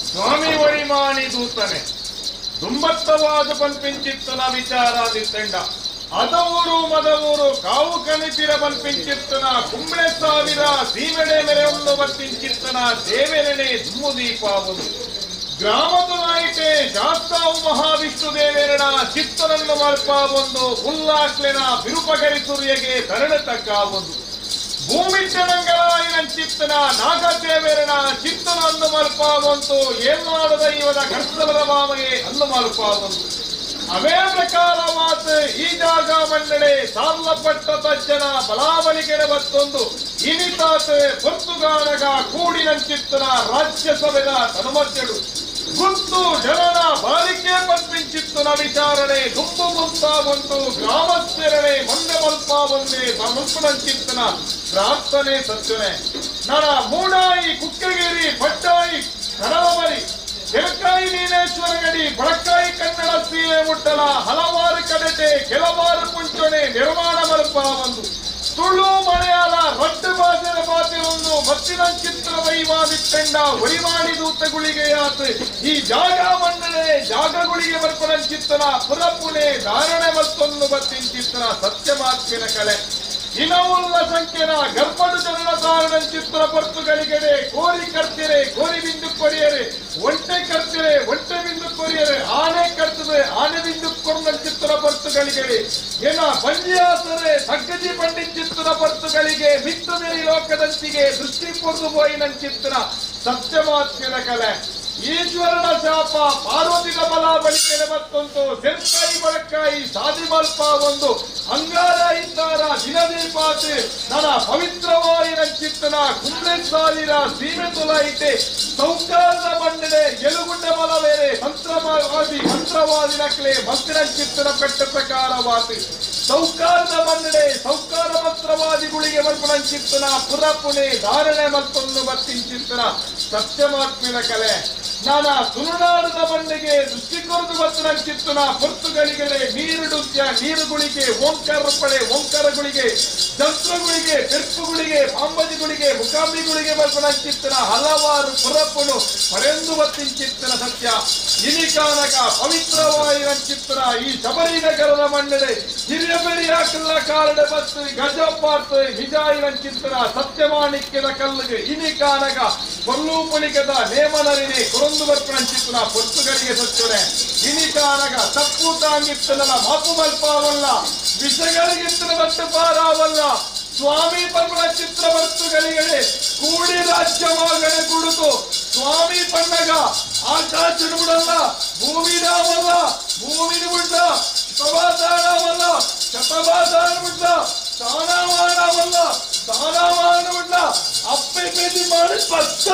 ಸ್ವಾಮಿ ವರಿಮಾಣಿ ದೂತನೆ ದುಂಬತ್ತವಾದ ಪನ್ಪಿಂಚಿತ್ತನ ವಿಚಾರ ದಿತ್ತೆಂಡ ಅದವೂರು ಮದವೂರು ಕಾವು ಕಣಿಪಿರ ಪನ್ಪಿಂಚಿತ್ತನ ಕುಂಬ್ಳೆ ಸಾವಿರ ಸೀಮೆಡೆ ಮೆರೆ ಒಂದು ಬತ್ತಿಂಚಿತ್ತನ ದೇವೆರಣೆ ದುಮ್ಮು ದೀಪಾವುದು ಗ್ರಾಮದ ನಾಯಿಟೆ ಶಾಸ್ತಾವು ಮಹಾವಿಷ್ಣು ದೇವೆರಣ ಚಿತ್ತನನ್ನು ಮಲ್ಪಾವೊಂದು ಉಲ್ಲಾಕ್ಲೆನ ಬಿರುಪಗರಿ ಸುರಿಯಗೆ ತರಣ ತಕ್ಕಾವೊಂದು ಭೂಮಿಟ್ಟಣಂಗಳಾಯಿನಂಚಿತ್ತನ ನಾಗದೇವೆರಣ ಚಿತ್ತನ ಅಂದು ಮಲ್ಪಾವಂತು ಏಲ್ನಾಡು ದೈವದ ಕರ್ತವರ ಮಾಮಗೆ ಅಂದು ಮಲ್ಪಾವಂತು. ಅವೇ ಪ್ರಕಾರವಾದ ಈ ಜಾಗ ಮಂಡಳೆ ಸಾರ್ಲಪಟ್ಟ ತಜ್ಜನ ಬಲಾಬಲಿಕೆರೆ ಬತ್ತೊಂದು ಇನಿತಾತ ಪೊರ್ತುಗಾನಗ ಕೂಡಿನಂಚಿತ್ತನ ರಾಜ್ಯಸಭೆದ ತನುಮಧ್ಯಡು ಗುಂತು ಜನನ ಬಾಲಿಕೆ ಪನ್ಪಿಂಚಿತ್ತನ ವಿಚಾರಣೆ ದುಂಬು ಮುಂತಾವಂತು ಗ್ರಾಮಸ್ಥರಣೆ ಮಂಡೆ ಮಲ್ಪಾವಂದೆ ಮಲ್ಪನಂಚಿತ್ತನ ಪ್ರಾರ್ಥನೆ ಸತ್ಯನೆ. ನನ ಮೂಡಾಯಿ ಕುಕ್ಕಗಿರಿ ಪಟ್ಟಾಯಿ ಕಡಲಮರಿ ತೆಲಕಾಯಿ ನೀಲೇಶ್ವರ ಗಡಿ ಬಳಕಾಯಿ ಕನ್ನಡ ಸೀಮೆ ಮುಟ್ಟಲ ಹಲವಾರು ಕಡೆಟೆ ಕೆಲವಾರು ಪುಂಚೊಣೆ ನಿರ್ಮಾಣ ಮಲ್ಪಾವಂದು ತುಳು ಮಲಯಾಳ ರಡ್ಡು ಭಾಷೆದ ಪಾತಿರೊಂದು ಮತ್ತಿನಂಚಿತ್ರ ವೈವಾದಿತ್ತೆಂಡ ಒರಿಮಾಡಿ ದೂತ ಗುಳಿಗೆಯಾತ್ ಈ ಜಾಗ ಮಂಡನೆ ಜಾಗಗುಳಿಗೆ ಬರ್ಪನಂಚಿತ್ತನ ಪುರಪುಣೆ ಧಾರಣೆ ಮತ್ತೊಂದು ಬತ್ತಿಂಚಿತ್ತನ ಸತ್ಯಮಾತ್ಮಿನ ಕಲೆ. ಇನವುಲ್ಲ ಸಂಖ್ಯೆನ ಗರ್ಭಡು ಜನನ ತಾರಣಂಚಿತ್ರ ಪರ್ತುಗಳಿಗೆಡೆ ಕೋರಿ ಕರ್ತಿರೆ ಕೋರಿ ಬಿಂದು ಕೊರಿಯರೆ ಒಂಟೆ ಕರ್ತಿರೆ ಒಂಟೆ ಬಿಂದು ಕೊರಿಯರೆ ಆನೆ ಕರ್ತದೆ ಆನೆ ಬಿಂದು ಕೊರ್ನಂಚಿತ್ರ ಪರ್ತುಗಳಿಗೆಡೆ ಏನ ಬಂಜಿಯಾಸರೆ ಸಗ್ಗಜಿ ಪಂಡಿಚಿತ್ರ ಪರ್ತುಗಳಿಗೆ ಮಿತ್ತು ಲೋಕದಂತಿಗೆ ದೃಷ್ಟಿ ಪೊರ್ದು ಪೋಯಿನಂಚಿತ್ರ ಸತ್ಯಮಾತ್ಮಿನ ಕಲೆ. ಈಶ್ವರನ ಶಾಪ ಪಾರ್ವತಿನ ಬಲ ಬಳಿಕೆಡೆ ಮತ್ತೊಂದು ಸೆರ್ಕಾಯಿ ಬಳಕಾಯಿ ಸಾದಿ ಮಲ್ಪ ಒಂದು ಅಂಗಾರ ಇದ್ದಾರ ದಿನದೀಪಾತಿ ನನ್ನ ಪವಿತ್ರವಾಯಿನ ಚಿತ್ತನ ಕುಂಬ್ಳೆ ಸಾವಿರ ಸೀಮೆ ತುಲಾಯಿತೆ ಸೌಕಾರದ ಬಂಡನೆ ಎಲುಗುಂಡ ಬಲ ಬೇರೆ ಮಂತ್ರವಾದಿ ಮಂತ್ರವಾದಿ ನಕ್ಲೆ ಮಂತ್ರ ಚಿತ್ತನ ಪೆಟ್ಟ ಪ್ರಕಾರವಾತಿ ಸೌಕಾರದ ಬಂಡನೆ ಸೌಕಾರ ಮಂತ್ರವಾದಿಗಳಿಗೆ ಚಿತ್ತನ ಪುರಪುಣೆ ಧಾರಣೆ ಮತ್ತೊಂದು ಮತ್ತಿಂಚಿತ್ತನ ಸತ್ಯಮಾತ್ಮಿನ ಕಲೆ. ನಾನ ತುಳುನಾಡದ ಬಂಡೆಗೆ ದೃಷ್ಟಿಕೊರದು ಬತ್ತನ ಚಿತ್ತನ ಪೊರ್ತುಗಳಿಗೆ ನೀರುಡುತ್ಯ ನೀರುಗಳಿಗೆ ಓಂಕಾರ ಪಡೆ ಓಂಕಾರಗಳಿಗೆ ಜಂತ್ರಗಳಿಗೆ ತೆರ್ಪುಗಳಿಗೆ ಪಾಂಬಜಿಗಳಿಗೆ ಮುಖಾಂಬಿಗಳಿಗೆ ಬರ್ಪಣ ಚಿತ್ತನ ಹಲವಾರು ಪುರಪುಣು ಪಡೆಂದು ಬತ್ತಿಂಚಿತ್ತನ ಸತ್ಯ. ಇನಿಕಾನಕ ಪವಿತ್ರವಾಯಿನ ಚಿತ್ತನ ಈ ಶಬರಿ ನಗರದ ಮಣ್ಣಡೆ ಹಿರಿಯ ಬೆರಿಯಾಕಲ್ಲ ಕಾರಡ ಬತ್ತು ಗಜಪಾರ್ತ ಹಿಜಾಯಿನ ಚಿತ್ತನ ಸತ್ಯಮಾಣಿಕ್ಯದ ಕಲ್ಲಿಗೆ ಇನಿಕಾನಕ ಕೊಲ್ಲು ಪುಳಿಕದ ನೇಮನರಿನೆ ಕೊರೊಂದು ಬರ್ಪಣ ಚಿತ್ತನ ಪೊರ್ತುಗಳಿಗೆ ಸಚ್ಚುನೆ ಇನಿಕಾನಗ ತಪ್ಪು ತಾಂಗಿತ್ತನಲ್ಲ ಮಾಪು ಮಲ್ಪಾವಲ್ಲ ವಿಷಗಳಿಗಿತ್ತನ ಬಟ್ಟು ಪಾರಾವಲ್ಲ ಸ್ವಾಮಿ ಪರ್ವಣ ಚಿತ್ರ ಬರ್ತುಗಳಿಗೆ ಕೂಡಿ ರಾಜ್ಯ ಮಗನೆ ಕುಡುಕು ಸ್ವಾಮಿ ಪಣ್ಣಗ ಆಕಾಶ ಬಿಡಲ್ಲ ಭೂಮಿ ರಾಮಲ್ಲ ಭೂಮಿನ ಬಿಡ್ಲ ಶತವಾದಾನವಲ್ಲ ಶತವಾದಾನ ಬಿಡ್ಲ ಸ್ಥಾನಮಾನವಲ್ಲ ಸ್ಥಾನಮಾನ ಬಿಡ್ಲ ಅಪ್ಪೆ ಬೇದಿ ಮಾಡಿ ಪತ್ತ.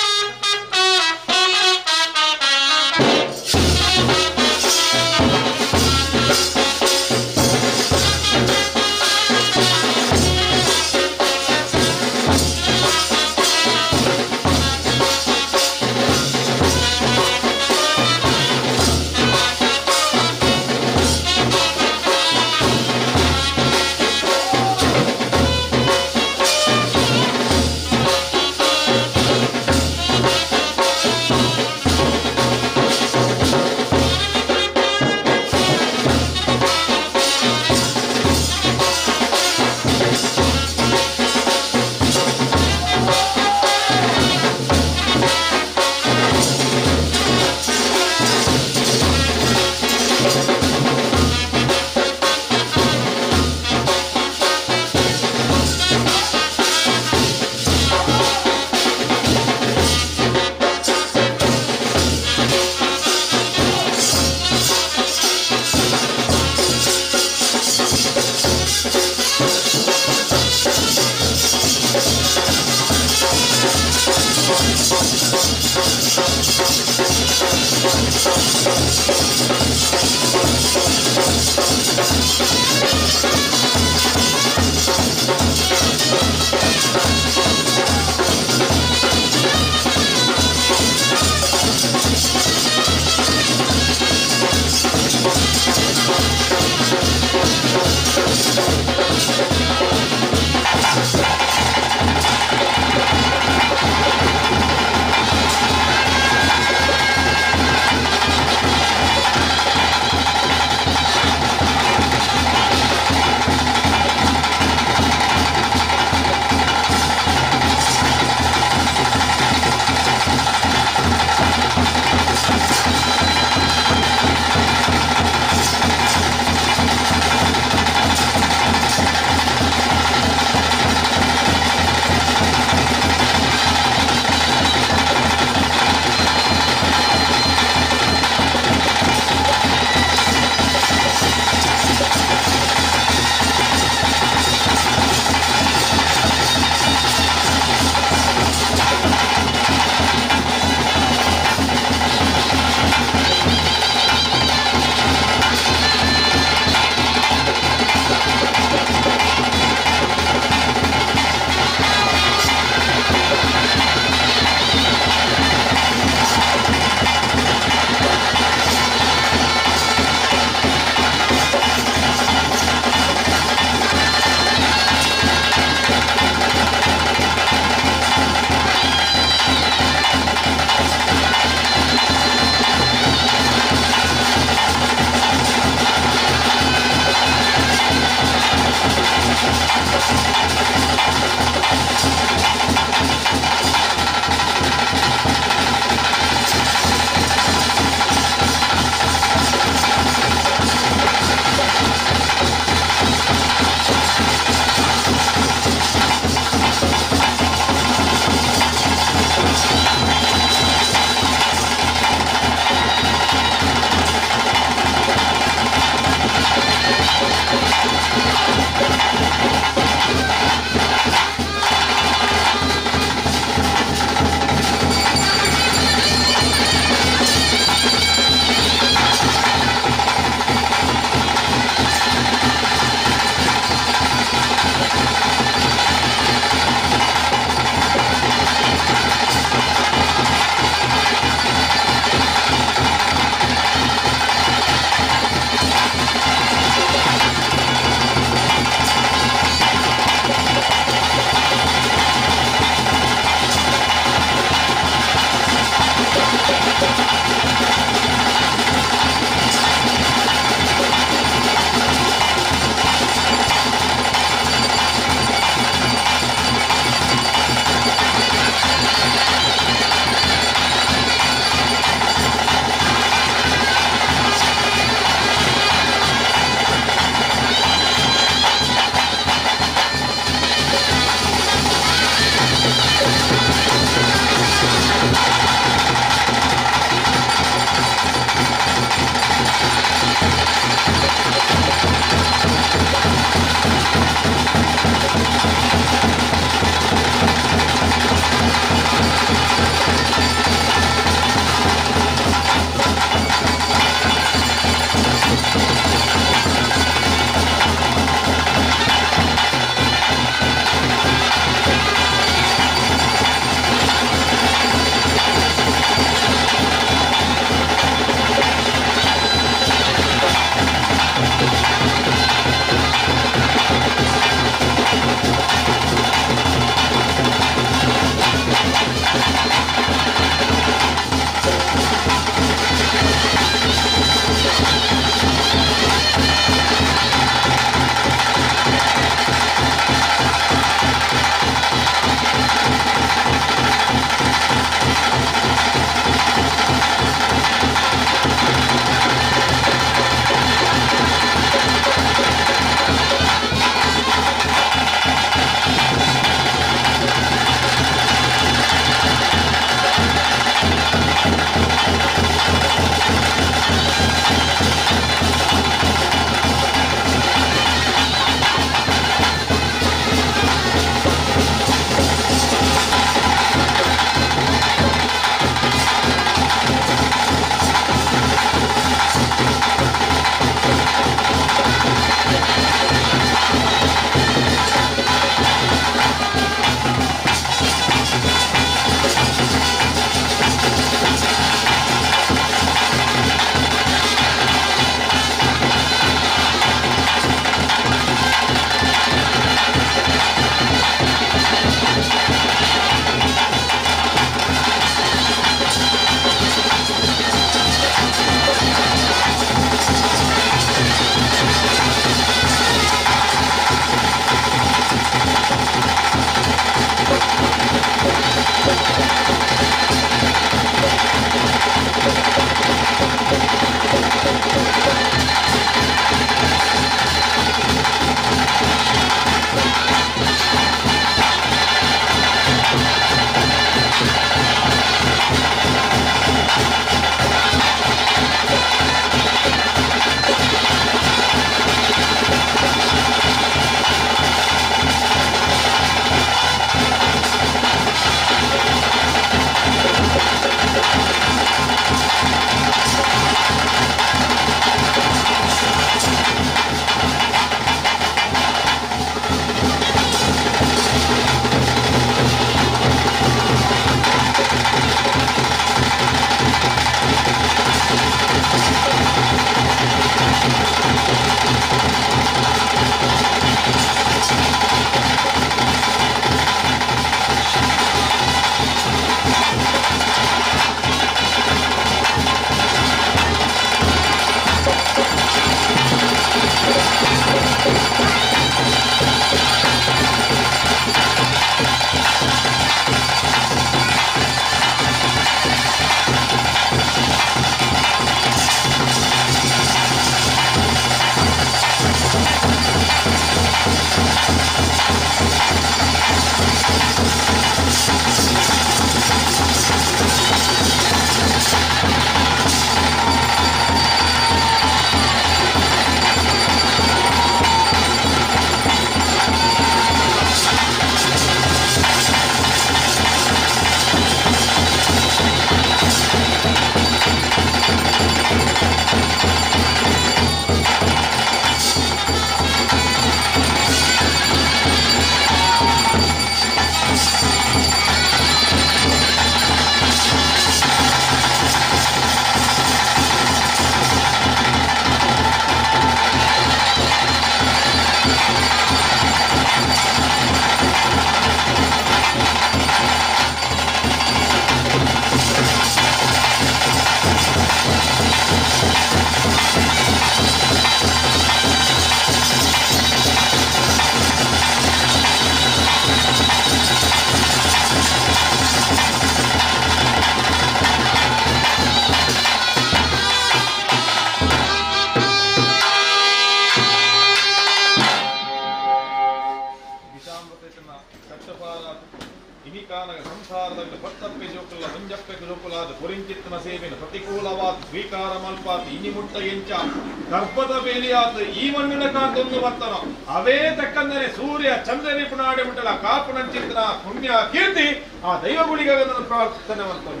ಅವೇ ತಕ್ಕಂದರೆ ಸೂರ್ಯ ಚಂದ್ರನಿ ಪುನಾಡಿ ಮುಟ್ಟಲ ಕಾಪು ನಂಚಿತ್ರ ಪುಣ್ಯ ಕೀರ್ತಿ ಆ ದೈವಗುಳಿಗಾಗಿ ಪ್ರಾರ್ಥನೆ ಮಾಡ್ತಾನೆ.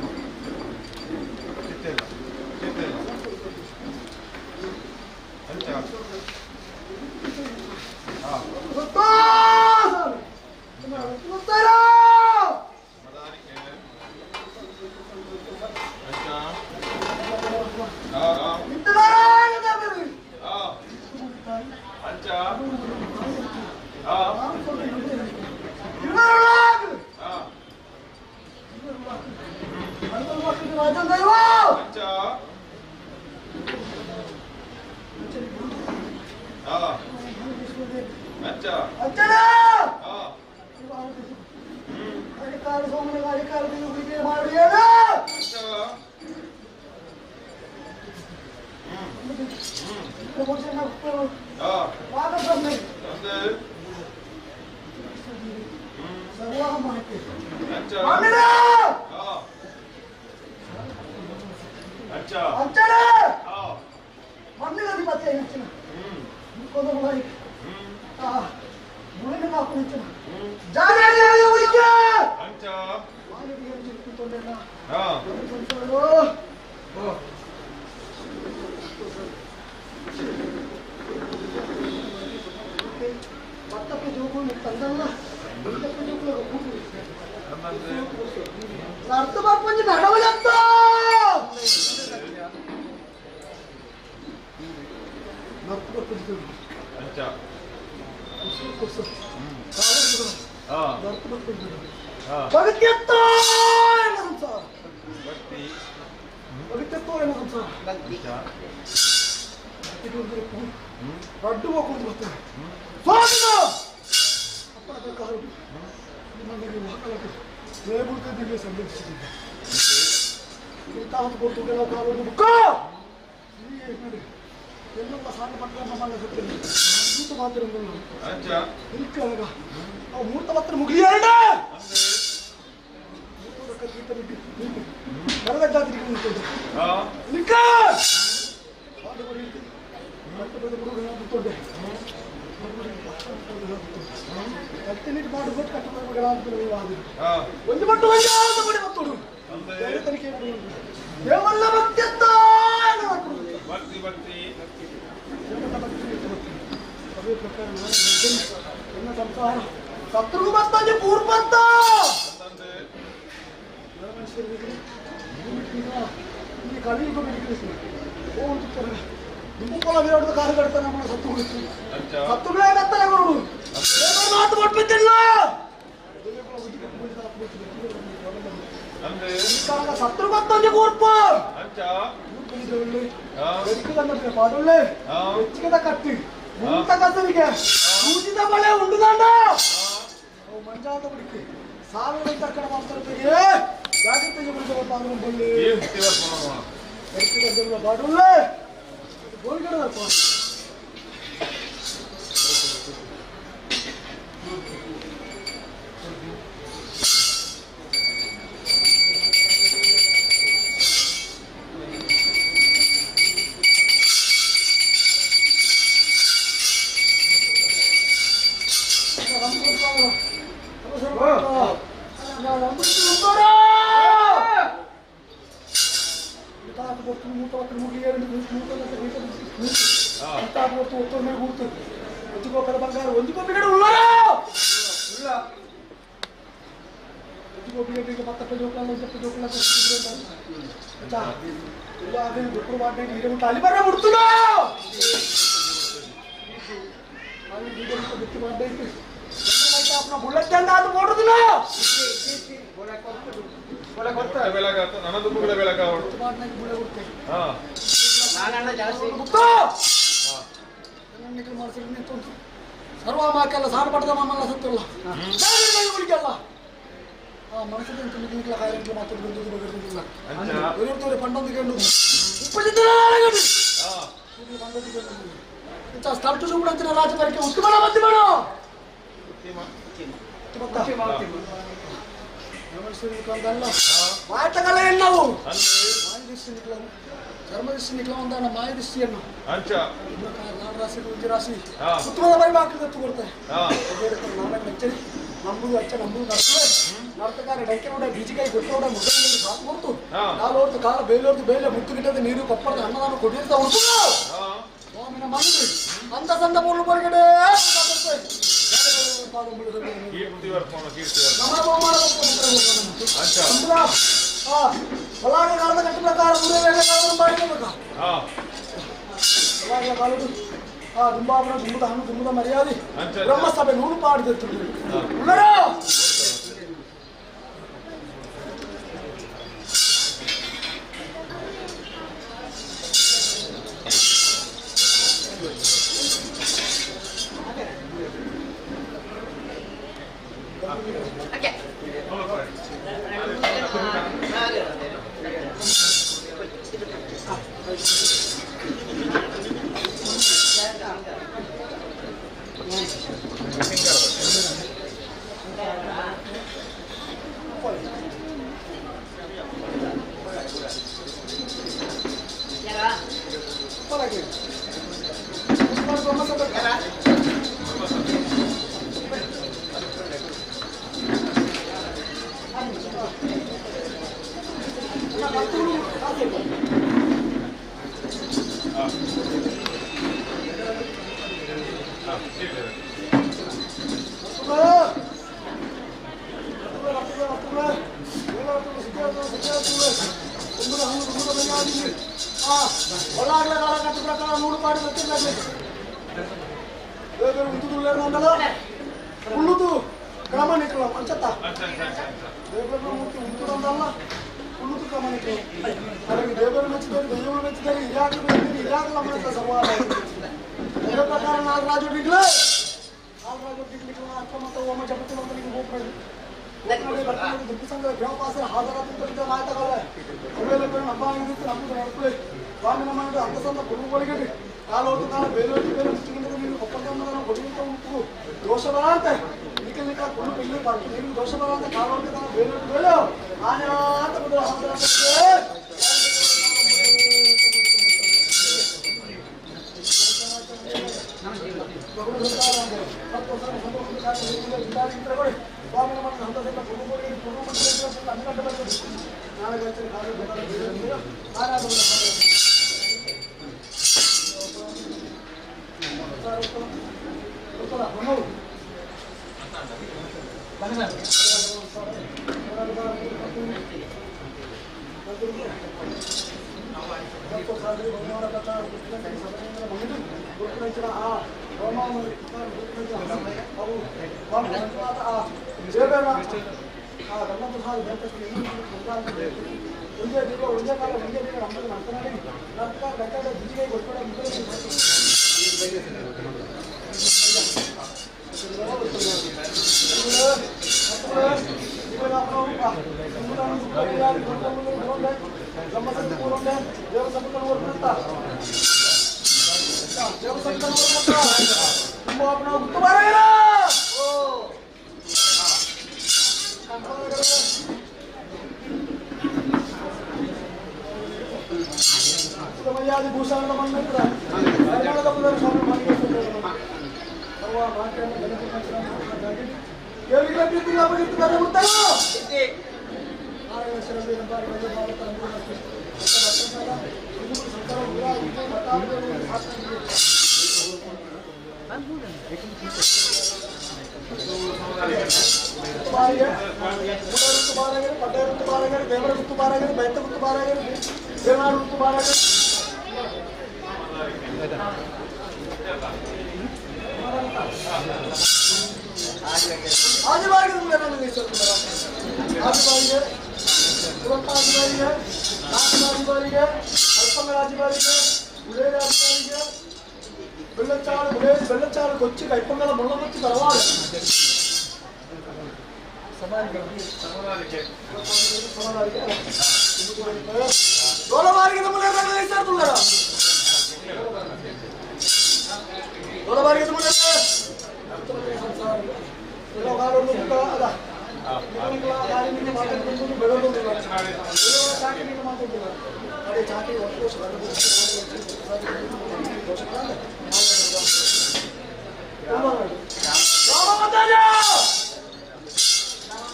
ಚಿತ್ತಿಲ್ಲ ಚಿತ್ತಿಲ್ಲ ಅಂಚ ನರ್ತಕಾರ ಡಂಕೆ ಬೀಜಿಕಾಯಿ ಕೊಟ್ಟೋಡ ಮುದ್ದೆ ಸಾಕು ಕೊಡ್ತು ಕಾಲೋರ್ತು ಕಾಲ ಬೇಲೋರ್ತು ಬೇಲೆ ಮುತ್ತು ಗಿಟ್ಟದ ನೀರು ಕೊಪ್ಪರದ ಅನ್ನದಾನ ಕೊಟ್ಟಿರ್ತಾ ಉಂಟು ಸ್ವಾಮಿನ ಮನವಿ ಅಂದ ಸಂದ ಮೂರು ಹೊರಗಡೆ ಕಾಲದ ಕಟ್ಟ ಪ್ರಕಾರ ಕಾಲದ ದುಂಬಾಪುರ ದುಂಬುದ ಹಣ್ಣು ದುಂಬುದ ಮರ್ಯಾದೆ ಬ್ರಹ್ಮಸಭೆ ನೂರು ಪಾಡಿದ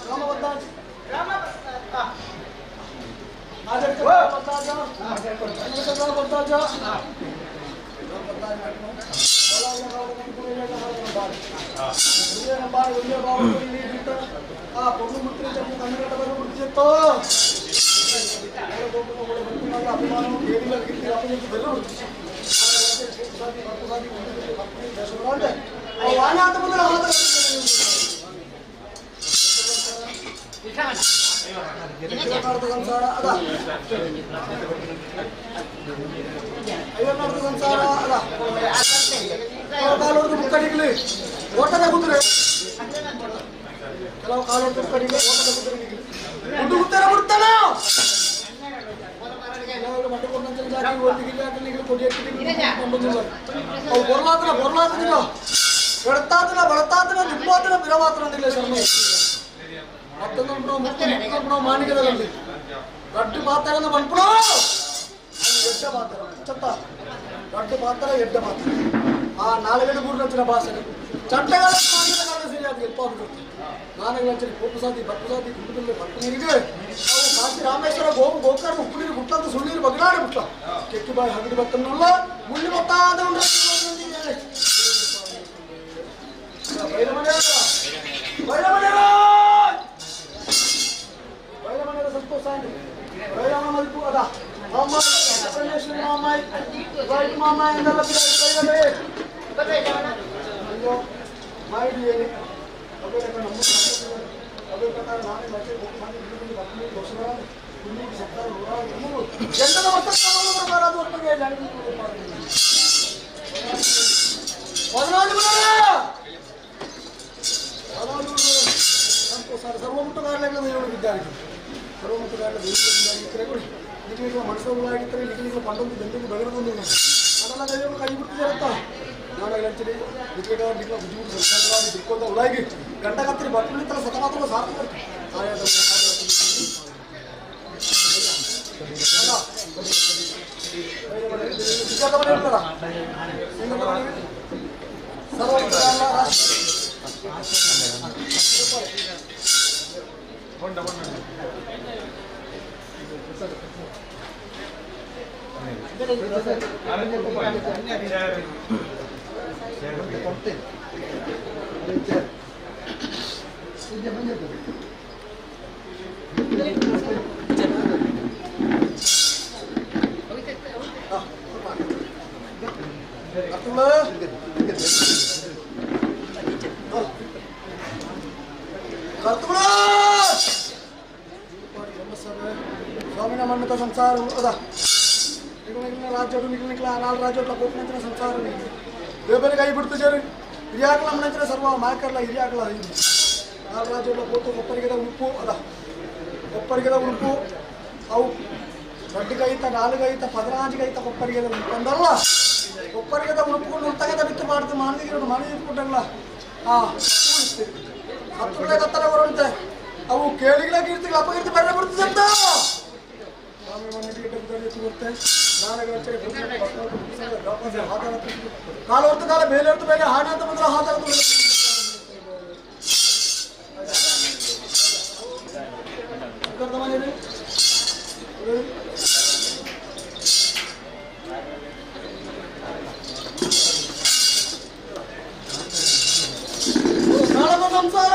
Rama ರಾಮೇಶ್ವರ ಗೋವು ಗೋಕರ್ಣ ಉಪ್ಪು ನೀರು ಗುಟ್ಲ ಅಂತ ಸುಳ್ಳು ನೀರು ಬಗಲಾಡಿ ಬಿಟ್ಲ ಕೆಕ್ಕಿ ಬಾಯಿ ಹಗಡಿ ಬತ್ತನ್ನಲ್ಲ ಮುಳ್ಳಿ ಬತ್ತಾದ ಸಂತೋಷ ಮಲ್ಪು ಅದ ಮಾಮಾಯಿ ಮಾಮಾಯಿ ಗಂಡ ಕತ್ರಿ ಬಟ್ಟಲಿತ್ತಲ್ಲ ಸತಮಾತ್ರ ಸಾರ್ಥಕ ಸಂಸಾರ ಅದ ರಾಜ್ಯ ಸಂಸಾರ ಬೇರೆ ಕೈ ಬಿಡ್ತು ಸರಿ ಹಿರಿಯಾಕಲ ಮನಂಚಿನ ಸರ್ವ ಮಾಕರ್ಲ ಹಿರಿಯಾಕಲ ನಾಗರಾಜ ಪೋತು ಕೊಪ್ಪರಿಗೆದ ಉಡುಪು ಅದ ಕೊಪ್ಪರಿಗೆದ ಉಡುಪು ಅವು ದೊಡ್ಡಗೈತ ನಾಲ್ಗೈತ ಪದರಾಜಿಗೈತ ಕೊಪ್ಪರಿಗೆದ ಉಡುಪು ಅಂದಲ್ಲ ಕೊಪ್ಪರಿಗೆದ ಉಡುಪುಕೊಂಡು ಉತ್ತಗದ ಬಿತ್ತು ಮಾಡ್ತು ಮಾನದಿಗಿರೋದು ಮಾನದಿ ಇಟ್ಕೊಟ್ಟಲ್ಲ ಆ ಹತ್ತು ಕತ್ತಲ ಬರುವಂತೆ ಅವು ಕೇಳಿಗಳ ಕೀರ್ತಿ ಅಪಕೀರ್ತಿ ಬರಲೇ ಬಿಡ್ತದೆ ಅಂತ ಕಾಲು ಹೊರ್ತು ಕಾಲ ಮೇಲೆ ಹೊರ್ತು ಮೇಲೆ ಹಾಡು ಅಂತ ಬಂದ್ರೆ ಹಾತ ಸಂಸಾರ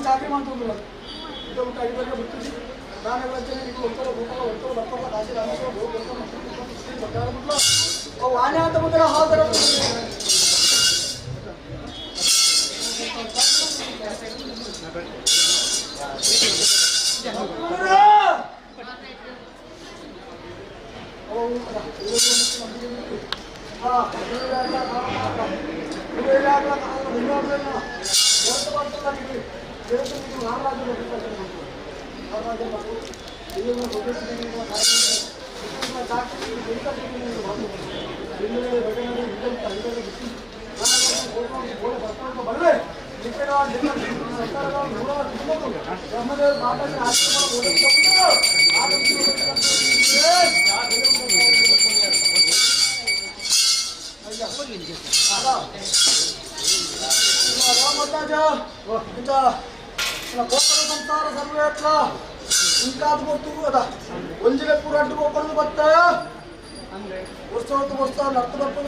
ಚಾಕರಿ ಮಾಡ್ತಿದ್ರು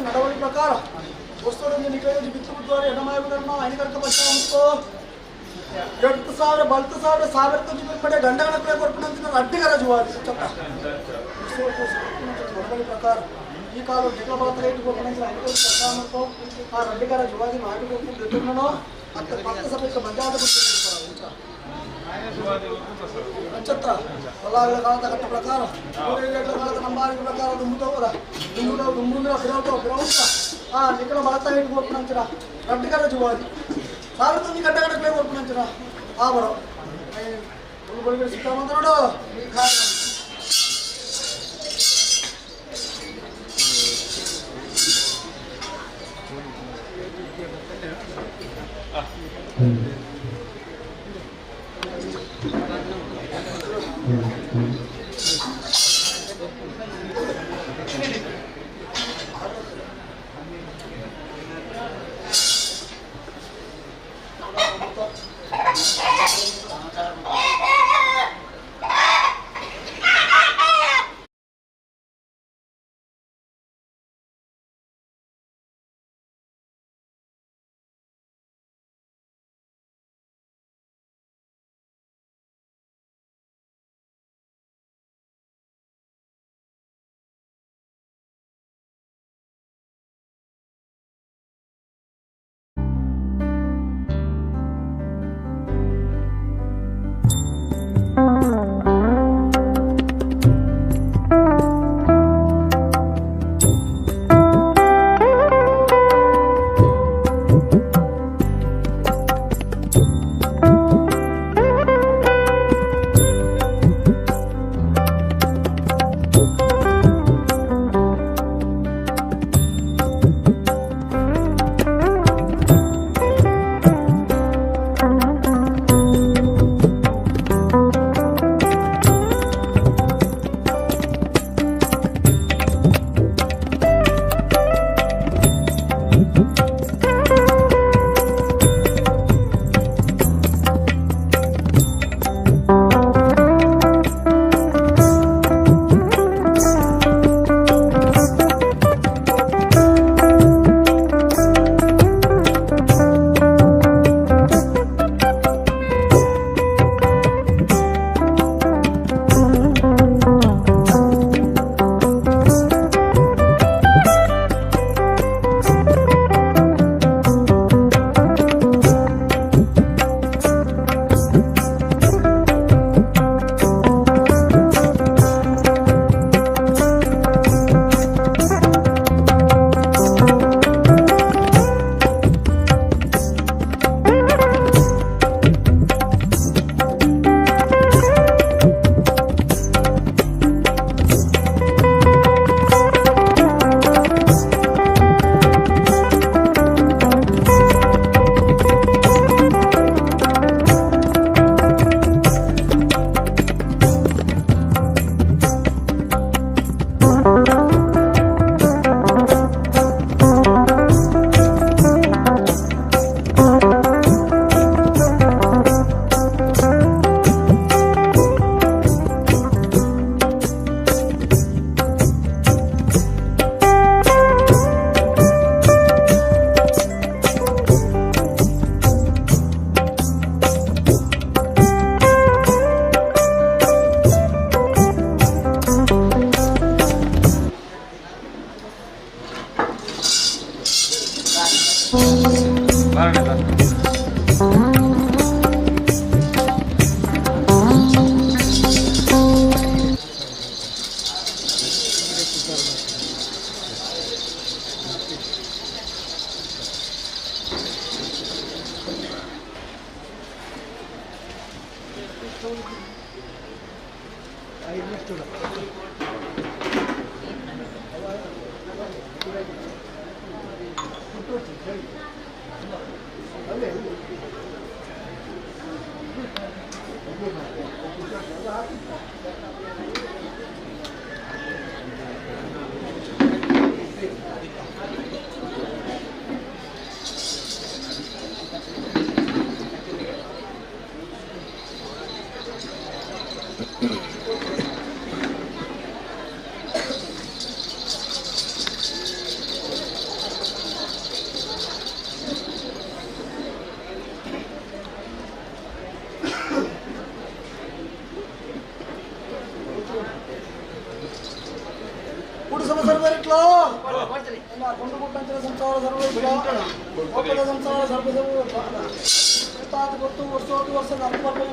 ನಡವಳಿ ಪ್ರಕಾರ 8,000 ಬಲ್ತು ಸಾವಿರ ಸಾವಿರ ಕಡೆ ಗಂಡಗಳ ಕೊಡ್ಕೊಂಡು ಅಡ್ಡಿಗರ ಜುವಾರಿ ಪ್ರಕಾರ ಈ ಕಾಲ ಆ ರಡ್ಡಿಗರ ಜುವಾದಿ ಮಾಡಿಕೊಂಡು ಅತ್ತ ಪಕ್ಕ ಸಭೆಗೆ ಬಂದಾದ ನಕ್ಷತ್ರ ಕಾಲದ ಕಟ್ಟ ಪ್ರಕಾರ ಕಾಲದ ನಂಬಾರಿ ಪ್ರಕಾರ ದುಂಬುತ್ತವರ ದುಂಬುಂದ್ರ ಫಿರೌತ ಆ ನಿಖಲ ಬಾತ ಇಟ್ಕೊಡ್ಕೊಂತೀರ ರಡ್ಡಿಗರ ಜುವಾದಿ ಸಾವಿರ ಗಡ್ಡ ಗಡ್ಡ ಕೊಡ್ಕೊಂತೀರ ಆ ಬರೋ ಸಿಕ್ಕ ನೋಡು.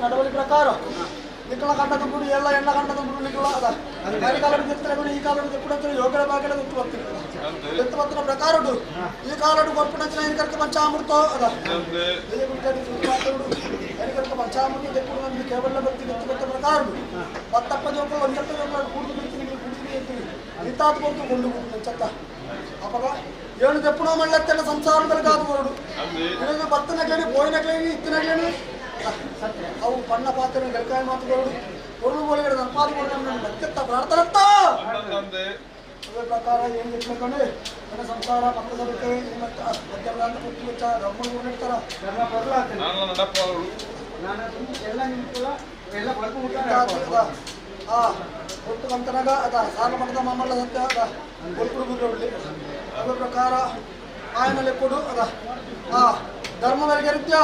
ನಡವಳಿ ಪ್ರಕಾರ ನಿಕ್ಕಳ ಕಂಡದ ಗುಡಿ ಎಲ್ಲ ಎಣ್ಣ ಕಂಡದ ಗುಡಿ ನಿಕ್ಕಳ ಅದ ಈ ಕಾಲಡು ಎತ್ತರಗುಡಿ ಈ ಕಾಲಡು ಎಪ್ಪು ಯೋಗರ ಭಾಗದ ಎತ್ತು ಬರ್ತೀನಿ ಎತ್ತು ಬತ್ತಿನ ಪ್ರಕಾರ ಈ ಕಾಲಡು ಕೊಪ್ಪಣಂಚಿನ ಕರ್ಕ ಪಂಚಾಮೃತ ಅದ ಕರ್ಕ ಪಂಚಾಮೃತ ಎಪ್ಪು ನಮ್ಗೆ ಕೇವಲ ಬರ್ತೀನಿ ಎತ್ತು ಬತ್ತ ಪ್ರಕಾರ ಪತ್ತಪ್ಪ ಜೋಕಲು ಒಂದಪ್ಪ ಜೋಕಲು ಕೂಡ್ದು ಬಿಡ್ತೀನಿ ಕೂಡ್ತೀನಿ ಅಂತೀವಿ ಇತ್ತಾದ ಬಂತು ಕೊಂಡು ಚತ್ತ ಅಪ್ಪಗ ಏಳು ದೆಪ್ಪುಣ ಮಳ್ಳತ್ತೆಲ್ಲ ಸಂಸಾರದಲ್ಲಿ ಕಾದು ಹೊರಡು ಇವಾಗ ಬತ್ತನಗ್ಲೇನಿ ಬೋಯಿನಗ್ಲೇನಿ ಇತ್ತಿನಗ್ಲೇನಿ ಅವು ಪಣ್ಣ ಪಾತ್ರ ಗೆಲ್ಕಾಯ ಮಾತುಗಳು ಕೊರಳು ಬೋಳಿಗಡೆ ನನ್ನ ಪಾದ ಕೊಡು ಅತ್ಯಂತ ಪ್ರಾರ್ಥನತ್ತ ಅದೇ ಪ್ರಕಾರ ಏನು ತಿಳ್ಕೊಂಡು ನನ್ನ ಸಂಸಾರ ಪಕ್ಕ ಸಭೆಗೆ ಮಧ್ಯ ಪುಟ್ಟಿ വെച്ച ರಮ್ಮನ ಇರ್ತಾರ ಆ ಒಟ್ಟು ಕಂತನಾಗ ಅದ ಸಾಲ ಮಠದ ಮಾಮಲ್ಲ ಸತ್ಯ ಅದ ಕೊಲ್ಪುರು ಗುರುಗಳಲ್ಲಿ ಅದೇ ಪ್ರಕಾರ ಆಯನಲ್ಲಿ ಕೊಡು ಅದ ಆ ಧರ್ಮ ಬೆಳಗ್ಗೆ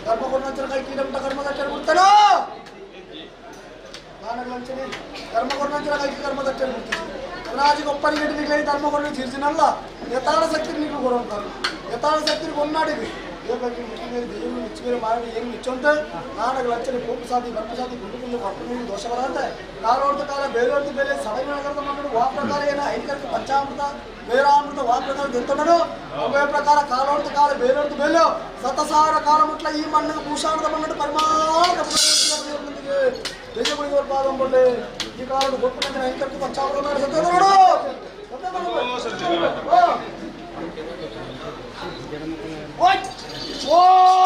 ಧರ್ಮ ಕೊಡ ಕೈ ಕೀಡಮಟ ಕರ್ಮದ ಬಿಡ್ತಾನೋ ನಾನು ಧರ್ಮ ಕೊಡ ಕೈ ಕರ್ಮದ ಬಿಡ್ತೀನಿ ರಾಜಿಗೊಪ್ಪರಿಗೆ ನಿಗಲಿ ಧರ್ಮ ಕೊಡ ತೀರ್ಸಿನಲ್ಲ ಯಥಾಳ ಶಕ್ತಿ ನೀವು ಕೊಡುವಂತಾರೆ ಯಥಾಳ ಶಕ್ತಿ కొన్నాడివి ದೇವರು ಮಾಡಿ ಏನು ನಿಚ್ಚಂತೆ ನಾಡಗಳ ಕೋಪ ಸಾಧಿ ಬರ್ಪ ಸಾಧಿ ಗುಂಡು ಕೊಟ್ಟು ದೋಷ ಬರಂತೆ ಕಾಲೋರ್ದ ಕಾಲ ಬೇರೆಯವ್ರದ್ದು ಬೇರೆ ಸಡಗರದ ಮಕ್ಕಳು ವಾ ಪ್ರಕಾರ ಏನ ಐದಕ್ಕೆ ಪಂಚಾಮೃತ ಬೇರಾಮೃತ ವಾ ಪ್ರಕಾರ ಗೆಲ್ತೊಂಡನು ಅವೇ ಪ್ರಕಾರ ಕಾಲೋರ್ದ ಕಾಲ ಬೇರೆಯವ್ರದ್ದು ಬೇಲೆ ಸತಸಾರ ಕಾಲ ಮುಟ್ಲ ಈ ಮಣ್ಣಿಗೆ ಭೂಷಾಣದ ಮಣ್ಣು ಪರಿಮಾಣ ದೇಶಗಳಿಗೆ ಪಾದಂಬಳ್ಳಿ ಈ ಕಾಲದ ಗೊತ್ತು ಐದಕ್ಕೆ ಪಂಚಾಮೃತ ಸತ್ಯ ನೋಡು What? What?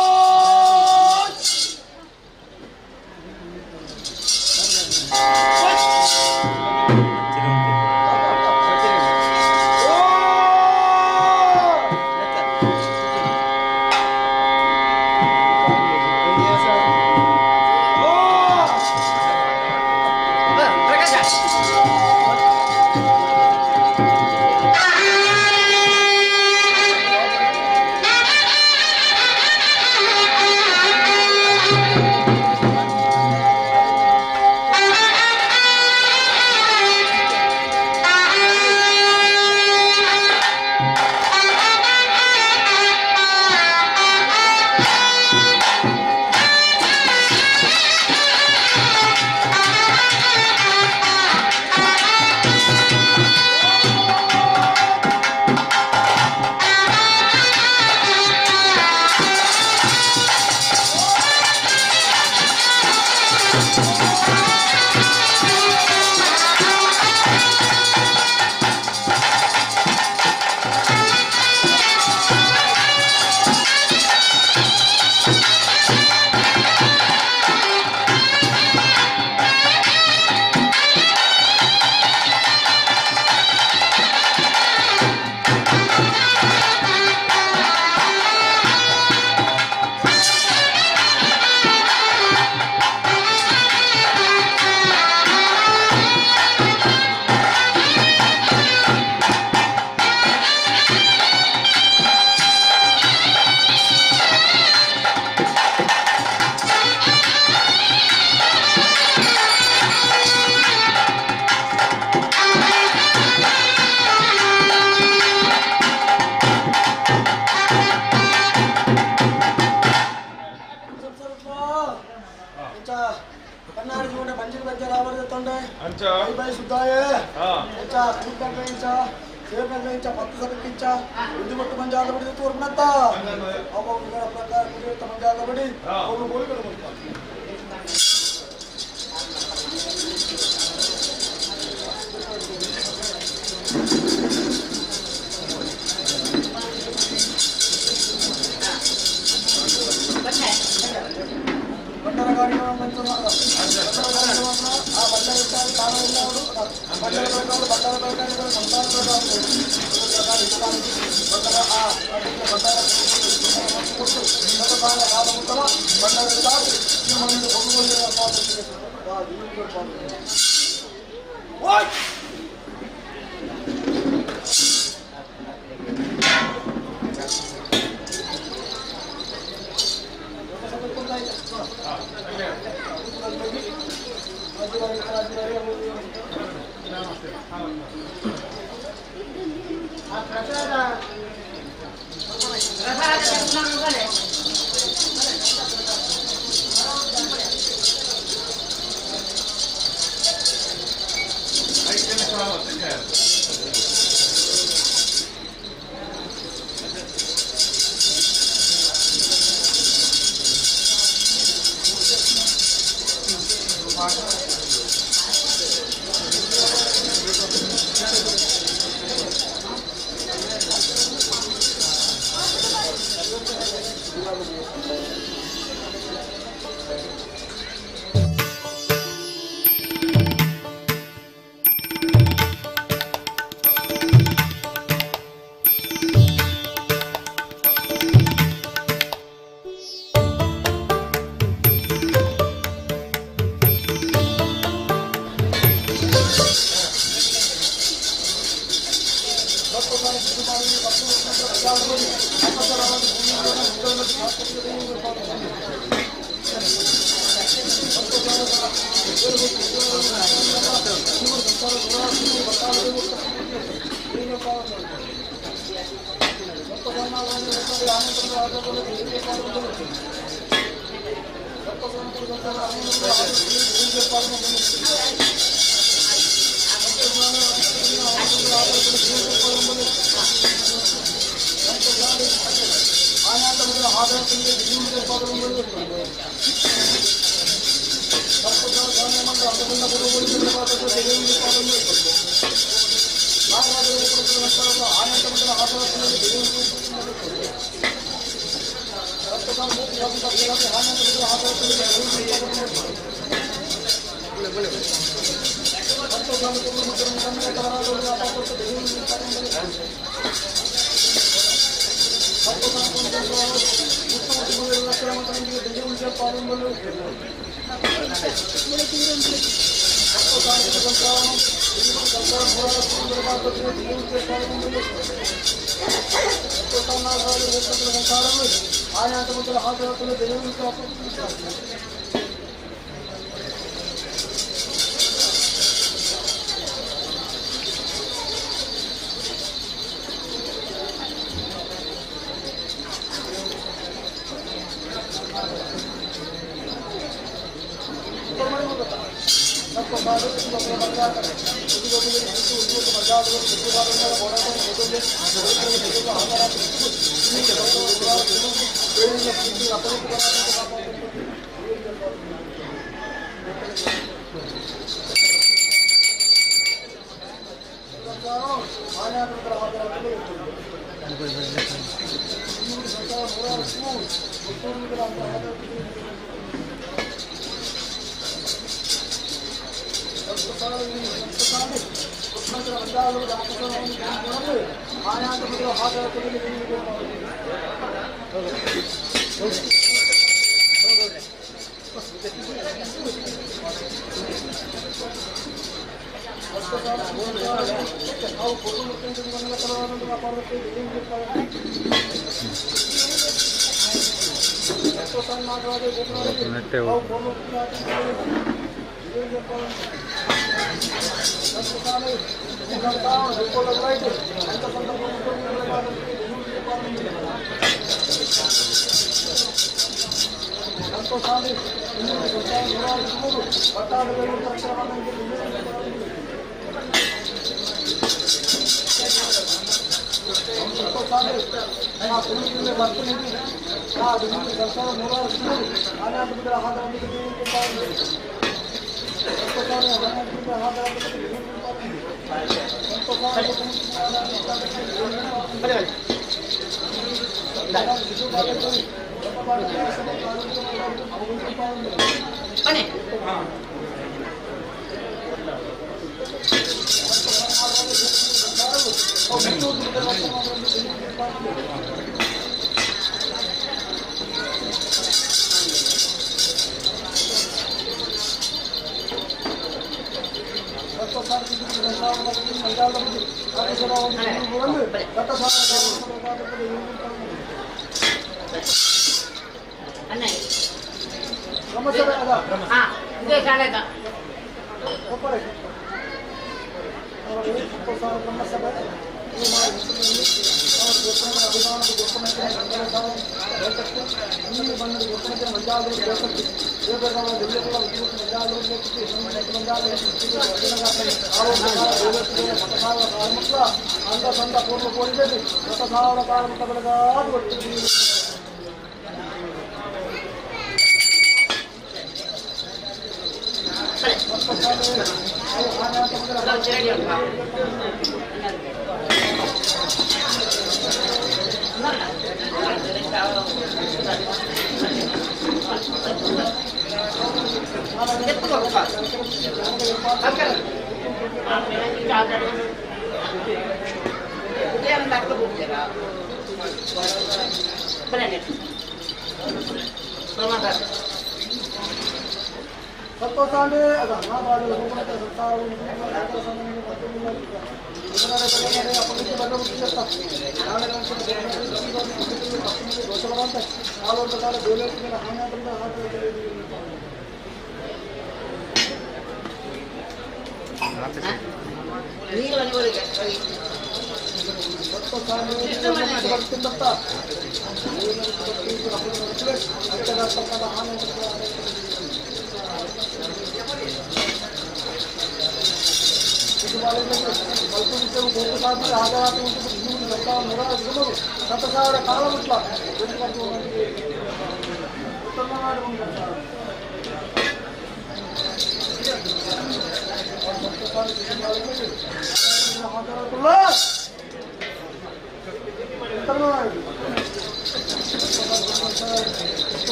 What?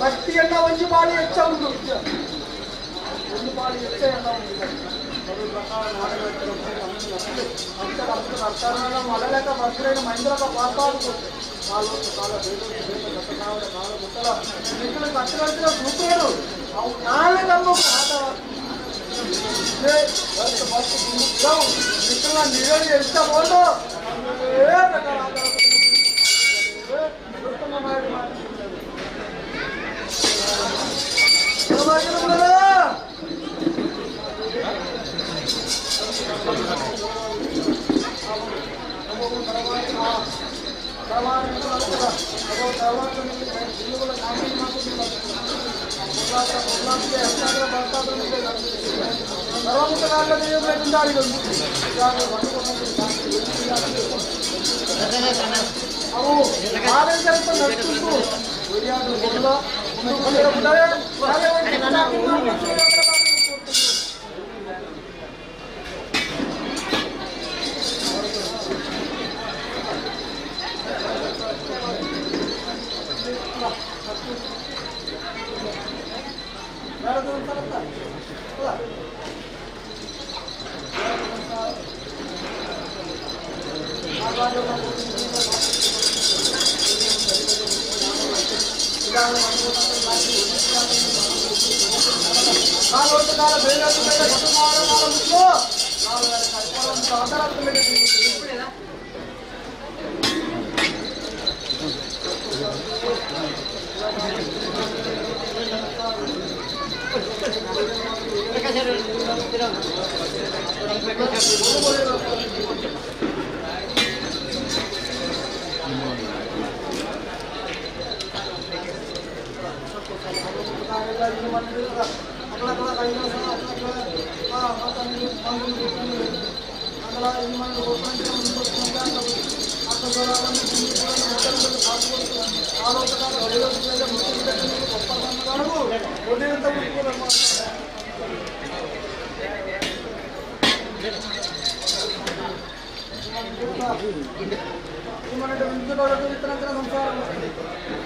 ಭಕ್ತಿಯನ್ನ ಒಂಜಿ ಬಾಳಿ ಹೆಚ್ಚ ಉಂಟು ಒಂದು ಬಾಳಿ ಹೆಚ್ಚ ಎಣ್ಣ ಉಂಟು ಮಲಲೆಕ್ಕ ಭಕ್ತರೇನು ಮಹೇಂದ್ರಕ ಪಾಪಾಡು ಕಾಲು ಕಾಲ ಬೇಗ ಕಾಲ ಗೊತ್ತಲ್ಲ ನಿಖಿಲ ಕಟ್ಟಡ ಸೂತ್ರರು ಅವು ನಾಳೆ ನಮ್ಮ ನಿಖಿಲ ನೀರಲ್ಲಿ ಎಷ್ಟ ಬೋದು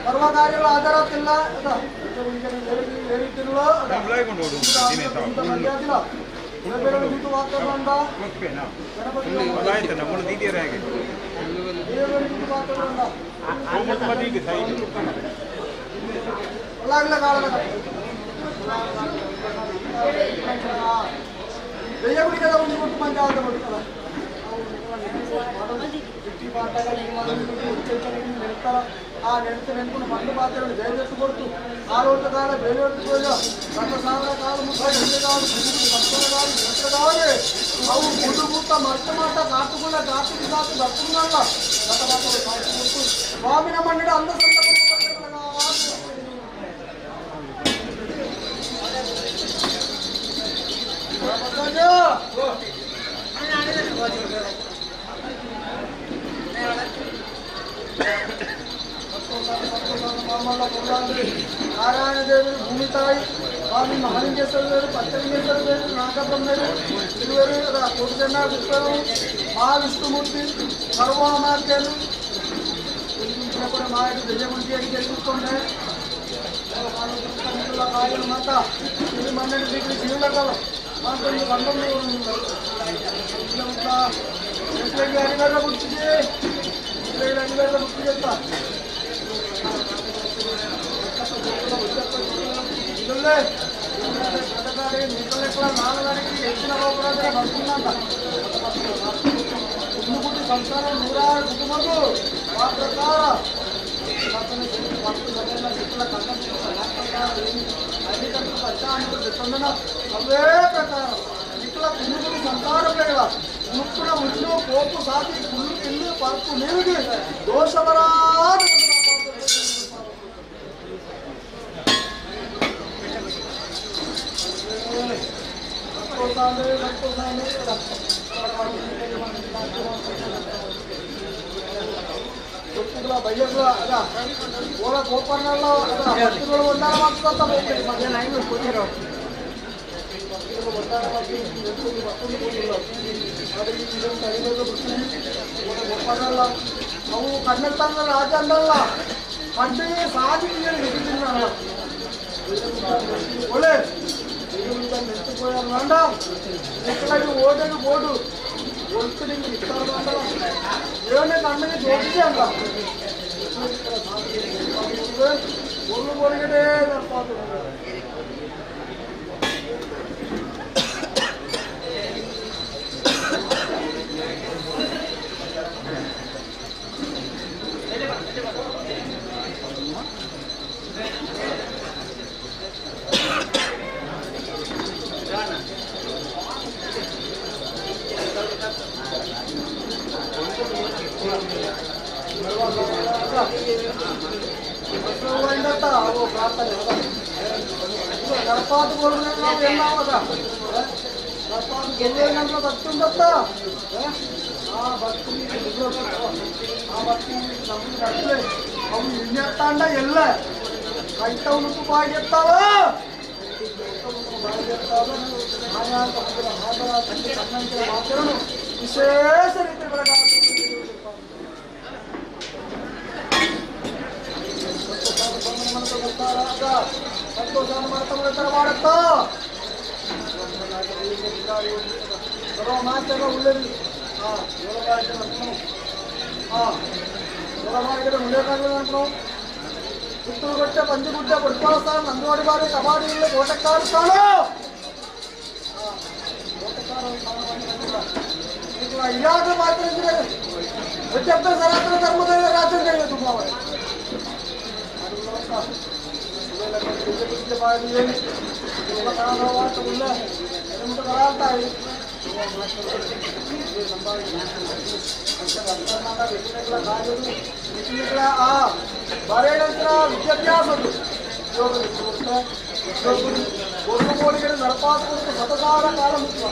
ಸರ್ವಕಾರ್ಯಗಳ ಆಧಾರಕ್ಕಿಲ್ಲ ಆ ನೆನಪು ನೆನಪು ಮಂಡು ಪಾತ್ರೆಗಳು ಜಯದತ್ತು ಕೊಡ್ತು ಆರೋಟ ಕಾಲ ಬೇರೆ ಸಣ್ಣ ಸಾವಿರ ಕಾಲ ಮುಖ ಅವು ಗುಡುಗುತ್ತ ಮರ್ತ ಮಾಟ ಕಾಟುಗುಳ್ಳ ಕಾಟು ಕಾತು ಬರ್ತುನಲ್ಲ ಕಾಟು ಕೊಡ್ತು ಸ್ವಾಮಿನ ಮಣ್ಣಿಡ ಅಂದ ನಾರಾಯಣ ದೇವರು ಭೂಮಿ ತಾಯಿ ಸ್ವಾಮಿ ಮಹಾಲಿಂಗೇಶ್ವರ ದೇವರು ಪಂಚಲಿಂಗೇಶ್ವರ ದೇವರು ನಾಗಬ್ರಹ್ಮರು ತಿರುವರು ಕೋಟಿಜನ ಗುಪ್ತರು ಮಹಾವಿಷ್ಣುಮೂರ್ತಿ ಸರ್ವಮಾರ್ಗರು ಕೂಡ ಮಾಯು ದೆಯ್ಯಮಂತಿಯಾಗಿ ಗೆಲ್ಲಿಸಿಕೊಂಡೆ ಕಾಯಲು ಮಾತಾ ಇದು ಮಣ್ಣು ಬೀಗಲಿ ಜೀವನಗಲ್ಲ ಮಾತೊಂದು ಬಂದೊಂದು ಅನಿವಾರ್ಯ ಬುಟ್ಟಿಗೆ ಅನಿವಾರ್ಯ ಬುಟ್ಟಿಗೆ ಅಂತ ಸಂಸಾರ ನೂರಾರು ಕುಟುಂಬಗಳು ಆ ಪ್ರಕಾರ ಅವೇ ಪ್ರಕಾರ ನಿಖಲ ಕುಟುಂಬಗಳು ಸಂಸಾರ ಬೇಡ ಉಪ್ಪುನ ಉಜ್ಜು ಕೋಪು ಸಾಧಿ ಕುಲ್ಲು ಕಿಲ್ಲು ಪರ್ಪು ನೀರಿಗೆ ದೋಷ ಬರಾದ ಬಯ್ಯಗ್ಲ ಅದ ಓಲ ಗೋಪರ್ನಲ್ಲ ಅದ ಭಕ್ತರುಗಳು ಒಂದಾರ ಮಾತ್ರ ಹೋಗ್ತಾರೆ ಅವು ಕಣ್ಣೆತ್ತಂದ್ರೆ ರಾಜ ಅಂದಲ್ಲ ಕಣ್ಣಿಗೆ ಸಾಧಿ ಹಿಡಿದಿಲ್ಲ ಒಳ್ಳೆ ಓಟೆಗೆ ಬೋಡು ಒಲ್ಕಡಿಗೆ ಏನೇ ಕಣ್ಣಿಗೆ ಜೋಡಿದೆ ಅಲ್ಲ ಒಂದು ಬೋಳಿಗಡೆ ಎಲ್ಲ ಕೈತವನು ಬಾಗಿರ್ತಾವ ವಿಶೇಷ ರೀತಿ ಪುತ್ತೂರುಗೊಟ್ಟೆ ಪಂಜುಗುಡ್ಡೆ ಪುಷ್ಪಾಳ ಸ್ಥಾನ ನಂದವಾಡಿ ಬಾರಿ ಕಬಾಡಿ ಇಲ್ಲ ಕೋಟಕ್ಕಾರು ಸ್ಥಾನ ಇಯಾಗ ಮಾತ್ರ ಸನಾತನ ಧರ್ಮದ ರಾಜ್ಯ ತುಂಬ ವಿದ್ಯಾಭ್ಯಾಸದ್ದು ಒಂದು ಕೋಡಿಗೆ ನಡಪಾದ ಸತಸಾರ ಕಾಲ ಮುಖ್ಯ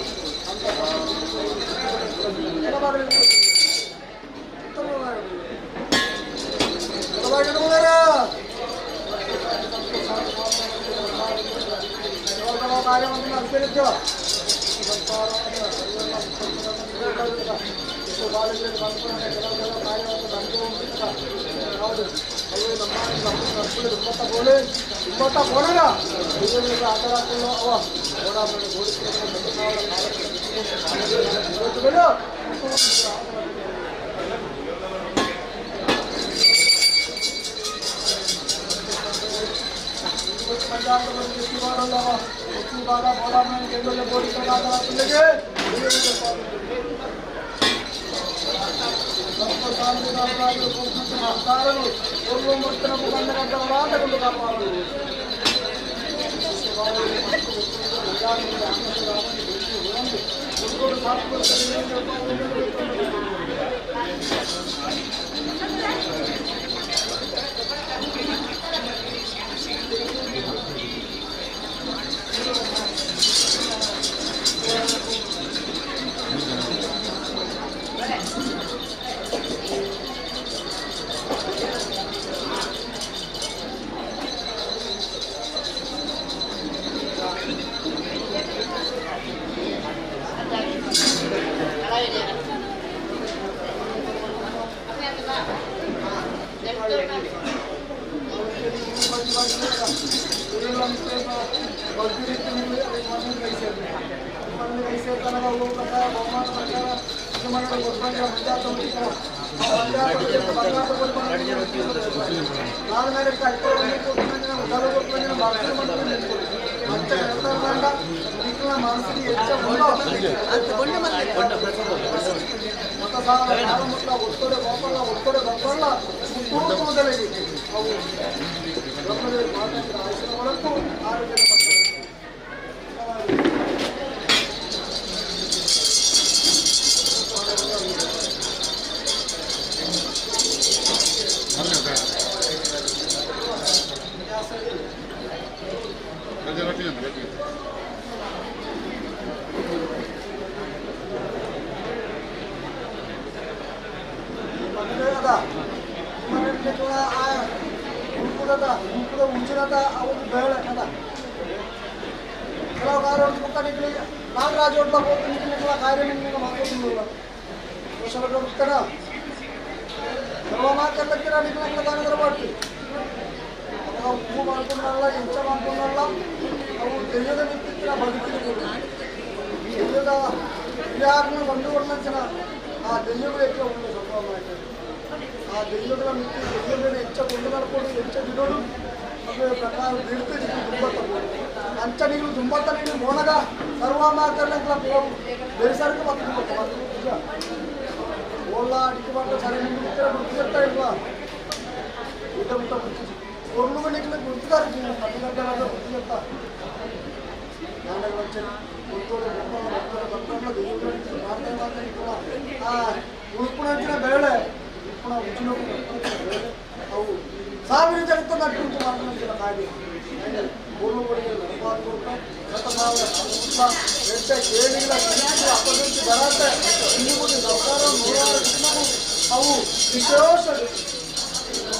ಆ ಉಂಕುದ ಉಂಕುದ ಉಂಚಿನದ ಆ ಒಂದು ಬೇಳೆ ಅದ ಕೆಲವು ಕಾರ್ಯ ಪಕ್ಕ ನಿಕ್ಲಿ ನಾಗರಾಜ ಹೋಟ್ಲ ಹೋಗಿ ನಿಕ್ಲಿ ಕಾರ್ಯ ನಿಮಗೆ ಮಾತಾಡ್ತಿಲ್ಲ ದೋಷ ಸರ್ವ ಮಾತಾಡ್ಲಿಕ್ಕಿರ ನಿಕ್ಲಿ ದಾನದ್ರ ಮಾಡ್ತೀವಿ ಅವಾಗ ಉಪ್ಪು ಮಾಡ್ಕೊಂಡಲ್ಲ ಎಂಚ ಮಾಡ್ಕೊಂಡಲ್ಲ ಅವು ದೆಯ್ಯದ ನಿಂತಿತ್ತಿನ ಬದುಕಿನ ದೆಯ್ಯದ ಕ್ರಿಯಾತ್ಮಕ ಬಂದು ಆ ದೆಯ್ಯಗಳು ಹೆಚ್ಚು ಉಂಟು ಸ್ವಲ್ಪ ಮಾಡ್ತಾರೆ ಆ ದೆಯ್ಯಗಳ ಮಿತ್ತಿ ದೆಯ್ಯಗಳನ್ನ ಹೆಚ್ಚ ಕೊಂಡು ನಡ್ಕೊಂಡು ಹೆಚ್ಚ ಬಿಡೋಡು ಅದು ಪ್ರಕಾರ ಬಿಡ್ತಿದ್ದು ದುಂಬತ್ತ ಅಂಚ ನೀವು ದುಂಬತ್ತ ನೀವು ಮೋನಗ ಸರ್ವ ಮಾತಾಡ್ಲಂತ ಬೆರೆಸರ್ಕ ಮತ್ತು ದುಂಬತ್ತ ಓಲ್ಲ ಅಡಿಕೆ ಮಾಡ್ತಾರೆ ಸರಿ ನಿಮ್ಗೆ ಗುರ್ತಿರ್ತಾ ಇಲ್ವಾ ಊಟ ಊಟ ಗುರ್ತಿಸಿ ಒಳ್ಳು ನಿಕ್ಲೆ ಗುರ್ತಿದ್ದಾರೆ ಕಣ್ಣು ಗುರ್ತಿರ್ತಾ ನಾನೇ ಗುರ್ತೋಡೆ ಬರ್ತಾರೆ ದೆಯ್ಯಗಳು ಮಾಡ್ತಾ ಮಾಡ್ತಾ ಆ ಉಳ್ಪುಣಂಚಿನ ಬೇಳೆ ಉಪ್ಪುಣ ಉಜ್ಜಿನ ಬೇಳೆ ಅವು ಸಾವಿರ ಜಗತ್ತ ನಟ್ಟು ಮಾಡ್ಕೊಂಡ ಕಾಯಿ ಮೂರು ಕೊಡುಗೆ ನಡಪಾದ ಕೊಡ್ತ ಶತಸಾವಿರ ಹೆಚ್ಚ ಕೇಳಿಗಳ ಅಪಗತಿ ಬರತ್ತೆ ಇನ್ನೂ ಸರ್ಕಾರ ನೂರಾರು ಕುಟುಂಬ ಅವು ವಿಶೇಷ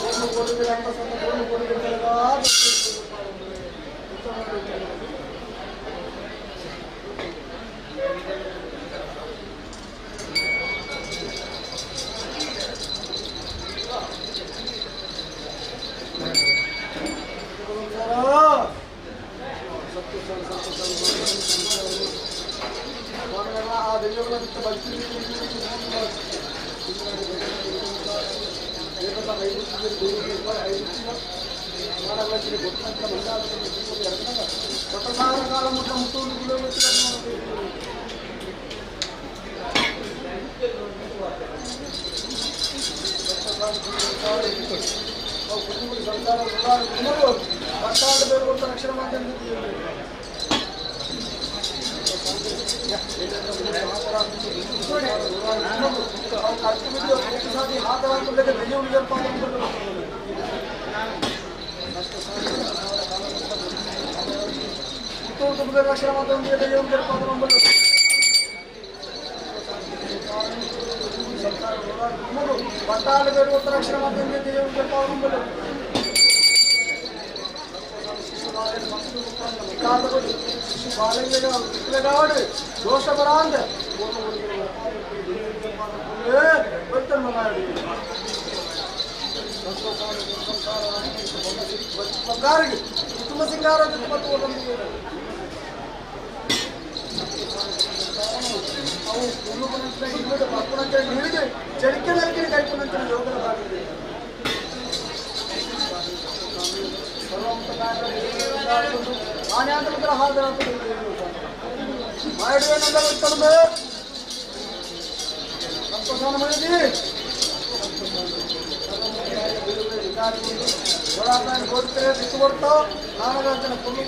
ಮೂರು ಕೊಡುಗೆ ಅಂತ ಸಣ್ಣ ಮೂರು ಕೊಡುಗೆ ದೋಷ ಬರಾಂದ ಕುಟುಂಬ ಸಿಂಗಾರ ಅವು ಹಿಡಿದು ಚಡಿಕೆ ನಲ್ಕಿನ ಕೈಕೊಂಡಂತ ಯೋಗದ ಬಾಗಿದೆ ಆನೆಯಾಂತರ ಹಾಜರಾಗ್ತದೆ ಕೊಡ್ತಾರೆ ಬಿಟ್ಟು ಕೊಡ್ತಾವ ನಾನಗಾಂತನ ಕೊಲ್ಲು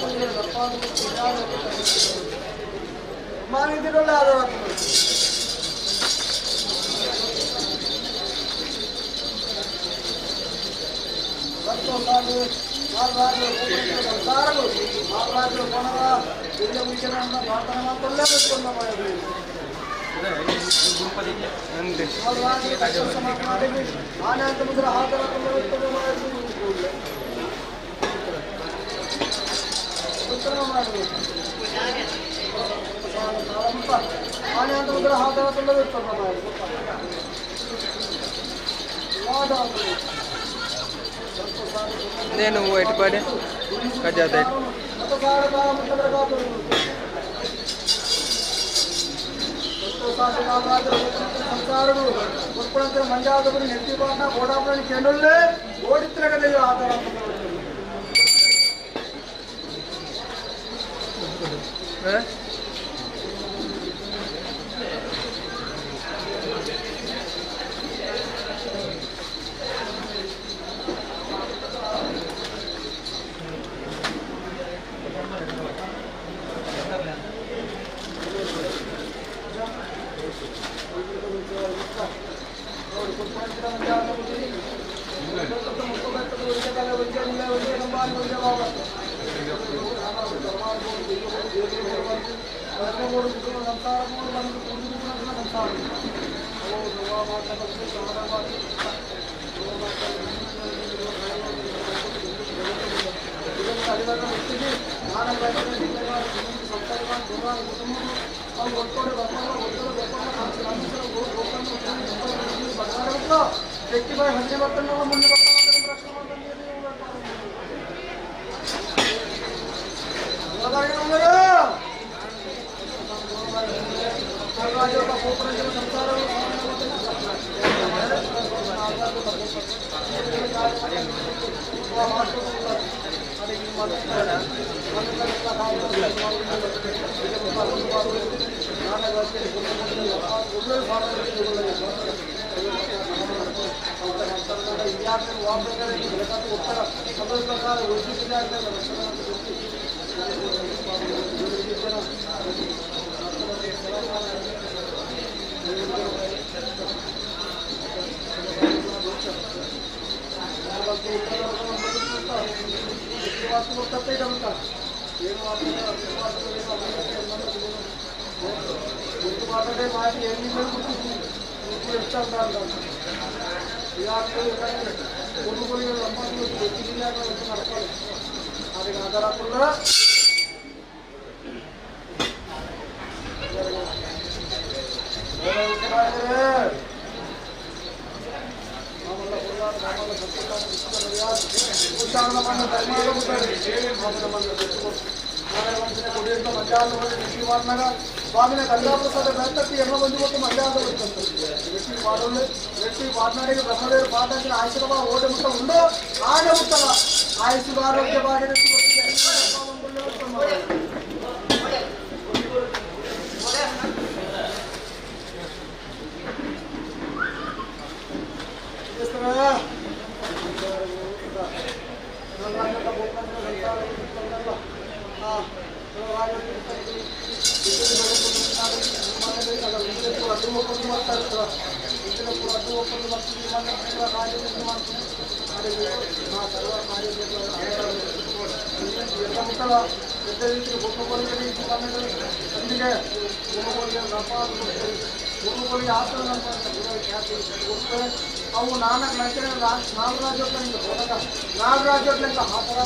ಮಾನಿದಿರಲ್ಲ ಆಧಾರ నేను ఎటుపడే కజాదే ಸ್ವಾಮಿನ ಗಂಗಾಪ್ರಸಾದ ಬೆಳತಕ್ಕಿ ಎಲ್ಲ ಬಂದು ಮತ್ತು ಮಂಡ್ಯಾದ ವ್ಯಕ್ತಿ ಪಾಡೋಳು ವ್ಯಕ್ತಿ ಪಾಟ್ನಾಡಿಗೆ ಬ್ರಹ್ಮದೇವರು ಪಾಠ ಆಶೀರ್ವಾದ ಓಡಿ ಮುಟ್ಟ ಉಂಡು ಆಗ ಮುಟ್ಟಲ್ಲ ಆಯುಷ್ ಆರೋಗ್ಯ ಭಾಗ್ಯ. ಅವು ನಾಲ್ಕು ನಾಗರಾಜ ಆ ಥರ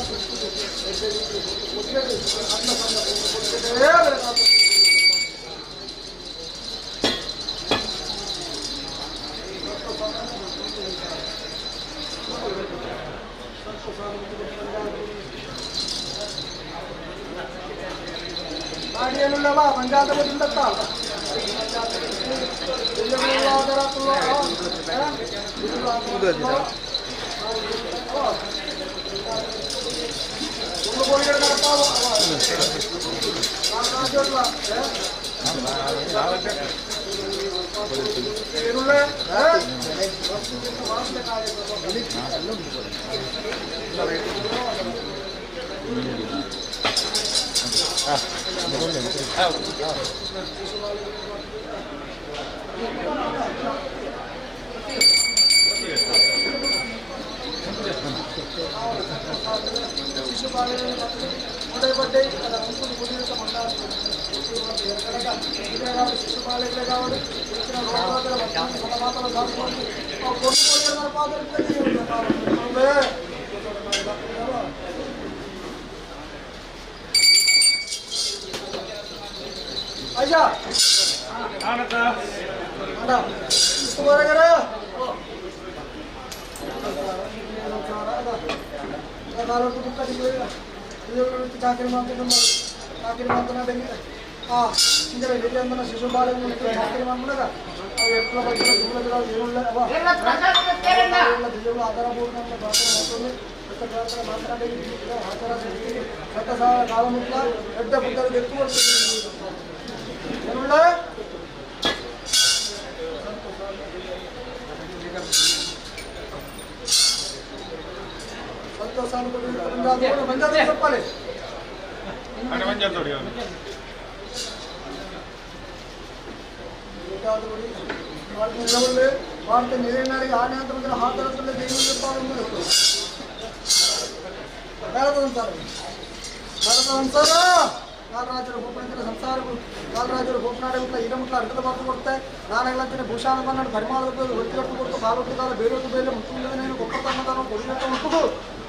ಪಂಚಾಯತ್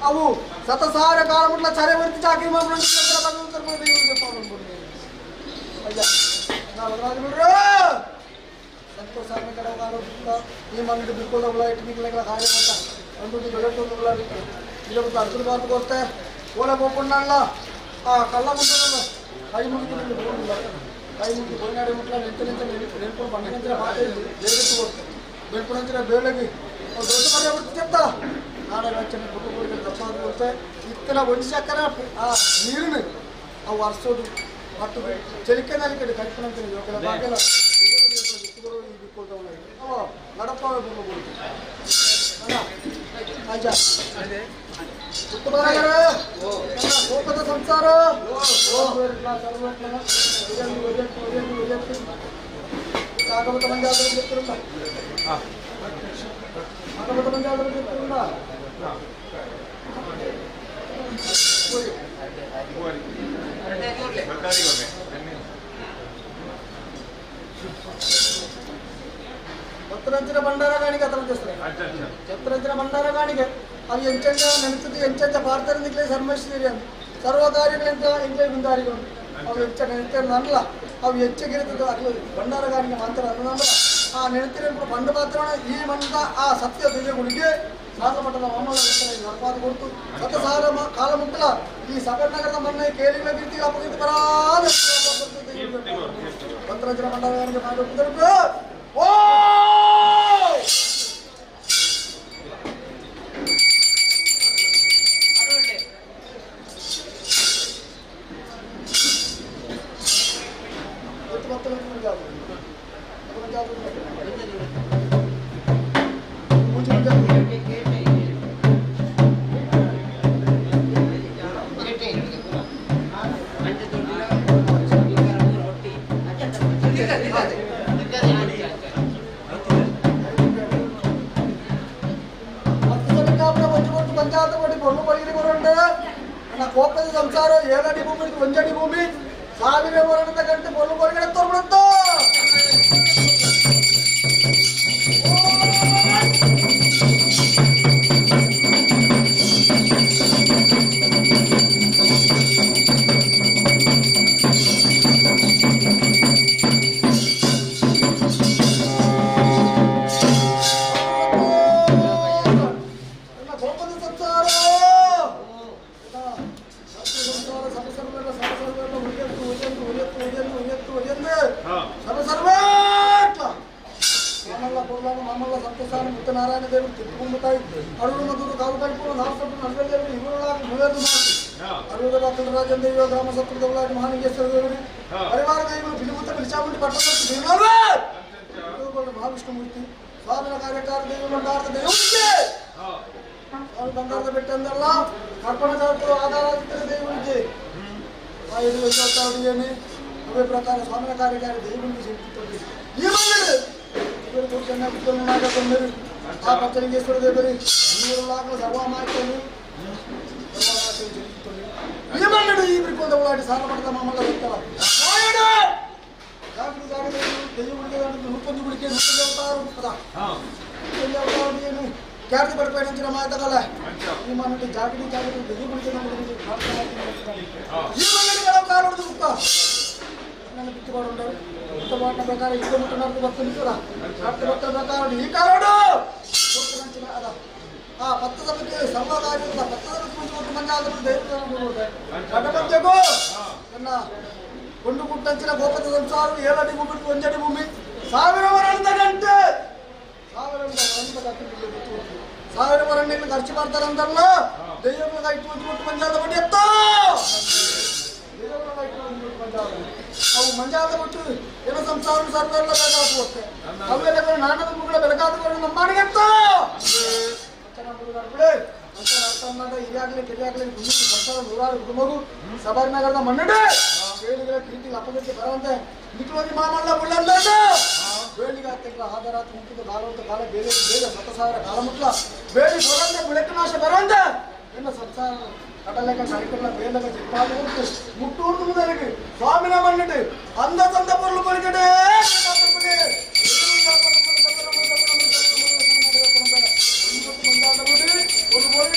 ಅವು ಸತಸಾರ ಕಾಲ ಮುಟ್ಲ ಚರೆ ಬರ್ತಿ ಚಾಕರಿ ಮಾಡ್ಕೊಂಡು ಸಂತೋಷ ಈ ಮಣ್ಣು ಬಿರ್ಕೊಳ್ದವಳ ಇಟ್ಟು ಕಾರ್ಯ ಅಂದು ಅರ್ಜುನ ಬಾರ್ದು ಕೊಡ್ತೆ ಓಲೆ ಹೋಗ್ಕೊಂಡಲ್ಲ ಆ ಕಳ್ಳ ಮುಂದೆ ಕೈ ಮುಗಿದು ಕೈ ಮುಗಿ ಬೋಯ್ನಾಡಿ ಮುಟ್ಲ ನಿಂತು ನಿಂತು ನೆನ್ಕೊಂಡು ಬಂಡ ಬೇರೆ ಕೊಡ್ತೆ ಬೆಳ್ಕೊಂಡ್ರೆ ಬೇಳೆಗೆ ದೊಡ್ಡ ಮನೆ ಬಿಟ್ಟು చెప్తా ನಾಳೆ వెచ్చని పుట్టుకోడికి దప్పాదు కొడితే ఇత్తన ఒంటి చక్కర ఆ నీరుని ఆ వర్షోడు పట్టు చెలికే నలికడు కట్టుకున్నంత యోగల బాగల నడపాలి కోపద సంసార కాకపోతే మంది చెప్తున్నా కాకపోతే మంది చెప్తున్నా ఉత్తరంచిన భండారగానికి అతను చేస్తారు. ఉత్తరంచిన భండారగానికి అవి ఎంచెంచ నెనుతుంది ఎంచెంచ పార్తరిందిలే సర్వేశ్వరి సర్వకార్యగಳೆಂತ ಎಂಕ್ಲೇ ಮುಂದಾರಿಗಳು ಅವು ಹೆಚ್ಚ ನೆನೆತಾರೆ ನನ್ನಲ್ಲ ಅವು ಹೆಚ್ಚಗಿರ್ತದೆ ಅಟ್ಲು ಭಂಡಾರಗಾನಿಗೆ ಮಾತ್ರ ಅನ್ನಲ್ಲ ಆ ನೆನೆತಿರ పండు ಮಾತ್ರ ಈ ಮಂದ ಆ ಸತ್ಯ ಧ್ವಜಗಳಿಗೆ ಸಾಲಮಠದ ಮಾಮಲ್ಲ ನರಪಾದ ಕೊಡ್ತು ಸತಸಾರ ಕಾಲ ಮುಟ್ಟಲ ಈ ಸಬರ್ನಗರದ ಮಣ್ಣೆ ಕೇಳಿಗಳ ಕೀರ್ತಿ ಅಪಕೀರ್ತಿ ಬರಾದ ಮಂತ್ರಜನ ಭಂಡಾರಗಾನಿಗೆ ಮಾಡಿ ಓ ಕೋಪದ ಸಂಸಾರ ಏಳಡಿ ಭೂಮಿ ಒಂಜಡಿ ಭೂಮಿ ಸಾವಿರ ವರ್ಣದ ಗಂಟೆ பொருள் பொருள்களை ತೋರ್ಬಿಡುತ್ತೋ ಕೋಪದ ಸಂಸಾರ ముత్తనారాయణ దేవుడు తిప్పుకుంటాయి అరుణ మధుడు కాలు కడుపు నారసప్పుడు నలభై దేవుడు ఇరువులాగా మూవేరు అరువుల రాజన్ దేవి గ్రామ సత్రుదవులాంటి మహానింగేశ్వర దేవుడి పరివార దైవులు పిలుపుత పిలిచాముండి పట్టణ మహావిష్ణుమూర్తి స్వామిన కార్యకార దేవుడు బండారత దేవుడికి స్వామి బండారత పెట్టిందల్లా కర్పణ జాతులు ఆధారాలు దేవుడికి ఏమి అవే ప్రకారం స్వామిన కార్యకారి దేవుడికి చెబుతుంది ఈ మన్నాడు ఆ పచ్చలింగేశ్వర దేవుడి సర్వమాచలు ఏమన్నాడు ఈ కొందలాంటి సారపడతా మమ్మల్ని నూపొంది గుడికి నూపొంది కదా క్యారెట్ పడిపోయిన మాతగల ఈ మన జాకెట్ జాకెట్ దెయ్యం గుడికి ఈ కాలుడు చూస్తా నన్ను పిచ్చివాడు ఉంటాడు పుట్టబాటిన ప్రకారం ఇద్దరు ముట్టున్నారు భక్తులు కదా భక్తుల ప్రకారం ఈ కాలుడు అదా ఆ పత్త సభకి సర్వకార్యం పత్త సభకి ముందు మంది ఆంధ్రప్రదేశ్ కన్నా కొండు గుట్టంచిన గోపతి సంసారం ఏలడి భూమి కొంజడి భూమి ಸಾವಿರ ವರಂತಗಂಟೆ ಸಾವಿರ ಸಾವಿರ ವರಣ್ಣಗಳು ಖರ್ಚು ಮಾಡ್ತಾರಂತಲ್ಲ ದೆಯ್ಯಗಳ ಇಟ್ಟು ಒಂದು ಮಂಜಾದ ಬಡ್ಡಿ ಎತ್ತ ಅವು ಮಂಜಾದ ಬಿಟ್ಟು ಏನೋ ಸಂಸಾರ ಸರ್ವೆಲ್ಲ ಬೆಳಗಾತು ಅವೆಲ್ಲ ನಾನದ ಮುಗಳ ಬೆಳಗಾದವರು ನಮ್ಮನಿಗೆತ್ತ ಹಿರಿಯಾಗಲಿ ಕಿರಿಯಾಗಲಿ ಸಂಸಾರ ನೂರಾರು ಕುಟುಂಬಗಳು ಸಬಾರಿನಗರದ ಮನ್ನಡೆ ಕೇಳಿಗಳ ಕೀರ್ತಿ ಅಪಗತಿ ಬರಂತೆ ನಿಖಲೋಗಿ ಮಾಮಲ್ಲ ಮುಳ್ಳಲ್ಲ ಬೇಳಿಗೆ ಆತಂಕ ಆಧಾರ ಮುಟ್ಟಿದ ಕಾಲವಂತ ಕಾಲ ಬೇರೆ ಬೇಗ ಸತಸಾವಿರ ಕಾಲ ಮುಟ್ಲ ಬೇಡಿ ಬರಂತೆ ಬೆಳಕು ನಾಶ ಬರಂತೆ ಎನ್ನ ಸಂಸಾರ ಕಡಲಕ ಕೈಕಲ್ಲ ಬೇಲಕ ಚಿಪ್ಪಾದ ಮುಟ್ಟೂರ್ದು முதலுக்கு சுவாமின மண்ணிட்டு அந்த சந்த பொருள் பொருட்கடே ஒரு பொருள்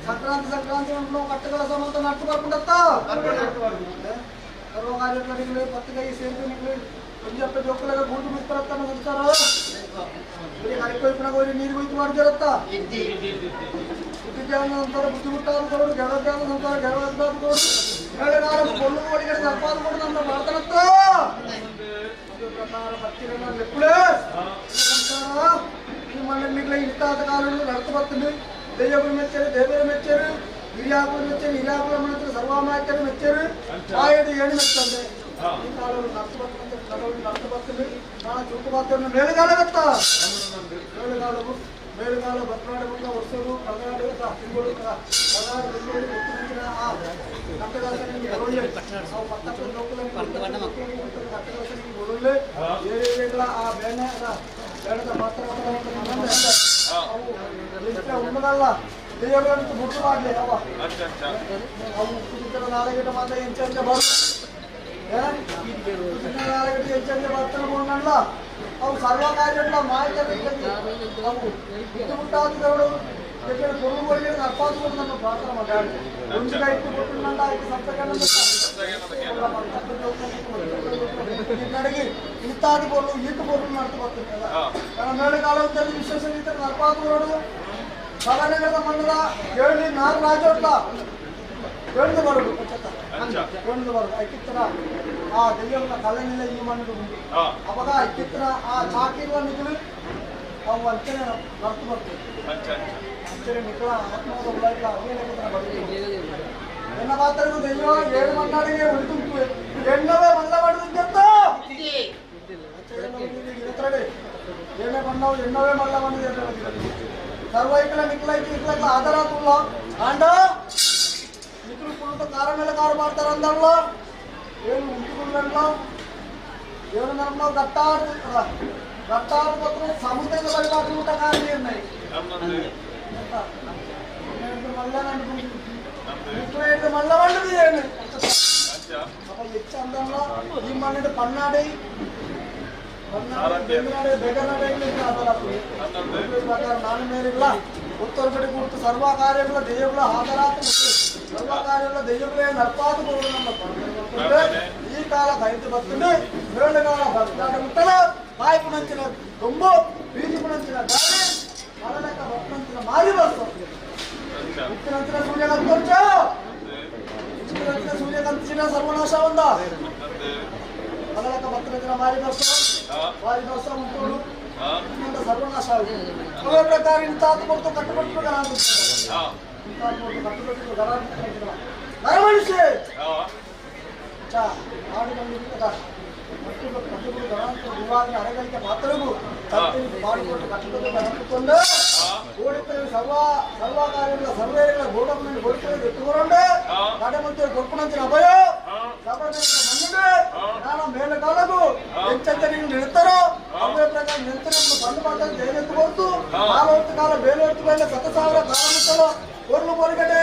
Sankranti Sankranti ಕಟ್ಟಗಳ ನಟ್ಟು ಬರ್ಕೊಂಡತ್ತ ಸರ್ವಕಾರ್ಯಗಳು ಪತ್ತು ಕೈ ಸೇರಿದು ಒಂಜಪ್ಪ ಜೋಕುಲಾಗ ಗೂಡು ಬಿಸ್ಪರತ್ತ ಸಂಸಾರ ಕರೆಕೊಯ್ಪನಾಗ ನೀರು ಕೊಯ್ತು ಮಾಡ್ದಿರತ್ತ ಬುದ್ಧಿಜ್ಞಾನ ಸಂಸಾರ ಬುದ್ಧಿ ಮುಟ್ಟಾದ ಕೊಡು ಗೆಳಜ್ಞಾನ ಸಂಸಾರ ಗೆಳಜ್ಞಾನ ಕೊಡು ಹೇಳಗಾರ ಕೊಲ್ಲು ಕೋಡಿಗೆ ಸರ್ಪಾದ ಕೊಡು ನಮ್ಮ ಮಾಡ್ತಾನತ್ತ ಪ್ರಕಾರ ಭಕ್ತಿಗಳನ್ನ ಲೆಕ್ಕುಳೆ ಸಂಸಾರ ಈ ಮಣ್ಣಲ್ಲಿ ಇಂತಾದ ಕಾಲಗಳು ನಡ್ತು ಬರ್ತೀನಿ ದೆಯ್ಯಗಳು ಮೆಚ್ಚರು ದೇವರು ಮೆಚ್ಚರು ಹಿರಿಯಾಕುలు ಮೆಚ್ಚರು ಹಿರಿಯಾಕುಲ ಮೆಚ್ಚರು ಸರ್ವಮಾಯಕರು ಮೆಚ್ಚರು ಆಯಡು ಏಣು ಮೆಚ್ಚಂದೆ ಈ ಕಾಲಗಳು ನಡ್ತು ಬರ್ತಂತೆ ಕಡವರು ನಡ್ತು ಬರ್ತೀನಿ ನಾ ಚೂಕು ಬಾತನ್ನು ಮೇಲುಗಾಲ ಗೊತ್ತ ಮೇಲುಗಾಲವು ಮೇಲುಗಾಲ ಬತ್ನಾಡು ಬಿಟ್ಟ ವರ್ಷಗಳು ಕರ್ನಾಟಕ ತಿಂಗಳು ಕರ್ನಾಟಕ ಬೆಂಗಳೂರು ಮುಖ್ಯಮಂತ್ರಿ ಆ ಕಟ್ಟದಾಸನಿಗೆ ಬರೋಳ್ಳೆ ಅವು ಪತ್ತಪ್ಪ ಕಟ್ಟದಾಸನಿಗೆ ಬರೋಳ್ಳೆ ಏರಿಗಳ ಆ ಬೇನೆ ಬೇಡದ ಪಾತ್ರ ಅವು ಉಣ್ಣದಲ್ಲ ದೇವರನ್ನು ಗುರುತುವಾಗಲಿ ಅವ ಅವು ಕುದಿತರ ನಾಳೆಗಿಟ ಮಾತ್ರ ಎಂಚಂಚ ಬರು ನಾಳೆಗಿಟ ಎಂಚಂಚ ಬರ್ತಾನೆ ಬೋಣಲ್ಲ ಅವು ಸರ್ವ ಕಾರ್ಯಗಳ ಮಾಹಿತಿ ಅವು ಬುದ್ಧಿ ಮುಟ್ಟಾದವರು ಕೊಡುಗಳಿಗೆ ಅರ್ಪಾದುಕೊಂಡು ನಮ್ಮ ಪ್ರಾರ್ಥನೆ ಮಾತಾಡಿ ಒಂದು ಇಟ್ಟು ಕೊಟ್ಟು ಆಯ್ತು ಸಪ್ತಕನ್ನಡಿಗೆ ಇಂತಾದ ಬೋಲು ಈತ ಬೋಲು ನಡ್ತು ಬರ್ತದೆ ನನ್ನ ಮೇಳೆ ಕಾಲದಲ್ಲಿ ವಿಶೇಷ ರೀತಿಯ ನರ್ಪಾದುಗಳು ಸವರ್ಣಗಳ ಮಣ್ಣದ ಹೇಳಿ ನಾರು ರಾಜೋಟ್ಲ ಹೇಳಿದ ಬರೋದು ಹೇಳಿದ ಬರೋದು ಐಕಿತ್ತರ ಆ ದೆಯ್ಯನ ಕಲ್ಲನಿಲ್ಲ ಈ ಮಣ್ಣು ಅವಾಗ ಐಕಿತ್ತರ ಆ ಚಾಕಿರುವ ನಿಗುಲು ಅವು ಅಂಚನೆ ನಡ್ತು ಬರ್ತದೆ ಅಂಚನೆ ನಿಕ್ಕಳ ಆತ್ಮದ ಉಳ್ಳಾಗ್ಲ ಅವೇ ಬರ್ತದೆ ಎನ್ನ ಮಾತಾಡಿದ ದೆಯ್ಯ ಏಳು ಮಣ್ಣಾಡಿಗೆ ಉಳಿದುಂಟು ಎಣ್ಣವೇ ಮಲ್ಲ ಮಾಡಿದಂತ ಏನೇ ಬಣ್ಣವು ಎಣ್ಣವೇ ಮಲ್ಲ ಮಾಡಿದೆ ಸರ್ವೈಕಲ ನಿಕ್ಲೈತಿ ಇಕ್ಲೈಕ್ಲ ಆಧಾರ ತುಲ್ಲ ಆಂಡ ನಿಕ್ಲು ಕುಳ್ಳುತ್ತ ಕಾರ ಮೇಲೆ ಕಾರು ಮಾಡ್ತಾರ ಅಂದಲ್ಲ ಏನು ಉಂಟುಕೊಳ್ಳಲ್ಲ ಏನು ನಮ್ಮ ಗಟ್ಟಾರು ಗಟ್ಟಾರು ಪತ್ರ ಸಮುದ್ರದ ಬಳಿ ಊಟ ಕಾರ ನೀರ್ನೈ ಮಲ್ಲ ನಿಕ್ಲ ಮಲ್ಲ ಮಾಡಿದ ಏನು ಅಪ್ಪ ಹೆಚ್ಚು ಅಂದಲ್ಲ ಈ ಮಣ್ಣಿನ ಪನ್ನಾಡಿ ನಾನು ಮೇಲಿಲ್ಲ ಉತ್ತರ ಕಡೆ ಕೂತು ಸರ್ವ ಕಾರ್ಯಗಳ ದೇವಗಳ ಹಾದರಾತ ಸರ್ವ ಕಾರ್ಯಗಳ ದೈವಗಳೇ ನಡ್ಪಾದು ನಮ್ಮ ಪ್ರಾರ್ಥನೆ. ಈ ಕಾಲ ಕೈದು ಬರ್ತದೆ ಮೇಳುಗಾಲ ಬರ್ತಾಡ ಮುಟ್ಟಲ ಕಾಯ್ಪುನಂಚಿನ ದೊಂಬು ಬೀಜಪುನಂಚಿನ ಗಾಳಿ ಮರಲೆಕ್ಕ ಬರ್ತಂಚಿನ ಮಾರಿ ಬರ್ತದೆ. ಉಪ್ಪಿನಂಚಿನ ಸೂರ್ಯಕಾಂತ ಉಪ್ಪಿನಂಚಿನ ಸೂರ್ಯಕಾಂತಿನ ಸರ್ವನಾಶ ಒಂದ ಮರಲೆಕ್ಕ ಬರ್ತಂಚಿನ ಮಾರಿ ಬರ್ಸ ಮಾರಿ ಬರ್ಸ ಉಂಟು ಸರ್ವನಾಶ ಅವೇ ಪ್ರಕಾರ ಇಂತಾತ ಕೊಡ್ತು ಕಟ್ಟುಪಟ್ಟು ನರಮನುಷ್ಯ ಅರೆಗಳಿಗೆ ಪಾತ್ರಗೂ ಮಾಡಿಕೊಟ್ಟು ಕಟ್ಟುಕೊಂಡು ಸರ್ವ ಸರ್ವ ಕಾರ್ಯಗಳ ಸರ್ವೇಗಳ ಗೋಡನ್ನು ಎತ್ತುಕೊಂಡು ಕಡೆ ಕೊಪ್ಪಣಂಚಿನ ಅಭಯ ಮಣ್ಣಿಗೆ ನಾನು ಮೇಲೆ ಕಾಲಗೂ ಎಂಚಂತ ನೀವು ನಿಲ್ತಾರೋ ಅವೇ ಪ್ರಕಾರ ನಿಂತರೆ ಬಂದು ಮಾತಾಡಿ ಜೈಲೆತ್ತು ಹೊರತು ಕಾಲ ಕಾಲ ಬೇಲೆ ಹೊರತು ಮೇಲೆ 1,000 ಕಾಲ ಮುಟ್ಟಲು ಒರ್ಲು ಹೊರಗಡೆ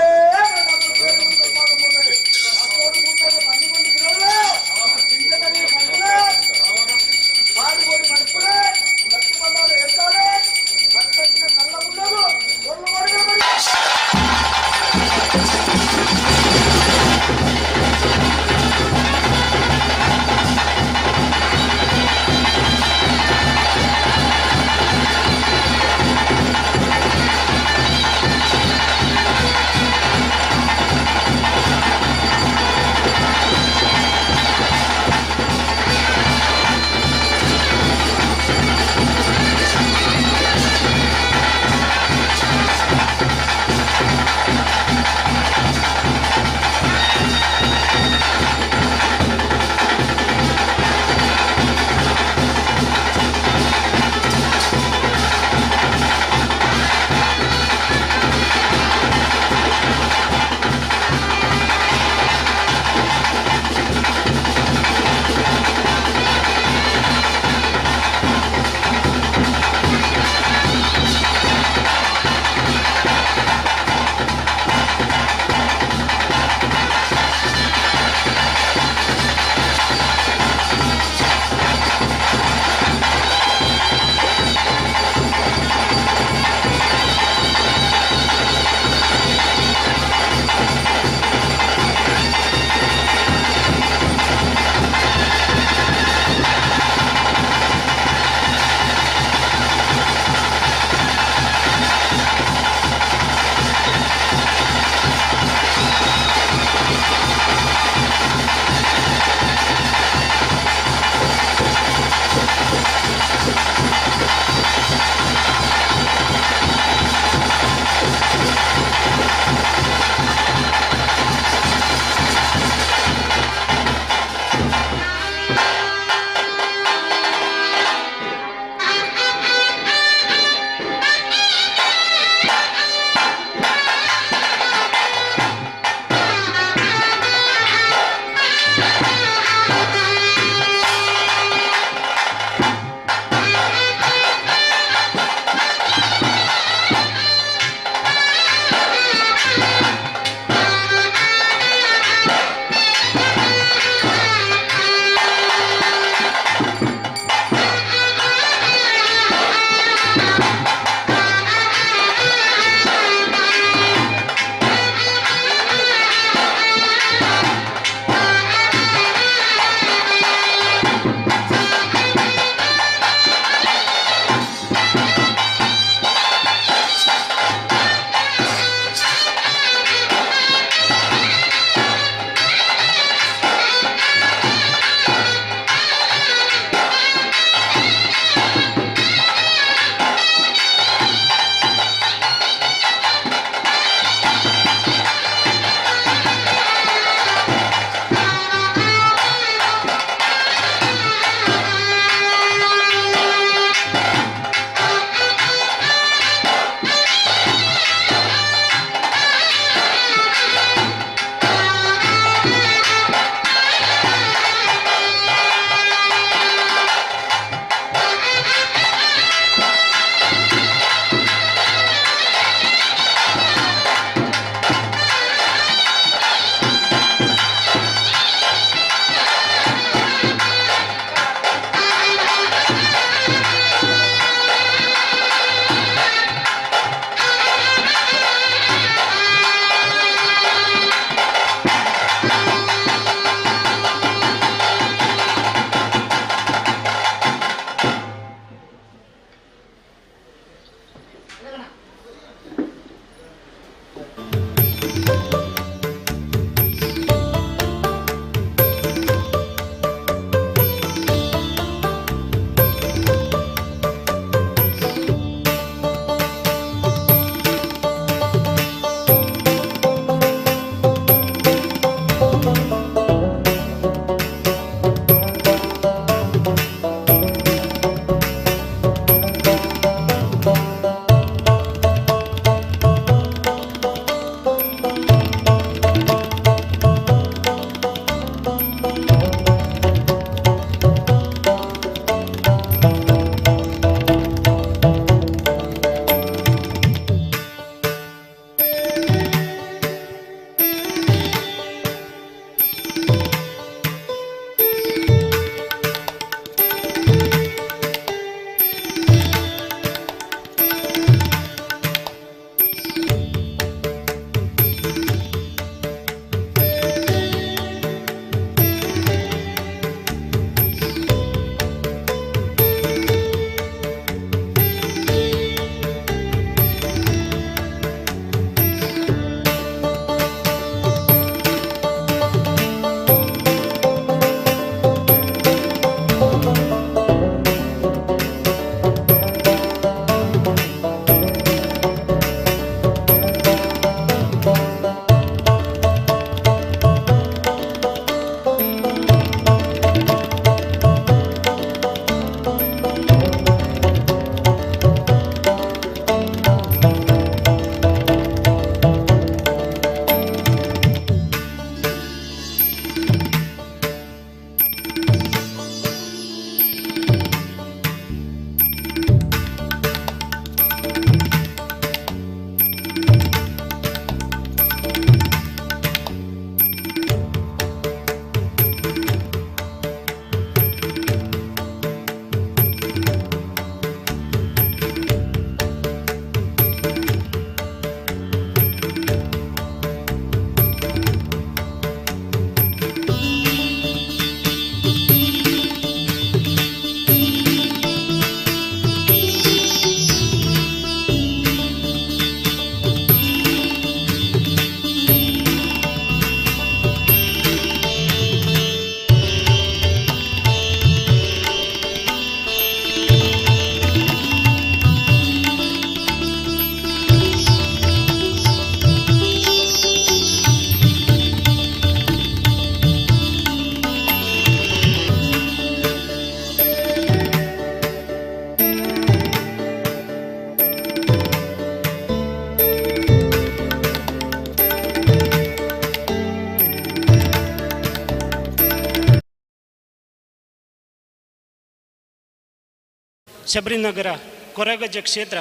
ಶಬರಿನಗರ ಕೊರಗಜ್ಜ ಕ್ಷೇತ್ರ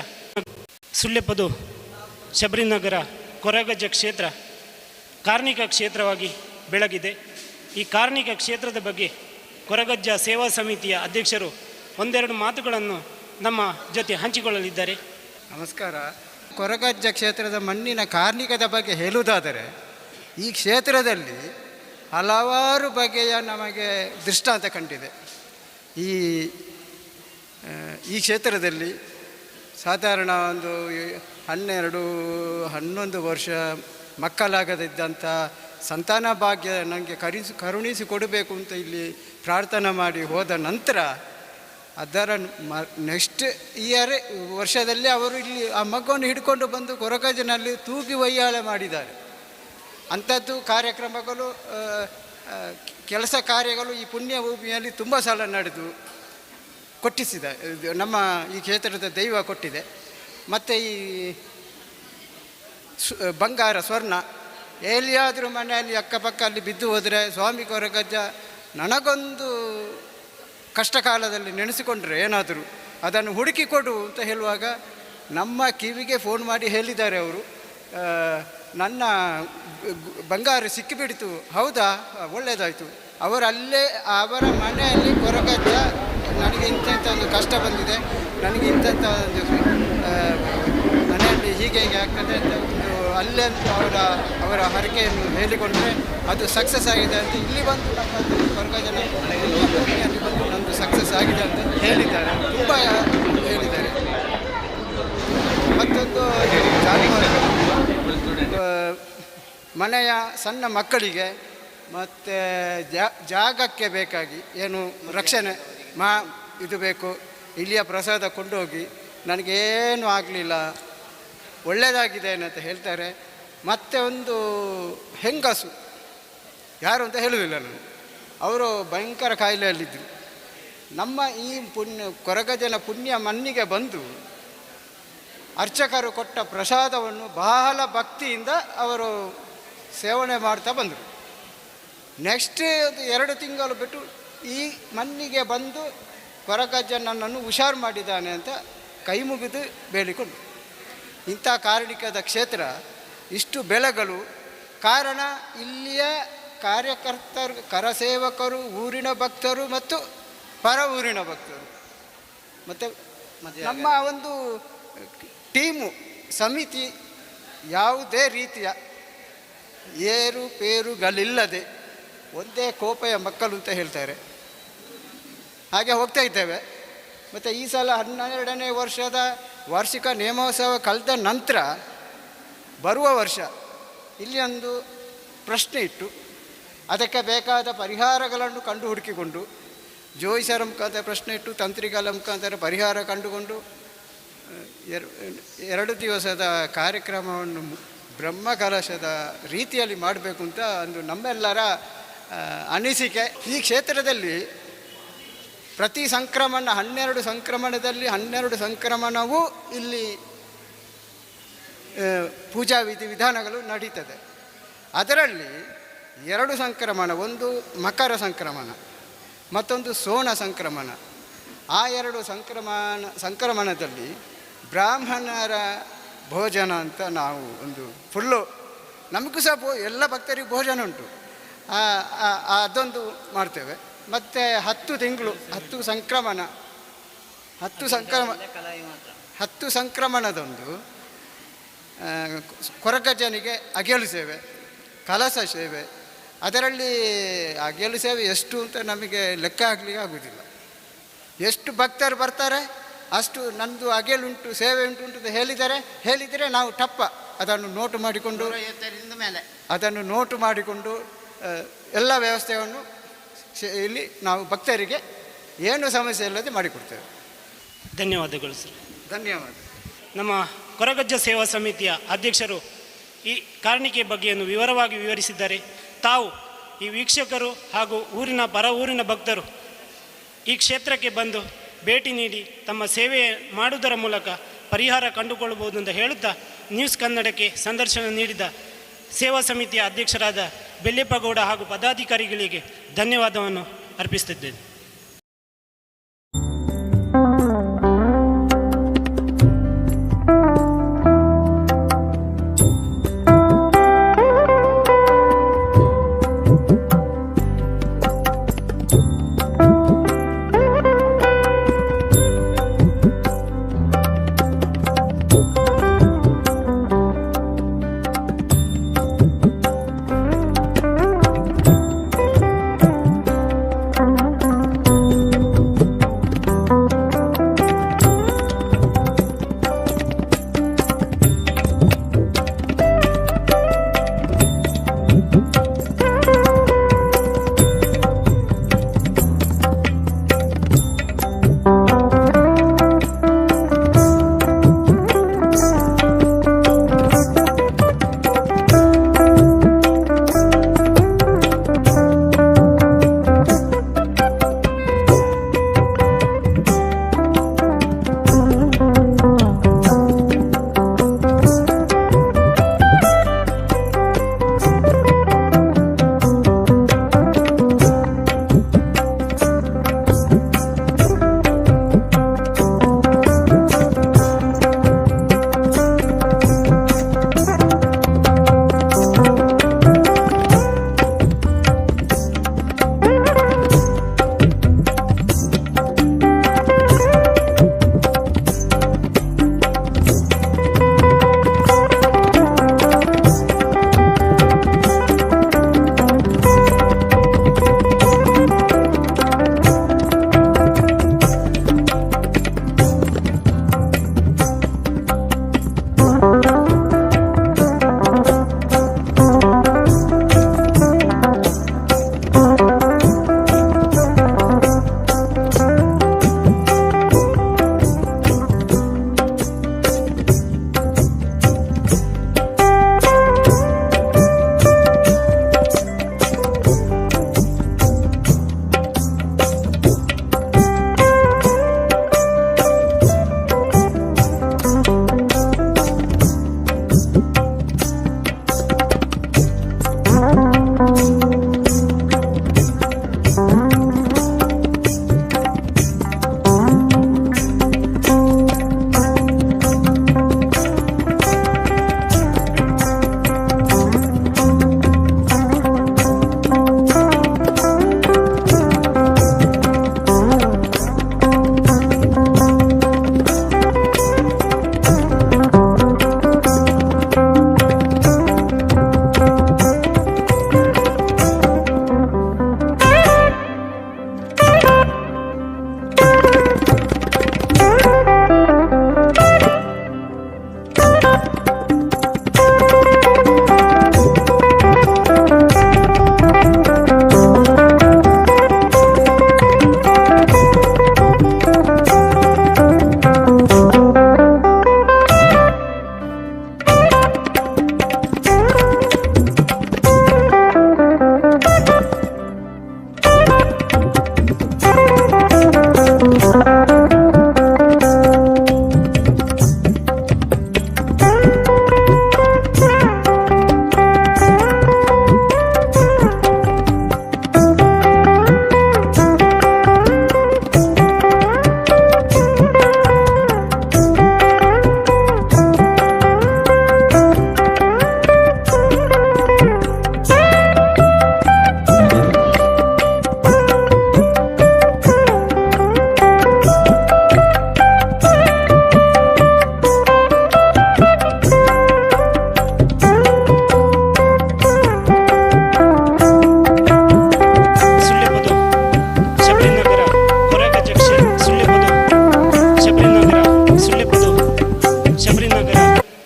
ಸುಳ್ಯಪದು ಶಬರಿನಗರ ಕೊರಗಜ್ಜ ಕ್ಷೇತ್ರ ಕಾರ್ಣಿಕ ಕ್ಷೇತ್ರವಾಗಿ ಬೆಳಗಿದೆ. ಈ ಕಾರ್ಣಿಕ ಕ್ಷೇತ್ರದ ಬಗ್ಗೆ ಕೊರಗಜ್ಜ ಸೇವಾ ಸಮಿತಿಯ ಅಧ್ಯಕ್ಷರು ಒಂದೆರಡು ಮಾತುಗಳನ್ನು ನಮ್ಮ ಜೊತೆ ಹಂಚಿಕೊಳ್ಳಲಿದ್ದಾರೆ. ನಮಸ್ಕಾರ. ಕೊರಗಜ್ಜ ಕ್ಷೇತ್ರದ ಮಣ್ಣಿನ ಕಾರ್ಣಿಕದ ಬಗ್ಗೆ ಹೇಳುವುದಾದರೆ, ಈ ಕ್ಷೇತ್ರದಲ್ಲಿ ಹಲವಾರು ಬಗೆಯ ನಮಗೆ ದೃಷ್ಟಾಂತ ಕಂಡಿದೆ. ಈ ಈ ಕ್ಷೇತ್ರದಲ್ಲಿ ಸಾಧಾರಣ ಒಂದು 12-11 ವರ್ಷ ಮಕ್ಕಳಾಗದಿದ್ದಂಥ ಸಂತಾನ ಭಾಗ್ಯ ನನಗೆ ಕರುಣಿಸಿ ಕೊಡಬೇಕು ಅಂತ ಇಲ್ಲಿ ಪ್ರಾರ್ಥನೆ ಮಾಡಿ ಹೋದ ನಂತರ ಅದರ ನೆಕ್ಸ್ಟ್ ಇಯರ್ ವರ್ಷದಲ್ಲಿ ಅವರು ಇಲ್ಲಿ ಆ ಮಗುವನ್ನು ಹಿಡ್ಕೊಂಡು ಬಂದು ಕೊರಗಜ್ಜನಲ್ಲಿ ತೂಗಿ ವೈಯಾಳೆ ಮಾಡಿದ್ದಾರೆ. ಅಂಥದ್ದು ಕಾರ್ಯಕ್ರಮಗಳು, ಕೆಲಸ ಕಾರ್ಯಗಳು ಈ ಪುಣ್ಯ ಭೂಮಿಯಲ್ಲಿ ತುಂಬ ಸಲ ನಡೆದು ಕೊಟ್ಟಿಸಿದ ಇದು ನಮ್ಮ ಈ ಕ್ಷೇತ್ರದ ದೈವ ಕೊಟ್ಟಿದೆ. ಮತ್ತು ಈ ಬಂಗಾರ ಸ್ವರ್ಣ ಎಲ್ಲಿಯಾದರೂ ಮನೆಯಲ್ಲಿ ಅಕ್ಕಪಕ್ಕ ಅಲ್ಲಿ ಬಿದ್ದು ಹೋದರೆ ಸ್ವಾಮಿ ಕೊರಗಜ್ಜ ನನಗೊಂದು ಕಷ್ಟ ಕಾಲದಲ್ಲಿ ನೆನೆಸಿಕೊಂಡ್ರೆ ಏನಾದರೂ ಅದನ್ನು ಹುಡುಕಿ ಕೊಡು ಅಂತ ಹೇಳುವಾಗ ನಮ್ಮ ಕಿವಿಗೆ ಫೋನ್ ಮಾಡಿ ಹೇಳಿದ್ದಾರೆ ಅವರು, ನನ್ನ ಬಂಗಾರ ಸಿಕ್ಕಿಬಿಡ್ತು. ಹೌದಾ, ಒಳ್ಳೆಯದಾಯಿತು. ಅವರಲ್ಲೇ ಅವರ ಮನೆಯಲ್ಲಿ ಕೊರಗಜ್ಜ ನನಗೆ ಇಂಥ ಒಂದು ಕಷ್ಟ ಬಂದಿದೆ, ನನಗೆ ಇಂಥ ಒಂದು ಮನೆಯಲ್ಲಿ ಹೀಗೆ ಹೀಗೆ ಆಗ್ತದೆ ಅಂತ ಒಂದು ಅಲ್ಲೇ ಅವರ ಅವರ ಹರಕೆಯನ್ನು ಹೇಳಿಕೊಂಡ್ರೆ ಅದು ಸಕ್ಸಸ್ ಆಗಿದೆ ಅಂತ ಇಲ್ಲಿ ಬಂದು ನಮ್ಮ ಕೊರಗಜ್ಜನ ಭೂಮಿಯಲ್ಲಿ ಬಂದು ನಮ್ಮದು ಸಕ್ಸಸ್ ಆಗಿದೆ ಅಂತ ಹೇಳಿದ್ದಾರೆ, ತುಂಬ ಹೇಳಿದ್ದಾರೆ. ಮತ್ತೊಂದು ಜಾನುವಾರುಗಳು, ಮನೆಯ ಸಣ್ಣ ಮಕ್ಕಳಿಗೆ ಮತ್ತು ಜಾಗಕ್ಕೆ ಬೇಕಾಗಿ ಏನು ರಕ್ಷಣೆ ಇದು ಬೇಕು, ಇಲ್ಲಿಯ ಪ್ರಸಾದ ಕೊಂಡೋಗಿ ನನಗೇನು ಆಗಲಿಲ್ಲ, ಒಳ್ಳೆಯದಾಗಿದೆ ಅಂತ ಹೇಳ್ತಾರೆ. ಮತ್ತು ಒಂದು ಹೆಂಗಸು, ಯಾರು ಅಂತ ಹೇಳುವುದಿಲ್ಲ ನಾನು, ಅವರು ಭಯಂಕರ ಕಾಯಿಲೆಯಲ್ಲಿದ್ದರು. ನಮ್ಮ ಈ ಪುಣ್ಯ ಕೊರಗಜ್ಜನ ಪುಣ್ಯ ಮಣ್ಣಿಗೆ ಬಂದು ಅರ್ಚಕರು ಕೊಟ್ಟ ಪ್ರಸಾದವನ್ನು ಬಹಳ ಭಕ್ತಿಯಿಂದ ಅವರು ಸೇವನೆ ಮಾಡ್ತಾ ಬಂದರು. ನೆಕ್ಸ್ಟ್ 2 ತಿಂಗಳು ಬಿಟ್ಟು ಈ ಮಣ್ಣಿಗೆ ಬಂದು ಕೊರಗಜ್ಜ ನನ್ನನ್ನು ಹುಷಾರು ಮಾಡಿದ್ದಾನೆ ಅಂತ ಕೈ ಮುಗಿದು ಬೇಡಿಕೊಂಡು. ಇಂಥ ಕಾರಣಿಕದ ಕ್ಷೇತ್ರ ಇಷ್ಟು ಬೆಳಗಲು ಕಾರಣ ಇಲ್ಲಿಯ ಕಾರ್ಯಕರ್ತರು, ಕರಸೇವಕರು, ಊರಿನ ಭಕ್ತರು ಮತ್ತು ಪರ ಊರಿನ ಭಕ್ತರು, ಮತ್ತು ನಮ್ಮ ಒಂದು ಟೀಮು ಸಮಿತಿ ಯಾವುದೇ ರೀತಿಯ ಏರುಪೇರುಗಳಿಲ್ಲದೆ ಒಂದೇ ಕೋಪೆಯ ಮಕ್ಕಳು ಅಂತ ಹೇಳ್ತಾರೆ, ಹಾಗೆ ಹೋಗ್ತಾ ಇದ್ದೇವೆ. ಮತ್ತು ಈ ಸಲ 12ನೇ ವರ್ಷದ ವಾರ್ಷಿಕ ನೇಮೋತ್ಸವ ಕಳೆದ ನಂತರ ಬರುವ ವರ್ಷ ಇಲ್ಲಿ ಒಂದು ಪ್ರಶ್ನೆ ಇಟ್ಟು ಅದಕ್ಕೆ ಬೇಕಾದ ಪರಿಹಾರಗಳನ್ನು ಕಂಡು ಹುಡುಕಿಕೊಂಡು ಜೋಯಿಸರ ಮುಖಾಂತರ ಪ್ರಶ್ನೆ ಇಟ್ಟು ತಂತ್ರಿಗಳ ಮುಖಾಂತರ ಪರಿಹಾರ ಕಂಡುಕೊಂಡು 2 ದಿವಸದ ಕಾರ್ಯಕ್ರಮವನ್ನು ಬ್ರಹ್ಮಕಲಶದ ರೀತಿಯಲ್ಲಿ ಮಾಡಬೇಕು ಅಂತ ಒಂದು ನಮ್ಮೆಲ್ಲರ ಅನಿಸಿಕೆ. ಈ ಕ್ಷೇತ್ರದಲ್ಲಿ ಪ್ರತಿ ಸಂಕ್ರಮಣ 12 ಸಂಕ್ರಮಣದಲ್ಲಿ 12 ಸಂಕ್ರಮಣವೂ ಇಲ್ಲಿ ಪೂಜಾ ವಿಧಿ ವಿಧಾನಗಳು ನಡೀತದೆ. ಅದರಲ್ಲಿ 2 ಸಂಕ್ರಮಣ, ಒಂದು ಮಕರ ಸಂಕ್ರಮಣ, ಮತ್ತೊಂದು ಸೋಣ ಸಂಕ್ರಮಣ. ಆ 2 ಸಂಕ್ರಮಣದಲ್ಲಿ ಬ್ರಾಹ್ಮಣರ ಭೋಜನ ಅಂತ ನಾವು ಒಂದು ಫುಲ್ಲು ನಮಗೂ ಸಹ ಎಲ್ಲ ಭಕ್ತರಿಗೂ ಭೋಜನ ಉಂಟು, ಅದೊಂದು ಮಾಡ್ತೇವೆ. ಮತ್ತು 10 ತಿಂಗಳು, 10 ಸಂಕ್ರಮಣ, 10 ಸಂಕ್ರಮ, 10 ಸಂಕ್ರಮಣದಂದು ಕೊರಗಜ್ಜನಿಗೆ ಅಗೇಲು ಸೇವೆ, ಕಲಸ ಸೇವೆ. ಅದರಲ್ಲಿ ಅಗೇಲು ಸೇವೆ ಎಷ್ಟು ಅಂತ ನಮಗೆ ಲೆಕ್ಕ ಹಾಕಲಿಕ್ಕೆ ಆಗುವುದಿಲ್ಲ. ಎಷ್ಟು ಭಕ್ತರು ಬರ್ತಾರೆ ಅಷ್ಟು ನಂದು ಅಗೇಲುಂಟು, ಸೇವೆ ಉಂಟು ಅಂತ ಹೇಳಿದರೆ ನಾವು ಟಪ್ಪ ಅದನ್ನು ನೋಟು ಮಾಡಿಕೊಂಡು, ಅದನ್ನು ನೋಟು ಮಾಡಿಕೊಂಡು ಎಲ್ಲ ವ್ಯವಸ್ಥೆಯನ್ನು ಇಲ್ಲಿ ನಾವು ಭಕ್ತರಿಗೆ ಏನು ಸಮಸ್ಯೆ ಇಲ್ಲದೆ ಮಾಡಿಕೊಡ್ತೇವೆ. ಧನ್ಯವಾದಗಳು ಸರ್. ಧನ್ಯವಾದ. ನಮ್ಮ ಕೊರಗಜ್ಜ ಸೇವಾ ಸಮಿತಿಯ ಅಧ್ಯಕ್ಷರು ಈ ಕಾರಣಿಕೆ ಬಗ್ಗೆಯನ್ನು ವಿವರವಾಗಿ ವಿವರಿಸಿದ್ದಾರೆ. ತಾವು ಈ ವೀಕ್ಷಕರು ಹಾಗೂ ಊರಿನ ಪರ ಊರಿನ ಭಕ್ತರು ಈ ಕ್ಷೇತ್ರಕ್ಕೆ ಬಂದು ಭೇಟಿ ನೀಡಿ ತಮ್ಮ ಸೇವೆ ಮಾಡುವುದರ ಮೂಲಕ ಪರಿಹಾರ ಕಂಡುಕೊಳ್ಳಬಹುದು ಅಂತ ಹೇಳುತ್ತಾ ನ್ಯೂಸ್ ಕನ್ನಡಕ್ಕೆ ಸಂದರ್ಶನ ನೀಡಿದ ಸೇವಾ ಸಮಿತಿಯ ಅಧ್ಯಕ್ಷರಾದ ಬೆಳ್ಯಪ್ಪಗೌಡ ಹಾಗೂ ಪದಾಧಿಕಾರಿಗಳಿಗೆ ಧನ್ಯವಾದವನ್ನು ಅರ್ಪಿಸುತ್ತಿದ್ದೇನೆ.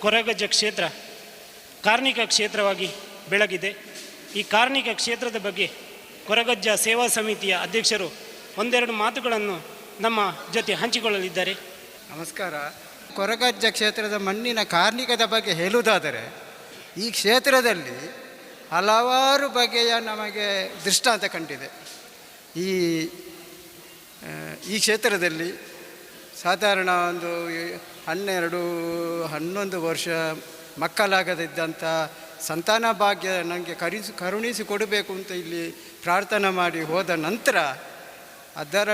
ಕೊರಗಜ್ಜ ಕ್ಷೇತ್ರ ಕಾರ್ಣಿಕ ಕ್ಷೇತ್ರವಾಗಿ ಬೆಳಗಿದೆ. ಈ ಕಾರ್ಣಿಕ ಕ್ಷೇತ್ರದ ಬಗ್ಗೆ ಕೊರಗಜ್ಜ ಸೇವಾ ಸಮಿತಿಯ ಅಧ್ಯಕ್ಷರು ಒಂದೆರಡು ಮಾತುಗಳನ್ನು ನಮ್ಮ ಜೊತೆ ಹಂಚಿಕೊಳ್ಳಲಿದ್ದಾರೆ. ನಮಸ್ಕಾರ. ಕೊರಗಜ್ಜ ಕ್ಷೇತ್ರದ ಮಣ್ಣಿನ ಕಾರ್ಣಿಕದ ಬಗ್ಗೆ ಹೇಳುವುದಾದರೆ, ಈ ಕ್ಷೇತ್ರದಲ್ಲಿ ಹಲವಾರು ಬಗೆಯ ನಮಗೆ ದೃಷ್ಟಾಂತ ಕಂಡಿದೆ. ಈ ಈ ಕ್ಷೇತ್ರದಲ್ಲಿ ಸಾಧಾರಣ ಒಂದು 12-11 ವರ್ಷ ಮಕ್ಕಳಾಗದಿದ್ದಂಥ ಸಂತಾನ ಭಾಗ್ಯ ನನಗೆ ಕರುಣಿಸಿ ಕೊಡಬೇಕು ಅಂತ ಇಲ್ಲಿ ಪ್ರಾರ್ಥನೆ ಮಾಡಿ ಹೋದ ನಂತರ ಅದರ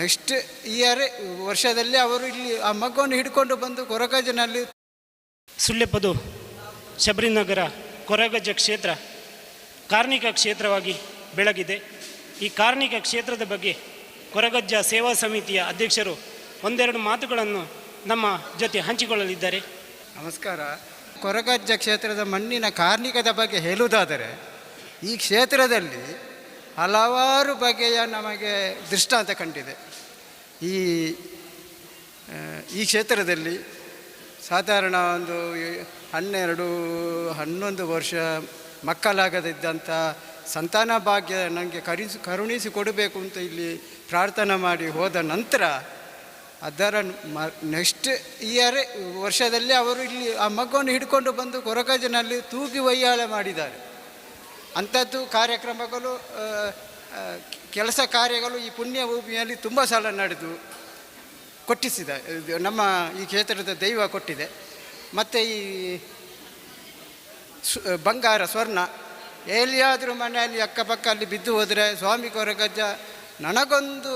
ನೆಕ್ಸ್ಟ್ ಇಯರ್ ವರ್ಷದಲ್ಲಿ ಅವರು ಇಲ್ಲಿ ಆ ಮಗುವನ್ನು ಹಿಡ್ಕೊಂಡು ಬಂದು ಕೊರಗಜ್ಜನಲ್ಲಿ. ಸುಳ್ಯಪದು ಶಬರಿನಗರ ಕೊರಗಜ್ಜ ಕ್ಷೇತ್ರ ಕಾರ್ಣಿಕ ಕ್ಷೇತ್ರವಾಗಿ ಬೆಳಗಿದೆ. ಈ ಕಾರ್ಣಿಕ ಕ್ಷೇತ್ರದ ಬಗ್ಗೆ ಕೊರಗಜ್ಜ ಸೇವಾ ಸಮಿತಿಯ ಅಧ್ಯಕ್ಷರು ಒಂದೆರಡು ಮಾತುಗಳನ್ನು ನಮ್ಮ ಜೊತೆ ಹಂಚಿಕೊಳ್ಳಲಿದ್ದಾರೆ. ನಮಸ್ಕಾರ. ಕೊರಗಜ್ಜ ಕ್ಷೇತ್ರದ ಮಣ್ಣಿನ ಕಾರ್ಣಿಕದ ಬಗ್ಗೆ ಹೇಳುವುದಾದರೆ, ಈ ಕ್ಷೇತ್ರದಲ್ಲಿ ಹಲವಾರು ಬಗೆಯ ನಮಗೆ ದೃಷ್ಟಾಂತ ಕಂಡಿದೆ. ಈ ಈ ಕ್ಷೇತ್ರದಲ್ಲಿ ಸಾಧಾರಣ ಒಂದು 12-11 ವರ್ಷ ಮಕ್ಕಳಾಗದಿದ್ದಂಥ ಸಂತಾನ ಭಾಗ್ಯ ನನಗೆ ಕರುಣಿಸಿ ಕೊಡಬೇಕು ಅಂತ ಇಲ್ಲಿ ಪ್ರಾರ್ಥನೆ ಮಾಡಿ ಹೋದ ನಂತರ ಅದರ ನೆಕ್ಸ್ಟ್ ಇಯರ್ ವರ್ಷದಲ್ಲಿ ಅವರು ಇಲ್ಲಿ ಆ ಮಗುವನ್ನು ಹಿಡ್ಕೊಂಡು ಬಂದು ಕೊರಗಜ್ಜನಲ್ಲಿ ತೂಗಿ ವೈಯಾಳೆ ಮಾಡಿದ್ದಾರೆ. ಅಂಥದ್ದು ಕಾರ್ಯಕ್ರಮಗಳು, ಕೆಲಸ ಕಾರ್ಯಗಳು ಈ ಪುಣ್ಯ ಭೂಮಿಯಲ್ಲಿ ತುಂಬ ಸಲ ನಡೆದು ಕೊಟ್ಟಿಸಿದ ನಮ್ಮ ಈ ಕ್ಷೇತ್ರದ ದೈವ ಕೊಟ್ಟಿದೆ. ಮತ್ತು ಈ ಬಂಗಾರ ಸ್ವರ್ಣ ಎಲ್ಲಿಯಾದರೂ ಮನೆಯಲ್ಲಿ ಅಕ್ಕಪಕ್ಕ ಅಲ್ಲಿ ಬಿದ್ದು ಹೋದರೆ ಸ್ವಾಮಿ ಕೊರಗಜ್ಜ ನನಗೊಂದು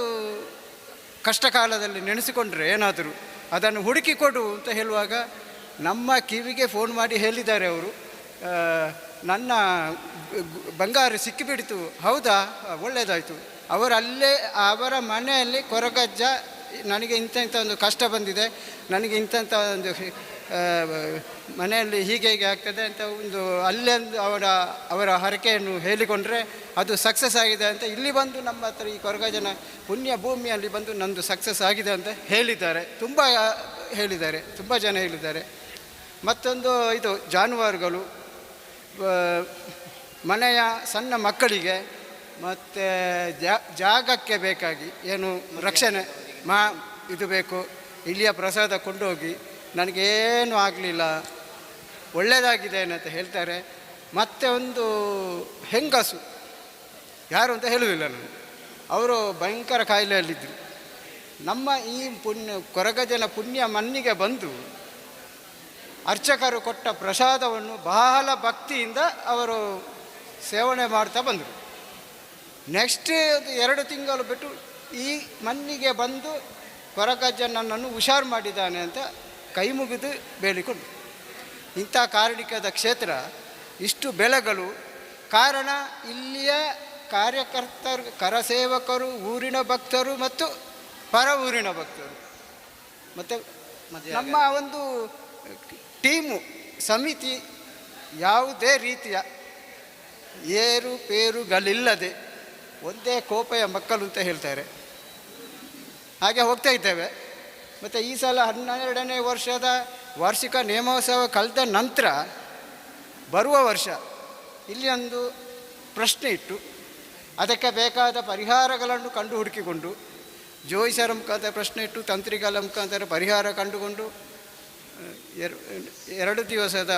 ಕಷ್ಟ ಕಾಲದಲ್ಲಿ ನೆನೆಸಿಕೊಂಡ್ರೆ ಏನಾದರೂ ಅದನ್ನು ಹುಡುಕಿಕೊಡು ಅಂತ ಹೇಳುವಾಗ ನಮ್ಮ ಕಿವಿಗೆ ಫೋನ್ ಮಾಡಿ ಹೇಳಿದ್ದಾರೆ ಅವರು, ನನ್ನ ಬಂಗಾರ ಸಿಕ್ಕಿಬಿಡ್ತು. ಹೌದಾ, ಒಳ್ಳೆಯದಾಯಿತು. ಅವರಲ್ಲೇ ಅವರ ಮನೆಯಲ್ಲಿ ಕೊರಗಜ್ಜ ನನಗೆ ಇಂಥ ಇಂಥ ಒಂದು ಕಷ್ಟ ಬಂದಿದೆ, ನನಗೆ ಇಂಥ ಇಂಥ ಒಂದು ಮನೆಯಲ್ಲಿ ಹೀಗೆ ಹೀಗೆ ಆಗ್ತದೆ ಅಂತ ಒಂದು ಅಲ್ಲೊಂದು ಅವರ ಹರಕೆಯನ್ನು ಹೇಳಿಕೊಂಡ್ರೆ ಅದು ಸಕ್ಸಸ್ ಆಗಿದೆ ಅಂತ ಇಲ್ಲಿ ಬಂದು ನಮ್ಮ ಹತ್ರ ಈ ಕೊರಗಜ್ಜನ ಪುಣ್ಯ ಭೂಮಿಯಲ್ಲಿ ಬಂದು ನಂದು ಸಕ್ಸಸ್ ಆಗಿದೆ ಅಂತ ಹೇಳಿದ್ದಾರೆ. ತುಂಬ ಹೇಳಿದ್ದಾರೆ, ತುಂಬ ಜನ ಹೇಳಿದ್ದಾರೆ. ಮತ್ತೊಂದು ಇದು ಜಾನುವಾರುಗಳು, ಮನೆಯ ಸಣ್ಣ ಮಕ್ಕಳಿಗೆ ಮತ್ತು ಜಾಗಕ್ಕೆ ಬೇಕಾಗಿ ಏನು ರಕ್ಷಣೆ ಇದು ಬೇಕು, ಇಲ್ಲಿಯ ಪ್ರಸಾದ ಕೊಂಡೋಗಿ ನನಗೇನು ಆಗಲಿಲ್ಲ, ಒಳ್ಳೆಯದಾಗಿದೆ ಅಂತ ಹೇಳ್ತಾರೆ. ಮತ್ತು ಒಂದು ಹೆಂಗಸು, ಯಾರು ಅಂತ ಹೇಳುವುದಿಲ್ಲ ನಾನು, ಅವರು ಭಯಂಕರ ಕಾಯಿಲೆಯಲ್ಲಿದ್ದರು. ನಮ್ಮ ಈ ಪುಣ್ಯ ಕೊರಗಜ್ಜನ ಪುಣ್ಯ ಮಣ್ಣಿಗೆ ಬಂದು ಅರ್ಚಕರು ಕೊಟ್ಟ ಪ್ರಸಾದವನ್ನು ಬಹಳ ಭಕ್ತಿಯಿಂದ ಅವರು ಸೇವನೆ ಮಾಡ್ತಾ ಬಂದರು. ನೆಕ್ಸ್ಟ್ 2 ತಿಂಗಳು ಬಿಟ್ಟು ಈ ಮಣ್ಣಿಗೆ ಬಂದು ಕೊರಗಜ್ಜ ನನ್ನನ್ನು ಹುಷಾರು ಮಾಡಿದ್ದಾನೆ ಅಂತ ಕೈ ಮುಗಿದು ಬೇಡಿಕೊಂಡು. ಇಂಥ ಕಾರಣಿಕದ ಕ್ಷೇತ್ರ, ಇಷ್ಟು ಬೆಲೆಗಳು ಕಾರಣ ಇಲ್ಲಿಯ ಕಾರ್ಯಕರ್ತರು, ಕರಸೇವಕರು, ಊರಿನ ಭಕ್ತರು ಮತ್ತು ಪರ ಊರಿನ ಭಕ್ತರು ಮತ್ತು ನಮ್ಮ ಒಂದು ಟೀಮು ಸಮಿತಿ ಯಾವುದೇ ರೀತಿಯ ಏರುಪೇರುಗಳಿಲ್ಲದೆ ಒಂದೇ ಕೋಪೆಯ ಮಕ್ಕಳು ಅಂತ ಹೇಳ್ತಾರೆ, ಹಾಗೆ ಹೋಗ್ತಾ ಇದ್ದೇವೆ. ಮತ್ತು ಈ ಸಲ 12ನೇ ವರ್ಷದ ವಾರ್ಷಿಕ ನೇಮೋತ್ಸವ ಕಳೆದ ನಂತರ ಬರುವ ವರ್ಷ ಇಲ್ಲಿ ಒಂದು ಪ್ರಶ್ನೆ ಇಟ್ಟು ಅದಕ್ಕೆ ಬೇಕಾದ ಪರಿಹಾರಗಳನ್ನು ಕಂಡು ಹುಡುಕಿಕೊಂಡು ಜೋಯಿಸರ ಮುಖಾಂತರ ಪ್ರಶ್ನೆ ಇಟ್ಟು ತಂತ್ರಿಗಳ ಮುಖಾಂತರ ಪರಿಹಾರ ಕಂಡುಕೊಂಡು 2 ದಿವಸದ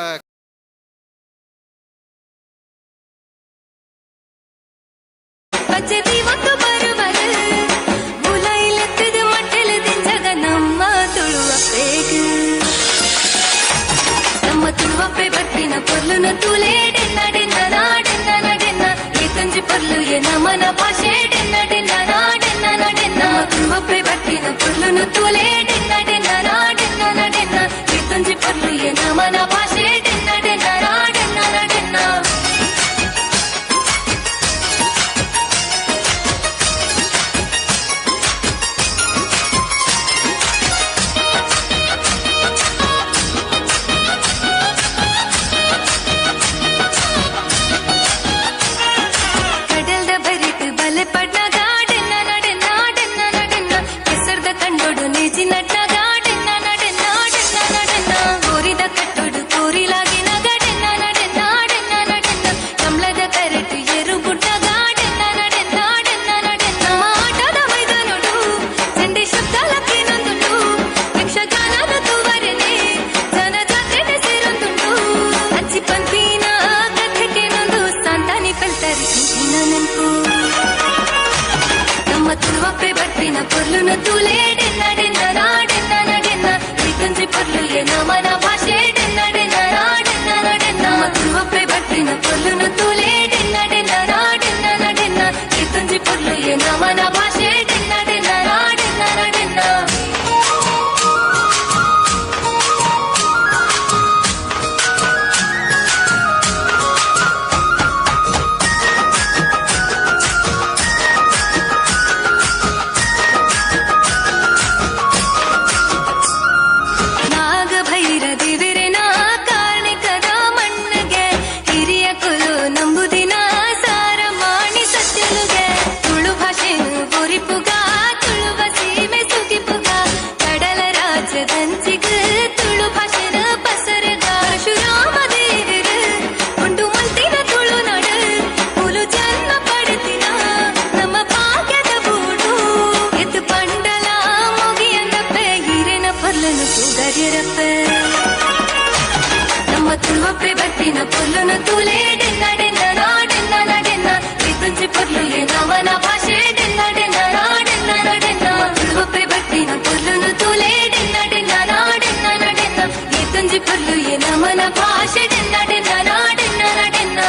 ತುಳುವಪ್ಪೆ ಬರ್ಪಿನ ಪೊರ್ಲುನು ತೂಲೆ ಡೆನ್ನ ಡೆನ್ನ ನಾಡೆನ್ನ ನಡೆನ್ನ ಇತ್ತುಂಚಿ ಪೊರ್ಲು ನವನ ಭಾಷೆ ಡೆನ್ನ ಡೆನ್ನ ನಾಡೆನ್ನ ನಡೆನ್ನ ತುಳುವಪ್ಪೆ ಬರ್ಪಿನ ಪೊರ್ಲುನು ತೂಲೆ ಡೆನ್ನ ಡೆನ್ನ ನಾಡೆನ್ನ ನಡೆನ್ನ ಇತ್ತುಂಚಿ ಪೊರ್ಲು ನಮನ ಭಾಷೆ ಡೆನ್ನ ಡೆನ್ನ ನಾಡೆನ್ನ ನಡೆನ್ನ.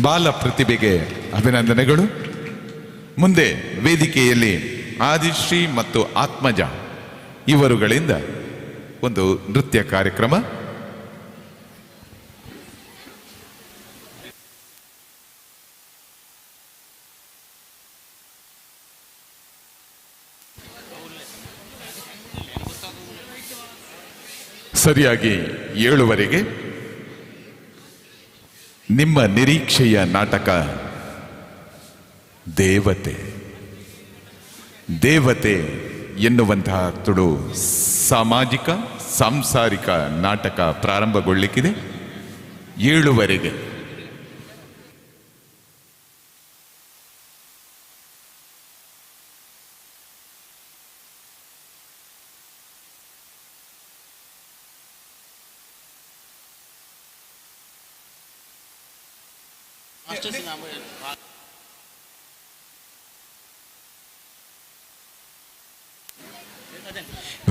ಬಾಲ ಪ್ರತಿಭೆಗೆ ಅಭಿನಂದನೆಗಳು. ಮುಂದೆ ವೇದಿಕೆಯಲ್ಲಿ ಆದಿಶ್ರೀ ಮತ್ತು ಆತ್ಮಜ ಇವರುಗಳಿಂದ ಒಂದು ನೃತ್ಯ ಕಾರ್ಯಕ್ರಮ. ಸರಿಯಾಗಿ 7:00 ನಿಮ್ಮ ನಿರೀಕ್ಷೆಯ ನಾಟಕ ದೇವತೆ ದೇವತೆ ಎನ್ನುವಂತಹ ತುಳು ಸಾಮಾಜಿಕ ಸಾಂಸಾರಿಕ ನಾಟಕ ಪ್ರಾರಂಭಗೊಳ್ಳಿಕ್ಕಿದೆ 7:00.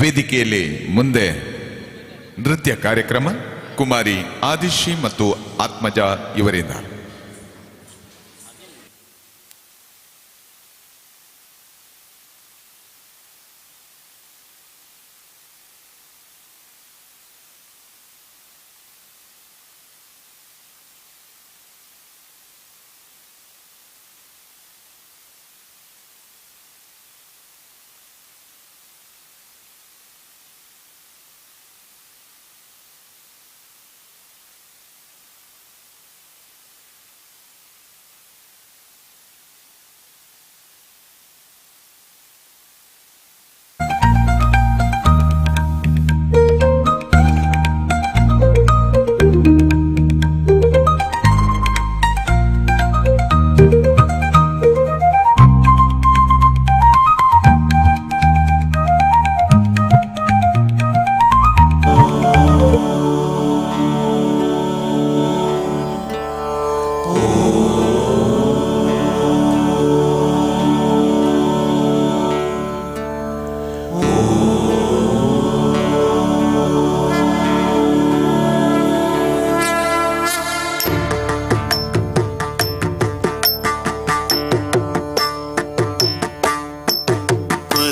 ವೇದಿಕೆಯಲ್ಲಿ ಮುಂದೆ ನೃತ್ಯ ಕಾರ್ಯಕ್ರಮ ಕುಮಾರಿ ಆದಿಶ್ರೀ ಮತ್ತು ಆತ್ಮಜ ಇವರಿಂದ.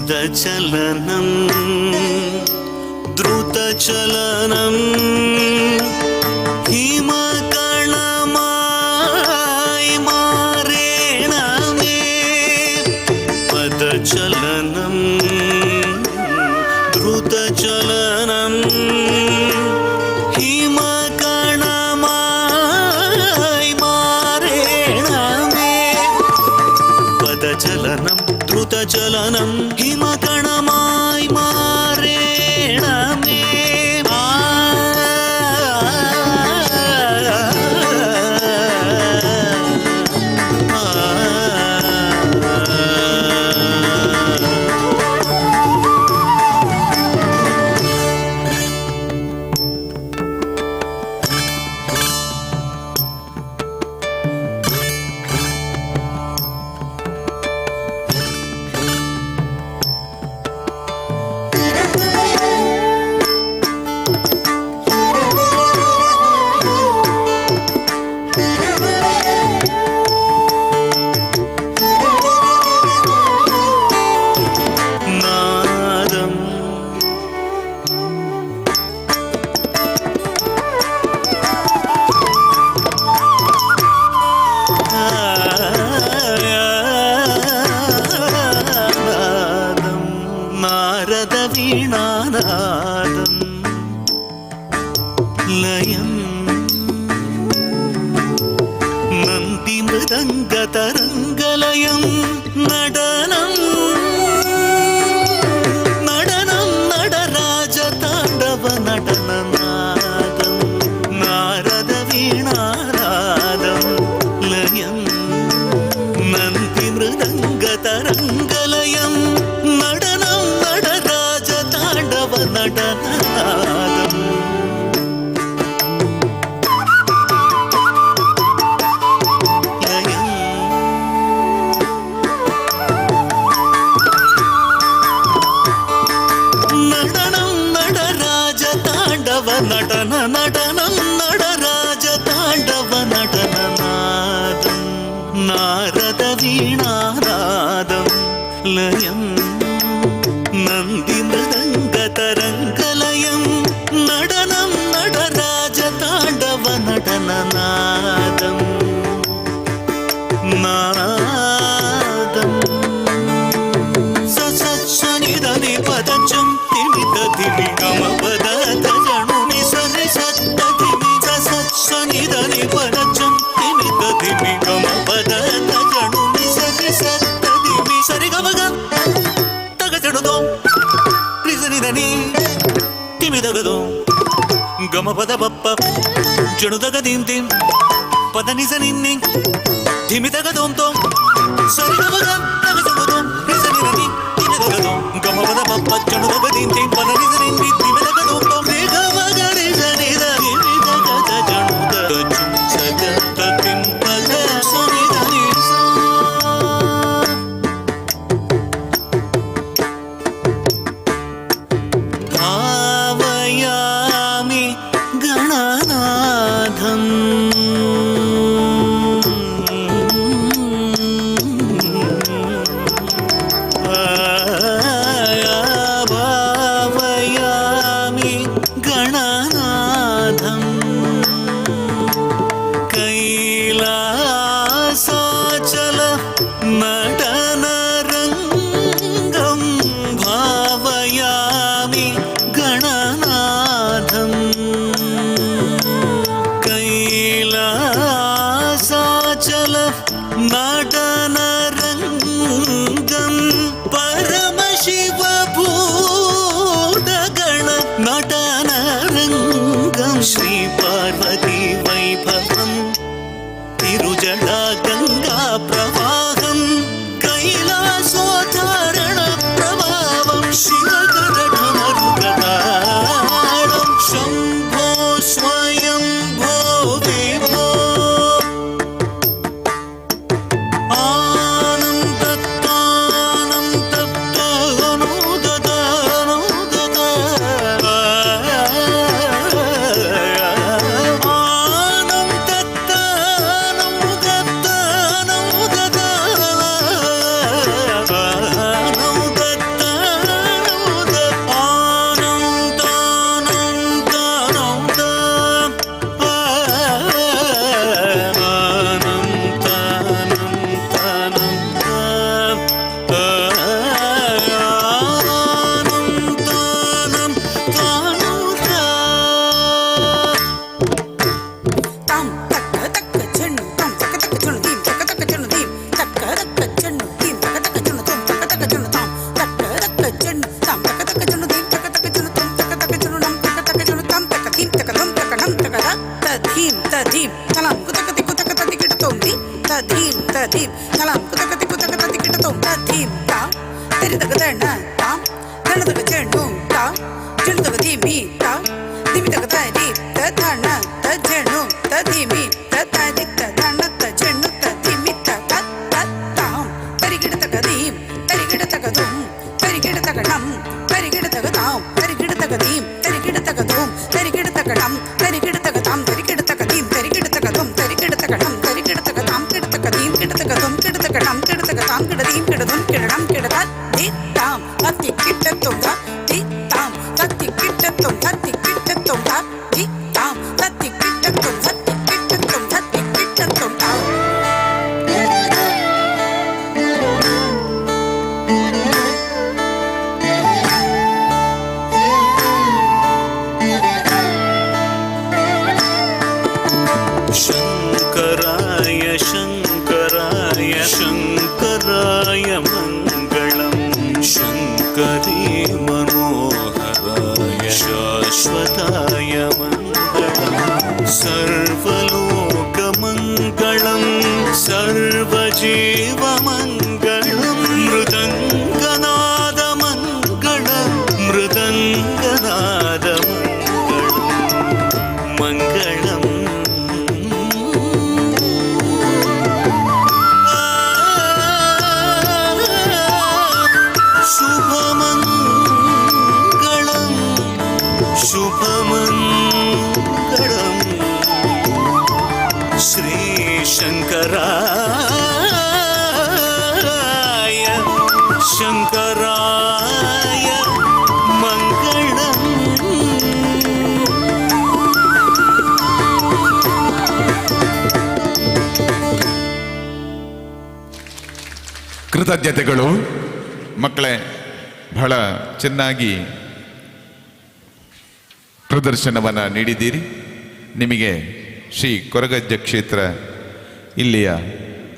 पदचलनं द्रुतचलनं हिमकणमाय मारेण मे. पदचलनं द्रुतचलनं हिमकणमाय मारेण मे. पदचलनं द्रुतचलनं हिमकणमाय मारेण मे. नादम् नादं नारदवीणानादं लयं नन्दिमृदङ्गतरङ्गलयं நடனம் நடனம் நடராஜ தாண்டவ நடனநாதம் நாரத வீணாநாதம் லயம் நந்தி மிருதங்க தரங்கலயம் நடனம் நடராஜ தாண்டவ நடனநாதம். ನಟನ ನಟನಂ ನಟರಾಜ ತಾಂಡವ ನಟನನಾದಂ ನಾರದ ವೀಣಾನಾದಂ ಲಯಂ ನಂದಿ ಮೃದಂಗ ತರಂಗಲಯಂ ನಟನಂ ನಟರಾಜ ತಾಂಡವ ನಟನನಾದಂ ನಾದಂ ಸಸತ್ಸನಿಧನಿ ಪದಚಂ ತಿಮಿತ ಧಿಮಿ ಗಮ ಪದ ತಜಣುಮಿ ಸನಿ ಸತ್ತ ಧಿಮಿ ಸಸತ್ಸನಿಧನಿ ಪದಚಂ ತಿಮಿತ ಧಿಮಿ ಗಮ ಪದ ತಜಣುಮಿ ಸನಿ ಸತ್ತ ಧಿಮಿ ಸರಿ ಗಮ ಗ ತಗ ಜಣುದೋ ರಿಸನಿಧನಿ ತಿಮಿದಗದೋ ಗಮ ಪದ ಬಪ್ಪ ಜಣುದಗ ದಿಂ ದಿಂ ಪದ ನಿಸ ನಿನ್ನಿ ಧಿಮಿತಗ ದೋಂ ತೋಂ ಸರಿ ಗಮ ಗ ತಗ ಜಣುದೋ ರಿಸನಿಧನಿ ತಿಮಿದಗದೋ ಗಮ ಪದ ಬಪ್ಪ ಜಣುದಗ ದಿಂ ದಿಂ ಪದ ನಿಸ ನಿನ್ನಿ ತಿಮಿದಗ ದೋಂ ತೋಂ ರೇ ಗಮ ಗ ರಿ ಸ ನಿ the ಧಿಮಿದಗ the ಜಣುದ ಚುಂ ಸಗ ತ ತಿಂ ಪದ ಸನಿ the ನಿ ಸಾ. भावयामि गणनाथम् भावयामि गणनाथम् कैलासाचल नटनरङ्गं भावयामि गणनाथम् कैलासाचल नटनरङ्गं परमशिवभूतगण नटनरङ्गं श्रीपार्वती वैभवम् तिरुजडा गङ्गा प्रवाहं कैलासोच्चारण प्रभावं शिवकरढमरुगदाळं शम्भो स्वयंभो विभो ತಾಂ ತಕ್ಕ ತಕ್ಕ ಚೆಣ್ಣು ತಾಂ ತಕ್ಕ ತಕ್ಕ ಚೆಣ್ಣು ದೀಂ ತಕ್ಕ ತಕ್ಕ ಚೆಣ್ಣು ದೀಂ ತಕ್ಕ ತಕ್ಕ ಚೆಣ್ಣು ದೀಂ ತಕ್ಕ ತಕ್ಕ ಚೆಣ್ಣು ತೋಂ ತಕ್ಕ ತಕ್ಕ ಚೆಣ್ಣು ತಾಂ ತಕ್ಕ ತಕ್ಕ ಚೆಣ್ಣು ತಾಂ ತಕ್ಕ ತಕ್ಕ ಚೆಣ್ಣು ದೀಂ ತಕ್ಕ ತಕ್ಕ ಚೆಣ್ಣು ತೋಂ ತಕ್ಕ ತಕ್ಕ ಚೆಣ್ಣು ನಂ ತಕ್ಕ ತಕ್ಕ ಚೆಣ್ಣು ತಾಂ ತಕ್ಕ ಧೀಂ ತಕ್ಕ ತೋಂ ತಕ್ಕ ನಂ ತಕ್ಕ ರ ತ ಧೀಂ ತ ಧೀಂ ತಲಾಂ ಕುತಕ ತಿಕ್ಕು ತಕ್ಕ ತತಿ ಕಿಟ ತೋಂ the ತ ಧೀಂ ತ ಧೀಂ ತಲಾಂ ಕುತಕ ತಿಕ್ಕು ತಕ್ಕ ತತಿ ಕಿಟ ತೋಂ ತ ಧೀಂ ತಾ ತೆರಿದಗ ದಣ್ಣ ತಾಂ ದಣ್ಣದಗ ಚೆಣ್ಣು ತಾ ಚೆಣ್ಣುದಗ ಧೀಮಿ ತಾ ಧಿಮಿತಗ ತ ರಿ ತ ಧಣ ತ ಝಣು ತ ಧಿಮಿ ತ ತ ರಿ ತ ಧಣ ತ ಝಣು ತ ಧಿಮಿ ತ ತ ತ ತಾಂ ತರಿಗಿಡ ತಗ ಧೀಂ ತರಿಗಿಡ ತಗ ಧೂಂ ತರಿಗಿಡ ತಗ ಡಂ ತರಿಗಿಡ ತಗ ತಾಂ ತರಿಗಿಡ ತಗ ಧೀಂ ತರಿಗಿಡ ತಗ ಧೂಂ ತರಿಗಿಡ ತಗ ಡಂ ತರಿಗಿಡ ತಗ ತಾಂ ತರಿಗಿಡ ತಗ ಧೀಂ ತರಿಗಿಡ ತಗ ಧೂಂ ತರಿಗಿಡ ತಗ ಡಂ ತರಿಗಿಡ ತಗ ತಾಂ ಕಿಡ ತಗ ಧೀಂ ಕಿಡ ತಗ ಧೂಂ ಕಿಡ ತಗ ಡಂ ಕಿಡ ತಗ ತಾಂ ಕಿಡ ಧೀಂ ಕಿಡ ಧೂಂ ಕಿಡ ಡಂ ಕಿಡ ತ ಧಿ ತಾಂ ತತ್ತಿ ಕಿಟ್ಟ ತೋಂ ತ ಧಿ ತಾಂ ತತ್ತಿ ಕಿಟ್ಟ ತೋಂ ತತ್ತಿ ಕಿಟ್ಟ ತೋಂ ತ ಧಿ ತಾಂ ತತ್ತಿ ಕಿಟ್ಟ ತೋಂ ತತ್ತಿ ಕಿಟ್ಟ ತೋಂ ತತ್ತಿ ಕಿಟ್ಟ ತೋಂ ತಾಂ. शङ्कराय शङ्कराय शङ्कराय मङ्गलं शङ्करी मनोहराय। ಶುಭಮಂಗಳಂ ಶ್ರೀ ಶಂಕರಾಯ ಶಂಕರಾಯ ಮಂಗಳಂ. ಕೃತಜ್ಞತೆಗಳು ಮಕ್ಕಳೇ, ಬಹಳ ಚೆನ್ನಾಗಿ ಪ್ರದರ್ಶನವನ್ನು ನೀಡಿದ್ದೀರಿ. ನಿಮಗೆ ಶ್ರೀ ಕೊರಗಜ್ಜ ಕ್ಷೇತ್ರ ಇಲ್ಲಿಯ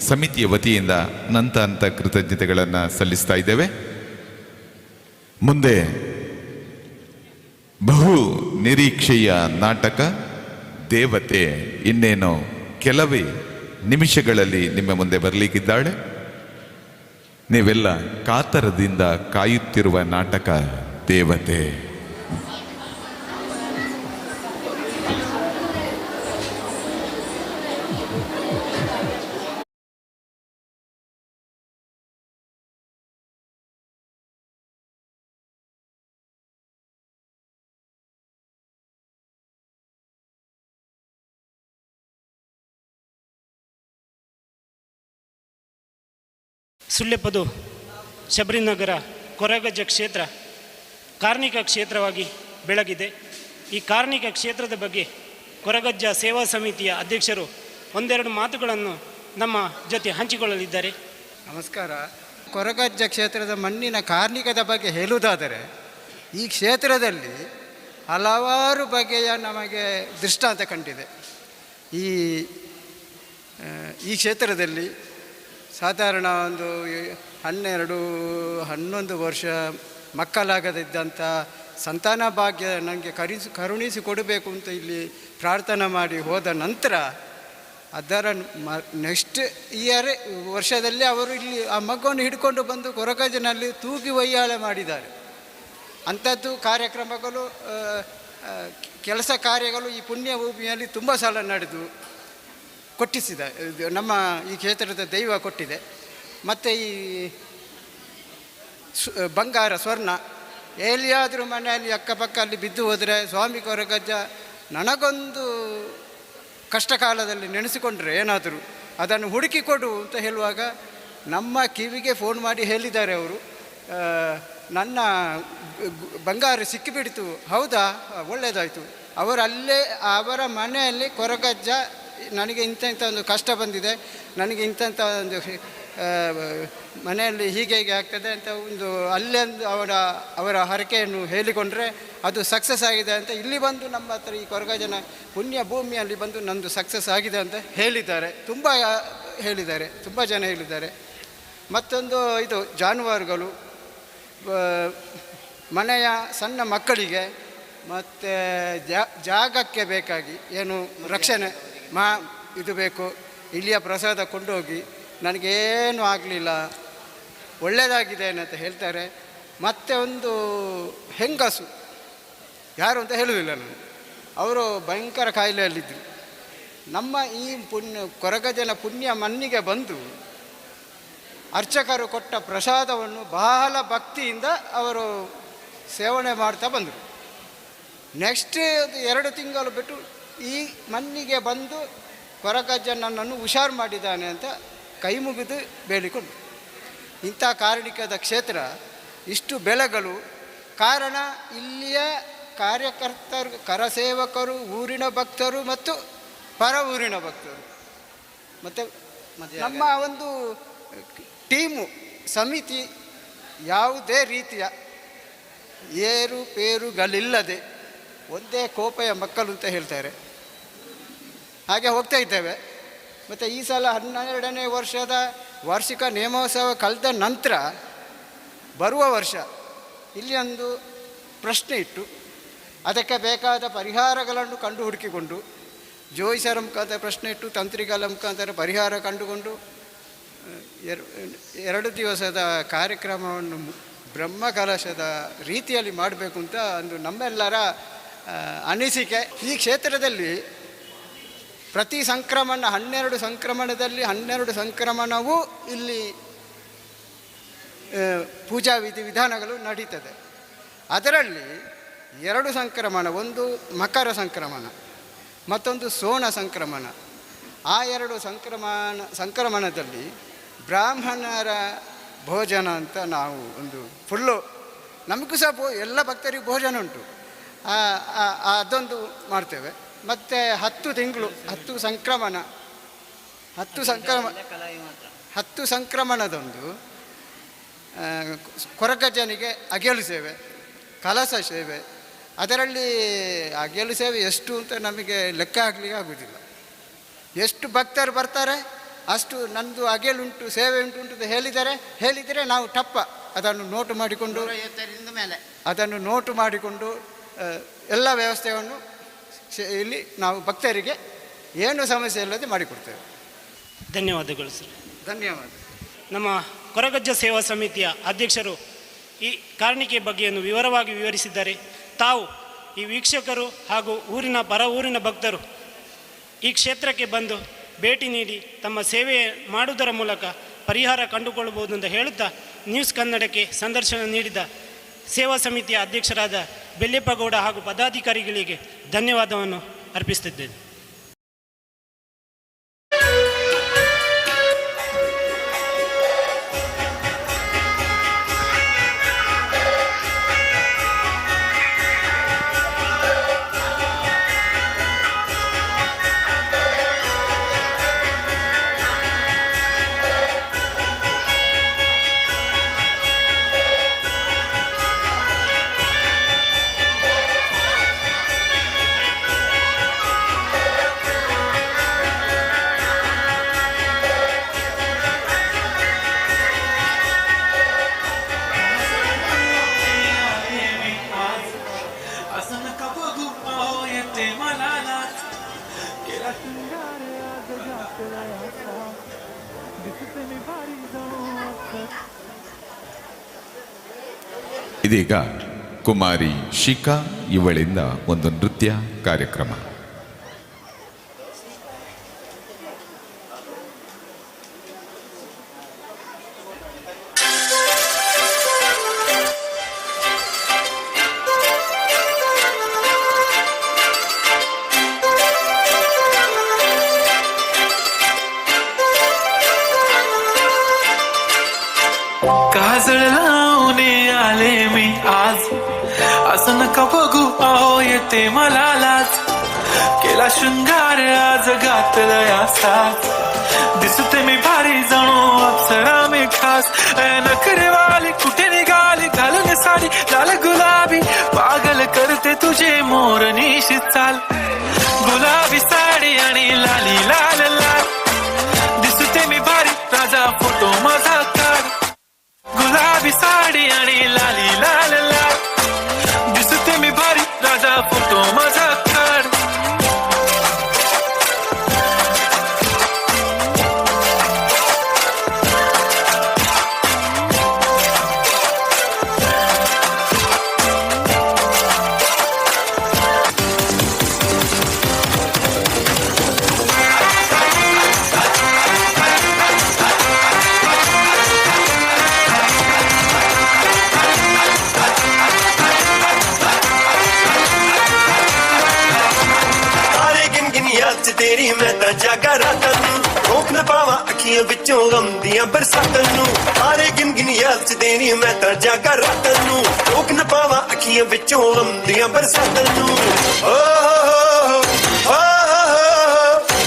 ಸಮಿತಿಯ ವತಿಯಿಂದ ಅನಂತ ಅಂತ ಕೃತಜ್ಞತೆಗಳನ್ನು ಸಲ್ಲಿಸ್ತಾ ಇದ್ದೇವೆ. ಮುಂದೆ ಬಹು ನಿರೀಕ್ಷೆಯ ನಾಟಕ ದೇವತೆ ಇನ್ನೇನು ಕೆಲವೇ ನಿಮಿಷಗಳಲ್ಲಿ ನಿಮ್ಮ ಮುಂದೆ ಬರಲಿಕ್ಕಿದ್ದಾಳೆ. ನೀವೆಲ್ಲ ಕಾತರದಿಂದ ಕಾಯುತ್ತಿರುವ ನಾಟಕ ದೇವತೆ. ಸುಳ್ಯಪದು ಶಬರಿನಗರ ಕೊರಗಜ್ಜ ಕ್ಷೇತ್ರ ಕಾರ್ಣಿಕ ಕ್ಷೇತ್ರವಾಗಿ ಬೆಳಗಿದೆ. ಈ ಕಾರ್ಣಿಕ ಕ್ಷೇತ್ರದ ಬಗ್ಗೆ ಕೊರಗಜ್ಜ ಸೇವಾ ಸಮಿತಿಯ ಅಧ್ಯಕ್ಷರು ಒಂದೆರಡು ಮಾತುಗಳನ್ನು ನಮ್ಮ ಜೊತೆ ಹಂಚಿಕೊಳ್ಳಲಿದ್ದಾರೆ. ನಮಸ್ಕಾರ. ಕೊರಗಜ್ಜ ಕ್ಷೇತ್ರದ ಮಣ್ಣಿನ ಕಾರ್ಣಿಕದ ಬಗ್ಗೆ ಹೇಳುವುದಾದರೆ, ಈ ಕ್ಷೇತ್ರದಲ್ಲಿ ಹಲವಾರು ಬಗೆಯ ನಮಗೆ ದೃಷ್ಟಾಂತ ಕಂಡಿದೆ. ಈ ಈ ಕ್ಷೇತ್ರದಲ್ಲಿ ಸಾಧಾರಣ ಒಂದು 12-11 ವರ್ಷ ಮಕ್ಕಳಾಗದಿದ್ದಂಥ ಸಂತಾನ ಭಾಗ್ಯ ನನಗೆ ಕರುಣಿಸಿ ಕೊಡಬೇಕು ಅಂತ ಇಲ್ಲಿ ಪ್ರಾರ್ಥನೆ ಮಾಡಿ ಹೋದ ನಂತರ ಅದರ ನೆಕ್ಸ್ಟ್ ಇಯರ್ ವರ್ಷದಲ್ಲಿ ಅವರು ಇಲ್ಲಿ ಆ ಮಗುವನ್ನು ಹಿಡ್ಕೊಂಡು ಬಂದು ಕೊರಗಜ್ಜನಲ್ಲಿ ತೂಗಿ ವೈಯಾಳೆ ಮಾಡಿದ್ದಾರೆ. ಅಂಥದ್ದು ಕಾರ್ಯಕ್ರಮಗಳು, ಕೆಲಸ ಕಾರ್ಯಗಳು ಈ ಪುಣ್ಯ ಭೂಮಿಯಲ್ಲಿ ತುಂಬ ಸಲ ನಡೆದು ಕೊಟ್ಟಿಸಿದ ನಮ್ಮ ಈ ಕ್ಷೇತ್ರದ ದೈವ ಕೊಟ್ಟಿದೆ. ಮತ್ತು ಈ ಬಂಗಾರ ಸ್ವರ್ಣ ಎಲ್ಲಿಯಾದರೂ ಮನೆಯಲ್ಲಿ ಅಕ್ಕಪಕ್ಕ ಅಲ್ಲಿ ಬಿದ್ದು ಹೋದರೆ ಸ್ವಾಮಿ ಕೊರಗಜ್ಜ ನನಗೊಂದು ಕಷ್ಟ ಕಾಲದಲ್ಲಿ ನೆನೆಸಿಕೊಂಡ್ರೆ ಏನಾದರೂ ಅದನ್ನು ಹುಡುಕಿಕೊಡು ಅಂತ ಹೇಳುವಾಗ ನಮ್ಮ ಕಿವಿಗೆ ಫೋನ್ ಮಾಡಿ ಹೇಳಿದ್ದಾರೆ ಅವರು, ನನ್ನ ಬಂಗಾರ ಸಿಕ್ಕಿಬಿಡ್ತು. ಹೌದಾ, ಒಳ್ಳೆಯದಾಯಿತು. ಅವರಲ್ಲೇ ಅವರ ಮನೆಯಲ್ಲಿ ಕೊರಗಜ್ಜ ನನಗೆ ಇಂಥ ಇಂಥ ಒಂದು ಕಷ್ಟ ಬಂದಿದೆ, ನನಗೆ ಇಂಥ ಇಂಥ ಒಂದು ಮನೆಯಲ್ಲಿ ಹೀಗೆ ಹೀಗೆ ಆಗ್ತದೆ ಅಂತ ಒಂದು ಅಲ್ಲೊಂದು ಅವರ ಹರಕೆಯನ್ನು ಹೇಳಿಕೊಂಡ್ರೆ ಅದು ಸಕ್ಸಸ್ ಆಗಿದೆ ಅಂತ ಇಲ್ಲಿ ಬಂದು ನಮ್ಮ ಹತ್ರ ಈ ಕೊರಗಜ್ಜನ ಪುಣ್ಯ ಭೂಮಿಯಲ್ಲಿ ಬಂದು ನಂದು ಸಕ್ಸಸ್ ಆಗಿದೆ ಅಂತ ಹೇಳಿದ್ದಾರೆ. ತುಂಬ ಹೇಳಿದ್ದಾರೆ, ತುಂಬ ಜನ ಹೇಳಿದ್ದಾರೆ. ಮತ್ತೊಂದು ಇದು ಜಾನುವಾರುಗಳು, ಮನೆಯ ಸಣ್ಣ ಮಕ್ಕಳಿಗೆ ಮತ್ತು ಜಾಗಕ್ಕೆ ಬೇಕಾಗಿ ಏನು ರಕ್ಷಣೆ ಇದು ಬೇಕು, ಇಲ್ಲಿಯ ಪ್ರಸಾದ ಕೊಂಡೋಗಿ ನನಗೇನು ಆಗಲಿಲ್ಲ, ಒಳ್ಳೆಯದಾಗಿದೆ ಅಂತ ಹೇಳ್ತಾರೆ. ಮತ್ತು ಒಂದು ಹೆಂಗಸು, ಯಾರು ಅಂತ ಹೇಳುವುದಿಲ್ಲ ನಾನು, ಅವರು ಭಯಂಕರ ಕಾಯಿಲೆಯಲ್ಲಿದ್ದರು. ನಮ್ಮ ಈ ಪುಣ್ಯ ಕೊರಗಜ್ಜನ ಪುಣ್ಯ ಮಣ್ಣಿಗೆ ಬಂದು ಅರ್ಚಕರು ಕೊಟ್ಟ ಪ್ರಸಾದವನ್ನು ಬಹಳ ಭಕ್ತಿಯಿಂದ ಅವರು ಸೇವನೆ ಮಾಡ್ತಾ ಬಂದರು. ನೆಕ್ಸ್ಟ್ 2 ತಿಂಗಳು ಬಿಟ್ಟು ಈ ಮಣ್ಣಿಗೆ ಬಂದು ಕೊರಗಜ್ಜ ನನ್ನನ್ನು ಹುಷಾರು ಮಾಡಿದ್ದಾನೆ ಅಂತ ಕೈ ಮುಗಿದು ಬೇಡಿಕೊಂಡ್ರು. ಇಂಥ ಕಾರಣಿಕದ ಕ್ಷೇತ್ರ ಇಷ್ಟು ಬೆಲೆಗಳು ಕಾರಣ ಇಲ್ಲಿಯ ಕಾರ್ಯಕರ್ತರು, ಕರಸೇವಕರು, ಊರಿನ ಭಕ್ತರು ಮತ್ತು ಪರ ಊರಿನ ಭಕ್ತರು ಮತ್ತು ನಮ್ಮ ಒಂದು ಟೀಮು ಸಮಿತಿ ಯಾವುದೇ ರೀತಿಯ ಏರುಪೇರುಗಳಿಲ್ಲದೆ ಒಂದೇ ಕೋಪೆಯ ಮಕ್ಕಳು ಅಂತ ಹೇಳ್ತಾರೆ, ಹಾಗೆ ಹೋಗ್ತಾ ಇದ್ದೇವೆ. ಮತ್ತು ಈ ಸಲ 12ನೇ ವರ್ಷದ ವಾರ್ಷಿಕ ನೇಮೋತ್ಸವ ಕಳೆದ ನಂತರ ಬರುವ ವರ್ಷ ಇಲ್ಲಿ ಒಂದು ಪ್ರಶ್ನೆ ಇಟ್ಟು ಅದಕ್ಕೆ ಬೇಕಾದ ಪರಿಹಾರಗಳನ್ನು ಕಂಡು ಹುಡುಕಿಕೊಂಡು ಜೋಯಿಸರ ಮುಖಾಂತರ ಪ್ರಶ್ನೆ ಇಟ್ಟು ತಂತ್ರಿಗಳ ಮುಖಾಂತರ ಪರಿಹಾರ ಕಂಡುಕೊಂಡು 2 ದಿವಸದ ಕಾರ್ಯಕ್ರಮವನ್ನು ಬ್ರಹ್ಮಕಲಶದ ರೀತಿಯಲ್ಲಿ ಮಾಡಬೇಕು ಅಂತ ಒಂದು ನಮ್ಮೆಲ್ಲರ ಅನಿಸಿಕೆ. ಈ ಕ್ಷೇತ್ರದಲ್ಲಿ ಪ್ರತಿ ಸಂಕ್ರಮಣ 12 ಸಂಕ್ರಮಣದಲ್ಲಿ 12 ಸಂಕ್ರಮಣವೂ ಇಲ್ಲಿ ಪೂಜಾ ವಿಧಿ ವಿಧಾನಗಳು ನಡೀತದೆ. ಅದರಲ್ಲಿ ಎರಡು ಸಂಕ್ರಮಣ, ಒಂದು ಮಕರ ಸಂಕ್ರಮಣ, ಮತ್ತೊಂದು ಸೋಣ ಸಂಕ್ರಮಣ. ಆ ಎರಡು ಸಂಕ್ರಮಣದಲ್ಲಿ ಬ್ರಾಹ್ಮಣರ ಭೋಜನ ಅಂತ ನಾವು ಒಂದು ಫುಲ್ಲು, ನಮಗೂ ಸಹ ಎಲ್ಲ ಭಕ್ತರಿಗೂ ಭೋಜನ ಉಂಟು, ಅದೊಂದು ಮಾಡ್ತೇವೆ. ಮತ್ತು 10 ತಿಂಗಳು, 10 ಸಂಕ್ರಮಣ, 10 ಸಂಕ್ರಮ, 10 ಸಂಕ್ರಮಣದಂದು ಕೊರಗಜ್ಜನಿಗೆ ಅಗೇಲು ಸೇವೆ, ಕಲಸ ಸೇವೆ. ಅದರಲ್ಲಿ ಅಗೇಲು ಸೇವೆ ಎಷ್ಟು ಅಂತ ನಮಗೆ ಲೆಕ್ಕ ಹಾಕಲಿಕ್ಕೆ ಆಗುವುದಿಲ್ಲ. ಎಷ್ಟು ಭಕ್ತರು ಬರ್ತಾರೆ ಅಷ್ಟು ನಂದು ಅಗೇಲುಂಟು, ಸೇವೆ ಉಂಟು ಅಂತ ಹೇಳಿದರೆ ನಾವು ಟಪ್ಪ ಅದನ್ನು ನೋಟು ಮಾಡಿಕೊಂಡು, ಅದನ್ನು ನೋಟು ಮಾಡಿಕೊಂಡು ಎಲ್ಲ ವ್ಯವಸ್ಥೆಯನ್ನು ಇಲ್ಲಿ ನಾವು ಭಕ್ತರಿಗೆ ಏನು ಸಮಸ್ಯೆ ಇಲ್ಲದೆ ಮಾಡಿಕೊಡ್ತೇವೆ. ಧನ್ಯವಾದಗಳು ಸರ್. ಧನ್ಯವಾದ. ನಮ್ಮ ಕೊರಗಜ್ಜ ಸೇವಾ ಸಮಿತಿಯ ಅಧ್ಯಕ್ಷರು ಈ ಕಾರಣಿಕೆ ಬಗ್ಗೆಯನ್ನು ವಿವರವಾಗಿ ವಿವರಿಸಿದ್ದಾರೆ. ತಾವು ಈ ವೀಕ್ಷಕರು ಹಾಗೂ ಊರಿನ ಪರ ಊರಿನ ಭಕ್ತರು ಈ ಕ್ಷೇತ್ರಕ್ಕೆ ಬಂದು ಭೇಟಿ ನೀಡಿ ತಮ್ಮ ಸೇವೆ ಮಾಡುವುದರ ಮೂಲಕ ಪರಿಹಾರ ಕಂಡುಕೊಳ್ಳಬಹುದು ಅಂತ ಹೇಳುತ್ತಾ ನ್ಯೂಸ್ ಕನ್ನಡಕ್ಕೆ ಸಂದರ್ಶನ ನೀಡಿದ ಸೇವಾ ಸಮಿತಿಯ ಅಧ್ಯಕ್ಷರಾದ ಬೆಳ್ಯಪ್ಪಗೌಡ ಹಾಗೂ ಪದಾಧಿಕಾರಿಗಳಿಗೆ ಧನ್ಯವಾದವನ್ನು ಅರ್ಪಿಸುತ್ತಿದ್ದೇನೆ. ಇದೀಗ ಕುಮಾರಿ ಶಿಖಾ ಇವಳಿಂದ ಒಂದು ನೃತ್ಯ ಕಾರ್ಯಕ್ರಮ. काजळ लावून आले मी आज, असं नका बघू आहो येते मला लाज, केला शृंगार आज घातलया साज, दिसते मी भारी जणू अप्सरा मी खास, नखरेवाली कुठे निघाली घालून साडी लाल गुलाबी, पागल करते तुझे मोरनीशी चाल, गुलाबी साडी आणि लाली लाल लाल, दिसते मी भारी राजा फोटो माझा काढ, गुलाबी साडी आणि लाली लाल लाल, दिसते मी भारी राजा फोटो माझा काढ. ਤੇਰੀ ਮੈਂ ਤਾਂ ਜਾਗਾ ਰਾਤਾਂ ਨੂੰ, ਰੋਕ ਨਾ ਪਾਵਾਂ ਅੱਖੀਆਂ ਵਿੱਚੋਂ ਗਮ ਦੀਆਂ ਬਰਸਾਤਾਂ ਨੂੰ, ਤਾਰੇ ਗਿਣ ਗਿਣ ਯਾਦ ਚ ਤੇਰੀ ਮੈਂ ਤਾਂ ਜਾਗਾ ਰਾਤਾਂ ਨੂੰ, ਰੋਕ ਨਾ ਪਾਵਾਂ ਅੱਖੀਆਂ ਵਿੱਚੋਂ ਗਮ ਦੀਆਂ ਬਰਸਾਤਾਂ ਨੂੰ। ਓ ਹੋ ਹੋ ਹੋ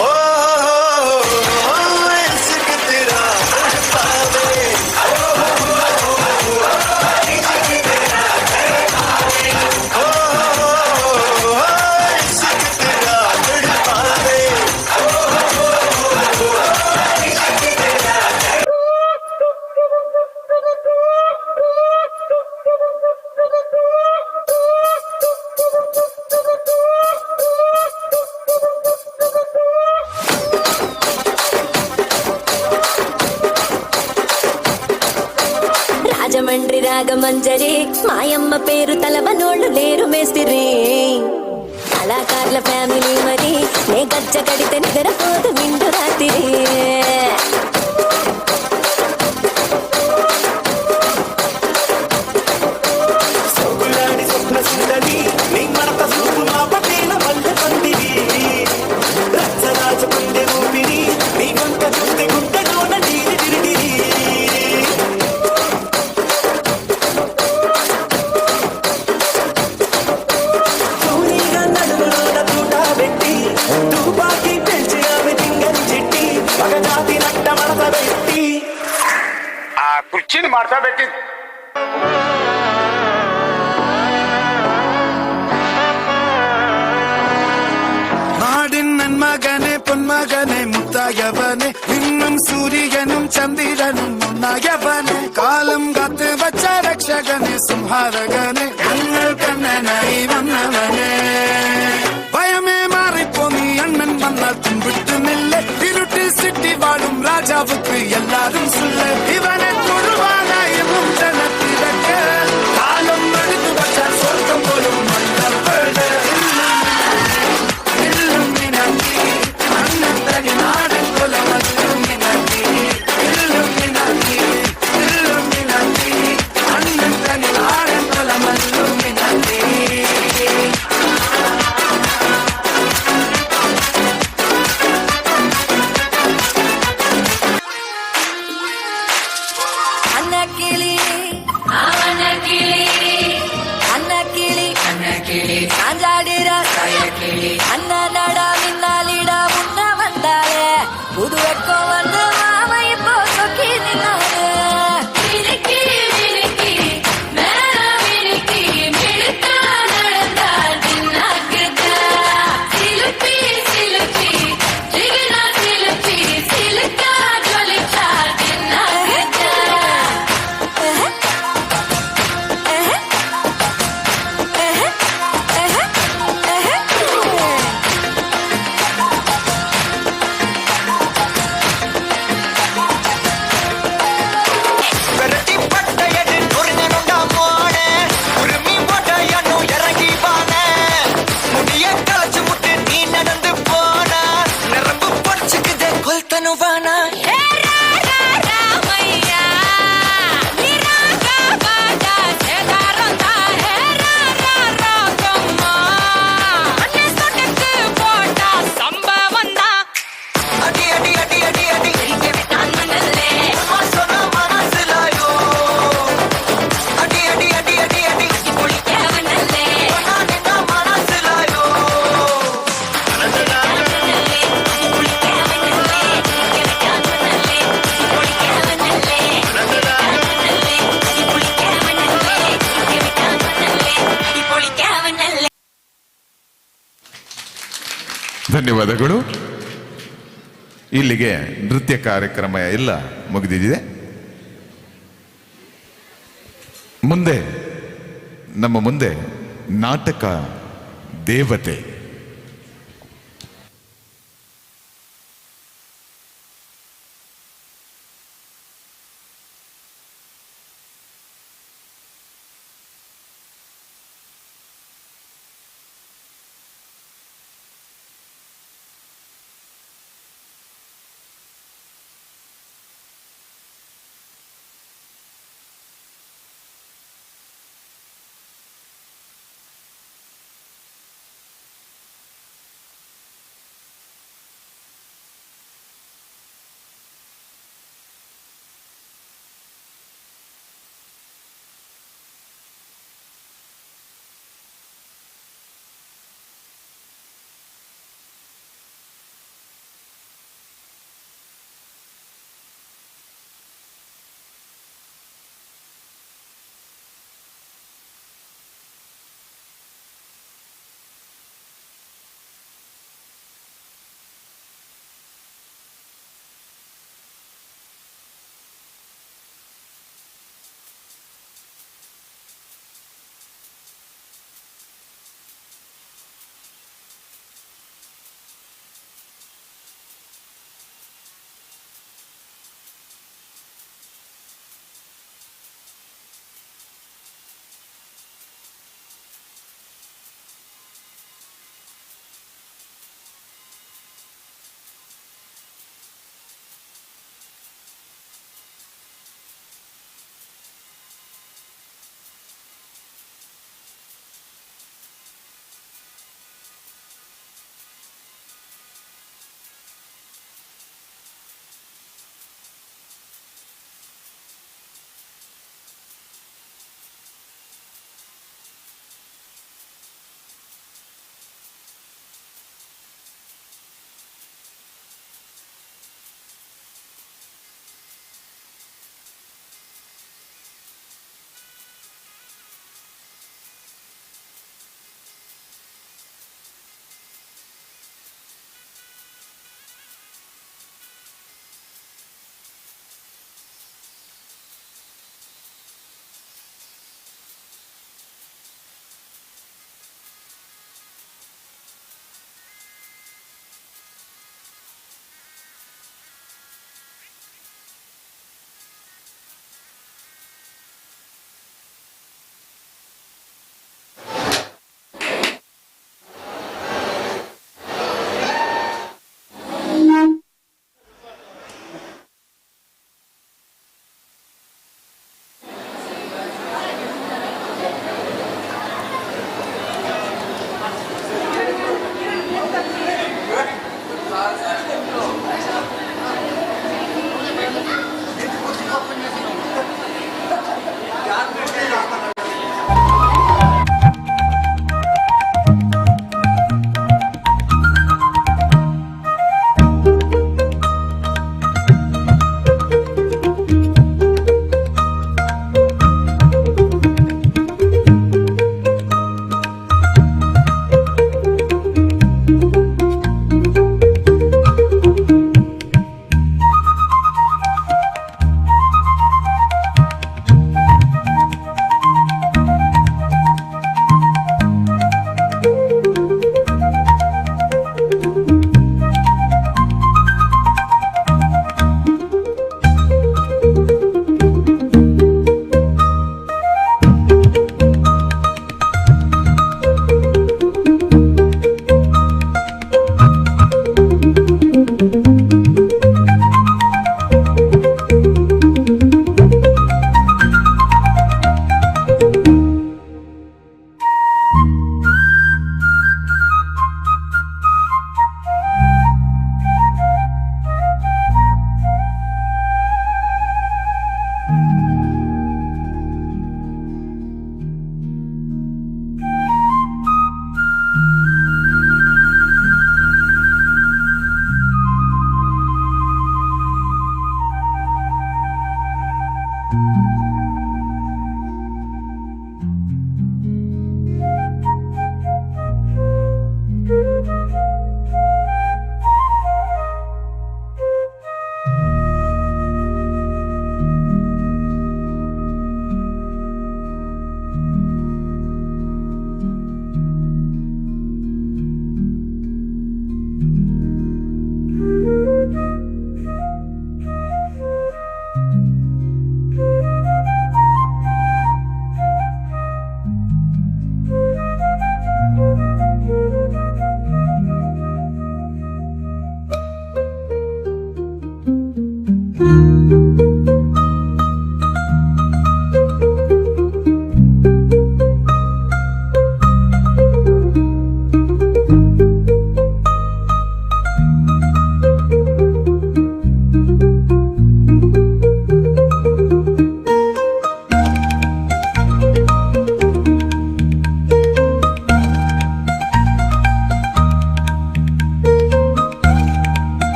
ਹੋ ਹੋ ਇਸ਼ਕ ਤੇਰਾ ਪਾਵੇ, ਓ ਹੋ ਹੋ ਇਸ਼ਕ ਤੇਰਾ ਪਾਵੇ, ਓ ਹੋ ਹੋ ਇਸ਼ਕ ਤੇਰਾ ਪਾਵੇ। రాజమండ్రి రాగమంజరి మాయమ్మ పేరు తలవనోళ్ళు లేరు మేస్తిరి, కళాకారుల ఫ్యామిలీ మరి నే గజ్జ కడితే నిద్రపోదు మిండు రాత్రి. సొగులాడి స్వప్న సుందరి నీ మడత చూపు మా పటేల పల్లె పందిరి రచ్చరాజ పందె ఊపిరి నీ వంక చూస్తే గుంటలోన నీరు డిరిడిరి. తూనీగా నడుములోన తూటా పెట్టి తుపాకీ పెంచినామె తింగని చెట్టి మగజాతి నట్ట మడత పెట్టి ఆ కుర్చీని మార్చబెట్టి. നാടിൻ നന്മകനെ പൊന്മകനെ മുത്തായവനെ ഇന്നും സൂര്യനും ചന്ദ്രനും ഒന്നായവനെ കാലം കാത്ത് വച്ച രക്ഷകനെ സംഹാരകനെ ഞങ്ങൾ കണ്ണനായി വന്നവനെ ഭയമേ മാറിപ്പോ നീ അണ്ണൻ വന്നാൽ തുമ്പിട്ടുന്നില്ല ഇരുട്ടിൽ സിറ്റി വാഴും രാജാവുക്ക് എല്ലാരും സുല്ല ഇവനെ തൊഴുവാനായെന്നും ജനത്തിരക്ക് കാലം എടുത്തു വച്ചാൽ സ്വർഗം പോലും മണ്ണപ്പെട. അന്നക്കിളി അവനക്കിളി അന്നക്കിളി അന്നക്കിളി കാഞ്ചാടിര കിളി അന്ന നട മിന്നാലിട മുന്ന വந்தாளே புது வெக்கம் வந்து மாமா இப்போ சொக்கி நின்னாரு. விரட்டி பட்டையடு நொறுங்கணுண்டா மோனே உருமி போட்டையனும் இறங்கி வானே முடிய களைச்சு முட்டு நீ நடந்து போனா நரம்பு பொடிச்சுக்குதே கொல்தனுவானா. அடி அடி அடி அடி அடி சொன்னா மனசுலாயோ அடி அடி அடி அடி அடி மனசுலாயோ. ಧನ್ಯವಾದಗಳು. ಇಲ್ಲಿಗೆ ನೃತ್ಯ ಕಾರ್ಯಕ್ರಮ ಎಲ್ಲ ಮುಗಿದಿದೆ. ಮುಂದೆ ನಮ್ಮ ಮುಂದೆ ನಾಟಕ ದೇವತೆ.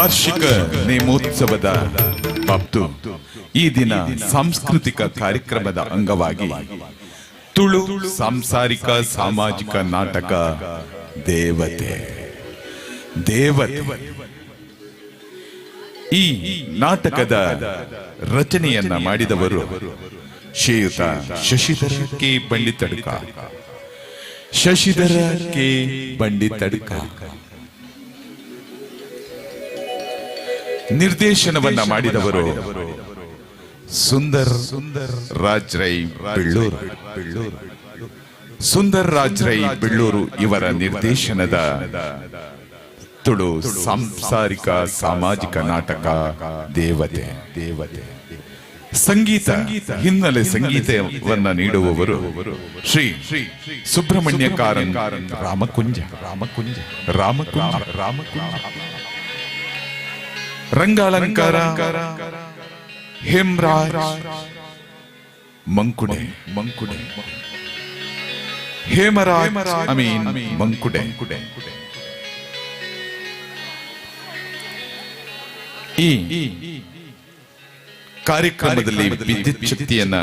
ವಾರ್ಷಿಕ ನೇಮೋತ್ಸವದ ಬಾಬ್ತು ಈ ದಿನ ಸಾಂಸ್ಕೃತಿಕ ಕಾರ್ಯಕ್ರಮದ ಅಂಗವಾಗಿ ತುಳು ಸಾಂಸಾರಿಕ ಸಾಮಾಜಿಕ ನಾಟಕ ದೇವತೆ ದೇವತೆ ಈ ನಾಟಕದ ರಚನೆಯನ್ನ ಮಾಡಿದವರು ಶ್ರೀಯುತ ಶಶಿಧರ ಕೆ ಬಂಡಿತಡ್ಕ. ಶಶಿಧರ ಕೆ ಬಂಡಿತಡ್ಕ ನಿರ್ದೇಶನವನ್ನ ಮಾಡಿದವರು ಸುಂದರ್ ಸುಂದರ್ ರಾಜ್ ರೈ ಬೆಳ್ಳೂರು. ಸುಂದರ್ ರಾಜ್ ರೈ ಬೆಳ್ಳೂರು ಇವರ ನಿರ್ದೇಶನದ ತುಳು ಸಾಂಸಾರಿಕ ಸಾಮಾಜಿಕ ನಾಟಕ ದೇವತೆ ದೇವತೆ. ಸಂಗೀತ ಹಿನ್ನೆಲೆ ಸಂಗೀತವನ್ನ ನೀಡುವವರು ಶ್ರೀ ಸುಬ್ರಹ್ಮಣ್ಯ ಕಾರಂತ್ ರಾಮಕುಂಜ ರಾಮಕುಂಜ ರಾಮಕುಂಜ ರಾಮಕುಂಜ. ರಂಗಾಲಂಕಾರ ಹೇಮರಾಜ್ ಮಂಕುಡೆ ಮಂಕುಡೆ ಹೇಮರಾಜ್ ಅಮೀನ್ ಮಂಕುಡೆ. ಈ ಕಾರ್ಯಕ್ರಮದಲ್ಲಿ ವಿದ್ಯುತ್ ಶಕ್ತಿಯನ್ನ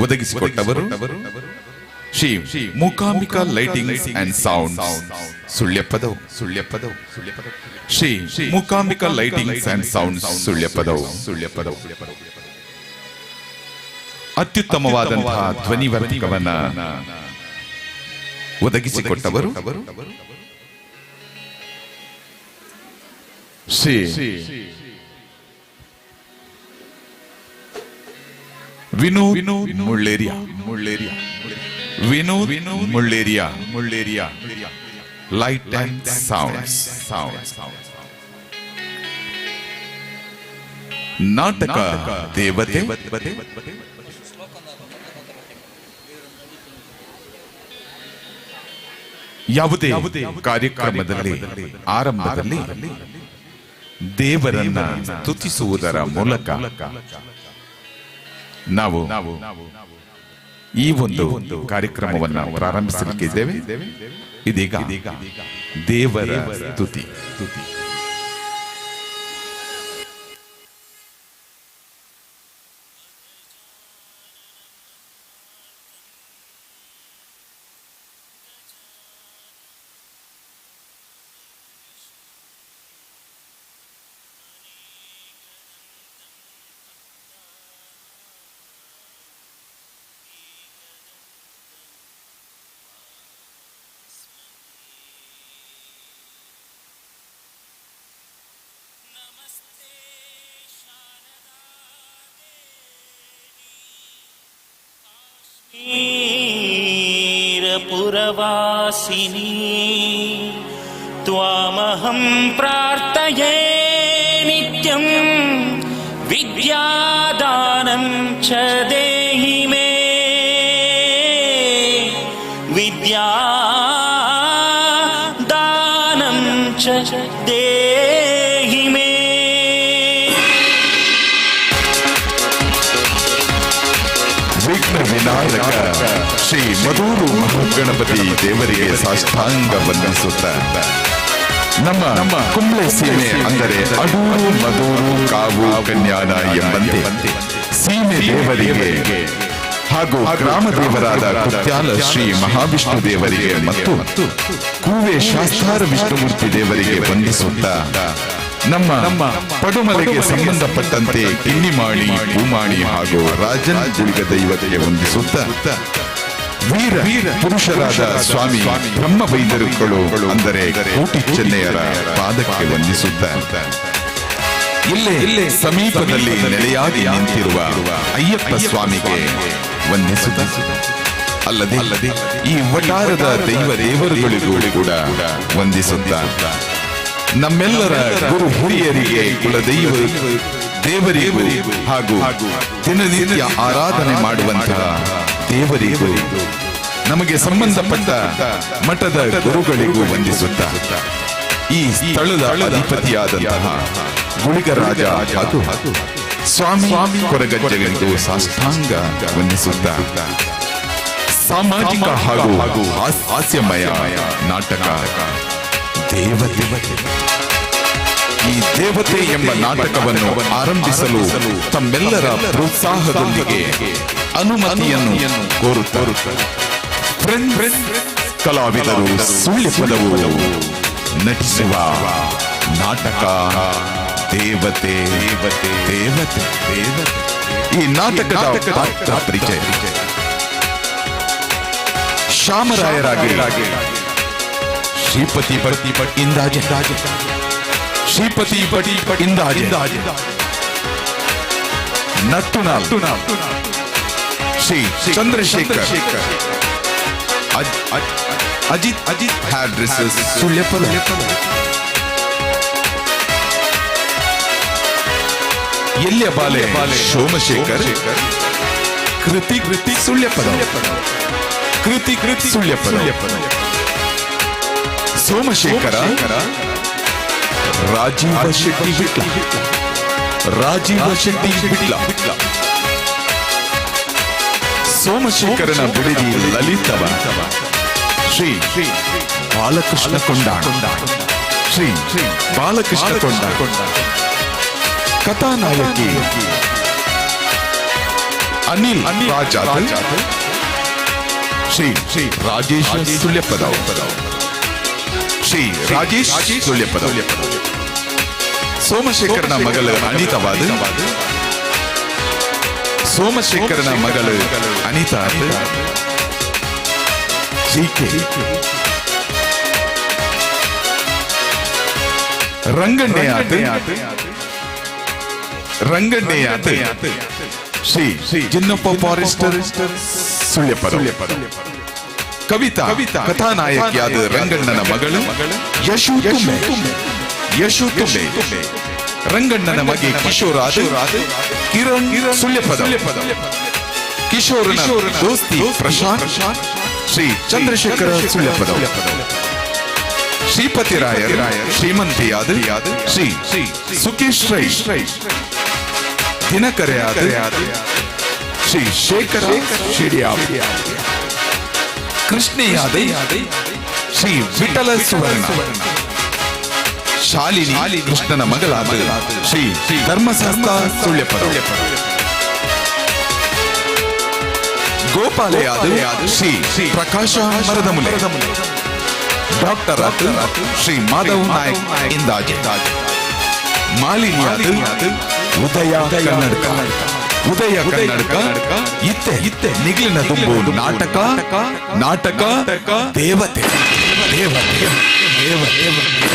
ಒದಗಿಸಿಕೊಟ್ಟವರು Shri Mookambika lightings and sound Sulyapadavu Sulyapadavu Sulyapadavu. Shri Mookambika lightings and sound Sulyapadavu Sulyapadavu. ಅತ್ಯುತ್ತಮವಾದಂತಹ ಧ್ವನಿವರ್ಧಕವನ್ನ ಒದಗಿಸಿಕೊಟ್ಟವರು Shri Vinod Mulleriya Mulleriya Vinod Mulleriya Mulleriya light and sounds sounds. ನಾಟಕ ದೇವತೆ ಯಾವುದೇ ಕಾರ್ಯಕ್ರಮದಲ್ಲಿ ಆರಂಭದಲ್ಲಿ ದೇವರನ್ನ ಸ್ತುತಿಸುವುದರ ಮೂಲಕ ನಾವು ಈ ಒಂದು ಕಾರ್ಯಕ್ರಮವನ್ನು ಪ್ರಾರಂಭಿಸಲಿಕ್ಕಿದ್ದೇವೆ. ಇದೀಗ ದೇವರ ಸ್ತುತಿ. पुरवासिनी त्वामहं प्रार्थये नित्यं विद्यादानं च देहि मे विद्यादानं च देहि मे. ವಿಘ್ನ ವಿನಾಯಕ ಶ್ರೀ ಮಧೂರು ಮಹಾಗಣಪತಿ ದೇವರಿಗೆ ಸಾಷ್ಟಾಂಗ ವಂದಿಸುತ್ತ ನಮ್ಮ ನಮ್ಮ ಕುಂಬ್ಳೆ ಸೀಮೆ ಅಂದರೆ ಅಡೂರು ಮಧೂರು ಕಾವು ಕನ್ಯಾನ ಎಂಬಂತೆ ಸೀಮೆ ದೇವರಿಗೆ ಹಾಗೂ ಗ್ರಾಮ ದೇವರಾದ ಕುತ್ಯಾಲ ಶ್ರೀ ಮಹಾವಿಷ್ಣು ದೇವರಿಗೆ ಮತ್ತು ಕೂವೆ ಶಾಸ್ತಾರ ವಿಷ್ಣುಮೂರ್ತಿ ದೇವರಿಗೆ ವಂದಿಸುತ್ತ ನಮ್ಮ ನಮ್ಮ ಪಡುಮಲೆಗೆ ಸಂಬಂಧಪಟ್ಟಂತೆ ಕಿನ್ನಿಮಾಣಿ ಪೂಮಾಣಿ ಹಾಗೂ ರಾಜನ್ ಗುಳಿಗ ದೈವಕ್ಕೆ ವಂದಿಸುತ್ತ ವೀರ ಪುರುಷರಾದ ಸ್ವಾಮಿ ಬ್ರಹ್ಮ ವೈದ್ಯರುಗಳು ಅಂದರೆ ಕೋಟಿ ಚೆನ್ನಯ್ಯರ ಪಾದಕ್ಕೆ ವಂದಿಸುತ್ತ ಇಲ್ಲೇ ಸಮೀಪದಲ್ಲಿ ನೆಲೆಯಾಗಿ ನಿಂತಿರುವ ಅಯ್ಯಪ್ಪ ಸ್ವಾಮಿಗೆ ವಂದಿಸುತ್ತ ಅಲ್ಲದೆ ಈ ವಟಾರದ ದೈವ ದೇವರುಗಳಿಗೂ ಕೂಡ ವಂದಿಸುತ್ತ ನಮ್ಮೆಲ್ಲರ ಗುರು ಹಿರಿಯರಿಗೆ ಕುಲದೈವ ದೇವರಿಗೂ ಹಾಗೂ ದಿನನಿತ್ಯ ಆರಾಧನೆ ಮಾಡುವಂತಹ ದೇವರಿಗೂ ನಮಗೆ ಸಂಬಂಧಪಟ್ಟ ಮಠದ ಗುರುಗಳಿಗೂ ವಂದಿಸುತ್ತ ಈ ಸ್ಥಳದ ಅಧಿಪತಿಯಾದಂತಹ ಗುಳಿಗರಾಜ ಹಾಗೂ ಸ್ವಾಮಿ ಕೊರಗಜ್ಜನಿಗೂ ಸಾಷ್ಟಾಂಗ ವಂದಿಸುತ್ತ ಸಾಮಾಜಿಕ ಹಾಗೂ ಹಾಸ್ಯಮಯ ನಾಟಕ ದೇವತೆ. ಈ ದೇವತೆ ಎಂಬ ನಾಟಕವನ್ನು ಆರಂಭಿಸಲು ತಮ್ಮೆಲ್ಲರ ಪ್ರೋತ್ಸಾಹದೊಂದಿಗೆ ಅನುಮತಿಯನ್ನು ಕೋರುತ್ತಾರೆ. ಫ್ರೆಂಡ್ ಕಲಾವಿದರು ಸುಳ್ಯಪದವು ನಟಿಸುವ ನಾಟಕ ದೇವತೆ ದೇವತೆ ದೇವತೆ ದೇವತೆ. ಈ ನಾಟಕದ ಪಾತ್ರ ಪರಿಚಯ: ಶ್ಯಾಮರಾಯರಾಗಿ ಶ್ರೀಪತಿ ಪತಿ ಇಂದಾಜೆ, ಶ್ರೀಪತಿ ಪಟಿ ಇಂದಾಜೆ. ನಟ್ಟುನಾಲ್ Shri Chandrashekar, Ajit Ajit hair dressers, ಸುಳ್ಯಪದ. ಎಲ್ಲಿಯ ಬಾಲೆ ಸೋಮಶೇಖರ್, ಕೃತಿ ಕೃತಿ ಸುಳ್ಯಪದ, ಕೃತಿ ಕೃತಿ ಸುಳ್ಯಪದ. ಸೋಮಶೇಖರ ರಾಜೀವ ಶೆಟ್ಟಿ ಬಿಟ್ಲ, ರಾಜೀವ ಶೆಟ್ಟಿ ಬಿಟ್ಲ. ಸೋಮಶೇಖರನ ಬಿಡದಿ ಲಲಿತವ ಶ್ರೀ ಬಾಲಕೃಷ್ಣ ಕೊಂಡಾಣ, ಶ್ರೀ ಬಾಲಕೃಷ್ಣ ಕೊಂಡಾಣ. ಕಥಾನಾಯಕಿ ಅನಿಲ್ ರಾಜಾತ್, ಶ್ರೀ ಶ್ರೀ ರಾಜೇಶ್ ಸುಳ್ಯಪದ, ಶ್ರೀ ರಾಜೇಶ್ ಸುಳ್ಯಪದ. ಸೋಮಶೇಖರನ ಮಗಳು ಅನಿತವಾದ, ಸೋಮಶೇಖರನ ಮಗಳು ಅನಿತಾ ಜಿಕೆ. ರಂಗಣ್ಣೆಯಾತ, ರಂಗಣ್ಣೆಯಾತ ಶ್ರೀ ಶ್ರೀ ಜಿನ್ನಪ್ಪ ಫಾರೆಸ್ಟರ್, ಸುಳ್ಯಪದ. ಕವಿತಾ ಕಥಾನಾಯಕಿಯಾದ ರಂಗಣ್ಣನ ಮಗಳು ಯಶು ತುಂಬೆ, ಯಶು ತುಂಬೆ. ರಂಗಣ್ಣನ ಮಗೆ ಕಿಶೋರಾದ ಕಿರಣ್ ಸುಳ್ಯಪದ. ಕಿಶೋರನ ದೋಸ್ತಿ ಪ್ರಶಾಂತ್ ಶ್ರೀ ಚಂದ್ರಶೇಖರ ಸುಳ್ಯಪದ. ಶ್ರೀಪತಿ ರಾಯರ್ ಶ್ರೀಮಂತಿಯಾದ ಶ್ರೀ ಸುಕೇಶ್ ರೈ. ದಿನಕರೆಯಾದ ಶ್ರೀ ಶೇಖರ ಶಿಡಿಯಾ. ಕೃಷ್ಣೆಯಾದ ಶ್ರೀ ವಿಠಲ ಸುವರ್ಣ. ಶಾಲಿನಿ ಕೃಷ್ಣನ ಮಗಳಾದ ಶ್ರೀ ಧರ್ಮಶಾಸ್ತ್ರ ಸುಳ್ಯಪದ. ಗೋಪಾಲೆಯಾದ ಶ್ರೀ ಪ್ರಕಾಶ ಮರದಮುಲೆ. ಡಾಕ್ಟರ್ ಶ್ರೀ ಮಾಧವ್ ನಾಯಕ್ ಇಂದಾಜೆ. ಮಾಲಿನಿಯಾದ ಉದಯ ಕನ್ನಡಕ, ಉದಯ ಕನ್ನಡಕ. ಇತ್ತೆ ಇತ್ತೆ ನಿಗಿಲಿನ ದುಂಬು ನಾಟಕ ನಾಟಕ ದೇವತೆ ದೇವತೆ ದೇವತೆ. ದೇವತೆ.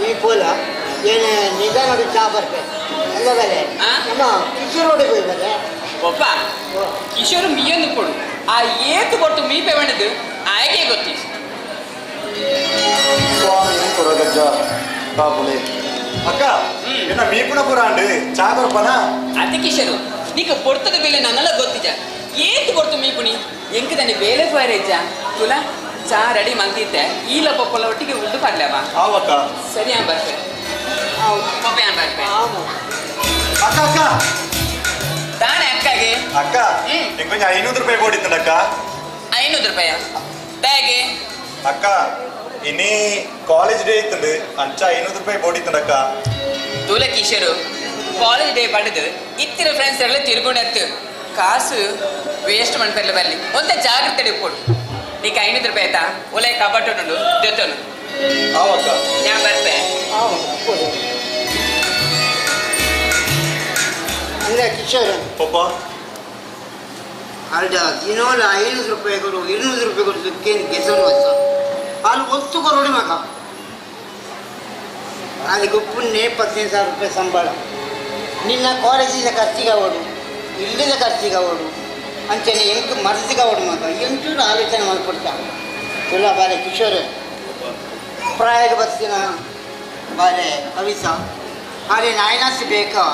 ಈ ಪೋಲ ಏನು ನಿಧಾನ ಚಾ ಬರ್ಬೇಕು ಅಲ್ಲ ಬಲೆ ನಮ್ಮ ಕಿಶೋರ್ ರೋಡಿಗೆ ಹೋಗಿ ಬಲೆ ಒಪ್ಪ ಕಿಶೋರ್ ಮೀಯೊಂದು ಕೊಡು ಆ ಏತು ಕೊಟ್ಟು ಮೀಪೆ ಬಂಡದು ಆಯ್ಕೆ ಗೊತ್ತಿ ಸ್ವಾಮಿ ಕೊರಗಜ್ಜ ಕಾಪುಲೆ ಅಕ್ಕ ಎನ್ನ ಮೀಪುಣ ಪುರಾಂಡು ಚಾ ಕೊರ್ಪನ ಅತಿ ಕಿಶೋರು ನೀಕ ಪೊರ್ತದ ಬೆಲೆ ನನ್ನೆಲ್ಲ ಗೊತ್ತಿಜ ಏತು ಕೊಡ್ತು ಮೀಪುಣಿ ಎಂಕ ತಾನೆ ಬೇಲೆ ಫೈರೇಜ ತುಲಾ ಚಾ ರೆಡಿ ಮಂತಿದ್ದೆ ಈಲ ಪೊಪ್ಪಲ ಒಟ್ಟಿಗೆ ಉಳ್ದು ಪಡ್ಲವ ಆವಕ್ಕ ಸರಿ ಆನ್ ಬರ್ಪೆ ಪೊಪ್ಪೆ ಆನ್ ಬರ್ಪೆ ಅಕ್ಕ ಅಕ್ಕ ತಾನೆ ಅಕ್ಕಗೆ ಅಕ್ಕ ಇಂಕೊಂಚ 500 ರೂಪಾಯಿ ಕೊಡಿತ್ತಂಡಕ್ಕ 500 ರೂಪಾಯಿ ಬ್ಯಾಗೆ ಅಕ್ಕ ಇನಿ ಕಾಲೇಜ್ ಡೇ ಇತ್ತಂಡು ಅಂಚ 500 ರೂಪಾಯಿ ಬೋಡಿತ್ತಂಡಕ್ಕ ತೂಲ ಕಿಶೋರು ಕಾಲೇಜ್ ಡೇ ಪಡೆದು ಇತ್ತಿರ ಫ್ರೆಂಡ್ಸ್ ಎಲ್ಲ ತಿರುಗುಣತ್ತು ಕಾಸು ವೇಸ್ಟ್ ಮನ್ಪೆಲ್ಲ ಬರಲಿ ಒಂದ ಜಾಗ್ರತೆ ಇಪ್ಪಡು ನೀಕ 500 ರೂಪಾಯಿ ಆಯ್ತಾ ಒಳ್ಳೆ ಕಬಟ್ಟು ಉಂಟು ದೊತ್ತನು ಆವಕ್ಕ ഞാൻ ಬರ್ಪೆ ಅಂದ್ರೆ ಕಿಶೋರ್ ಪಪ್ಪ ಅಲ್ಡ ದಿನೋಲ 500 ರೂಪಾಯಿ ಕೊಡು 200 ರೂಪಾಯಿ ಕೊಡು ದುಃಖೇನು ಕೆಸರು ಹೊಸ ಅಲ್ಲಿ ಒತ್ತು ಕೊರೋಡಿ ಮಗ ಅದಕ್ಕೆ ಉಪ್ಪನ್ನೇ 15,000 ರೂಪಾಯಿ ಸಂಬಳ ನಿನ್ನ ಕಾಲೇಜಿನ ಖರ್ಚಿಗೆ ಅವಡು ಇಲ್ಲಿದ ಖರ್ಚಿಗೆ ಅವಡು ಅಂಚನೆ ಎಂಕ್ ಮರ್ಜಿಗೆ ಅವಡು ಮಗ ಎಂಚೂರು ಆಲೋಚನೆ ಮಾಡ್ಕೊಡ್ತಾನೆ ತುಲಾ ಬಾಲೆ ಕಿಶೋರ್ ಪ್ರಾಯಕ್ಕೆ ಬಸ್ಸಿನ ಬಾಲೆ ಕವಿಸ ಹಾಗೆ ನಾಯನಾಸಿ ಬೇಕಾ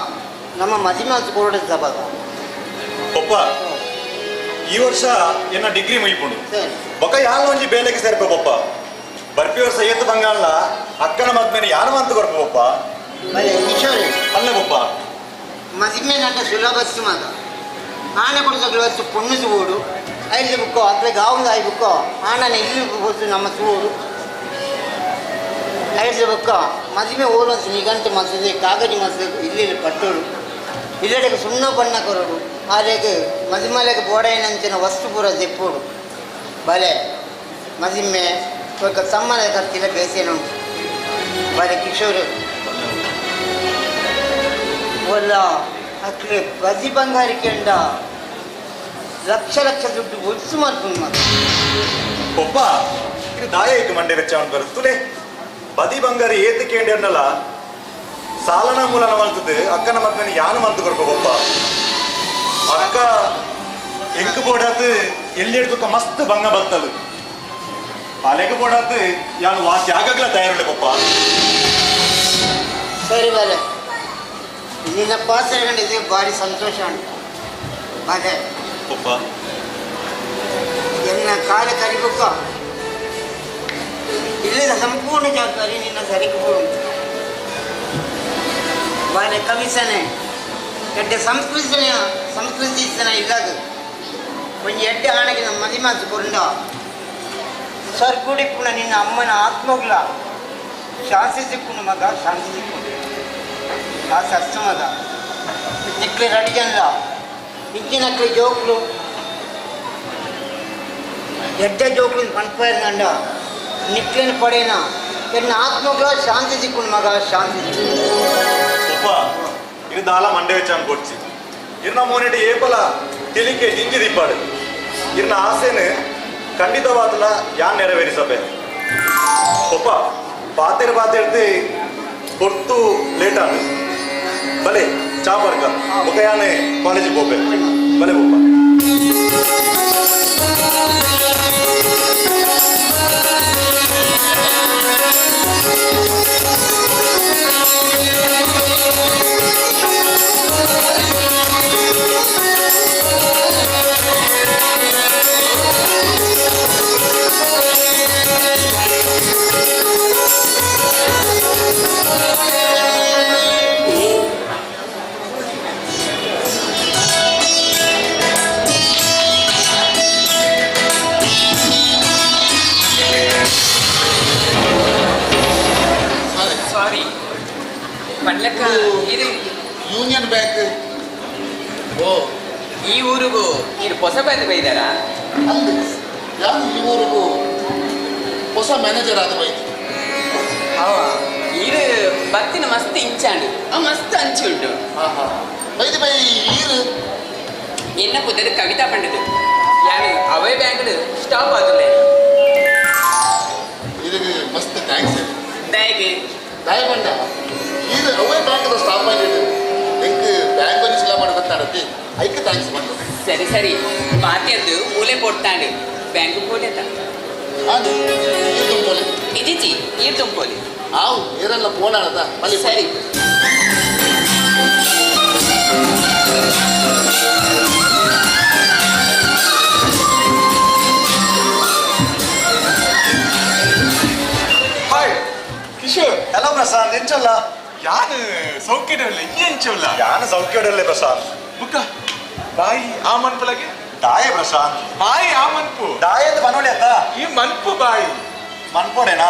ನಮ್ಮ ಮದಿಮಾಸು ಕೊರಡ ಬಾಗ ಪಪ್ಪ ಈ ವರ್ಷ ಎನ್ನ ಡಿಗ್ರಿ ಮುಗಿಪುಂಡು ಬೊಕ ಯಾಲ ಒಂಜಿ ಬೇಲೆಗೆ ಸೇರ್ಪ ಪಪ್ಪ ಬರ್ಪಿ ವರ್ಷ ಏತು ಬಂಗಾಳ ಅಕ್ಕನ ಮದ್ಮೇಲೆ ಯಾರು ಮಂತು ಕೊರ್ಪ ಪಪ್ಪ ಬಲೆ ಕಿಶೋರ್ ಅಲ್ಲ ಪಪ್ಪ ಮದಿಮೆ ನಂಟ ಸುಲಭಸ್ಸು ಮಗ ಆನೆ ಕೊಡಿಸಲು ವಸ್ತು ಪೊಣ್ಣು ಸುವೋಡು ಐದು ಬುಕ್ಕೋ ಅದ್ರ ಗಾವಂಗ I ಬುಕ್ಕೋ ಆನನ ಇಲ್ಲಿ ಹೊತ್ತು ನಮ್ಮ ಸುವೋಡು ಐದು ಬುಕ್ಕ ಮದಿಮೆ ಓಲೊಂದು ನಿಗಂಟು ಮಸದೆ ಕಾಗಜಿ ಮಸದೆ ಇಲ್ಲಿ ಪಟ್ಟೋಡು ಇಲ್ಲಡೆಗೆ ಸುಣ್ಣ ಬಣ್ಣ ಕೊರಡು ಆರೆಗೆ ಮದಿಮಲೆಗೆ ಬೋಡೈನಂಚಿನ ವಸ್ತು ಪೂರ ದೆಪ್ಪೋಡು ಬಲೆ ಮದಿಮೆ ఒక ಸಮ್ಮನ ಖರ್ಚಿನ ಬೇಸೇನುಂಟು ಬಲೆ ಕಿಶೋರ್ ಒಲ್ಲ ಅಕ್ಲೆ ಬದಿ ಬಂಗಾರಿ ಕೆಂಡ ಲಕ್ಷ ಲಕ್ಷ ದುಡ್ಡು ಒತ್ತು ಮಾಡ್ಕೊಂಡು ಮಾತ್ರ ಪಪ್ಪ ಇದು ದಾಯ ಇತ್ತು ಮಂಡೆ ವೆಚ್ಚ ಬರುತ್ತುಲೆ ಬದಿ ಬಂಗಾರಿ ಏತು ಕೇಂದ್ರನಲ್ಲ ಸಾಲನ ಮೂಲನ ಮಲ್ತದ್ದು ಅಕ್ಕನ ಮದ್ಮೇಲೆ ಯಾನು ಮಂತು ಕೊರ್ಪ ಪಪ್ಪ ಅಕ್ಕ ಎಂಕ್ ಬೋಡಾತ್ ಎಲ್ಲಿ ಹಿಡ್ದುಕ್ಕ ಮಸ್ತ್ ಬಂಗ ಬರ್ತದು ಅಲೆಗೆ ಬೋಡಾತ್ ಯಾನು ವಾ ತ್ಯಾಗಗ್ಲ ತಯಾರುಳ್ಳೆ ಪಪ್ಪ ಸರಿ ಬಾಲೆ ನಿನ್ನ ಪಾತ್ರ ಕಂಡಿದ್ದೆ ಭಾರಿ ಸಂತೋಷ ಉಂಟು ಬಾಲೆ ಪಪ್ಪ ಎನ್ನ ಕಾಲ ಕರಿಬುಕ್ಕ ಇಲ್ಲದ ಸಂಪೂರ್ಣ ಜವಾಬ್ದಾರಿ ನಿನ್ನ ಸರಿಗೆ ಉಂಟು ಬಾಲೆ ಕವಿಸನೆ ಎಡ್ಡೆ ಸಂಸ್ಕೃತಿನ ಸಂಸ್ಕೃತಿಸನ ಇಲ್ಲಾಗ ಒಂಜಿ ಎಡ್ಡೆ ಆಣಗೆ ನಮ್ಮ ಮದಿಮಾಸು ಕೊರಂಡ ಸ್ವರ್ಗುಡಿ ಪುಣ ನಿನ್ನ ಅಮ್ಮನ ಆತ್ಮಗ್ಲ ಶಾಂತಿ ಸಿಕ್ಕುಂಡು ಮಗ ಶಾಂತಿ ಸಿಕ್ಕುಂಡು ಆ ಸಸ್ತು ಮಗ ನಿಕ್ಲೆ ರಡಿಜನ್ಲ ಇಜ್ಜಿನಕ್ಲೆ ಜೋಕ್ಲು ಎಡ್ಡೆ ಜೋಕ್ಲು ಪನ್ಪೇರ್ನಂಡ ನಿಕ್ಲೆನ ಪಡೇನ ಎನ್ನ ಆತ್ಮಗ್ಲ ಶಾಂತಿ ಸಿಕ್ಕುಂಡು ಮಗ ಶಾಂತಿ ಸಿಕ್ಕು ಪಪ್ಪ ಇದು ದಾಲ ಮಂಡೆ ವೆಚ್ಚ ಅನ್ಕೊಡ್ಚಿ ಇರ್ನ ಮೋನೆಟ್ ಏಪಲ ತಿಳಿಕೆ ಜಿಂಜಿ ದಿಪ್ಪಾಡು ಇರ್ನ ಆಸೆನು ಖಂಡಿತವಾದಲ ಯಾನ್ ನೆರವೇರಿಸಬೆ ಪಪ್ಪ ಪಾತೆರ್ ಪಾತೆರ್ದು ಕೊರ್ತು ಲೇಟ್ ಆಂಡು ಬಲೆ ಚಾ ಬರ್ಕ ಬೊಕ ಯಾನೆ ಕಾಲೇಜಿಗೆ ಪೋಪೆ ಬಲೆ ಪಪ್ಪ ಸಾರಿ ಪಡ್ಲಕ್ಕ ಇದು ಯೂನಿಯನ್ ಬ್ಯಾಂಕ್ ಓ ಈ ಊರಿಗೂ ಇದು ಹೊಸ ಬಂದು ಬೈದಾರಾ ಅಲ್ಲಿ ಯಾರು ಈ ಊರಿಗೂ ಹೊಸ ಮ್ಯಾನೇಜರ್ ಆದ ಬೈದು ಅವ ಈರು ಬತ್ತಿನ ಮಸ್ತ್ ಇಂಚಾಂಡು ಆ ಮಸ್ತ್ ಅಂಚಿ ಉಂಟು. ಬೈದು ಬೈ ಈರು ಎನ್ನ ಪುದರ್ ಕವಿತಾ ಪಂಡದು. ಯಾನು ಅವೇ ಬ್ಯಾಂಕ್ ಸ್ಟಾಪ್ ಆದುಲ್ಲೆ. ಇದಕ್ಕೆ ಮಸ್ತ್ thanks. ದಯಗೆ ದಯಪಂಡ ಇದು ಅವೇ ಬ್ಯಾಂಕ್ದ ಸ್ಟಾಪ್ ಆಗಿದೆ. ಎಂಕ್ ಬ್ಯಾಂಕ್ ಒಂದು ಸಿಲ ಮಾಡಿ ಗೊತ್ತಾಡತ್ತಿ, ಐಕ್ thanks ಬಂದು. ಸರಿ ಸರಿ, ಪಾತಿಯದ್ದು ಮೂಲೆ ಪೊಟ್ಟಾಂಡು ಬ್ಯಾಂಕ್ ಪೋಲೆತ. ನೀರು ತುಂಬೋಲಿ. ಇಜಿಚಿ ನೀರು ತುಂಬೋಲಿ. ಆವು ನೀರೆಲ್ಲ ಫೋನ್ ಆಡದ ಮಲ್ಲಿ. ಸರಿ. ಹಾಯ್ ಕಿಶೋರ್. ಹಲೋ ಪ್ರಶಾಂತ್, ಎಂಚಲ್ಲ? ಯಾನು ಸೌಖ್ಯಡಲ್ಲ, ಈ ಎಂಚಲ್ಲ? ಯಾನು ಸೌಖ್ಯಡಲ್ಲೇ ಪ್ರಶಾಂತ್. ಬುಕ್ಕ ಬಾಯಿ ಆ ಮನ್ಪುಲಗೆ. ದಾಯೆ ಪ್ರಶಾಂತ್? ಬಾಯಿ ಆ ಮನ್ಪು. ದಾಯ ಅಂತ ಮನೋಳಿ ಅತ್ತ. ಈ ಮನ್ಪು ಬಾಯಿ. ಮನ್ಪೋಡೆನಾ?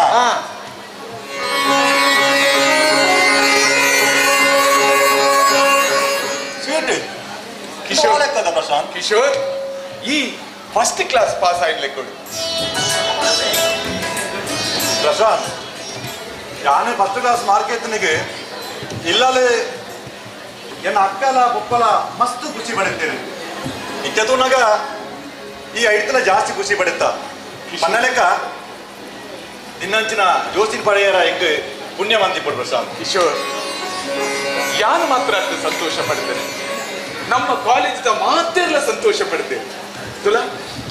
ಸ್ವೀಟ್ ಕಿಶೋರ್ ಪ್ರಶಾಂತ್. ಕಿಶೋರ್, ಈ ಫಸ್ಟ್ ಕ್ಲಾಸ್ ಪಾಸ್ ಆಯ್ಲೆ ಕೊಡು. ಪ್ರಶಾಂತ್, ಯಾನು ಫಸ್ಟ್ ಕ್ಲಾಸ್ ಮಾರ್ಕ್ ಎತ್ತನಿಗೆ ಇಲ್ಲಲೇ ಎನ್ನ ಅಕ್ಕಲ ಪೊಪ್ಪಲ ಮಸ್ತ್ ಖುಷಿ ಪಡುತ್ತೇನೆ. ನಿತ್ಯ ಈ ಐತಲ ಜಾಸ್ತಿ ಖುಷಿ ಪಡುತ್ತ ಪನ್ನಲೆಕ್ಕ ನಿನ್ನಂಚಿನ ಜೋಸಿನ ಪಡೆಯರ ಎಂಕ್ ಪುಣ್ಯ ಮಂದಿ ಪ್ರಶಾಂತ್. ಕಿಶೋರ್, ಯಾನು ಮಾತ್ರ ಅಷ್ಟು ಸಂತೋಷ ಪಡ್ತೇನೆ, ನಮ್ಮ ಕಾಲೇಜಿನ ಮಾತೆಲ್ಲ ಸಂತೋಷ ಪಡ್ತೇನೆ. ತುಲಾ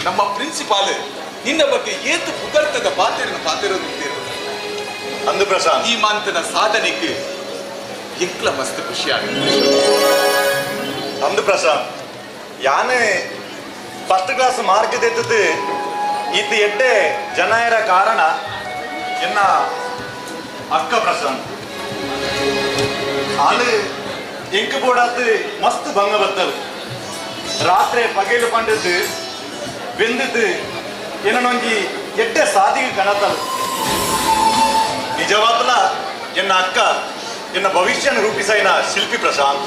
ನಮ್ಮ ಪ್ರಿನ್ಸಿಪಾಲ್ ನಿನ್ನ ಬಗ್ಗೆ ಏತು ಪುಗರ್ತದ ಪಾತಿರನ್ನು ಪಾತಿರೋದು. ಅಂದು ಪ್ರಶಾಂತ್, ಈ ಮಾಂತನ ಸಾಧನೆಗೆ ಎಂಕ್ಲ ಮಸ್ತ್ ಖುಷಿ ಆಗಿದೆ. ಅಂದು ಪ್ರಶಾಂತ್, ಯಾನೇ ಫಸ್ಟ್ ಕ್ಲಾಸ್ ಮಾರ್ಕ್ ತೆತ್ತದು ಇದು ಎಡ್ಡೆ ಜನಯರ ಕಾರಣ ಎನ್ನ ಅಕ್ಕ ಪ್ರಶಾಂತ್. ಆಲು ಎಂಕ್ ಬೋಡಾತ್ ಮಸ್ತ್ ಭಂಗ ಬರ್ತದೆ. ರಾತ್ರಿ ಪಗೇಲು ಪಂಡದ್ದು ಬೆಂದದ್ದು ಏನೊಂಜಿ ಎಡ್ಡೆ ಸಾದಿಗೆ ಕಣತಲ್ಲ. ನಿಜವಾದಲ ಎನ್ನ ಅಕ್ಕ ಎನ್ನ ಭವಿಷ್ಯನ ರೂಪಿಸೈನ ಶಿಲ್ಪಿ ಪ್ರಶಾಂತ್.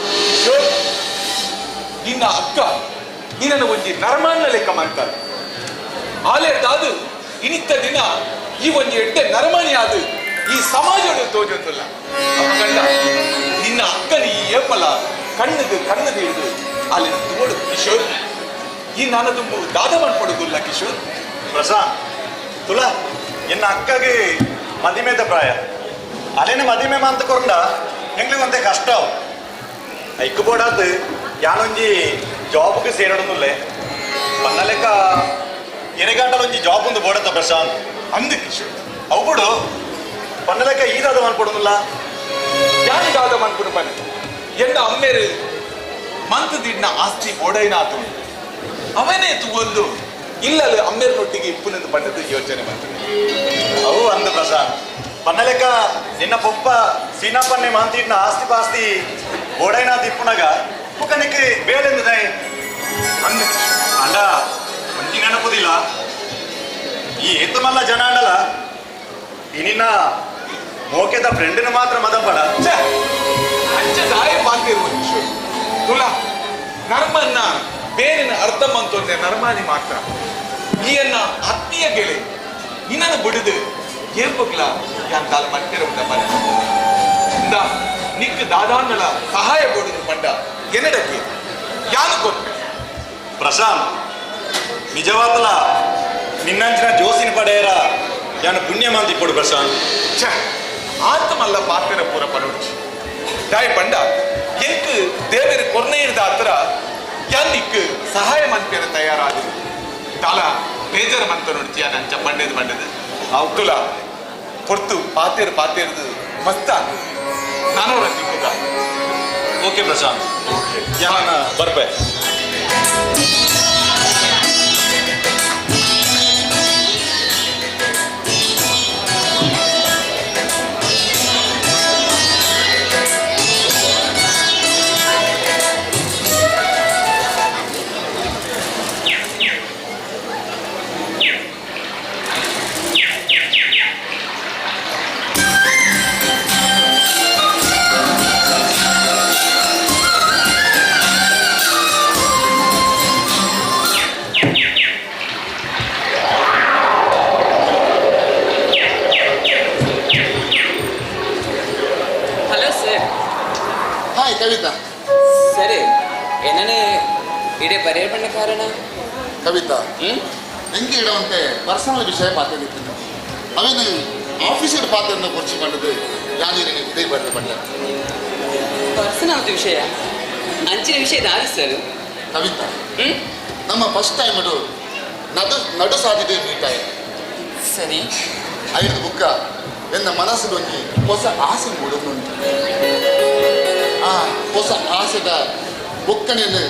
ನಿನ್ನ ಅಕ್ಕ ನಿನ್ನನ್ನು ಒಂಜಿ ನರಮಾನ ಲೆಕ್ಕ ಮಾಡ್ತಾರೆ. ಆಲೇದಾದು ಇನಿತ್ತ ದಿನ ಈ ಒಂಜಿ ಎಡ್ಡೆ ನರಮಾನಿ ಆದು ಈ ಸಮಾಜೋಡು ತೋಜೊಂದಿಲ್ಲ. ಅಪ್ಪಗಂಡ ನಿನ್ನ ಅಕ್ಕನ ಈ ಏಪಲ ಕಣ್ಣದು ಕಣ್ಣದು ಹಿಡಿದು ಅಲ್ಲಿ ತೋಡು ಕಿಶೋರ್. ಈ ನಾನು ತುಂಬ ದಾದ ಮಾಡ್ಕೊಡೋದಿಲ್ಲ ಕಿಶೋರ್. ಪ್ರಶಾಂತ್ ತುಲಾ, ಎನ್ನ ಅಕ್ಕಗೆ ಮದಿಮೆದ ಪ್ರಾಯ. ಅಲ್ಲೇನು ಮದಿಮೆ ಮಂತಕೊಂಡ ಎಂಗ್ಲಿಗೆ ಒಂದೇ ಕಷ್ಟ. ಐಕ್ ಬೋಡಾತ್ ಯಾನೊಂಜಿ ಜಾಬ್ಗೆ ಸೇರಡೊಂದುಲ್ಲೆ ಪನ್ನ ಲೆಕ್ಕ ಎರೆಗಾಂಡಲೊಂಜಿ ಜಾಬ್ ಒಂದು ಬೋಡತ್ತ ಪ್ರಶಾಂತ್. ಅಂದು ಕಿಶೋರ್, ಅವು ಬಿಡು ಪನ್ನ ಲೆಕ್ಕ ಈದಾದ ಮನ್ಪೊಡೊಂದುಲ್ಲ. ಯಾನು ದಾದ ಮನ್ಪುಡು ಪನ್ನೆ ಎನ್ನ ಅಮ್ಮೇರು ಮಂತ್ ದಿಡ್ನ ಆಸ್ತಿ ಬೋಡೈನಾತು ಅವನೇ ತೂವೊಂದು ಇಲ್ಲಲು ಅಮ್ಮೇರ್ನೊಟ್ಟಿಗೆ ಇಪ್ಪುನಂದು ಪಂಡದ್ದು ಯೋಚನೆ ಮಾಡ್ತದೆ. ಅವು ಅಂದು ಪ್ರಶಾಂತ್, ಪನ್ನಲೆಕ್ಕ ನಿನ್ನ ಪೊಪ್ಪ ಸೀನಾಪನ್ನೆ ಮಾಂತಿಡ್ನ ಆಸ್ತಿ ಪಾಸ್ತಿ ಬೋಡೈನಾಥ್ ಇಪ್ಪುನಗ ಪುಕ್ಕನಿಕ್ಕೆ ಬೇಳೆಂದು ಅಂದು ಅಂಡ ಒಂಜಿ ನೆನಪುದಿಲ್ಲ. ಈ ಏತು ಮಲ್ಲ ಜನ ಅಂಡಲ ಈ ನಿನ್ನ ಮೋಕೆದ ಫ್ರೆಂಡಿನ ಮಾತ್ರ ಮದಪಡ. ಅಂಚ ದಾಯ ಪಾತಿರುವ ಕಿಶೋರ್. ತುಲಾ ನರ್ಮನ್ನ ಬೇರಿನ ಅರ್ಥ ಮಂತೊಂದೆ ನರ್ಮಾನಿ ಮಾತ್ರ. ಈಯನ್ನ ಆತ್ಮೀಯ ಗೆಳೆ ನಿನ್ನನ್ನು ಬಿಡುದು ಏರ್ಪಕ್ಲ ಯಾನ್ ದಾಲ ಮಟ್ಟಿರ ಉಂಡ ಬರ ಇಂದ ನಿಕ್ ದಾದಾನಲ ಸಹಾಯ ಕೊಡುದು ಪಂಡ ಎನ್ನಡಕ್ಕೆ ಯಾನು ಕೊಟ್ಟೆ. ಪ್ರಶಾಂತ್, ನಿಜವಾದಲ ನಿನ್ನಂಚಿನ ಜೋಸಿನ ಪಡೆಯರ ಯಾನು ಪುಣ್ಯ ಮಂದಿ ಕೊಡು ಪ್ರಶಾಂತ್. ಛ, ಆತ್ಮಲ್ಲ ಪಾತಿರ ಪೂರ ಪಡೋಡ್ಚಿ ದಾಯ ಪಂಡ ಎಂಕ್ ದೇವರು ಕೊರ್ನೆ ಇರ್ದ ಹತ್ರ ಯಾನ್ ನಿಕ್ ಸಹಾಯ ಮನ್ಪೇರ ತಯಾರಾದ ದಾಲ ಬೇಜಾರು ಮಂತ ನೋಡ್ತಿ ಯಾನ್ ಅಂಚ ಪಂಡೇದು ಪಂಡದು ಅವಕುಲ ಹೊರ್ತು ಪಾತೇರು ಪಾತೇರ್ದು ಮಸ್ತ ನಾನು ತಿಕ್ಕುಗ. ಓಕೆ ಪ್ರಶಾಂತ್, ಯಾನ ಬರ್ಪೆ. ಕವಿತಾ. ಸರಿ, ಏನನೇ ಇಡೇ ಬರೆಯ ಬಣ್ಣ ಕಾರಣ? ಕವಿತಾ, ಎಂಗೆ ಇಡುವಂತೆ ಪರ್ಸನಲ್ ವಿಷಯ ಮಾತಾಡಿದ್ದೀನಿ. ಅವೇನು ಆಫೀಸರ್ ಪಾತ್ರನ ಕುರ್ಚಿ ಮಾಡಿದ್ದು ಯಾನಿರಿಗೆ ಇದೇ ಬರಲಿ ಬಣ್ಣ. ಪರ್ಸನಲ್ ವಿಷಯ ಅಂಚಿನ ವಿಷಯ ದಾರಿ ಸರ್. ಕವಿತಾ, ನಮ್ಮ ಫಸ್ಟ್ ಟೈಮ್ ಅದು ನಡು ನಡು ಸಾಧಿದೆ ಮೀಟ್ ಆಯ್ತು. ಸರಿ. ಐದು ಬುಕ್ಕ ಎನ್ನ ಮನಸ್ಸಿನೊಂದು ಹೊಸ ಆಸೆ ಮೂಡುಂಟು. ಆ ಹೊಸ ಆಸೆದ ಬೊಕ್ಕನೆಯನ್ನು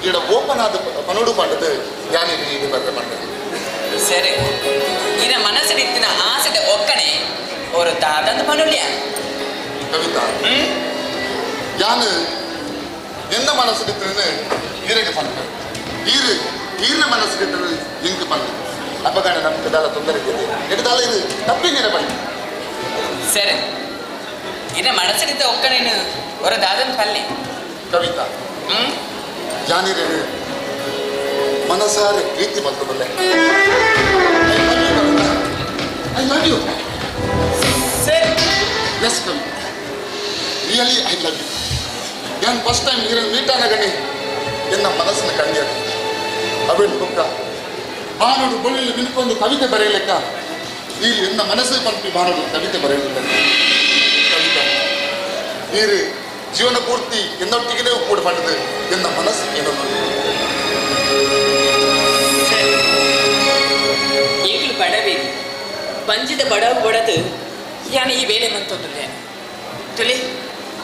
ಈಡ ಓಪನ್ ಆದ ಪನೋಡು ಪಂಡದು ಯಾನಿಗೆ ಇದು ಬರ್ರೆ ಪಂಡದು. ಸರಿ, ಇನ್ನ ಮನಸ್ಸಿನ ಆಸೆದ ಒಕ್ಕಣೆ ಅವರು ದಾದಂತ ಪನುಲ್ಯ. ಕವಿತಾ, ಯಾನು ಎನ್ನ ಮನಸ್ಸಿನ ಈರೆಗೆ ಪಂಡ ಈರು ಈರಿನ ಮನಸ್ಸಿನ ಇಂಕ್ ಪಂಡ ಅಪ್ಪಗಾಣ ನಮ್ಗೆ ದಾಲ ತೊಂದರೆ ಇದೆ ಎಡದಾಲ ಇದು ತಪ್ಪಿಂಗಿನ ಪಂಡ. ಸರಿ, ಇನ್ನ ಮನಸ್ಸಿನ ಒಕ್ಕಣೆನು ಅವರ ದಾದನ್ ಪಲ್ಲೆ. ಕವಿತಾ, ಜಾನಿರೇನು ಮನಸಾರೆ ಪ್ರೀತಿ ಬಂತದಲ್ಲೇ. I love you. Sir. Yes Kavita, really I love you. ನಾನು ಫಸ್ಟ್ ಟೈಮ್ ನೀರನ್ನು ಮೀಟ್ ಆನಾಗಣಿ ಎನ್ನ ಮನಸ್ಸಿನ ಕಂಡಿಯದು ಅವೇನು ಬುಕ್ಕ ಬಾನೋಡು ಬಳ್ಳಿ ನಿಂತ್ಕೊಂಡು ಕವಿತೆ ಬರೆಯಲಿಕ್ಕ ಈ ಎನ್ನ ಮನಸ್ಸು ಪಂಪಿ ಬಾನೋಡು ಕವಿತೆ ಬರೆಯಲಿಲ್ಲ. ಕವಿತಾ, ನೀರು ಜೀವನ ಪೂರ್ತಿ ಎನ್ನೊಟ್ಟಿಗೆ ಕೂಡ ಪಡೆದು ಎನ್ನ ಮನಸ್ಸು ಏನೋ. ಈಗಲೂ ಬಡವೇರಿ ಪಂಜಿದ ಬಡವು ಬಡದು ಯಾನ ಈ ವೇಳೆ ಮಂತೊಂದುಲ್ಲೆ ತುಲಿ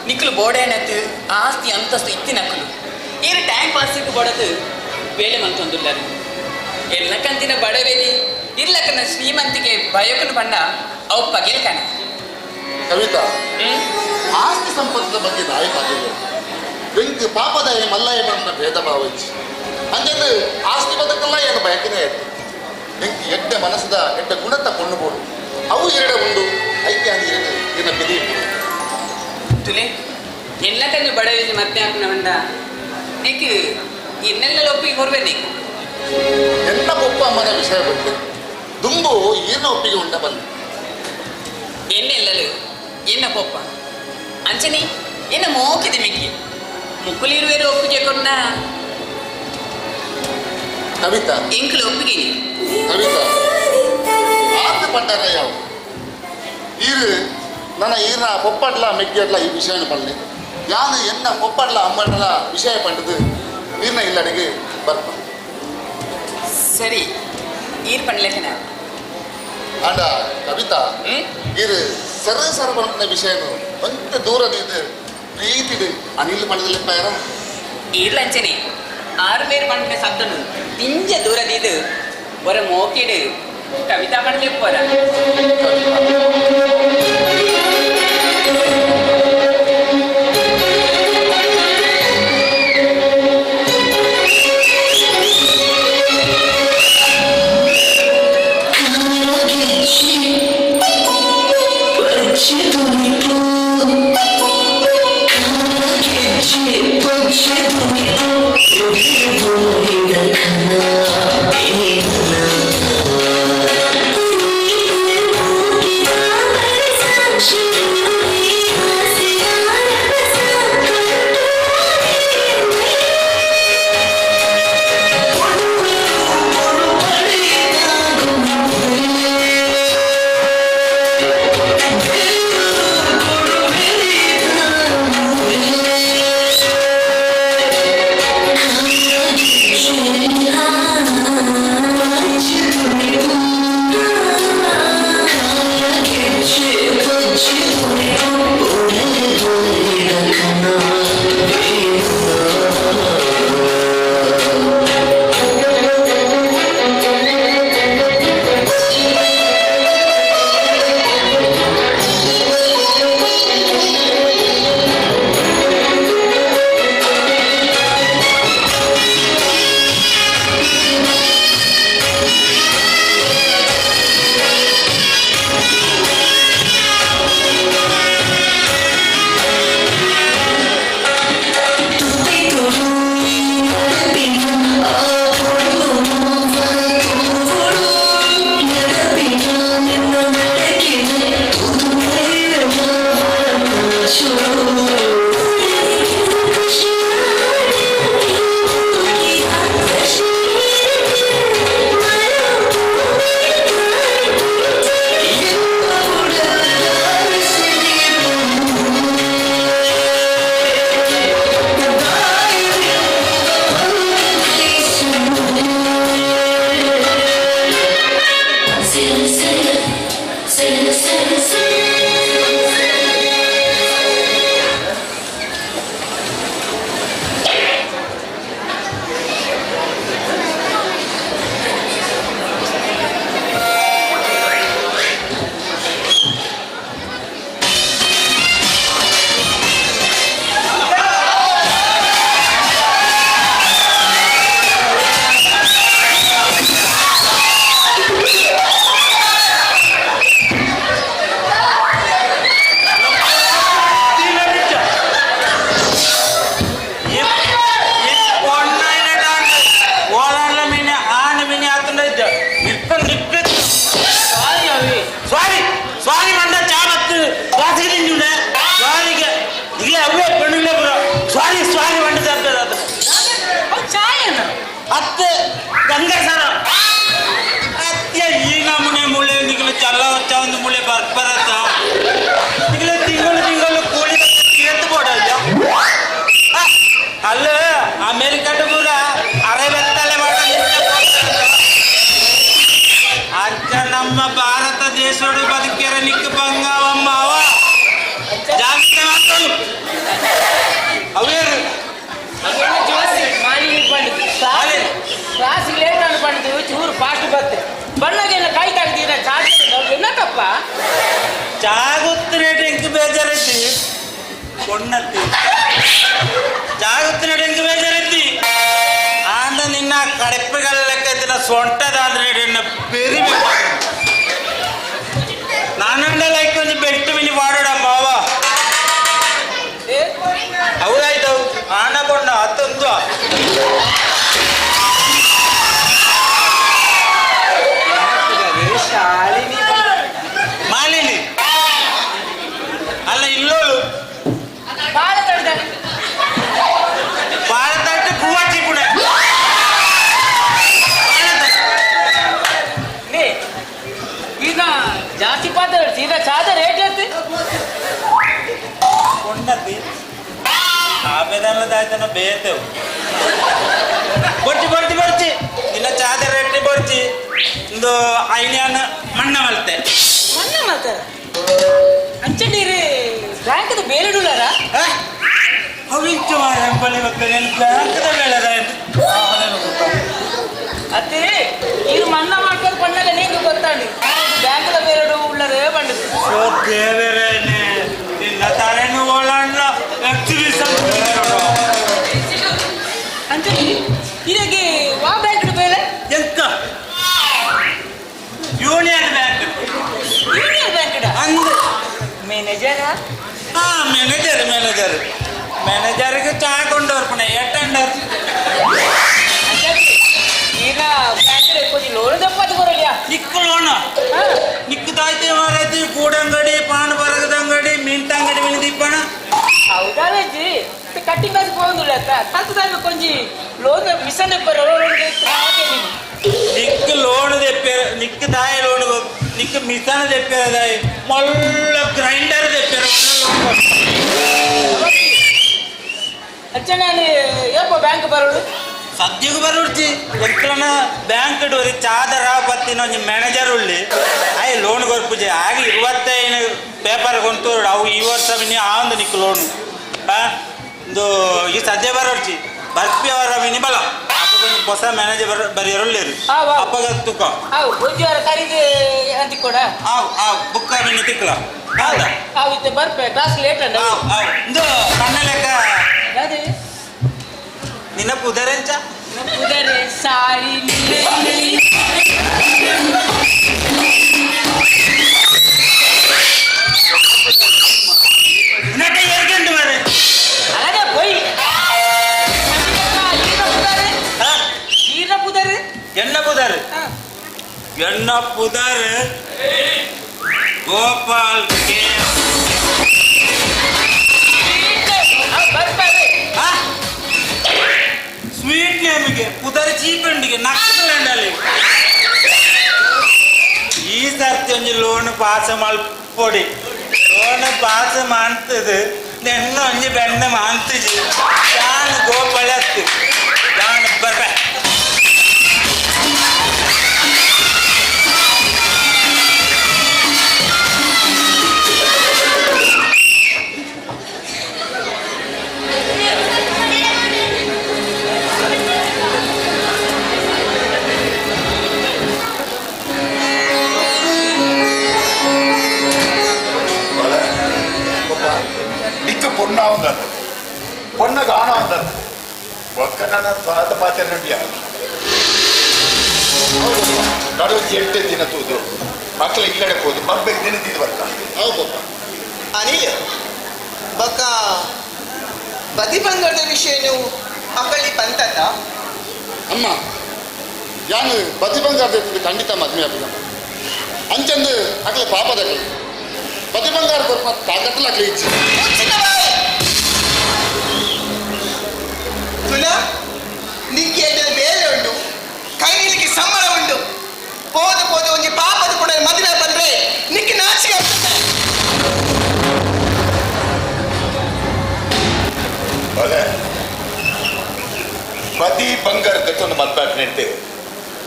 ನಿಕ್ಕಲು ಬೋಡೇನತ್ತು ಆಸ್ತಿ ಅಂತಸ್ತು ಇತ್ತಿನಕ್ಕಲು ಈರು ಟೈಮ್ ಪಾಸಿಗೆ ಬಡದು ವೇಳೆ ಮಂತೊಂದುಲ್ಲರು ಎಲ್ಲಕ್ಕಂತಿನ ಬಡವೇರಿ ಇರ್ಲಕ್ಕನ ಶ್ರೀಮಂತಿಗೆ ಬಯಕನು ಬಣ್ಣ ಅವು ಪಗೆಲ್ಕನ. ಕವಿತಾ, ಆಸ್ತಿ ಸಂಪತ್ತದ ಬಗ್ಗೆ ದಾಯಕಾಗಿಲ್ಲ. ಬೆಂಕಿ ಪಾಪದಾಯ ಮಲ್ಲಾಯ ಬಂದ ಭೇದ ಭಾವ ಇಚ್ಚಿ ಹಂಗಂದು ಆಸ್ತಿ ಬದುಕಲ್ಲ ಏನು ಬಯಕನೇ ಆಯ್ತು. ಬೆಂಕಿ ಎಡ್ಡೆ ಮನಸ್ಸದ ಎಡ್ಡೆ ಗುಣತ್ತ ಕೊಂಡುಬೋದು ಅವು ಎರಡೆ ಉಂಡು ಐಕ್ಯ ಎರಡು ಏನ ಬೆಲೆ. ತುಲೆ ಎಲ್ಲಕ್ಕಂದು ಬಡವೇರಿ ಮತ್ತೆ ಹಾಕಿನ ಬಂದ ನೀಕು ಇನ್ನೆಲ್ಲ ಒಪ್ಪಿಗೆ ಹೊರವೆ ನೀಕು ಎನ್ನ ಒಪ್ಪ ಅಮ್ಮನ ವಿಷಯ ಬಿಟ್ಟು ದುಂಬು ಏನ ಒಪ್ಪಿಗೆ ಉಂಟ ಬಂದ ಎನ್ನೆಲ್ಲಲು ಎನ್ನ ಪೊಪ್ಪ ಅಂಚನಿ ಎನ್ನ ಮೋಕಿದೆ ಮಿಕ್ಕಿ ಮುಕ್ಕುಲಿರುವೇರು ಒಪ್ಪಿಗೆ ಕೊನ್ನ. ಕವಿತಾ, ಎಂಕಲು ಒಪ್ಪಿಗೆ. ಕವಿತಾ, ಆತ ಪಂಡಾರ ಯಾವ ಈರು ನನ್ನ ಈರ್ನ ಪೊಪ್ಪಡ್ಲ ಮೆಗ್ಗಿಯಡ್ಲ ಈ ವಿಷಯನ ಪಂಡೆ ಯಾನು ಎನ್ನ ಪೊಪ್ಪಡ್ಲ ಅಮ್ಮಡ್ಲ ವಿಷಯ ಪಂಡದು ನೀರ್ನ ಇಲ್ಲಡೆಗೆ ಬರ್ಪ. ಸರಿ, ಈರ್ ಪಂಡ್ಲೆಕನ ಆಂಡ ಕವಿತಾ, ಈರು ಸರ ಸರ ಪಂಡಿನ ವಿಷಯನು ಒಂತ ದೂರದ ಇದು ಪ್ರೀತಿದು ಅನಿಲ್ ಪಂಡದಲ್ಲಿಪ್ಪಾರ. ಈರ್ಲಂಚನೆ ಆರು ಬೇರು ಪಂಡಿನ ಶಬ್ದನು ತಿಂಜ ದೂರದಿದು ಒರ ಮೋಕಿಡು ಕವಿತಾ ಪಂಡ್ಲೆಪ್ಪರ. Yeah. ಸಾರಿ ಬಂಡ ತಪ್ಪದ ಚಾಯನ ಅತ್ತೆ ಗಂಗಾಸರ ಅತ್ತೆ ಈ ನಮೂನೆ ಮೂಳೆ ನಿಗಲು ಚಲ್ಲ ವಚ್ಚ ಒಂದು ಮೂಳೆ ಬರ್ಬರತ್ತ ನಿಗಲು ತಿಂಗಳು ತಿಂಗಳು ಕೂಲಿ ಎತ್ತು ಬೋಡಲ್ಲ ಅಲ್ಲ ಅಮೇರಿಕದ ಪೂರ ಅರೆ ಬೆತ್ತಲೆ ಮಾಡಲು ಅಜ್ಜ ನಮ್ಮ ಭಾರತ ದೇಶೋಡು ಬದುಕಿರ ನಿಕ್ಕ ಬಂಗಾವಮ್ಮ ಅವ ಜಾಗ್ರತೆ ಮಾಡ್ಕೊಳ್ಳು ಅವೇರು ಕ್ಲಾಸ್ ಲೇಟ್ ಅನ್ಪಂಡು ಚೂರು ಫಾಸ್ಟ್ ಬತ್ತೆ ಬಣ್ಣಗೆಲ್ಲ ಕಾಯ್ತಾ ತಾಗ್ದೀರ ಚಾರ್ಜ್ ಏನಕ್ಕಪ್ಪ ಜಾಗುತ್ತಿನ ಎಂಕ್ ಬೇಜಾರೈತಿ ಕೊಣ್ಣತ್ತಿ ಜಾಗುತ್ತಿನ ಎಂಕ್ ಬೇಜಾರೈತಿ ಆಂಡ ನಿನ್ನ ಕಡೆಪೆಗಳ ಲೆಕ್ಕ ಸೊಂಟದ ಅಂದ್ರೆ ನಿನ್ನ ಪೆರಿಮೆ ನಾನಂಡ ಲೈಕ್ ಒಂದು ಬೆಟ್ಟು ಮಿನಿ ವಾಡೋಡ ಮಾವ ಹೌದಾಯ್ತು ಆಂಡ ಬೊಣ್ಣ ಹತ್ತೊಂದು ಶಾಲಿನಿ ಮಾಲಿನಿ ಅಲ್ಲ ಇಲ್ಲೋಳು ಬಾಳ ತಡ್ದ ಭಾರತ ಕೂವಾಚಿ ಪುಣೆ ನೇ ಈಗ ಜಾಸ್ತಿ ಪಾತ್ರ ಸೀದಾ ಚಾದ ರೇಟ್ ಎತ್ತು ಕೊಂಡತಿ ಆಬೇದಲ್ಲದಾಯ್ತನ ಬೇತೇವು ಬೊರ್ಚಿ ಬೊರ್ಚಿ ಬೊರ್ಚಿ ನಿನ್ನ ಚಾದ ರೇಟ್ ಬೊರ್ಚಿ ಒಂದು ಐನ್ಯಾನ ಮಣ್ಣ ಮಲ್ತೆ ಮಣ್ಣ ಮಾತಾರ ಅಂಚೆ ನೀರು ಬ್ಯಾಂಕ್ದ ಬೇರೆ ಡೂಲರ ಅವಿಂಚು ಮಾರ ಎಂಬಳಿ ಮಕ್ಕಳು ನೀನು ಬ್ಯಾಂಕ್ದ ಬೇಳೆದ ಅತ್ತೆ ನೀರು ಮಣ್ಣ ಮಾಡ್ಕೊಂಡು ಪಣ್ಣಗ ನೀನು ಗೊತ್ತಾಂಡಿ ಬ್ಯಾಂಕ್ದ ಬೇರೆ ಉಳ್ಳರೇ ಬಂಡಿತು ಓ ದೇವರೇನೆ ನಿನ್ನ ತಲೆನು ಓಳಾಂಡ್ಲ ಎಕ್ಸಿಬಿಷನ್ ಅಂಚೆ ಇದಕ್ಕೆ ವಾ ಬ್ಯಾಂಕ್ ಬೇರೆ ಎಂತ ಯೂನಿಯನ್ ಬ್ಯಾಂಕ್ ಯೂನಿಯನ್ ಬ್ಯಾಂಕ್ ಅಂದ್ ಮ್ಯಾನೇಜರ ಹಾ ಮ್ಯಾನೇಜರ್ ಮ್ಯಾನೇಜರ್ ಮ್ಯಾನೇಜರ್ಗೆ ಚಾ ಕೊಂಡೋರ್ಪಣೆ ಎಟ್ಟಂಡರ್ ಈಗ ಬ್ಯಾಂಕ್ కొంచెం లోన్ ತಪ್ಪದು ಬರಲಿಯ ನಿಕ್ಕು ಲೋನ ನಿಕ್ಕು ತಾಯ್ತಿ ಮಾರೈತಿ ಕೂಡಂಗಡಿ ಪಾನ್ ಬರಗದಂಗಡಿ ಮೀನ್ತಂಗಡಿ ಮೀನು ದೀಪಣ ಹೌದಾ ಅಜ್ಜಿ ಕಟ್ಟಿಂಗ್ ಅದು ಹೋಗುದಿಲ್ಲ ತಂತು ತಾಯಿ ಕೊಂಚ ಲೋನ್ ಮಿಷನ್ ಲೋನ್ ನಿಕ್ಕು ಲೋನ್ తెప్పారు నిక్కు దాయి లోన్ నిక్కు మిషన్ తెప్పారు దాయి మొల్ల గ్రైండర్ తెప్పారు ಅಚ್ಚ ನಾನು ಏಪ ಬ್ಯಾಂಕ್ ಬರೋಡು ಸದ್ಯಕ್ಕೆ ಬರೋಡ್ಚಿ ಎಂಕ್ಲನ ಬ್ಯಾಂಕ್ ಡೋರಿ ಚಾದರ ಬತ್ತಿನ ಒಂಜಿ ಮ್ಯಾನೇಜರ್ ಉಳ್ಳಿ ಆಯ್ ಲೋನ್ ಕೊರ್ಪುಜೆ ಆಗ 25 ಪೇಪರ್ ಕೊಂತು ಅವು ಈ ವರ್ಷ ಮಿನಿ ಆಂದು ನಿಕ್ಕು ಲೋನ್ ಆ ಇಂದು ಈ ಸದ್ಯ ಬರೋಡ್ಚಿ ಬರ್ಪಿ ಅವರ ಮಿನಿ ಬಲ ಅಪ್ಪ ಕೊಂಚ ಹೊಸ ಮ್ಯಾನೇಜರ್ ಬರೆಯೋರು ಅಪ್ಪಗ ತುಕ ಅವು ಒಂಜಿ ವಾರ ಕರೀದು ಅಂತ ಕೊಡ ಆವ್ ಆವ್ ಬುಕ್ಕ ಮಿನಿ ತಿಕ್ಲ ಹೌದಾ ಅವು ಇತ್ತೆ ಬರ್ಪೆ ಕ್ಲಾಸ್ ಲೇಟ್ ಅಂಡ ಆವ್ ಆವ್ ಇಂದು ಕಣ್ಣ ಲೆಕ್ಕ ಅದೇ ನಿನ್ನ ಪುದರೆಂಚ ಪುದರೆ ಸಾರಿ ನಟ ಎರ್ಗಂಡು ಮಾರೆ ಅದೇ ಪೋಯ್ ಪುದರೆ ಎಣ್ಣ ಪುದರ್ ಎಣ್ಣ ಪುದರ್ ಗೋಪಾಲ್ ಕೆ ಸ್ವೀಟ್ ನೇಮಿಗೆ ಪುದರ್ ಚೀಪಂಡಿಗೆ ನಕ್ಕಂಡಲ್ಲಿ ಈ ಸರ್ತಿ ಒಂಜಿ ಲೋನ್ ಪಾಸ್ ಮಲ್ಪೊಡಿ ಲೋನ್ ಪಾಸ್ ಮಾಡ್ತದೆ ನೆನ್ನ ಒಂಜಿ ಬೆಣ್ಣೆ ಮಾಂತಿಜಿ ಜಾನ್ ಗೋಪಾಳ ಅತ್ತು ಜಾನ್ ಬರ್ಬೆ ನಿಕ್ಕ ಪೊಣ್ಣಾವಂದದ್ದು ಪೊಣ್ಣಗೆ ಆಣಾವಂದದ್ದು ಒಕ್ಕನ ಸ್ವಾದ ಪಾತ್ರ ನಡುವೆ 8 ದಿನ ತೂದು ಮಕ್ಕಳು ಇಲ್ಲಡೆ ಹೋದು ಬಬ್ಬೆಗೆ ದಿನ ತಿಂದು ಬರ್ತಾ ಹೌದಪ್ಪ ಅನಿಲ್ ಬಕ್ಕ ಬದಿ ಬಂಗಾರದ ವಿಷಯ ನೀವು ಅಕ್ಕಳಿ ಬಂತದ ಅಮ್ಮ ಯಾನು ಬದಿ ಬಂಗಾರದ ಖಂಡಿತ ಮದ್ವೆ ಆಗಿಲ್ಲ ಅಂಚಂದು ಅಗಲ ಪಾಪದಾಗಲಿ ಬದಿ ಬಂಗಾರ ಕೊರ್ಪ ತಾಕತ್ತಲಾಗ್ಲಿ ಇಚ್ಛೆ ಬದಿ ಬಂಗಾರ ದತ್ತೊಂದು ಮದ್ವೆ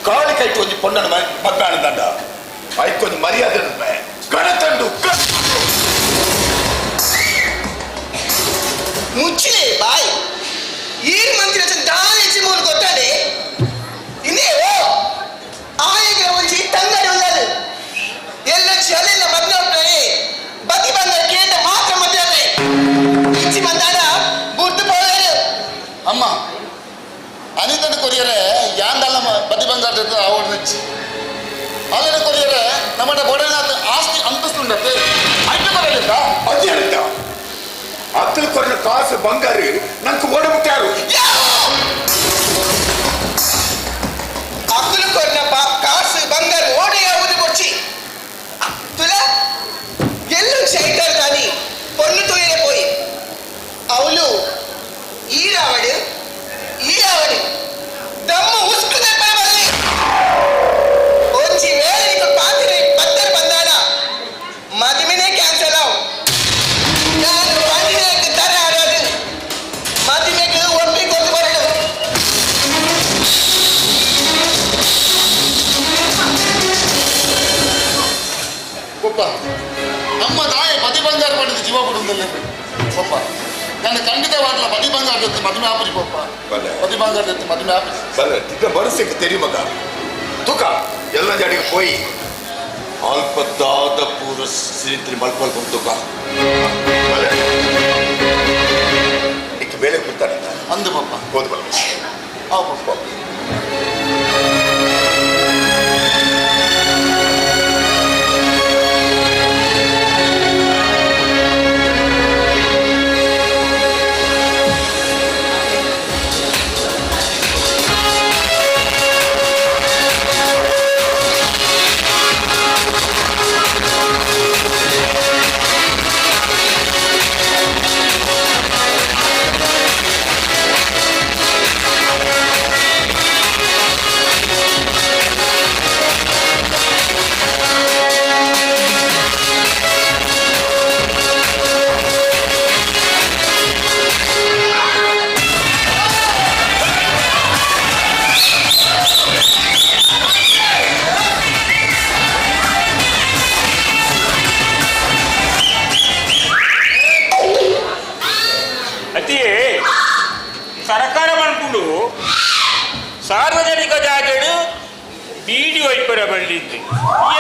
ಕಾಳಿ ಕೈಟ್ ಒಂಜಿ ಪೊಣ್ಣನ ಮದ್ವೆ ಆನಂದಂಡ ಐಕೊಂದು ಮರ್ಯಾದೆ ಗಣತಂಡು ಮುಚ್ಚಿಲೆ ಬಾಯ್ ಈರ್ ಮಂತ್ರಿ ದಾನೆ ಮೂಲು ಗೊತ್ತಾನೆ ಇನ್ನೇ ಓ ಆಯಗೆ ಒಂಜಿ ತಂಗಡಿ ಉಳ್ಳದು ಎಲ್ಲ ಶಲೆಲ್ಲ ಮದ್ವೆ ಉಂಟಾನೆ ಬದಿ ಬಂಗಾರ ಕೇಂದ್ರ ಮಾತ್ರ ಮದ್ವೆ ಇಚ್ಚಿ ಬಂದಾಡ ಬುರ್ದು ಪೋಯರು ಅಮ್ಮ ಅನಿತನ ಕೊರಿಯರೆ ಯಾಂದಲ್ಲ ಬದಿ ಬಂಗಾರ ಅವಳು ಅಲ್ಲನ ಕೊರಿಯರೆ ನಮ್ಮಡ ಬೋಡನಾಥ ಆಸ್ತಿ ಅಂತಸ್ತುಂಡತ್ತೆ ಅಡ್ಡ ಬರಲಿಲ್ಲ ಅದು ಹೇಳ್ತಾ ಅಕ್ಕಲು ಕೊರಿನ ಕಾಸು ಬಂಗಾರು ನಂಗೆ ಓಡಬಿಟ್ಟಾರು ಅಕ್ಕಲು ಕೊರಿನ ಕಾಸು ಬಂಗಾರ ಓಡಿ ಯಾವುದು ಕೊಚ್ಚಿ ತುಲ ಎಲ್ಲೂ ಶೈತಾರ್ ತಾನಿ పొన్ను తూయనే పోయి అవులు ఈ రావడు ఈ రావడు దమ్ము ఉస్కు దెబ్బల వల్లి ಒಂಜಿ ವೇಳೆ నీకు పాతిరి పత్తరు ಬಂದಾಡ ಮದಿಮೆನೇ ಕ್ಯಾನ್ಸಲ್ ಅವು ನಾನು పండినకు ತರ ಆಡೋದು ಮದಿಮೆಗೆ ಒಪ್ಪಿಕೊಂಡು ಬರಡು ಒಪ್ಪ ನಮ್ಮ ತಾಯಿ ಬದಿ ಬಂಗಾರ ಮಾಡಿದ ಜೀವ ಬಿಡುವುದಿಲ್ಲ ಪಪ್ಪ ನನ್ನ ಖಂಡಿತವಾಗ್ಲ ಬದಿ ಬಂಗಾರ ಜೊತೆ ಮದುವೆ ಆಪರಿ ಪಪ್ಪ ಬದಿ ಬಂಗಾರ ಜೊತೆ ಮದುವೆ ಆಪರಿ ಬಲ್ಲ ತಿಕ್ಕ ಮನಸ್ಸಿಗೆ தெரியுமக்கா ತೂಕ ಎಲ್ಲ ಜಾಡಿಗೆ போய் ಅಲ್ಪದಾದ ಪೂರ ಸಿರಿತ್ರಿ ಮಲ್ಪಲ್ ತೂಕ ಇಕ್ಕೆ ಬೇಳೆ ಕೊಡ್ತಾನೆ ಅಂದು ಪಪ್ಪ ಹೋದ್ ಬಲ್ಲ ಆ ಪಪ್ಪ ಅತಿಯೇ ಸರ್ಕಾರ ಮನ್ಪುಂಡು ಸಾರ್ವಜನಿಕ ಜಾಗೆಡು ಬೀಡಿ ಒಯ್ಪರ ಬಳ್ಳಿದ್ದು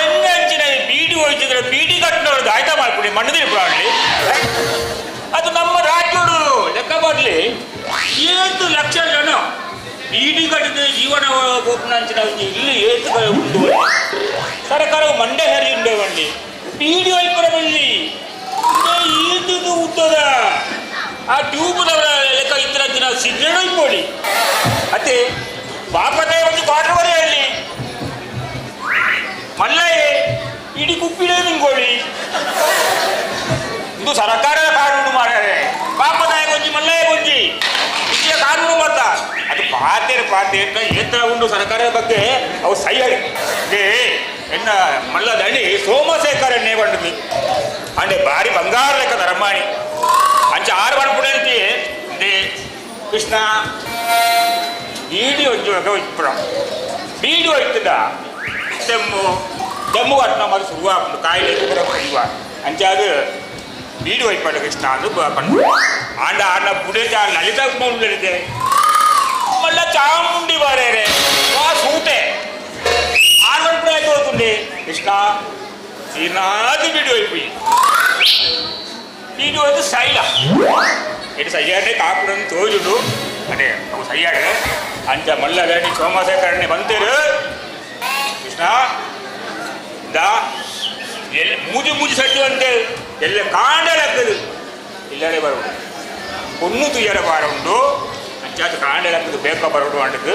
ಎನ್ನಂಚಿನ ಬೀಡಿ ಒಯ್ತಿದ್ರೆ ಬೀಡಿ ಕಟ್ಟಿನವ್ರದ್ದು ಆಯ್ತಾ ಮಾಡ್ಕೊಡಿ ಮಣ್ಣು ಪ್ರಾಣಿ ಅದು ನಮ್ಮ ರಾಜ್ಯಡು ಲೆಕ್ಕ ಮಾಡಲಿ ಏತು ಲಕ್ಷ ಜನ ಬೀಡಿ ಕಟ್ಟಿದ ಜೀವನ ಗೋಪುಣಂಚಿನ ಇಲ್ಲಿ ಏತು ಉಂಟು ಸರ್ಕಾರ ಮಂಡೆ ಹರಿ ಉಂಡೆ ಬಳ್ಳಿ ಬೀಡಿ ಒಯ್ಪರ ಬಳ್ಳಿ ಈತು ಉದ್ದದ ಆ ಟ್ಯೂಬ್ನವರ ಲೆಕ್ಕ ಇತರ ದಿನ ಸಿಗರೇಟ್ ಇಪ್ಪೋಡಿ ಅತ್ತೆ ಪಾಪದ ಒಂದು ಕ್ವಾರ್ಟರ್ ಬರೀ ಅಲ್ಲಿ ಮಲ್ಲಯ್ಯ ಇಡೀ ಕುಪ್ಪಿಡೇ ನಿಂಗೋಳಿ ಇದು ಸರ್ಕಾರದ ಕಾನೂನು ಮಾರ್ಯಾರೆ ಪಾಪದಾಯ ಗೊಂಜಿ ಮಲ್ಲಯ್ಯ ಗೊಂಜಿ ಇಲ್ಲಿಯ ಕಾನೂನು ಮಾತ ಅದು ಪಾತೇರು ಪಾತೆ ಅಂತ ಏತ್ರ ಉಂಟು ಸರ್ಕಾರದ ಬಗ್ಗೆ ಅವು ಸಹಿ ಏ ಎನ್ನ ಮಲ್ಲದಣಿ ಸೋಮಶೇಖರ್ ಎಣ್ಣೆ ಬಂಡದು ಅಂದ್ರೆ ಬಾರಿ ಬಂಗಾರ ಲೆಕ್ಕದ ರಮ್ಮಾಣಿ ಅಂಚ ಆರು ಪಣಪುಣಂತಿ they Krishna ಬೀಡಿ ಒಂಜಿ ಒಗ ಇಪ್ಪಣ ಬೀಡಿ ಹೋಯ್ತದ ದಮ್ಮು ದಮ್ಮು ಕಟ್ಟಣ ಮಾತ್ರ ಶುರುವಾಗ್ತದೆ ಕಾಯಿಲೆ ಕೂಡ ಇವ ಅಂಚ ಅದು ಬೀಡಿ ಒಯ್ಪಾಡ ಕೃಷ್ಣ ಅದು ಪಂಡು ಆಂಡ ಆಂಡ ಬುಡೆ ಚಾ ಲಲಿತ ಉಂಡಿದೆ ಮಲ್ಲ ಚಾಮುಂಡಿ ಬಾರೇರೆ ವಾ ಸೂಟೆ ಆರು ಗಂಟೆ ಆಯ್ತು ಹೋಗ್ತುಂಡೆ ಕೃಷ್ಣ ಸೀನಾದು ಬೀಡಿ ಒಯ್ಪಿ ಬೀಡಿ ಹೋಯ್ತು ಸೈಲ ಎటు ಸಯ್ಯಾಡೆ ಕಾಪುಡನ್ನು ತೋಜುಡು ಅದೇ ಅವು ಸಯ್ಯಾಡೆ ಅಂಚ ಮಲ್ಲಗಣಿ ಸೋಮಶೇಖರಣೆ ಬಂತೇರು ಕೃಷ್ಣ ದಾ ಎಲ್ಲಿ ಮೂಜಿ ಮೂಜಿ ಸಟ್ಟುವಂತೆ ಎಲ್ಲ ಕಾಂಡಲಾಗ್ತದೆ ಇಲ್ಲಡೆ ಬರೋದು பொண்ணு துயர பார உண்டு ಅಂಚಾದು ಕಾಂಡಲಕ್ಕದು ಬೇಕ ಬರೋಡು ಅಂಡக்கு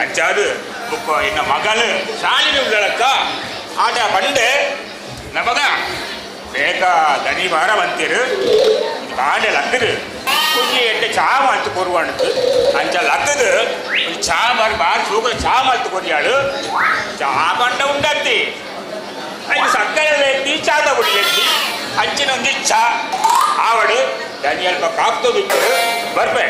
ಅಂಚಾದು ಬುಕ್ಕ ಎನ್ನ ಮಗಲು ಶಾಲಿನ ಉಳ್ಳಕ್ಕ ಆಟ ಬಂಡೆ ನಮಗ ಬೇಕ ದನಿ ಬಾರ ಬಂತೀರು ಕಾಂಡೆ ಲಕ್ಕದು கொஞ்சம் எட்ட ಚಾ ಮಾಲ್ತು ಕೊರುವಾಣದ್ದು ಅಂಚ ಲಕ್ಕದು ಒಂದು ಚಾ ಮಾರಿ ಬಾರಿ ಸೂಗ ಚಾ ಮಾಲ್ತು ಕೊರಿಯಾಳು ಚಾ ಬಂಡ ಉಂಡತ್ತಿ ಐದು ಸಕ್ಕರೆ ಎತ್ತಿ ಚಾದ ಪುಡಿ ಎತ್ತಿ ಅಂಚಿನ ಒಂದು ಚಾ ಆವಡು ದನಿ ಅಲ್ಪ ಕಾಪ್ತೋ ಬಿಟ್ಟು ಬರ್ಬೇ.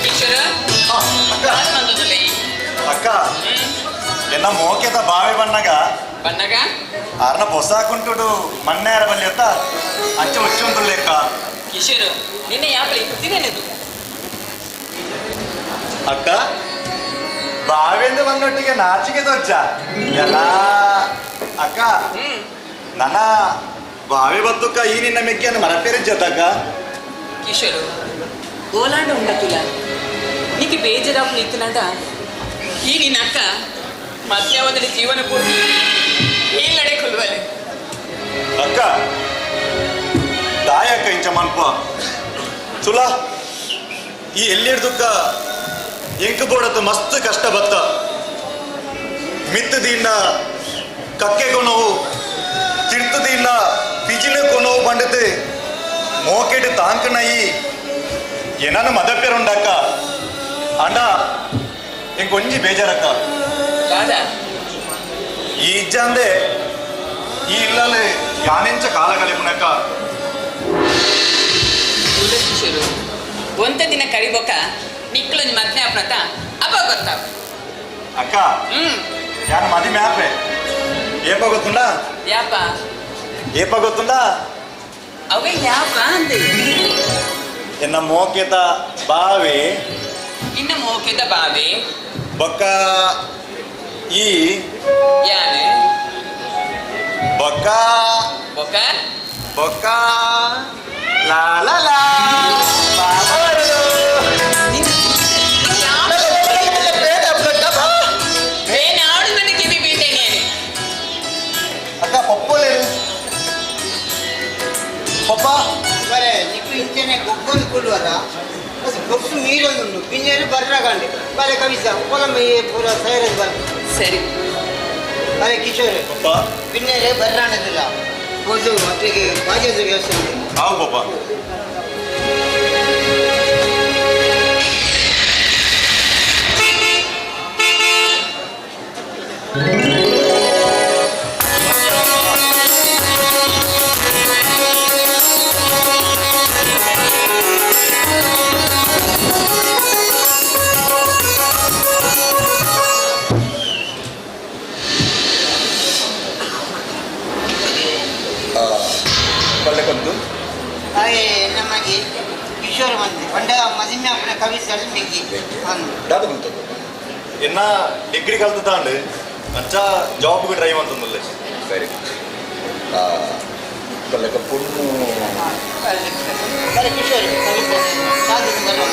ಕಿಶೋರ, ದಾದ ಮಂತೊಂದುಲ್ಲೆ ಈ? ಅಕ್ಕ, ಎನ್ನ ಮೋಕೆದ ಬಾವೆ ಬಣ್ಣಗ. ಬಣ್ಣಗ. ಅರ್ನ ಹೊಸ ಕುಂಟುಡು ಮಣ್ಣಾರ ಬಲ್ಲಿ ಅತ್ತ ಅಂಚೆ ಉಚ್ಚುಂಟುಲ್ಲೆಕ್ಕ. ಕಿಶೋರ್, ನಿನ್ನೆ ಯಾಪಲ ಇತ್ತಿನೇನದು? ಅಕ್ಕ, ಬಾವೆಂದು ಬಂದೊಟ್ಟಿಗೆ ನಾಚಿಕೆ ದೊಜ್ಜ ಎಲ್ಲ ಅಕ್ಕ. ನನ್ನ ಬಾವಿ ಬತ್ತುಕ್ಕ ಈ ನಿನ್ನ ಮೆಕ್ಕಿಯನ್ನು ಮರಪೇರಿಜ್ಜತ್ತಕ್ಕ. ಕಿಶೋರ್, ಗೋಲಾಂಡ ಉಂಡತುಲ ನೀకి ಬೇಜಾರಾಪುನ ಇತ್ತುಲಾಂಡ ಈ ನಿನ್ನ ಅಕ್ಕ ಮಧ್ಯಾಹ್ನದಲ್ಲಿ ಜೀವನ ಪೂರ್ತಿ ನೀಲ್ಲಡೆ ಕೊಲ್ವಲೆ. ಅಕ್ಕ, ದಾಯಕ್ಕ ಇಂಚ ಮನ್ಪ ತುಲ ಈ ಎಲ್ಲಿಡ್ದುಕ್ಕ ಎಂಕು ಬೋಡತ್ತು ಮಸ್ತ್ ಕಷ್ಟ ಬತ್ತ. ಮಿತ್ತದಿಂದ ಕಕ್ಕೆ ಕೊನವು, ತಿರ್ತದಿಂದ ಪಿಜಿನ ಕೊನವು ಬಂಡತೆ ಮೋಕೆಟ್ ತಾಂಕನಯಿ ಏನಾನು ಮದಪೇರುಂಡಕ್ಕ. ಅಂಡ ಎಂಕ್ ಒಂಜಿ ಬೇಜಾರಕ್ಕ. ದಾದಾ? ಈ ಇಜ್ಜಂದೆ ಈ ಇಲ್ಲಲ್ಲಿ ಯಾನೆಂಚ ಕಾಲ ಕಲಿಪುನಕ್ಕ. ತುಲ ಕಿಶೋರು, ಒಂತ ದಿನ ಕರಿಬೊಕ್ಕ ನಿಕ್ಕಲೊಂಜಿ ಮದ್ನೆ ಆಪನತ ಅಪ್ಪ ಗೊತ್ತಾವ. ಅಕ್ಕ, ಯಾನ್ ಮದಿ ಮ್ಯಾಪೆ ಏಪ ಗೊತ್ತುಂಡಾ? ಯಾಪ? ಏಪ ಗೊತ್ತುಂಡಾ? ಅವೇ ಯಾಪ ಅಂದೆ. ಎನ್ನ ಮೋಕೆತ ಬಾವೆ. ಇನ್ನ ಮೋಕೆದ ಬಾವೆ. ಬೊಕ್ಕ ಈ ಯಾನು? ಬೊಕ್ಕ. ಬೊಕ್ಕ. ಬೊಕ್ಕ ಲಾ ಲಾ ಲಾ ಬೇನಾಡು ನನ್ನ ಕಿವಿ ಬೀಳ್ತೇನೆ. ಅಕ್ಕ, ಪಪ್ಪಲೇರು ಪಪ್ಪ. ಬರೇ ನಿಕ್ಕು ಇಂಚನೆ ಗೊಬ್ಬೊಂದು ಕುಳ್ಳುವರ ಬಸ್ ಬೊಕ್ಸು ಮೀರೊಂದುಂಡು ಪಿನ್ನೇರು ಬರ್ರಗಂಡು ಬಲೆ ಕವಿಸ ಪೊಲಂಬ ಪೂರ ಸೈರದ್ ಬರ್. ಸರಿ. ಬಲೆ ಕಿಶೋರ್. ಪಪ್ಪ. ಪಿನ್ನೇರೆ ಬರ್ರಾಣದಿಲ್ಲ ಬೋದು ಮಕ್ಕಳಿಗೆ ಬಾಜದ ವ್ಯವಸ್ಥೆ ಉಂಟು. ಆವು ಪಪ್ಪ. ಪಲ್ಲೆ ಕೊಂದು. ಹಾಗೆ ನಮಗೆ ಕಿಶೋರ್ ಬಂದು ಪಂಡ ಮದಿಮೆ ಅಪ್ಪನ ಕವಿಸಲು ಮಿಗ್ಗಿ ಅಂದು. ದಾದ ಬಂತು ಎನ್ನ ಡಿಗ್ರಿ ಕಲ್ತದಾಂಡು ಅಂಚ ಜಾಬ್ಗೆ ಡ್ರೈವ್ ಅಂತಂದಲ್ಲೇ. Very good. ಪಲ್ಲೆಕ ಪೊಣ್ಣು. ಬಲೆ ಕಿಶೋರ್, ಕವಿಸ ಸಾಧು ಬರೋಣ.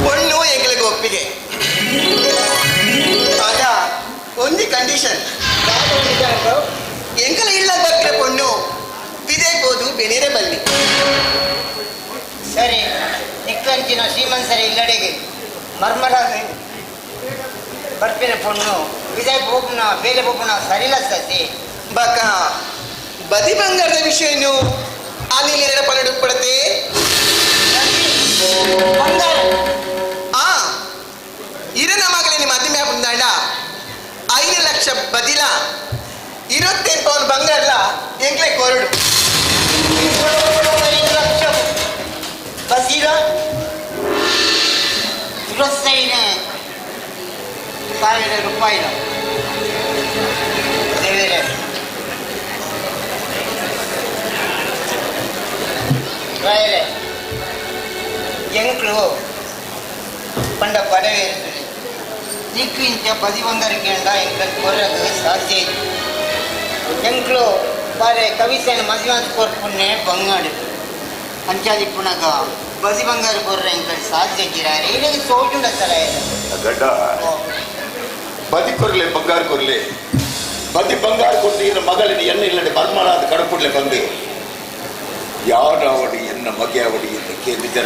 ಪೊಣ್ಣು ಎಂಗ್ಲಿಗೆ ಒಪ್ಪಿಗೆ ಆಗ ಒಂಜಿ ಕಂಡೀಷನ್. ಎಂಕಲ ಇಲ್ಲ ಬಕ್ರೆ ಪೊಣ್ಣು ಬಿದೆ ಬೋದು ಬೆನಿರೆ ಬಲ್ಲಿ. ಸರಿ, ನಿಕ್ಕಂಚಿನ ಶ್ರೀಮಂತರ ಇಲ್ಲಡೆಗೆ ಮರ್ಮರ ಬರ್ಪಿನ ಪೊಣ್ಣು ವಿಜಯ್ ಪೋಪುನ ಬೇಲೆ ಪೋಪುನ ಸರಿಲ್ಲ ಸತಿ. ಬಕ ಬದಿ ಬಂಗಾರದ ವಿಷಯನು ಅನಿಲ್ ಎರಡ ಪನ್ನಡು ಪಡತೆ. ಬಂಗಾರ? ಆ ಇರನ ಮಗಲಿನ ಮದುವೆ ಬಂದಾಂಡ 5 ಲಕ್ಷ ಬದಿಲ 25 ಪೌನ್ ಬಂಗಾರಲ ಎಂಕ್ಲೆ ಕೊರಡು. 5 ಲಕ್ಷ ಬದಿಲ 25,000 ರೂಪಾಯಿ ದೇವರೇ. ರಾಯರೇ ಎಂಕ್ಲು ಪಂಡ ಪಡವೆ ನಿಕ್ಕು ಇಂಚ ಬದಿ ಬಂಗಾರ ಕೇಂದ್ರ ಎಂಕ್ಲ ಕೊರ್ರಗ ಸಾಧ್ಯ ಇತ್ತು. ಎಂಕ್ಲು ಬಾರೆ ಕವಿಸೇನ ಮದಿಮಾಂತ ಕೊರ್ಪುನ್ನೆ ಬಂಗಾಡು ಅಂಚಾದಿ ಪುನಗ ಬದಿ ಬಂಗಾರ ಕೊರ್ರ ಎಂಕ್ಲ ಸಾಧ್ಯ ಗಿರಾರೆ ಇಲ್ಲಿಗೆ ಸೋಜುಂಡ ಸರ. ಗಡ್ಡ ಬದಿ ಕೊರ್ಲೆ ಬಂಗಾರ ಕೊರ್ಲೆ ಬದಿ ಬಂಗಾರ ಕೊಟ್ಟು ಇನ್ನ ಮಗಳಿನ ಎಣ್ಣೆ ಇಲ್ಲಡೆ ಮರ್ಮಳಾದ ಕಡಪುಡ್ಲೆ ಬಂದು ಯಾರಾವಡಿ ಎನ್ನ ಮಗೆಯಾವಡಿ ಎಂದು ಕೇಳಿದರ.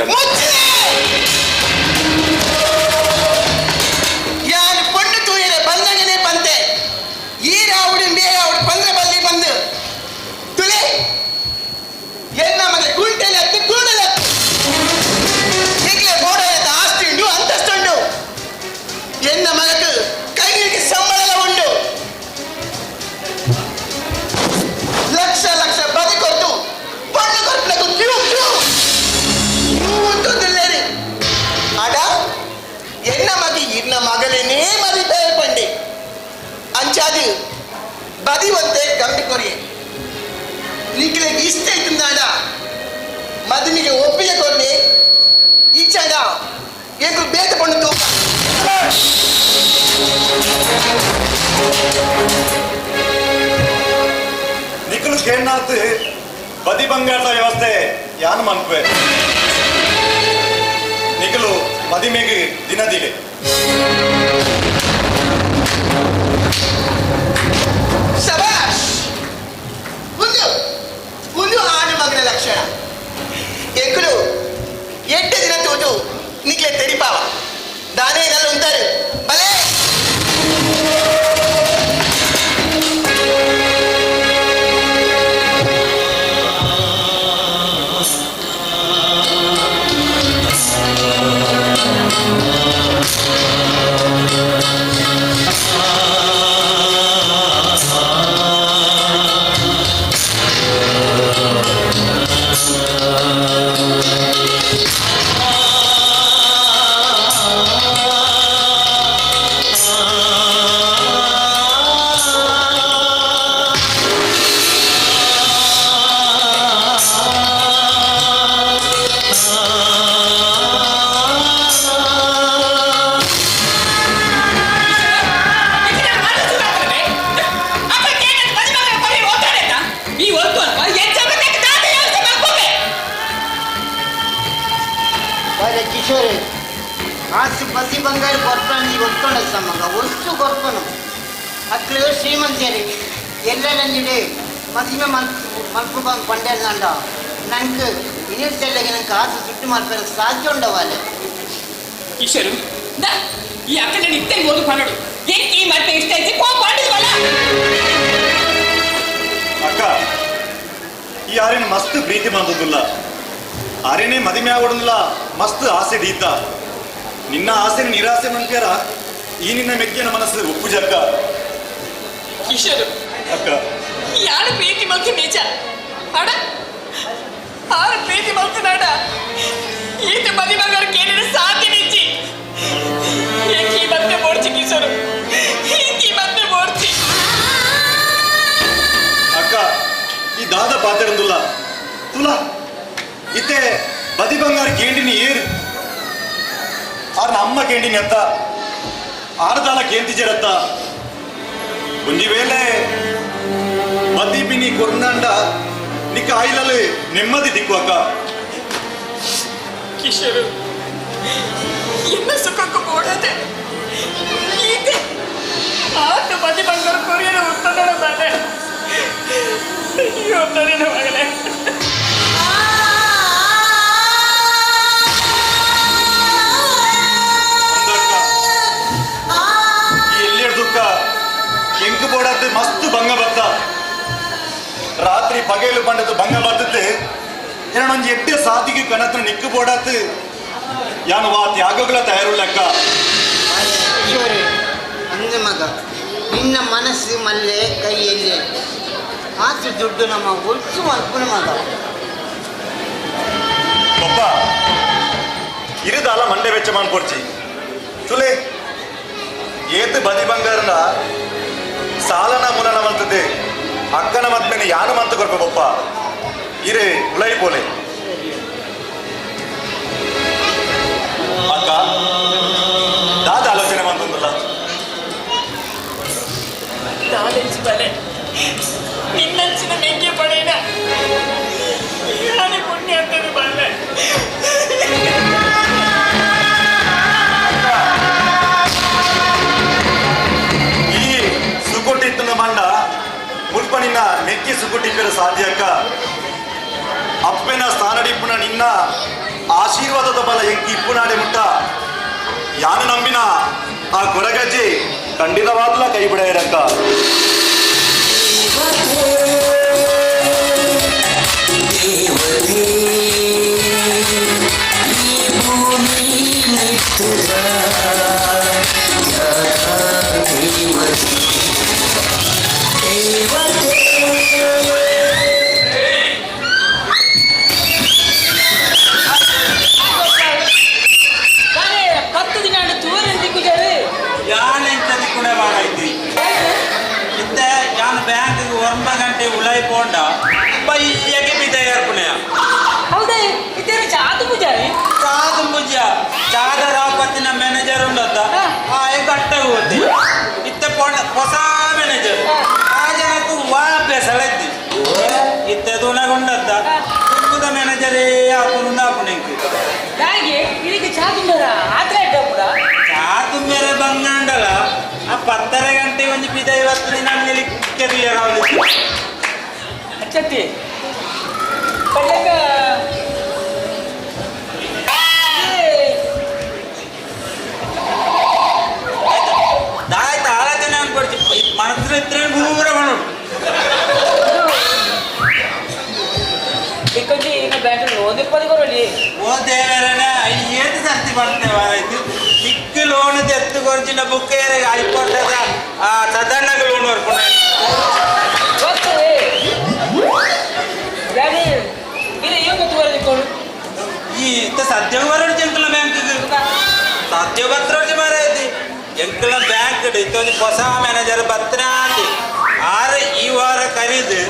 ಯಾರು ಪೊಣ್ಣು ತೂಯರೆ ಬಂದಂಗನೆ ಬಂತೆ ಈ ರಾವುಡಿ ಮೇ ಅವಡು ಪಂದ್ರ ಬಲ್ಲಿ ಬಂದು ತುಲೆ ಎನ್ನ ಮನೆ ಕುಂಟೆಲೆ ಹತ್ತು ಕೂಡಲೆ ಹತ್ತು ಈಗಲೇ ಬೋಡಾದ ಆಸ್ತಿ ಉಂಡು ಅಂತಸ್ತುಂಡು ಎನ್ನ ಮಗಕ್ಕೆ ಕೈಗೆ ಸಂಬಳ ಉಂಡು ಲಕ್ಷ ಲಕ್ಷ ಬದಿ ಕೊಟ್ಟು ಪಣ್ಣು ಕೊಟ್ಟలకు ಕ್ಯೂ ಕ್ಯೂ ಕ್ಯೂ ఉంటుందిలేని ಅಡ ಎನ್ನ ಮಗಿ ಇನ್ನ ಮಗಳೇನೇ ಮರಿತಾ ಪಂಡೆ ಅಂಚಾದು ಬದಿ ಒಂತೆ ಗಂಬಿ ಕೊರಿಯೆ ನಿಕ್ಲೆಗ್ ಇಷ್ಟ ಇತ್ತಂದಾಡ ಮದುಮಿಗೆ ಒಪ್ಪಿಗೆ ಕೊರ್ನಿ ಈಚಾಗ ಎಂಕು ಬೇತ ಪಣ್ಣು ತೂಕ. ನಿಖಲು ಕೇಳ್ನಾತ್ ಬದಿ ಬಂಗಾರದ ವ್ಯವಸ್ಥೆ ಯಾನು ಮನ್ಪೆ ನಿಖಲು ಮದಿಮೆಗೆ ದಿನದಿಲೆ. ಶಬಾಷ್ ಒಂದು ಒಂದು ಆಡು ಮಗನ ಲಕ್ಷಣ ಎಂಕುಲು 8 ದಿನ ತೂತು ನಿಕ್ಲೆ ತೆರಿಪಾವ ದಾನೇ ನಲ್ಲ ఉంటారు ಭಲೇ. ಕಿಶೋರ್ ಆಸು ಬಸಿ ಬಂಗಾರ ಕೊರ್ಪಣ ಒತ್ತೊಂಡ ಸಮ್ಮಗ ಒಷ್ಟು ಕೊರ್ಪನು ಅಕ್ಲು ಶ್ರೀಮಂತರಿ ಎಲ್ಲರಂಜಿಡೆ ಮದಿಮೆ ಮಲ್ಪು ಬಂದು ಪಂಡೇರ್ನಂಡ ನಂಗೆ ಇನಿರ್ಸೆಲ್ಲಗೆ ನಂಗೆ ಆಸು ಸುಟ್ಟು ಮಲ್ಪರ ಸಾಧ್ಯ ಉಂಡವಾಲೆ. ಕಿಶೋರು ದಾ ಈ ಅಕ್ಕನ ಇತ್ತೆ ಓದು ಪನ್ನಡು ಎಂಕ್ ಈ ಮತ್ತೆ ಇಷ್ಟ ಐತಿ ಪೋ ಪಾಂಡಿದ್ವಲ್ಲ. ಅಕ್ಕ ಈ ಆರೇನ ಮಸ್ತ್ ಪ್ರೀತಿ ಬಂದದ್ದಿಲ್ಲ ಆರೇನೇ ಮದಿಮೆ ಆಗೋಡಲ್ಲ ಮಸ್ತ್ ಆಸೆ ದೀತ ನಿನ್ನ ಆಸೆ ನಿರಾಸೆ ಮನ್ಪ್ಯಾರ ಈ ನಿನ್ನ ಮೆಗ್ಗಿನ ಮನಸ್ಸು ಉಪ್ಪು ಜಕ್ಕ. ಕಿಶೋರು ಅಕ್ಕ ಯಾರು ಪ್ರೀತಿ ಮಲ್ತು ನೀಚ ಅಡ ಆರು ಪ್ರೀತಿ ಮಲ್ತು ನಾಡ ಈತ ಮದಿ ಬಂಗಾರ ಕೇಳಿದ ಸಾಧ್ಯ ನಿಚ್ಚಿ ಈ ಮತ್ತೆ ಬೋಡ್ಚಿ ಕಿಶೋರು ಈ ಮತ್ತೆ ಬೋಡ್ಚಿ. ಅಕ್ಕ ಈ ದಾದ ಪಾತೆರಂದುಲ್ಲ ತುಲಾ ಇತ್ತೆ ಬದಿ ಬಂಗಾರ ಕೇಂಡಿನಿ ಏರು ಆರ್ನ ಅಮ್ಮ ಕೇಂಡಿನಿ ಅತ್ತ ಆರ್ದಾಲ ಕೇಂತಿಜರತ್ತ ಒಂಜಿ ವೇಳೆ ಬದಿ ಬಿನಿ ಕೊರ್ನಾಂಡ ನಿಕ್ಕ ಆಯಿಲಲ್ಲಿ ನೆಮ್ಮದಿ ದಿಕ್ಕು ಅಕ್ಕ. ಕಿಶೋರು ಎನ್ನ ಸುಖಕ್ಕೂ ಬೋಡದೆ ಈತೆ ಆತ ಬದಿ ಬಂಗಾರ ಕೊರಿಯರ ಉತ್ತಮ ಮನೆ ಒತ್ತಡ ಮಗನೇ. ಎಂಕು ಬೋಡಾತ್ ಮಸ್ತ್ ಭಂಗ ಬತ್ತ ರಾತ್ರಿ ಪಗೇಲು ಪಂಡದು ಭಂಗ ಬತ್ತತೆ ಏನೊಂಜಿ ಎಡ್ಡೆ ಸಾದಿಗೆ ಕಣತ್ರ ನಿಕ್ಕು ಬೋಡಾತ್ ಯಾನು ವಾ ತ್ಯಾಗಗಳ ತಯಾರುಳ್ಳಕ್ಕ. ಕಿಶೋರಿ ಅಂದ ಮಗ ನಿನ್ನ ಮನಸ್ಸು ಮಲ್ಲೆ ಕೈಯಲ್ಲಿ ಆಸು ದುಡ್ಡು ನಮ್ಮ ಒಟ್ಟು ಮಲ್ಪುನ ಮಗ. ಪಪ್ಪ ಇರುದಾಲ ಮಂಡೆ ವೆಚ್ಚ ಮಾಡ್ಕೊಡ್ಚಿ ತುಲೆ ಏತು ಬದಿ ಬಂಗಾರನ ಸಾಲನ ಮುಲನ ಮಂತದೆ ಅಕ್ಕನ ಮತ್ಮೇನೆ ಯಾನು ಮಂತು ಕೊರ್ಪ ಪಪ್ಪ ಇರೇ ಉಲೈ ಪೋಲೆ. ಅಕ್ಕ ದಾದ ಆಲೋಚನೆ ಬಂತಂದಲ್ಲ ದಾದಂಚಿ ಬಲೆ ನಿನ್ನಂಚಿನ ಮೆಂಗೆ ಪಡೆಯನ ಯಾನೆ ಪುಣ್ಯ ಅಂತದ್ದು ಬಲ್ಲೆ. ಈ ಸುಕೊಟ್ಟಿತ್ತನ ಮಂಡ ಮುಲ್ಪ ನಿನ್ನ ಮೆಕ್ಕಿ ಸುಕೊಟ್ಟಿಪ್ಪರ ಸಾಧ್ಯ ಅಕ್ಕ. ಅಪ್ಪೆನ ಸ್ಥಾನಡಿಪ್ಪುನ ನಿನ್ನ ಆಶೀರ್ವಾದದ ಬಲ ಎಂಕಿ ಇಪ್ಪುನಾಡೆ ಮುಟ್ಟ ಯಾನು ನಂಬಿನ ಆ ಕೊರಗಜ್ಜಿ ಖಂಡಿತವಾದ್ಲ ಕೈ ಬಿಡೆಯರಕ್ಕ. ಪತ್ತು ದಿನ ತೂರಿನ ದಿಕ್ಕುಜಾರು ಯಾನ್ ಎಂತ ದಿಕ್ಕುಡೆ ಮಾಡೈತಿ ಇತ್ತೆ ಯಾನ್ ಬ್ಯಾಂಕ್ ಒಂಬ ಗಂಟೆ ಉಳೈ ಪೋಂಡ ಬಯ್ಯಗೆ ಬಿದಯರ್ಪುಣೆಯ. ಹೌದಾ, ಇದ್ದೇನು ಚಾತು ಪೂಜಾರಿ? ಚಾದು ಪೂಜ ಚಾದ ರಾಪತ್ತಿನ ಮ್ಯಾನೇಜರ್ ಉಂಡತ್ತ ಆಯ್ ಕಟ್ಟ ಹೋತಿ ಇತ್ತೆ ಪೋಂಡ ಹೊಸ ಮ್ಯಾನೇಜರ್ ಆ ಜನಕ್ಕೂ ವಾ ಅಭ್ಯಾಸ ಇದ್ದಿ ಇತ್ತೆ ದೂನಗುಂಡತ್ತ ತುಂಬುದ ಮ್ಯಾನೇಜರೇ ಆಪುನು ಆಪುಣೆಂಕ್. ಹಾಗೆ ಇದಕ್ಕೆ ಚಾ ತುಂಬಾರ ಆತ್ರ ಅಡ್ಡ ಕೂಡ ಚಾ ತುಂಬೇರೆ ಬಂಗಾಂಡಲ ಆ 10:30 ಗಂಟೆ ಒಂದು ಬಿದ ಇವತ್ತು ನನ್ನ ಕೆರಿಯರ್ ಅವಳಿತ್ತು. ಅಚ್ಚತ್ತಿ ಪಡ್ಲಕ್ಕ ದಾಯ್ತು ಆಲೋಚನೆ ಅನ್ಕೊಡ್ತಿ ಮನಸ್ಸು ಇದ್ರೆ ಪೂರ ಮಾಡೋಡು. ಇಕ್ಕೊಂಜಿ ಇನ್ನು ಬ್ಯಾಂಕ್ ಲೋನ್ ಇಪ್ಪದಿ ಕೊರಲಿ. ಓ ದೇವರೇ, ಏತು ಸರ್ತಿ ಬರ್ತೇವೆ ಆಯ್ತು ನಿಕ್ಕು ಲೋನ್ ಎತ್ತು ಕೊರ್ಚಿನ ಬುಕ್ ಐಪೋರ್ಟದ ಆ ಸದಣ್ಣಗೆ ಲೋನ್ ಬರ್ಕೊಂಡು ಗೊತ್ತದೆ ಯಾರು ಇದು ಏನು ಗೊತ್ತು ಬರೋದಿಕ್ಕೋಡು. ಈ ಇತ್ತ ಸದ್ಯ ಬರೋಡು ಎಂಕಲ ಬ್ಯಾಂಕ್ ಸದ್ಯ ಬತ್ತರೋಡು ಮಾರ ಐತಿ ಎಂಕಲ ಬ್ಯಾಂಕ್ ಇತ್ತೊಂದು ಹೊಸ ಮ್ಯಾನೇಜರ್ ಬತ್ತನಾತಿ ಆರು ಈ ವಾರ ಕರೀದು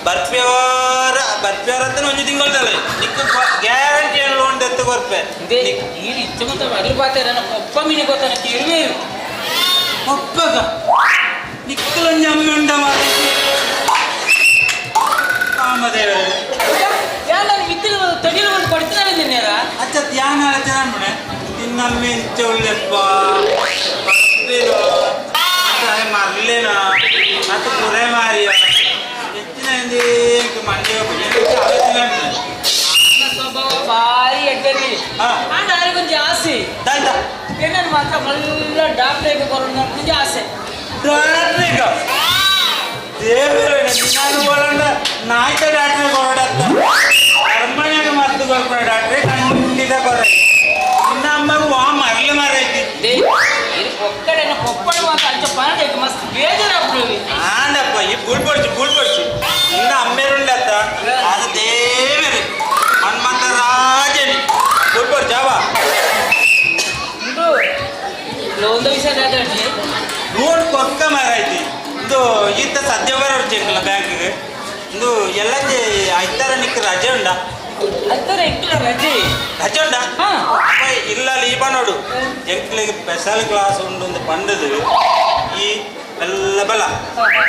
ಬರ್ಪ್ಯವಾರ ಬರ್ಪ್ಯವಾರ ಅಂತ ಒಂದು ತಿಂಗಳದಲ್ಲ ನಿಕ್ಕು ಗ್ಯಾರಂಟಿ ಲೋನ್ ದತ್ತು ಕೊರ್ಪೆ. ಈ ಇಚ್ಚ ಮತ್ತೆ ಅದ್ರ ಪಾತೆ ನನ್ನ ಒಪ್ಪ ಮೀನಿ ಗೊತ್ತಾನ ಇರುವೇರು. ಒಪ್ಪಗ ನಿಕ್ಕಲೊಂದು ಅಮ್ಮೆ ಉಂಡ ಮಾರೈತಿ ಕಾಮದೇವರೇ. ಯಾರು ನಾನು ಮಿತ್ತಿನ ತಡಿಲು ಒಂದು ಕೊಡ್ತೀನಿ ನಿನ್ನೇರ. ಅಚ್ಚ ಧ್ಯಾನ ಆಲೋಚನೆ ಅನ್ಬಿಡೆ ನಿನ್ನಮ್ಮೆ ಇಂಚ ಉಳ್ಳೆಪ್ಪ ಬರ್ಪೇನೋ ಮರ್ಲೇನೋ ಮತ್ತು ಕುರೆ ಮಾರಿಯ ಹೆಚ್ಚಿನ ಮಂಡಿ ಆಲೋಚನೆ ಅನ್ಬಿಡೆ. ನನ್ನ ಸ್ವಭಾವ ಭಾರಿ ಎಡ್ಡರಿ ಆಂಡ ಆರಿಗೊಂಜಿ ಆಸೆ ಏನನ್ನು ಮಾತ್ರ ಮಲ್ಲ ಡಾಕ್ಟ್ರಿಗೆ ಬರೋಣ ಒಂಜಿ ಆಸೆ. ಡಾಕ್ಟ್ರಿಗೆ ದೇವರೇ ನಾನು ಒಳಂಡ ನಾಯ್ತ ಡಾಕ್ಟ್ರಿಗೆ ಕೊರಡತ್ತ ಅರಮನೆಗೆ ಮದ್ದು ಕೊರ್ಪುಣ ಡಾಕ್ಟ್ರೆ ಖಂಡಿತ ಕೊರ ನಿನ್ನ ಅಮ್ಮಗೂ ವಾ ಮರಳು ಮಾರೈತಿ. ಇದು ಒಕ್ಕಡೆ ಪೊಪ್ಪಣ ಮಾತ್ರ ಅಂಚ ಪನಡಕ್ಕೆ ಮಸ್ತ್ ಬೇಜಾರಾಗ್ಬಿಡುವಿ. ಆಂಡಪ್ಪ ಈ ಬುಳ್ಪಡ್ಚು ಬುಳ್ಪಡ್ಚು ನಿನ್ನ ಅಮ್ಮೇರುಂಡತ್ತ ಅದು ದೇವರೇ ಹನುಮಂತ ರಾಜನಿ ಬುಳ್ಪಡ್ಚಾವ. ಇದು ಲೋನ್ದ ವಿಷಯ ದಾದಾಡ್ಲಿ. ಲೋನ್ ಕೊಕ್ಕ ಮಾರೈತಿ ಇದು ಈತ ಸದ್ಯ ಬರೋರು ಚೆಕ್ಕಲ್ಲ ಬ್ಯಾಂಕ್ಗೆ ಇದು ಎಲ್ಲ ಐತಾರ ನಿಕ್ ರಜೆ ಉಂಡ. ಐತಾರ ಎಂಕ್ಲ ರಜೆ. ರಜೆ ಉಂಡ ಅಪ್ಪ ಇಲ್ಲ ಲೀಪ ನೋಡು ಎಂಕ್ಲಿಗೆ ಸ್ಪೆಷಲ್ ಕ್ಲಾಸ್ ಉಂಡು ಒಂದು ಪಂಡದು ಈ ಎಲ್ಲ ಬಲ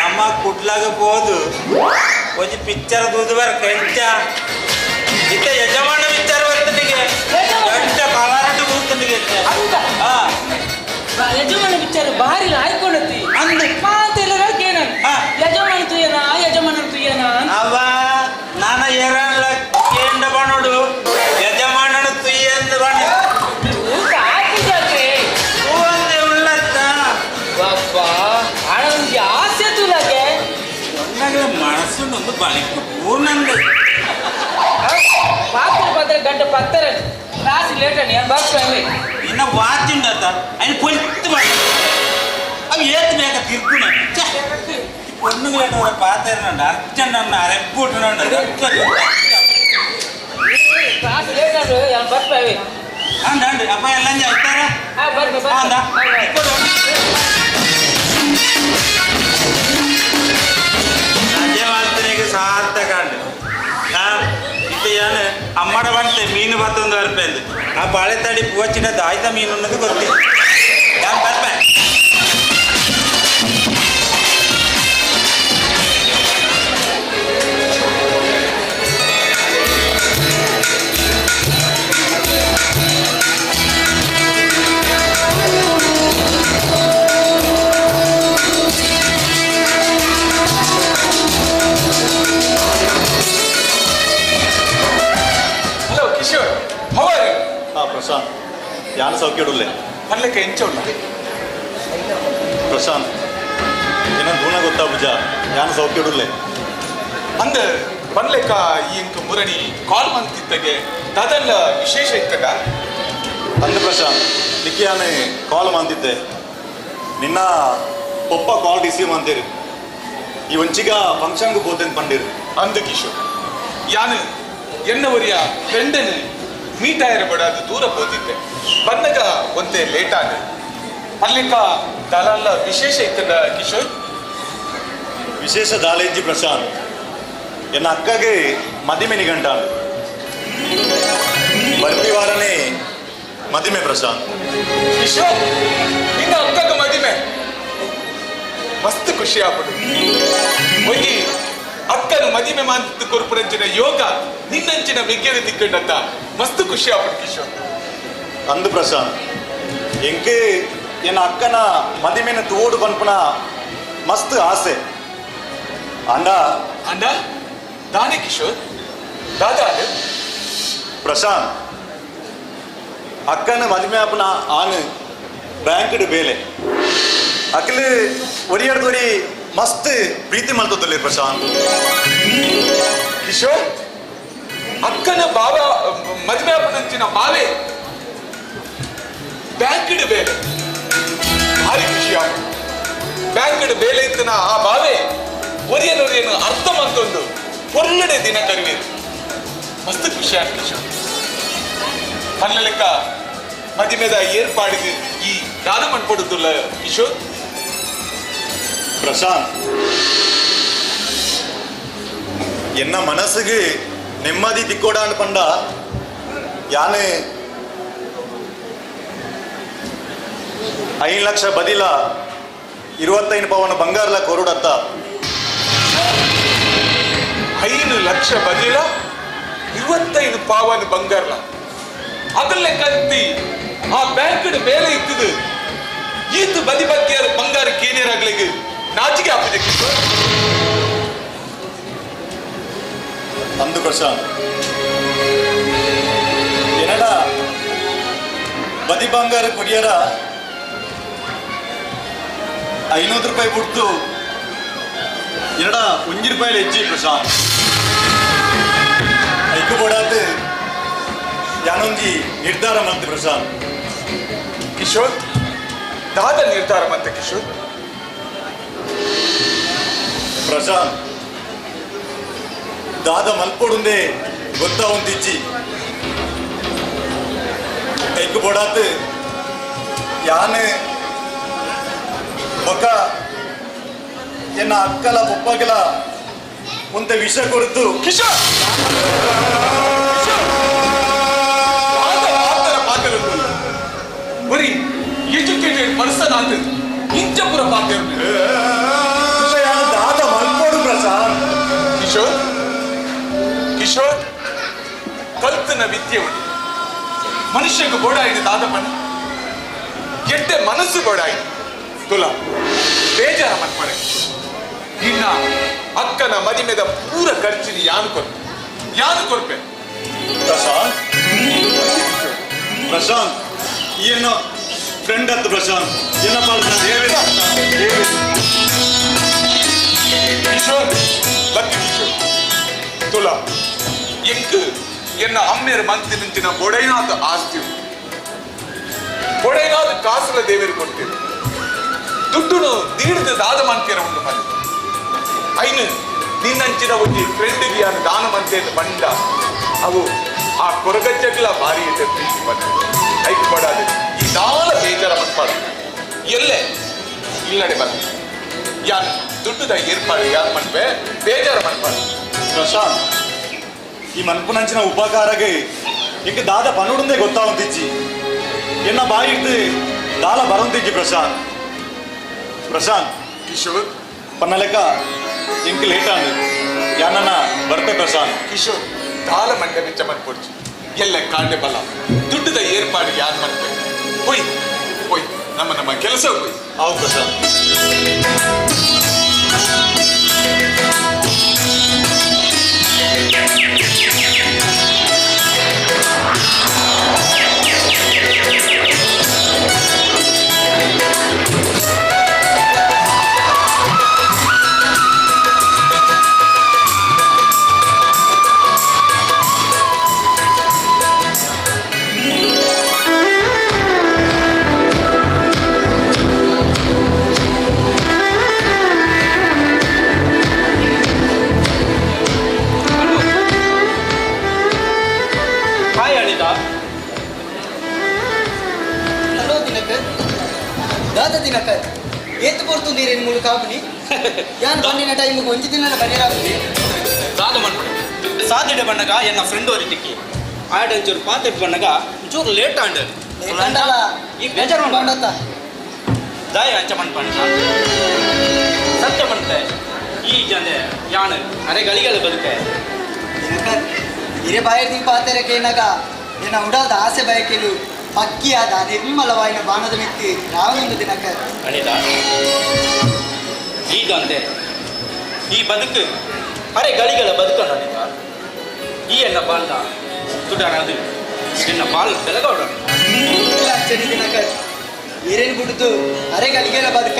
ನಮ್ಮ ಕುಡ್ಲಾಗ ಹೋದು ಒಂಜಿ ಪಿಕ್ಚರ್ ದೂದು ಬರ ಕೆಂಚ ಇತ್ತ ಯಜಮಾನ ಪಿಕ್ಚರ್ ಬರ್ತನಿಗೆ ದೊಡ್ಡ ಕಲಾರಟ್ಟು ಕೂತನಿಗೆ. ಹಾ ಯಜಮಾನ ಪಿಕ್ಚರ್ ಭಾರಿ ಆಯ್ಕೊಂಡತಿ ಅಂದು ಮಾತೆಲ್ಲ ಕೇನ ಯಜಮಾನ ತುಯ್ಯನ ಯಜಮಾನ ತುಯ್ಯನ ಅವ ನಾನ ಏರಲ್ಲ ಕೇಂಡ ಬಣ್ಣೋಡು ಯಜಮಾನನ ತುಯ್ಯಂದು ಬಣ್ಣ ಒಂದೇ ಉಳ್ಳತ್ತ ಬಾಬಾ ಆಣ ಒಂಜಿ ಆಸೆ ತುಲಗೆ ನನಗೆ ಮನಸ್ಸು ಬಳಿಕ ಪೂರ್ಣಂದು ಪಾತ್ರ ಪಾತ್ರ ಗಂಟೆ ಪತ್ತರ ಕ್ಲಾಸ್ ಲೇಟ್ ಅಣ್ಣ ಬಾಕ್ಸ್. ಇನ್ನ ವಾಚ್ ಉಂಡತ್ತ ಅಯ್ಯ ಪೊಲ್ತು ಮಾಡಿ ಅವು ಏತ್ ಬೇಕ ತಿರ್ಗುಣ பொண்ணுங்களோட பாத்திரணுண்டு அர்ஜென்ட் அண்ணா ரெப்பூட்டணுண்டு. ಕ್ಲಾಸ್ ಲೇಟ್ ಆಡು ಬರ್ಪೇವೆ. ಅಂಡ ಅಂಡ್ ಅಪ್ಪ ಎಲ್ಲ ಇರ್ತಾರ. ಹಾ ಬರ್ಪೆ ಅಂದ ರಜೆ ಮಾಡ್ತೇನೆ ಸಾರ್ಥಕ ಅಂಡು. ಇತ್ತೆ ಯಾನು ಅಮ್ಮಡ ಬಂತೆ ಮೀನು ಬತ್ತೊಂದು ಬರ್ಪೆಂದು ಆ ಬಾಳೆತಾಡಿ ಪೂವಚ್ಚಿನ ದಾಯ್ತ ಮೀನು ಅನ್ನೋದು ಗೊತ್ತಿ ಯಾನ್ ಬರ್ಪೆ. Hello Kishore, how are you? ಹಾ ಪ್ರಶಾಂತ್, ಯಾನು ಸೌಖ್ಯಡುಲ್ಲೆ. ಪನ್ಲೆಕ್ಕ ಎಂಚ ಉಲ್ಲ? ಪ್ರಶಾಂತ್, ಏನ ದೂಣ ಗೊತ್ತಾ ಭುಜ, ಯಾನು ಸೌಖ್ಯಡುಲ್ಲೆ. ಅಂದ ಪನ್ಲೆಕ್ಕ ಈ ಇಂಕ್ ಮುರಣಿ ಕಾಲ್ ಮಂತಿತ್ತಗೆ ದಾದಲ್ಲ ವಿಶೇಷ ಇತ್ತಗ? ಅಂದ ಪ್ರಶಾಂತ್, ನಿಕ್ಕೆ ಯಾನು ಕಾಲ್ ಮಂತಿದ್ದೆ, ನಿನ್ನ ಪೊಪ್ಪ ಕಾಲ್ ರಿಸೀವ್ ಅಂತೀರಿ, ಈ ಒಂಚಿಗ ಫಂಕ್ಷನ್ಗೆ ಹೋತೇನೆ ಪಂಡಿರು. ಅಂದ ಕಿಶೋರ್, ಯಾನು ಎನ್ನವರಿಯ ಫ್ರೆಂಡನ್ನು ಮೀಟ್ ಆಯಿರಬೇಡ, ಅದು ದೂರ ಹೋದಿದ್ದೆ, ಬಂದಾಗ ಒಂತೆ ಲೇಟ್ ಆದ. ಅಲ್ಲಿಕ ದಲಾಲ ವಿಶೇಷ ಇತ್ತದ ಕಿಶೋರ್? ವಿಶೇಷ ದಾಲೇಜಿ ಪ್ರಶಾಂತ್, ಎನ್ನ ಅಕ್ಕಗೆ ಮದಿಮೆ ನಿಘಂಟಾನು, ಬರ್ಪಿ ವಾರನೇ ಮದಿಮೆ ಪ್ರಶಾಂತ್. ಕಿಶೋರ್, ನಿನ್ನ ಅಕ್ಕಗೆ ಮದಿಮೆ ಮಸ್ತ್ ಖುಷಿ ಆಗ್ಬಿಡು. ಒಂಜಿ ಅಕ್ಕನ ಮದಿಮೆ ಮಾಂತ ಕೊರ್ಪುರಂಚಿನ ಯೋಗ ನಿನ್ನಂಚಿನ ಮಿಗ್ಗೆದ ತಿಕ್ಕಂಡತ್ತ ಮಸ್ತ್ ಖುಷಿ ಆಗ್ಬಿಡು ಕಿಶೋರ್. ಅಂದು ಪ್ರಶಾಂತ್, ಎಂಕೆ ಎನ್ನ ಅಕ್ಕನ ಮದಿಮೆನ ತೋಡು ಪನ್ಪುನ ಮಸ್ತ್ ಆಸೆ. ಅಂಡ ಅಂಡ ದಾನೆ ಕಿಶೋರ್, ದಾದಾ ಪ್ರಶಾಂತ್, ಅಕ್ಕನ ಮದಿಮೆ ಆಪುನ ಆನು ಬ್ಯಾಂಕ್ಡ್ ಬೇಲೆ ಅಕ್ಕಲು ಒರಿಯರ್ದೊರಿ ಮಸ್ತ್ ಪ್ರೀತಿ ಮಲ್ತೊತ್ತಲ್ಲಿ ಪ್ರಶಾಂತ್. ಕಿಶೋರ್, ಅಕ್ಕನ ಬಾವ ಮದುವೆ ಆಪುನಂಚಿನ ಬಾವೆ ಬ್ಯಾಂಕ್ಡ್ ಬೇಲೆ, ಭಾರಿ ಖುಷಿ ಆಗ. ಬ್ಯಾಂಕ್ಡ್ ಬೇಲೆ ಇತ್ತನ ಆ ಬಾವೆ ಒರಿಯನೊರಿಯನು ಅರ್ಥ ಮಂತೊಂದು ಒಳ್ಳೆಡೆ ದಿನ ಕರಿವೇರು, ಮಸ್ತ್ ಖುಷಿ ಆಗ ಕಿಶೋರ್. ಪನ್ಲೆಕ್ಕ ಮದಿಮೆದ ಏರ್ಪಾಡಿದ ಈ ದಾನ ಮನ್ಪಡುದಿಲ್ಲ ಕಿಶೋರ್? ಪ್ರಶಾಂತ್, ಎನ್ನ ಮನಸ್ಸಿಗೆ ನೆಮ್ಮದಿ ತಿಕ್ಕೋಡಾಂಡ್ ಪಂಡ ಯಾನೆ 5 ಲಕ್ಷ ಬದಿಲ 25 ಪವನ ಬಂಗಾರಲ ಕೊರುಡತ್ತ. 5 ಲಕ್ಷ ಬದಿಲ 25 ಪಾವನ ಬಂಗಾರಲ ಅದಲ್ಲೇ ಕಂತಿ ಆ ಬ್ಯಾಂಕ್ ಮೇಲೆ ಇತ್ತದು ಈತು ಬದಿ ಬಗ್ಗೆಯರು ಬಂಗಾರ ಕೇನೇರಾಗ್ಲಿಗೆ ನಾಚಿಕೆ ಹಾಕಿದೆ ಕಿಶೋರ್. ಅಂದು ಪ್ರಶಾಂತ್, ಏನಡ ಬದಿ ಬಂಗಾರ ಕೊಡಿಯರ 500 ರೂಪಾಯಿ ಬಿಡ್ತು ಎರಡ 1 ರೂಪಾಯಿ ಹೆಚ್ಚಿ ಪ್ರಶಾಂತ್. ಐಕು ಬೋಡಾತ್ ಯಾನೊಂಜಿ ನಿರ್ಧಾರ ಮಾಡ್ತಿ ಪ್ರಶಾಂತ್. ಕಿಶೋರ್, ದಾದ ನಿರ್ಧಾರ ಮತ್ತೆ ಕಿಶೋರ್? ಪ್ರಶಾಂತ್, ದಾದ ಮಲ್ಪೊಡುಂದೆ ಗೊತ್ತಾ ಒಂದಿಜ್ಜಿ ಐಕು ಬೋಡಾತ್ ಯಾನು ಬೊಕ ಎನ್ನ ಅಕ್ಕಲ ಪೊಪ್ಪಗಲ ಒಂತೆ ವಿಷ ಕೊಡ್ತು. ಕಿಶೋರ್, ಬರೀ ಎಜುಕೇಟೆಡ್ ಪರ್ಸನ್ ಆದ ಇಂಚಪುರ ಪಾತ್ರ ದಾದ ಮಲ್ಪೋಡು ಪ್ರಶಾಂತ್. ಕಿಶೋರ್, ಕಿಶೋರ್, ಕಲ್ತನ ವಿದ್ಯೆ ಉಂಟು ಮನುಷ್ಯಗೆ ಬೋಡಾಯಿಡು ದಾದ ಪಣ ಎಡ್ಡೆ ಮನಸ್ಸು ಬೋಡಾಯಿಡು ತುಲಾ ಬೇಜಾರ ಮನ್ಪಡೆ. ನಿನ್ನ ಅಕ್ಕನ ಮದಿಮೆದ ಪೂರ ಖರ್ಚಿನ ಯಾನು ಕೊರ್ಪೆ, ಯಾನು ಕೊರ್ಪೆ? ಪ್ರಶಾಂತ್, ಪ್ರಶಾಂತ್ ಏನೋ ಫ್ರೆಂಡ್ ಅಂತ ಪ್ರಶಾಂತ್, ಏನಪ್ಪ ಕಿಶೋರ್, ಲಕ್ಕಿ ಕಿಶೋರ್, ತುಲಾ ಎಂಕ್ ಎನ್ನ ಅಮ್ಮೇರ ಮಂತಿನಂಚಿನ ಬೊಡೈನಾದ ಆಸ್ತಿ ಬೊಡೈನಾದ ಕಾಸುಲ ದೇವರು ಕೊಡ್ತೀರಿ, ದುಡ್ಡುನು ದೀಡ್ದು ದಾದ ಮಂತಿಯರ ಉಂಟು ಮನೆ ಐನು ನಿನ್ನಂಚಿನ ಒಂಜಿ ಫ್ರೆಂಡ್ಗೆ ಯಾರು ದಾನ ಮಂತೆಯನ್ನು ಬಂಡ ಅವು ಆ ಕೊರಗಜ್ಜಗ್ಲ ಭಾರಿ ಇದೆ ಪ್ರೀತಿ ಬಂದ ಐಕ್ ಬಡಾದೆ ಈ ದಾಲ ಬೇಜಾರ ಮನ್ಪಾಡ ಎಲ್ಲೆ ಇಲ್ಲಡೆ ಬರ ಯಾರು ದುಡ್ಡುದ ಏರ್ಪಾಡು ಯಾರು ಮನ್ಪೆ ಬೇಜಾರ ಮನ್ಪಾಡು. ಪ್ರಶಾಂತ್, ಈ ಮನ್ಪುನಂಚಿನ ಉಪಕಾರಗೆ ಇಂಕ ದಾದ ಪನುಡುಂದೇ ಗೊತ್ತಾವಂತಿಜ್ಜಿ ಎನ್ನ ಬಾಯಿಡ್ದು ದಾಲ ಬರಂತಿಜ್ಜಿ ಪ್ರಶಾಂತ್. ಪ್ರಶಾಂತ್ ಕಿಶೋರ್ ಪನ್ನಲೆಕ್ಕ ಇಂಕ್ ಲೇಟ್ ಆಂಡ್ ಯಾನನ್ನ ಬರ್ತೆ ಪ್ರಶಾಂತ್. ಕಿಶೋರ್ ದಾಲ ಮಂಡೆ ಬೆಚ್ಚ ಮನ್ಪೊಡ್ಚಿ ಎಲ್ಲ ಕಾಂಡೆ ಬಲ ದುಡ್ಡದ ಏರ್ಪಾಡು ಯಾನ್ ಮನ್ಪೆ ಪೊಯ್ ಪೊಯ್ ನಮ್ಮ ನಮ್ಮ ಕೆಲಸ ಪೊಯ್. ಅವು ಪ್ರಶಾಂತ್. ಹಾಯ್ ಅನಿತಾ. ಹಲೋ ದಿನಕರ್. ದಾದ ದಿನಕರ್ ಏತ್ ಪೊರ್ತು ನೀರೇನು ಮೂಲು ಕಾಪುನಿ ಯಾನ್ ಬನ್ನಿನ ಟೈಮ್ಗೆ ಒಂಜಿ ದಿನ ಬನ್ನಿರಾಪುನಿ ದಾದ ಮನ್ಪುಣಿ ಸಾದಿಡೆ ಬಣ್ಣಗ ಎನ್ನ ಫ್ರೆಂಡ್ ಅವ್ರಿ ತಿಕ್ಕಿ ಆಡ ಒಂಚೂರು ಪಾತೆಟ್ ಬಣ್ಣಗ ಒಂಚೂರು ಲೇಟ್ ಆಂಡ್ ಅಂಡಲ ಈ ಬೇಜಾರು ಬಂಡತ್ತ ದಾಯ ಅಂಚ ಮನ್ಪಣಿ ಸತ್ಯ ಮನ್ಪೆ ಈ ಜಂದೆ ಯಾನು ಅರೆ ಗಳಿಗಳ ಬದುಕೆ. ದಿನಕರ್ ಹಿರೇ ಬಾಯಿರ್ದಿ ಪಾತೆರ ಕೇನಗ ಎನ್ನ ಉಡಾದ ಆಸೆ ಬಯಕೆಲು ಪಕ್ಕಿಯಾದ ನಿರ್ಮಲವಾಯಿನ ಬಾಣದ ಮಿತ್ತಿ ರಾವಣೊಂದು ದಿನಕರ್. ಅನಿತಾ ಈಗ ಅಂದೆ ಈ ಬದುಕು ಅರೆ ಗಳಿಗಳ ಬದುಕಣ ಅನಿತಾ ಈ ಎನ್ನ ಬಾಲ್ದ ದುಡ್ಡಾನದು ನಿನ್ನ ಬಾಲ್ ಬೆಳಗೌಡ. ಅಂಚನೆ ದಿನಕರ್ ಹಿರೇನು ಬಿಡುದು ಅರೆ ಗಳಿಗೆಲ್ಲ ಬದುಕ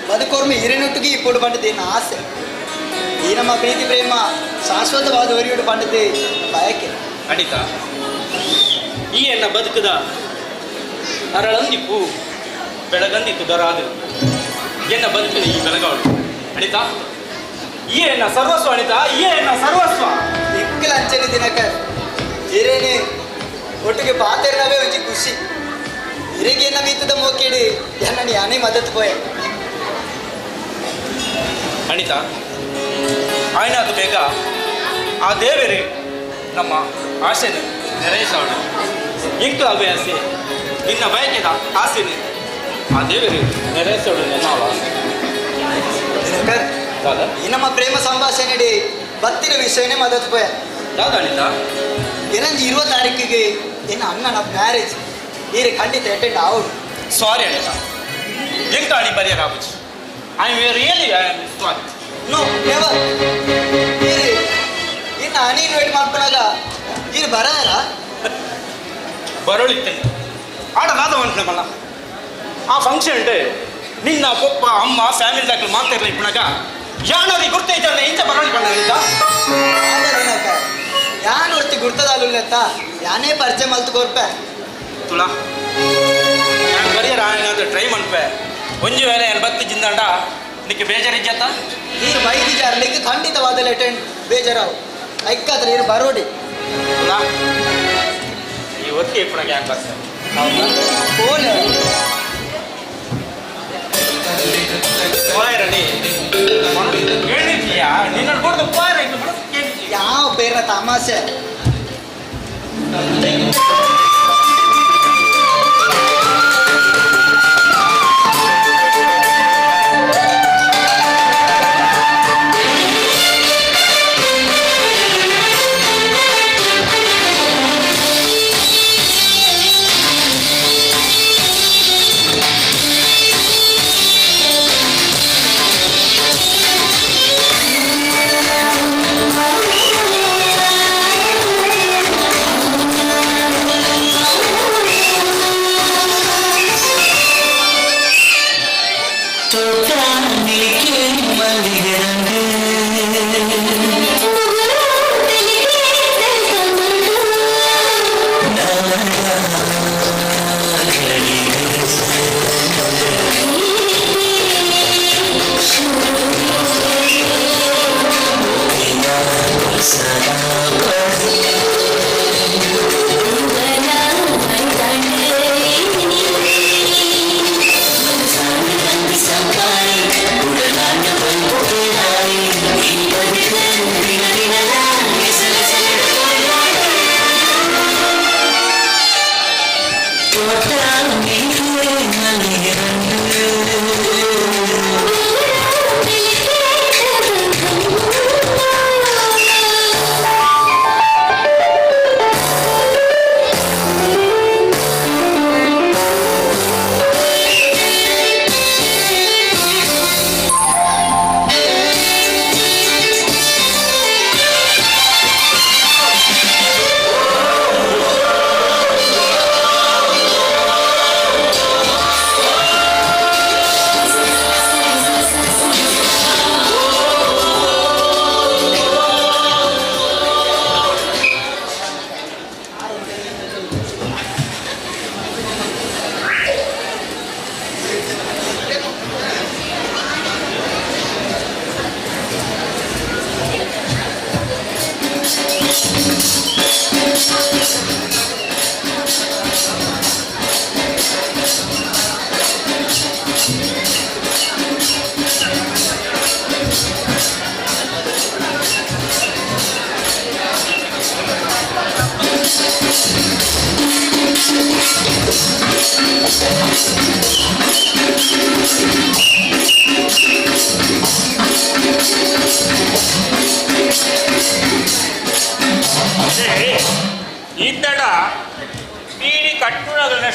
ಬದುಕೋರ್ಮೆ ಹಿರೇನೊಟ್ಟಿಗೆ ಈ ಪೊಡು ಬಂಡದೆ ಎನ್ನ ಆಸೆ. ಈ ನಮ್ಮ ಪ್ರೀತಿ ಪ್ರೇಮ ಶಾಶ್ವತವಾದ ಒರಿಯೋಡು ಬಂಡದೆ ಬಯಕೆ. ಅನಿತಾ ಈ ಎನ್ನ ಬದುಕದ ಅರಳಂದಿ ಪೂ ಬೆಳಗಂದಿ ತುದರಾದು ಎನ್ನ ಬದುಕಿನ ಈ ಬೆಳಗಾವಳು ಅನಿತಾ ಈ ಎನ್ನ ಸರ್ವಸ್ವ ಅನಿತಾ ಈ ಎನ್ನ ಸರ್ವಸ್ವ. ಇಕ್ಕಲ ಅಂಚನೆ ದಿನಕರ್ ಹಿರೇನೆ ಒಟ್ಟಿಗೆ ಪಾತೆರ್ನವೇ ಒಂಜಿ ಖುಷಿ. ಹಿರೇಗೆ ಎನ್ನ ಮೀತದ ಮೋಕೇಡಿ ಎನ್ನನಿ ಯಾನೇ ಮದತ್ ಪೋಯೆ. ಅನಿತಾ ಆಯ್ನಾದ ಬೇಗ ಆ ದೇವರೇ ನಮ್ಮ ಆಸೆನ ನೆರವೇರಿಸೋಣ. ಇಂಕ್ಲ ಆಸೆ ನಿನ್ನ ಬಯಕೆದ ಆಸೆನೆ ಆ ದೇವರೇ ನೆರವೇರಿಸೋಣ ನನ್ನ ಆಸೆ. ದಿನಕರ್ ದಾದಾ ಈ ನಮ್ಮ ಪ್ರೇಮ ಸಂಭಾಷಣೆ ಬತ್ತಿನ ವಿಷಯನೇ ಮದತ್ ಪೋಯ. ದಾದಾ ಅನಿತಾ ಏನಂದು 20 ತಾರೀಕಿಗೆ ಎನ್ನ ಅಣ್ಣನ ಮ್ಯಾರೇಜ್ ಈರೆ ಖಂಡಿತ ಅಟೆಂಡ್ ಆವಡು. ಸಾರಿ ಅನಿತಾ ಎಂತ ಅಣಿ ಬರೆಯರ ಆಪುಜಿ. I am really I am sorry. No never. ಈರೆ ಇನ್ನು ಅಣಿ ಇನ್ವೈಟ್ ಮಾಡ್ಕೊಳಗ ಈರು ಬರಾರ ಬರೋಳಿತ್ತೇನೆ ಆಡ ದಾದ ಮಲ್ಲ ಆ ಫಂಕ್ಷನ್ ಉಂಟು ನಿನ್ನ ಪಪ್ಪ ಅಮ್ಮ ಫ್ಯಾಮಿಲಿ ದಾಖಲು ಮಾತಾಡ್ಲಿ ಇಪ್ಪನಾಗ ಯಾನವ್ರಿ ಗುರ್ತೈತಲ್ಲ ಇಂತ ಬರೋಳಿ ಬಣ್ಣ ಅನಿತಾ. ಯಾನ್ ಒರ್ತಿ ಗುರ್ತದಾಲುಲ್ಲತ್ತ ಯಾನೇ ಪರಿಚಯ ಮಲ್ತು ಕೊರ್ಪೆ. ತುಳಾ ನಾನು ಬರೆಯರ ಏನಾದ್ರು ಟ್ರೈ ಮನ್ಪೆ ಒಂಜಿ ವೇಳೆ ಏನು ಬತ್ತು ಜಿಂದಾಂಡ ನಿಕ್ಕೆ ಬೇಜಾರಿಜ್ಜತ್ತ ನೀರು ಬೈದಿ ಜಾರಲಿಕ್ಕೆ ಖಂಡಿತವಾದ ಅಟೆಂಡ್ ಬೇಜಾರಾವು ಐಕ್ಕಾದ್ರೆ ನೀರು ಬರೋಡಿ. ತುಳಾ ಈ ಒತ್ತಿ ಇಪ್ಪನಾಗ ಯಾಕೆ ಬರ್ತೇನೆ ಫೋನ್ ಪೋಯರಣಿ ಕೇಳಿದ್ಯಾ ನಿನ್ನ ಕೊಡ್ದು ಪೋಯರ ಇದು ಮನಸ್ಸು ಕೇಳಿದ್ಯಾ ಯಾವ ಪೇರ್ನ ತಮಾಷೆ. Thank you.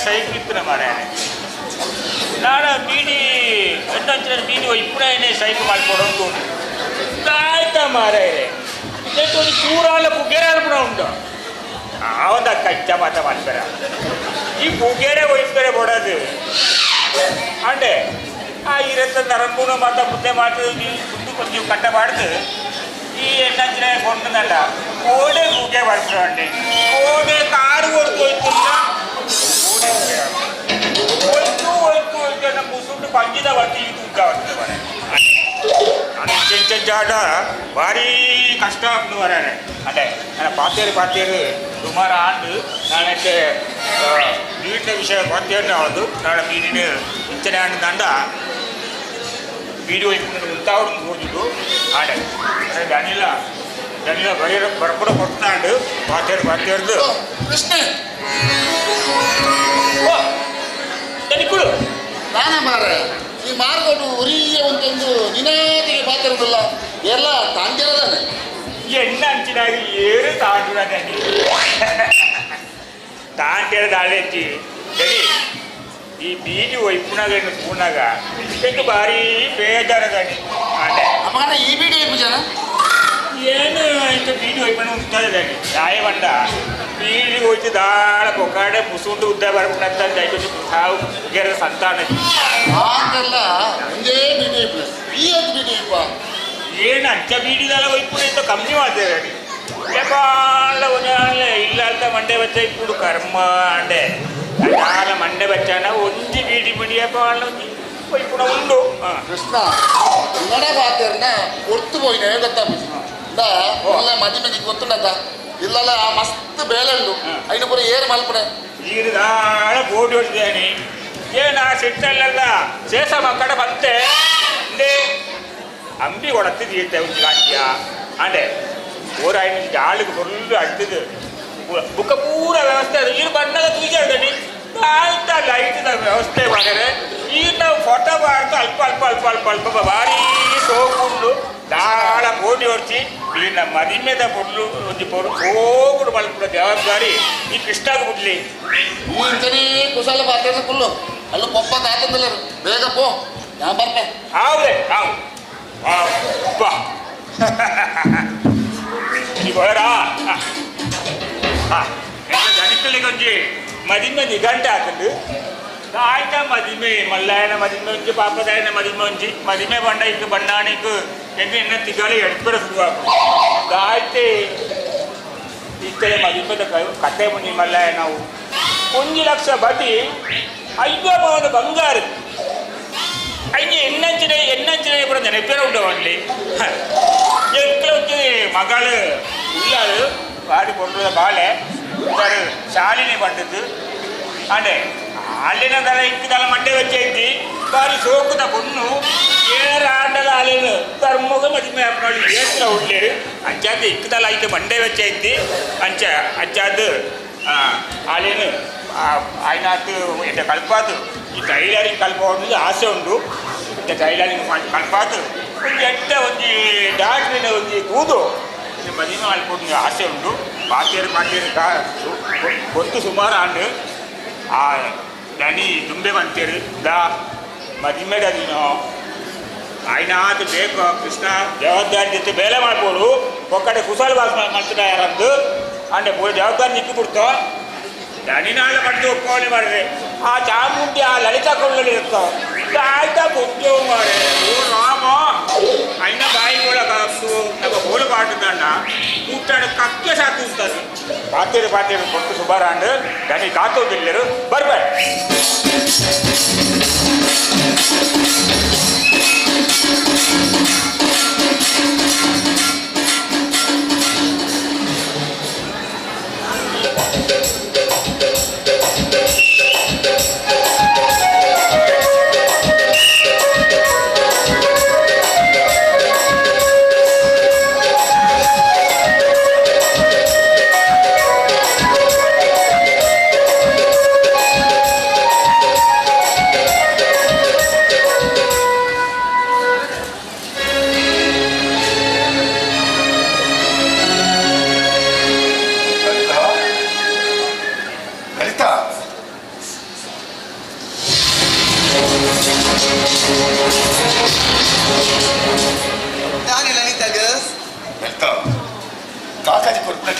ಸೈಕ್ ಇತ್ತಿನ ಮಾರ್ರೆ. ನಾನು ಬೀಡಿ ಎಂಟಂಚಿನ ಬೀಡಿ ಇಪ್ಪುನ ಸೈಕ್ ಮಾಡ್ಕೊಡೋದು ಆಯ್ತಾ ಮಾರ್ರೆ. ಒಂದು ಚೂರಾಲ ಪುಗೇರ ಕೂಡ ಉಂಟು. ಆವಂದ ಕಚ್ಚ ಮಾತ ಮಾಡ್ತಾರೆ ಈ ಪುಗೇರೆ ಒಯ್ತಾರೆ ಕೊಡೋದು ಅಂಡೆ ಆ ಇರತ್ತ ನರಂಬುನ ಮಾತ ಮುದ್ದೆ ಮಾಡ್ತದೆ ದುಡ್ಡು ಕೊಂಚ ಕಟ್ಟ ಮಾಡ್ದು ಈ ಎಣ್ಣಂಚಿನ ಕೊಂಡನಲ್ಲ ಕೋಡೆ ಪೂಜೆ ಮಾಡ್ತಾರೆ. ಕೋಡೆ ಕಾರು ಹೊಡ್ದು ಹೋಯ್ತಿಲ್ಲ, ಕೋಡೆ ಹೋಯ್ತು ಹೋಯ್ತು ಹೋಯ್ತು ನಮ್ಮ ಮುಸುಂಡು ಪಂಜಿದ ಬರ್ತಿ ಈ ತೂಕ ಬರ್ತದೆ. ಜಾಡ ಭಾರಿ ಕಷ್ಟ ಆಗ್ತದೆ ವರಾನೆ. ಅದೇ ನಾನು ಪಾತೇರು ಪಾತೇರು ಸುಮಾರು ಆಂಡು ನಾನಕ್ಕೆ வீட்டில் ವಿಷಯ ಪಾತೇರು ಆವದು ನಾಳೆ ಮೀನಿನ ಇಂಚನೆ ಆಂಡು ದಂಡ ವೀಡಿಯೋ ಇಟ್ಕೊಂಡು ಉಂತಾವಡು ಹೋಗಿದ್ದು ಆಡೆ ದನಿಲ ದನಿಲ ಬರೀ ಬರ್ಪಡ ಕೊಡ್ತಾಂಡು ಪಾತೇರು ಪಾತೇರ್ದು ಕೃಷ್ಣ ದನಿಕುಳು ನಾನೇ ಮಾರ್ರೆ. ಈ ಮಾರ್ಗೋಡು ಉರಿಯ ಒಂದೊಂದು ನಿನಾದಿಗೆ ಪಾತಿರೋದಿಲ್ಲ ಎಲ್ಲ ತಾಂಡಿರೋದಾನೆ. ಎಣ್ಣ ಅಂಚಿನಾಗಿ ಏರು ತಾಂಡುನ ತಾಂಟಿರ ದಾಳೆಜ್ಜಿ ಸರಿ. ಈ ಬೀದಿ ಒಯ್ಪುನಾಗ ಪೂನಾಗ ಇಷ್ಟಕ್ಕೆ ಭಾರಿ ಬೇಜಾರದಾಗಿ. ಅಮ್ಮನ ಈ ಬೀಡಿ ಒಯ್ಪು ಜನ ಏನು ಇಂಥ ಬೀಡಿ ಒಯ್ಪಣ ಉಂಟಾದೆ ದಾಯ ಬಂಡ ಬೀಡಿ ಹೋಯ್ತು ದಾಳ ಕೊಕ್ಕಾಡೆ ಮುಸುಂಡು ಉದ್ದ ಬರ್ಬಿಟ್ಟಂತ ದಯವಿಟ್ಟು ಸಾವು ಗೆರೆ ಸಂತಾನ ಆಂದಲ್ಲ ಒಂದೇ ಬೀಡಿ ಒಯ್ಪು ಈ ಅದು ಬೀಡಿ ಒಯ್ಪ ಏನು ಅಂಚ ಬೀಡಿದಲ್ಲ ಒಯ್ಪು ಇಂತ ಕಮ್ಮಿ ಮಾಡ್ತೇವೆ ಬಾಳ ಒಂಜಾಲೆ ಇಲ್ಲ ಅಂತ ಮಂಡೆ ಬಚ್ಚ ಇಪ್ಪುಡು ಕರ್ಮ ಅಂಡೆ ದಾಳ ಮಂಡೆ ಬಚ್ಚಾನ ಒಂಜಿ ಬೀಡಿ ಬಿಡಿಯಪ್ಪ ಒಂಜಿ ಒಯ್ಪುಣ ಉಂಡು. ಕೃಷ್ಣ ಇನ್ನಡ ಪಾತೇರ್ನ ಒರ್ತು ಪೋಯಿನ ಗೊತ್ತಾಪುಜಿ ಇಲ್ಲ ಮದಿಮೆಗೆ ಗೊತ್ತುಂಡದ ಇಲ್ಲಲ್ಲ ಆ ಮಸ್ತ್ ಬೇಲೆ ಉಂಡು ಐನು ಪೂರ ಏರು ಮಲ್ಪುಣೆ ಈರು ದಾಳ ಬೋಡಿ ಹೊಡಿದಾನೆ ಏನು ಆ ಸಿಟ್ಟಲ್ಲ ಶೇಷ ಮಕ್ಕಳ ಬಂತೆ ಅಂದೆ ಅಂಬಿ ಕೊಡತ್ತಿದ್ದು ಈತೆ ಒಂಜಿ ಗಾಂಟಿಯ ಅಂಡೆ ಓರ ಐನು ಜಾಳಿಗೆ ಫುಲ್ಲು ಅಡ್ತಿದ್ದು ಬುಕ್ಕ ಪೂರ ವ್ಯವಸ್ಥೆ ಅದು ಈರು ಬಣ್ಣದ ತೂಜಾಡ್ದನಿ ಆಯ್ತಾ ಲೈಟ್ದ ವ್ಯವಸ್ಥೆ ಮಾಡಿದ್ರೆ ಈಗ ನಾವು ಫೋಟೋ ಮಾಡ್ತಾ ಅಲ್ಪ ಅಲ್ಪ ಅಲ್ಪ ಅಲ್ಪ ಅಲ್ಪ ಭಾರಿ ಸೋಕುಂಡು ದಾಳ ಬೋಟಿ ಹೊಡ್ಚಿ ಈ ನಮ್ಮ ಮದಿಮೆದ ಪೊರ್ಲು ಒಂಜಿ ಪೊರು ಸೋಕುಡು ಮಲ್ಪುನ ಜವಾಬ್ದಾರಿ ಈ ಕೃಷ್ಣಾಗ ಬಿಡ್ಲಿ. ಇಂಚನೇ ಕುಶಲ ಪಾತ್ರ ಕುಲ್ಲು ಅಲ್ಲ ಪೊಪ್ಪ ಕಾತಂದಿಲ್ಲರು ಬೇಗ ಪೋ ನಾ ಬರ್ಪೆ. ಹೌದೇ how ಅಪ್ಪ ಈ ಬರಾ ದನಿಕಲಿಗೆ ಒಂಜಿ ಮದಿಮೆ ನಿಘಂಟು ಆತಂಡು ಆಯ್ತಾ ಮದಿಮೆ ಮಲ್ಲಾಯನ ಮದಿಮೆ ಒಂಜಿ ಪಾಪದಾಯನ ಮದಿಮೆ ಒಂಜಿ ಮದಿಮೆ ಬಂಡ ಇಕ್ಕು ಬಣ್ಣಾಣಿಕ್ಕು ಎಂಗೆ ಎನ್ನ ತಿಗಳಿ ಎಡ್ಪರ ಶುರುವಾಕು ಆಯ್ತೆ ಇತ್ತಲೆ ಮದಿಮೆದ ಕತೆ ಮುಂಜಿ ಮಲ್ಲಾಯ ನಾವು 1 ಲಕ್ಷ ಬಡ್ಡಿ 5 ಪವನ ಬಂಗಾರ ಅಯ್ಯ ಎನ್ನಂಚಿನ ಎನ್ನಂಚಿನ ಪೂರ ನೆನಪೇರ ಉಂಟು ಒನ್ಲಿ ಎಂಕ್ಲ ಒಂಜಿ ಮಗಳು ಉಳ್ಳಾಳು ಬಾಡಿ ಕೊಂಡುದ ಬಾಳೆ ಶಾಲಿನಿ ಬಂದದ್ದು ಅಂಡೆ ಅಲ್ಲಿನ ದಳ ಇಕ್ಕಿದಲ್ಲ ಮಂಡೆ ವಚ್ಚೈತಿ ಬಾರಿ ಸೋಕುದ ಪೊಣ್ಣು ಏರ ಆಂಡಲ ಅಲೆನು ಧರ್ಮಗ ಮದಿಮೆ ಅಪ್ಪನೊಳಿ ಏತ್ರ ಉಳ್ಳೇರು ಅಂಚಾದ ಇಕ್ಕದಲ್ಲ ಐತೆ ಮಂಡೆ ವಚ್ಚೈತಿ ಅಂಚ ಅಂಚಾದ ಅಲೆನು ಆಯ್ನಾತು ಎಡ್ಡೆ ಕಲ್ಪಾತು ಈ ಟೈಲರಿಂಗ್ ಕಲ್ಪೋದು ಆಸೆ ಉಂಟು. ಎಡ್ಡೆ ಟೈಲರಿಂಗ್ ಕಲ್ಪಾತು ಒಂಜಿ ಎಡ್ಡೆ ಒಂಜಿ ಡಾಕ್ಟ್ರಿನ ಒಂಜಿ ಕೂದು ಮದಿಮೆ ಮಲ್ಪೊಡು ಆಸೆ ಉಂಟು. ಪಾತೇರು ಪಾತೇರು ಗೊತ್ತು ಸುಮಾರು ಆಂಡು ಆ ದನಿ ದುಂಬೆ ಬಂತೇರು ದಾ ಮದಿಮೆದ ದಿನೋ ಆಯ್ನಾತು ಬೇಕು ಕೃಷ್ಣ ಜವಾಬ್ದಾರಿ ಜೊತೆ ಬೇಲೆ ಮಾಡ್ಬೋದು ಒಕ್ಕಡೆ ಕುಶಾಲ ವಾಸ ಮಾಡ್ತಿದ್ದ ಯಾರಂದು ಅಂಡೆ ಪೂರ ಜವಾಬ್ದಾರಿ ನಿಕ್ಕಿ ಬಿಡ್ತೋ ದನಿನಾಳ ಪಡೆದು ಒಪ್ಕೊಳ್ಳಿ ಮಾಡ್ರಿ ಆ ಚಾಮುಂಡಿ ಆ ಲಲಿತಾ ಕೊಳ್ಳಲಿ ಇರ್ತೋ ಆಯ್ತಾ ಬೊಂಜೋ ಮಾರೆ ಓ ರಾಮ ಅಣ್ಣ ಬಾಯಿ ಒಳಗ ಬೋಳು ಪಾಟದಣ್ಣ ಕೂಟಾಡ ಕಕ್ಕೆ ಸಾಕು ಉಂಟದು ಪಾತೇರು ಪಾತೇರು ಕೊಟ್ಟು ಸುಮಾರು ದನಿ ಕಾತೋದಿಲ್ಲರು ಬರ್ಬೇಡ.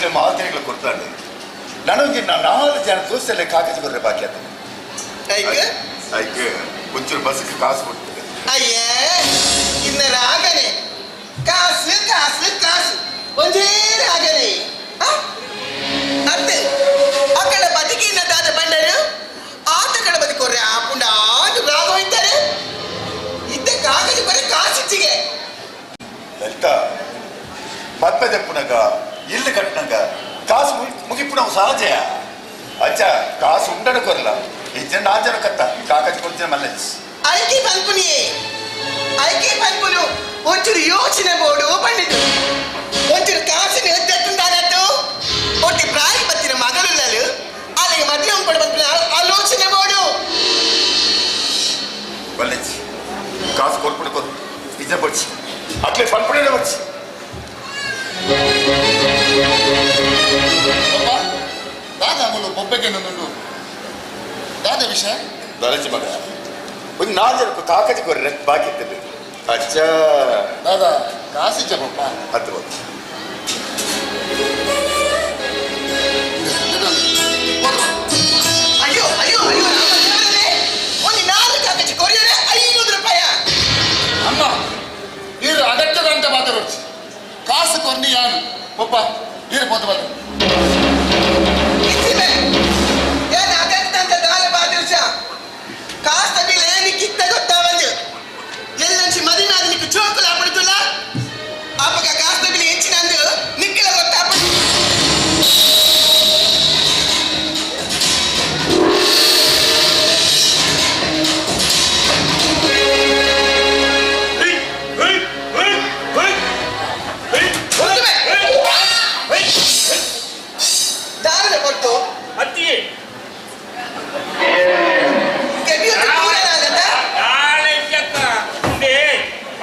ನಿಕ್ಲೆ ಮಾತೆರೆಗಳ ಕೊಡ್ತಾಂಡು ನನಗೆ ನಾಲ್ಕು ಜನ ದೋಸ್ತೆಲ್ಲ ಕಾಗಜ ಬರ್ರೆ ಬಾಕಿ ಆತ ಐಕ್ ಐಕ್ ಒಂಚೂರು ಬಸ್ಗೆ ಕಾಸು ಕೊಡ್ತದೆ ಅಯ್ಯೇ ಇನ್ನ ರಾಗನೆ ಕಾಸು ಕಾಸು ಕಾಸು ಒಂಜೇ ರಾಗನೆ ಅತ್ತೆ ಅಕ್ಕಡ ಬದುಕಿನ ದಾದ ಬಂಡರು ಆತ ಕಡ ಬದುಕೋರೆ ಆಪುಂಡ ಆದು ರಾಗ ಹೋಯ್ತಾರೆ ಇದ್ದ ಕಾಗಜ ಬರೀ ಕಾಸಿಚ್ಚಿಗೆ ಲಲಿತಾ ಮದ್ವೆ ದೆಪ್ಪುನಗ ಇಲ್ಲು ಕಟ್ಟನಗ ಕಾಸು ಮುಗಿಪುನವು ಸಹಜ ಅಜ್ಜ ಕಾಸು ಉಂಡಡ ಕೊರಲ ಇಜ್ಜನ ನಾಜನ ಕತ್ತ ಕಾಗಜ ಕೊಡ್ತಿನ ಮಲ್ಲಜ್ ಐಕೆ ಪನ್ಪುನಿಯೇ ಐಕೆ ಪನ್ಪುನು ಒಂಚೂರು ಯೋಚನೆ ಬೋಡು ಪಂಡಿತು ಒಂಚೂರು ಕಾಸಿನ ಎದ್ದೆತ್ತುಂದಾನತ್ತು ಒಟ್ಟಿ ಪ್ರಾಯ ಬತ್ತಿನ ಮಗಳುಳ್ಳಲು ಅಲ್ಲಿಗೆ ಮದುವೆ ಉಂಪಡು ಪನ್ಪುನ ಆಲೋಚನೆ ಬೋಡು ಮಲ್ಲಜ್ ಕಾಸು ಕೊರ್ಪುಣ ಕೊರು ಇಜ್ಜನ ಬಡ್ಸಿ ಅಟ್ಲೆ ಪನ್ಪುಣೆ ಬಡ್ಸಿ ದಾದ ಮುಲು ಬೊಬ್ಬೆಗೆ నుండు ದಾದ ವಿಷಯ ದಲಜಿ ಮಗ ಒಂದು ನಾಲ್ಕು ಜನಕ್ಕೂ ಕಾಕಜಿ ಕೊರ್ರೆ ಬಾಕಿ ಇತ್ತಲ್ಲಿ ಅಜ್ಜ ದಾದಾ ಕಾಸಿಜ್ಜ ಪಪ್ಪ ಹತ್ತು ಬಂತು ಅಯ್ಯೋ ಅಯ್ಯೋ ಅಯ್ಯೋ ರಾಮ ದೇವರೇ ಒಂದು ನಾಲ್ಕು ಕಾಗಜಿ ಕೊರಿಯರೆ 500 ರೂಪಾಯ ಅಮ್ಮ ನೀರು ಅಗತ್ಯದಂತ ಮಾತಾಡೋಡ್ಸಿ ಕಾಸು ಕೊರ್ನಿ ಯಾನು ಪಪ್ಪ ನೀರು ಪೋತು ಬಂದು ಇತ್ತಿಮೆ ಏನು ಅಗತ್ಯದಂತ ದಾಲ ಬಾದಿರ್ಸ ಕಾಸ್ತ ಬಿಲ್ ಏನಿಕ್ಕಿತ್ತ ಗೊತ್ತಾವಂದು ಎಲ್ಲಂಚಿ ಮದಿನಾದ ನಿಕ್ಕು ಚೋಕುಲ ಪಡುತ್ತಲ್ಲ ಅಪ್ಪಗ ಕಾಸ್ತ ಬಿಲ್ ಎಂಚಿನಂದು ನಿಕ್ಕಿಲ ಗೊತ್ತಾಪ ದಾರದ ಕೊಟ್ಟು ಅತ್ತಿಗೆ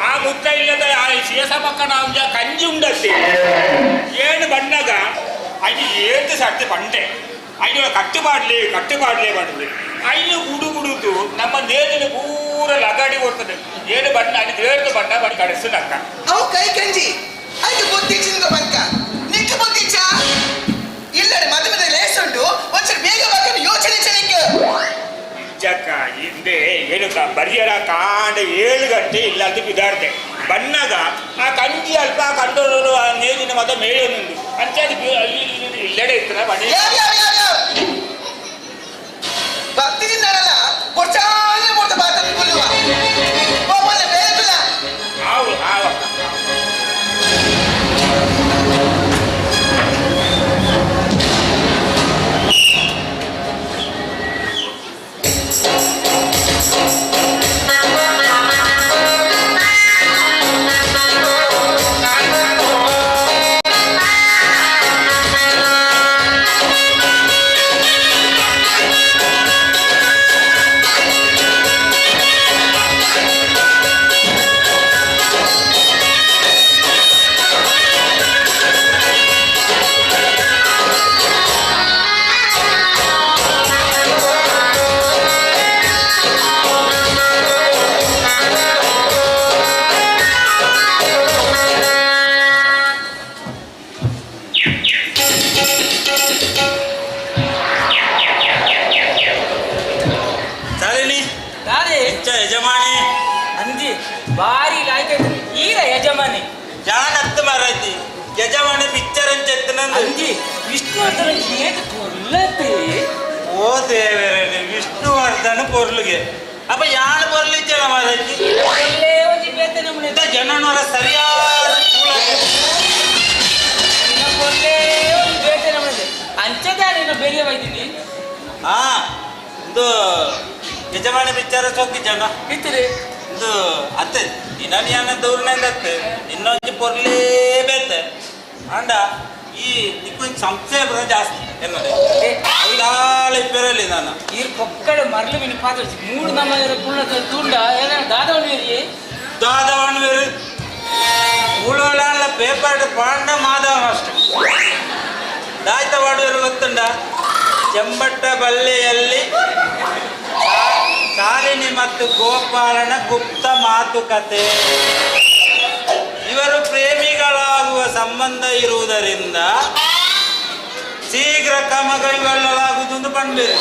ಆ ಮುತ್ತ ಇಲ್ಲದ ಆ ಶೇಷ ಮಕ್ಕನ ಕಂಜಿ ಉಂಡತ್ತೆ ಏನು ಬಣ್ಣಗ ಅದು ಏತು ಸತ್ತು ಪಂಡೆ ಅಯ್ಯೋ ಕಟ್ಟುಪಾಡ್ಲಿ ಕಟ್ಟುಪಾಡ್ಲಿ ಮಾಡುದು ಅಯ್ಯೋ ಗುಡು ಗುಡುದು ನಮ್ಮ ನೇತಿನ ಪೂರ ಲಗಾಡಿ ಕೊಡ್ತದೆ ಏನು ಬಣ್ಣ ಅದು ದೇರ್ದು ಬಣ್ಣ ಬಣ್ಣ ಕಡಿಸು ನಕ್ಕ ಅವು ಕೈ ಕಂಜಿ ಐದು ಬುದ್ಧಿ ಚಿಂಗ ಬಂಕ ನಿಕ್ಕ ಬುದ್ಧಿ ಚಾ ಇಲ್ಲಡೆ ಮದುವೆ ಲೇಸುಂಡು ಒಂಚೂರು ಬೇಗ ಬಾಕಿ ಯೋಚನೆ ಚೆಲಿಕ್ಕೆ ಜಕ್ಕ ಹಿಂದೆ ಏನು ಬರಿಯರ ಕಾಂಡ 7 ಗಂಟೆ ಇಲ್ಲಾಂತ ಬಿದಾಡ್ದೆ ಬಣ್ಣಗ ಆ ಕಂಜಿ ಅಲ್ಪ ಆ ಕಂಡೋರು ಆ ನೇಜಿನ ಮತ ಮೇಲೆ ನಿಂದು ಅಂಚಾದಿ ಇಲ್ಲಡೆ ಇರ್ತದ ಬಣ್ಣ ಭಕ್ತಿ ತಿನ್ನಡಲ್ಲ ಕೊಡ್ಚಾನೆ ಕೊಡ್ತ ಬಾತ ಕುಲ್ಲುವ ಹೋಗಲ್ಲ ಬೇಕಲ್ಲ ಆವು ಆವಕ್ಕ ಯಜಮಾನಿ ಅಂದಿ ಬಾರಿ ಲಾಯ್ಕ ಈರ ಯಜಮಾನಿ ಜಾನ್ ಅತ್ತು ಮಾರಾಯ್ತಿ ಯಜಮಾನಿ ಪಿಕ್ಚರ್ ಅಂಚೆತ್ತನಂದು ಅಂಜಿ ವಿಷ್ಣುವರ್ಧನ ಏತು ಪೊರ್ಲತೆ ಓ ದೇವರೇ ವಿಷ್ಣುವರ್ಧನ ಪೊರ್ಲುಗೆ ಅಪ್ಪ ಯಾನ್ ಪೊರ್ಲಿಜ್ಜನ ಮಾರಾಯ್ತಿ ಒಳ್ಳೆ ಒಂಜಿ ಬೇತೆ ನಮೂನೆ ಜನನವರ ಸರಿಯಾದ ಒಳ್ಳೆ ಒಂಜಿ ಬೇತೆ ನಮೂನೆ ಅಂಚೆ ಬೇರೆ ಬೈದಿನಿ ಹಾ ಇದು ಯಜಮಾನಿ ಪಿಕ್ಚರ್ ಸೊಕ್ಕಿ ಜನ ಇತ್ತರಿ ಇದು ಅತ್ತೆ ಇನ್ನೊಂದು ಯಾನ ದೂರನಿಂದ ಅತ್ತೆ ಇನ್ನೊಂದು ಪೊರ್ಲೇ ಬೇತೆ ಅಂಡ ಈ ನಿಕ್ಕೊಂದು ಸಂಸ್ಥೆ ಬರ ಜಾಸ್ತಿ ಎನ್ನದೆ ಅವಿದಾಳ ಇಪ್ಪರಲ್ಲಿ ನಾನು ಈ ಪೊಕ್ಕಡೆ ಮರಳು ಮೀನು ಪಾತ್ರ ಮೂಡು ನಮ್ಮ ಪುಳ್ಳ ತುಂಡ ಏನ ದಾದವಣ ಬೇರಿ ದಾದವಣ ಬೇರು ಉಳೋಳಾಳ ಪೇಪರ್ ಪಾಂಡ ಮಾಧವ ಮಾಸ್ಟರ್ ದಾಯ್ತ ವಾಡುವರು ಗೊತ್ತುಂಡ ಚೆಂಬಟ್ಟ ಬಳ್ಳಿಯಲ್ಲಿ ಶಾಲಿನಿ ಮತ್ತು ಗೋಪಾಲನ ಗುಪ್ತ ಮಾತುಕತೆ. ಇವರು ಪ್ರೇಮಿಗಳಾಗುವ ಸಂಬಂಧ ಇರುವುದರಿಂದ ಶೀಘ್ರ ಕ್ರಮ ಕೈಗೊಳ್ಳಲಾಗುವುದು ಪಂಡ್ಬೇರು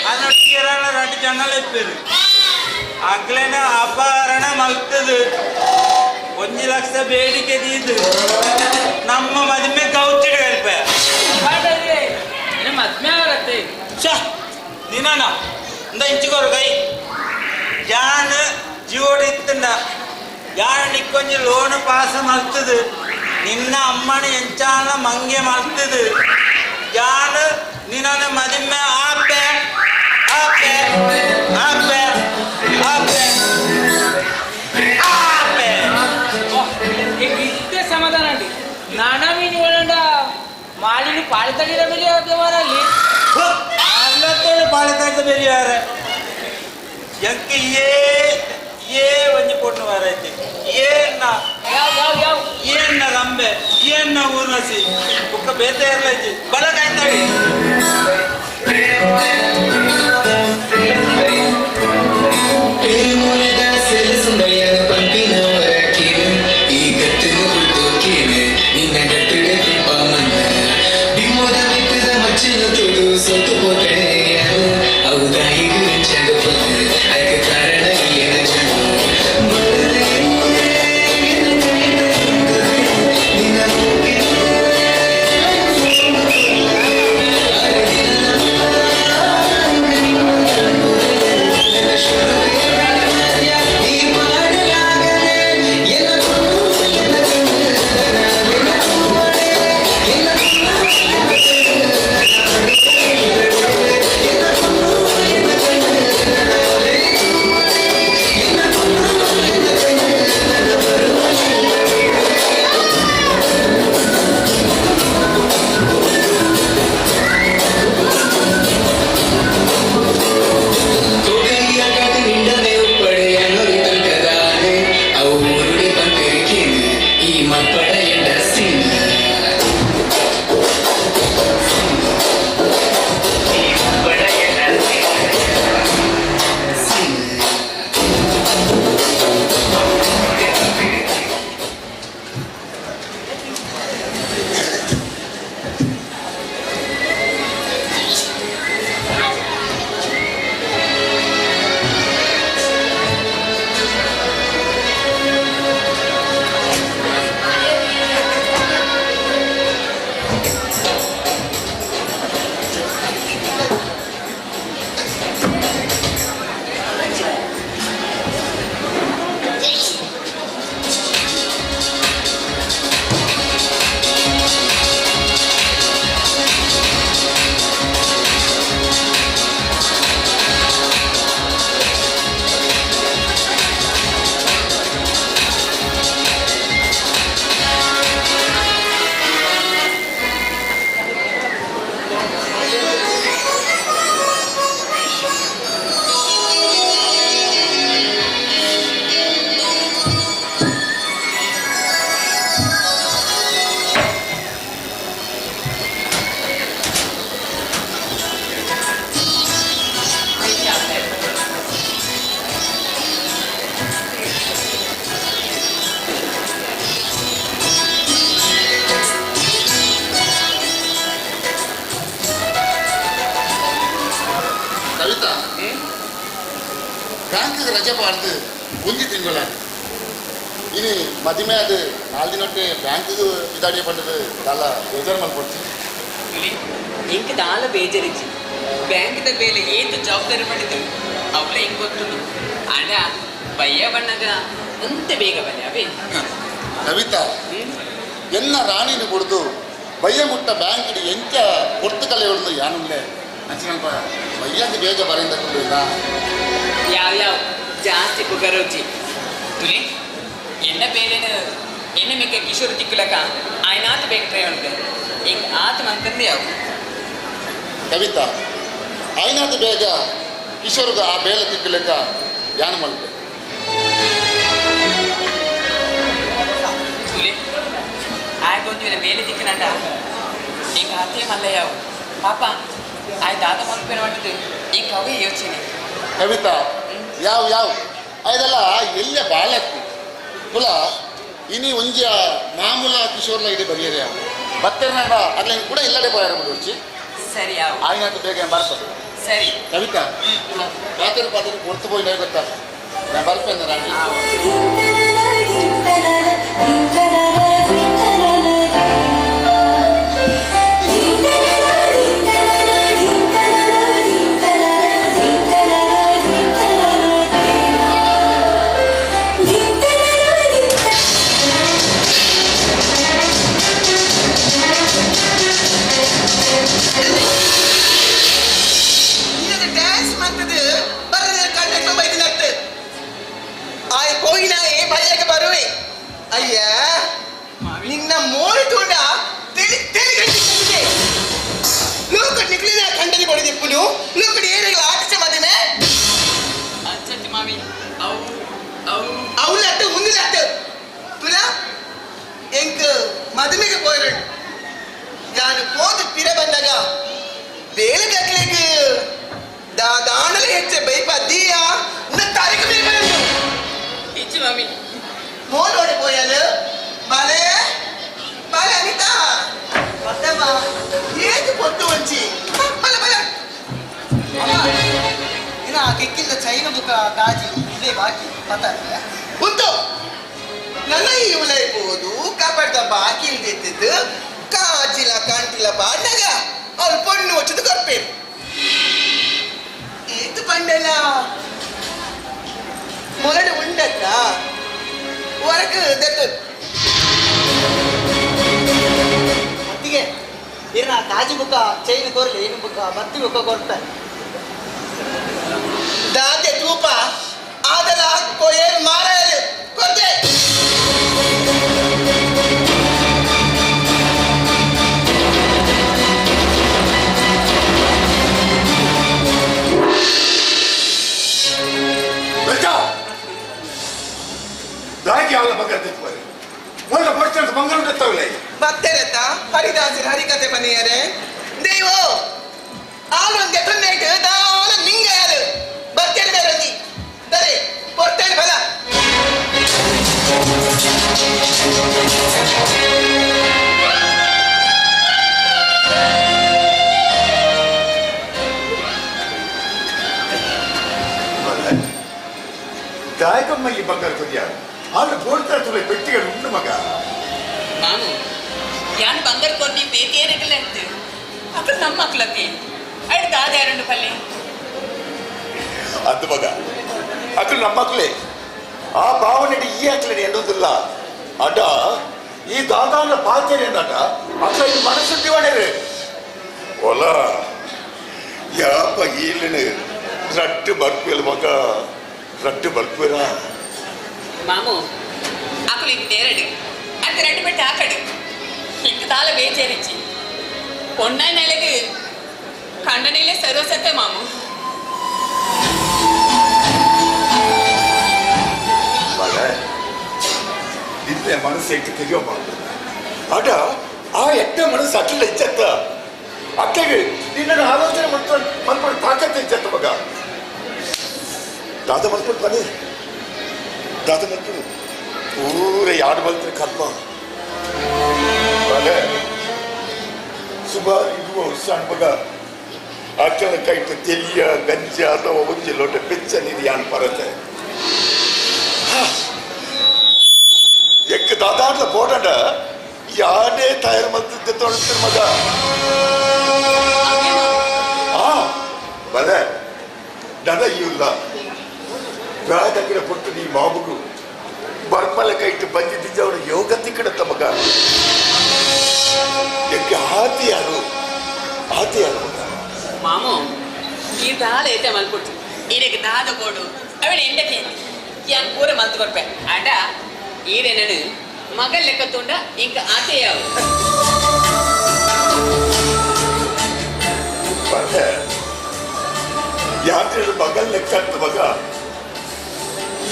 ಅದನ್ನೊಟ್ಟಿಗೆ ರಡ್ಡು ಜನ ಇಪ್ಪೇರು ಅಗ್ಲೇನ ಅಪಹರಣ ಮಲ್ತದು 1 ಲಕ್ಷ ಬೇಡಿಕೆ ದೀದು ನಮ್ಮ ಮದುವೆ ಗೌಚಿಡು ಕಲ್ಪೆ ಮದ್ಮೆ ಆಗತ್ತೆ ಶಾ ನಿನ್ನ ಇಂದ ಇಂಚಿಕೋರು ಕೈ ಯಾನ್ ಜೀವೋಡು ಇತ್ತಂಡ ಯಾನ್ ನಿಕ್ಕೊಂಜಿ ಲೋನ್ ಪಾಸ್ ಮಲ್ತದು ನಿನ್ನ ಅಮ್ಮನ ಎಂಚಾನ ಮಂಗೆ ಮಲ್ತದು ಯಾನ್ ನಿನ್ನ ಮದುವೆ ಆಪೆ ಆಪೆ ಆಪೆ ಆಪೆ ಆಪೆ ಇದ್ದೇ ಸಮಾಧಾನ ಅಂಡಿ ನಾನಾ ಮೀನು ಒಳಂಡ ಮಾಲಿನ ಪಾಳಿ ತಡಿರ ಮೇಲೆ ವ್ಯವಹಾರ ಅಲ್ಲಿ ಅಲ್ಲತ್ತೋಳು ಪಾಳಿ ತಡಿದ ಮೇಲೆ ವ್ಯವಹಾರ ಎಂಕ್ ಏ ಏ ಒಂಜಿ ಪೊಣ್ಣು ವಾರೈತಿ ಏನ್ನ ಏನ್ನ ರಂಬೆ ಏನ್ನ ಊರ್ವಶಿ ಬುಕ್ಕ ಬೇತೆ ಇರ್ಲೈತಿ ಬಲ ಕಾಯ್ತಾಡಿ ರಜೆ ಪಾಡ್ದು ಒಂಜಿ ತಿಂಗಳ ಇನಿ ಮದಿಮೆ ಅದು ನಾಲ್ ದಿನಕ್ಕೆ ಬ್ಯಾಂಕ್ಗೆ ಇದಾಡಿಯ ಪಂಡದು ದಾಲ ಬೇಜಾರು ಮಲ್ಪೊಡ್ಚಿ ಇಂಕ್ ದಾಲ ಬೇಜಾರಿಜ್ಜಿ ಬ್ಯಾಂಕ್ದ ಬೇಲೆ ಏತು ಜವಾಬ್ದಾರಿ ಪಡೆದು ಅವಳ ಇಂಕ್ ಗೊತ್ತುಂಡು ಅಡ ಬಯ್ಯ ಬಣ್ಣಗ ಒಂತೆ ಬೇಗ ಬನ್ನಿ ಅವೇ ಕವಿತಾ ಎನ್ನ ರಾಣಿನ ಕೊಡ್ದು ಬಯ್ಯ ಮುಟ್ಟ ಬ್ಯಾಂಕ್ ಎಂಚ ಪೊರ್ತು ಕಲೆ ಹೊಡೆದು ಯಾನುಂಡೆ ಅಂಚಿನಲ್ಪ ಬಯ್ಯಕ್ಕೆ ಬೇಗ ಬರೆಯಿಂದ ಕೊಡಲಿಲ್ಲ ಯಾವ ಯಾವ ಜಾಸ್ತಿ ಪುಗರೋಜಿ ತುಲಿ ಎನ್ನ ಬೇಲೆನ ಎನ್ನ ಮಿಕ್ಕ ಕಿಶೋರ್ ತಿಕ್ಕಲಕ ಆಯ್ನಾತ್ ಬೇಗ ಟ್ರೈ ಉಂಟು ಈಗ ಆತ ಮಂತಂದೆ ಯಾವ ಕವಿತಾ ಆಯ್ನಾತ ಬೇಗ ಕಿಶೋರ್ಗ ಆ ಬೇಲೆ ತಿಕ್ಕಲಕ ಯಾನು ಮಲ್ಪೆ ತುಲಿ ಆಯ್ಕೊಂದು ಬೇಲೆ ತಿಕ್ಕನಂಡ ಈಗ ಆತೇ ಮಲ್ಲ ಯಾವ ಪಾಪ ಆಯ್ ದಾದ ಮಲ್ಪೇನ ಮಾಡಿದ್ದು ಈಗ ಅವೇ ಯೋಚನೆ ಕವಿತಾ ಯಾವ ಯಾವ ಅದೆಲ್ಲ ಎಲ್ಲೇ ಬಾಳಕ್ತಿ ತುಲ ಇನಿ ಒಂಜಿ ಮಾಮೂಲ ಕಿಶೋರ್ಲ ಇಡೀ ಬರಿಯರೆ ಯಾವ ಬತ್ತೆರ್ನಾಂಡ ಅಗ್ಲೆ ಕೂಡ ಇಲ್ಲಡೆ ಪೋಯರ ಬಿಡುರ್ಚಿ. ಸರಿ ಆಯ್ನಾಟ ಬೇಗ ಬರ್ತದೆ. ಸರಿ ಕವಿತಾ, ಪಾತ್ರೆ ಪಾತ್ರೆ ಹೊರ್ತು ಪೋಯಿನ ಗೊತ್ತಾ, ನಾನು ಬರ್ಪೇನೆ. ನಾನು ಡ್ಯಾನ್ಸ್ ಮಾಡ್ತದೆ ಬರದೆ ಕಣ್ಣು ಬೈದಿನತ್ತು ಆಯ್ ಹೋಗಿನ ಏ ಭಯಕ್ಕೆ ಬರುವೆ. ಅಯ್ಯ, ನಿನ್ನ ಮೋರಿ ತೋಂಡ ತಿಳಿ ತಿಳಿ ಗಂಟಿ ಲೋಕ ನಿಕ್ಲಿನ ಖಂಡನೆ ಕೊಡಿದಿಪ್ಪುನು ಲೋಕಡಿ ಏರಿಗಳ ಆಟಿಸ ಮದಿಮೆ ಅಂಚಟ್ಟಿ ಮಾಮಿ, ಅವು ಅವು ಅವಲಟ್ಟು ಮುಂದಿಲಟ್ಟು ತುಲ ಎಂಕ್ ಮದುಮೆಗೆ ಪೋಯಿರು. ನಾನು ಹೋದ ಪಿರ ಬಂದಾಗ ಬೇಲೆ ಕಟ್ಲಿಕ್ಕೆ ದಾದಾಣಲೆ ಹೆಚ್ಚೆ ಬೈಪ ದೀಯ ತಾರೀಕು ಮೇಲೆ ಬಂದು ಇಚ್ಚು ಮಾಮಿ. ಮೋಲೋಡೆ ಪೋಯಲು ಬಾಲೆ ಬಾಲೆ ಅನಿತಾ ಬತ್ತಮ್ಮ ಏಕೆ ಪೊಟ್ಟು ಒಂಚಿ ಬಲ ಬಲ. ಇನ್ನ ಕಿಕ್ಕಿಲ್ಲ ಚೈನ ಬುಕ್ಕ ಕಾಜಿ ಇಲ್ಲೇ ಬಾಕಿ ಪತ್ತ ಉಂಟು. ನನ್ನ ಈ ಉಲೈಬೋದು ಕಾಪಾಡ್ದ ಬಾಕಿ ಇಲ್ದಿದ್ದು ಕಾಜಿಲ ಕಾಂಟಿಲ ಪಾಡ್ನಾಗ ಅವ್ರು ಪೊಣ್ಣು ವಚ್ಚದು ಕೊರ್ಪೇರು ಏತು ಪಂಡಲ ಮೊರಡು ಉಂಡತ್ತ ಹೊರಗೆ ದತ್ತು. ಅತ್ತಿಗೆ, ಇರ್ನ ಕಾಜಿ ಬುಕ್ಕ ಚೈನ್ ಕೊರ್ಲಿ, ಏನು ಬುಕ್ಕ ಬತ್ತಿ ಬುಕ್ಕ ಕೊರ್ಪೆ. ದಾದೆ ತೂಪ ಆದಲ ಕೊಯೇರ್ ಮಾರಾಯರು ಕೊರ್ದೆ. ಲಲಿತಾ, ದಾಗಿ ಯಾವಲ ಬಂಗಾರ ತೆತ್ತಾರೆ ಮೊದಲ ಬರ್ತಂತ ಬಂಗಾರ ತೆತ್ತವಲ್ಲ. ಬತ್ತೆರತ್ತ ಹರಿದಾಸರು ಹರಿಕತೆ ಬನ್ನಿಯರೆ ದೇವೋ ಆಲೊಂದೆ ತೊನ್ನೇಟು ದಾಲ ನಿಂಗಯಾರು ಬತ್ತೆರ ಬೇರೊಂದಿ ದರೆ ಪೊರ್ತೇನೆ ಬಲ. ದಾಯಕಮ್ಮ ಈ ಬಂಗಾರ ಕೊದ್ಯ ಆದ್ರೆ ಬೋಡ್ತಾ ತುಲೆ ಪೆಟ್ಟಿಗೆ ಉಂಡು ಮಗ. ಮಾಮು, ಯಾನ್ ಬಂಗಾರ ಕೊಡ್ನಿ ಬೇಕೇರಿಗಲ್ಲ ಅಂತ ಅక్కడ ನಮ್ಮ ಮಕ್ಳತಿ ಅಡ್ ದಾದ ಯಾರುಂಡು ಪಲ್ಲೆ. ಅದು ಮಗ, ಅದು ನಮ್ಮ ಮಕ್ಳೇ. ಆ ಭಾವನೆ ಈ ಹಾಕ್ಲೇನೆ ಎನ್ನುವುದಿಲ್ಲ ಅಡ ಈ ದಾದಾನ ಪಾಚೇರಿ ಅಂದಾಟ ಅಕ್ಕ ಈ ಮನಸ್ಸು ದಿವಾಣೇರು ಒಲ ಯಾಪ ಈಲನು ರಟ್ಟು ಬರ್ಪೇಲ್ ಮಗ, ರಟ್ಟು ಬರ್ಪೇರ. ಮಾಮು, ಆಕಳು ಇದು ನೇರಡು ಅಂತ ரெண்டு பெட்டு ஆக்கடு ఇంక తాళ ಬೇಜಾರಿಚ್ಚಿ పొన్నాయి నెలకి కండనీలే సర్వసత్తే మాము. ಮಗ, ನಿನ್ನೆ ಮನಸ್ಸು ಎಂಟು ತೆಗಿಯೋ ಅಡ ಆ ಎಟ್ಟ ಮನಸ್ಸು ಅಟ್ಲ ಇಚ್ಚತ್ತ ಅಕ್ಕಗೆ ನಿನ್ನನ್ನು ಆಲೋಚನೆ ಮಾಡ್ಕೊಂಡು ಮಲ್ಕೊಂಡು ತಾಕತ್ತು ಇಚ್ಚತ್ತ ಮಗ. ದಾದ ಮಲ್ಕೊಂಡು ಬನ್ನಿ, ದಾದ ಮಲ್ಕೊಂಡು ಪೂರ ಯಾಡು ಮಲ್ತಾರೆ ಕರ್ಮ ಮಗ. ಸುಮಾರು ಇರುವ ವರ್ಷ ಮಗ ಅಕ್ಕನ ಕೈಟ ತೆಲಿಯ ಗಂಜ ಅಥವಾ ಒಂಜಿ ಲೋಟ ಬೆಚ್ಚ ನೀರು ಯಾನ್ ಬರುತ್ತೆ ಎಕ್ಕ ದಾದಾಡ್ಲ ಬೋಡಂಡ ಯಾನೇ ತಯಾರು ಮಲ್ತಿದ್ದೆ ತೊಳ್ತಿರ್ ಮಗ. ಆ ಬಲೆ ದದ ಇಲ್ಲ ಪ್ರಾತಕಿನ ಪೊಟ್ಟು ನೀ ಮಾಬುಗು ಬರ್ಮಲ ಕೈಟ್ ಬಂದಿದ್ದ ಅವನು ಯೋಗ ತಿಕ್ಕಡತ್ತ ಮಗ. ಎಕ್ಕೆ ಆತಿ ಯಾರು ಆತಿ ಯಾರು ಮಗ. ಮಾಮು, ಈ ದಾಲ ಐತೆ ಮಲ್ಕೊಡ್ತು ಈರೆಗೆ ದಾದ ಬೋಡು ಅವಳ ಎಂಡಕ್ಕೆ ಯಾನ್ ಪೂರ ಮಲ್ತು ಕೊರ್ಪೆ ಅಡ ಈರೆನನು ಮಗ ಲೆಕ್ಕ ತುಂಡ ಇಂಕ ಆತೆ ಯಾವ. ಬಲೆ ಯಾತ್ರೆ ಮಗಲ್ ಲೆಕ್ಕ ಅಂತ ಮಗ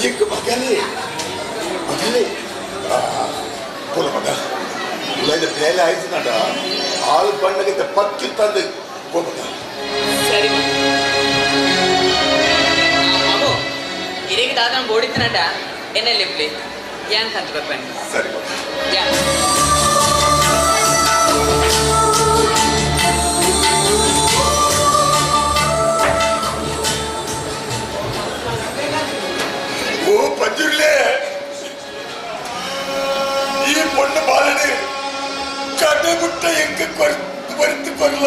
ಈಗ ಮಗಲೇ ಮಗಲೇ ಪೋಲ ಮಗ ಇಲ್ಲ ಬೇಲೆ ಆಯ್ತು ನಡ ಹಾಲು ಬಣ್ಣಗಿದ್ದ ಪಕ್ಕಿ ತಂದು ಪೋ ಮಗ. ಸರಿ ಮಾಮು, ಇರೆಗೆ ದಾದನ ಬೋಡಿತ್ತನಟ ಎನ್ನೆಲ್ಲಿ ಯಾನ್ ಕಂತು ಕೊರ್ಪೆ. ಸರಿ ಮಗ. ಯಾನ್. ಪೊಣ್ಣು ಬಾಲನೆ ಕಡೆ ಮುಟ್ಟ ಎಂಕ ಕೊರ್ತು ಕೊರ್ಲ.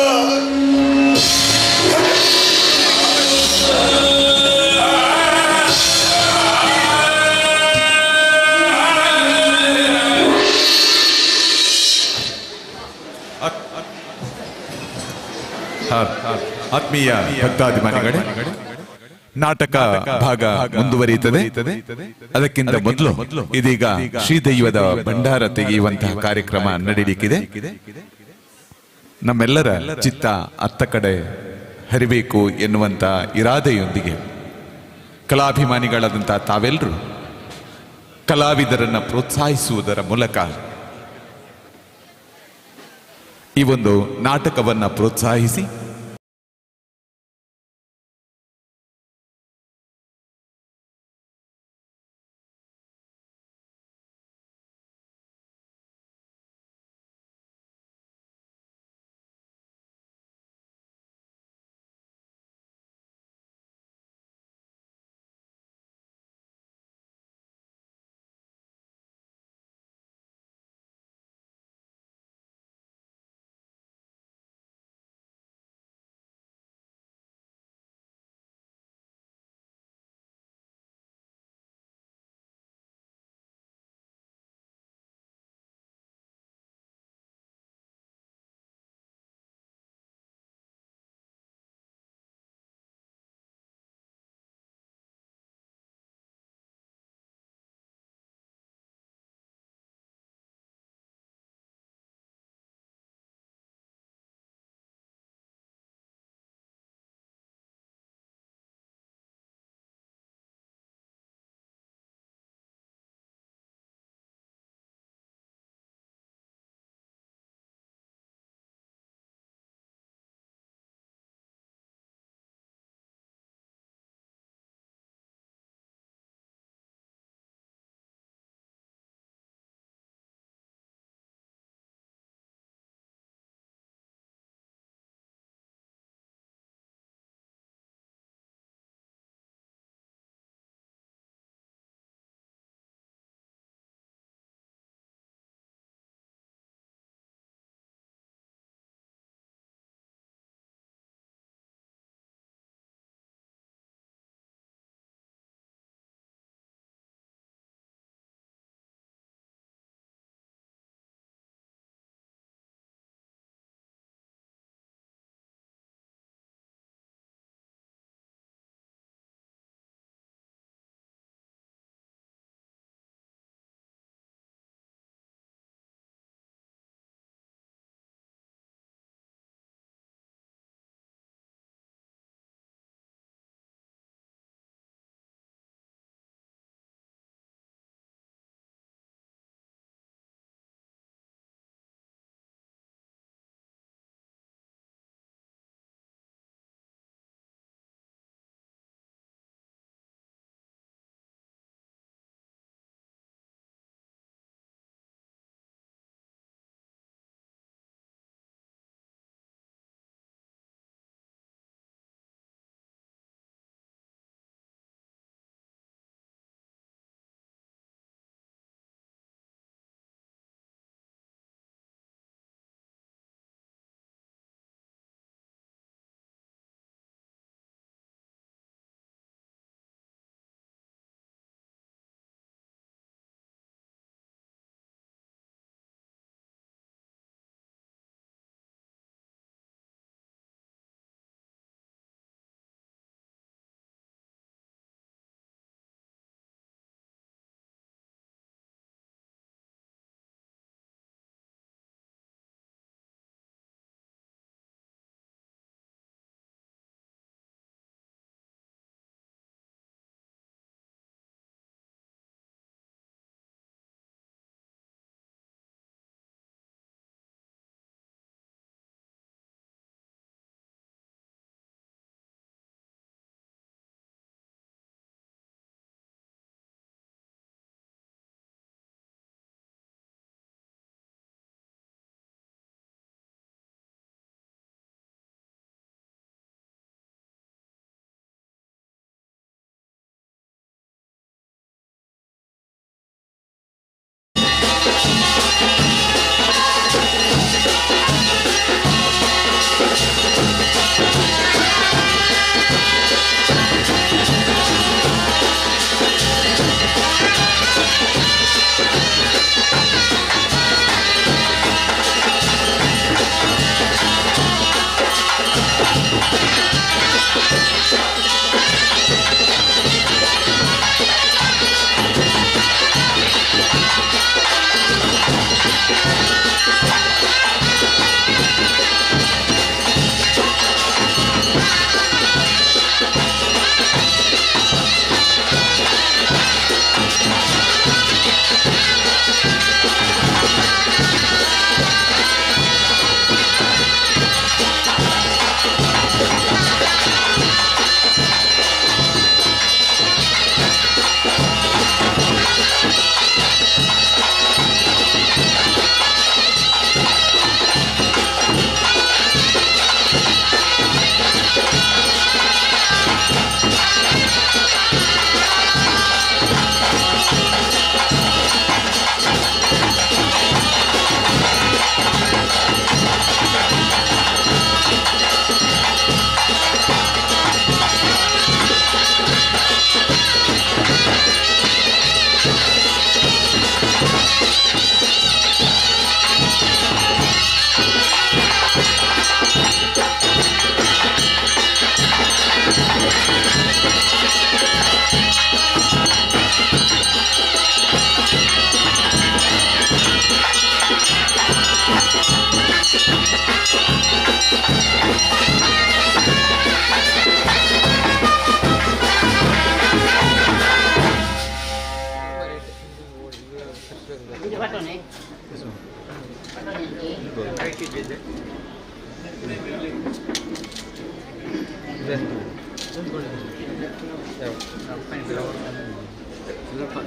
ಆತ್ಮೀಯ ಭಕ್ತಾಭಿಮಾನಿಗಳೇ, ನಾಟಕ ಭಾಗ ಮುಂದುವರಿಯುತ್ತದೆ. ಅದಕ್ಕಿಂತ ಮೊದಲು ಇದೀಗ ಶ್ರೀದೈವದ ಭಂಡಾರ ತೆಗೆಯುವಂತಹ ಕಾರ್ಯಕ್ರಮ ನಡೆಯಲಿಕ್ಕಿದೆ. ನಮ್ಮೆಲ್ಲರ ಚಿತ್ತ ಅತ್ತ ಕಡೆ ಹರಿಬೇಕು ಎನ್ನುವಂತಹ ಇರಾದೆಯೊಂದಿಗೆ ಕಲಾಭಿಮಾನಿಗಳಾದಂತಹ ತಾವೆಲ್ಲರೂ ಕಲಾವಿದರನ್ನು ಪ್ರೋತ್ಸಾಹಿಸುವುದರ ಮೂಲಕ ಈ ಒಂದು ನಾಟಕವನ್ನು ಪ್ರೋತ್ಸಾಹಿಸಿ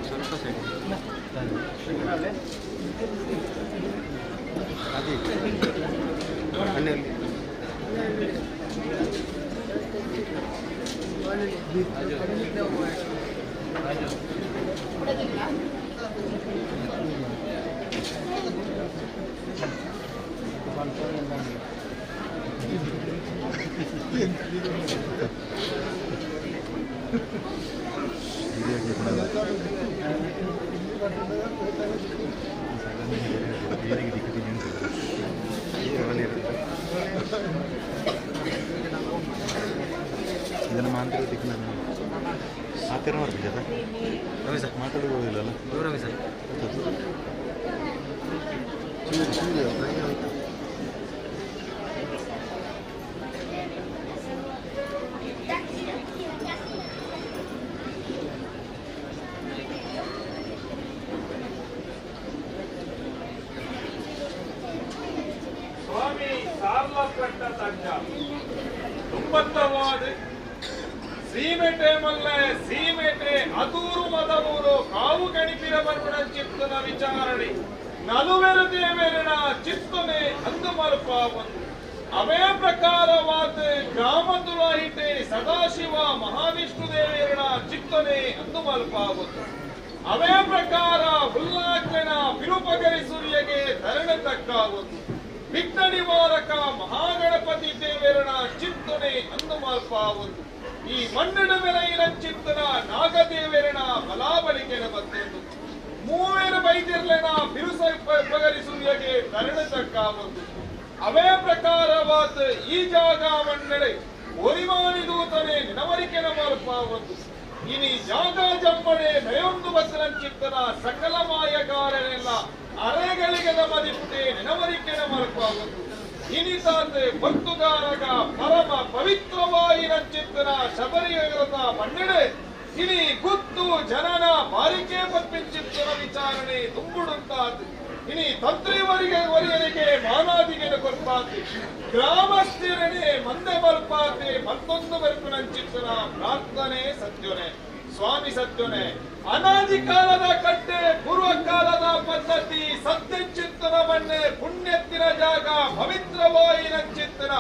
ಸ್ವಲ್ಪ ಸೈಡ್ ಅದೇ ಇದನ್ನು ಮಾಂತ್ರಿಕ ದಿಕ್ಕಿನ ಆ ಥರ ಬರ್ತಿದ್ದ ರವಿ ಸರ್ ಮಾತಾಡೋದಿಲ್ಲಲ್ಲ ರವಿ ಸರ್. ಸ್ವಾಮಿ ಸಾರ್ಲಪಟ್ಟ ತಂಡ ತುಂಬತ್ತವಾದ ಸೀಮೆಟೆ ಮಲ್ಲೆ ಸೀಮೆಟೆ ಅದೂರು ಮದವೂರು ಕಾವು ಗಣಿಪಿರ ಬರ್ಪಣ ಚಿತ್ತನ ವಿಚಾರಣೆ ನಲುವೆರು ದೇವೆರಣ ಚಿತ್ತನೆ ಅಂದು ಮಲ್ಪ ಒಂದು ಅವೇ ಪ್ರಕಾರವಾದ ಗ್ರಾಮ ತುಲಾಹಿಟೆ ಸದಾಶಿವ ಮಹಾವಿಷ್ಣು ದೇವೇರಣ ಚಿತ್ತನೆ ಅಂದು ಮಲ್ಪ ಒಂದು ಅವೇ ಪ್ರಕಾರ ಹುಲ್ಲಾಕಣ ವಿರೂಪಗರಿ ಸೂರ್ಯಗೆ ಧರಣ ತಕ್ಕ ಒಂದು ವಿಘ್ನ ನಿವಾರಕ ಮಹಾಗಣಪತಿ ದೇವೇರಣ ಚಿತ್ತನೆ ಅಂದು ಮಲ್ಪ ಒಂದು ಈ ಮಣ್ಣಿನ ಬೆಲೆಯಿನ ಚಿತ್ತನ ನಾಗದೇವೇರಣ ಬಲಾಬಲಿಕೆನ ಬಂದೊಂದು ಮೂವೇರು ಬೈದಿರ್ಲೆನ ಬಿರುಸ ಪಗರಿ ಸೂರ್ಯಗೆ ಧರಣ ತಕ್ಕ ಒಂದು ಅವೇ ಪ್ರಕಾರವಾದ ಈ ಜಾಗ ಮಣ್ಣಡೆ ಒರಿಮಾನಿ ದೂತನೆ ನಿನವರಿಕೆನ ಮಲ್ಪ ಒಂದು ಇನಿ ಜಾಗ ಜಂಬಡೆ ನಯೊಂದು ಬಸನ ಚಿತ್ತನ ಸಕಲ ಮಾಯಗಾರನೆಲ್ಲ ಅರೆಗಳಿಗದ ಮದಿಪುಟೆ ನೆನವರಿಕೆನ ಮಲ್ಪ ಒಂದು ಇನಿತಾತೆ ಭಕ್ತುಗಾರಗ ಪರಮ ಪವಿತ್ರವಾಯಿನ ಚಿತ್ತನ ಶಬರಿಯಗರದ ಮಣ್ಣೆಡೆ ಇನಿ ಗುತ್ತು ಜನನ ಬಾರಿಕೆ ಪಪ್ಪಿಂಚಿತ್ತನ ವಿಚಾರಣೆ ತುಂಬುಡುಂತಾತು ಇನಿ ತಂತ್ರಿವರಿಗೆ ವರಿಯರಿಗೆ ಮಾನಾದಿಗೆನ ಕೊರ್ಪಾತಿ ಗ್ರಾಮಸ್ಥಿರಣೆ ಮಂದೆ ಮಲ್ಪಾತೆ ಮತ್ತೊಂದು ಬರುಪುನಂಚಿತ್ತನ ಪ್ರಾರ್ಥನೆ ಸತ್ಯನೆ ಸ್ವಾಮಿ ಸತ್ಯನೆ. ಅನಾದಿ ಕಾಲದ ಕಟ್ಟೆ ಪೂರ್ವಕಾಲದ ಪದ್ಧತಿ ಸತ್ಯಚಿತ್ತನ ಮಣ್ಣೆ ಪುಣ್ಯತ್ತಿನ ಜಾಗ ಪವಿತ್ರವಾಯಿನ ಚಿತ್ತನ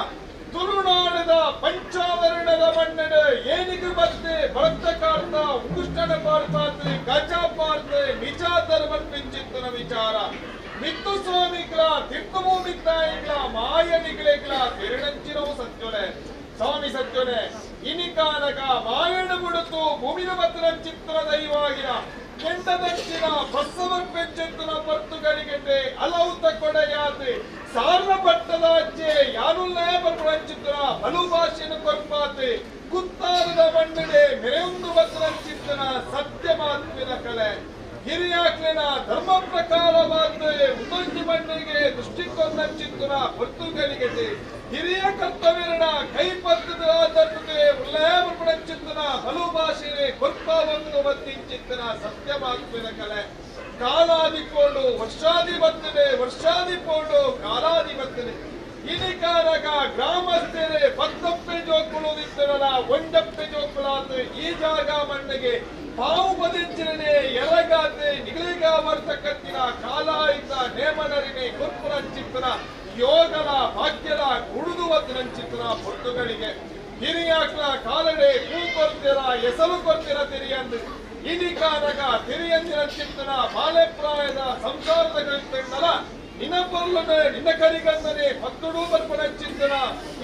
ತುಳುನಾಡದ ಪಂಚಾವರಣದ ಮಣ್ಣೆಡೆ ಏನಿಗೆ ಬತ್ತೆ ಭಕ್ತ ಕಾರ್ತ ಉಗುಷ್ಟನ ಪಾರ್ಪಾತೆ ಗಜ ಪಾರ್ತೆ ನಿಜ ಧರ್ಮಪಿಂಚಿತ್ತನ ವಿಚಾರ ಮಿತ್ತು ಸ್ವಾಮಿಗಳ ತೀರ್ಥಮೂ ಮಿತ್ತಾಯಿಗಳ ಮಾಯನಿಗಳಿಗಳ ತಿರುಣಂಚಿನವು ಸತ್ಯನೆ ಸ್ವಾಮಿ ಸತ್ಯನೆ. ಇನಿಕಾನಕ ಮಾಯಣ ಬುಡುತು ಭೂಮಿನ ಬತ್ತನ ಚಿತ್ರ ದೈವಾಗಿನ ಕೆಂಡದಂಚಿನ ಬಸ್ಸವರ್ಪೆಂಚಿತ್ತನ ಪರ್ತುಗಳಿಗೆಟೆ ಅಲೌತ ಕೊಡೆಯಾತೆ ಸಾರ್ಲ ಪಟ್ಟದ ಅಜ್ಜೆ ಯಾನುಲ್ಲೇ ಬರ್ಪುಣಂಚಿತ್ರ ಬಲು ಭಾಷೆಯನ್ನು ಕೊರ್ಪಾತೆ ಕುತ್ತಾರದ ಮಣ್ಣಡೆ ಮೆರೆಯೊಂದು ಬತ್ತನ ಚಿತ್ರನ ಸತ್ಯ ಮಾತ್ಮಿನ ಕಲೆ ಹಿರಿಯಾಕ್ಲಿನ ಧರ್ಮ ಪ್ರಕಾರವಾದ ಉತ್ತೊಂಜಿ ಮಣ್ಣಿಗೆ ದೃಷ್ಟಿಕೊಂಡ ಚಿತ್ತನ ಪರ್ತುಗಳಿಗೆಟೆ ಹಿರಿಯ ಕರ್ತವ್ಯರಣ ಕೈ ಪದ್ಧದ ಆಧರಿಸಿದೆ ಉಲ್ಲೇಪಡ ಚಿತ್ತನ ಬಲು ಭಾಷೆನೆ ಕೊರ್ಪಾವನ್ನು ಮತ್ತಿಂಚಿತ್ತನ ಸತ್ಯ ಮಾತ್ಮಿನ ಕಲೆ ಕಾಲಾದಿಕೊಂಡು ವರ್ಷಾದಿ ಬರ್ತದೆ ವರ್ಷಾದಿ ಪೋಡು ಕಾಲಾದಿ ಬರ್ತದೆ ಇನಿಕಾರಕ ಗ್ರಾಮಸ್ಥರೇ ಪತ್ತಪ್ಪೆ ಜೋಕುಳು ನಿಂತಿರಲ್ಲ ಒಂಡಪ್ಪೆ ಜೋಕುಳಾತ ಈ ಜಾಗ ಮಣ್ಣಿಗೆ ಪಾವು ಬದಿಂಚಿರನೆ ಎರಗಾತೆ ನಿಗಳಿಗ ಬರ್ತಕ್ಕಂತಿನ ಕಾಲಾಯಿತ ನೇಮನರಿನೆ ಕೊರ್ಪುರಂಚಿತ್ತನ ಯೋಗನ ಭಾಗ್ಯದ ಗುಡುದು ನಂಚಿತನ ಪೊರ್ತುಗಳಿಗೆ ಹಿರಿಯಾಕ್ಲ ಕಾಲಡೆ ಪೂ ಕೊರ್ತಿರ ಹೆಸರು ಕೊರ್ತಿರ ತಿರಿಯಂದು ಇನಿಕಾನಕ ತಿರಿಯಂದಿನ ಚಿತ್ತನ ಬಾಲೆಪ್ರಾಯದ ಸಂಸಾರದ ಕಲಿತಂಡಲ ನಿನ್ನ ಪೊರ್ಲನೆ ನಿನ್ನ ಕರಿಗಂದನೆ ಭಕ್ತಡು ಬರ್ಪಣ ಚಿತ್ತನ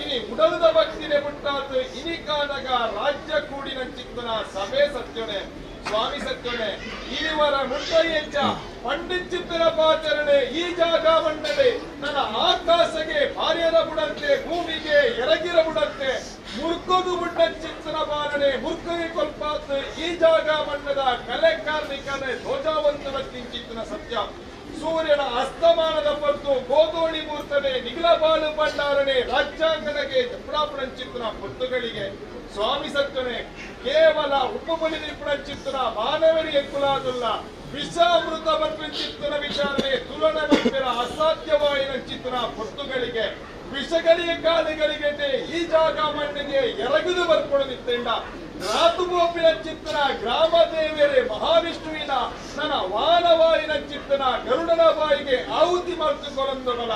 ಇನಿ ಉಡಲದ ಭಕ್ತಿನೆ ಮುಟ್ಟಾತು ಇನಿಕಾನಗ ರಾಜ್ಯ ಕೂಡಿನ ಚಿತ್ತನ ಸಭೆ ಸತ್ಯನೆ ಸ್ವಾಮಿ ಸತ್ಯನೆ. ಇನಿವರ ಮುಟ್ಟಯ್ಯಂಚ ಪಂಡಿಚಿತ್ತನ ಪಾಚರಣೆ ಈ ಜಾಗ ಮಂಡನೆ ನನ್ನ ಆಕಾಶಗೆ ಭಾರ್ಯರ ಬುಡಂತೆ ಭೂಮಿಗೆ ಎರಗಿರ ಬುಡಂತೆ ಮುರ್ಕೊಗು ಬುಡ್ಡ ಚಿತ್ತನ ಬಾರಣೆ ಮುರ್ಕೊಗೆ ಕೊಲ್ಪಾತ್ ಈ ಜಾಗ ಮಣ್ಣದ ಕಲೆ ಕಾರ್ಮಿಕನೆ ಧ್ವಜಾವಂತನ ಕಿಂಚಿತ್ತನ ಸತ್ಯ ಸೂರ್ಯನ ಅಸ್ತಮಾನದ ಪರ್ತು ಗೋದೋಳಿ ಮೂರ್ತನೆ ನಿಗಲಬಾಳು ಭಂಡಾರಣೆ ರಾಜ್ಯಾಂಗನಗೆ ಜಪ್ರಾಪುಣಂಚಿತ್ತನ ಪೊರ್ತುಗಳಿಗೆ ಸ್ವಾಮಿ ಸತ್ಯನೆ. ಕೇವಲ ಉಪ್ಪುಪುಳಿ ಚಿತ್ತನ ಮಾನವರಿಗೆ ಕುಲಾದುಲ್ಲ ವಿಷಾಮೃತ ಚಿತ್ತನ ವಿಚಾರಣೆ ತುಲನೆ ಮಲ್ಪಿನ ಅಸಾಧ್ಯವಾಯಿನ ಚಿತ್ತನ ಪೊರ್ತುಗಳಿಗೆ ವಿಷಗಳಿಗೆ ಕಾಲಿಗಳಿಗೆ ಈ ಜಾಗ ಮಣ್ಣಿಗೆ ಎರಗುದು ಬರ್ಕೊಡದಿತ್ತೆಂಡ ರಾತುಗೋಪಿನ ಚಿತ್ತನ ಗ್ರಾಮ ದೇವರೇ ಮಹಾವಿಷ್ಣುವಿನ ನನ್ನ ವಾನವಾಯಿನ ಚಿತ್ತನ ಗರುಡನ ಬಾಯಿಗೆ ಆಹುತಿ ಮಾಡ್ತುಕೊಳಂದೊಡಲ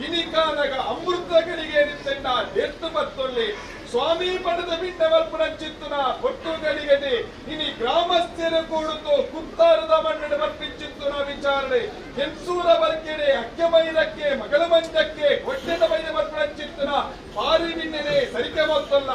ಇನಿಕಾನಗ ಅಮೃತಗಳಿಗೆ ನಿತ್ತೆಂಡ ದೇರ್ತು ಬತ್ತೊಲ್ಲಿ ಸ್ವಾಮಿ ಪಡೆದ ಬಿಂಡ ಮಲ್ಪನ ಚಿತ್ತನ ಪೊಟ್ಟುಗಳಿಗೆ ಇನಿ ಗ್ರಾಮಸ್ಥರ ಕೂಡುತ್ತು ಕುತ್ತಾರದ ಮಣ್ಣಡ ಬರ್ಪಿಚ್ಚಿತ್ತುನ ವಿಚಾರಣೆ ಹೆನ್ಸೂರ ಬರ್ಕೆಡೆ ಅಕ್ಕೆ ಮೈರಕ್ಕೆ ಮಗಳ ಮಂಜಕ್ಕೆ ಹೊಟ್ಟೆದ ಮೈದ ಬರ್ಪಣ ಚಿತ್ತನ ಬಾರಿ ಬಿನ್ನೆನೆ ಸರಿಕೆ ಮೊತ್ತಲ್ಲ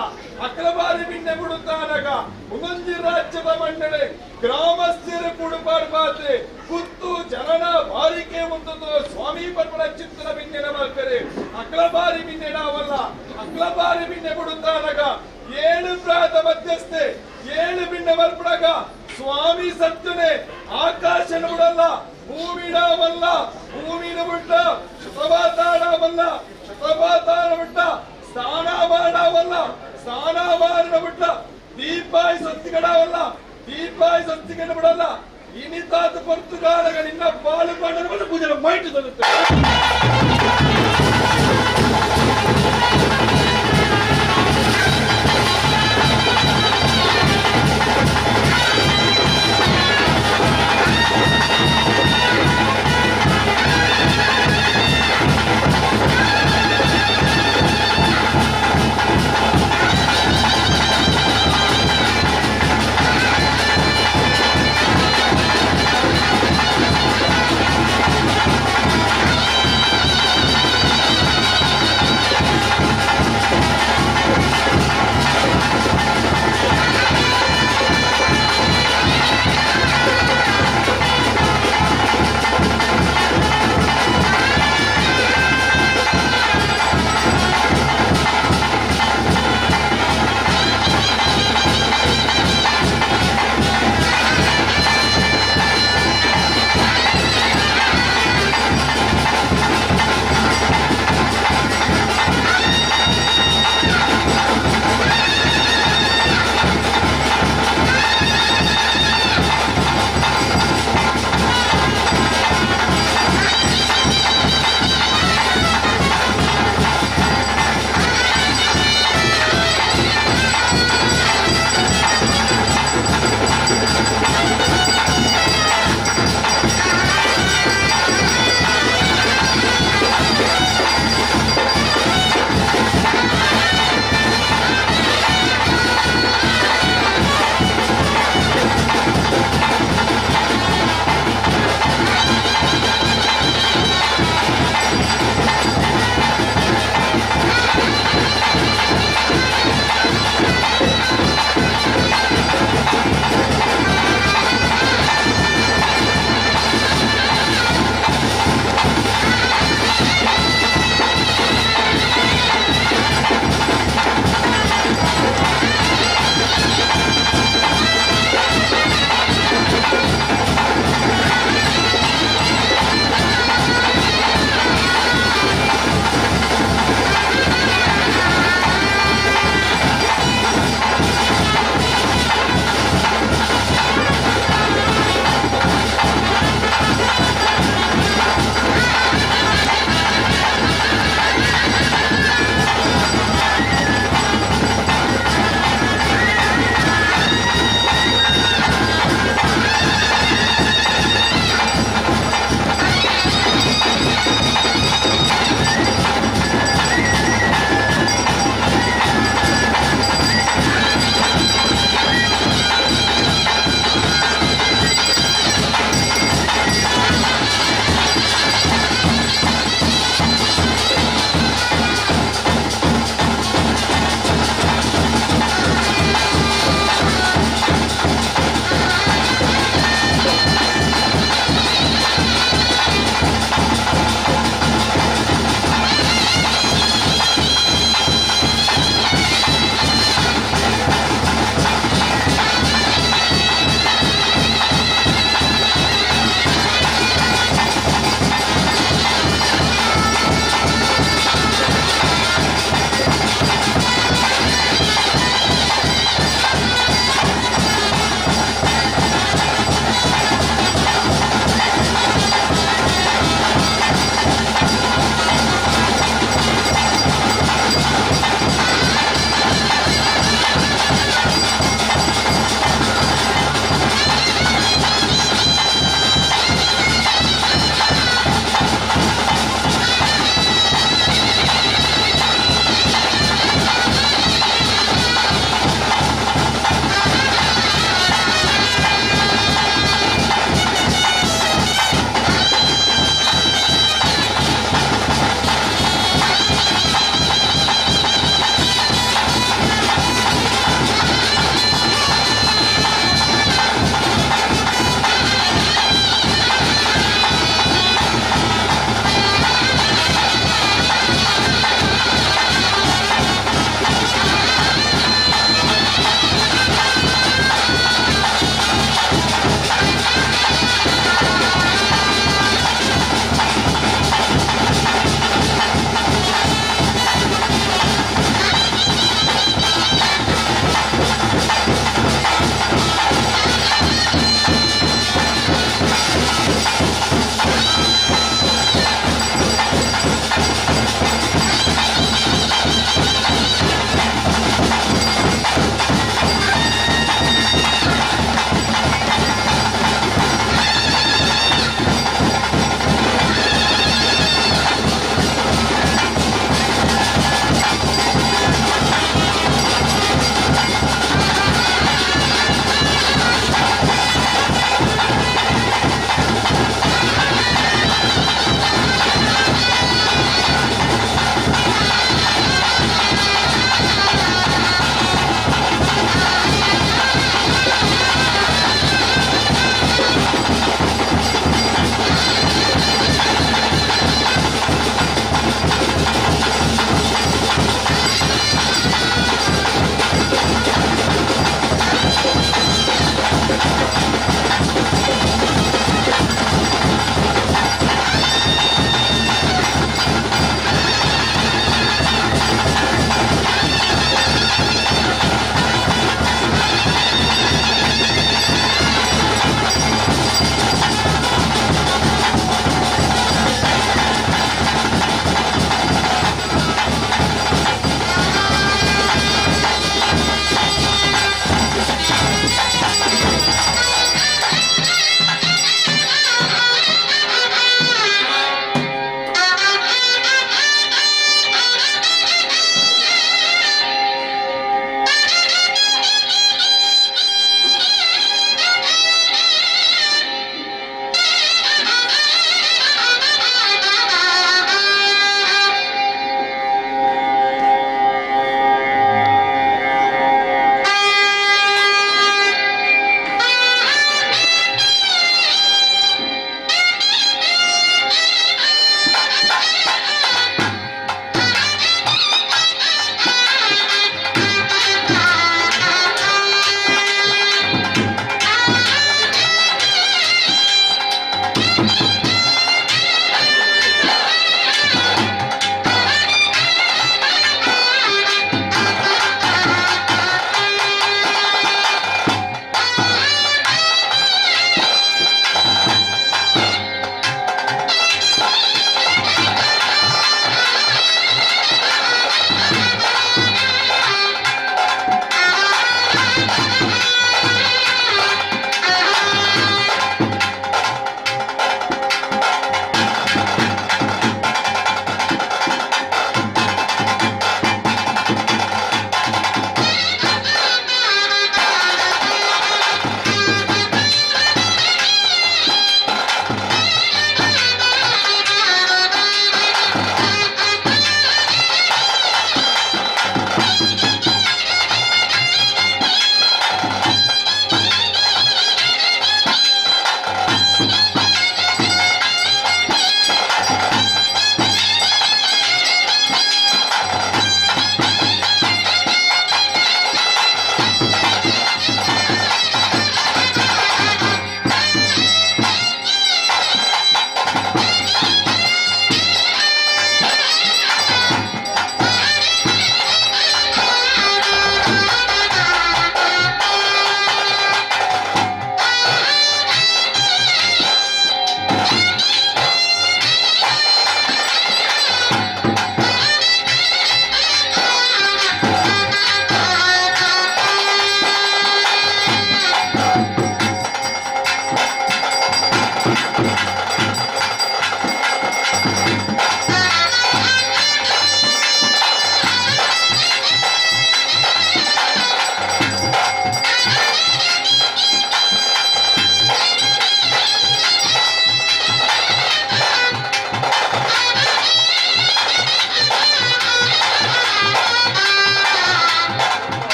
ಅಕಲ ಬಾರಿ ಬಿನ್ನೆ ಬಿಡುತ್ತಾನಗ ಮುನಂಜಿ ರಾಜ್ಯದ ಮಣ್ಣಡೆ ಗ್ರಾಮಸ್ಥರ ಕೂಡುಪಾಡ್ಬಾತೆ ಕುತ್ತು ಜನನ ಬಾರಿಕೆ ಮುಂದೊಂದು ಸ್ವಾಮಿ ಪರ್ಪಣ ಚಿತ್ತನ ಬಿನ್ನೆನ ಮಾಡ್ತಾರೆ ಅಕಲ ಬಾರಿ ಬಿನ್ನೆಡಾವಲ್ಲ ಅಕಲ ಬಾರಿ ಬಿನ್ನೆ ಬಿಡುತ್ತಾನಗ ಏಳು ಪ್ರಾತ ಮಧ್ಯಸ್ಥೆ ಏಳು ಬಿನ್ನೆ ಬರ್ಪಣಗ ಸ್ವಾಮಿ ಸತ್ಯನೆ ಆಕಾಶನ ಬಿಡಲ್ಲ ಭೂಮಿಡಾವಲ್ಲ ಭೂಮಿನ ಬಿಟ್ಟ ಶತವಾತಾಡವಲ್ಲ ಶತವಾತಾಡ ಬಿಟ್ಟ ಸ್ನಾನ ಮಾಡವಲ್ಲ ಸ್ನಾನ ಮಾಡ ಬಿಟ್ಟ ದೀಪಾಯಿ ಸೊತ್ತಿಗಡವಲ್ಲ ದೀಪಾಯಿ ಸೊತ್ತಿಗಡ ಬಿಡಲ್ಲ ಇನಿತಾತ ಪೊರ್ತುಗಾಲಗಳಿಂದ ಪಾಲು ಪಾಡಲು ಪೂಜೆ ಮೈಟು ತರುತ್ತೆ. Thank you.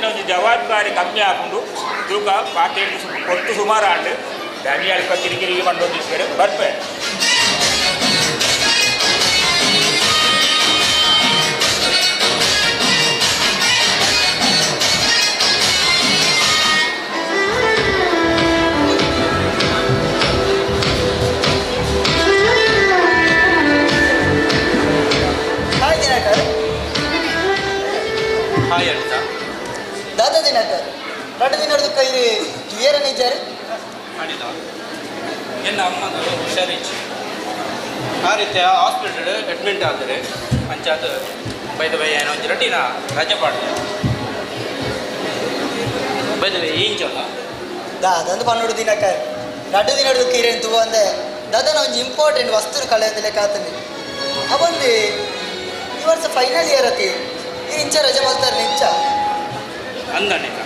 ಒಂಜಿ ಜವಾಬ್ದಾರಿ ಕಮ್ಮಿ ಆಪುಂಡು ತೂಕ ಪಾತೆರ್ದ್ ಪೊರ್ತು ಸುಮಾರು ಆಂಡ್ ಧನಿ ಅಲ್ಪ ಕಿರಿಕಿರಿಗೆ ಪಂಡೊಂದಿಪ್ಪೆರ್ ಬರ್ಪೆ. ಹಾಯ್ ದಿನಕರ್. ಹಾಯ್ ಅನಿತಾ. ದಾದಾ ದಿನಕರ್, ರಡ್ಡು ದಿನದ ಕೈರಿ ಏರ ನಿಜಾರು? ಅನಿತಾ, ಎನ್ನ ಅಮ್ಮಗ ಹುಷಾರಿಚ್ಚಿ ಆ ರೀತಿ ಹಾಸ್ಪಿಟಲ್ ಅಡ್ಮಿಟ್ ಆದರೆ ಅಂಚಾದ ಬೈದ ಬೈ ಏನೋ ಒಂಜಿ ರಡ್ಡಿನ ರಜೆ ಪಾಡ್ದೆ. ಬೈದ ಬೈ ಇಂಚಲ್ಲ ದಾದಂದು ಪನ್ನೊಡು ದಿನಕರ್, ರಡ್ಡು ದಿನದ ಕೀರೇನು ತೂ ಅಂದೆ ದಾದನ ಒಂಜಿ ಇಂಪಾರ್ಟೆಂಟ್ ವಸ್ತು ಕಳೆಯೊಂದು ಲೆಕ್ಕ ಆತಂದೆ. ಅವೊಂದು ಈ ವರ್ಷ ಫೈನಲ್ ಇಯರ್ ಅತಿ ಈ ಇಂಚ ರಜೆ ಮಲ್ತಾರೆ ಇಂಚ ಅಂದಣಿತ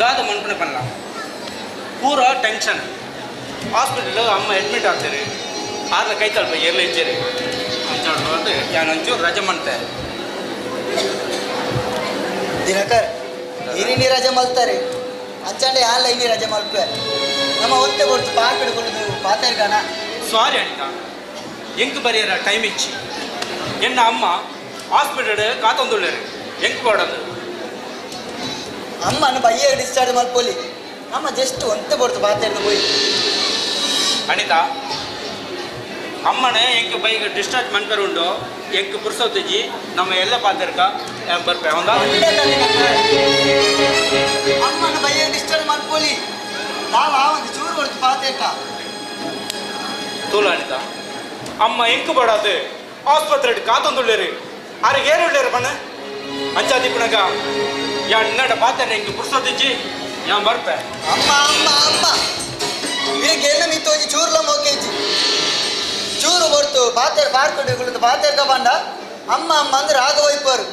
ದಾದ ಮನ್ಪುಣೆ ಪನ್ಲ ಪೂರ ಟೆನ್ಷನ್. ಹಾಸ್ಪಿಟಲ್ ಅಮ್ಮ ಅಡ್ಮಿಟ್ ಆಗ್ತಾರೆ, ಆರ್ಲ ಕೈತಲ್ಪ ಎಲ್ಲ ಇಜ್ಜೇರಿ ಅಂಚಾಡು ಯಾನ್ ಒಂಚೂರು ರಜೆ ಮಾಡ್ತೆ. ದಿನಕರ್, ಇರಿನಿ ರಜೆ ಮಲ್ತಾರೆ ಅಂಚಾಂಡೆ ಯಾನ್ಲ ಇನಿ ರಜೆ ಮಲ್ಪೆ. ನಮ್ಮ ಒತ್ತೆ ಕೊಡ್ತು ಪಾರ್ಕ್ ಹಿಡ್ಕೊಳ್ಳೋದು ಪಾತೇರ್ಗಾನ. ಸಾರಿ ಅನಿತಾ, ಎಂಕ್ ಬರೆಯರ ಟೈಮ್ ಇಚ್ಚಿ. ಎನ್ನ ಅಮ್ಮ ಹಾಸ್ಪಿಟಲ್ ಕಾತೊಂದುಳ್ಳೇರು, ಎಂಕ್ ಬೋಡದು. ಅಮ್ಮನ ಬಯ್ಯ ಡಿಸ್ಚಾರ್ಜ್ ಮಲ್ಪೊಲಿ, ಅಮ್ಮ ಜಸ್ಟ್ ಒಂತೆ ಕೊಡ್ತು ಪಾತೇರ್ದು ಪೋಯಿ. ಅನಿತಾ, ಅಮ್ಮನೆ ಎಂಕ್ ಬೈಕ್ ಡಿಸ್ಚಾರ್ಜ್ ಮನ್ಪೆರ್ ಉಂಡು, ಎಂಕ್ ಪುರ್ಸೊತ್ತಿಜಿ, ನಮ್ಮ ಎಲ್ಲ ಪಾತೆರ್ಕ ಬರ್ಪೆ ಹೌದಾ? ಅಮ್ಮನ ಬಯ್ಯ ಡಿಸ್ಚಾರ್ಜ್ ಮಲ್ಪೊಲಿ, ನಾವು ಆ ಒಂದು ಚೂರು ಕೊಡ್ತು ಪಾತೇರ್ಕ. ತೂಲ ಅನಿತಾ, ಅಮ್ಮ ಎಂಕ್ ಬೋಡದು ಆಸ್ಪತ್ರೆ ಕಾತೊಂದುಳ್ಳೇರು, ಆರಿಗೆ ಏರುಳ್ಳೇರು ಬಣ್ಣ ಅಂಚಾದಿಪ್ಪುನಗ ಯಾ ನಿನ್ನಡ ಪಾತೆರ ಎಂಕ್ ಪುರ್ಸೊತ್ತಿಜಿ, ಯಾನ್ ಬರ್ಪೆ. ಅಮ್ಮ ಅಮ್ಮ ಅಮ್ಮ ಇರಿಗೆ ಎಲ್ಲ ಮಿತ್ತು ಒಂಜಿ ಚೂರ್ಲ ಮೋಕೆಜ್ಜಿ ಚೂರು ಹೊರ್ತು ಪಾತೆರ್ ಪಾರ್ಕ್ ಪಾತೆರ್ಕ ಬಂಡ ಅಮ್ಮ ಅಮ್ಮ ಅಂದ್ರೆ ರಾಗ ಹೋಯ್ಪರು.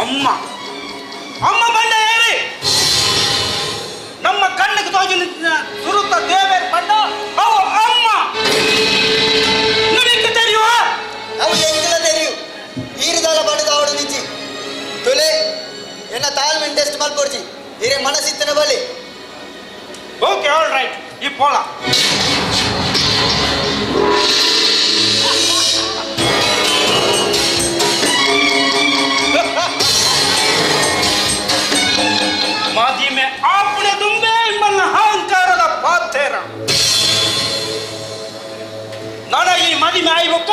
ಅಮ್ಮ ಅಮ್ಮ ಬಂಡ ಏರಿ ನಮ್ಮ ಕಣ್ಣಿಗೆ ತೋಜಿ ಸುರುತ್ತ ದೇವೇರ್ ಬಂಡ ಅವು ಅಮ್ಮ ನಿನಗೆ தெரியுವ? ಅವು ಎಂಕಲ தெரியும். ಈರಿದಾಲ ಬಂಡದ ಅವಡು ನಿಚ್ಚಿ ತುಲೆ ಎನ್ನ ತಾಳ್ಮೆನ್ ಟೆಸ್ಟ್ ಮಲ್ಪೊಡ್ಚಿ ಇರೆ ಮನಸ್ಸಿತ್ತನ ಬಲಿ. ಓಕೆ, ಆಲ್ ರೈಟ್, ಈ ಪೋಳ. ಮಾದಿಮೆ ಆಪಣೆ ತುಂಬೆ ಎಂಬನ್ನ ಅಹಂಕಾರದ ಪಾತೇರ ನಾನ ಈ ಮದಿಮೆ ಆಯ್ಬೊಕ್ಕ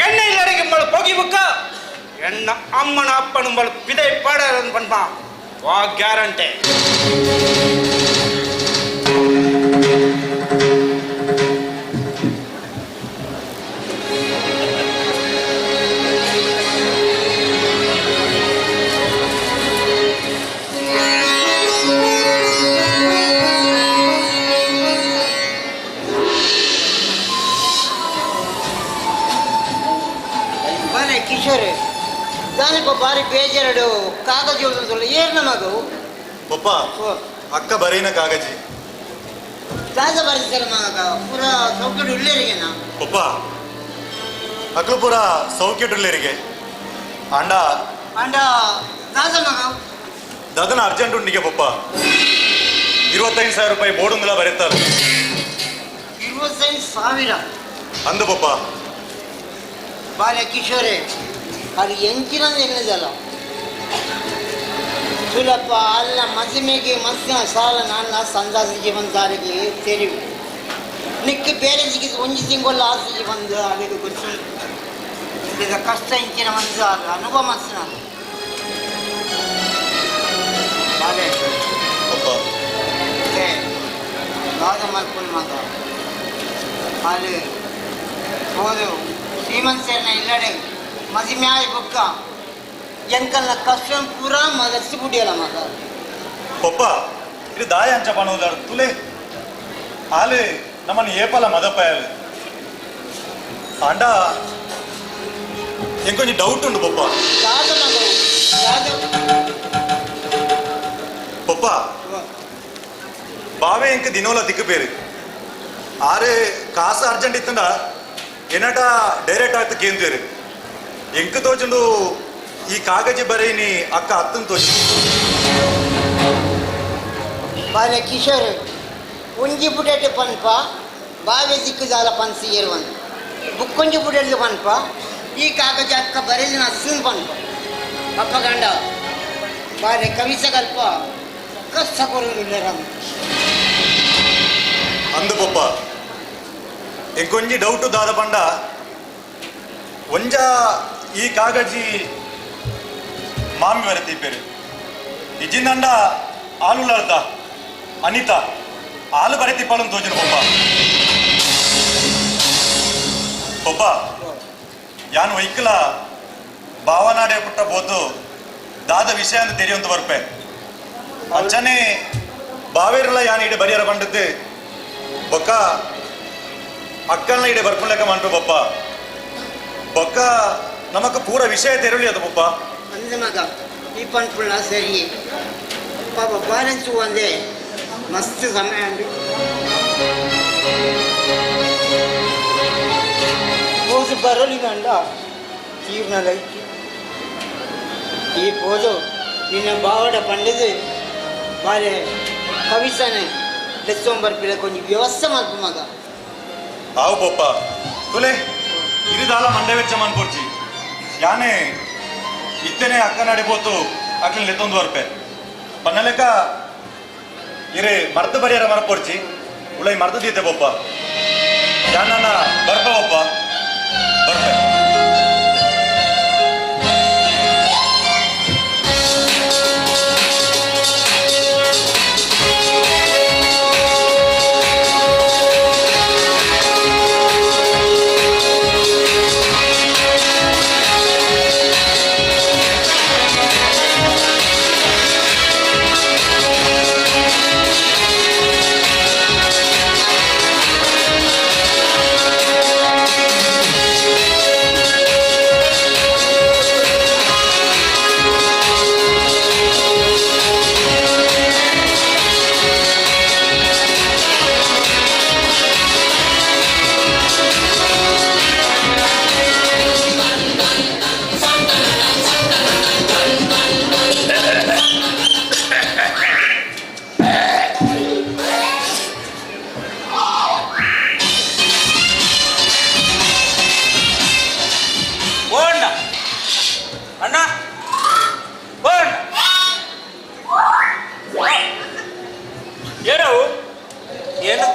ಎಣ್ಣೆ ಇಲ್ಲಡೆಗೆ ಮಳು ಪೊಗಿಬೊಕ್ಕ ಎಣ್ಣ ಅಮ್ಮನ ಅಪ್ಪನ ಮಳು ಪಿದೈ ಪಾಡರನ್ ಪನ್ಪ ವಾ ಗ್ಯಾರಂಟಿ. ಬಲೆ ಕಿಶೋರ್, ದಾನಿಪ್ಪ ಬಾರಿ ಬೇಜಾರಡು ಕಾಗಜಿ ಓದೋದಲ್ಲ ಏರ್ನ ಮಗು. ಪಪ್ಪ, ಅಕ್ಕ ಬರೀನ ಕಾಗಜಿ ದಾದ ಬರೀತಾರೆ ಮಗ ಪೂರ ಸೌಕರ್ಯ ಉಳ್ಳೇರಿಗೆನಾ? ಪಪ್ಪ, ಅಕ್ಲು ಪೂರ ಸೌಖ್ಯ ಉಳ್ಳೇರಿಗೆ ಅಂಡ ಅಂಡ ದಾದ ಮಗ ದದನ ಅರ್ಜೆಂಟ್ ಉಂಡಿಗೆ ಪಪ್ಪ 25,000 ರೂಪಾಯಿ ಬೋರ್ಡುಂಗಲ ಬರೀತಾರೆ. 25,000 ಅಂದು ಪಪ್ಪ. ಬಾಲೆ ಕಿಶೋರೆ, ಅದು ಎಂಚಿನ ಎನ್ನದಲ್ಲ ಸುಲಭ ಅಲ್ಲ. ಮದುಮೆಗೆ ಮಸ್ತಿನ ಸಾಲ ನನ್ನ ಸಂದಾಸ ಜೀವನ ಸಾರಿಗೆ தெரியும். ನಿಕ್ಕೆ ಪೇರೆಂಟ್ಸ್ಗೆ ಒಂಜಿ ತಿಂಗಳು ಆಸೆ ಬಂದು ಅದಕ್ಕೆ ಗೊತ್ತು ಈಗ ಕಷ್ಟ ಇಂಚಿನ ಮನಸ್ಸು ಅನುಭವ ಮಸ್ತಿನ ಬಾಲೆ ಪಪ್ಪ ದಾದ ಮಲ್ಪುಲ್ ಮಗ ಅಲ್ಲಿ ಹೋದು ಶ್ರೀಮಂತ ಇಲ್ಲಡೆ ಮದುವೆ ಆಯ್ ಬೊಕ್ಕ ಎಂಕಲ್ನ ಕಷ್ಟ ಪೂರಾ ಮದರ್ಸಿ ಬುಡಿಯಲ್ಲ ಮಗ. ಪಪ್ಪ, ಇದು ದಾಯ ಅಂಚ ಪಣೋದಾಡು ತುಲೆ ಆಲೆ ನಮ್ಮನ್ನು ಏಪಲ ಮದಪ್ಪಾಯಲು ಅಂಡ ಎಂಕೊಂಚ ಡೌಟ್ ಉಂಡು ಪಪ್ಪ. ದಾದ ಮಗ ದಾದ ಪಪ್ಪ, ಬಾವೆ ಎಂಕ ದಿನೋಲ ದಿಕ್ಕು ಬೇರೆ ಆರೆ ಕಾಸು ಅರ್ಜೆಂಟ್ ಇತ್ತಂಡ ಎನ್ನಟ ಡೈರೆಕ್ಟ್ ಆಯ್ತು ಕೇಂದ್ರಿ ಎಂಕ್ ತೋಚುಂಡು ಈ ಕಾಗಜಿ ಬರೀನಿ ಅಕ್ಕ ಅತ್ತನ್ ತೋಚು. ಬಾಲೆ ಕಿಶೋರ್ ಒಂಜಿ ಪುಟೆಟ್ ಪನ್ಪ ಬಾವೆ ದಿಕ್ಕುದಾಲ ಪನ್ಸಿ ಏರುವಂದು ಬುಕ್ಕೊಂಜಿ ಪುಟೆಟ್ ಪನ್ಪ ಈ ಕಾಗಜ ಅಕ್ಕ ಬರೆದಿನ ಅಸ್ಸನ್ ಪನ್ಪ ಅಪ್ಪ ಗಂಡ ಬಾಲೆ ಕವಿಸಗಲ್ಪ ಕಷ್ಟ ಕೊರೊಂದುಲ್ಲೆರ್. ಅಂದು ಪೊಪ್ಪ ಎಂಕೊಂಜಿ ಡೌಟು ದಾದ ಪಂಡ ಒಂಜ ಈ ಕಾಗಜಿ ಮಾಮಿ ಬರತಿ ಪೇರು ಇಜ್ಜಿಂದಂಡ ಆಲುಲಾರ್ದ ಅನಿತಾ ಆಲು ಬರತಿ ಪಾಲನ್ ತೋಜಿನ ಪೊಪ್ಪ. ಪೊಪ್ಪ ಯಾನ್ ವೈಕಲ ಭಾವನಾಡೆ ಪುಟ್ಟ ಬೋದು ದಾದ ವಿಷಯ ಅಂತ ತೆರಿಯೊಂದು ಬರ್ಪೆ ಅಂಚನೆ ಬಾವೇರಲ್ಲ ಯಾನ್ ಇಡೆ ಬರಿಯರ ಬಂಡದ್ದು ಬೊಕ್ಕ ಅಕ್ಕನ ಇಡೆ ಬರ್ಪುಣ್ಲೆಕ್ಕ ಮಂಟು ಬೊಪ್ಪ. ಬೊಕ್ಕ ನಮಕ್ ಪೂರ ವಿಷಯ ತೆರಳಿ ಅದು ಪೊಪ್ಪ. ಅಂದ ಮಗ ಈ ಪನ್ಪುಣ ಸರಿ ಪಾಪ ಬ್ಯಾಲೆನ್ಸ್ ಒಂದೇ ಮಸ್ತ್ ಸಮಯ ಉಂಡು. ಪೋದು ಬರಲಿ ಗಂಡ ತೀರ್ನ ಲೈಟ್ ಈ ಪೋದು ನಿನ್ನ ಬಾವಡ ಪಂಡದು ಬಾರೆ ಕವಿಸನೆ ಲೆತ್ತೊಂಬರ್ಪಿಲ ಕೊಂಚ ವ್ಯವಸ್ಥೆ ಮಲ್ಪ ಮಗ. ಆವು ಪೊಪ್ಪ ತುಲೆ ಇರಿದಾಲ ಮಂಡೆ ವೆಚ್ಚ ಮನ್ಪೊರ್ಚಿ ಯಾನೆ ಇತ್ತನೆ ಅಕ್ಕ ನಡಿಬೋತು ಅಕ್ಲಿನ ಲೆತ್ತೊಂದು ಬರ್ಪೆ ಪನ್ನಲೆಕ್ಕ ಇರೆ ಮರ್ದು ಬರಿಯರ ಮರಪೊರ್ಚಿ ಉಳೈ ಮರ್ದು ದೀತೆ ಪೊಪ್ಪ ಯಾನ ಬರ್ಪ ಪೊಪ್ಪ ಬರ್ಪೆ.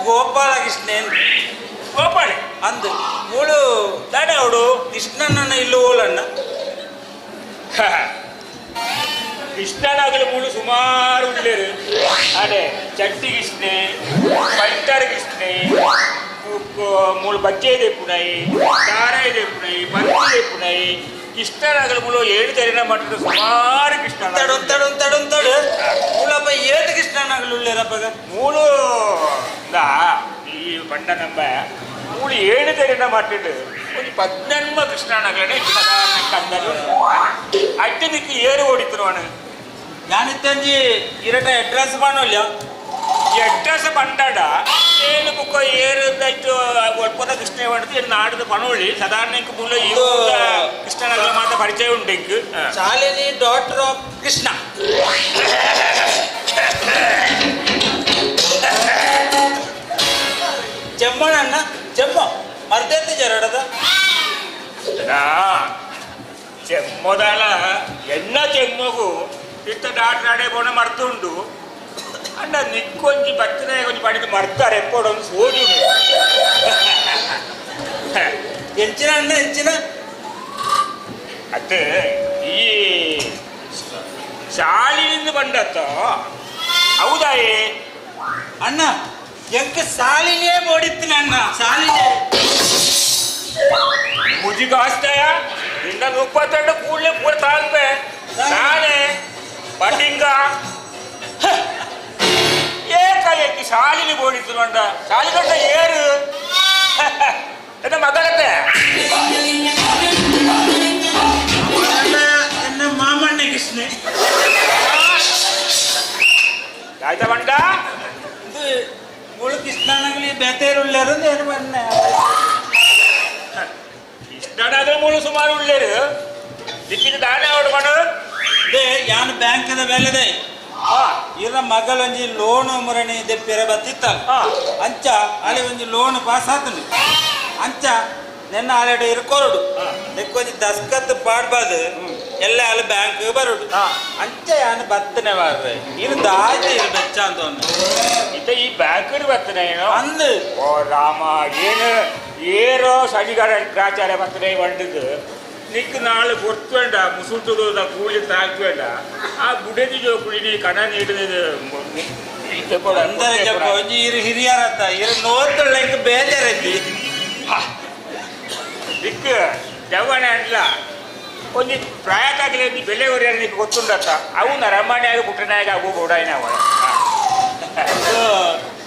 ಗೋಪಾಲಕೃಷ್ಣನ್ ಗೋಪಾಲೆ ಅಂದು ಮೂಳು ದಾಡೆ ಅವಡು ಕೃಷ್ಣನನ್ನ ಇಲ್ಲು ಓಲಣ್ಣ. ಕೃಷ್ಣನಾಗಲು ಮೂಳು ಸುಮಾರು ಉಳ್ಳೇರು ಅದೇ ಚಟ್ಟಿ ಕೃಷ್ಣೆ ಪಂಟರ್ ಕೃಷ್ಣೆ ಮೂಳು ಬಜ್ಜೆ ದೆಪ್ಪುನೈ ದಾರ ದೆಪ್ಪುನೈ ಬಂತಿ ದೆಪ್ಪುನೈ ಕೃಷ್ಣನಾಗಲು ಮೂಳು ಏಳು ತೆರಿನ ಮಟ್ಟದ ಸುಮಾರು ಕೃಷ್ಣ. ತಡು ತಡು ತಡು ತಡು ಮೂಲಪ್ಪ ಏಳು ಕೃಷ್ಣನಾಗಲು ಉಳ್ಳೇರಪ್ಪಗ ಮೂಳು ಈ ಬಂಡ ನಂಬ ಮೂಳು ಏಳು ತೆರಿನ ಮಟ್ಟದ ಒಂದು ಪದ್ನನ್ಮ ಕೃಷ್ಣನಾಗಲೇ ಕಂದಲು ಅಟ್ಟನಿಕ್ಕೆ ಏರು ಓಡಿತಿರುವನು. ಯಾನಿತ್ತಂಜಿ ಇರಟ ಅಡ್ರೆಸ್ ಮಾಡೋಲ್ಲ. ಈ ಅಡ್ರೆಸ್ ಬಂಡಾಡ ಏಳು ಬುಕ್ಕ ಏರು ಒಲ್ಪದ ಕೃಷ್ಣ ಹೊಡೆದು ಏನು ನಾಡದ ಪಣೋಳಿ ಸಾಧಾರಣ ಇಂಕ್ ಮೂಲ ಈ ಕೃಷ್ಣನಗರ ಮಾತ್ರ ಪರಿಚಯ ಉಂಟು ಇಂಕ್. Shalini daughter of Krishna. ಚೆಮ್ಮಣ್ಣ ಚೆಮ್ಮ ಮರ್ದೆತ್ತ ಜರಡದ ಚೆಮ್ಮದಲ ಎನ್ನ ಚೆಮ್ಮಗು ಇತ್ತ ಡಾಕ್ಟರ್ ಅಡೆ ಬೋಣ ಮರ್ತುಂಡು ಅಣ್ಣ ನಿಕ್ಕೊಂಜಿ ಬತ್ತನೆ ಒಂಜಿ ಪಡಿದು ಮರ್ತಾರೆ ಎಪ್ಪೊಡೊಂದು ಸೋಜು. ಎಂಚಿನ ಅಣ್ಣ ಎಂಚಿನ ಅತ್ತೆ ಈ ಶಾಲಿನಿಂದ ಬಂಡತ್ತ ಹೌದಾಯೇ ಅಣ್ಣ ಎಂಕ ಸಾಲಿನೇ ಓಡಿತ್ತಿನ ಅಣ್ಣ ಸಾಲಿನೇ ಮುಜಿಗಾಸ್ತಾಯ ನಿನ್ನ 32 ಕೂಡಲೇ ಪೂರ ತಾಳ್ಪೆ ನಾನೇ ಪಟಿಂಗ ಏಕಾಏಕಿ ಶಾಲಿನಿ ಬೋಡಿತ್ತು ನೋಡ ಶಾಲಿ ಕಂಡ ಏರು ಎನ್ನ ಮಗಳತ್ತೆ ಎನ್ನ ಮಾಮಣ್ಣ ಕೃಷ್ಣೆ ಆಯ್ತಾ ಬಂಡ ಇದು ಮುಳು ಕೃಷ್ಣನಾಗಲಿ ಬೇತೇರುಳ್ಳಾರು ಏನು ಬಣ್ಣ. ನನಗೆ ಮೂಲು ಸುಮಾರು ಉಳ್ಳೇರು ದಿಕ್ಕಿದ ದಾನೆ ಅವಡು ಮನು they ಯಾನ್ ಬ್ಯಾಂಕ್ದ ಬೇಲೆದೆ ಇರ ಮಗಳೊಂಜಿ ಲೋನ್ ಮುರಣಿ ದೆಪ್ಪಿರ ಬತ್ತಿತ್ತ ಅಂಚ ಅಲ್ಲಿ ಒಂಜಿ ಲೋನ್ ಪಾಸ್ ಆತನು ಅಂಚ ನೆನ್ನ ಆಲೆಡ ಇರ್ಕೊರಡು ದೆಕ್ಕೊಂಜಿ ದಸ್ಕತ್ ಪಾಡ್ಬಾದು ಎಲ್ಲ ಅಲ್ಲಿ ಬ್ಯಾಂಕ್ ಬರುಡು ಅಂಚ ಯಾನ್ ಬತ್ತನೆ ಬಾರ್ರೆ ಇರು ದಾಜಿ ಇರು ಬೆಚ್ಚ ಅಂತ ಇತ್ತ ಈ ಬ್ಯಾಂಕ್ ಬರ್ತನೆ ಏನೋ ಅಂದು ಓ ರಾಮ ಏನು ಏರೋ ಸಡಿಗಾರ ಗ್ರಾಚಾರ ಬರ್ತನೆ ಬಂಡದು ನಿಕ್ ನಾಳೆ ಗೊತ್ತು ಬೇಡ ಮುಸುಟುದ ಕೂಲಿ ತಾಕು ಬೇಡ ಆ ಬುಡದಿ ಜೋಕುಳಿ ನೀ ಕಣ ನೀಡಿದ ಅಂದರೆ ಜಪ್ಪ ಒಂಜಿ ಇರು ಹಿರಿಯರತ್ತ ಇರು ನೋತುಳ್ಳ ಇಂಕ್ ಬೇಜಾರೈತಿ ದಿಕ್ ಜವನ ಅಲ್ಲ ಒಂಜಿ ಪ್ರಾಯಕಾಗಲಿ ಒಂಜಿ ಬೆಲೆ ಒರಿಯರ್ ನಿಕ್ ಗೊತ್ತುಂಡತ್ತ ಅವು ನರಮಾನ್ಯಾಗ ಪುಟ್ಟನಾಗ ಅವು ಬೋಡಾಯಿನ ಅವ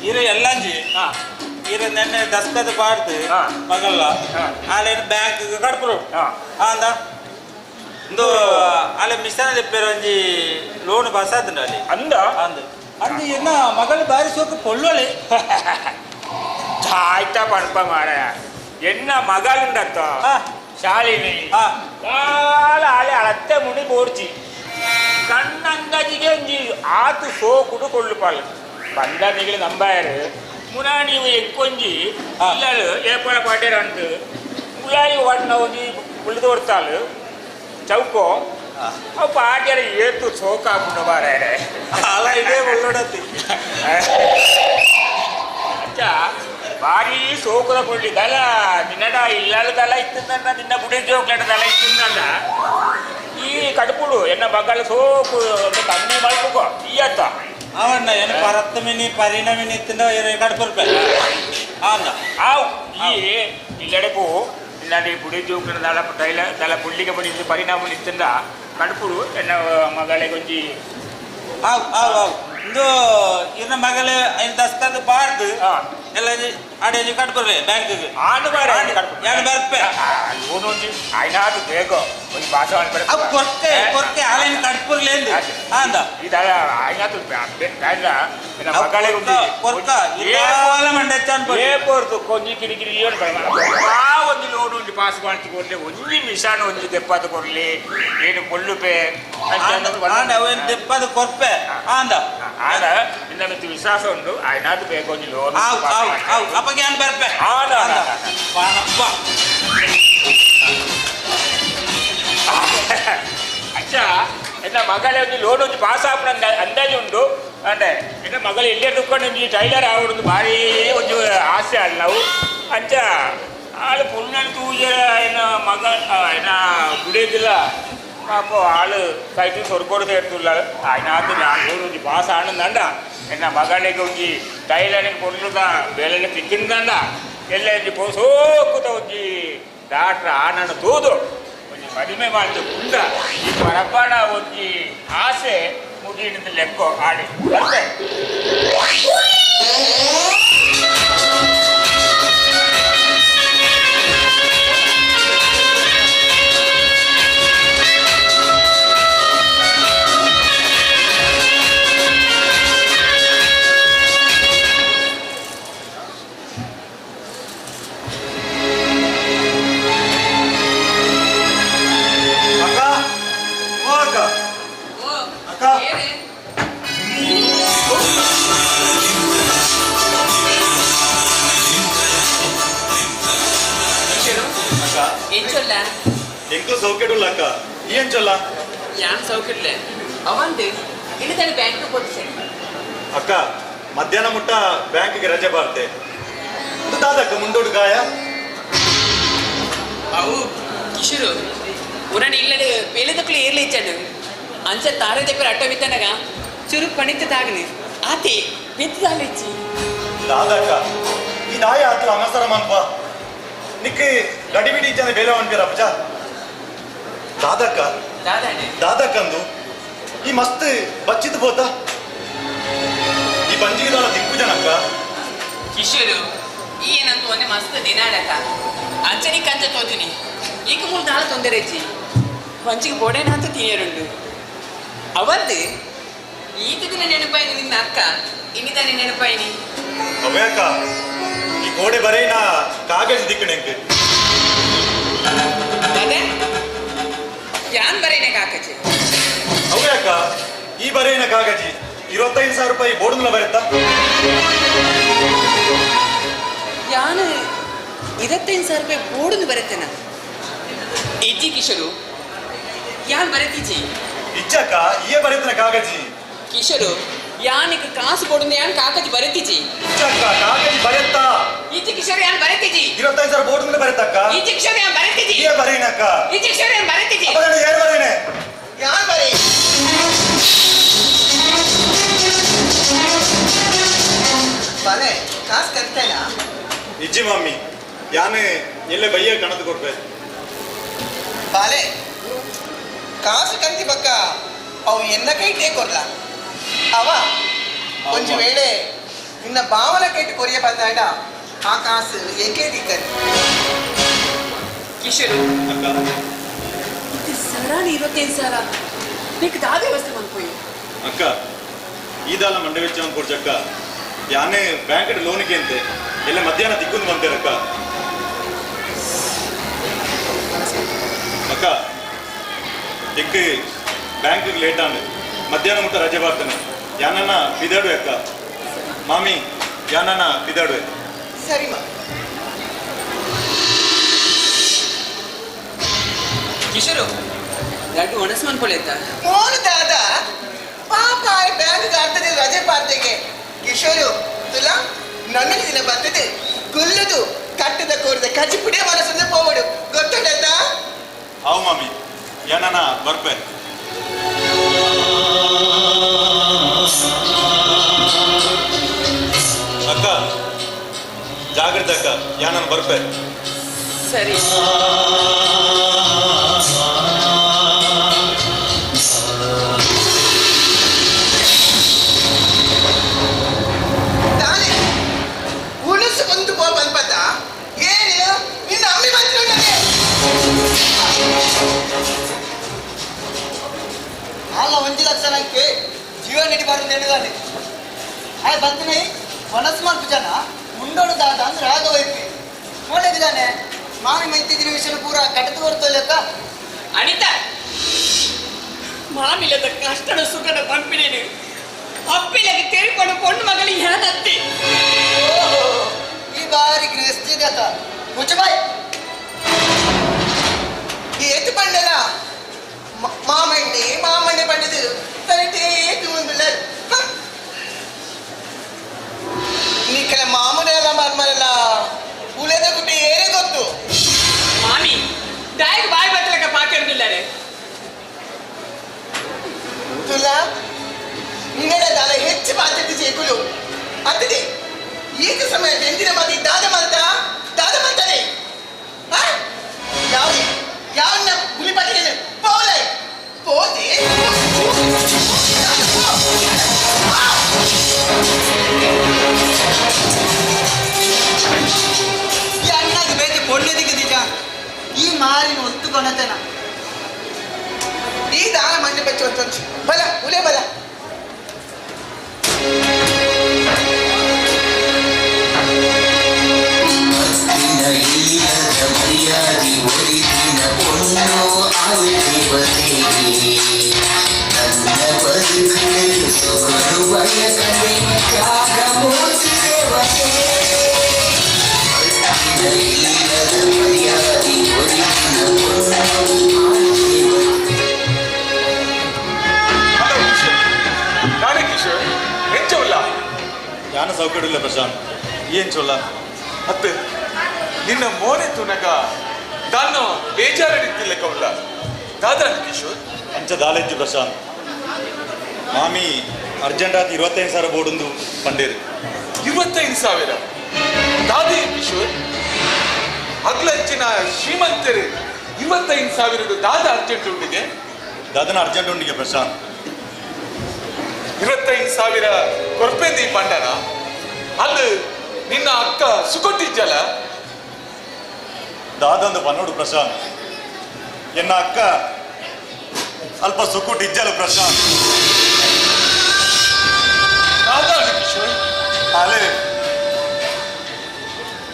ಇರು ಎಲ್ಲಂಜಿ ಇರು ನೆನ್ನೆ ದಸ್ಕತ್ ಪಾಡ್ದು ಮಗಲ್ಲ ಆಲೇನು ಬ್ಯಾಂಕ್ ಕಡ್ಪರು ಅಂದ ಇಂದು ಅಲ್ಲೇ ಮಿಷನ್ ದೆಪ್ಪೇರು ಒಂಜಿ ಲೋನ್ ಪಾಸ್ ಆತುಂಡು ಅಲ್ಲಿ ಅಂದ ಅಂದು ಅಂದು ಎನ್ನ ಮಗಳು ಬಾರಿ ಸೋಕು ಪೊಳ್ಳೊಳೆ ಆಯ್ತಾ ಪಣಪ ಮಾರ ಎನ್ನ ಮಗಳುಂಡತ್ತ ಶಾಲಿನಿ ಕಾಲ ಆಲೆ ಅಳತ್ತೆ ಮುನಿ ಬೋಡ್ಚಿ ಕಣ್ಣಂದಾಜಿಗೆ ಒಂಜಿ ಆತು ಸೋಕುಡು ಕೊಳ್ಳುಪಾಳು ಬಂದ ನಿಗಲು ನಂಬಾಯರು ಮುನ ನೀವು ಎಕ್ಕೊಂಜಿ ಇಲ್ಲಳು ಏಪಳ ಪಾಟೇರ ಅಂತು ಮುಲಾಯಿ ಒಣ್ಣ ಒಂಜಿ ಉಳಿದು ಕೊಡ್ತಾಳು ಚೌಕೋ ಅವು ಪಾಟ್ಯರ ಏತು ಸೋಕಾಪುಂಡು ಬಾರಾಯರೆ ಅಲ್ಲ ಇದೇ ಒಳ್ಳೊಡತಿ ಅಚ್ಚ ಭಾರಿ ಸೋಕುದ ಕೊಳ್ಳಿ ದಲ ನಿನ್ನಡ ಇಲ್ಲಳ ದಲ ಇತ್ತಂದ ನಿನ್ನ ಬುಡಿ ಜೋಕ್ಲಡ ದಲ ಇತ್ತಂದ ಈ ಕಡುಪುಡು ಎನ್ನ ಮಗಳ ಸೋಕು ಒಂದು ಕಮ್ಮಿ ಮಲ್ಪುಕೋ ಈ ಅತ್ತ ಅವಣ್ಣ ಏನು ಪರತ್ತ ಮಿನಿ ಪರಿಣಮಿನಿ ತಿಂದ ಕಡ್ಪುರ್ಪೆ ಅಂದ ಆವ್ ಈ ಇಲ್ಲಡೆಪು ನಿನ್ನ ಈ ಬುಡಿ ಜೋಕ್ಲಡ ದಲ ತೈಲ ದಲ ಪುಳ್ಳಿಗೆ ಬಡಿ ಪರಿಣಾಮ ನಿತ್ತಂದ ಕಡುಪುಡು ಎನ್ನ ಮಗಳಿಗೆ ಒಂಜಿ ಆವ್ ಆವ್ ಆವ್ ಇಂದು ಇನ್ನ ಮಗಳೇ ಐದು ದಸ್ಕತ್ ಪಾಡ್ದು ಎಲ್ಲ ಆಡೆ ಕಟ್ಬರ್ರೆ ಬ್ಯಾಂಕ್ ಆನು ಬಾರೆ ಯಾನು ಬರ್ಪೆ ಒಂಜಿ ಆಯ್ನಾದು ಬೇಗೋ ಒಂಜಿ ಭಾಷೆ ಅವು ಕೊರ್ಕೆ ಕೊರ್ಕೆ ಆಲೈನ್ ಕಟ್ಪುರ್ಲೇಂದು ಅಂದ ಇದಲ್ಲ ಆಯ್ನಾತು ಬೇಡ ಮಗಳಿಗೆ ಒಂಜಿ ಕೊರ್ಕ ಇದಾಲ ಮಂಡೆ ಏ ಪೋರ್ತು ಕೊಂಜಿ ಕಿರಿಕಿರಿ ಏನು ಆ ಒಂಜಿ ಲೋನ್ ಒಂಜಿ ಪಾಸ್ ಮಾಡ್ತು ಕೊಡ್ಲಿ ಒಂಜಿ ಮಿಷಾನ್ ಒಂಜಿ ದೆಪ್ಪಾದ ಕೊಡ್ಲಿ ಏನು ಪೊಳ್ಳುಪೆ ಆಂಡ ಅವೇನು ದೆಪ್ಪದ ಕೊರ್ಪೆ ಆಂದ ಆಗ ನಿನ್ನ ಮಿತ್ತು ವಿಶ್ವಾಸ ಉಂಟು ಆಯ್ನಾದು ಬೇಕು ಒಂಜಿ ಲೋನ್ ಆವ್ ಆವ್ ಆವ್ ಅಪ್ಪಗೆ ಯಾನ್ ಬರ್ಪೆ ಆಂಡ ಪಾನಪ್ಪ ಅಚ್ಚಾ ಎನ್ನ ಮಗಳ ಒಂಜಿ ಲೋನ್ ಒಂಜಿ ಪಾಸ್ ಆಪುನ ಅಂದಾಜು ಉಂಟು ಅಂಡೆ ಎನ್ನ ಮಗಳು ಎಲ್ಲೇ ದುಕ್ಕೊಂಡು ಒಂಜಿ ಟೈಲರ್ ಆವಡೊಂದು ಭಾರಿ ಒಂಜಿ ಆಸೆ ಅಲ್ಲ ನಾವು ಅಂಚ ಆಳು ಪುಣ್ಣನ್ ತೂಜ ಎನ್ನ ಮಗ ಎನ್ನ ಗುಡೇದಿಲ್ಲ ಪಾಪ ಆಳು ಕೈತು ಸೊರ್ಗೋಡು ಸೇರ್ತುಲ್ಲ ಆಯ್ನಾತು ಲೋನ್ ಒಂಜಿ ಪಾಸ್ ಆಣಂದಂಡ ಎನ್ನ ಮಗಳಿಗೆ ಒಂಜಿ ಟೈಲರಿಂಗ್ ಪೊರ್ಲುದ ಬೇಲೆಲ್ಲ ತಿಕ್ಕಿಂದಂಡ ಎಲ್ಲ ಒಂಜಿ ಸೋಕುದ ಒಂಜಿ ಡಾಕ್ಟ್ರ್ ಆನಂದ ತೂದು ಒಂಜಿ ಮದುವೆ ಮಾಡ್ತು ಕುಂಡ ಈ ಪರಪಾಡ ಒಂಜಿ ಆಸೆ ಮುಗಿಯಿಂದ ಲೆಕ್ಕೋ ಆಡಿ ಅಷ್ಟೇ. ಅಕ್ಕ ಓ ಅಕ್ಕ ಅಕ್ಕ ಅಕ್ಕ ಎಂಚೊಲ್ಲ ಎಂಕ್ಲು ಸೌಖ್ಯಡುಲ್ಲ ಅಕ್ಕ ಏನ್ ಚೊಲ್ಲ ಯಾನ್ ಸೌಕಿಡ್ಲೆ ಅವಂದು ಇನ್ನು ಬ್ಯಾಂಕ್ ಪೋತಿಸೆ ಅಕ್ಕ ಮಧ್ಯಾಹ್ನ ಮುಟ್ಟ ಬ್ಯಾಂಕ್ಗೆ ರಜೆ ಬಾರ್ತೆ ಇದು ದಾದಕ್ಕ ಮುಂಡೋಡು ಗಾಯ ಅವು ಕಿಶೋರು ಉರಣಿ ಇಲ್ಲಡೆ ಪೇಲೆದಕ್ಕಲು ಏರ್ಲಿ ಇಚ್ಚಾಡು ಅಂಚ ತಾರೆ ದೆಪ್ಪರ ಅಟ್ಟ ಬಿತ್ತನಗ ಚುರು ಪಣಿತ ತಾಗನಿ ಆತೆ ಬೆತ್ತದಾಲಿಚ್ಚಿ ದಾದಕ್ಕ ಈ ದಾಯ ಆತ್ಲ ಅನಸರ ಮನ್ಪ ನಿಕ್ಕೆ ಗಡಿಬಿಡಿ ಜನ ಬೇಲೆ ಅನ್ಪಿರ ಅಪ್ಪಜ ದಾದಕ್ಕ ದಾದಾಣೆ ದಾದಕ್ಕಂದು ಈ ಮಸ್ತ್ ಬಚ್ಚಿದ್ ಬೋತ ಈ ಬಂಜಿಗೆ ದಾಳ ದಿಕ್ಕು ಜನಕ್ಕ ಕಿಶೋರು ಈ ಏನಂತ ಒಂದೇ ಮಸ್ತ್ ದಿನ ಆಡಕ ಅಂಚನಿ ಕಂಚ ತೋತೀನಿ ಈಗ ಮೂರು ದಾಳ ತೊಂದರೆ ಇಜ್ಜಿ ವಂಚಿಗೆ ಬೋಡೇನ ಅಂತ ತಿನಿಯರುಂಡು ಅವಂದು ಈತ ದಿನ ನೆನಪಾಯಿನಿ ನಿನ್ನ ಅಕ್ಕ ಇನ್ನಿದಾನೆ ನೆನಪಾಯಿನಿ ಅವೇ ಅಕ್ಕ ಈ ಗೋಡೆ ಬರೇನ ಕಾಗಜ್ ದಿಕ್ಕು ನೆಂಕ್ ಈ ಬರೆಯಿನ ಕಾಗಜಿ 25,000 ರೂಪಾಯಿ ಬೋರ್ಡ್ನ ಬರೆತ್ತಾ? ಯಾನು 25,000 ರೂಪಾಯಿ ಬೋರ್ಡ್ನ ಬರೆತ್ತೇನ? ಇಜ್ಜಿ ಕಿಶೋರು, ಯಾನ್ ಬರೆತಿಜಿ. ಇಜ್ಜಕ್ಕ, ಈಯ ಬರೆತನ ಕಾಗಜಿ. ಕಿಶೋರು, ಯಾನಿಗೆ ಕಾಸು ಬೋರ್ಡ್ನ ಯಾನ್ ಕಾಗಜಿ ಬರೆತಿಜಿ. ಇಜ್ಜಕ್ಕ, ಕಾಗಜಿ ಬರೆತ್ತಾ? ಇಜ್ಜಿ ಕಿಶೋರ್, ಯಾನ್ ಬರೆತಿಜಿ. 25,000 ಬೋರ್ಡ್ನ ಬರೆತಕ್ಕ? ಇಜ್ಜಿ ಕಿಶೋರ್, ಯಾನ್ ಬರೆತಿಜಿ. ಈಯ ಬರೆಯಿನಕ್ಕ. ಇಜ್ಜಿ ಕಿಶೋರ್, ಯಾನ್ ಬರೆತಿಜಿ. ಅಪ್ಪಗಣ್ಣ ಯಾರು ಬರೆಯಿನೆ? ಯಾನ್ ಬರೆ. ಬಲೆ ಕಾಸು ಕರ್ತೇನಾ? ಇಜ್ಜಿ ಮಮ್ಮಿ, ಯಾನು ಎಲ್ಲೆ ಬಯ್ಯ ಕಣದು ಕೊಡ್ಬೆ. ಬಾಲೆ ಕಾಸು ಕಂತಿ ಪಕ್ಕ ಅವು ಎನ್ನ ಕೈಟೇ ಕೊರ್ಲ ಅವ. ಒಂಜಿ ವೇಳೆ ನಿನ್ನ ಭಾವನ ಕೈಟ್ ಕೊರಿಯ ಬಂದಾಗ ಆ ಕಾಸು ಏಕೆ ದಿಕ್ಕದು? ಕಿಶೋರ್, ಸರಾನಿ 25,000 నీకు దా వ్యవస్థ మనిపోయి. ಅಕ್ಕ, ಈದಾಲ ಮಂಡೆ ವೆಚ್ಚ ಕೊಡ್ಚಕ್ಕ. ಯಾನೇ ಬ್ಯಾಂಕ್ ಲೋನಿಗೆ ಅಂತೆ ಎಲ್ಲ ಮಧ್ಯಾಹ್ನ ದಿಕ್ಕೊಂದು ಬಂತೇರಕ್ಕ. ಅಕ್ಕ, ದಿಕ್ಕು ಬ್ಯಾಂಕಿಗೆ ಲೇಟ್ ಆಂಡ್ ಮಧ್ಯಾಹ್ನ ಮುಟ್ಟ ರಜೆ ಬರ್ತಾನೆ. ಯಾನನ್ನ ಬಿದಾಡುವೆ ಅಕ್ಕ. ಮಾಮಿ, ಯಾನನ್ನ ಬಿದಾಡುವೆ. ಸರಿ ಮಾ. ಕಿಶೋರು, ಲಡ್ಡು ಒಣಸು ಮನ್ಕೊಳ್ಳೇತ. ಮೋನು ದಾದ ಪಾಪ ಬ್ಯಾಂಕ್ ಅರ್ಥದಲ್ಲಿ ರಜೆ ಪಾರ್ತೆಗೆ. ಕಿಶೋರು ತುಲಾ ನನ್ನ ದಿನ ಬರ್ತದೆ ಗುಲ್ಲುದು ಕಟ್ಟದ ಕೋರಿದ ಕಚ್ಚಿಪುಡಿಯ ಮನಸ್ಸನ್ನು ಪೋವಡು ಗೊತ್ತುಂಟಾ? ಅವು ಮಾಮಿ, ಯಾನನ್ನ ಬರ್ಪೆ. ಅಕ್ಕ ಜಾಗ್ರತೆ ಅಕ್ಕ, ಯಾನನ್ನ ಬರ್ಪೆ. ಸರಿ. ತಾನೆ ಉಣಸು ಒಂದು ಪೋ ಬಂದ್ಪತ್ತ ಏನು ನಿನ್ನ ಅಮ್ಮಿ ಬಂದಿರುತ್ತದೆ. ಅಲ್ಲ 1 ಲಕ್ಷ ನಂಗೆ ಜೀವ ನಡಿಬಾರ್ದು ಹೇಳಿದಾನೆ. ಆಯ್ ಬಂತನೇ ಮನಸ್ಸು ಮಾಡ್ತು ಜನ ಉಂಡೋಡು ದಾದ ಅಂದ್ರೆ ಆಗ ವೈಪಿ ನೋಡಿದ್ದಾನೆ. ಮಾಮಿ ಮೈತಿದ್ದಿನ ವಿಷಯ ಪೂರ ಕಟತು ಬರ್ತಲ್ಲಕ್ಕ. ಅನಿತಾ, ಮಾಮಿಲ್ಲದ ಕಷ್ಟದ ಸುಖದ ಪಂಪಿನೇನು ಅಪ್ಪಿಲಗೆ ತೆರಿಕೊಂಡು ಪೊಣ್ಣು ಮಗಳು ಏನತ್ತಿ. ಓಹೋ, ಈ ಬಾರಿ ಗೃಹಸ್ಥಿದತ ಮುಚ್ಚಬಾಯ್. ಈ ಎತ್ತು ಪಂಡಲ ಮಾಮಣ್ಣೆ ಮಾಮಣ್ಣೆ ಪಂಡದು ತರಟೇ ಮುಂದುಲ್ಲ. ನೀಕಲ ಮಾಮೂಲೆಲ್ಲ ಮರ್ಮರಲ್ಲ ಉಳಿದ ಗುಡ್ಡೆ ಏರೇ ಗೊತ್ತು. ಮಾಮಿ ದಾಯಿಗೆ ಬಾಯಿ ಬತ್ತಲಕ್ಕ ಪಾತಿರ್ದಿಲ್ಲಾರೆ. ತುಲಾ ನಿನ್ನೆಲ್ಲ ದಾಲ ಹೆಚ್ಚು ಪಾತಿರ್ತಿ ಚೇಕುಲು ಅತ್ತದೆ. ಈಗ ಸಮಯ ಎಂದಿನ ಮಾತಿ ದಾದ ಮಾಡ್ತಾ ದಾದ ಮಾಡ್ತಾನೆ. ಯಾವ ಯಾವ ಗುಲಿ ಪಾಟಿ ಪೋಲೆ ಪೋದೆ. ಈ ಅಣ್ಣಗೆ ಬೇತೆ ಪೊಣ್ಣೆದಿಗೆ ದಿಜ ಈ ಮಾರಿನ ಒತ್ತು ಕೊನತನ. ಈ ದಾನ ಮಂಡೆ ಬಚ್ಚು ಅಂತ ಬಲ ಉಲೆ ಬಲ. ಹಲೋ ಕಿಶೋರ್, ನಾನೇ ಕಿಶೋರ್. ಎಂಚವಲ್ಲ? ಯಾನ ಸೌಕರ್ಯ ಪ್ರಶಾಂತ್, ಏನ್ ಚೊಲ್ಲ? ಅತ್ತೆ, ನಿನ್ನ ಮೋನೆ ತುನಗ ದಾನು ಬೇಜಾರಿತ್ತಿಲ್ಲ ಕೌಲ ದಾದಾನ ಕಿಶೋರ್. ಅಂಚ ದಾಲೆಜ್ಜು ಪ್ರಶಾಂತ್. ಮಾಮಿ ಅರ್ಜೆಂಟ್ ಆತ 25,000 ಬೋರ್ಡೊಂದು ಪಂಡೇರು. 25,000 ದಾದಿ ಕಿಶೋರ್? ಅಗ್ಲಂಚಿನ ಶ್ರೀಮಂತರು 25,000 ದಾದ ಅರ್ಜೆಂಟ್ ಉಂಡಿಗೆ? ದಾದನ ಅರ್ಜೆಂಟ್ ಉಂಡಿಗೆ ಪ್ರಶಾಂತ್. 25,000 ಕೊರ್ಪೆಂದಿ ಪಂಡನ ಅಲ್ಲಿ ನಿನ್ನ ಅಕ್ಕ ಸುಕೊಟ್ಟಿಜ್ಜಲ? ದಾದಂದು ಪನ್ನೋಡು ಪ್ರಶಾಂತ್, ಎನ್ನ ಅಕ್ಕ ಅಲ್ಪ ಸುಕ್ಕುಟ್ಟಿಜ್ಜಲು ಪ್ರಶಾಂತ್. ದಾದಾನು ಕಿಶೋರ್? ಅಲೆ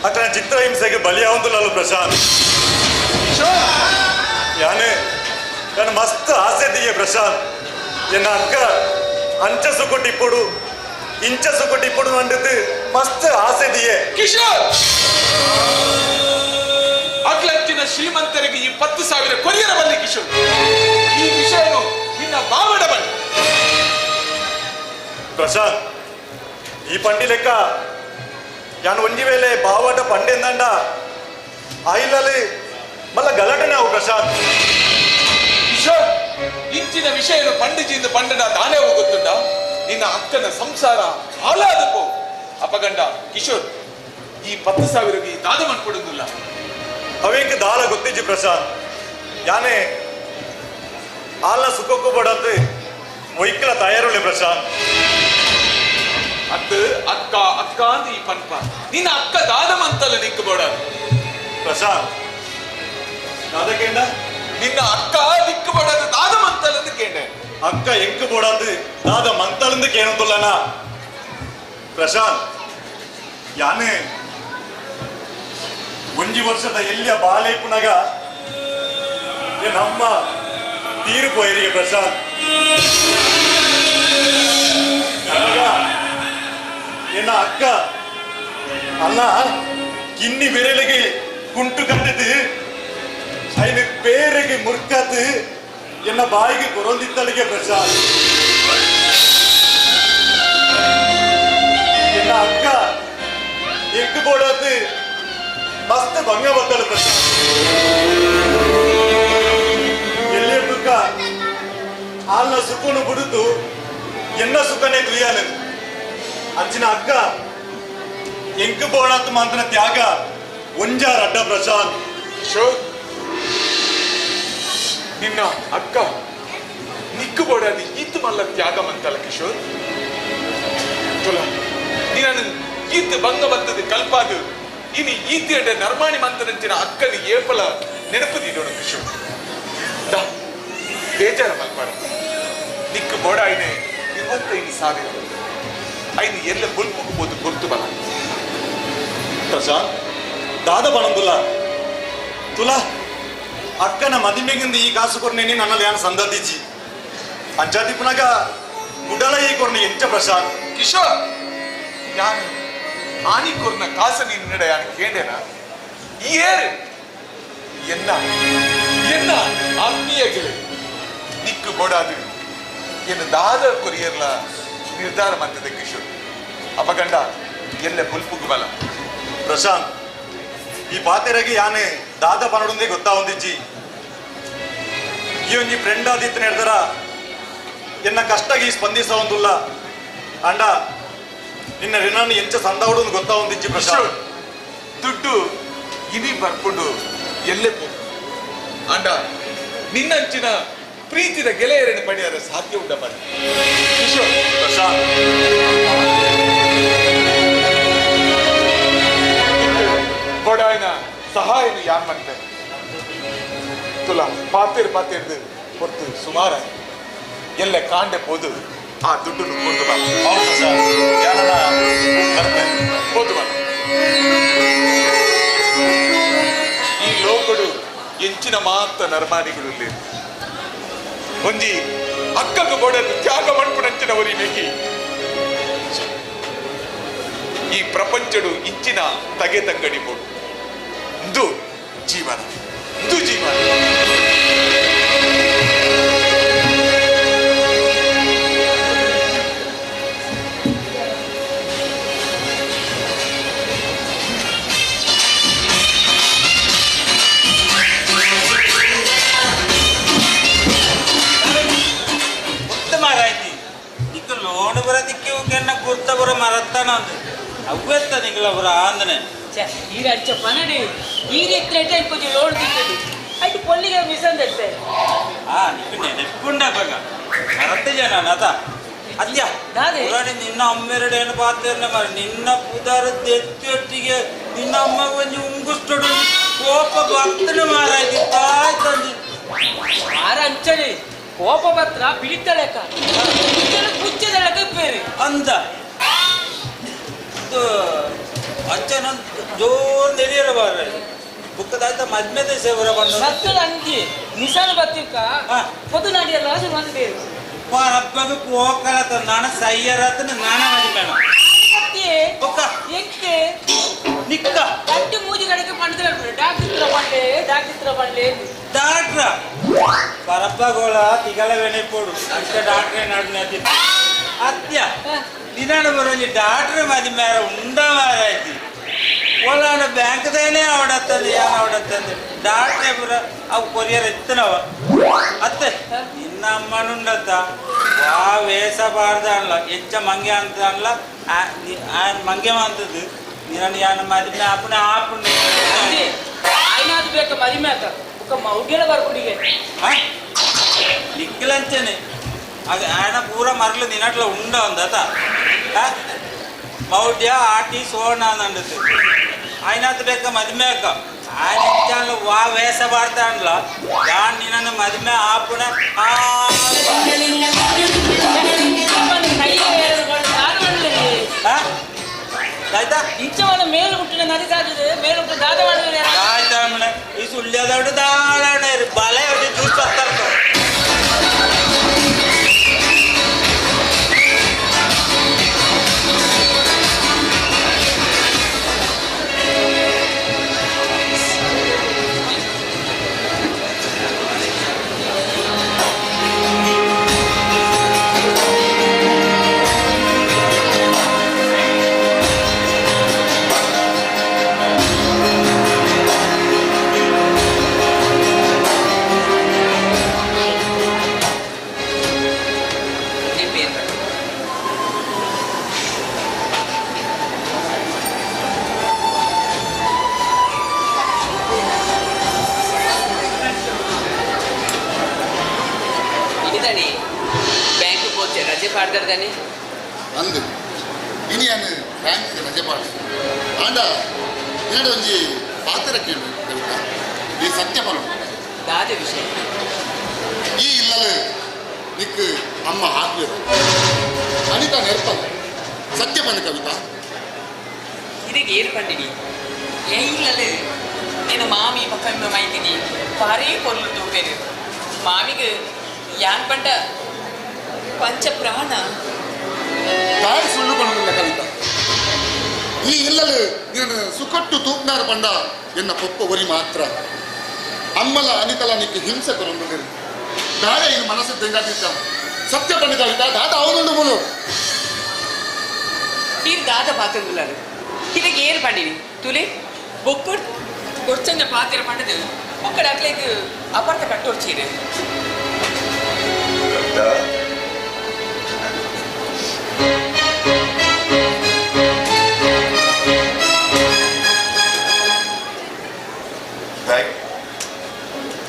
ಅತನ ಚಿತ್ರಹಿಂಸೆಗೆ ಬಲಿಯಾವಂದುಲಲ್ಲ ಪ್ರಶಾಂತ್. ಯಾನೆ ನಾನು ಮಸ್ತ್ ಆಸೆ ದಿಗೆ ಪ್ರಶಾಂತ್, ಎನ್ನ ಅಕ್ಕ ಅಂಚ ಸುಕೊಟ್ಟಿಪ್ಪೊಡು ಇಂಚ ಸುಕೊಟ್ಟಿಪ್ಪೊಡು ಅಂಡದು ಮಸ್ತ್ ಆಸೆ ದಿಯೆ. ಕಿಶೋರ್, ಅಗ್ಲಂಚಿನ ಶ್ರೀಮಂತರಿಗೆ ಈ 10,000 ಕೊರಿಯರ ಬಲ್ಲಿ ಕಿಶೋರ್. ಈ ವಿಷಯನು ನಿನ್ನ ಬಾವಡ ಬನ್ನಿ. ಪ್ರಶಾಂತ್, ಈ ಪಂಡಿ ಲೆಕ್ಕ ಯಾನ್ ಒಂಜಿ ವೇಳೆ ಬಾವಾಟ ಪಂಡೆಂದಂಡ ಆಯಿಲಲ್ಲಿ ಮಲ್ಲ ಗಲಾಟೆನೆ ಅವು ಪ್ರಶಾಂತ್. ಕಿಶೋರ್, ಇಂಚಿನ ವಿಷಯನು ಪಂಡಿಜಿಂದ ಪಂಡನ ದಾನೇ ಹೋಗುತ್ತುಂಡ ನಿನ್ನ ಅಕ್ಕನ ಸಂಸಾರ ಹಾಳಾದಪೋ. ಅಪಗಂಡ ಕಿಶೋರ್, ಈ 10,000 ಈ ದಾದ ಮನ್ಪಡುದಿಲ್ಲ. ಅವೇಂಕ ದಾಲ ಗೊತ್ತಿಜ್ಜಿ ಪ್ರಶಾಂತ್. ಯಾನೆ ಆಲ ಸುಖಕ್ಕೂ ಬಡದು ಒಯ್ಕಲ ತಯಾರುಳ್ಳೆ ಪ್ರಶಾಂತ್. ಅತ್ತು ಅಕ್ಕ ಅಕ್ಕ ಅಂತ ಈ ಪನ್ಪ ನಿನ್ನ ಅಕ್ಕ ದಾದ ಮಂತಲ್ಲ ನಿಕ್ಕು ಬೋಡ ಪ್ರಶಾಂತ್. ದಾದಕೇಂಡ ನಿನ್ನ ಅಕ್ಕ ನಿಕ್ಕು ಬೋಡದು ದಾದ ಮಂತಲಂದು ಕೇಂಡೆ. ಅಕ್ಕ ಎಂಕು ಬೋಡಾದು ದಾದ ಮಂತಲಂದು ಕೇಣುತ್ತಲ್ಲನ ಪ್ರಶಾಂತ್. ಯಾನೆ ಒಂಜಿ ವರ್ಷದ ಎಲ್ಲಿಯ ಬಾಳೆಪುನಗ ನಮ್ಮ ತೀರು ಪೋಯರಿಗೆ ಪ್ರಶಾಂತ್. ಎನ್ನ ಅಕ್ಕ ಅಲ್ಲ ಕಿನ್ನಿ ಬೆರಳಿಗೆ ಕುಂಟು ಕಟ್ಟಿದ್ದು ಐನು ಪೇರಿಗೆ ಮುರ್ಕತ್ತು ಎನ್ನ ಬಾಯಿಗೆ ಕೊರೊಂದಿತ್ತಳಿಗೆ ಪ್ರಶಾಂತ್. ಎನ್ನ ಅಕ್ಕ ಎಂಕು ಬೋಡಾತು ಮಸ್ತ್ ಭಂಗ ಬತ್ತಳು ಪ್ರಶಾಂತ್. ಎಲ್ಲಿಯ ದುಃಖ ಆಲ್ನ ಸುಖನು ಬಿಡುತ್ತು ಎನ್ನ ಸುಖನೇ ತುಯ್ಯಾಲು ಅಂಚಿನ ಅಕ್ಕ ಎಂಕು ಬೋಡಾತು ಮಾಂತನ ತ್ಯಾಗ ಒಂಜಾರ ಅಡ್ಡ ಪ್ರಶಾಂತ್. ಕಿಶೋರ್, ನಿನ್ನ ಅಕ್ಕ ನಿಕ್ಕು ಬೋಡಾದಿ ಈತ್ ಮಲ್ಲ ತ್ಯಾಗ ಮಂತಲ್ಲ ಕಿಶೋರ್. ತುಲ ನೀನು ಈತ್ ಭಂಗ ಬತ್ತದು ಕಲ್ಪಾದು ಇನಿ ಈತಿಯಡ ನರ್ಮಾಣಿ ಮಂತನಂಚಿನ ಅಕ್ಕನ ಏಪಲ ನೆನಪು ದೀಡೋಣ ಕಿಶೋರ್. ದಾ ಬೇಜಾರ ಮಲ್ಪಾಡ ನಿಕ್ಕು ಬೋಡಾಯಿನೆ 25,000 ಐನು ಎಲ್ಲ ಬುಲ್ಪುಗು ಬೋದು ಗುರ್ತು ಬಲ. ಪ್ರಶಾಂತ್ ದಾದ ಬಣಂದುಲ್ಲ ತುಲಾ ಅಕ್ಕನ ಮದಿಮೆಗಿಂದ ಈ ಕಾಸು ಕೊರ್ನೇನಿ ನನ್ನಲ್ಲಿ ಯಾನ್ ಸಂದದಿಜ್ಜಿ ಅಂಚಾತಿ ಪುನಗ ಗುಡಲ ಈ ಕೊರ್ನಿ ಎಂಚ ಪ್ರಶಾಂತ್. ಕಿಶೋರ್, ಯಾನು ಆನಿ ಕೊರ್ನ ಕಾಸ ನಿನ್ನಡ ಯಾನು ಕೇಂಡೇನ ಈ ಏರು ಎನ್ನ ಎನ್ನ ಆತ್ಮೀಯ ಗೆಳೆ ನಿಕ್ಕು ಬೋಡಾದು ಏನು ದಾದ ಕೊರಿಯರ್ಲ ನಿರ್ಧಾರ ಮಂತದೆ ಕಿಶೋರ್. ಅಪಗಂಡ ಎಲ್ಲ ಬುಲ್ಪುಗು ಬಲ. ಪ್ರಶಾಂತ್, ಈ ಪಾತೆರೆಗೆ ಯಾನೆ ದಾದ ಪನಡುಂದೇ ಗೊತ್ತಾ ಒಂದಿಜ್ಜಿ. ಈ ಒಂಜಿ ಫ್ರೆಂಡ್ ಆದಿತ್ತು ಹೇಳ್ತಾರ ಎನ್ನ ಕಷ್ಟಗೆ ಸ್ಪಂದಿಸ ಒಂದುಲ್ಲ ಅಂಡ ನಿನ್ನ ರಿನಾನ್ ಎಂಚ ಸಂದಾವಡು ಗೊತ್ತಾ ಒಂದಿಜ್ಜಿ ಪ್ರಶಾಂತ್. ದುಡ್ಡು ಇನಿ ಬರ್ಕೊಂಡು ಎಲ್ಲೆ ಪೋ ಅಂಡ ನಿನ್ನಂಚಿನ ಪ್ರೀತಿದ ಗೆಳೆಯರನ್ನು ಪಡೆಯಲು ಸಾಧ್ಯ ಉಂಡ ಬನ್ನಿ ಕಿಶೋರ್. ಪ್ರಶಾಂತ್, ಬಡಾಯಿನ ಸಹಾಯನು ಯಾನ್ ಮಂತೆ ತುಲಾ ಪಾತೇರು ಪಾತೇರ್ದು ಹೊರ್ತು ಸುಮಾರ ಎಲ್ಲ ಕಾಂಡೆ ಪೋದು ಆ ದುಡ್ಡನ್ನು ಕೊಡ್ದು ಬಾ. ಹೋದು ಬಾ. ಈ ಲೋಕಡು ಎಂಚಿನ ಮಾತ್ರ ನರ್ಮಾನಿಗಳು ಇಲ್ಲಿ ಒಂಜಿ ಅಕ್ಕಗ ಬೋಡನ್ನು ತ್ಯಾಗ ಮಣ್ಪುನಂಚಿನವರಿ ಮೇಕಿ ಈ ಪ್ರಪಂಚಡು ಇಂಚಿನ ತಗೆ ತಂಗಡಿ ಬೋಡು ಇಂದು ಜೀವನ ಇಂದು ಜೀವನ. ಮಾರಾಯ್ತಿ ನಿಕ್ಕ ಲೋನ್ ಬರೋದಕ್ಕೆ ಕೆನ್ನ ಗುರ್ತ ಬರೋ ಮರತ್ತಾನ ಅಂದು ಅವ್ವೆತ್ತ ನಿಂಗಲ ಬರ ಆಂದನೆ. ಈ ಅಚ್ಚ ಪನಡಿ ಈ ರೀತಿ ಕೊಂಚ ಲೋನ್ ತಿಕ್ಕದು ಆಯ್ತು ಪೊಲ್ಲಿಗೆ ಮಿಸ್ ಅಂದತ್ತೆ. ಆ ನಿಕ್ಕು ನೆನಪುಂಡ ಬಗ ಮರತ್ತೆ ಜನ ನತ ಅದ್ಯ ಪುರಾಣಿ ನಿನ್ನ ಅಮ್ಮೆರಡು ಏನು ಪಾತೇರ್ನ ಮರ ನಿನ್ನ ಪುದಾರ ದೆತ್ತೊಟ್ಟಿಗೆ ನಿನ್ನ ಅಮ್ಮ ಒಂಜಿ ಉಂಗುಷ್ಟೊಡು ಕೋಪ ಬತ್ತನ ಮಾರಾಯ್ತಿ ತಾಯ್ತಂದು. ಆರ ಅಂಚನೆ ಕೋಪ ಬತ್ರ ಪಿಡಿತಲೆಕ್ಕ ಕುಚ್ಚದಲೆಕ್ಕ ಬೇರೆ ಅಂದ ಅಚ್ಚನ ಜೋರ್ ನಡೆಯರ ಬಾರ ಬುಕ್ಕದಾಯ್ತ ಮದ್ಮೆದ ಸೇವರ ಬಂದು ಬತ್ತದ ಅಂಜಿ ನಿಶಾನ ಬತ್ತಿಕ್ಕ ಪೊದು ನಾಡಿಯಲ್ಲ ಅದು ಬಂದು ಬೇರೆ. ಪರಬ್ಬಗ ಪೋಕಲತ ನಾನ ಸಯ್ಯರತನ ನಾನ ಮದಿಮೇಣ ಬೊಕ್ಕ ಎಂಕೆ ನಿಕ್ಕ ಕಟ್ಟಿ ಮೂಜಿ ಕಡೆಗೆ ಪಂಡ್ದು ಡಾಕ್ಟರ್ ಪಂಡ್ಲೆ ಡಾಕ್ಟರ್ ಪಂಡ್ಲೆ ಡಾಕ್ಟ್ರ ಪರಬ್ಬಗೋಳ ತಿಗಲ ವೆನೆಪೋಡು ಅಂಚ ಡಾಕ್ಟ್ರೇ ನಡುನೆ ಅತ್ಯ ನಿನಾಡ ಬರೋಂಜಿ ಡಾಕ್ಟ್ರ್ ಮದಿಮೇರ ಉಂಡ ಮಾರಾಯ್ತಿ ಓಲಾನ ಬ್ಯಾಂಕ್ದೇನೆ ಅವಡತ್ತಂದೆ ಯಾನ್ ಅವಡತ್ತಂದೆ ಡಾಕ್ಟ್ರೇ ಪುರ ಅವು ಕೊರಿಯರ್ ಎತ್ತನವ ಅತ್ತೆ ನಿನ್ನ ಅಮ್ಮನುಂಡತ್ತ ವಾ ವೇಷ ಬಾರ್ದ ಅನ್ಲ ಎಂಚ ಮಂಗೆ ಅಂತ ಅನ್ಲ ಮಂಗೆ ಅಂತದ್ದು ನಿನ್ನ ಯಾನ ಮದಿಮೆ ಆಪುಣ ಆಪುಣ ಆಯ್ನಾದ್ ಬೇಕ ಮದಿಮೆ ಆತ ಬೊಕ್ಕ ಮೌಡ್ಯಲ ಬರ್ಪುಡಿಗೆ ನಿಕ್ಕಲಂಚನೆ ಅದು ಆಯನ ಪೂರ ಮರಲು ನಿನಟ್ಲ ಉಂಡ ಒಂದತ ಮೌಡ್ಯ ಆಟಿ ಸೋಣ ಅಂದದ್ದು ಆಯ್ನಾತ್ ಬೇಕ ಮದಿಮೆ ಅಕ್ಕ ఆయన ఇచ్చాను వా వేస పాడతాండ్ల యాన్ నిన్న మదిమే ఆపున ఆ ಇಂಚವನ ಮೇಲು ಹುಟ್ಟಿನ ನದಿ ಸಾಧ್ಯತೆ ಮೇಲು ಹುಟ್ಟಿನ ದಾದವಾಡ ಈ ಸುಳ್ಯದೋಡು ದಾಳ ಬಲ ಜ್ಯೂಸ್ ಬರ್ತಾರೆ. ಪಾಡ್ದಾನೆ ಅಂದು ಇನಿ ಅನ್ನು ಬ್ಯಾಂಕ್ ರಜೆ ಪಾಡು ಆಂಡ ನಿನ್ನಡ ಒಂಜಿ ಪಾತ್ರ ಕೇಳು ಕವಿತಾ ಈ ಸತ್ಯ ಪನು ದಾದ ವಿಷಯ ಈ ಇಲ್ಲಲು ನಿಕ್ ಅಮ್ಮ ಹಾಕ್ಬೇಕು ಅನಿತಾ ನೆರ್ಪಲ್ಲ ಸತ್ಯ ಪನು ಕವಿತಾ ಇದಕ್ಕೆ ಏರು ಪಂಡಿನಿ ಏ ಇಲ್ಲಲು ನಿನ್ನ ಮಾಮಿ ಪಕ್ಕ ಮೈತಿನಿ ಭಾರಿ ಪೊರ್ಲು ತೂಪೇರು ಮಾಮಿಗೆ ಯಾನ್ ಪಂಡ ಪಂಚ ಪ್ರಾಣ ತಾಯಿ ಸುಳ್ಳು ಪಣುಲ್ಲ ಕವಿತಾ ಈ ಇಲ್ಲಲು ನೀನು ಸುಕಟ್ಟು ತೂಪ್ನಾರ ಪಂಡ ಎನ್ನ ಪೊಪ್ಪ ಒರಿ ಮಾತ್ರ ಅಮ್ಮಲ ಅನಿತಲ ನಿಕ್ಕೆ ಹಿಂಸೆ ಕೊರೊಂದು ದಾಯ ಇನ್ನು ಮನಸ್ಸು ತೆಂಗಾತಿತ್ತ ಸತ್ಯ ಪಂಡ ಕವಿತಾ ದಾದ ಅವನುಂಡು ಮುಲು ನೀರು ದಾದ ಪಾತ್ರಂದುಲ್ಲಾರು ಇದಕ್ಕೆ ಏರು ಪಂಡಿನಿ ತುಲೆ ಬೊಕ್ಕಡ್ ಬೊಡ್ಚಂಜ ಪಾತ್ರ ಪಂಡದು ಬೊಕ್ಕಡ ಅಕ್ಲೆಗ್ ಅಪಾರ್ಥ ಕಟ್ಟೋಡ್ಚೀರು.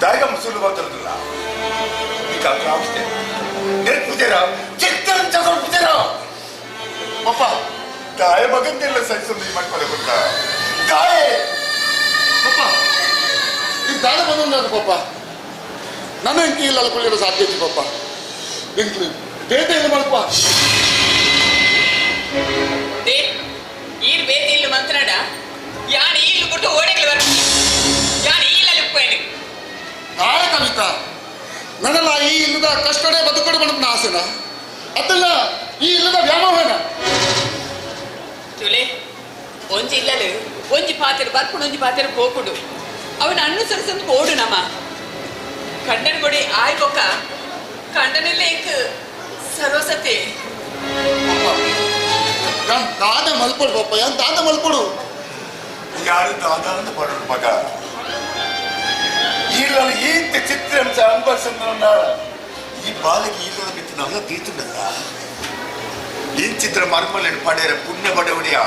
ದಾಯಕ ಸುಲಭ ತರದಿಲ್ಲ ಈಗ ಗ್ರಾಮಸ್ಥೆ ನೆನಪುತ್ತೀರ ಚಿತ್ತನ್ ಚಕೊಳ್ತೀರ ಪಪ್ಪ ದಾಯ ಮಗಂದೆಲ್ಲ ಸಹಿಸಲು ಮಾಡ್ಕೊಳ್ಳೆ ಗೊತ್ತಾ ದಾಯ ಪಪ್ಪ ಇದು ದಾದ ಬಂದ ಪಪ್ಪ ನನ್ನ ಎಂಕಿ ಇಲ್ಲ ಅಲ್ಕೊಳ್ಳಿರೋ ಸಾಧ್ಯ ಇತ್ತು ಪಪ್ಪ ಎಂಕ್ಲು ಬೇಟೆ ಇಲ್ಲ ಮಲ್ಪ they ಈರ್ ಬೇತೆ ಇಲ್ಲು ಮಂತ್ರಾಡ ಯಾನ್ ಈಲು ಬಿಟ್ಟು ಓಡೆಗ್ಲು ಬರ್ತೀನಿ ಯಾನ್ ಈಲಲ್ಲಿ ಉಪ್ಪೇನು ನಾಳೆ ಕವಿತಾ ನನ್ನಲ್ಲ ಈ ಇಲ್ಲದ ಕಷ್ಟಡೆ ಬದುಕಡೆ ಬಂದ ಆಸೆನ ಅದಲ್ಲ ಈ ಇಲ್ಲದ ವ್ಯಾಮೋಹನ ತುಲೆ ಒಂಜಿ ಇಲ್ಲಲು ಒಂಜಿ ಪಾತ್ರೆ ಬರ್ಪುಡು ಒಂಜಿ ಪಾತ್ರೆ ಪೋಪುಡು ಅವನ ಅನುಸರಿಸಂದು ಓಡು ನಮ್ಮ ಕಂಡನ ಕೊಡಿ ಆಯ್ ಬೊಕ್ಕ ಕಂಡನಲ್ಲೇ ಇಂಕ್ ಸರ್ವಸತೆ ಯಾನ್ ದಾದ ಮಲ್ಪಡು ಪಪ್ಪ ಯಾನ್ ದಾದ ಮಲ್ಪಡು ಯಾರು ದಾದ ಅಂತ ಪಡೋಡು ಮಗ ಈಳಲ್ಲಿ ಈತ ಚಿತ್ರಾಂಶ ಅನುಭವಿಸಿದ ಈ ಬಾಲకి ಈಳದ ಬಿತ್ತು ನಲ್ಲ ತೀತುಂಡಲ್ಲ ಇಂಚಿತ್ರ ಮರ್ಮಲೆನ್ ಪಡೆಯರ ಪುಣ್ಯ ಪಡೆವಡಿಯ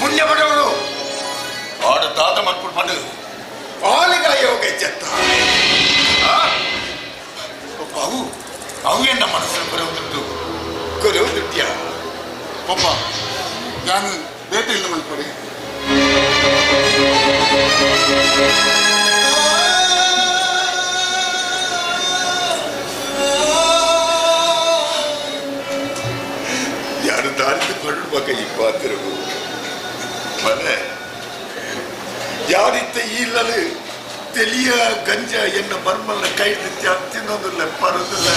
ಪುಣ್ಯ ಪಡೆವಡು ಆಡ ದಾದ ಮಲ್ಪಡು ಪಡು ಆಲಿಗ ಯೋಗ ಚೆತ್ತ ಅವು ಅವು ಎನ್ನ ಮನಸ್ಸನ್ನು ಕೊರವುದುಂಟು ಕೊರವುದುಂಟ್ಯಾ ಪಪ್ಪ ಯಾನ್ ಬೇಟೆ ಇಲ್ಲ ಮಲ್ಪಡಿ ಯಾರು ದಾರಿದ ಪಡುವಾಗ ಈ ಪಾತ್ರವು ಮನೆ ಯಾರಿತ್ತ ಇಲ್ಲಲು ತೆಲಿಯ ಗಂಜ ಎನ್ನ ಮರ್ಮಲ್ನ ಕೈ ತಿನ್ನೋದಿಲ್ಲ ಪರೋದಿಲ್ಲ.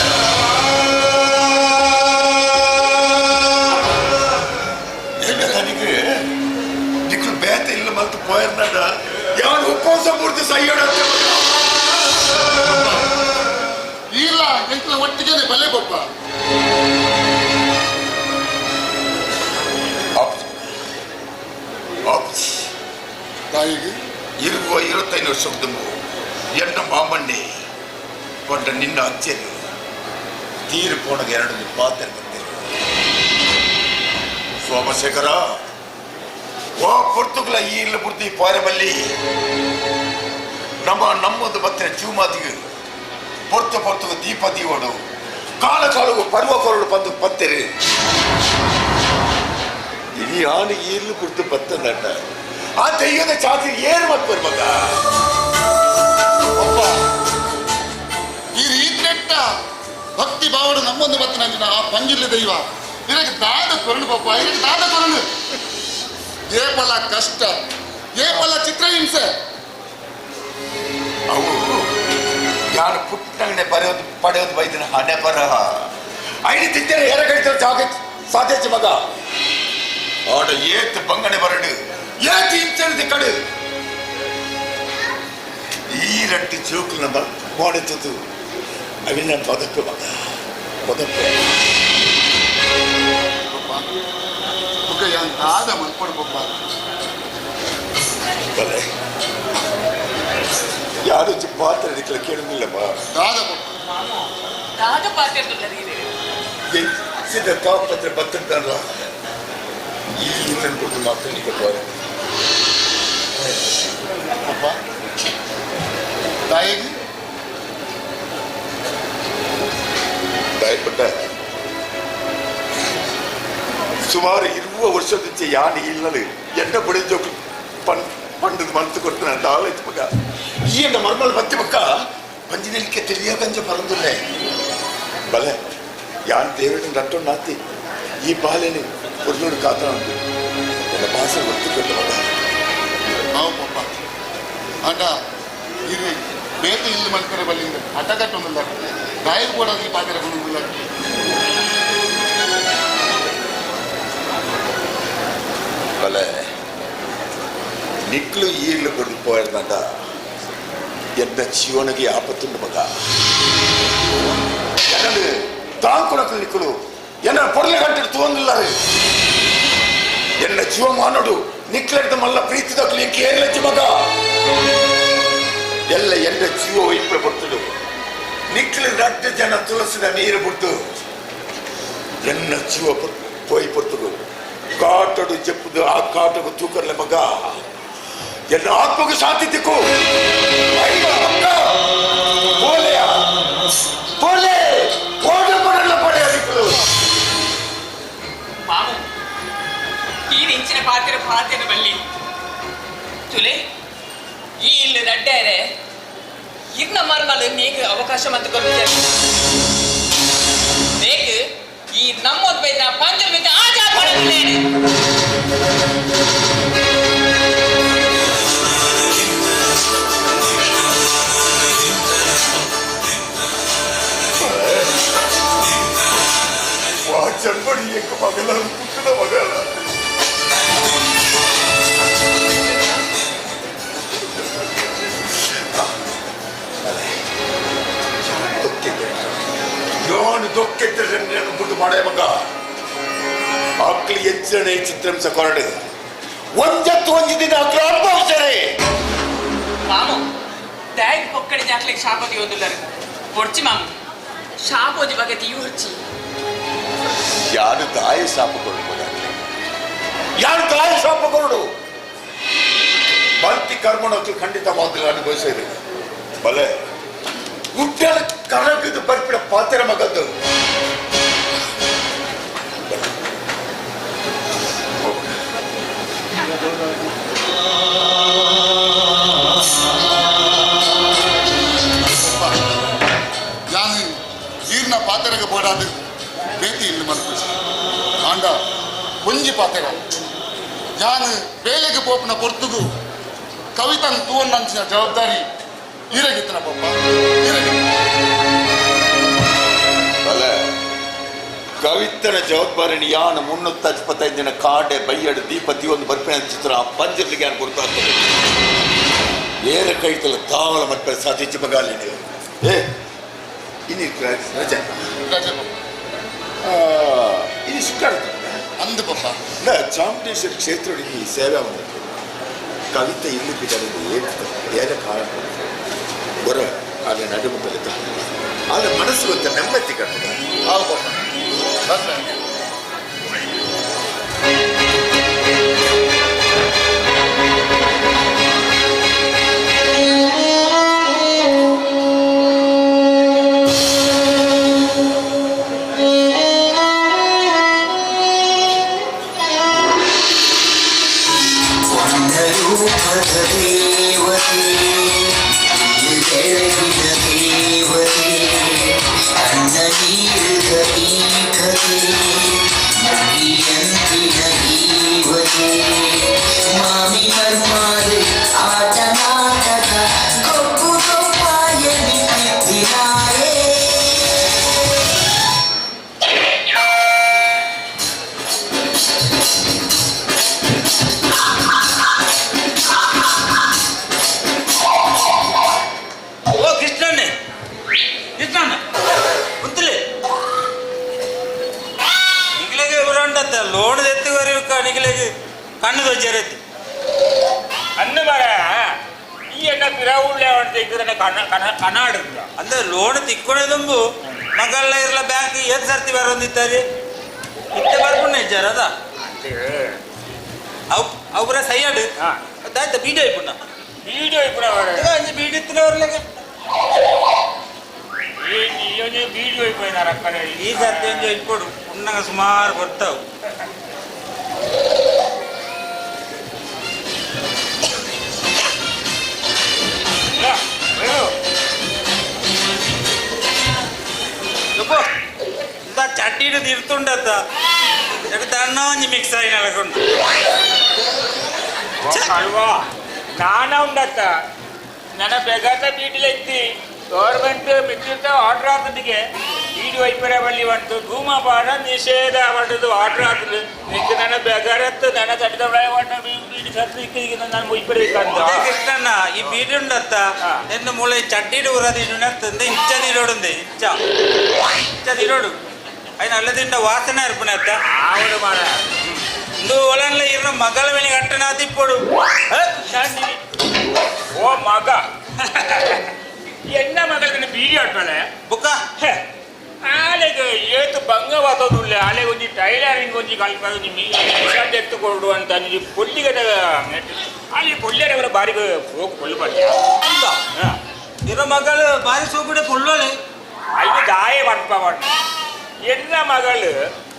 ಮಾಮಣ್ಣೆ ಪಂಡ ನಿನ್ನ ಅಚ್ಚರು ತೀರು ಪೋಣಗ ಎರಡು ಪಾತ್ರ ಬಂದಿರು ಸೋಮಶೇಖರ ಓ ಪೊರ್ತುಗಳ ಈ ಇಲ್ಲ ಪುರ್ತಿ ಪಾರಬಲ್ಲಿ ನಮ್ಮ ನಮ್ಮದು ಬತ್ತಿನ ಜೀವಮಾತಿಗೆ ಪೊರ್ತು ಪೊರ್ತುಗು ದೀಪ ದೀವಡು ಕಾಲ ಕಾಲುಗು ಪರ್ವ ಕೊರಡು ಬಂದು ಪತ್ತೆರು ಇಡೀ ಆನೆ ಇಲ್ಲು ಕುಡ್ದು ಬತ್ತಂದಣ್ಣ ಆ ದೆಯ್ಯದ ಚಾತಿ ಏರು ಮತ್ಪರು ಮಗ ಈ ರೀತಿಯಟ್ಟ ಭಕ್ತಿ ಭಾವಡು ನಮ್ಮೊಂದು ಬತ್ತಿನ ಆ ಪಂಜಿಲ್ಲ ದೈವ ಇದಕ್ಕೆ ದಾದ ಕೊರಳು ಪಾಪ ಇದಕ್ಕೆ ದಾದ ಕೊರಳು ಏಪಲ ಕಷ್ಟ ಏಪಲ ಚಿತ್ರಹಿಂಸೆ ಅವು ಯಾರು ಪುಟ್ಟಂಗನೆ ಬರೆಯೋದು ಪಡೆಯೋದು ಬೈದಿನ ಹಣೆ ಬರಹ ಐದು ತಿಂದರೆ ಎರ ಕಡಿತಾರೆ ಜಾಗ ಸಾಧ್ಯ ಮಗ ಆಡ ಏತ್ ಬಂಗನೆ ಬರಡು ಏತ್ ಹಿಂಸೆದ ಕಡು ಈ ರಟ್ಟಿ ಚೂಕುನ ಮಾಡಿದ್ದು ಅವಿನ ಬದುಕು ಮಗ ಬದುಕು ದಾದ ಮಲ್ಪಡು ಪಪ್ಪ ಬಲೆ ಯಾರು ಪಾತ್ರ ಹಿಡಿಕಲ ಕೇಳುದಿಲ್ಲಮ್ಮ ದಾದ ದಾದ ಪಾತ್ರ ಸಿದ್ಧ ತಾಪತ್ರ ಬತ್ತಿದ್ದಾನಲ್ಲ ಈ ಇನ್ನೊಂದು ಕುರಿತು ಮಾತ್ರ ನಿಕ್ಕತ್ವಾರೆ ಪಪ್ಪ ತಾಯಿಗೆ ಭಯಪಟ್ಟ ಸುಮಾರು ಇರುವ ವರ್ಷದ ಯಾನು ಇಲ್ಲದು ಎಣ್ಣ ಬಡಿಜೋಕು ಪಣ್ ಪಂಡದ ಮನಸ್ಸು ಕೊಡ್ತಾನೆ ಅಂತ ಆಲೋಚ ಮಗ ಈ ಎಣ್ಣ ಮರ್ಮಲ್ ಬತ್ತಿ ಮಕ್ಕ ಪಂಜಿನಲಿಕ್ಕೆ ತಿಳಿಯ ಕಂಜ ಪರಂದುಲ್ಲೆ ಬಲೆ ಯಾನ್ ದೇವರನ್ನ ರಟ್ಟೊಂಡು ನಾತಿ ಈ ಬಾಲೆನೆ ಒರ್ನೋಡು ಕಾತನ ಉಂಟು ಎನ್ನ ಭಾಷೆ ಒತ್ತುಕೊಟ್ಟ ಮಗ ನಾವು ಪಪ್ಪ ಅಂಡ ಇದು ಬೇತೆ ಇಲ್ಲಿ ಮಲ್ಪರೆ ಬಲ್ಲಿಂದ ಹಠ ಕಟ್ಟೊಂದಿಲ್ಲ ದಾಯಿ ಕೂಡ ಈ ಪಾತ್ರ ಕೊಂಡೊಂದಿಲ್ಲ ಬಲೆ ನಿಕ್ಲು ಈರ್ಲು ಕೊಡು ಪೋಯರ್ದಂಡ ಎನ್ನ ಜೀವನಗೆ ಆಪತ್ತುಂಡು ಮಗ ಎನ್ನದು ತಾಂಕೊಡಕ್ಕೆ ನಿಕ್ಕಲು ಎನ್ನ ಪೊರ್ಲೆ ಗಂಟೆ ತೋಂದಿಲ್ಲಾರೆ ಎನ್ನ ಜೀವಮಾನಡು ನಿಕ್ಲೆಡ್ದ ಮಲ್ಲ ಪ್ರೀತಿದಕ್ಲು ಇಂಕ ಏರ್ಲಚ್ಚಿ ಮಗ ಎಲ್ಲ ಎನ್ನ ಜೀವ ಇಪ್ಪೆ ಪಡ್ತಡು ನಿಕ್ಲು ರಡ್ಡು ಜನ ತುಳಸಿದ ನೀರು ಬಿಡ್ತು ಎನ್ನ ಜೀವ ಪೋಯಿ ಪಡ್ತಡು ಕಾಟಡು ಜಪ್ಪುದು ಆ ಕಾಟకు ತೂಕರ್ಲೆ ಮಗ ಎನ್ನ ಆತ್ಮకు ಶಾಂತಿ ತಿಕ್ಕು ಪೋಲೆಯ ಪೋಲೆ ಪೋಡೆ ಪಡಲ್ಲ ಪಡೆಯ ನಿಕ್ಕಲು ಮಾಮು ಈ ಇಂಚಿನ ಪಾತ್ರ ಪಾತ್ರ ಬಲ್ಲಿ ತುಲೆ ಈ ಇಲ್ಲಿ ರಡ್ಡಾರೆ ಇರ್ನ ಮರ್ಮಲು ನೀಗ ಅವಕಾಶ ಮತ್ತು ಕೊಡ್ತಾರೆ ನೇಕ್ ಈ ನಮ್ಮೊಂದು ಬೈದ ಪಂಜರ ಮಿತ್ತ ಆಜಾ ಪಡಲೇನೆ ವಾ ಜನ್ಮಡಿ ಎಕ್ಕ ಮಗಲ ಪುಟ್ಟದ ಮಗಲ ಯಾನು ದೊಕ್ಕೆತ್ತರೆ ಗುಡ್ಡು ಮಾಡೇ ಮಗ ಆಕ್ಲಿ ಎಚ್ಚರಣೆ ಚಿತ್ರಂಸ ಕೊರಡು ಒಂಜತ್ತು ಒಂಜಿ ದಿನ ಆಕ್ಲು ಅನುಭವಿಸರೆ ಮಾಮು ದಾಯ್ ಪೊಕ್ಕಡಿ ಜಾಕ್ಲಿಗೆ ಶಾಪತಿ ಒಂದುಲ್ಲರು ಹೊಡ್ಚಿ ಮಾಮು ಶಾಪೋಜಿ ಬಗ್ಗೆ ತೀ ಹೊಡ್ಚಿ ಯಾರು ತಾಯಿ ಶಾಪ ಕೊರಡು ಮಗಾಗ್ಲಿ ಯಾರು ತಾಯಿ ಶಾಪ ಕೊರಡು ಬಂತಿ ಕರ್ಮಣಕ್ಕೆ ಖಂಡಿತವಾಗ್ಲೂ ಅನುಭವಿಸಿದೆ ಬಲೆ ಗುಡ್ಡಲ ಕರಗಿದು ಬರ್ಪಿಡ ಪಾತ್ರ ಮಗದ್ದು ಯಾನು ಈರ್ನ ಪಾತ್ರೆಗೆ ಬೋಡಾದು ಬೇತಿ ಇಲ್ಲಿ ಮಲ್ಪುಜಿ ಆಂಡ ಒಂಜಿ ಪಾತೆರ ಯಾನು ಬೇಲೆಗೆ ಪೋಪನ ಪೊರ್ತುಗು ಕವಿತನ್ ತೂವನ್ನಂಚಿನ ಜವಾಬ್ದಾರಿ ಈರಗಿತ್ತನ ಪಪ್ಪ ಬಲೆ ಕವಿತನ ಜವಾಬ್ದಾರಿನ ಯಾನು 325 ದಿನ ಕಾಡೆ ಬೈಯಡು ದೀಪ ದೀವೊಂದು ಬರ್ಪಿನ ಚಿತ್ರ ಆ ಪಂಜರ್ಲಿಗೆ ಯಾನು ಗುರ್ತಾಗ್ತದೆ ಏರ ಕೈತಲ ತಾವಳ ಮಟ್ಟ ಸಾಧಿಚ್ಚ ಮಗಾಲಿನ ಏ ಇನಿ ರಜೆ ರಜೆ ಇದು ಶುಕ್ರ ಅಂದು ಪಪ್ಪ ಚಾಮುಂಡೇಶ್ವರಿ ಕ್ಷೇತ್ರಕ್ಕೆ ಈ ಸೇವೆ ಬಂದಿತ್ತು ಕವಿತೆ ಇಲ್ಲಿ ಬಿಟ್ಟರೆ ಏನ ಕಾರಣ ಬರ ಅಲ್ಲಿ ನಡುಮುಟ್ಟಲಿತ್ತ ಅಲ್ಲಿ ಮನಸ್ಸು ಅಂತ ನೆಮ್ಮದಿ ಕಟ್ಟದ ಆವು ಪಾಪ. ಓ ಕೃಷ್ಣಣ್ಣೆ, ಕೃಷ್ಣಣ್ಣ ಉಂತಲೆ ನಿಗ್ಲೆಗೆ ಉರಂಡತ್ತ ಲೋನ್ ಎತ್ತಿವರಿ ನಿಗ್ಲೆಗೆ ಕಣ್ಣು ದೊಜ್ಜರತ್ತಿ ಅನ್ನ ಮರ ಈ ಎಣ್ಣ ಪಿರಾವುಳ್ಳೆ ಅಂತ ಇದ್ರೆ ಕಣ ಕಣ ಕನಾಡುಂದ. ಅಂದ್ರೆ ಲೋನ್ ತಿಕ್ಕೊನೆ ದುಂಬು ಮಗಲ್ಲ ಇರ್ಲ ಬ್ಯಾಂಕ್ ಏತ್ ಸರ್ತಿ ಬರೋಂದಿತ್ತಾರೆ ಇತ್ತೆ ಬರ್ಪುಣ್ಣ ಇಜ್ಜಾರ ಅದ ಅವು ಅವು ಪೂರ ಸೈಯಾಡು ಅದಾಯ್ತ ಬೀಡಿ ಆಯ್ಪುಣ್ಣ. ಬೀಡಿ ಆಯ್ಪುಣ. ಅಂಜಿ ಬೀಡಿ ಇತ್ತಿನವ್ರಲೆಗೆ ಬೀಡಿ ಆಯ್ಪುಣ ರಕ್ಕನೆ. ಈ ಸರ್ತಿ ಒಂಜಿ ಇಟ್ಕೊಡು ಉಣ್ಣಂಗ ಸುಮಾರು ಬರ್ತಾವು. ಇಂತ ಚಟ್ಟಿಡು ತಿರ್ತುಂಡತ್ತ ತಣ್ಣ ಒಂಜಿ ಮಿಕ್ಸ್ ಆಗಿ ನಲಕೊಂಡು. ಅಲ್ವಾ ನಾನ ಉಂಡತ್ತ ನನ್ನ ಬೆಗಾತ ಬೀಡಿಲ ಎತ್ತಿ ಗೌರ್ಮೆಂಟ್ ಮಿಕ್ಕಿರ್ತ ಆರ್ಡರ್ ಆತದಿಗೆ ಬೀಡಿ ವೈಪರ ಬಳ್ಳಿ ಬಂತು ಧೂಮಪಾನ ನಿಷೇಧ ಪಡೆದು ಆರ್ಡರ್ ಆತದು ನಿಕ್ಕ ನನ್ನ ಬೆಗಾರತ್ತು ನನ್ನ ಚಟಿದ ಬೀಡಿ ಸತ್ತು ಇಕ್ಕಿಗೆ ನಾನು ಮೊಯ್ಪರ ಅದೇ ಕೃಷ್ಣಣ್ಣ ಈ ಬೀಡಿ ಉಂಡತ್ತ ನಿನ್ನ ಮೂಳೆ ಚಟ್ಟಿಡು ಉರದಿಡು ಇಂಚ ನೀರೋಡುಂದೆ ಇಂಚ ಇಂಚ ನೀರೋಡು ಅಯ್ಯ ನಲ್ಲದಿಂಡ ವಾಸನೆ ಅರ್ಪಣೆ ಅತ್ತ ಆವಡು ಮಾಡ ಇಂದು ಒಲನ್ಲ ಇರ್ನ ಮಗಳ ಮೇಲೆ ಕಟ್ಟಣ ತಿಪ್ಪೊಡು. ಓ ಮಗ ಎನ್ನ ಮಗಳಿಗೆ ಬೀಡಿ ಆಡ್ತಾಳೆ ಬುಕ್ಕ ಆಲೆಗೆ ಏತು ಭಂಗವಾದದುಲ್ಲ ಆಲೆಗೆ ಒಂಜಿ ಟೈಲರಿಂಗ್ ಒಂಜಿ ಕಲ್ಪ ಒಂಜಿ ಮಿಷನ್ ಎತ್ತುಕೊಡು ಅಂತ ಒಂಜಿ ಪೊಲ್ಲಿಗದ ಅಲ್ಲಿ ಪೊಲ್ಲೆರವರ ಬಾರಿಗೆ ಹೋಗು ಪೊಲ್ಲು ಪಲ್ಯ. ಇರೋ ಮಗಳು ಬಾರಿ ಸೋಪುಡೆ ಪೊಲ್ಲೋಳೆ. ಐದು ದಾಯ ಮನ್ಪ ಎನ್ನ ಮಗಳು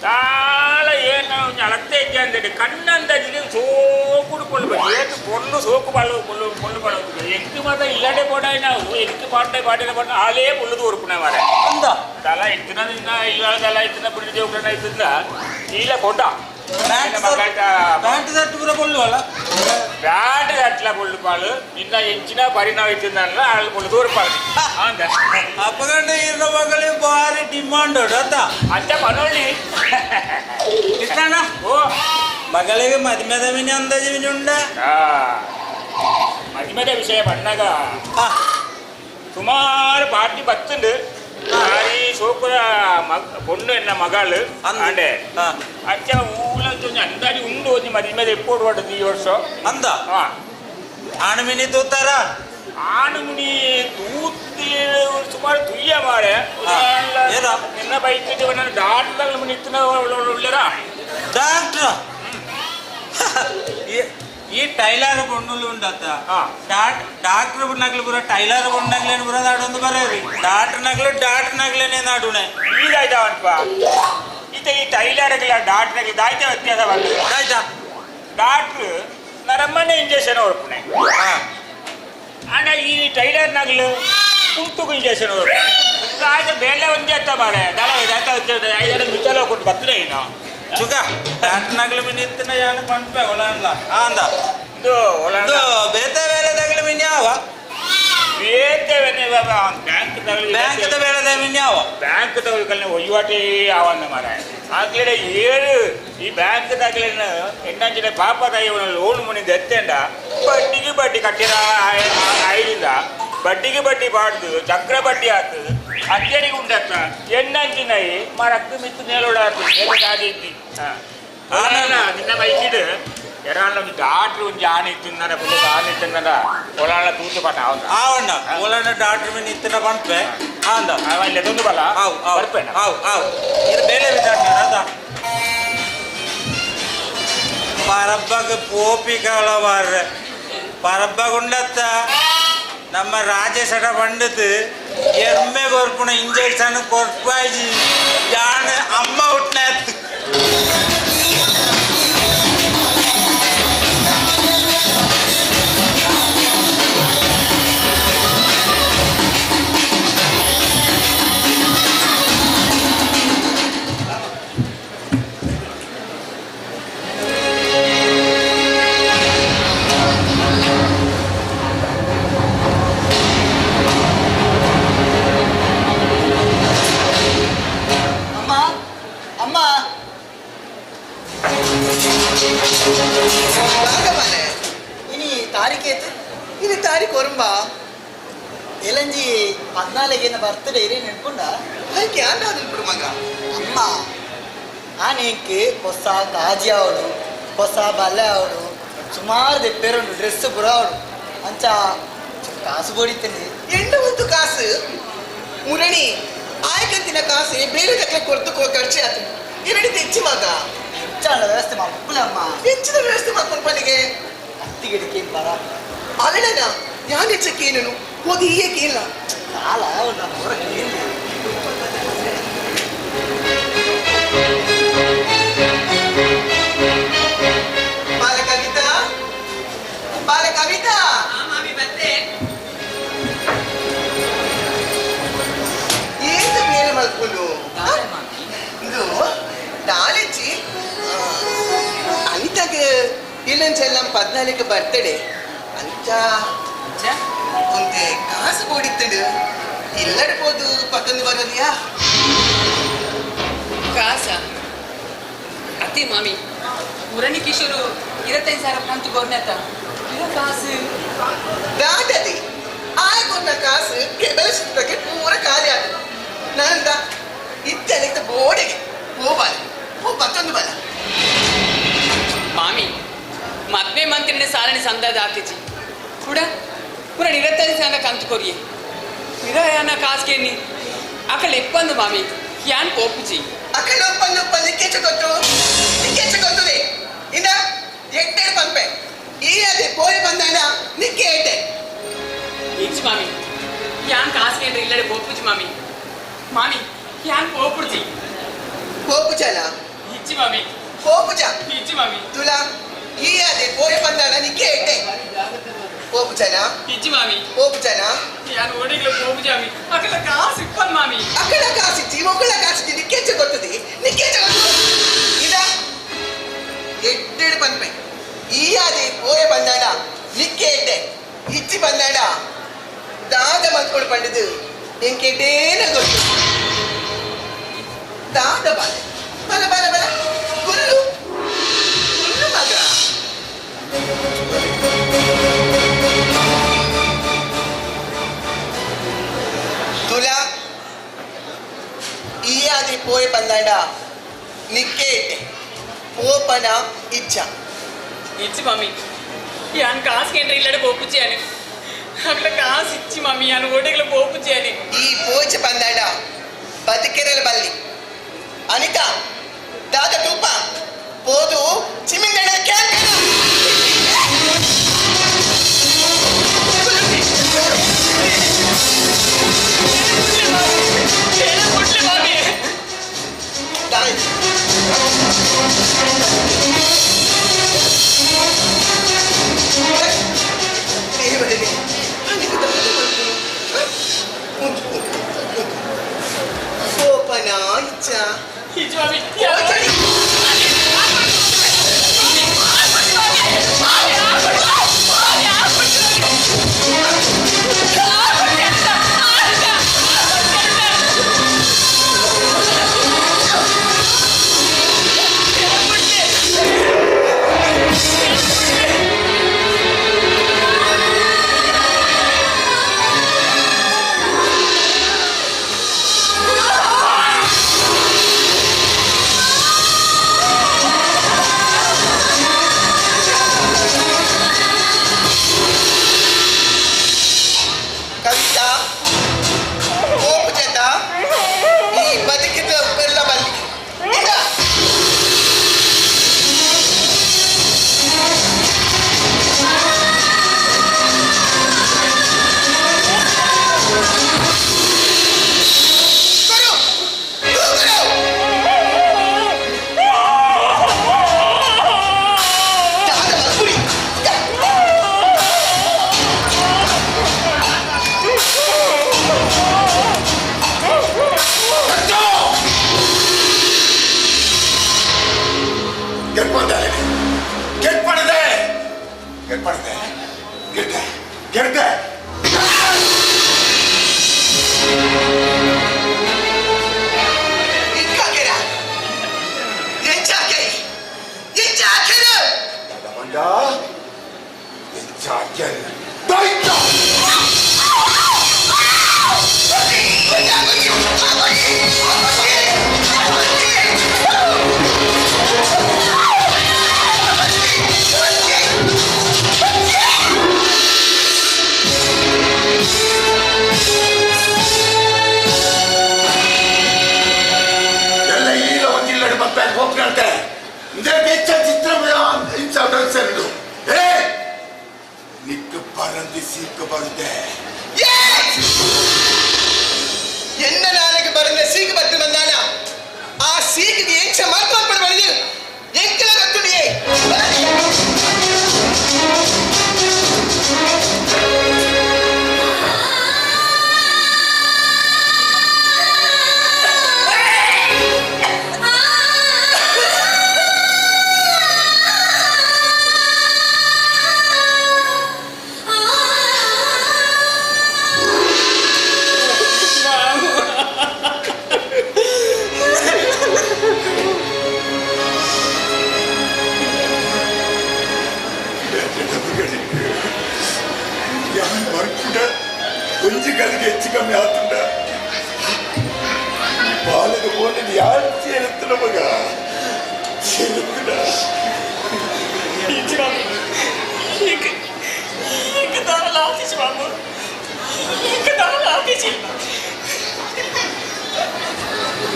ತಾಳ ಏನು ಅಳತೆ ಇದ್ದೆ ಕಣ್ಣಂದಾಜಿಗೆ ಸೋಕುಡು ಪೊಲ್ಲು ಬಲ್ಲಿ ಏತು ಪೊಲ್ಲು ಸೋಕು ಬಳ್ಳು ಪೊಲ್ಲು ಪೊಲ್ಲು ಬಳ್ಳೋದು ಎಕ್ಕು ಮಾತ್ರ ಇಲ್ಲಾಡೆ ಪೋಡಾಯ್ ನಾವು ಎಕ್ಕು ಪಾಟೆ ಪಾಟಿನ ಪಾಟ ಆಲೇ ಪೊಲ್ಲು ತೋರ್ಪುಣ ಮಾರೆ ಅಂದ ತಲ ಇತ್ತಿನ ನಿನ್ನ ಇಲ್ಲ ತಲ ಇತ್ತಿನ ಬಿಡಿ ದೇವ್ರನ್ನ ಇತ್ತಿನ ಇಲ್ಲ ಕೊಟ್ಟ ಪ್ಯಾಂಟ್ ಶರ್ಟ್ ಪೂರ ಪೊಲ್ಲು ಅಲ್ಲ ಪ್ಯಾಂಟ್ ಶರ್ಟ್ಲ ಪೊಲ್ಲು ಪಾಳು ನಿನ್ನ ಹೆಚ್ಚಿನ ಪರಿಣಾಮ ಇತ್ತಿದ್ದಲ್ಲ ಆಳು ಪೊಲ್ಲು ತೋರ್ಪಾಳು ಅಂದ. ಅಪ್ಪಗಂಡ ಇರೋ ಮಗಳಿಗೆ ಭಾರಿ ಡಿಮಾಂಡ್ ಅತ್ತ ಅಜ್ಜ ಪನೊಳ್ಳಿ ಕೃಷ್ಣಣ್ಣ ಓ ಮಗಳಿಗೆ ಮದುಮೆದ ಮಿನಿ ಅಂದಾಜು ಮಿನಿ ಉಂಡ. ಮದುಮೆದ ವಿಷಯ ಬಂದಾಗ ಸುಮಾರು ಪಾರ್ಟಿ ಬತ್ತುಂಡು ಭಾರಿ ಸೋಕುರ ಪೊಣ್ಣು ಎನ್ನ ಮಗಳು ಅಂಡೆ ಅಚ್ಚ ಊಲ ಒಂಜಿ ಅಂದಾಜು ಉಂಡು ಒಂಜಿ ಮದುಮೆದ ಎಪ್ಪೋಡು ಪಡ್ದು ಈ ವರ್ಷ ಅಂದ ಆಣು ಮಿನಿ ತೂತಾರ ಆಣು ಮಿನಿ ತೂತಿ ಸುಮಾರು ತುಯ್ಯ ಮಾರೆ ನಿನ್ನ ಬೈಕ್ ಡಾಕ್ಟರ್ ಮಿನಿ ಉಳ್ಳರ ಡಾಕ್ಟ್ರ ಈ ಟೈಲರ್ ಬೊಣ್ಣುಲು ಉಂಡತ್ತ ಡಾಕ್ಟರ್ ನಗ್ಲು ಪೂರ ಟೈಲರ್ ಬೊಣ್ಣಗ್ಲೇನು ಪೂರ ನಾಡೊಂದು ಬರೋರಿ ಡಾಕ್ಟರ್ ನಗ್ಲು ಡಾಕ್ಟರ್ ನಗ್ಲೇನೆ ನಾಡುನೆ ಈಗಾಯ್ತಾವನ್ಪ ಈತ ಈ ಟೈಲರ್ಗಳ ಡಾಕ್ಟರ್ಗೆ ದಾಯ್ತ ವ್ಯತ್ಯಾಸ ಬಂದು ದಾಯ್ತಾ ಡಾಕ್ಟ್ರು ನರಮ್ಮನೆ ಇಂಜೆಕ್ಷನ್ ಹೊರಪುಣೆ ಆಂಡ ಈ ಟೈಲರ್ ನಗ್ಲು ಕುಂಟುಕು ಇಂಜೆಕ್ಷನ್ ಹೊರಪುಣೆ ಆಯ್ತು ಬೇಳೆ ಒಂದೇ ಅತ್ತ ಮಾರೆ ದಳ ದಾಯ್ತ ಐದಾರು ಮಿಚ್ಚಲ ಕೊಟ್ಟು ಬರ್ತದೆ ಇನ್ನು ಸುಖ ಡಾಕ್ಟರ್ ನಗ್ಲು ಮಿನಿ ಇತ್ತಿನ ಯಾನು ಪಂಪೆ ಒಳನ್ಲ ಆಂದ ಇದು ಒಳನ್ಲ. ಇದು ಬೇತೆ ಬೇರೆ ತಗಲು ಮಿನಿ ಯಾವ ಬೇತೆ ಬ್ಯಾಂಕ್ ತಗಲು ಬ್ಯಾಂಕ್ the ಬೇರೆ ಮಿನಿ ಯಾವ ಬ್ಯಾಂಕ್ ತಗಲು ವಹಿವಾಟಿ ಆವನ್ನ ಮಾರ ಆಗ್ಲೇ ಏಳು ಈ ಬ್ಯಾಂಕ್ ತಗಲಿನ ಎಣ್ಣಂಚಿನ ಪಾಪ ತಾಯಿ ಲೋನ್ ಮುನಿದ ಎತ್ತೆಂಡ ಬಡ್ಡಿಗೆ ಬಡ್ಡಿ ಕಟ್ಟಿರ ಐದಿಂದ ಬಡ್ಡಿಗೆ ಬಡ್ಡಿ ಬಾಡ್ದು ಚಕ್ರ ಬಡ್ಡಿ ಆತು ಅಕ್ಕರಿಗೆ ಉಂಡತ್ತ ಎಣ್ಣಂಚಿನೈ ಮರಕ್ಕೆ ಮಿತ್ತು ನೇಲೋಡಾತು ದಾದಿ ಇದ್ದಿ ನಿನ್ನ ಬೈಕಿಡು ಎರಾನ ಒಂಜಿ ಡಾಕ್ಟ್ರ್ ಒಂಜಿ ಆಣೆ ಇತ್ತಿಂದ ಪುಲ್ಲ ಆಣೆ ಇತ್ತಿಂದ ಒಳಾಳ ತೂತು ಪಟ್ಟ ಆವಂದ ಆವಣ್ಣ ಒಳನ ಡಾಕ್ಟ್ರ್ ಮಿನ್ ಇತ್ತಿನ ಪನ್ಪೆ ಆಂದ ಅವ ಇಲ್ಲ ತೊಂದು ಬಲ್ಲ ಆವು ಆವು ಬರ್ಪೇನ ಆವು ಆವು ಇದು ಬೇಲೆ ವಿಚಾರ ಅದ ಪರಬ್ಬಗ ಪೋಪಿ ಕಾಲ ಮಾರ್ರೆ ಪರಬ್ಬಗುಂಡತ್ತ ನಮ್ಮ ರಾಜೇಶಡ ಬಂಡದು ಎಮ್ಮೆ ಕೊರ್ಪುಣ ಇಂಜೆಕ್ಷನ್ ಕೊರ್ಪಾಜಿ ಜಾಣ ಅಮ್ಮ ಹುಟ್ಟನ ಅಮ್ಮ ಅಮ್ಮ ಬಾಗಮಾನೆ ಇನಿ ತಾರೀಖೇತು ಇನಿ ತಾರೀಖು ಒರಂಬ ಎಲಂಜಿ 14 ಬರ್ತಡೇ ಇರೇ ನೆನ್ಪುಂಡ ಅದಕ್ಕೆ ಯಾರು ಬಿಡು ಮಗ ಅಮ್ಮ ಆನೇಂಕ್ ಹೊಸ ಕಾಜಿ ಅವಳು ಹೊಸ ಬಲೆ ಅವಳು ಸುಮಾರು ದೆಪ್ಪೇರುಂಡು ಡ್ರೆಸ್ ಪೂರ ಅವಳು ಅಂಚ ಕಾಸು ಕೊಡಿತೇನೆ ಎಂಟು ಒಂದು ಕಾಸು ಮುರಣಿ ಆಯ್ಕಂತಿನ ಕಾಸು ಬೇರೆ ತಕ್ಕ ಕೊಡ್ತು ಖರ್ಚು ಆತು ಎರಡು ತೆಚ್ಚಿ ಮಗ ಹೆಚ್ಚಾಳ ವ್ಯವಸ್ಥೆ ಮಕ್ಕಳಮ್ಮ ಹೆಚ್ಚಿನ ವ್ಯವಸ್ಥೆ ಮಾಡ್ಕೊಂಡು ಪನಿಗೆ ಅತ್ತಿಗಿಡಿಕೆ ಬರ ಅಲ್ಲಣ್ಣ ಯಾನ್ ಹೆಚ್ಚಕ್ಕೆ ಏನನು ಹೋಗಿ ಏಕೆ ಇಲ್ಲ ಕಾಲ ನಾನು ಹೊರಗೆ ಬಾಲ ಕವಿತಾ ಬಾಲ ಕವಿತಾ ಮಾಮಿ ಬಂದೆ ಏತ ಬೇರೆ ಮಲ್ಕೊಂಡು ಇದು ನಾಳೆಚ್ಚಿ ಅನಿತಾಗ ಇಲ್ಲಂಚೆಲ್ಲ 14 ಬರ್ತಡೆ ಅಂಚ ಒಂತೆ ಕಾಸು ಕೊಡಿತ್ತಡು ಇಲ್ಲಡ್ಬೋದು ಪತ್ತೊಂದು ಬರಲಿಯಾ ಕಾಸ ಅತಿ ಮಾಮಿ ಮುರಣಿ ಕಿಶೋರು 25,000 ಕಂತು ಕೊರ್ನೆತ ಇರ ಕಾಸು ದಾಟದಿ ಆಯ್ಕೊನ್ನ ಕಾಸು ಬೆಳೆಸಿದ್ದಕ್ಕೆ ಪೂರ ಖಾಲಿ ಆದ ನಂದ ಇತ್ತಲಿಕ್ತ ಬೋಡೆಗೆ ಹೋಬಾಲ ಹೋ ಪತ್ತೊಂದು ಬಲ ಮಾಮಿ ಮದ್ವೆ ಮಂತ್ರಿನ ಸಾಲನಿ ಸಂದಾದ ಆತಿಜಿ ಕೂಡ ಪೂರ 25,000 ಕಂತು ಕೊರಿಯೆ ಇರ ಯಾನ ಕಾಸ್ಕೇನಿ ಅಕಳ ಇಪ್ಪಂದು ಮಾಮಿ ಯಾನ್ ಪೋಪುಜಿ ಅಕಳ ಒಪ್ಪಂದು ಒಪ್ಪಂದು ನಿಕ್ಕೆಚ್ಚ ಗೊತ್ತು ನಿಕ್ಕೆಚ್ಚ ಗೊತ್ತದೆ ಇಂದ ಎಟ್ಟೆ ಪಂಪೆ ಈ ಅದೇ ಪೋಯಿ ಬಂದಾಣ ನಿಕ್ಕೆ ಎಟ್ಟೆ ಇಚ್ಚು ಮಾಮಿ ಯಾನ್ ಕಾಸ್ಕೇನ್ರಿ ಇಲ್ಲಡೆ ಪೋಪುಜಿ ಮಾಮಿ ಮಾಮಿ ಯಾನ್ ಪೋಪುಜಿ ಪೋಪುಜಲ ಇಚ್ಚು ಮಾಮಿ ಪೋಪುಜ ಇಚ್ಚು ಮಾಮಿ ತುಲಾ ಈ ಅದೇ ಪೋಯಿ ಬಂದಾಣ ನಿಕ್ಕೆ ಎಟ್ಟೆ ಪೋಪುಜನ ಇಚ್ಚು ಮಾಮಿ ಪೋಪುಜನ ಯಾನ್ ಓಡಿಗ್ಲ ಪೋಪುಜಿ ಮಾಮಿ ಅಕಲ ಕಾಸು ಇಪ್ಪನ್ ಮಾಮಿ ಅಕಳ ಕಾಸಿಚ್ಚಿ ಮೊಕಳ ಕಾಸಿಚ್ಚಿ ನಿಕ್ಕೆಚ್ಚ ಗೊತ್ತದೆ ನಿಕ್ಕೆಚ್ಚ ಗೊತ್ತದೆ ಇದ ಎಟ್ಟೆಡು ಪನ್ಪೆ ಈ ಅದೇ ಪೋಯ ಬಂದಾಣ ನಿಕ್ಕೆ ಎಟ್ಟೆ ಇಚ್ಚಿ ಬಂದಾಣ ದಾದ ಮಲ್ಕೊಂಡು ಪಂಡಿದು ಎಂಕೆಟೇನ ಗೊತ್ತು ದಾದ ಬಾಲೆ ಬಲ ಬಲ ಬಲ ಗುಲ್ಲು ಗುಲ್ಲು ಮಗ ತುಲಾ ಈ ಆದಿ ಪೋಯ್ ಬಂದಾಡ ನಿಕ್ಕೆ ಇಟ್ಟೆ ಪೋಪನ ಇಚ್ಛ ಇಚ್ಚು ಮಾಮಿ ಯಾನ್ ಕಾಸು ಕೇಂದ್ರ ಇಲ್ಲಡೆ ಪೋಪುಜಿ అని ಅಕಲ ಕಾಸು ಇಚ್ಚಿ ಮಾಮಿ ಯಾನ್ ಓಡೆಗ್ಲ ಪೋಪುಜಿ అని ಈ ಪೋಚ ಬಂದಾಡ ಬದುಕೆರಲ ಬಲ್ಲಿ ಅನಿತಾ ದಾದ ಟೂಪ ಪೋದು ಚಿಮಿಂಗಣ್ಣ ಕ್ಯಾಂಕಣ ಪೋಪನ ಇಚ್ಛ ಇಚ್ಚು ಮಾಮಿ ಆ ಮಗ ತಿರುಗುಡ.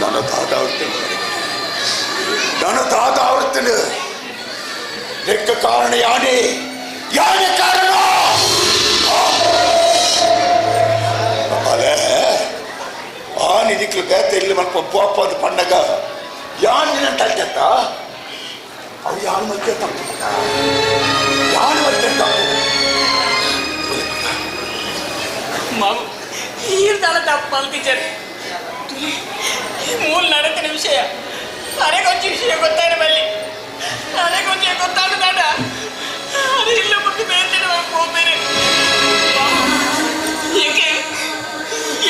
ನನ್ನ ತಾತ ಆವರ್ತೇನೆ, ನನ್ನ ತಾತ ಆವರ್ತೇನೆ. ಇದಕ್ಕೆ ಕಾರಣ ಯಾನೇ, ಯಾನೇ ಕಾರಣ? ಅದೇ ಆ ನಿಧಿಕ್ಲು ಬೇತ ಇಲ್ಲಿ ಮಲ್ಪ ಪಾಪ ಅದು ಪಂಡಗ ಯಾನ್ ನಿನ್ನ ತಲ್ತೆತ್ತ ಅವು ಯಾನ್ ಮಲ್ತೆ ತಪ್ಪು ಮಗ, ಯಾನ್ ಮಲ್ತೆ ತಪ್ಪು. ಮಾವು ಈರ್ದಾಳ ತಪ್ಪು ಅಲ್ತಿದ್ದಾರೆ. ಮೂಲ ನಡತಿನ ವಿಷಯ ಅರೆ ಕೊಂಚ ವಿಷಯ ಗೊತ್ತಾಡ ಬಲ್ಲಿ, ಅರೆ ಕೊಂಚ ಗೊತ್ತಾಡ ದಾಡ ಅದು ಇಲ್ಲ ಬಿಟ್ಟು ಬೇರೆ ಹೋಗ್ಬೇರೆ. ಏಕೆ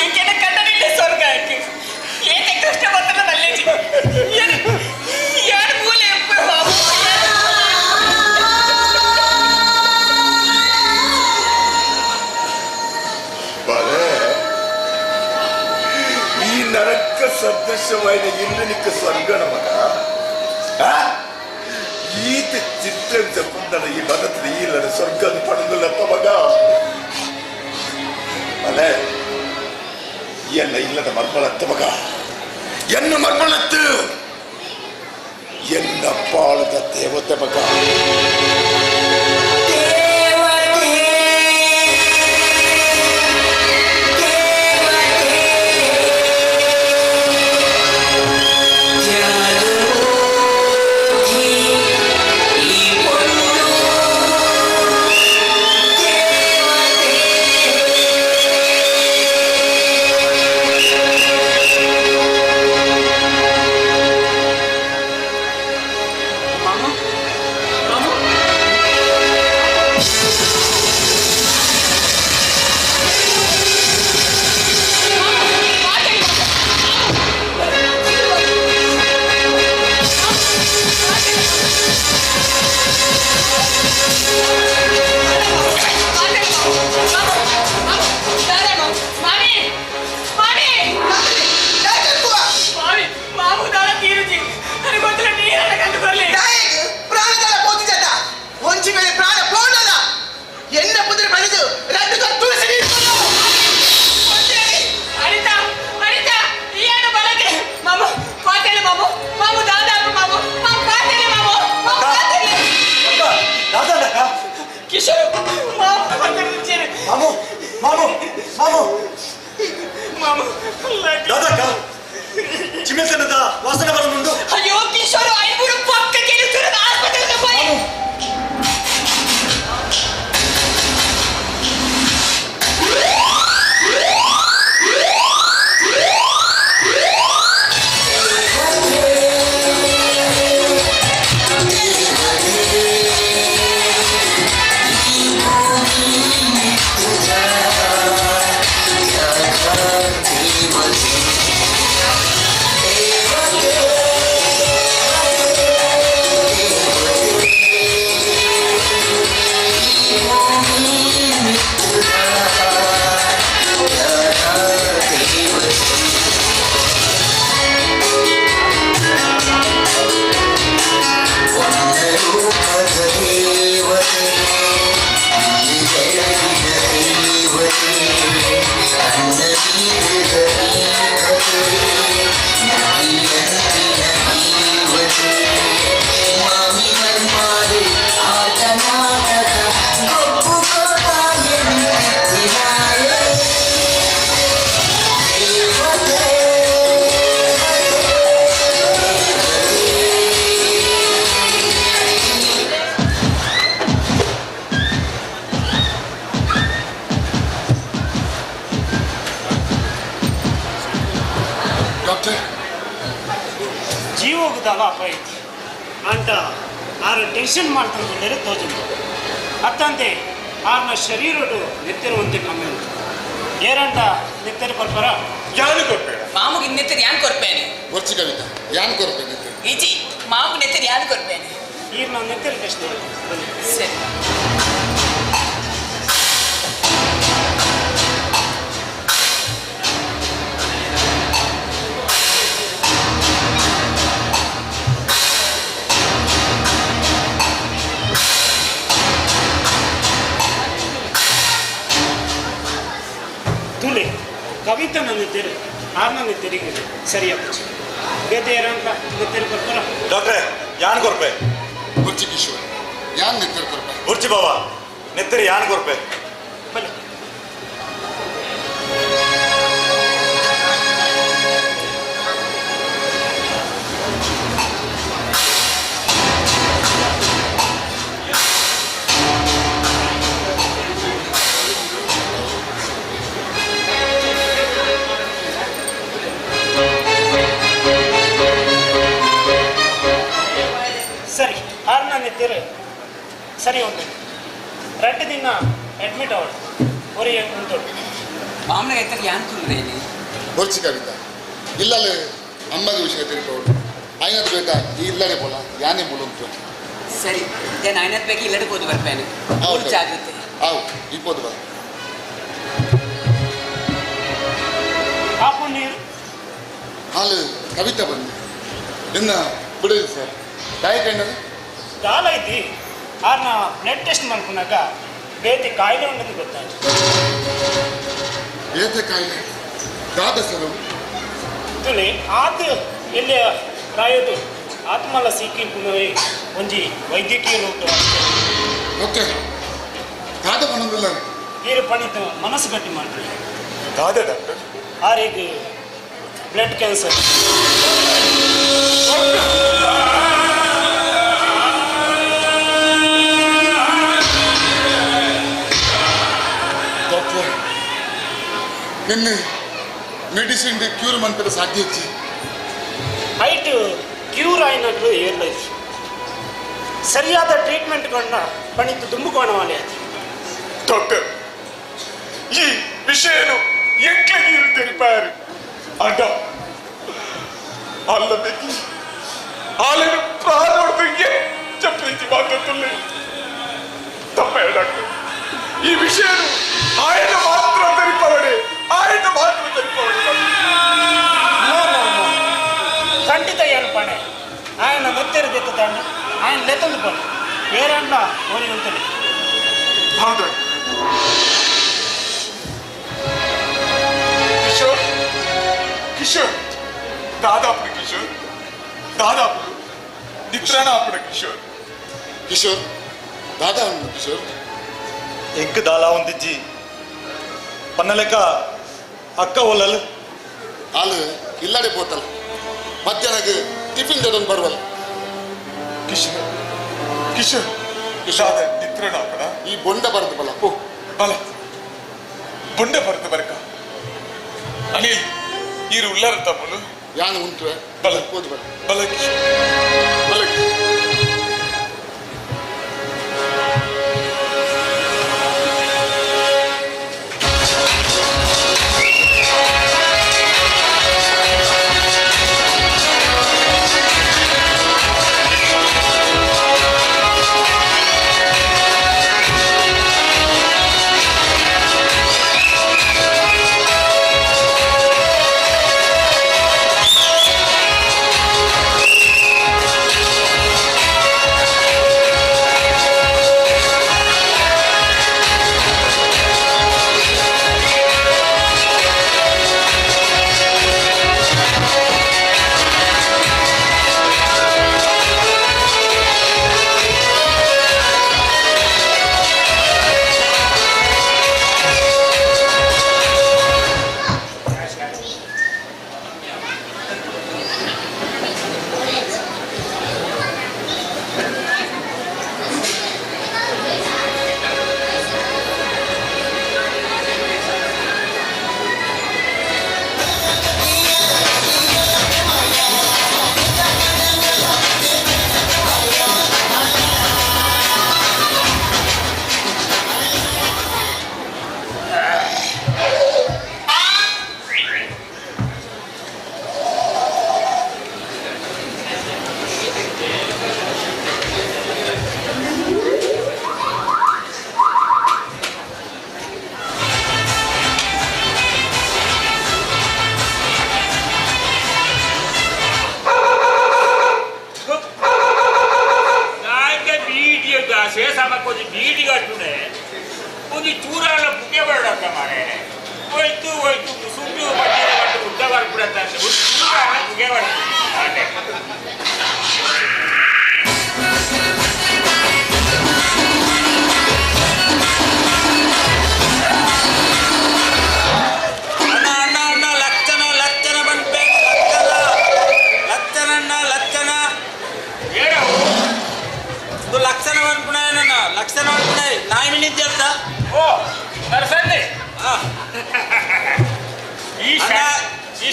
ಏಕೆ ಕಟ್ಟಡಿಲ್ಲ ಸ್ವರ್ಗ ಯಾಕೆ ಏಕೆ ಕಷ್ಟ ಬರ್ತದೆ ಬಲ್ಲೇಜಿ ಯಾರು ಮೂಲೆ ಮಾವು. ಬಾಲೆ, ಈ ನರಕ ಸದೃಶವಾದ ಇಲ್ಲು ನಿಕ್ಕ ಸ್ವರ್ಗನ ಮಗ. ಈತ ಚಿತ್ರ ಕುಂದನ ಈ ಬದತದ ಈ ಸ್ವರ್ಗ ಪಡೆದಿಲ್ಲಪ್ಪ ಮಗ. ಅಲೆ, ಎನ್ನ ಇಲ್ಲದ ಮರ್ಮಳತ್ತ ಮಗ, ಎನ್ನ ಮರ್ಮಳತ್ತು, ಎನ್ನ ಪಾಳದ ದೇವತೆ ಮಗ. ಅಯ್ಯೋ ಕಿಶೋರ್, ಐಬೂರು ಪಕ್ಕ ಕೆಲಸ ಆಸ್ಪತ್ರೆಗೆ ಹೋಗಿ. ಜೀವೋಗದಲ್ಲ ಅಪಾಯ ಅಂತ ಆರು ಟೆನ್ಷನ್ ಮಾಡ್ತಂದ್ರೆ ತೋಜುಂಡು ಅತ್ತಂತೆ ಆರ್ನ ಶರೀರಡು ನೆತ್ತಿರುವಂತೆ ಕಮ್ಮಿ ಉಂಟು. ಏರಂಟ ನೆತ್ತೆರೆ ಕೊರ್ಪರ ಯಾನು ಕೊರ್ಪೇಡ ಮಾಮುಗೆ ನೆತ್ತೆರ್ ಯಾನ್ ಕೊರ್ಪೇನೆ ಒರ್ಚಿ ಕವಿತಾ ಯಾನ್ ಕೊರ್ಪೆ ನೆತ್ತೆರ್? ಇಜಿ ಮಾಮುಗೆ ನೆತ್ತೆರ್ ಯಾನ್ ಕೊರ್ಪೇನೆ? ಈಗ ನಾವು ನೆತ್ತೆರ್ ಟೆಸ್ಟ್ ಬನ್ನಿ. ಸರಿ. ಕವಿತನ ನೆತ್ತಿರು ಆರ್ನ ನೆತ್ತಿರಿಗೆ ಸರಿಯಾಪುಜಿ ಬೇತೆ ಏರಂತ ನೆತ್ತಿರು ಕೊರ್ಪರ. ಡಾಕ್ಟ್ರೆ, ಯಾನ್ ಕೊರ್ಪೆ? ಬುರ್ಚಿ ಕಿಶೋರ್, ಯಾನ್ ನೆತ್ತಿರು ಕೊರ್ಪೆ. ಬುರ್ಚಿ ಬಾವ, ನೆತ್ತಿರು ಯಾನ್ ಕೊರ್ಪೆ. ಬಲೆ. ಸರಿ, ಆರ್ನ ನೆತ್ತಿರು ಸರಿ ಉಂಟು. 2 ದಿನ ಅಡ್ಮಿಟ್ ಅವಳು ಒರಿ ಉಂಟು. ಮಾಮನ ಎತ್ತರ ಯಾನ್ ತುಂಬ್ರೇನಿ? ಬೊರ್ಚಿ ಕವಿತಾ, ಇಲ್ಲಲ್ಲಿ ಅಮ್ಮಗೆ ವಿಷಯ ತಿಳ್ಕೊಡು. ಆಯ್ನದು ಬೇಕಾ ಈ ಇಲ್ಲಡೆ ಬೋಲ ಯಾನೇ ಮುಳುಂಟು. ಸರಿ, ನಾನು ಆಯ್ನದ್ ಬೇಕು ಇಲ್ಲಡೆ ಹೋದು ಬರ್ಪೇನೆ. ಜಾಗ್ರತೆ. ಆವು ಇಪ್ಪೋದು ಬಾ. ಆಪು ನೀರು. ಹಾಲು ಕವಿತಾ ಬಂದು ನಿನ್ನ ಬಿಡಲಿ ಸರ್. ತಾಯಿ ಕಂಡದು ದಾಲ ಐತಿ. ಆರ್ನ ಬ್ಲಡ್ ಟೆಸ್ಟ್ ಮಾಡ್ಕೊಂಡಾಗ ಬೇತೆ ಕಾಯಿಲೆ ಉಂಟು ಗೊತ್ತಾಯ್ತು. ಬೇತೆ ಕಾಯಿಲೆ ದಾದ ಸರ್? ತುಳಿ ಆತ ಎಲ್ಲಿ ಪ್ರಾಯೋದು ಆತ್ಮಲ ಸೀಕಿ ಒಂಜಿ ವೈದ್ಯಕೀಯ ಲೋಕ. ಡಾಕ್ಟರ್ ದಾದ ಪಣಂದಿಲ್ಲ. ಈರು ಪಣಿತು ಮನಸ್ಸು ಗಟ್ಟಿ ಮಾಡ್ರಿ. ದಾದ ಡಾಕ್ಟರ್? ಆರಿಗೆ ಬ್ಲಡ್ ಕ್ಯಾನ್ಸರ್. ಡಾಕ್ಟರ್, ನಿನ್ನೆ ಮೆಡಿಸಿನ್ ಕ್ಯೂರ್ ಮಂತ್ರ ಸಾಧ್ಯ ಇಚ್ಚಿ? Height cure ಆಯ್ನట్లు ಏರ್ಲೈತಿ. ಸರಿಯಾದ ಟ್ರೀಟ್ಮೆಂಟ್ ಕೊಂಡ ಪಣಿತು ದುಂಬುಕೋಣವಾಲೆ. ಡಾಕ್ಟರ್, ಈ ವಿಷಯನು ಎಂಕ್ಲಗಿ ತೆರಿಪಾರು ಅಡ್ಡ ಅಲ್ಲ ಬೆಕ್ಕಿ ಆಲೆನು ಪ್ರಾಣೋಡ್ದು ಹೆಚ್ಚ ಪ್ರೀತಿ ಮಾತುತ್ತಲೇ ತಪ್ಪೇ ಡಾಕ್ಟರ್. ಈ ವಿಷಯನು ಆಯನ ಮಾತ್ರ ತೆರಿಪವಡೆ, ಆಯನ ಮಾತ್ರ ತೆರಿಪವಡೆ. ಖಂಡಿತ ಏನು ಪಣೆ ఆయన నెత్తరు దెత్తుతాడు, ఆయన లెత్తంದು ಪಣೆ ಏರಂಡ ಓರಿ ಉಂಟು. ಹೌದು ಕಿಶೋರ್, ಕಿಶೋರ್ ದಾದಾಪುಡು, ಕಿಶೋರ್ ದಾದಾಪುಡು ನಿತ್ರಾಣ ಆಪುಡು ಕಿಶೋರ್. ಕಿಶೋರ್ ದಾದಾ ಉಂಡು ಕಿಶೋರ್. ಎಂಕ್ ದಾಲ ಒಂದಿಜ್ಜಿ ಪನ್ನಲೆಕ್ಕ ಅಕ್ಕ ಒಲ್ಲಲ್. ಹಾಲು ಇಲ್ಲಡೆ ಪೋತಲ್ಲ, ಮಧ್ಯಾಹ್ನಕ್ಕೆ ಟಿಫಿನ್ ತಗೊಂಡು ಬರುವಲ್ಲ. ಕಿಶೋರ್, ಕಿಶೋರ್ ಕಿಶೋರ್ ನಿತ್ರಾಣ ಆಪಡ. ಈ ಬೊಂಡ ಬರದು ಬಲ ಪೋ. ಬಲ ಬೊಂಡ ಬರದು ಬರಕ. ಅನಿಲ್ ಈರು ಉಳ್ಳಾರ ತಮ್ಮಲು. ಯಾನು ಉಂಟು ಬಲ ಹೋದು ಬಲ. ಬಲ ಕಿಶೋರ್, ಬಲ. ಕಿಶೋರ್.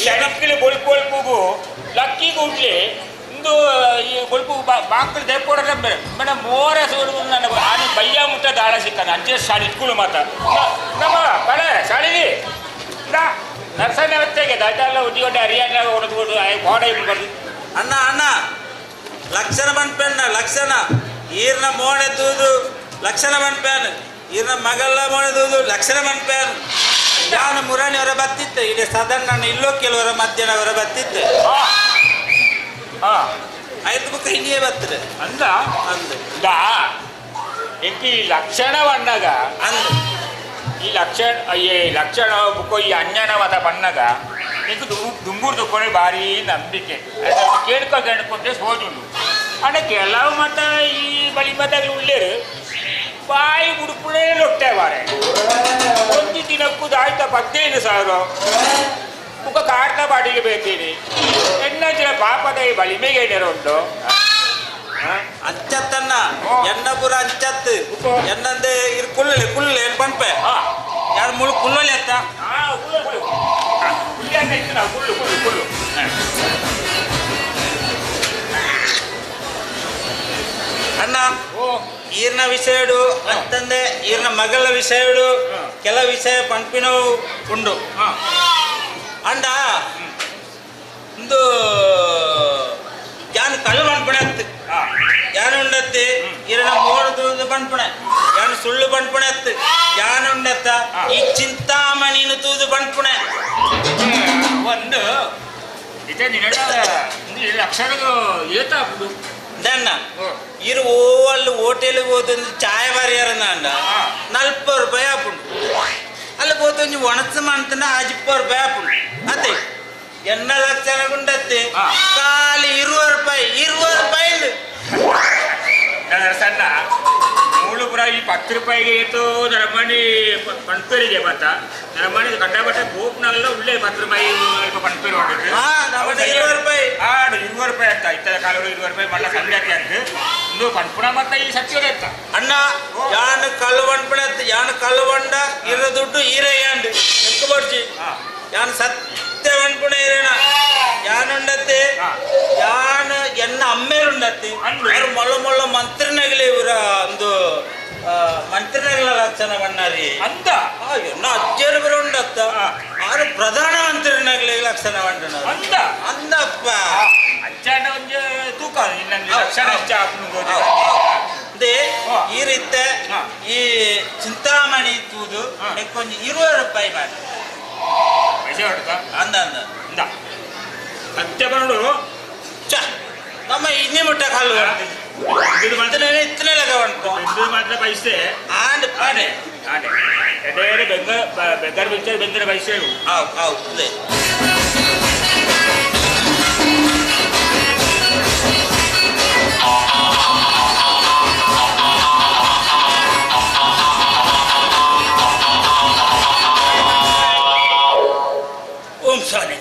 ಶನಕ್ಕಿಲಿ ಬೊಲ್ಪು ಲಕ್ಕಿ ಗುಡ್ಲಿ ಇಂದು ಈ ಬೊಲ್ಪು ಬಾಂಕಲ್ ದೇಪೋಡ ಮೇಡಮ್ ಮೋರ ಸೋಡು ನನ್ನ ಆನೆ ಬಯ್ಯ ಮುಟ್ಟ ದಾಳ ಸಿಕ್ಕನ ಅಂಚೆ ಶಾಲೆ ಇಟ್ಕೊಳ್ಳು ಮಾತ ನಮ್ಮ ಬಳೆ ಶಾಲೆಗೆ ನರ್ಸನ್ನ ಹೊತ್ತಿಗೆ ದಾಟಲ್ಲ ಉದ್ಯೋಗ ಹರಿಯಾಣ ಹೊಡೆದು ಗೋಡ ಬರ್ದು. ಅಣ್ಣ ಅಣ್ಣ ಲಕ್ಷಣ ಪನ್ಪೆಣ್ಣ ಲಕ್ಷಣ ಈರ್ನ ಮೋಣೆ ತೂದು ಲಕ್ಷಣ ಪನ್ಪೇನು ಈರ್ನ ಮಗಳ ಮೋಣೆ ತೂದು ಲಕ್ಷಣ ಪನ್ಪೇನು ನಾನು ಮುರಾಣಿಯವರ ಬತ್ತಿತ್ತು ಇಲ್ಲಿ ಸದನ್ ನಾನು ಇಲ್ಲೋ ಕೆಲವರ ಮಧ್ಯಾಹ್ನವರ ಬತ್ತಿತ್ತು ಐದು ಬುಕ್ಕ ಹಿಂಗೆ ಬರ್ತದೆ ಅಂದ ಅಂದ ದಾ ಎಂಕಿ ಈ ಲಕ್ಷಣ ಬಣ್ಣಗ ಅಂದ ಈ ಲಕ್ಷಣ ಈ ಲಕ್ಷಣ ಬುಕ್ಕ ಈ ಅಂಜನ ಮತ ಬಣ್ಣಗ ಎಂಕ್ ದುಂಬೂರು ದುಕ್ಕೊನೆ ಭಾರಿ ನಂಬಿಕೆ ಕೇಳ್ಕೊ ಕೇಳ್ಕೊಂಡೆ ಸೋಜುಂಡು ಅಂಡ ಕೆಲವು ಮತ ಈ ಬಳಿ ಮತಗಳು ಉಳ್ಳೇರು ಬಾಯಿ ಉಡುಪುನೇ ಲೊಟ್ಟೆ ಬಾರೆ ಒಂದು ದಿನಕ್ಕೂ ದಾಯ್ತ 15,000 ಮುಖ ಕಾಡ್ತಾ ಬಾಡಿಗೆ ಬೇತೀನಿ ಎಣ್ಣೆ ಪಾಪದ ಈ ಬಳಿಮೆಗೆ ಏನಾರ ಉಂಟು ಅಂಚತ್ತನ್ನ ಎಣ್ಣಪುರ ಅಂಚತ್ತು ಎಣ್ಣಂದೆ ಇರು ಕುಲ್ಲಲೆ ಕುಲ್ಲಲೆ ಏನು ಪನ್ಪೆ ಯಾರು ಮುಳು ಕುಲ್ಲಲೆ ಅತ್ತ ಕುಳ್ಳು ಕುಳ್ಳು ಕುಳ್ಳು ಅಣ್ಣ ಈರ್ನ ವಿಷಯಡು ಅಂತಂದೆ ಈರ್ನ ಮಗಳ ವಿಷಯಡು ಕೆಲ ವಿಷಯ ಪಂಪಿನವು ಉಂಡು ಅಂಡ ಒಂದು ಯಾನ್ ಕಳ್ಳು ಪನ್ಪಣೆ ಅತ್ತು ಯಾನ್ ಉಂಡತ್ತಿ ಈರನ ಮೋಡದು ಪನ್ಪಣೆ ಯಾನ್ ಸುಳ್ಳು ಪನ್ಪಣೆ ಅತ್ತು ಯಾನ್ ಉಂಡತ್ತ ಈ ಚಿಂತಾಮಣಿನ ತೂದು ಪನ್ಪಣೆ ಒಂದು ಇದೇ ನಿನ್ನ ಲಕ್ಷಣದ ಏತಾಪುಡು ದಣ್ಣ ಇರು ಓ ಅಲ್ಲಿ ಹೋಟೆಲ್ಗೆ ಹೋದೊಂದು ಚಾಯ್ ಬಾರಿಯಾರನ್ನ ಅಂಡ 40 ರೂಪಾಯಿ ಆಪುಂಡು ಅಲ್ಲಿ ಹೋದೊಂದು ಒಣಸು ಮಾಡ್ತಾನೆ 50 ರೂಪಾಯಿ ಆಪುಂಡು ಅದೇ ಎಣ್ಣ ಲಕ್ಷಣ ಗುಂಡತ್ತೆ ಖಾಲಿ 20 ರೂಪಾಯಿ 20 ರೂಪಾಯಿ ಸಣ್ಣ ಮೂಳು ಪುರ ಈ 10 ರೂಪಾಯಿಗೆ ಏತೋ ನರಮಣಿ ಪಣ್ಪೇರಿಗೆ ಬತ್ತ ನರಮಣಿ ಕಂಡಪಟ್ಟೆ ಗೋಪ್ನಾಗೆಲ್ಲ ಉಳ್ಳೇ 10 ರೂಪಾಯಿ ಅಲ್ಪ ಪಣ್ಪೇರು ಹೊಂದಿದ್ದು 20 ರೂಪಾಯಿ 20 ರೂಪಾಯಿ ಅಂತ ಇತ್ತ ಕಾಲಗಳು 20 ರೂಪಾಯಿ ಮಲ್ಲ ಸಂಜೆ ಅಂತ ಇನ್ನು ಪಣ್ಪುಣ ಮತ್ತ ಈ ಸತ್ಯೋದೇ ಅಂತ ಅಣ್ಣ ಯಾನು ಕಳ್ಳು ಪಣ್ಪುಣ ಯಾನು ಕಳ್ಳು ಬಂಡ ಇರೋ ದುಡ್ಡು ಈರೇ ಯಾಂಡು ಎಕ್ಕ ಬರ್ಜಿ ಯಾನು ಸತ್ಯ ಪಣ್ಪುಣ ಇರೇಣ ಯಾನುಂಡತ್ತೆ ಯಾನು ಎನ್ನ ಅಮ್ಮೇರುಂಡತ್ತಿ ಅವ್ರು ಮೊಳ್ಳ ಮೊಳ್ಳ ಮಂತ್ರಿನಗಲಿ ಇವರ ಒಂದು ಮಂತ್ರಿನಗಲ ಲಕ್ಷಣ ಬಣ್ಣಾರಿ ಅಂದ ಎನ್ನ ಅಜ್ಜರು ಬರ ಉಂಡತ್ತ ಆರು ಪ್ರಧಾನ ಮಂತ್ರಿನಗಲಿ ಲಕ್ಷಣ ಬಣ್ಣ ಅಂದ ಅಂದಪ್ಪ ಅಜ್ಜಾಂಡ ಒಂದು ತೂಕ ಇನ್ನೊಂದು ಲಕ್ಷಣ ಅಜ್ಜ ಅದೇ ಈ ರೀತಿ ಈ ಚಿಂತಾಮಣಿ ತೂದು ಕೊಂಚ 20 ರೂಪಾಯಿ ಮಾಡಿ ಅಂದ ಅಂದ ಅಂದ ಸತ್ಯ ಬರೋಡು ಚ ನಮ್ಮ ಇನ್ನಿ ಮುಟ್ಟ ಕಾಲು ಇತ್ತನೆಲ್ಲ ಉಂಟು ಮಾತ್ರ ಪೈಸೆ ಆಂಡ್ ಆಡೆ ಆಡೆ ಎಡೇರೆ ಬೆಂಗ ಬೆಗರ್ ಬಿಚ್ಚರ್ ಬೆಂದರೆ ಪೈಸೆ ಹೌದು ಹೌದು ಓಂ ಸಾನಿ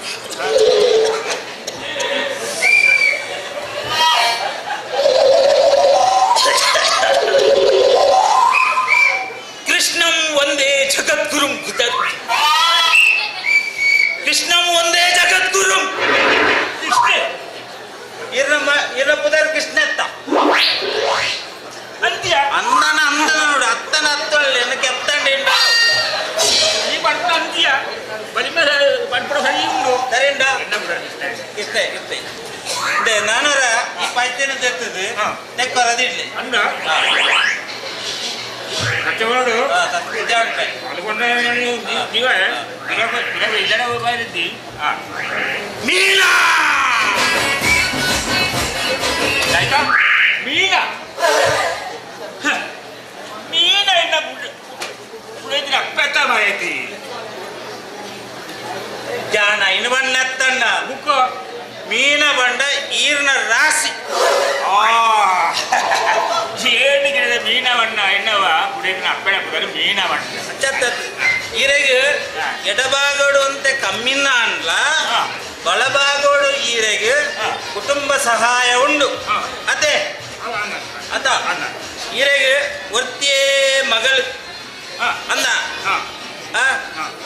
ಕೃಷ್ಣಂ ಒಂದೇ ಜಗದ್ಗುರುಂ ಕೃಷ್ಣಂ ಒಂದೇ ಜಗದ್ಗುರುಂ ಕೃಷ್ಣ ಇರ ಪುದರ್ ಕೃಷ್ಣ ಅತ್ತ ಅಂತ್ಯ ಅಂದನ ಅಂದನ ನೋಡು ಅತ್ತನ ಅತ್ತೊಳ್ಳೆ ಕೆತ್ತಂಡೆ ಈ ಪಂಪುಣ ಅಂತ್ಯ ಬಲಿಮ ಪಂಪುಣ ಸರಿ ಉಂಡು ಸರಿಂಡ ಕೃಷ್ಣ ಕೃಷ್ಣ ನಾನೂರ ಈ ಪೈತೇನ ತೆತ್ತದು ತೆಕ್ಕೊರದು ಇಡ್ಲಿ ಅಂದ ಸತ್ಯವಾಡು അതുകൊണ്ട് ನೀವೇ ಇಲ್ಲಡೆ ಹೋಗ್ಬಾರ್ದು ಮೀನಾ ಆಯ್ತಾ ಮೀನಾ ಮೀನ ಎನ್ನ ಪುಳೈತಿನ ಅಪ್ಪೆತ್ತ ಮಾಯತಿ ಜಾನ ಇನ್ನು ಬಣ್ಣ ಎತ್ತಣ್ಣ ಬುಕ್ಕ ಮೀನ ಬಂಡ ಈರ್ನ ರಾಶಿ ಏನು ಗಿಡದ ಮೀನ ಬಣ್ಣ ಎನ್ನವ ಪುಡೈತಿನ ಅಪ್ಪೆಣ ಪುಡರು ಮೀನ ಬಣ್ಣ ಈರೆಗೆ ಎಡಭಾಗೋಡು ಅಂತ ಕಮ್ಮಿನ ಅನ್ಲ ಬಲಭಾಗೋಡು ಈರೆಗೆ ಕುಟುಂಬ ಸಹಾಯ ಉಂಡು ಅದೇ ಅದ ಈರೆಗೆ ಒರ್ತಿಯೇ ಮಗಳು ಅಂದ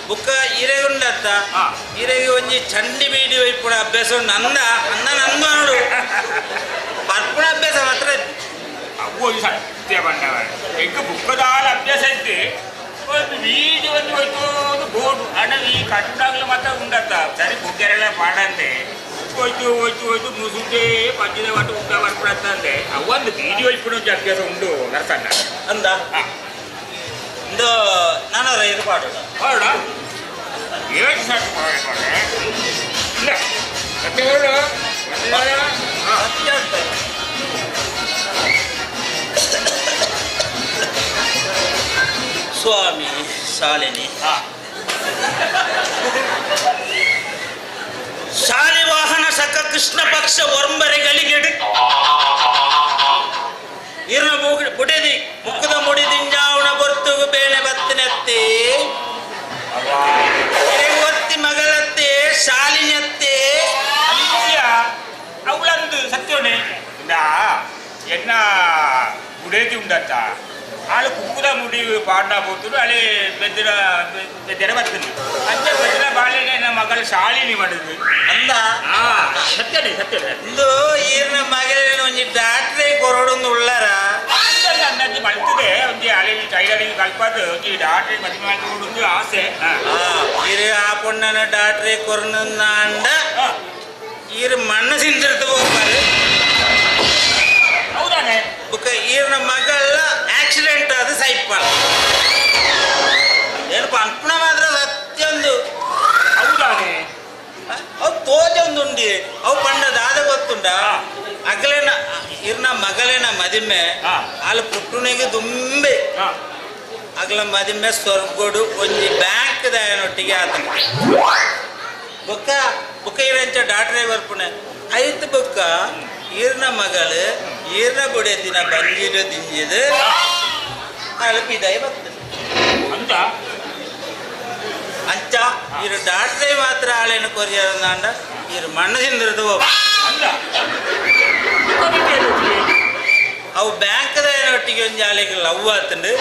ಬುಕ್ಕ ಇರೆಗುಂಡತ್ತ ಇರೆಗೆ ಒಂಜಿ ಚಂಡಿ ಬೀಡಿ ಒಯ್ಪುಣ ಅಭ್ಯಾಸ ಉಂಡು ಅಂದ ಅಂದ ನಂದು ನೋಡು ಪರ್ಪುಣ ಅಭ್ಯಾಸ ಮಾತ್ರ ಅವು ಸತ್ಯ ಬಂಡವ ಎಂಕ್ ಬುಕ್ಕದಾಲ ಅಭ್ಯಾಸ ಇತ್ತು ಒಂದು ಬೀಡಿ ಒಂದು ಹೋಯ್ತು ಒಂದು ಬೋರ್ಡು ಅಣ್ಣ ಈ ಕಟ್ಟಾಗ್ಲೂ ಮಾತ್ರ ಉಂಡತ್ತ ಸರಿ ಬುಕ್ಕೆರೆಲ್ಲ ಪಾಡಂತೆ ಹೋಯ್ತು ಹೋಯ್ತು ಹೋಯ್ತು ಮುಸುಂಡೆ ಪಂಚಿದ ಒಟ್ಟು ಉಂಡ ಬರ್ಪುಣತ್ತಂದೆ ಅವೊಂದು ಬೀಡಿ ಒಯ್ಪುಣ ಒಂಜಿ ಅಭ್ಯಾಸ ಉಂಡು ನರಸಣ್ಣ ಅಂದ ಇಂದು ನಾನು ಇದು ಪಾಡೋಣ ಪಾಡೋಣ ಏಳು ಸಾಕು ಪಾಡ ಇಲ್ಲ ಸತ್ಯ ಹೇಳು ಸತ್ಯ ಅಂತ ಸ್ವಾಮಿ ಶಾಲಿನಿ ಶಾಲಿವಾಹನ ಸಕ ಕೃಷ್ಣ ಪಕ್ಷ ಒರಂಬರೆಗಳಿಗೆಡು ಇರ್ನ ಬುಡೆದಿ ಮುಕ್ಕದ ಮುಡಿದಿಂಜಾವಣ ಬರ್ತುಗು ಬೇನೆ ಬತ್ತಿನತ್ತೆ ಒತ್ತಿ ಮಗಳತ್ತೆ ಶಾಲಿನತ್ತೆ ಅವಳಂದು ಸತ್ಯೋನೆ ಎನ್ನ ಬುಡೇದಿ ಉಂಡತ್ತ ಆಳು ಕುಕ್ಕುದ ಮುಡಿ ಪಾಡ್ನ ಪೋತುಡು ಅಲ್ಲಿ ಬೆದ್ದಿನ ಬೆದ್ದರ ಬರ್ತದೆ ಅಂಚ ಬೆದ್ದಿನ ಬಾಳೆನೆ ನಮ್ಮ ಮಗಳ ಶಾಲಿನಿ ಮಾಡುದು ಅಂದ ಸತ್ಯನೇ ಸತ್ಯನೇ ಇಂದು ಈರ್ನ ಮಗಳೇನು ಒಂಜಿ ಡಾಕ್ಟ್ರೇ ಕೊರಡೊಂದು ಉಳ್ಳಾರ ಅಂದಲ್ಲ ಅಂದಾಜಿ ಮಲ್ತದೆ ಒಂಜಿ ಅಲ್ಲಿ ಟೈಲರಿಂಗ್ ಕಲ್ಪದು ಒಂಜಿ ಡಾಕ್ಟ್ರಿ ಮದುವೆ ಮಾಡ್ಕೊಂಡು ಆಸೆ ಇರು ಆ ಪೊಣ್ಣನ ಡಾಕ್ಟ್ರೇ ಕೊರನಂದ ಈರು ಮಣ್ಣು ಸಿಂತಿರ್ತು ಹೋಗ್ತಾರೆ ಹೌದಾನೆ ಬುಕ್ಕ ಈರ್ನ ಮಗಳ ಆಕ್ಸಿಡೆಂಟ್ ಆದ ಸೈಪಾಳ ಏನಪ್ಪ ಅನ್ಪುಣ ಮಾತ್ರ ಸತ್ಯೊಂದು ಹೌದಾನೆ ಅವು ತೋಜೊಂದುಂಡಿ ಅವು ಪಂಡ ದಾದ ಗೊತ್ತುಂಡ ಅಗಲೇನ ಇರ್ನ ಮಗಳೇನ ಮದಿಮೆ ಅಲ್ಲಿ ಪುಟ್ಟುನಿಗೆ ದುಂಬೆ ಅಗಲ ಮದಿಮೆ ಸ್ವರ್ಗೋಡು ಒಂಜಿ ಬ್ಯಾಂಕ್ ದಾಯನೊಟ್ಟಿಗೆ ಆತನ ಬುಕ್ಕ ಬುಕ್ಕ ಇರಂಚ ಡಾಕ್ಟ್ರೇ ಬರ್ಪುಣೆ ಐತು ಬುಕ್ಕ ಈರ್ನ ಮಗಳು ಈರ್ನ ಬುಡೆದಿನ ಬಂಜಿಡು ದಿಂಜಿದು ಅಲ್ಲಿ ಪಿದಾಯಿ ಬರ್ತದೆ ಅಂತ ಅಂಚ ಇರು ಡಾಕ್ಟ್ರೇ ಮಾತ್ರ ಆಳೇನು ಕೊರಿಯರಂದಾಂಡ ಇರು ಮಣ್ಣು ತಿಂದಿರ್ದು ಅವು ಬ್ಯಾಂಕ್ದ ಒಟ್ಟಿಗೆ ಒಂಜಿ ಆಲೆಗೆ ಲವ್ ಆತಂಡು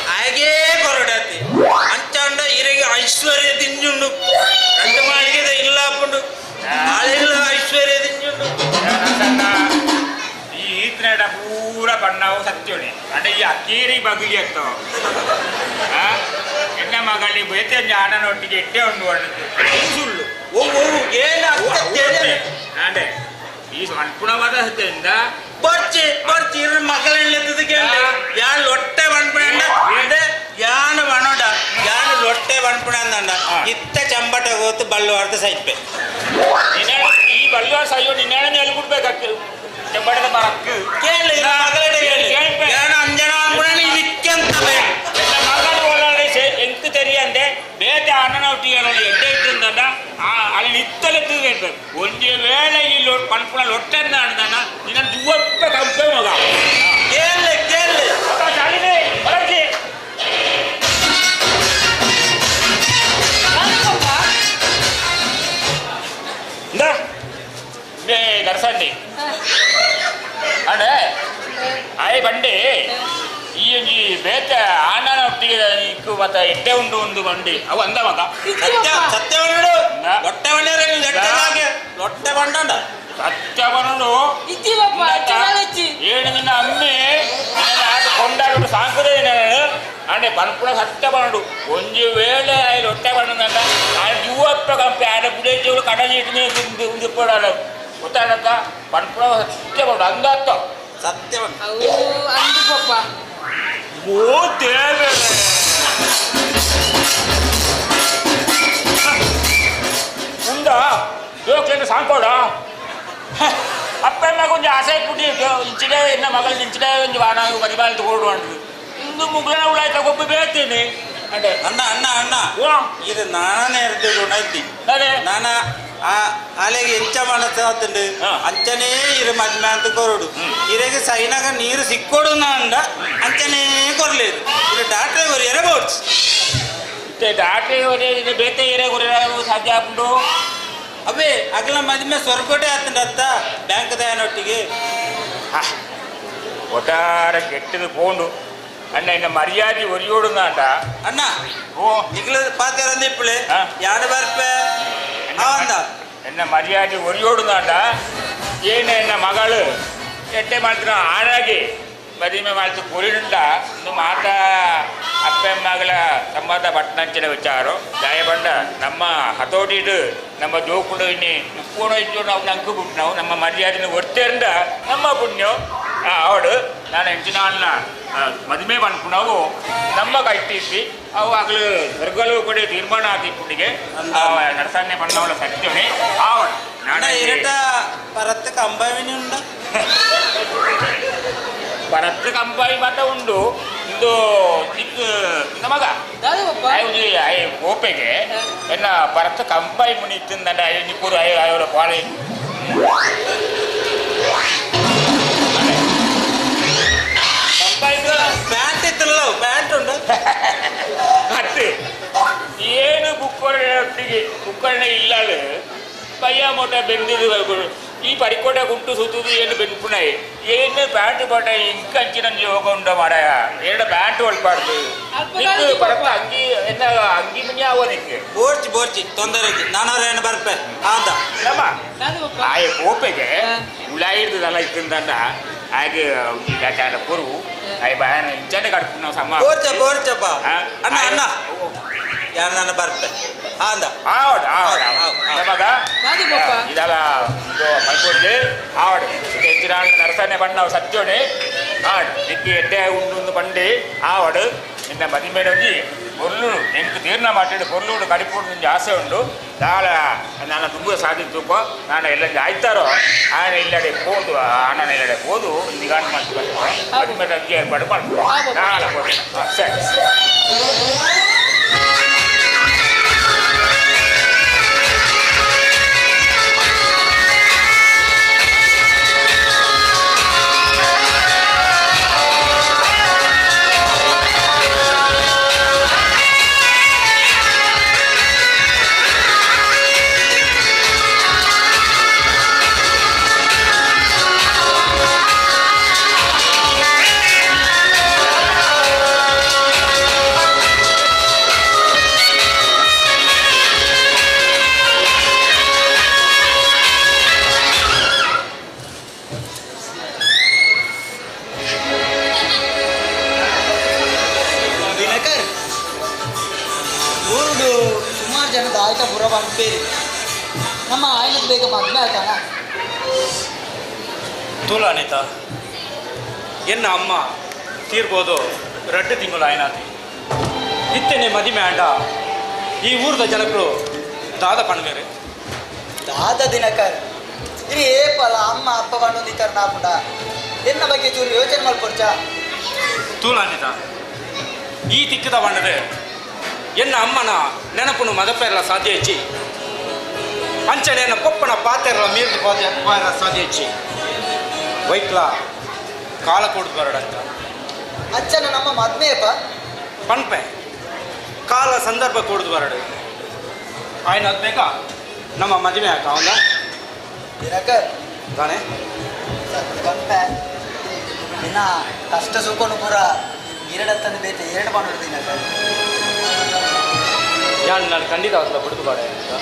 ಹಾಗೇ ಕೊರಡಾತಿ ಅಂಚಾಂಡ ಇರಿಗೆ ಐಶ್ವರ್ಯ ದಿಂಜುಂಡು రెండు ಮಾಳಿಗೆದ ಇಲ್ಲ ಹಾಪುಂಡು ಆಳೆಲ್ಲ ಐಶ್ವರ್ಯ ದಿಂಜುಂಡು ಈ ಈತನಡ ಪೂರ ಬಣ್ಣವು ಸತ್ಯೋಣೆ ಅಂದ್ರೆ ಈ ಅಕ್ಕೇರಿ ಬಗುಲಿ ಅತ್ತೋ ಎನ್ನ ಮಗಳಿ ಬೇತೆ ಅಣ್ಣನೊಟ್ಟಿಗೆ ಎಟ್ಟೆ ಉಂಡು ಸುಳ್ಳು ಓ ಏನು ಅದೇ ಈ ಅನ್ಪುಣವಾದ ಸತ್ಯದಿಂದ ಬರ್ಚಿ ಬರ್ಚಿ ಇರ ಮಗಳೆಣ್ಣೆತ್ತದ ಕೇಳಿ ಯಾನ್ ಲೊಟ್ಟೆ ಬಣ್ಪುಣ ಅಂದ್ರೆ ಯಾನ್ ಬಣೋಡ ಯಾನ್ ಲೊಟ್ಟೆ ಬಣ್ಪುಣ ಅಂದಂಡ ಇತ್ತ ಚಂಬಟ ಹೋತು ಬಳ್ಳುವಾರ್ದ ಸೈಪೆ ಈ ಬಳ್ಳುವಾರ ಸೈಯೋ ನಿನ್ನೆ ಎಲ್ಲಿ ಚಂಬಟದ ಮರಕ್ಕೆ ಕೇಳಿ ಮಗಳಡೆ ಕೇಳಿ ಯಾನ್ ಅಂಜನ ಅನ್ಪುಣ ನಿಕ್ಕೆಂತ ಬೇಕು ಮಗಳು ಒಳಗಡೆ ಎಂಕ್ ತೆರಿಯಂದೆ ಬೇತೆ ಅಣ್ಣನ ಒಟ್ಟಿಗೆ ಎಡ್ಡೆ ಇಟ್ಟಿಂದ ಅಲ್ಲಿ ನಿತ್ತಲೆತ್ತು ಕೇಳ್ಬೇಕು ಒಂದೇ ವೇಳೆ ಈ ಲೊ ಪನ್ಪುಣ ಲೊಟ್ಟೆಂದ ಅಂದನ ನಿನ್ನ ದುವಪ್ಪ ಕಂಪೆ ಮಗ ಕೇಳಿ ಕೇಳಿ ಶಾಲಿನಿ ಬರಕ್ಕೆ ಇಂದ ಬೇ ದರ್ಸಂಡಿ ಅಣ್ಣ ಆಯ್ ಬಂಡಿ ಈ ಒಂಜಿ ಬೇತೆ ಆನನ ಒಟ್ಟಿಗೆ ಇಕ್ಕು ಮತ್ತೆ ಎಡ್ಡೆ ಉಂಡು ಒಂದು ಬಂಡಿ ಅವು ಅಂದ ಮಗ ಸತ್ಯ ಸತ್ಯ ಬಂಡು ಲೊಟ್ಟೆ ಬಂಡಾರ ಲೊಟ್ಟೆ ಬಂಡಂಡ ಸತ್ಯ ಬಂಡು ಏಳು ನಿನ್ನ ಅಮ್ಮೆ ಕೊಂಡಾಡು ಸಾಕುದೇ ಅಂಡೆ ಪನ್ಪುಣ ಸತ್ಯ ಬಂಡು ಒಂಜಿ ವೇಳೆ ಆಯ್ ಲೊಟ್ಟೆ ಬಂಡಂದ ಆ ಯುವಪ್ಪ ಕಂಪೆ ಆಡ ಬುಡೇಜಿಗಳು ಕಡಲಿ ಇಟ್ಟು ಉಂದಿಪ್ಪಡಾಡ ಗೊತ್ತಾಡತ್ತ ಪನ್ಪುಣ ಸತ್ಯ ಬಂಡು ಅಂದಾತ್ತ ಸತ್ಯ ಅವು ಅಂದು ಪಪ್ಪ ಓ ದೇವರೇ ಉಂಡ ಜೋಕ್ಲೇನು ಸಾಂಕೋಡ ಅಪ್ಪ ಅಮ್ಮ ಕೊಂಚ ಆಸೆ ಪುಟ್ಟಿ ಇಂಚಿಡೆ ಎನ್ನ ಮಗಳು ಇಂಚಿಡೆ ಒಂದು ವಾಣ ಮದಿಮಾಲ್ ತಗೊಂಡು ಅಂದ್ರು ಇಂದು ಮುಗ್ಲನ ಉಳಾಯ್ತ ಗೊಬ್ಬ ಬೇತೀನಿ ಅದೇ ಅಣ್ಣ ಅಣ್ಣ ಅಣ್ಣ ಇದು ನಾನೇ ಇರ್ದು ಗುಣ ಇದ್ದಿ ನಾನ ಆ ಆಲೆಗೆ ಎಂಚ ಮನಸ್ಸಾತುಂಡು ಅಂಚನೇ ಇರು ಮದ್ಮೆ ಅಂತ ಕೊರಡು ಇರೆಗೆ ಸೈನಾಗ ನೀರು ಸಿಕ್ಕೊಡು ಅಂಡ ಅಂಚನೇ ಕೊರ್ಲೇರು ಇದು ಡಾಕ್ಟ್ರೇ ಕೊರಿ ಎರಬೋಡ್ಸ್ ಡಾಕ್ಟ್ರೇ ಕೊರಿ ಬೇತೆ ಏರೇ ಕೊರಿ ಸಾಧ್ಯ ಆಪುಂಡು ಅವೇ ಅಗಲ ಮದ್ಮೆ ಸ್ವರ್ಗೋಟೆ ಆತಂಡ ಅತ್ತ ಬ್ಯಾಂಕ್ ದಯನೊಟ್ಟಿಗೆ ಒಟ್ಟಾರೆ ಕೆಟ್ಟದು ಪೋಂಡು ಅಣ್ಣ ಇನ್ನ ಮರ್ಯಾದೆ ಒರಿಯೋಡುನಾಟ ಅಣ್ಣ ಓ ನಿಗ್ಲ ಪಾತೆರಂದು ಇಪ್ಪಳೆ ಯಾಡು ಬರ್ಪೆ ಆವಂದ ಎನ್ನ ಮರ್ಯಾದೆ ಒರಿಯೋಡುನಾಟ ಏನು ಎನ್ನ ಮಗಳು ಎಟ್ಟೆ ಮಾಡ್ತಿರ ಆಳಾಗಿ ಮದುವೆ ಮಾಡ್ತು ಕುರಿನುಂಡ ಇನ್ನು ಮಾತಾ ಅಪ್ಪೆ ಮಗಳ ಸಂಬಂಧ ಪಟ್ಟಣಂಚಿನ ವಿಚಾರ ದಯಬಂಡ ನಮ್ಮ ಹತೋಟಿಡು ನಮ್ಮ ಜೋಕುಡು ಇನ್ನಿ ಉಪ್ಪುಣ ಇದ್ದು ನಾವು ನಂಕು ಬಿಟ್ಟು ನಾವು ನಮ್ಮ ಮರ್ಯಾದೆನ ಒಡ್ತೇರಂಡ ನಮ್ಮ ಪುಣ್ಯ ಅವಳು ನಾನು ಎಂಚಿನ ಮದುವೆ ಪನ್ಪುನವು ನಮ್ಮ ಕೈತೀಸಿ ಅವು ಆಗಲು ಸ್ವರ್ಗಲು ಕೂಡ ತೀರ್ಮಾನ ಆದಿ ಪುಣ್ಣಿಗೆ ನರಸನ್ನೆ ಪಣ್ಣವಳ ಸತ್ಯನೇ ಆವಳು ಅಣ್ಣ ಇರಟ ಪರತ್ತ ಕಂಬಾವಿನಿ ಉಂಡ ಪರತ್ತು ಕಂಬಾಯಿ ಮಾತ ಉಂಡು ಇಂದು ಚಿಕ್ಕ ಮಗ ಕೋಪೆಗೆ ಎನ್ನ ಪರತ್ತು ಕಂಬಾಯಿ ಮುನಿ ಇತ್ತಿಂದಂಡ ನಿಕ್ಕೂರು ಅಯ್ಯೋ ಅಯ್ಯೋರ ಪಾಳೆ ಪ್ಯಾಂಟ್ ಇತ್ತಲ್ಲ ಪ್ಯಾಂಟ್ ಉಂಡು ಅದು ಏನು ಬುಕ್ಕೊರೊಟ್ಟಿಗೆ ಬುಕ್ಕರಣೆ ಇಲ್ಲಾಳು ಪಯ್ಯ ಮೋಟ ಬೆಂದಿದ್ದು ಈ ಪರಿಕೋಟೆ ಗುಂಟು ಸುತ್ತುದು ಏನು ಬೆನ್ಪುಣೈ ಏನು ಪ್ಯಾಂಟ್ ಪಾಟ ಇಂಕಂಚಿನ ಯೋಗ ಉಂಡ ಮಾರಾಯ ಎರಡು ಪ್ಯಾಂಟ್ ಒಳ್ಪಾಡ್ದು ನಿಕ್ಕು ಪರಪ್ಪ ಅಂಗಿ ಎನ್ನ ಅಂಗಿ ಮುನಿ ಆವ ನಿಕ್ಕು ಬೋರ್ಚಿ ಬೋರ್ಚಿ ತೊಂದರೆ ಇಜ್ಜಿ ನಾನು ಅವ್ರ ಏನು ಬರ್ಪೆ ಆಂದ ನಮ್ಮ ಆಯ ಕೋಪೆಗೆ ಉಳಾಯಿಡ್ದಲ್ಲ ಇತ್ತಿಂದಂಡ ಹಾಗೆ ಚಾನ ಕೊರು ಆಯ ಬಾಯನ ಇಂಚನೆ ಕಡ್ಪು ಸಮ ಬೋರ್ಚ ಬೋರ್ಚಪ್ಪ ಅಣ್ಣ ಅಣ್ಣ ಯಾರು ನಾನು ಬರ್ಪೆ ಆಂದ ಆವಡ್ ಆವಡ್ ನಮಗ ಇದಲ್ಲ ಇದು ಮಲ್ಪೊಡ್ಲಿ ಆವಡ್ ಹೆಚ್ಚಿನ ನರಸನೆ ಬಣ್ಣ ಸತ್ಯೋಣೆ ಆಡ್ ನಿಕ್ಕಿ ಎಡ್ಡೆ ಉಂಡು ಪಂಡಿ ಆವಡ್ ನಿನ್ನ ಮದಿಮೇಡೊಂಜಿ ಪೊರ್ಲುಡು ಎಂಕ್ ತೀರ್ಣ ಮಾಟಿಡು ಪೊರ್ಲುಡು ಕಡಿಪುಡು ನಿಂಜಿ ಆಸೆ ಉಂಡು ದಾಳ ನಾನು ತುಂಬ ಸಾಧಿತೂಕೋ ನಾನು ಎಲ್ಲ ಆಯ್ತಾರೋ ಆಣ ಇಲ್ಲಡೆ ಪೋದು ಅಣ್ಣನ ಇಲ್ಲಡೆ ಪೋದು ನಿಗಾಣ ಮಾಡ್ತು ಮದಿಮೇಡ ಏರ್ಪಾಡು ಮಾಡ್ತು ನಾಳೆ ಸರಿ. ದಿನಕರ್ ಊರುಡು ಸುಮಾರು ಜನದ ಆಯ್ತ ಪುರ ಪನ್ಪೇರಿ ನಮ್ಮ ಆಯ್ನದ ಬೇಗ ಮದ್ವೆ ಆಯ್ತಾನ ತೂಲ ಅನಿತ ಎನ್ನ ಅಮ್ಮ ತೀರ್ಬೋದು ರಡ್ಡು ತಿಂಗಳು ಆಯ್ನಾತಿ ಇತ್ತನೆ ಮದಿಮೆ ಆಂಡ ಈ ಊರ್ದ ಜನಗಳು ದಾದ ಪಣ್ಮೇರೆ ದಾದ ದಿನಕರ್ ಇರಿ ಏಪಲ ಅಮ್ಮ ಅಪ್ಪ ಪಣ್ಣೊಂದಿತ್ತಾರೆ ನಾಪುಂಡ ಎನ್ನ ಬಗ್ಗೆ ಚೂರು ಯೋಚನೆ ಮಲ್ಪೊಡ್ಚಾ ತೂಲ ಅನಿತ ಈ ತಿಕ್ಕದ ಬಣ್ಣದೆ ಎನ್ನ ಅಮ್ಮನ ನೆನಪುನು ಮದಪೇರಲ ಸಾಧ್ಯ ಹೆಚ್ಚಿ ಅಂಚನೆ ಎನ್ನ ಪೊಪ್ಪನ ಪಾತೆರಲ ಮೀರ್ದು ಪಾತೆ ಸಾಧ್ಯ ಹೆಚ್ಚಿ ವೈಕ್ಲ ಕಾಲ ಕೊಡ್ದು ಬರಡಂತ ಅಚ್ಚನ ನಮ್ಮ ಮದ್ಮೆಯಪ್ಪ ಪನ್ಪೆ ಕಾಲ ಸಂದರ್ಭ ಕೊಡ್ದು ಬರಡು ಆಯ್ನ ಅದ್ಬೇಕ ನಮ್ಮ ಮದುವೆ ಆಕ ಅವಂದ ದಿನಕರ್ ತಾನೆ ಸತ್ಯ ಪನ್ಪೆ ಇನ್ನ ಕಷ್ಟ ಸುಖನು ಪೂರ ಎರಡತ್ತಂದು ಬೇತೆ ಎರಡು ಮಾಡೋದು ದಿನಕರ್ ಯಾನ್ ನಾನು ಖಂಡಿತ ಅವತ್ತಲ್ಲ ಬಿಡುದು ಬಾಡ ಅಂತ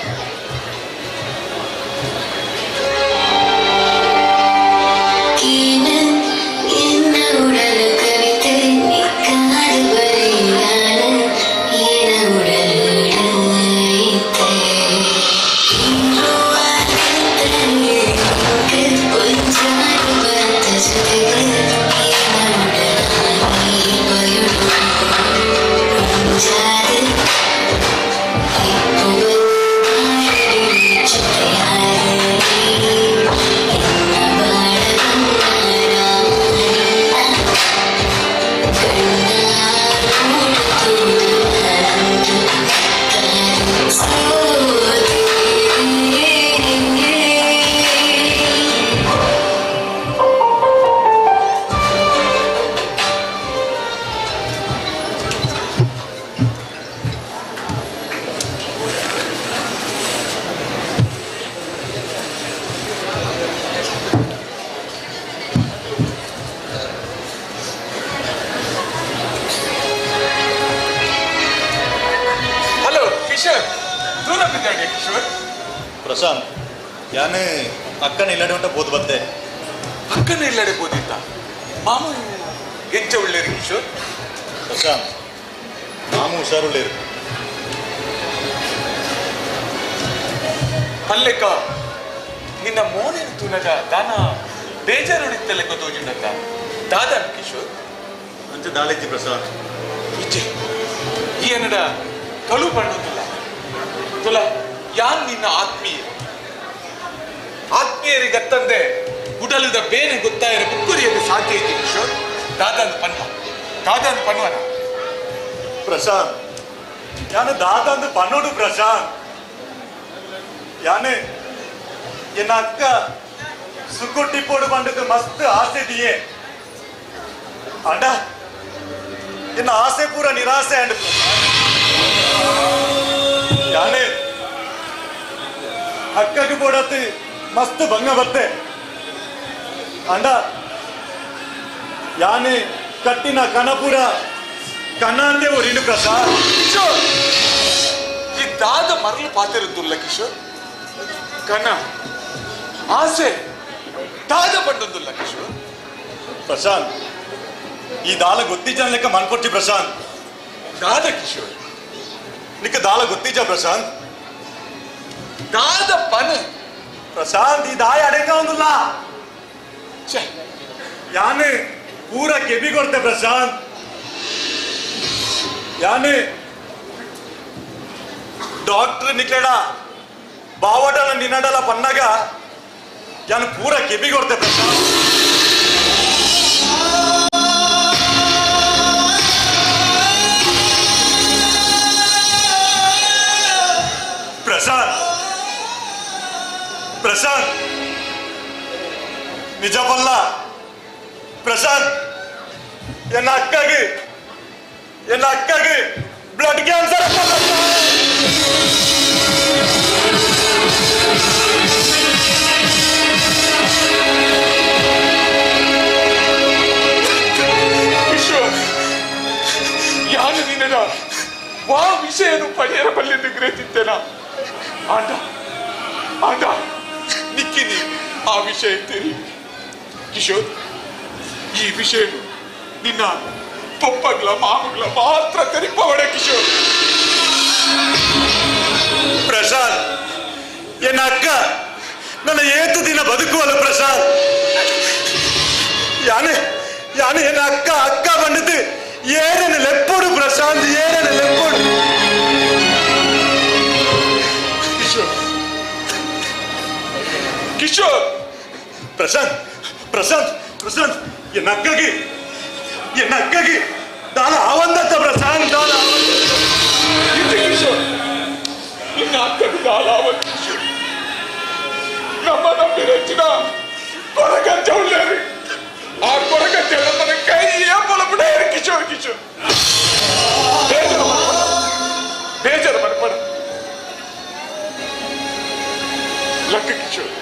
Thank you. ಯಾನು ಅಕ್ಕನ ಇಲ್ಲಡೆ ಉಂಟ ಬೋದು ಬತ್ತೆ. ಅಕ್ಕನ ಇಲ್ಲಡೆ ಬೋದಿತ್ತ ಮಾಮು ಎಂಚ ಉಳ್ಳೇರು ಕಿಶೋರ್? ಪ್ರಶಾಂತ್ ಮಾಮು ಹುಷಾರುಳ್ಳೇರು. ಪಲ್ಲೆಕ್ಕ ನಿನ್ನ ಮೋನಿನ ತುನಗ ದಾನ ಬೇಜಾರುಡಿತ್ತಲೆಕ್ಕ ತೋಜುಂಡತ್ತ ದಾದನ್ ಕಿಶೋರ್? ಅಂಚೆ ದಾಳಿಜ್ಜಿ ಪ್ರಶಾಂತ್. ಇಜ್ಜೆ ಈ ಅನ್ನಡ ಕಳು ಪಣ್ಣುದಿಲ್ಲ ತುಲ ಯಾನ್ ನಿನ್ನ ಆತ್ಮೀಯ ಆತ್ಮೀಯರಿಗತ್ತಂದೆ ಉಡಲದ ಬೇನೆ ಗೊತ್ತಾಯರ ಕುಕ್ಕುರಿಯಲ್ಲಿ ಸಾಧ್ಯ ಐತಿ ಕಿಶೋರ್. ದಾದಾನ್ ಪನ್ನ ದಾದಾನ್ ಪನ್ವನ ಪ್ರಶಾಂತ್ ಯಾನು ದಾದಾಂದು ಪನ್ನೋಡು ಪ್ರಶಾಂತ್. ಯಾನು ಎನ್ನ ಅಕ್ಕ ಸುಕ್ಕುಟ್ಟಿಪ್ಪೋಡು ಪಂಡದು ಮಸ್ತ್ ಆಸೆ ದಿಯೇ ಅಂಡ ಎನ್ನ ಆಸೆ ಪೂರ ನಿರಾಸೆ ಅಂಡ್ ಯಾನೆ ಅಕ್ಕಗೆ ಬೋಡತ್ತು ಮಸ್ತ್ ಭಂಗ ಬತ್ತೆ ಅಂಡ ಯಾನೆ ಕಟ್ಟಿನ ಕನಪುರ ಕಣ್ಣಂದೇ ಒರಿಂಡು ಪ್ರಸಾದ್. ಕಿಶೋರ್ ಈ ದಾದ ಮರಳು ಪಾತಿರುದ್ದುಲ್ಲ ಕಿಶೋರ್. ಕಣ ಆಸೆ ದಾದ ಪಂಡೊಂದುಲ್ಲ ಕಿಶೋರ್. ಪ್ರಶಾಂತ್ ಈ ದಾಲ ಗೊತ್ತಿಜ್ಜ ಲೆಕ್ಕ ಮನ್ಕೊಟ್ಟಿ ಪ್ರಶಾಂತ್. ದಾದ ಕಿಶೋರ್ ನಿಕ್ಕ ದಾಲ ಗೊತ್ತಿಜ್ಜ ಪ್ರಶಾಂತ್? ದಾದ ಪನ ಪ್ರಶಾಂತ್ ಈ ದಾಯ ಅಡೆಂಗ ಒಂದುಲ್ಲ ಯಾನೆ ಪೂರ ಕೆಬಿ ಕೊಡ್ತೆ ಪ್ರಶಾಂತ್. ಯಾನೆ ಡಾಕ್ಟರ್ ನಿಕ್ಲೆಡ ಬಾವಟಲ ನಿನ್ನಡಲ ಪನ್ನಾಗ ಯಾನು ಪೂರ ಕೆಬಿ ಕೊಡ್ತೆ ಪ್ರಶಾಂತ್. ಪ್ರಶಾಂತ್ ಪ್ರಶಾಂತ್ ನಿಜ ಬಲ್ಲ ಪ್ರಶಾಂತ್ ಎನ್ನ ಅಕ್ಕಗೆ ಎನ್ನ ಅಕ್ಕಗೆ ಬ್ಲಡ್ ಕ್ಯಾನ್ಸರ್. ಕಿಶೋರ್ ಯಾನು ನಿನ್ನ ವಾ ವಿಷಯನು ಪರಿಹಾರ ಬಲ್ಲಿದ್ದು ಗ್ರಹಿಸಿದ್ದೇನ ಆಂಡ ಆಂಡ ನಿಕ್ಕಿನಿ ಆ ವಿಷಯ ತಿರಿ ಕಿಶೋರ್. ಈ ವಿಷಯ ನಿನ್ನ ಪೊಪ್ಪಗ್ಲ ಮಾಮುಗ್ಲ ಮಾತ್ರ ತೆರಿಪವಡೆ ಕಿಶೋರ್. ಪ್ರಶಾಂತ್ ಎನ್ನ ಅಕ್ಕ ನನ್ನ ಏತು ದಿನ ಬದುಕುವಲ್ಲ ಪ್ರಶಾಂತ್. ಯಾನೆ ಯಾನೆ ಎನ್ನ ಅಕ್ಕ ಅಕ್ಕ ಬಂದಿದ್ದು ಏರನ್ನು ಲೆಪ್ಪೋಡು ಪ್ರಶಾಂತ್, ಏರನ್ನು ಲೆಪ್ಪೋಡು. ಕಿಶೋರ್ ಕಿಶೋರ್ ಪ್ರಶಾಂತ್ ಪ್ರಶಾಂತ್ ಪ್ರಶಾಂತ್ ಎನ್ನ ಅಕ್ಕಗೆ ಎನ್ನ ಅಕ್ಕಗೆ ದಾನ ಆವಂದತ್ತ ಪ್ರಶಾಂತ್ ದಾನ. ಕಿಶೋರ್ ನಿನ್ನ ಅಕ್ಕಗೆ ದಾನ ಆವಂದ ಕಿಶೋರ್. ನಮ್ಮ ನಂಬಿರಚ್ಚಿನ ಕೊರಗಜ್ಜ ಉಳ್ಳೇರಿ ಆ ಕೊರಗಜ್ಜ ನಮ್ಮನ ಕೈಯ ಬಲಪಡೇರಿ ಕಿಶೋರ್. ಕಿಶೋರ್ ಬೇಜಾರು ಮನ್ಪಡ ಬೇಜಾರು ಮನ್ಪಡ ಲಕ್ಕ ಕಿಶೋರ್.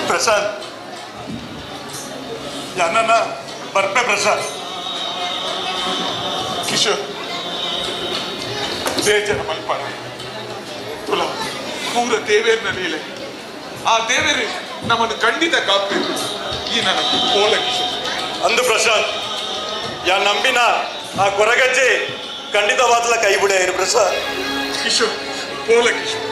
ಪ್ರಶಾಂತ್ ಯಾನನ್ನ ಬರ್ಪೆ ಪ್ರಶಾಂತ್. ಕಿಶೋರ್ ಬೇಜಾರ ಮಲ್ಪಡ ತುಲ ಪೂರ ದೇವೇರ್ನ ಲೀಲೆ ಆ ದೇವೇರು ನಮ್ಮನ್ನು ಖಂಡಿತ ಕಾಪಬೇಕು. ಈ ನನ್ನ ಕೋಲ ಕಿಶೋರ್ ಅಂದು ಪ್ರಶಾಂತ್ ಯಾ ನಂಬಿನ ಆ ಕೊರಗಜ್ಜೆ ಖಂಡಿತವಾದಲ ಕೈ ಬಿಡ ಪ್ರಸಾದ್. ಕಿಶೋರ್ ಪೋಲ ಕಿಶೋರ್.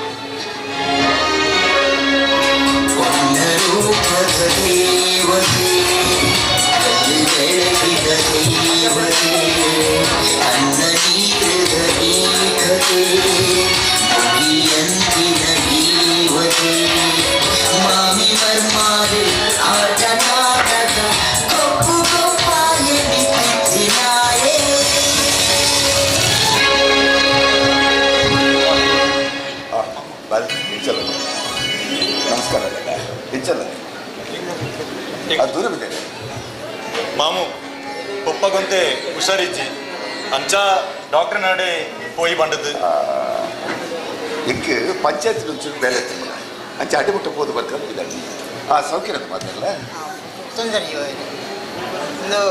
ನಮಸ್ಕಾರ. ಇಂಚಲ್ಲ ಅದು ದೂರ ಬಿದ್ದೇನೆ ಮಾಮು ಪೊಪ್ಪಗೊಂತೆ ಹುಷಾರಿಜ್ಜಿ ಅಂಚ ಡಾಕ್ಟರ್ ನಾಡೆ ಪೋಯಿ ಬಂಡದು. ಇಂಕ್ ಪಂಚಾಯತ್ ಒಂಚೂರು ಬೇಲೆ ಇತ್ತು ಅಂಚೆ ಅಡ್ಡಿಬಿಟ್ಟು ಹೋದು ಬರ್ಕೊಂಡು ಆ ಸೌಖ್ಯ ಮಾತಾಡಲ್ಲ ತೊಂದರೆ ಇಂದು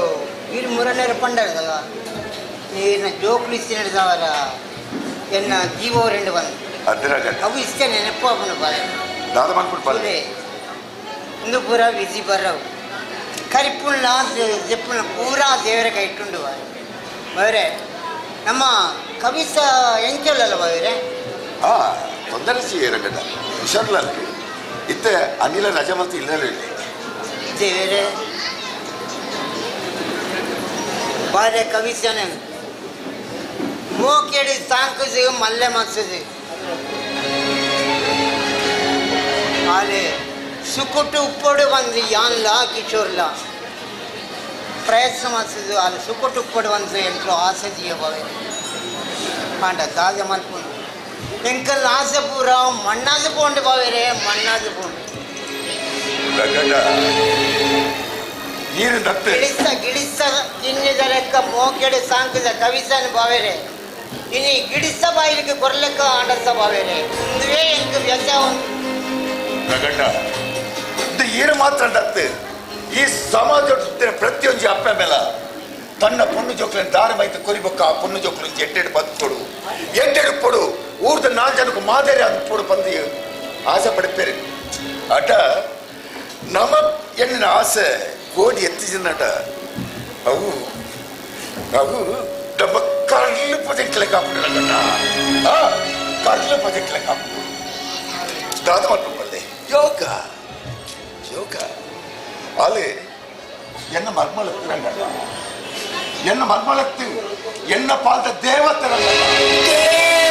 ಇರು ಮೂರನೇರ ಪಂಡಲ್ಲ ನೀರಿನ ಜೋಕ್ಲು ಇಸ್ತಿನವರ ಎನ್ನ ಜೀವೋ ರೆಂಡು ಬಂದು ಅದ್ರಾಗ ಅವು ಇಷ್ಟ ನೆನಪು ಅವನು ಬಾರೆ ದಾದ ಮನ್ಪುಂಡು ಪಲ್ಲೆ ಇಂದು ಪೂರ ವಿಧಿ ಬರವು ಕರಿಪುಳ್ಳ ಜೆಪ್ಪುಳ್ಳ ಪೂರಾ ದೇವರ ಕೈ ಇಟ್ಟುಂಡು ಬಾರೆ ಬಾರೆ ನಮ್ಮ ಕವಿಸ ಎಂಚಲ್ಲಲ್ಲ ಬಾರೆ. ಆ ತೊಂದರೆ ರಂಗಣ್ಣ, ಹುಷಾರಿಲ್ಲ. ಇತ್ತೆ ಅನಿಲ ರಜೆ ಮತ್ತು ಇಲ್ಲ. ದೇವರೇ ಬಾರೆ ಕವಿಸನೆ ಮೋಕೆಡಿ ಸಾಂಕುಸಿ ಮಲ್ಲೆ ಮನ್ಸದಿ ಆಲೆ ಸುಕುಟ್ಟು ಉಪ್ಪೊಡು ಬಂದು ಯಾನ್ಲ ಕಿಶೋರ್ಲ ಪ್ರಯತ್ನ ಮನ್ಸದು ಆಲೆ ಸುಕುಟ್ಟು ಉಪ್ಪೊಡು ಬಂದು ಎಂಟ್ಲು ಆಸೆ ದಿಯಬಾವೆ ಆಂಡ ದಾದ ಮಲ್ಪುಂಡು ಎಂಕಲ್ ಆಸೆ ಪೂರ ಮಣ್ಣಾಸೆ ಪೋಂಡು ಬಾವೇರೆ ಮಣ್ಣಾಸೆ ಪೋಂಡು. ರಂಗಣ್ಣ ನೀರು ದತ್ತೆ ಗಿಡಿಸ ಗಿಡಿಸ ತಿನ್ನಿದ ಲೆಕ್ಕ ಮೋಕೆಡೆ ಸಾಂಕದ ಕವಿಸನ ಬಾವೇರೆ ಇನಿ ಗಿಡಿಸ ಬಾಯಿಲಿಕ್ಕೆ ಕೊರ್ಲೆಕ್ಕ ಆಂಡಸ ಬಾವೇರೆ ಇಂದುವೇ ಎಂಕ್ ವ್ಯಸ ಉಂಟು. ರಂಗಣ್ಣ ಇದು ಏನು ಮಾತ್ರ ದತ್ತು ಈ ಸಮಾಜ ಪ್ರತಿಯೊಂದು ಅಪ್ಪೆ ಮೇಲೆ ತನ್ನ ಪೊಣ್ಣು ಜೋಕ್ಲನ್ ದಾರ ಮೈತ ಕೊರಿಬೊಕ್ಕ ಆ ಪೊಣ್ಣು ಜೋಕ್ಲು ಎಟ್ಟೆಡು ಬದುಕೊಡು ಎಟ್ಟೆಡು ಪೊಡು ಊರ್ದ ನಾಲ್ಕು ಜನಕ್ಕೆ ಮಾದರಿ ಅದು ಪೊಡು ಬಂದು ಆಸೆ ಪಡಿಪೇರು. ಅಟ ನಮ್ಮ ಎಣ್ಣಿನ ಆಸೆ ಕೋಡಿ ಎತ್ತಿಜಿನಟ ಅವು ಅವು ನಮ್ಮ ಕರ್ಲು ಪೊಜೆಕ್ಟ್ಲೆ ಕಾಪುಡು ರಂಗಣ್ಣ, ಕರ್ಲು ಪೊಜೆಕ್ಟ್ಲೆ ಕಾಪುಡು ದಾದ ಮಲ್ಪಲ್ಲೆ ಯೋಗ ಯೋಗ ಅಲ್ಲಿ ಎನ್ನ ಮರ್ಮಳತ್ತು ರಂಗಣ್ಣ, ಎನ್ನ ಮರ್ಮಳತ್ತು ಎನ್ನ ಪಾಲ್ದ ದೇವತೆ ರಂಗಣ್ಣ.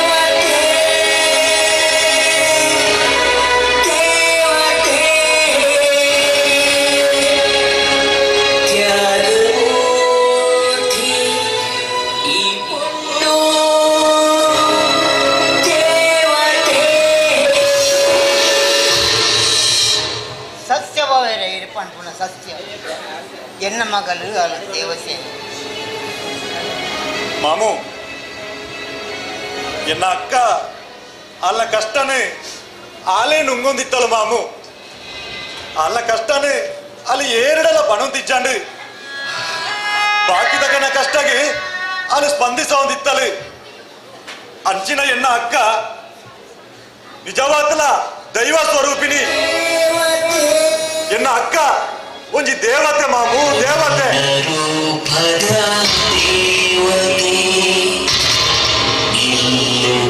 ಸತ್ಯ ಬಾವೇರೆ ಇರ್ಪಣ್ಪುಣ ಸತ್ಯ ಎನ್ನ ಮಗಳು ಅಲ್ಲ ದೇವಸೇನೆ. ಮಾಮು ಎನ್ನ ಅಕ್ಕ ಅಲ್ಲ ಕಷ್ಟನೇ ಆಲೇ ನುಂಗೊಂದಿತ್ತಲ್ಲ ಮಾಮು, ಅಲ್ಲ ಕಷ್ಟನೇ ಅಲ್ಲಿ ಏರಡಲ ಪಣೊಂದಿಜ್ಜಾಂಡು ಬಾಕಿ ತಕನ ಕಷ್ಟಗೆ ಅಲ್ಲಿ ಸ್ಪಂದಿಸೊಂದಿತ್ತಲು ಅಂಚಿನ ಎನ್ನ ಅಕ್ಕ ನಿಜವಾತಲ ದೈವ ಸ್ವರೂಪಿಣಿ ಎನ್ನ ಅಕ್ಕ ಒಂಜಿ ದೇವತೆ ಮಾಮು ದೇವತೆ.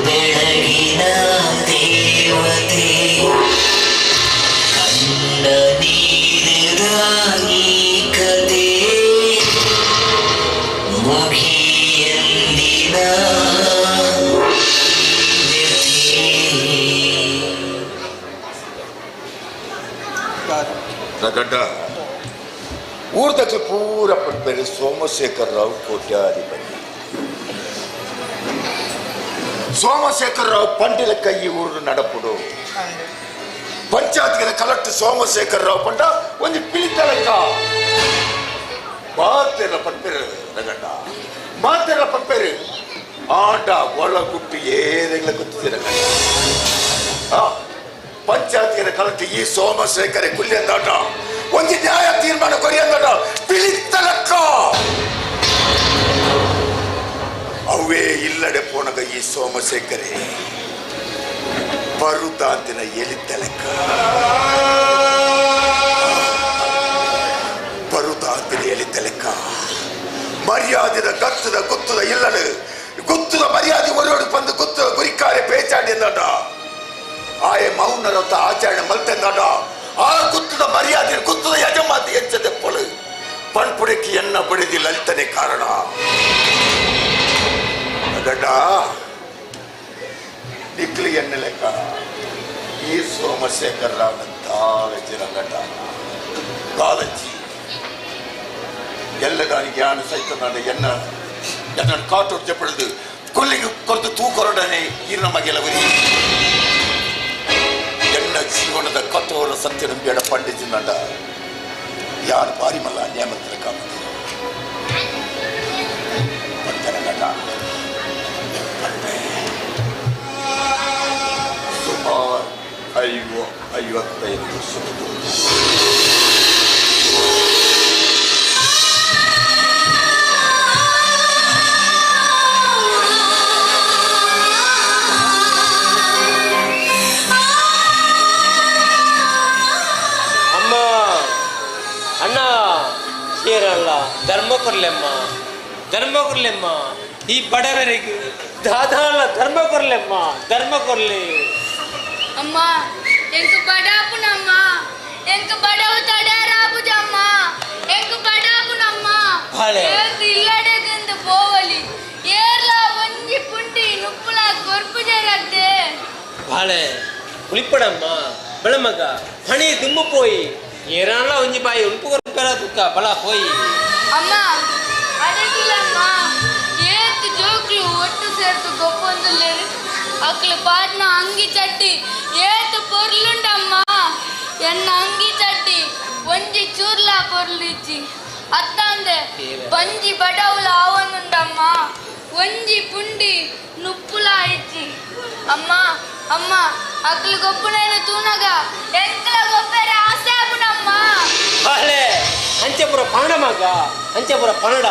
ಬೆಳಗಿನ ದೇವತೆ ಕಂಡ ನೀರಿದ ಈ ಕತೆ ಮುಗಿಯಂದಿನ. ಗಡ್ಡ ಊರ್ದಕ್ಕೆ ಪೂರ ಪಡ್ಬೇರೆ ಸೋಮಶೇಖರ್ ರಾವ್ ಕೋಟ್ಯಾಧಿಪತಿ. ಸೋಮಶೇಖರ್ ರಾವ್ ಪಂಡಿಲ ಕೈ ಊರು ನಡಪುಡು ಪಂಚಾಯತ್ಗೆ ಕಲೆಕ್ಟರ್ ಸೋಮಶೇಖರ್ ರಾವ್ ಪಂಡ ಒಂದು ಪಿಳಿತಲಕ್ಕ ಮಾತೆಲ್ಲ ಪಡ್ಪೇರು ರಂಗಣ್ಣ, ಮಾತೆಲ್ಲ ಪಡ್ಪೇರು ಆಟ ಒಳಗುಟ್ಟು ಏರೆಲ್ಲ ಗೊತ್ತಿದೆ ರಂಗಣ್ಣ. ಪಂಚಾಯತ್ಗೆ ಕಲೆಕ್ಟರ್ ಈ ಸೋಮಶೇಖರ ಕುಲ್ಯಂದಾಟ ಒಂದು ನ್ಯಾಯ ತೀರ್ಮಾನ ಕೊರಿಯಂದಾಟ ಪಿಳಿತಲಕ್ಕ ಅವೇ ಇಲ್ಲಡೆ ಪೋಣಗ ಈ ಸೋಮಶೇಖರೇ ಬರುದಾಂತಿನ ಎಲಿತಲಕ್ಕ ಬರುದಾಂತಿನ ಎಲಿತಲಕ್ಕ ಮರ್ಯಾದೆದ ಗತ್ತದ ಗುತ್ತದ ಇಲ್ಲಡು ಗುತ್ತದ ಮರ್ಯಾದೆ ಒರೋಡು ಬಂದು ಗುತ್ತದ ಗುರಿಕಾರೆ ಪೇಚಾಡಿ ಎಂದಾಟ ಆಯೆ ಮೌನರತ್ತ ಆಚರಣೆ ಮಲ್ತೆಂದಾಟ ಆ ಗುತ್ತದ ಮರ್ಯಾದೆ ಗುತ್ತದ ಯಜಮಾತಿ ಎಚ್ಚದೆ ಪೊಳು ಪಣ್ಪುಡಕ್ಕೆ ಎನ್ನ ಬಡಿದಿ ಲಲಿತನೆ ಕಾರಣ ಗಡ್ಡ ನಿಕ್ಲಿ ಎಣ್ಣೆ ಲೆಕ್ಕ ಈ ಸೋಮಶೇಖರ್ ರಾವ್ನ ತಾಳಜ್ಜಿ ರಂಗಡ್ಡ ಕಾಲಜ್ಜಿ ಎಲ್ಲ ಜ್ಞಾನ ಸಹಿತ ನಾನು ಎನ್ನ ಎನ್ನ ಕಾಟೋಡ್ ಚಪ್ಪಡಿದು ಕೊಲ್ಲಿಗೆ ಕೊರತು ತೂಕೊರಡನೆ ಈ ನಮಗೆಲ್ಲ ಬರೀ ಎನ್ನ ಜೀವನದ ಕಠೋರ ಸತ್ಯ ನಂಬಿಯಡ ಪಂಡಿತಿನಂಡ ಯಾರು ಬಾರಿ ಮಲ್ಲ ನ್ಯಾಮತ್ರ ಕಾಮತಿ ಪಂಡರಗಡ ಸುಮಾರು 55 ವರ್ಷದ್ದು. ಕೊರ್ಲೆಮ್ಮ, ಧರ್ಮ ಕೊರ್ಲೆಮ್ಮ, ಈ ಬಡವರಿಗೆ ದಾದಾಳ ಧರ್ಮ ಕೊರ್ಲೆಮ್ಮ, ಧರ್ಮ ಕೊರ್ಲೆ. ಅಮ್ಮ ಎಂಕ್ ಬಡಾಪುನಮ್ಮ, ಎಂಕ್ ಬಡವು ತಡಾರಾಪುಜಮ್ಮ, ಎಂಕ್ ಬಡಾಪುನಮ್ಮ. ಬಾಳೆ. ಏತ್ ಇಲ್ಲಡೆದಿಂದ ಪೋವಲಿ ಏರ್ಲ ಒಂಜಿ ಪುಂಡಿ ನುಪ್ಪುಲ ಕೊರ್ಪುಜರತ್ತೆ. ಬಾಳೆ ಉಳಿಪಡಮ್ಮ, ಬೆಳಮಗ ಹಣಿ ದುಂಬು ಪೋಯಿ ಏರಾಳ ಒಂಜಿ ಬಾಯಿ ಉಂಪು ಕೊರ್ಪೆರ ತುಕ್ಕ ಬಲ ಪೋಯಿ. ಅಮ್ಮ ಅಡಗಿಲ್ಲಮ್ಮ, ಏತ್ ಜೋಕ್ಲು ಒಟ್ಟು ಸೇರ್ತು ಗೊಪ್ಪೊಂದುಲ್ಲೇರು, ಅಕ್ಲು ಪಾಟ್ನ ಅಂಗಿ ಚಟ್ಟಿ ಏತ್ ಪೊರ್ಲುಂಡಮ್ಮ. ಎನ್ನ ಅಂಗಿ ಚಟ್ಟಿ ಒಂಜಿ ಚೂರ್ಲ ಪೊರ್ಲಿಜ್ಜಿ ಅತ್ತಂದೆ ಬಂಜಿ ಬಡವುಲ ಆವೊಂದುಂಡಮ್ಮ, ಒಂಜಿ ಪುಂಡಿ ನುಪ್ಪುಲ ಇಜ್ಜಿ. ಅಮ್ಮ ಅಮ್ಮ ಅಕ್ಲು ಗೊಬ್ಬುನೇನು ತೂನಗ ಎಂಕ್ಲ ಗೊಬ್ಬೆರೆ ಆಸೆ ಆಪುನಮ್ಮ. ಬಾಳೆ ಅಂಚೆಪುರ ಪನಡ ಮಗ, ಅಂಚೆಪುರ ಪನಡ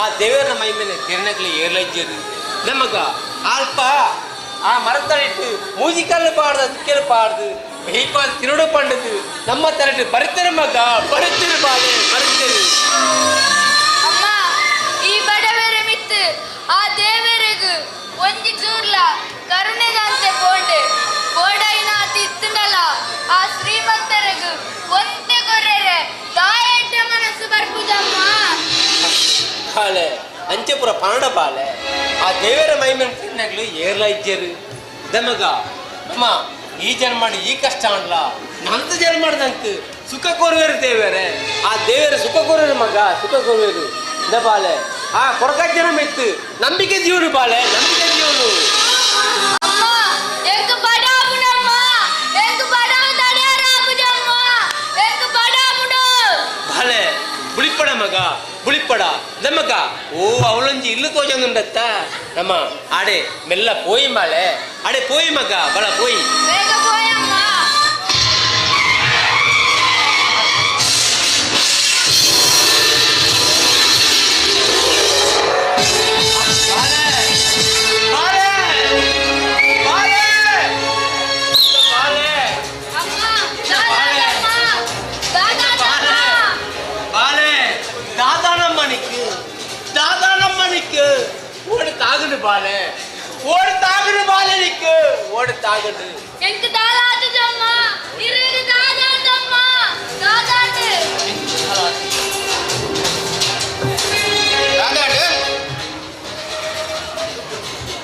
ಆ ದೇವರ ಮೈ ಮೇಲೆ ಕಿರಣಗಳು ಏರ್ಲಜ್ಜರು ನಮಗ ಅಲ್ಪ ಆ ಮರತಳಿಟ್ಟು ಮೂಜಿಕಲ್ಲು ಪಾಡ್ದು ತುಕ್ಕೆಲು ಪಾಡ್ದು மெய்ப்பால் திருடு பண்ணுது நம்ம தரட்டு பரித்திரு மகா, பரித்திரு பாலே பரித்திரு. ಅಮ್ಮ ಈ ಬಡವರ ಮಿತ್ತು ಆ ದೇವರಿಗೂ ಒಂಜಿ ಚೂರ್ಲ ಕರುಣೆದಂತೆ ಪೋಂಡೆ ಬೋಡೈನ ತಿತ್ತುಂಡಲ ಆ ಶ್ರೀಮಂತರಿಗೂ ಒಂತೆ ಕೊರ್ರೆರೆ ದಾಯೆಡ್ಡ ಮನಸ್ಸು ಬರ್ಪುದಮ್ಮ. ಬಾಳೆ ಅಂಚೆಪುರ ಪನಡ ಬಾಳೆ ಆ ದೇವರ ಮೈಮೇಲೆ ತಿನ್ನಗ್ಲು ಏರ್ಲ ಇಜ್ಜರು ದಮಗ. ಅಮ್ಮ ಈ ಜನ್ಮಾಡಿ ಈ ಕಷ್ಟ ಅನ್ಲ ನಂತ ಜನ್ಮಾಡ್ದಂಕ್ ಸುಖ ಕೋರುವೇರು ದೇವರೇ, ಆ ದೇವರ ಸುಖ ಕೋರುವೇರು ಮಗ, ಸುಖ ಕೋರುವೇರು. இந்த ಬಾಳೆ ಆ ಕೊರಕಜ್ಜನ ಮೆತ್ತು ನಂಬಿಕೆ ಜೀವನು ಬಾಳೆ, ನಂಬಿಕೆ ಜೀವನು. ಅಮ್ಮ ಎಂಕ್ ಬಡಾಪುನಮ್ಮ, ಎಂಕ್ ಬಡವು ತಡೆಯರಾಪುಜಮ್ಮ, ಎಂಕ್ ಬಡಾಪುಡು. ಬಾಳೆ ಬುಳಿಪಡ ಮಗ, ಬುಳಿಪಡ ನಮಗ. ಓ ಅವಳೊಂಜಿ ಇಲ್ಲು ತೋಜೊಂದುಂಡತ್ತ ನಮ್ಮ ಆಡೆ ಮೆಲ್ಲ ಪೋಯಿ ಮಾಳೆ, ಆಡೆ ಪೋಯಿ ಮಗ, ಬಲ ಪೋಯಿ. ಬೇಗ ಪೋಯಮ್ಮ. ಓಡಿ ತಾಗದು ಬಾಲೆ, ಓಡಿ ತಾಗದು ಬಾಲೆ ನಿಕ್ಕು, ಓಡಿ ತಾಗದು. ಎಂಕ್ ದಾಲಾತದಮ್ಮ, ಇರುగు ದಾದಾತಮ್ಮ, ದಾದಾತು. ದಾದಾಡು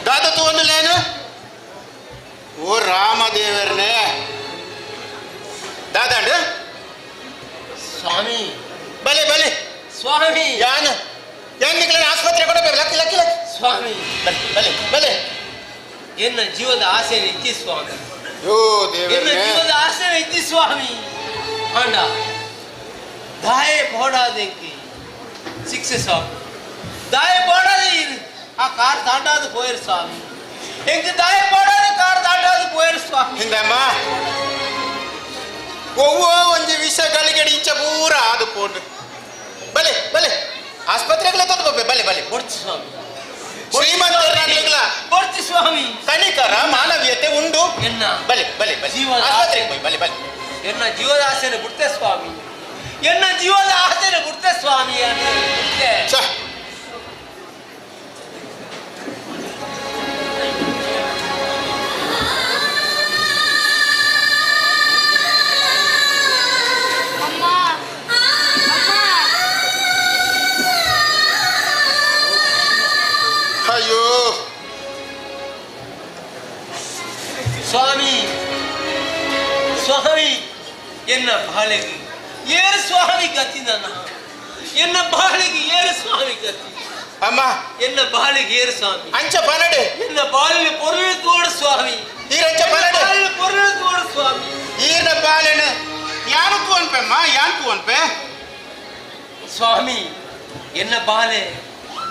ದಾದ ತೂವೊಂದುಲ್ಲೇನು? ಓ ರಾಮದೇವರನೇ ದಾದಾಂಡು. ಸ್ವಾಮಿ ಬಲೆ ಬಲೆ ಸ್ವಾಮಿ. ಯಾನ್ ಯಾನ್ ನಿಕ್ಲೆನ ಆಸ್ಪತ್ರೆ ಕೊಡಬೇಕು. ಲಕ್ಕಿ ಲಕ್ಕಿ ಲಕ್ಕಿ ಸ್ವಾಮಿ. ಬಲೆ ಬಲೆ ಬಲೆ. ಎನ್ನ ಜೀವದ ಆಸೆ ಇಜ್ಜಿ ಸ್ವಾಮಿ. ಯೋ ಎನ್ನ ದೇವರೇ. ಜೀವದ ಆಸೆ ಇಜ್ಜಿ ಸ್ವಾಮಿ. ಆಂಡ ದಾಯೆ ಬೋಡಾದೆಂಕಿ ಶಿಕ್ಷೆ ಸ್ವಾಮಿ, ದಾಯೆ ಬೋಡಾದೆ ಇರು ಆ ಕಾರ್ ದಾಟಾದು ಪೋಯರು ಸ್ವಾಮಿ, ಎಂಕ್ ದಾಯೆ ಬೋಡಾದೆ ಕಾರ್ ದಾಟಾದು ಪೋಯರು ಸ್ವಾಮಿ. ಹಿಂದಮ್ಮ ಒವ್ವೋ ಒಂಜಿ ವಿಷ ಗಳಿಗೆಡಿ ಇಂಚ ಪೂರ ಆದು ಪೋಂಡು. ಬಲೆ ಬಲೆ ಆಸ್ಪತ್ರೆಗಳ ತಂದು ಬೊಬ್ಬೆ. ಬಲೆ ಬಲೆ ಬೊಡ್ಚಿ ಸ್ವಾಮಿ. ಶ್ರೀಮಂತರಾಗ್ಲಿಲ್ಲ ಬೊಡ್ಚಿ ಸ್ವಾಮಿ. ಕಣಿಕರ ಮಾನವೀಯತೆ ಉಂಡು. ಎನ್ನ ಬಲೆ ಬಲೆ ಬಲೆ ಜೀವದ ಆಸ್ಪತ್ರೆಗೆ ಹೋಯ್. ಬಲೆ ಬಲೆ ಎನ್ನ ಜೀವದ ಆಸೆಯನ್ನು ಬಿಡ್ತೆ ಸ್ವಾಮಿ, ಎನ್ನ ಜೀವದ ಆಸೆಯನ್ನು ಬಿಡ್ತೆ ಸ್ವಾಮಿ, ಬಿಡ್ತೆ. ಅಮ್ಮ ಅಮ್ಮ. ಅಯ್ಯೋ ಸ್ವಾಮಿ ಸ್ವಾಮಿ ಎನ್ನ ಬಾಳೆಗೆ ಏರು ಸ್ವಾಮಿ ಗತಿ ನನ್ನ, ಎನ್ನ ಬಾಳೆಗೆ ಏರು ಸ್ವಾಮಿ ಗತಿ. ಅಮ್ಮ ಎನ್ನ ಬಾಳೆಗೆ ಏರು ಸ್ವಾಮಿ. ಅಂಚ ಪನಡೆ. ಎನ್ನ ಬಾಳಿನ ಪೊರುಳು ತೋಡು ಸ್ವಾಮಿ. ಈರಂಚ ಪನಡೆ. ಬಾಳಿನ ಪೊರುಳು ತೋಡು ಸ್ವಾಮಿ. ಈರ್ನ ಬಾಳೆನ ಯಾನು ತೂವನ್ಪೆಮ್ಮ, ಯಾನ್ ತೂವನ್ಪೆ? ಸ್ವಾಮಿ ಎನ್ನ ಬಾಲೆ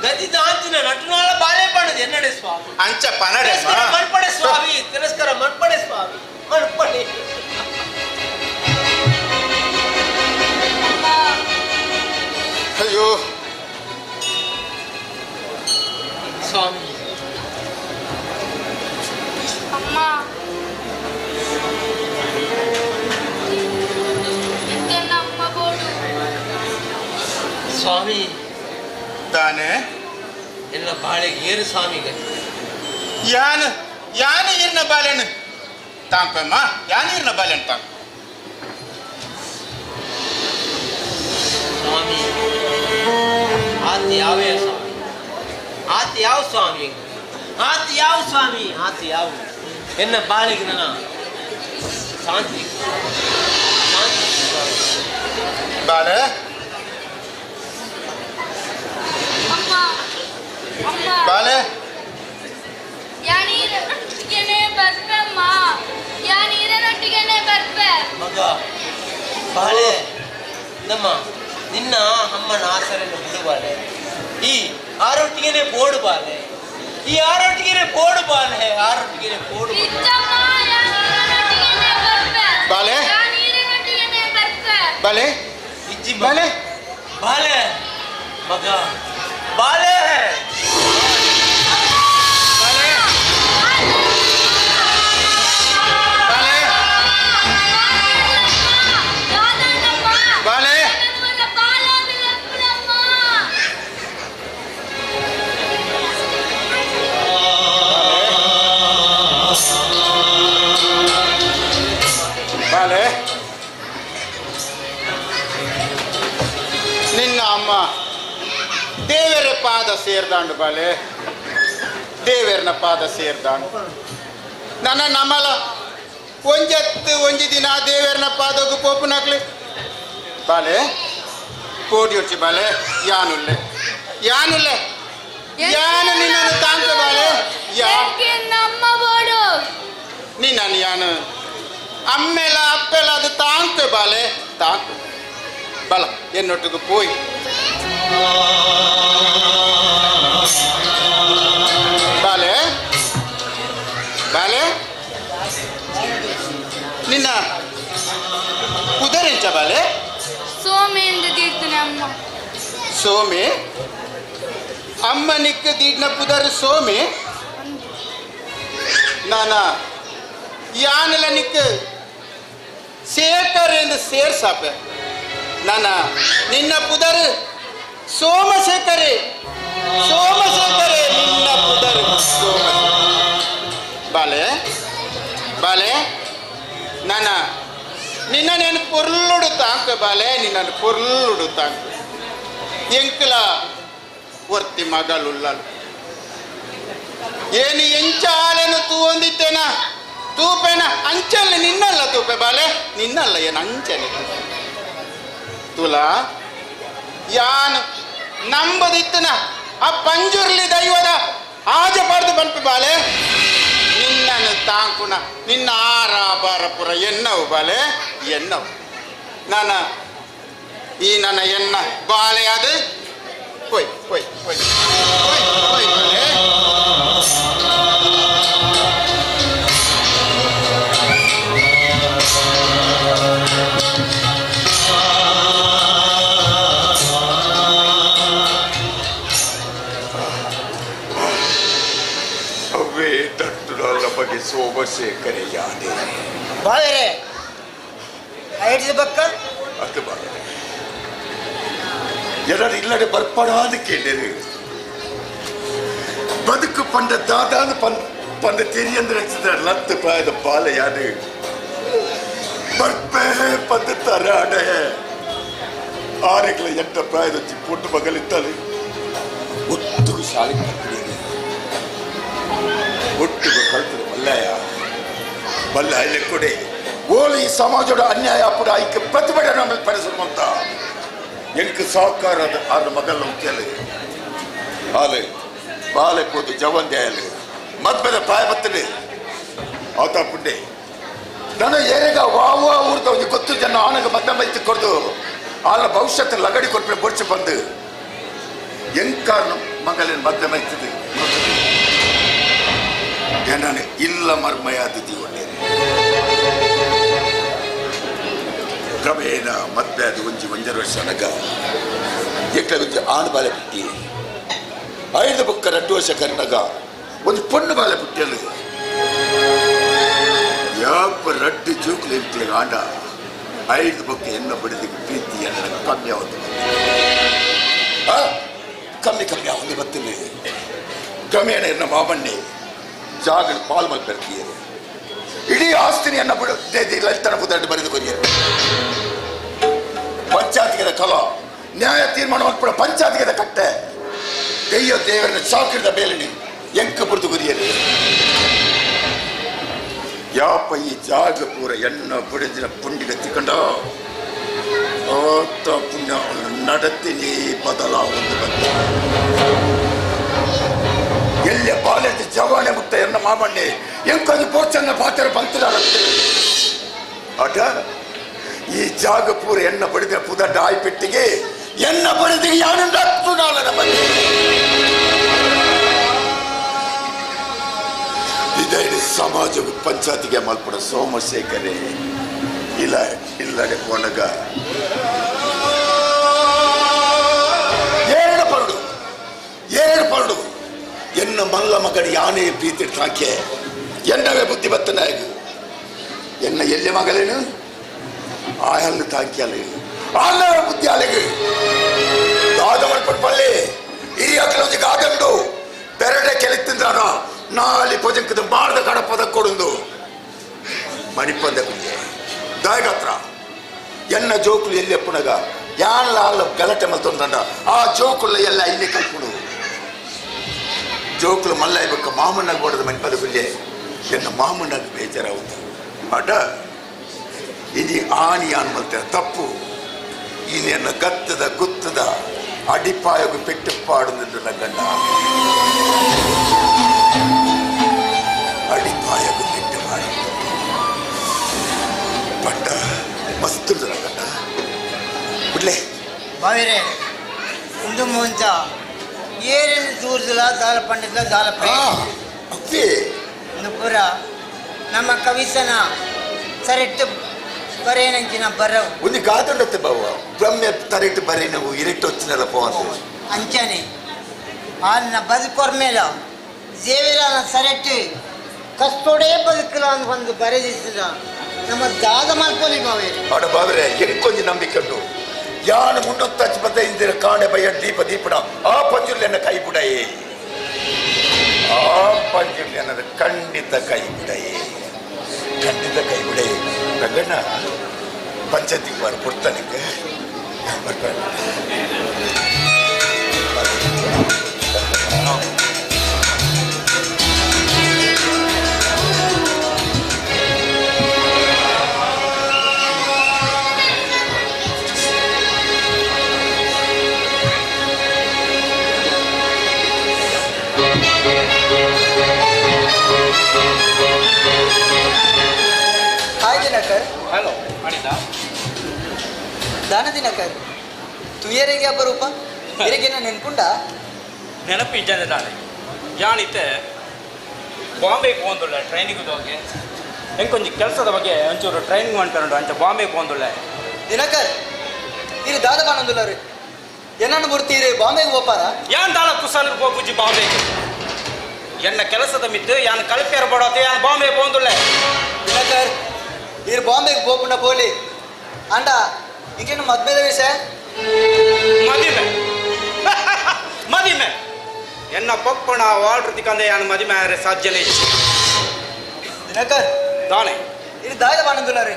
ಗತಿ ದಾಂತಿನ ನಟನಾಳ ಬಾಳೆ ಪಣದು ಎನ್ನಡೆ ಸ್ವಾಮಿ. ಅಂಚ ಪನಡೆ. ತಿರಸ್ಕಾರ ಮನ್ಪಡೆ ಸ್ವಾಮಿ, ತಿರಸ್ಕಾರ ಮನ್ಪಡೆ ಸ್ವಾಮಿ, ಮನ್ಪಡೆ. ಅಯ್ಯೋ ಸ್ವಾಮಿ. ಅಮ್ಮ ಇಂತೆನ್ನ ಅಮ್ಮ ಬೋಡು. ಸ್ವಾಮಿ. ದಾನೆ ಎನ್ನ ಬಾಳೆಗೆ ಏರು ಸ್ವಾಮಿಗೆ ಯಾನು ಯಾನು ಇರ್ನ ಬಾಲೆನು ತಾಂಪಮ್ಮ ಯಾನು ಇರ್ನ ಬಾಲೆನು ತಾಂಪ ಸ್ವಾಮಿ ಆತ ಯಾವೇ ಸ್ವಾಮಿ ಆತ ಯಾವ ಸ್ವಾಮಿ ಆತ ಯಾವ ಸ್ವಾಮಿ ಆತ ಯಾವ ಎನ್ನ ಬಾಳಿಗೆ ನನ್ನ ಶಾಂತಿ ಶಾಂತಿ ಬಾಳೆ ಅಮ್ಮ ಅಮ್ಮ ಬಾಳೆ ಯಾನೀರೊಟ್ಟಿಗೆನೆ ಬರ್ಪೆಮ್ಮ ಯಾನೀರನೊಟ್ಟಿಗೆನೆ ಬರ್ಪೆ ಮಗ ಬಾಳೆ ನಮ್ಮ ನಿನ್ನ ಅಮ್ಮನ ಆಸರೆಯನ್ನು ಬಿಡು ಬಾಳೆ ಈ ಆರೊಟ್ಟಿಗೆನೆ ಬೋಡು ಬಾಲೆ ಈ ಆರೊಟ್ಟಿಗೆನೆ ಬೋಡು ಬಾಲೆ ಆರೊಟ್ಟಿಗೆನೆ ಬೋಡು ಇಜ್ಜಮ್ಮ ಯಾನೀರನೊಟ್ಟಿಗೆನೆ ಬರ್ಪೆ ಬಾಲೆ? ಯಾನೀರನೊಟ್ಟಿಗೆನೆ ಬರ್ಪೆ ಬಾಲೆ ಇಜ್ಜಿ ಬಾಲೆ ಬಾಲೆ ಮಗ ಬಾಲೆ ಬಾಲೆ ಬಾಲೆ ನಿನ್ನ ಅಮ್ಮ ದೇವರ ಪಾದ ಸೇರ್ದಾಂಡು ಬಾಲೆ ದೇವರನ ಪಾದ ಸೇರ್ದಾಂಡು ನನ್ನ ನಮಲ ಒಂಜತ್ತು ಒಂಜಿ ದಿನ ದೇವರನ ಪಾದಗು ಪೋಪುನಾಕ್ಲೆ ಬಾಲೆ ಕೋಟಿ ಬಾಲೆ ಯಾನುಲ್ಲೆ ಯಾನುಲ್ಲೆ ಯಾನು ನಿನ್ನನ್ನು ತಾಂಕ ಬಾಲೆ ಯಾ ನಮ್ಮ ಬೋಡು ನಿನ್ನನ್ನು ಯಾನು ಅಮ್ಮೆಲ ಅಪ್ಪೆಲ ಅದು ತಾಂಕ ಬಾಲೆ ತಾಂಕ ಬಲ ಎನ್ನೊಟ್ಟಿಗೆ ಪೋಯ್ ಬಾಲೆ ಬಾಲೆ ನಿನ್ನ ಕುದರೆಂಚ ಬಾಲೆ ಸೋಮೆ ಎಂದು ತೀರ್ತನೆ ಅಮ್ಮ ಸೋಮೆ ಅಮ್ಮ ನಿಕ್ಕ ದೀಡ್ನ ಪುದರ್ ಸೋಮೆ ನಾನ ಯಾನೆಲ್ಲ ನಿಕ್ಕ ಸೇಕರ್ ಎಂದು ಸೇರ್ಸಾಪೆ ನಾನ ನಿನ್ನ ಪುದರ್ ಸೋಮಶೇಖರೇ ಸೋಮಶೇಖರೇ ನಿನ್ನ ಪುದರ್ ಸೋಮ ಬಾಲೆ ಬಾಲೆ ನಾನ ನಿನ್ನ నేను పొర్లుడు తాంక ಬಾಲೆ ನಿನ್ನನ್ನು పొర్లుడు తాಂಕ ಎಂಕಲ ಒರ್ತಿ ಮಗಳುಳ್ಳಳು ಏನು ಎಂಚಾಲೆನು ತೂವೊಂದಿತ್ತೇನ ತೂಪೇನ ಅಂಚಲ್ಲಿ ನಿನ್ನಲ್ಲ ತೂಪೆ ಬಾಲೆ ನಿನ್ನಲ್ಲ ಏನು ಅಂಚನೆ ತುಲಾ ಯಾನ್ ನಂಬದಿತ್ತನ ಆ ಪಂಜುರ್ಲಿ ದೈವದ ಆಜ ಪಡೆದು ಬನ್ಪಿ ಬಾಲೆ ನಿನ್ನನ್ನು ತಾಂಕುನ ನಿನ್ನ ಆರ ಬಾರಪುರ ಎನ್ನವು ಬಾಲೆ ಎನ್ನವು ನಾನ ಈ ನನ್ನ ಎನ್ನ ಬಾಲೆ ಅದು ಪೊಯ್ ಪೊಯ್ ಪೊಯ್ ಪೊಯ್ ಪೊಯ್ ಬಾಲೆ ಅವೇ ತಟ್ಟುಡಲ್ಲ ಬಗ್ಗೆ ಸೋಮಶೇಖರೇ ಯಾನೇ ಬಾವೇರೆ ಐಡಿದ ಬಕ್ಕ ಅದು ಬಾರೆ ಎಲ್ಲರೂ ಇಲ್ಲಡೆ ಬರ್ಪಡಾದ ಕೇಳಿರಿ ಬದುಕು ಪಂಡ ದಾದಾನು ಪಂದ ಪಂಡ ತೆರಿಯಂದ್ರೆ ಲತ್ತು ಪ್ರಾಯದ ಬಾಲ ಯಾನು ಬರ್ಪೇ ಪಂದ ತರಾಡೆ ಆರೆಗಳ ಎಂಟ ಪ್ರಾಯದ ಪೊಟ್ಟು ಮಗಲಿತ್ತಲೆ ಒತ್ತುಗು ಶಾಲೆ ಕಲ್ತಿದ್ದೇನೆ ಒಟ್ಟುಗು ಕಲ್ತದೆ ಮಲ್ಲಯ್ಯ ಮಲ್ಲ ಕೊಡೆ ಓಲು ಈ ಸಮಾಜದ ಅನ್ಯಾಯ ಅಪ್ಪಡ ಐಕ್ಕೆ ಪ್ರತಿಭಟನೆ ನಮ್ಮಲ್ಲಿ ಪಡಿಸುವಂತ ಎಂಕ್ ಸಾಕಾರ ಆದ ಮಗಲ್ಲ ಉತ್ತೇಲೆ ಆಲೆ ಬಾಲೆ ಪೋದು ಜವಂದೆ ಆಲೆ ಮದ್ಮೆದ ಪ್ರಾಯ ಬತ್ತಲೆ ಆತ ಪುಂಡೆ ನಾನು ಏರೆಗ ವಾವ ಊರ್ದ ಒಂಜಿ ಗೊತ್ತು ಜನ ಆನಗ ಮದ್ವೆ ಮೈತಿ ಕೊಡ್ದು ಆಲ ಭವಿಷ್ಯತ್ ಲಗಡಿ ಕೊಟ್ರೆ ಬೊಡ್ಚು ಬಂದು ಎಂಕಾರಣ ಮಗಲಿನ ಮದ್ವೆ ಮೈತದೆ ನಾನು ಇಲ್ಲ ಮರ್ಮಯಾದ ಜೀವನ ಕ್ರಮೇಣ ಮದ್ವೆ ಅದು ಒಂಜಿ ಒಂಜರ ವರ್ಷ ಅನಗ ಎಕ್ಲ ಒಂಜಿ ಆಣ್ ಬಾಲೆ ಪುಟ್ಟಿ ಐದು ಬೊಕ್ಕ ರಡ್ಡು ವರ್ಷ ಕರ್ನಗ ಒಂದು ಪೊಣ್ಣು ಬಾಲೆ ಪುಟ್ಟಿಯಲ್ಲ ಯಾಪ ರಡ್ಡು ಜೂಕ್ಲು ಇಂಕ್ಲೆ ಆಂಡ ಐದು ಬೊಕ್ಕ ಎನ್ನ ಬಡಿದಿಗೆ ಪ್ರೀತಿ ಎಲ್ಲ ಕಮ್ಮಿ ಆವತ್ತು. ಆ? ಕಮ್ಮಿ ಕಮ್ಮಿ ಆವೊಂದು ಬತ್ತಿಲ್ಲ ಕ್ರಮೇಣ ಎನ್ನ ಮಾಮಣ್ಣೆ ಜಾಗ ಪಾಲ್ ಮಲ್ಪೆರ್ತಿಯರು ಇಡೀ ಆಸ್ತಿನಿಯನ್ನ ಬಿಡು ಲಲಿತನ ಪುದಟ್ಟು ಬರೆದು ಕೊರಿಯರು ಪಂಚಾಯತ್ಗೆ ಕಲ ನ್ಯಾಯ ತೀರ್ಮಾನ ಮಲ್ಪಡ ಪಂಚಾಯತ್ಗೆ ಕಟ್ಟೆ ದೆಯ್ಯ ದೇವರನ್ನ ಚಾಕಿರದ ಬೇಲನಿ ಎಂಕ ಬುಡ್ದು ಕೊರಿಯರು ಯಾಪ ಈ ಜಾಗ ಪೂರ ಎಣ್ಣ ಬುಡಜಿನ ಪುಂಡಿಗೆ ತಿಕ್ಕಂಡ ಆತ ಪುಣ್ಯ ನಡತಿನಿ ಬದಲಾವೊಂದು ಬಂದ ಎಲ್ಲಿ ಬಾಲೆದ ಜವಾನೆ ಮುಕ್ತ ಎನ್ನ ಮಾಮಣ್ಣೆ ಎಂಕೊಂದು ಪೋರ್ಚನ್ನ ಪಾತ್ರ ಪಂತ್ರ ಅಟ ಈ ಜಾಗ ಪೂರ ಎಣ್ಣ ಬಡಿದ ಪುದಡ್ಡ ಆಯ್ಪೆಟ್ಟಿಗೆ ಎನ್ನ ಬಡಿದಿಗೆ ಯಾನಂದ ನಾಲನ ಬಂದೆ ಇದೇ ಸಮಾಜ ಪಂಚಾಯತಿಗೆ ಮಲ್ಪಡ ಸೋಮಶೇಖರೇ ಇಲ್ಲ ಇಲ್ಲಡೆ ಪೋನಗ ಏಳು ಪರಡು ಏಳು ಪರಡು ಎನ್ನ ಮಲ್ಲ ಮಗಡು ಯಾನೇ ಪ್ರೀತಿ ಠಾಕೆ ಎನ್ನವೇ ಬುದ್ಧಿ ಬತ್ತನಾಗ ಎನ್ನ ಎಲ್ಲಿ ಮಗಳೇನು ಆಯಲ್ಲು ತಾಕಿಯಲ್ಲ ಆಲ್ಲವ ಬುದ್ಧಿ ಅಲೆಗು ದಾದ ಮಲ್ಪಡ್ ಪಲ್ಲೆ ಹಿರಿಯಾಕಲ ಒಂಜಿ ಗಾದಂಡು ಬೆರಡೆ ಕೆಲಿತ್ತಿಂದಾನ ನಾಲಿ ಪೊಜಂಕದ ಬಾರ್ದ ಕಡಪದ ಕೊಡುಂದು ಮಣಿಪಂದ ಕುಂಜೆ ದಾಯಗತ್ರ ಎನ್ನ ಜೋಕುಲು ಎಲ್ಲಿ ಎಪ್ಪುನಗ ಯಾನ್ಲ ಅಲ್ಲ ಗಲಾಟೆ ಮಲ್ತೊಂದಂಡ ಆ ಜೋಕುಲ ಎಲ್ಲ ಇಲ್ಲಿ ಕಲ್ಪುಡು ಜೋಕುಲು ಮಲ್ಲ ಇಬಕ್ಕ ಮಾಮಣ್ಣಗೆ ಬೋಡದ ಮಣಿಪದ ಕುಲ್ಲೆ ಎನ್ನ ಮಾಮಣ್ಣಗೆ ಬೇಜಾರಾവുದು ಅಡ ಇನಿ ಆನಿ ಆನ್ ಮಲ್ತೆ ತಪ್ಪು ಇನಿ ಎನ್ನ ಗತ್ತದ ಗುತ್ತದ ಅಡಿಪಾಯಗು ಪೆಟ್ಟು ಪಾಡುಂದು ಗಂಡ ಅಡಿಪಾಯಗು ಪೆಟ್ಟು ಪಾಡು ಪಂಡ ಮಸ್ತ್ ಗಂಡ ಬಿಡ್ಲೆ ಬಾವಿರೆ ಇಂದು ಮುಂಚ ಏರೇನು ತೂರ್ದಿಲ್ಲ ದಾಲ ಪಂಡಿತ ದಾಲ ಇಂದು ಪೂರ ನಮ್ಮ ಕವಿಸನ ಸರಿಟ್ಟು ಬರೇನಂಚಿನ ಬರವು ಒಂದು ಗಾದಂಡತ್ತೆ ಬಾವ ಬ್ರಹ್ಮ ತರಿಟ್ಟು ಬರೀ ನಾವು ಇರಿಟ್ಟು వచ్చినಲ್ಲ ಪೋವಂತ ಅಂಚನೆ ಆಲ್ನ ಬದುಕೊರ್ಮೇಲ ದೇವಿರಾನ ಸರೆಟ್ಟು ಕಷ್ಟೋಡೇ ಬದುಕಲ ಅಂತ ಒಂದು ಬರೆದಿಸಿದ ನಮ್ಮ ದಾದ ಮಲ್ಪೊಲಿ ಬಾವೇರು ಅಡ ಬಾವ್ರೆ ಎಕ್ಕೊಂಜಿ ನಂಬಿಕೆ ಉಂಟು ಯಾನು ಮುನ್ನೂತ್ತಚ್ಚ ಬದ್ದ ಇಂದಿರ ಕಾಣೆ ಬಯ್ಯ ದೀಪ ದೀಪಡ ಆ ಪಂಜುರ್ಲಿ ಕೈ ಬಿಡಯೇ ಆ ಪಂಜುರ್ಲಿ ಅನ್ನೋದು ಖಂಡಿತ ಕೈ ಬಿಡಯೇ ಖಂಡಿತ ಕೈ ಬಿಡಯೇ ರಂಗಣ್ಣ ಪಂಚಾಯತಿಗೆ ಬಾರ ಕೊಡ್ತಾನಿಗೆ ಬರ್ಬೇಡ. ಹಾಯ್ ದಿನಕರ್. ಹಲೋ ಅನಿತಾ. ದಾನ ದಿನಕರ್ ತುಯರಿಗೆ ಅಪರೂಪ ಇರಗೇನ ನೆನ್ಪುಂಡ? ನೆನಪು ಇಜ್ಜಂದೆ ದಾನೆ ಯಾನಿತ್ತೆ ಬಾಂಬೆಗೆ ಹೋಂದುಳ್ಳೆ ಟ್ರೈನಿಂಗ್ ಹೋಗಿ ಎಂಕೊಂಜಿ ಕೆಲಸದ ಬಗ್ಗೆ ಒಂಚೂರು ಟ್ರೈನಿಂಗ್ ಮಾಡ್ಕೊಂಡು ಅಂಚ ಬಾಂಬೆಗೆ ಹೋಂದುಳ್ಳೆ. ದಿನಕರ್ ಇರು ದಾದ ಬಾಣಂದುಲ್ಲರು ಏನನ್ನು ಬರ್ತೀರಿ ಬಾಂಬೆಗೆ ಹೋಪಾರ? ಯಾನ್ ದಾಳ ಕುಸಾಲ ಹೋಗುಜಿ ಬಾಂಬೆಗೆ ಎನ್ನ ಕೆಲಸದ ಮಿತ್ತು ಯಾನ್ ಕಲ್ಪೇರ ಬಡೋತೆ ಯಾನ್ ಬಾಂಬೆಗೆ ಹೋಂದುಳ್ಳೆ. ದಿನಕರ್ ಇರು ಬಾಂಬೆಗೆ ಹೋಗ್ಬಿಟ್ಟ ಪೋಲಿ ಅಂಡ ಇಂಕೇನು ಮದ್ಮೇದ ವಿಷಯ? ಮದಿಮೆ ಮದಿಮೆ ಎನ್ನ ಪಪ್ಪಣ ವಾಲ್ಟ್ರ್ ತಿಕ್ಕಂದೆ ಯಾನ್ ಮದಿಮೆ ಆರೆ ಸಾಧ್ಯನೇ ಇಚ್ಚಿ. ದಿನಕರ್ ದಾನೆ ಇರು ದಾದ ಬಾಣಂದುಲ್ಲರು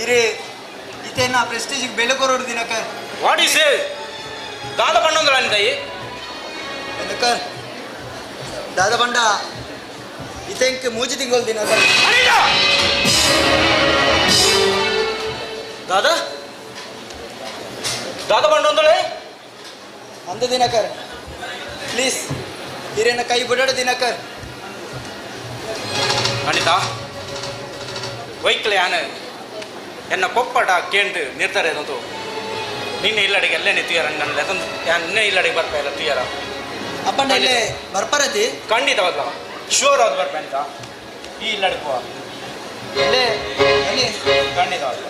ಇರು ಇತೇನ ಪ್ರೆಸ್ಟೀಜ್ ಬೆಲೆ ಕೊರೋಡು ದಿನಕರ್. What is ದಾದ ಬಣ್ಣೊಂದುಲ್ಲ ಅಂದಯಿ? ದಿನಕರ್ ದಾದ ಬಂಡ ಇತೆಂಕ್ ಮೂಜಿ ತಿಂಗಳು ದಿನಕರ್. ದಾದ ದಾದ ಬಣ್ಣೊಂದುಳೆ ಅಂದ ದಿನಕರ್ ಪ್ಲೀಸ್ ಹಿರೇನ ಕೈ ಬಿಡೋಡ ದಿನಕರ್. ಅನಿತಾ ವೈಕ್ಲೆ ಯಾನ ಎನ್ನ ಪೊಪ್ಪಟ ಕೇಂದು ನಿರ್ಧಾರ ಏದಂತು ನಿನ್ನೆ ಇಲ್ಲಡಿಗೆ ಎಲ್ಲೇ ತುಯರ ನನ್ನ ನಿನ್ನೆ ಇಲ್ಲಡಿಗೆ ಬರ್ತಾ ಇಲ್ಲ ತುಯರ. ಅಪ್ಪಣ್ಣ ಇಲ್ಲೇ ಬರ್ಪರತಿ? ಖಂಡಿತವಾಗ್ಲ ಶೋರ್ ಆದ್ ಬರ್ಪೆ ಅನಿತಾ ಈ ಇಲ್ಲಡಿಗೆ ಪೋ ಇಲ್ಲೇ ಅಲ್ಲಿ ಖಂಡಿತವಾಗ್ಲ.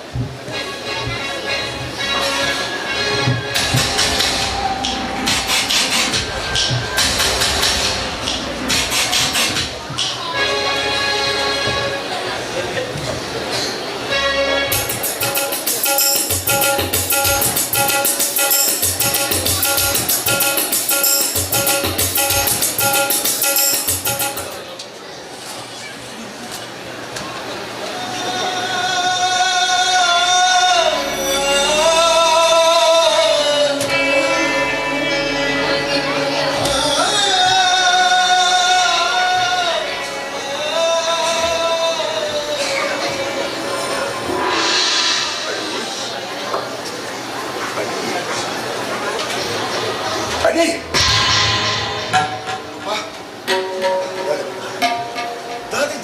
Thank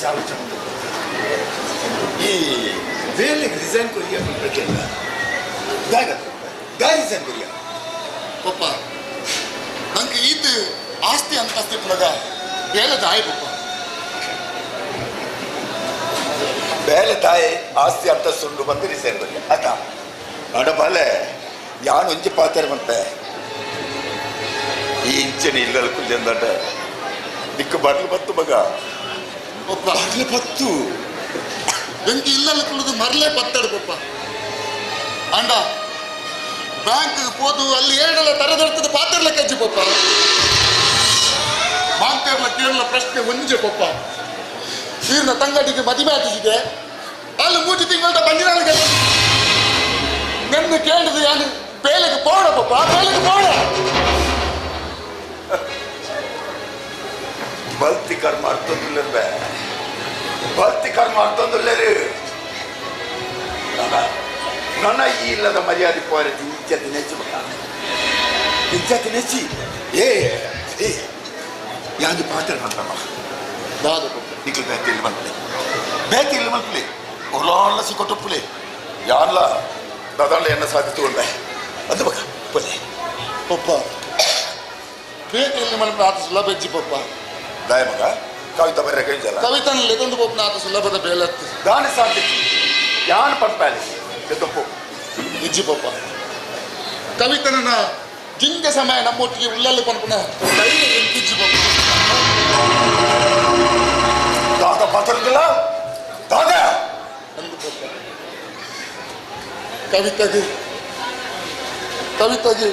ಆಲೋಚನೆ ಈ ಬೇಲೆಗೆ ರಿಸೈನ್ ಕೊರಿಯ ಪ್ರಕ್ರಿಯೆ ದಾಯ ದಾಯ ರಿಸೈನ್ ಕೊರಿಯ ಪಪ್ಪ ನಂಗೆ ಈತ ಆಸ್ತಿ ಅಂತಸ್ತಿ ಪುನಗ ಬೇಲೆ ದಾಯ ಪಪ್ಪ ಬೇಲೆ ತಾಯಿ ಆಸ್ತಿ ಅಂತಸ್ತುಂಡು ಬಂದು ರಿಸೈನ್ ಕೊರಿಯ ಆತ ಅಡ ಬಾಲೆ ಯಾನು ಒಂಜಿ ಪಾತ್ರ ಮಂತೆ ಈ ಇಂಚನೆ ಇಲ್ಲದ ಕುಲ್ಯಂದಾಟ ದಿಕ್ಕು ಬಾಟ್ಲು ಬತ್ತು ಮಗ ಬಾಟ್ಲು ಬತ್ತು ಎಂಕ್ ಇಲ್ಲಲ್ಲ ಕುಳಿದು ಮರಲೇ ಪತ್ತಾಡು ಪಪ್ಪ ಅಂಡ ಬ್ಯಾಂಕ್ ಪೋದು ಅಲ್ಲಿ ಏನೆಲ್ಲ ತರದರ್ತದ ಪಾತ್ರಲ ಕಜ್ಜಿ ಪಪ್ಪ ಮಾಂತೇರ್ಲ ಕೇರಳ ಪ್ರಶ್ನೆ ಒಂಜೆ ಪಪ್ಪ ಈರ್ನ ತಂಗಡಿಗೆ ಮದುವೆ ಆತಿಸಿದೆ ಅಲ್ಲಿ ಮೂಜಿ ತಿಂಗಳ ಬಂದಿನಾಳಿಗೆ ನನ್ನ ಕೇಳಿದ ಯಾನು ಬೇಲೆಗೆ ಪೋಣ ಪಪ್ಪ ಬೇಲೆಗೆ ಪೋಣ ಬಲ್ತಿ ಕರ್ಮ ಅರ್ಥೊಂದುಲ್ಲರ್ ಬೇ ಬಲ್ತಿ ಕರ್ಮ ಅರ್ಥೊಂದುಲ್ಲರು ನನ್ನ ಈ ಇಲ್ಲದ ಮರ್ಯಾದೆ ಪೋರತಿ ಇಜ್ಜತಿ ನೆಚ್ಚಿ ಮಗ ಇಜ್ಜತಿ ನೆಚ್ಚಿ ಏ ಏ ಯಾವುದು ಪಾತ್ರ ಬಂತಮ್ಮ ದಾದ ನಿಕ್ಲು ಬೇತಿ ಇಲ್ಲಿ ಮಲ್ಪಲೆ ಬೇತಿ ಇಲ್ಲಿ ಮಲ್ಪಲೆ ಒಲಾಲ ಸಿಕ್ಕೊಟ್ಟುಪ್ಪಲೆ ಯಾನ್ಲ ದಾದಾಳ ಎನ್ನ ಸಾಧಿಸಿಕೊಂಡೆ ಅದು ಮಗ ಪೊಲೆ ಪಪ್ಪ ಬೇತಿ ಇಲ್ಲಿ ಮಲ್ಪಲೆ ಆತ ಸುಲಭ ಹೆಜ್ಜಿ ಪಪ್ಪ ದಾಯ ಮಗ ಕವಿತಾ ಬರ್ರೆ ಕೈಜಲ್ಲ ಕವಿತನ ಲೆಗೊಂದು ಪೊಪ್ಪನ ಆತ ಸುಲಭದ ಬೇಲತ್ತು ದಾನ ಸಾಧ್ಯತೆ ಯಾನ್ ಪಂಪಾಲಿ ಎದ್ದಪ್ಪು ಇಜ್ಜಿ ಪಪ್ಪ ಕವಿತನ ಜಿಂಗ ಸಮಯ ನಮ್ಮೊಟ್ಟಿಗೆ ಉಳ್ಳಲ್ಲಿ ಪನ್ಪುನ ಧೈರ್ಯ ಎಂತಿಜ್ಜಿ ಪಪ್ಪ ದಾದ ಪಾತ್ರಲ್ಲ ದಾದ ಅಂದು ಪಪ್ಪ ಕವಿತೆಗೆ ಕವಿತೆಗೆ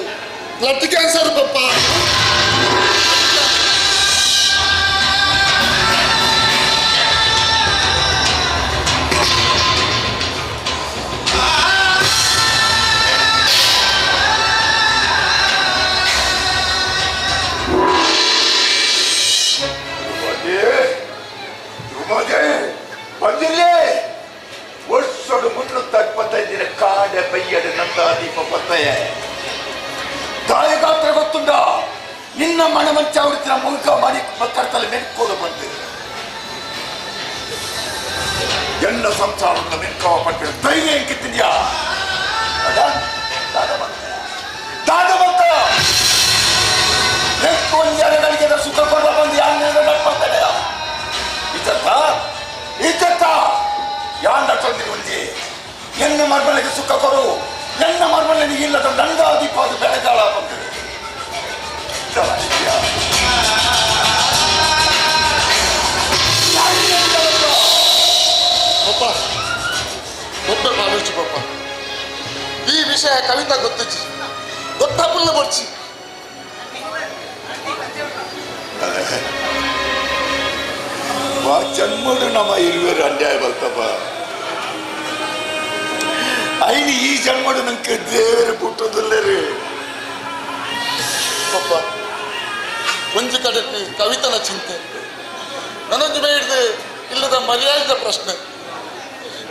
ಬ್ಲಡ್ ಕ್ಯಾನ್ಸರ್ ಪಪ್ಪ ಬಂದಿರಲಿ ವರ್ಷೋಡು 325 ದಿನ ಕಾಡೆ ಬೈಯಡೆ ನಂದಾದೀಪ ಪತ್ತಯೆ ತಾಯಿ ಗಾತ್ರ ಗೊತ್ತುಂಡ ನಿನ್ನ ಮಣ ಮಂಚ ಅವರಿತ್ತಿನ ಮುಖ ಮಾಡಿ ಮಕ್ಕಳ ಮೆನ್ಕೋಡು ಬಂದು ಎಲ್ಲ ಸಂಸಾರವನ್ನು ಮೆನ್ಕವ ಪಟ್ಟಿನ ಧೈರ್ಯ ಎಂಕಿತ್ತಿದ್ಯಾ ದಾದ ಬಂತ ದಾದ ಬಂತ ಜನಗಳಿಗೆ ಸುಖ ಕೊಡುವ ಬಂದು ಯಾರು ನಡ್ಪಂತಡೆ ಇದ್ದತ್ತ ಇದ್ದತ್ತ ಯಾನ್ ನಟ್ಟೊಂದಿರು ಒಂಜಿ ಎನ್ನ ಮರ್ಮಲೆಗೆ ಸುಖ ಕೊಡು ನನ್ನ ಮರ್ಮಲೆಗೆ ಇಲ್ಲದ ನಂದಾದೀಪ ಅದು ಬೆಳಗಾಲ ಬಂದಿದೆ ಪಪ್ಪ ಒಬ್ಬ ಬಾಲುಚಿ ಪಪ್ಪ ಈ ವಿಷಯ ಕವಿತಾ ಗೊತ್ತಿಚ್ಚಿ ಗೊತ್ತಾಪುಲ್ಲ ಬರ್ಚಿ ವಾ ಜನ್ಮಡು ನಮ್ಮ ಇರುವರು ಅನ್ಯಾಯ ಬರ್ತಪ್ಪ ಐನು ಈ ಜನ್ಮಡು ನಂಗೆ ದೇವರು ಪುಟ್ಟದಿಲ್ಲರು ಪಪ್ಪ ಒಂಜಿ ಕಡೆ ಕವಿತನ ಚಿಂತೆ ನನೊಂದು ಬೇಡ್ದು ಇಲ್ಲದ ಮರ್ಯಾದದ ಪ್ರಶ್ನೆ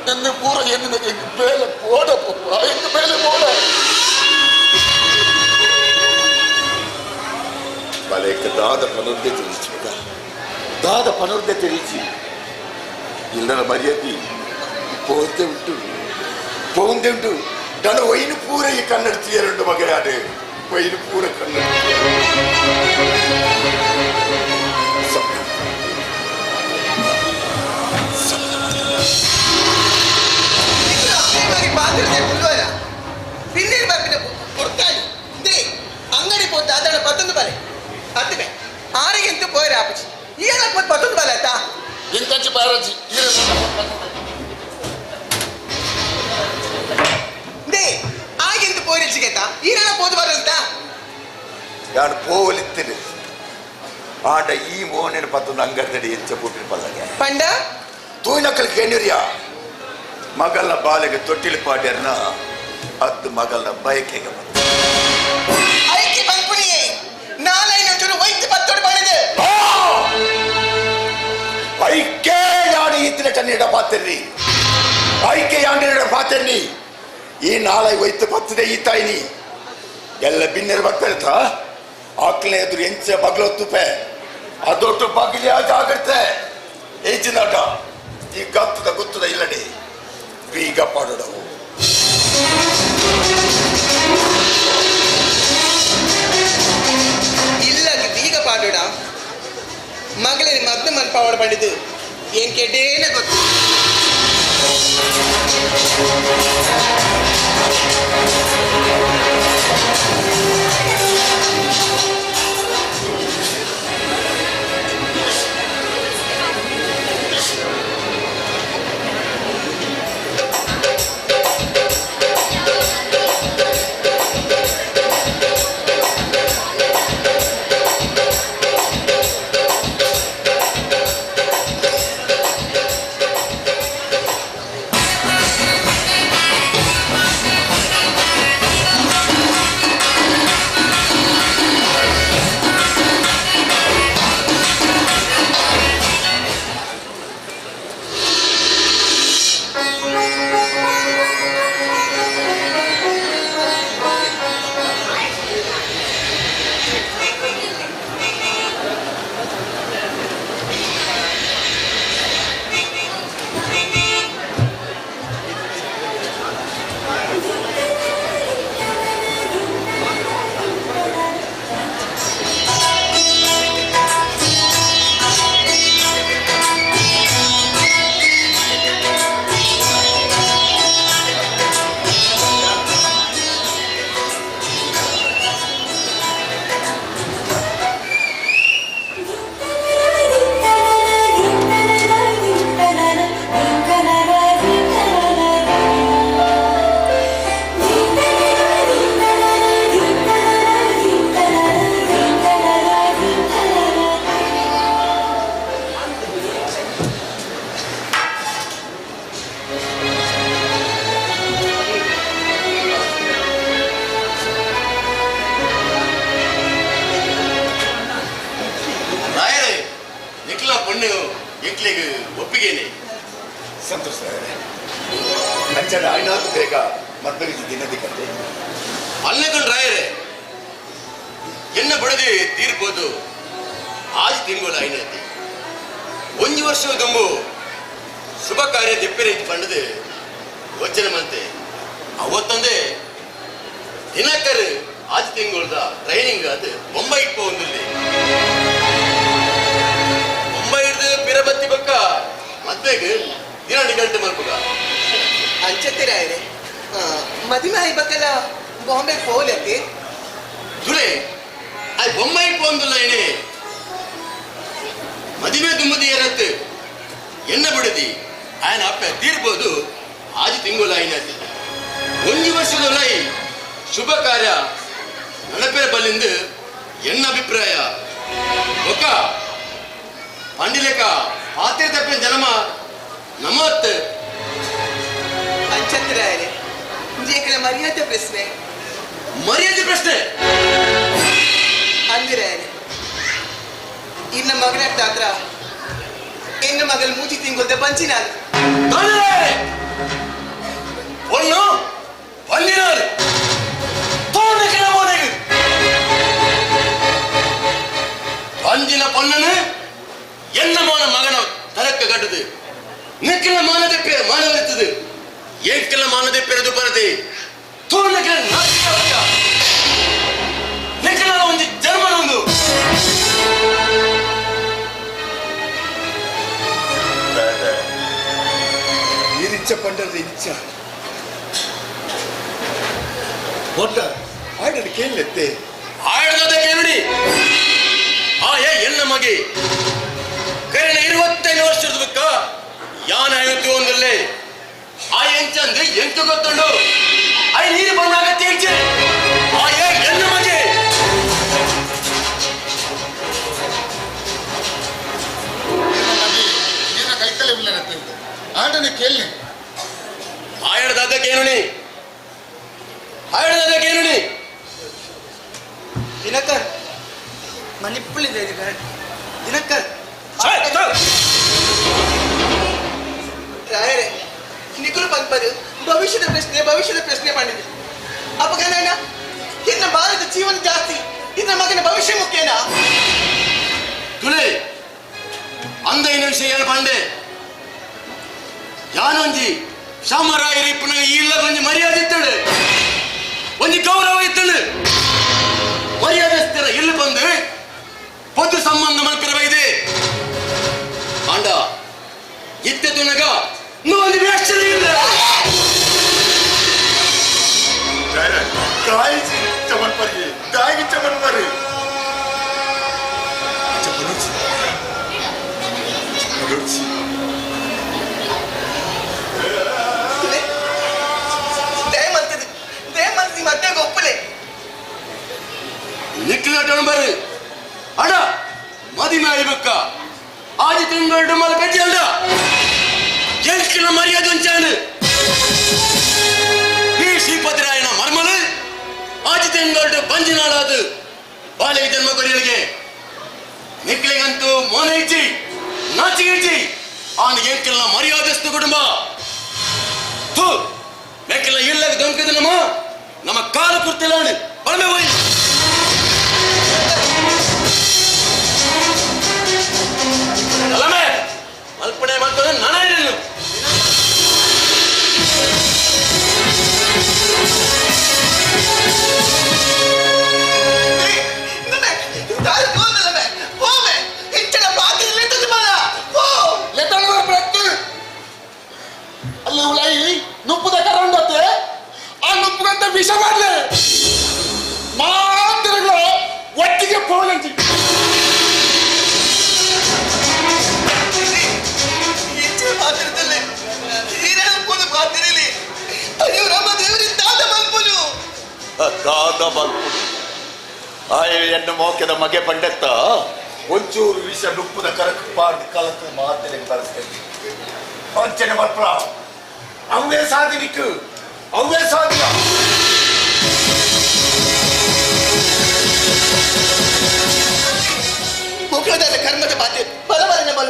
ನನ್ನ ಪೂರ ಎನ್ನ ಬೇಲೆ ಪೋಡ ಪಪ್ಪ ಎಂಗ್ ಬೇಲೆ ಪೋಡ ಬಲೇಕ ದಾದ ಪನುರ್ದೆ ತಿಳಿಸಿ ಮಗ ದಾದ ಪನುರ್ದೆ ತಿಳಿಸಿ ಇಲ್ಲದ ಮರ್ಯಾದೆ ಪೋಂದೆ ಉಂಟು ಪೋಂದೆ ಉಂಟು ನಾನು ಒಯ್ನು ಪೂರ ಈ ಕನ್ನಡ ತೀರುಂಟು ಮಗ ಯಾರು ಒಯ್ನು ಪೂರ ಕನ್ನಡ ಅಂಗಡಿ ಪೋತ ಅದನ್ನ ಪತ್ತೊಂದು ಬಲೆ ಅತ್ತಮೆ ಆರಿಗೆಂತು ಪೋಯರ ಆಪುಜಿ ಈಯನ ಪೋತ್ ಪತ್ತೊಂದು ಬಲೆ ಆತಾ ಎಂಕಂಚಿ ಪಾರಜಿ ಈರೆ they ಆಗೆಂತು ಪೋಯರ ಈರನ ಪೋದು ಬರಲ್ತಾ ನಾನು ಪೋವಲಿತ್ತೇನೆ ಆಟ ಈ ಮೋಹನ ಪತ್ತೊಂದು ಅಂಗಡಿ ಹೆಚ್ಚ ಪುಟ್ಟಿನ ಪಲ್ಲಗೆ ಪಂಡ ತೂಯಿನಕ್ಕಲ್ ಕೇಣಿರಿಯ ಮಗಲ್ನ ಬಾಲೆಗೆ ತೊಟ್ಟಿಲು ಪಾಡ್ಯರ್ನ ಅದ್ದು ಮಗಲ್ನ ಬಯಕೆಗೆ ಬಂತು ಐಕಿ ಪನ್ಪುನಿಯೇ ನಾಲೈನ ಚೂರು ವೈದ್ಯ ಪತ್ತೊಡು ಪಣದು ಐಕೆ ಯಾಡು ಈತಿನ ಕನ್ನಡ ಪಾತಿರ್ರಿ ಐಕೆ ಯಾಂಡಿನ ಪಾತಿರ್ನಿ ಈ ನಾಳೆ ಒಯ್ತು ಪತ್ತದೆ ಈ ತಾಯಿನಿ ಎಲ್ಲ ಬಿನ್ನೆರು ಬರ್ತಾ ಆಕ್ಲೆ ಎದುರು ಎಂಚ ಬಗ್ಲೊತ್ತುಪೆ ಅದೊಟ್ಟು ಬಗ್ಲಿಯ ಜಾಗ್ರತೆ ಈ ಇಜ್ಜಿನಾಟ ಈ ಗತ್ತದ ಗುತ್ತದ ಇಲ್ಲಡೆ ಬೀಗ ಪಾಡೋಡವು. ಇಲ್ಲಾಗಿ ಬೀಗ ಪಾಡೋಡ ಮಗಳೇ ಮದ್ನ ಮನ್ಪಾವಡ ಪಡೆದು ಏನ್ ಕೆಡೇನ ಗೊತ್ತು. ಸಂತೋಷ ಅಂಚನ ಐನಾತು ಬೇಗ ಮದ್ವೆಗೆ ದಿನದಿಕ್ಕತ್ತೆ. ಅಲ್ಲಗಂಡ್ ರಾಯರೇ ಎನ್ನ ಬಡದೆ ತೀರ್ಬೋದು ಆಜ್ ತಿಂಗಳು ಐನತಿ ಒಂಜಿ ವರ್ಷ ದುಂಬು ಶುಭ ಕಾರ್ಯ ದಿಪ್ಪೆರೆ ಪಂಡದು ಯೋಚನೆ ಮಂತೆ ಅವತ್ತೊಂದೇ ದಿನಕರ್ ಆಜ್ ತಿಂಗಳದ ಟ್ರೈನಿಂಗ್ ಅದು ಬೊಂಬೈ ಪೋಂದಿಲ್ಲಿ ಬೊಂಬೈ ಹಿಡ್ದು ಪಿರಬತ್ತಿ ಬಕ್ಕ ಮದ್ವೆಗೆ ದಿನ ನಿಗಂಟು ಮಲ್ಪುಗ ಅಂಚತ್ತಿರಾಯರೆ ಮದಿಮೆ ಆಯ್ಬೇಕಲ್ಲ ಬಾಂಬೆ ಪೋಲಕ್ಕೆ ದುಲೆ ಆ ಬೊಂಬೈ ಪೋಂದಿಲ್ಲ ಏನೇ ಮದುವೆ ದುಮ್ಮದಿ ಏರತ್ತು ಎನ್ನ ಬಿಡದಿ ఆయన ಅಪ್ಪ ತೀರ್ಬೋದು ಆಜಿ ತಿಂಗಳು ಐನತಿ ಒಂಜಿ ವರ್ಷದೊಲೈ ಶುಭ ಕಾರ್ಯ ನಡಪೆರ ಬಲ್ಲಿಂದು ಎನ್ನ ಅಭಿಪ್ರಾಯ ಒಕ್ಕ ಪಂಡಿಲೇಕ ಪಾತ್ರೆ ತಪ್ಪಿನ ಜನಮ ನಮತ್ ಅಂಚತ್ತಿರಾಯರೆ ಇಂಜೇಕಲ ಮರ್ಯಾದೆ ಪ್ರಶ್ನೆ ಮರ್ಯಾದೆ ಪ್ರಶ್ನೆ ಅಂದಿರಾಯರೆ ಇನ್ನ ಮಗನ ತಾತ್ರ ಎನ್ನ ಮಗಲ್ ಮೂಜಿ ತಿಂಗೊಲ್ದ ಬಂಚಿನಾಲ್ பொண்ணு பன்னினாள் தோணு கிளம்போனேகு பஞ்சின பொண்ணனு என்னமான மகன தரக்க கட்டுது நிக்கல மானதை பே மானவரித்தது ஏக்கல மானதை பெறது பரதி தோணுக்கு நிக்கல ಒಂದು ಜರ್ಮನ್ ಒಂದು ಇರಿಚ್ಚ ಪಂಡದ ಇಚ್ಛ ಒಟ್ಟ ಆಡಲು ಕೇಳಲೆತ್ತೆ ಆಡದ ಕೇಳಿ ಆ ಏ ಎನ್ನ ಮಗಿ ಕರೆನ 25 ವರ್ಷದ ಬಕ್ಕ ಯಾನ ಐವತ್ತು ಒಂದಲ್ಲೇ ಆ ಎಂಚಂದ್ರೆ ಎಂಟು ಗೊತ್ತುಂಡು I ನೀರು ಬಂದಾಗ ತೀರ್ಚೆ ಆ ಏ ಎನ್ನ ಮಗಿ ಏನ ಕೈತಲೆ ಇಲ್ಲ ಆಟನೆ ಕೇಳಿ ಆಯಡದಾದ ಕೇಳುಣಿ ಆಯಡದಾದ ಕೇಳುಣಿ ದಿನಕರ್ ಮನಿಪ್ಪುಳಿದೆ ದಿನಕರ್ ರಾಯರೇ ನಿಕುಲು ಪಂಪರು ಭವಿಷ್ಯದ ಪ್ರಶ್ನೆ ಭವಿಷ್ಯದ ಪ್ರಶ್ನೆ ಮಾಡಿದೆ ಅಪಗಣನ ಇನ್ನ ಭಾರತ ಜೀವನ ಜಾಸ್ತಿ ಇನ್ನ ಮಗನ ಭವಿಷ್ಯ ಮುಖ್ಯನಾ ತುಲೆ ಅಂದೈನ ವಿಷಯ ಏನು ಪಂಡೆ ಯಾನೊಂಜಿ ಶಾಮರಾಯರು ಇಪ್ಪನ ಇಲ್ಲ ಒಂಜಿ ಮರ್ಯಾದೆ ಇತ್ತಳು ಒಂಜಿ ಗೌರವ ಇತ್ತಳು ಮರ್ಯಾದೆ ಸ್ಥಿರ ಇಲ್ಲಿ ಬಂದು ಪೊದು ಸಂಬಂಧ ಮಲ್ಪಿರಬೈದೆ ಆಂಡ ಇತ್ತೆ ತುನಗ ಒಂದು ವೇಷ ಇಲ್ಲ ದಾಯಿ ಚಮನ್ ಪರಿ ದಾಯಿ ಚಮನ್ ಪರಿ ಚಮನ್ ಮತ್ತೆ ಗೊಪ್ಪಲೆ ನಿಕ್ಲಟಣ ಬರು ಅಡ ಮದಿಮೆ ಆಯ್ಬೇಕ ಆದಿ ತಿಂಗಳು ಮಲ ಪೆಟ್ಟಿ ಅಲ್ಡ ಎಂಕಿನ ಮರ್ಯಾದೆ ಒಂಚಾನು ಈ ಶ್ರೀಪತಿರಾಯನ ಮರ್ಮಲು ಆದಿ ತಿಂಗಳು ಬಂಜಿನಾಳಾದು ಬಾಳೆ ಜನ್ಮ ಕೊರಿಯಳಿಗೆ ನಿಕ್ಲಿಗಂತೂ ಮೋನ ಇಜ್ಜಿ ನಾಚಿಗೆ ಇಜ್ಜಿ ಆನ ಎಂಕಿನ ಮರ್ಯಾದಸ್ತು ಕುಟುಂಬ ಥೂ ಮೆಕ್ಕಿನ ಇಲ್ಲಗ ದೊಂಕಿದ ನಮ್ಮ ನಮ್ಮ ಕಾಲು ಕುರ್ತಿಲ್ಲ ಬಲಮೆ ಹೋಯ್ ಅಲ್ಲಮೆ ಮಲ್ಪಣೆ ಮಾಡ್ತಾರೆ ನಾನೇ ಅಲ್ಲಿ ಉಳಾಯಿ ನುಪ್ಪುದ ಕರಂಡತ್ತೆ ಆ ನುಪ್ಪುಗಂತ ವಿಷ ಮಾಡ್ಲೆ ಮಾಂದಿರಗಳು ಒಟ್ಟಿಗೆ ಪೋಲಂತಿ ಹೆಚ್ಚಿನ ಪಾತ್ರದಲ್ಲೇ ಹೀರನ ಪೋದು ಪಾತ್ರದಲ್ಲಿ ಅಯ್ಯೋ ರಾಮ ದೇವರಿ ದಾದ ಮಲ್ಪನು ದಾದ ಮಲ್ಪುನು ಆಯ ಎನ್ನ ಮೋಕೆದ ಮಗೆ ಪಂಡೆತ್ತ ಒಂಚೂರು ವಿಷ ನುಪ್ಪುದ ಕರಕ್ ಪಾಡ್ದು ಕಲತು ಮಾತೆರೆ ಬರೆಸ್ತೇನೆ ಅಂಚನೆ ಮಲ್ಪುರ ಅವೇ ಸಾಧಿನಿಕ್ಕು ಅವೇ ಸಾಧಿನ ಮುಖದ ಕರ್ಮದ ಪಾತ್ರ ಬಲಬಲನ ಬಲ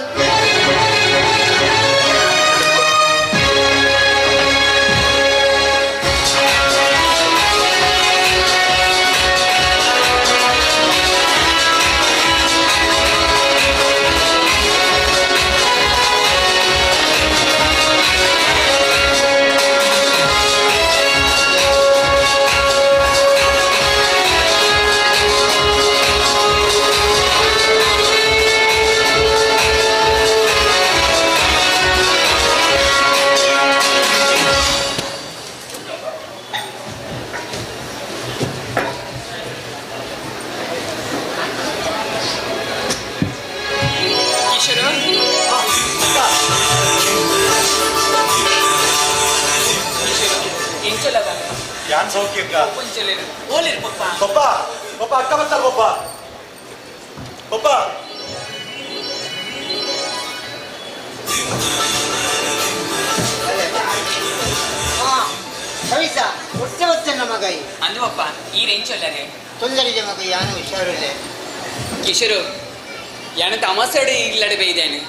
ಕಿಶೋರು ಎಂಚಲ ಯಾನ್ ಸೌಖ್ಯಕ್ಕ ಒಂಚಲೇರು ಓಲಿರು ಪಪ್ಪ ಪಪ್ಪ ಪಪ್ಪ ಅಕ್ಕ ಬರ್ತಾರ ಪಪ್ಪ ಪಪ್ಪ ಕವಿತಾ ಹೊಟ್ಟೆ ಹೊತ್ತೆ ಮಗೈ ಅಂದು ಪಪ್ಪ ಈ ರೆಂಚಲ್ಲರೆ ತೊಂದರೆಗೆ ಮಗ ಯಾನು ಹುಷಾರಿಲ್ಲ ಕಿಶೋರು ಯಾನ ತಮಸಡು ಇಲ್ಲಡೆ ಬೈದೇನೆ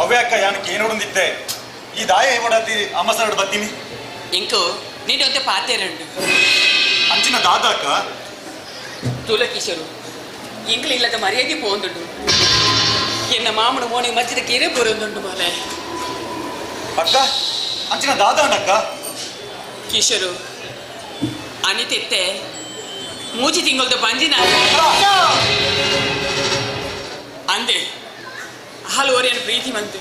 ಅವೇ ಅಕ್ಕ ಯಾನ್ ಕೇನೋಡೊಂದಿದ್ದೆ ಈ ದಾಯ ಏಮಡತಿ ಅಮ್ಮಸರಡು ಬತ್ತೀನಿ ಇಂಕು ನೀನು ಪಾತೇರುಂಡು ಅಂಚಿನ ದಾದ ಅಕ್ಕ ತುಲ ಕಿಶೋರು ಇಂಕ್ಲು ಇಲ್ಲದ ಮರ್ಯಾದೆ ಪೋಂದುಂಡು ಎನ್ನ ಮಾಮನ ಮೋನಿ ಮಜ್ಜಿದ ಕೇರೆ ಬರೋದುಂಡು ಮಾಲೆ ಅಕ್ಕ ಅಂಚಿನ ದಾದ ಅಕ್ಕ ಕಿಶೋರು ಅನಿತಿತ್ತೆ ಮೂಜಿ ತಿಂಗಳದ ಬಂಜಿನ ಅಂದೆ ಹಾಲು ಒರೆಯನ್ ಪ್ರೀತಿ ಮಂತು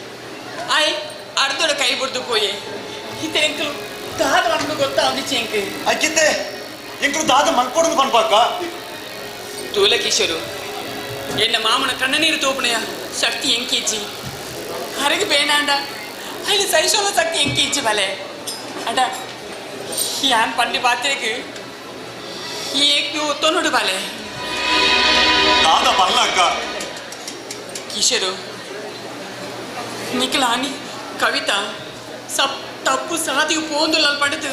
ಆಯ್ ಅರ್ಧೋಡ ಕೈ ಬಿಡ್ದು ಪೋಯೆ ಇತ್ತೆ ಎಂಕಲು ದಾದ ಮನ್ಕು ಗೊತ್ತಾ ಒಂದು ಎಂಕ್ ಅಕ್ಕಿತ್ತೆ ಎಂಕ್ಲು ದಾದ ಮಲ್ಕೊಡೋದು ಪನ್ಪ ಅಕ್ಕ ತೂಲ ಕಿಶೋರು ಎನ್ನ ಮಾಮನ ಕಣ್ಣ ನೀರು ತೋಪಣೆಯ ಶಕ್ತಿ ಎಂಕಿಜ್ಜಿ ಹರಗೆ ಬೇನಾಂಡ ಅಲ್ಲಿ ಸಹಿಸೋಣ ಶಕ್ತಿ ಎಂಕಿಜ್ಜಿ ಬಲೆ ಅಂಡ ಯಾನ್ ಪಂಡಿ ಪಾತ್ರೆಗೆ ಈ ಏಕ್ ತೊನ್ನುಡು ಬಲೆ ದಾದ ಬಲ್ಲ ಅಕ್ಕ ಕಿಶೋರು ನಿಖಲಾನಿ ಕವಿತಾ ಸಪ್ ತಪ್ಪು ಸಾದಿಗೆ ಪೋಂದುಲ್ಲ ಪಡೆದು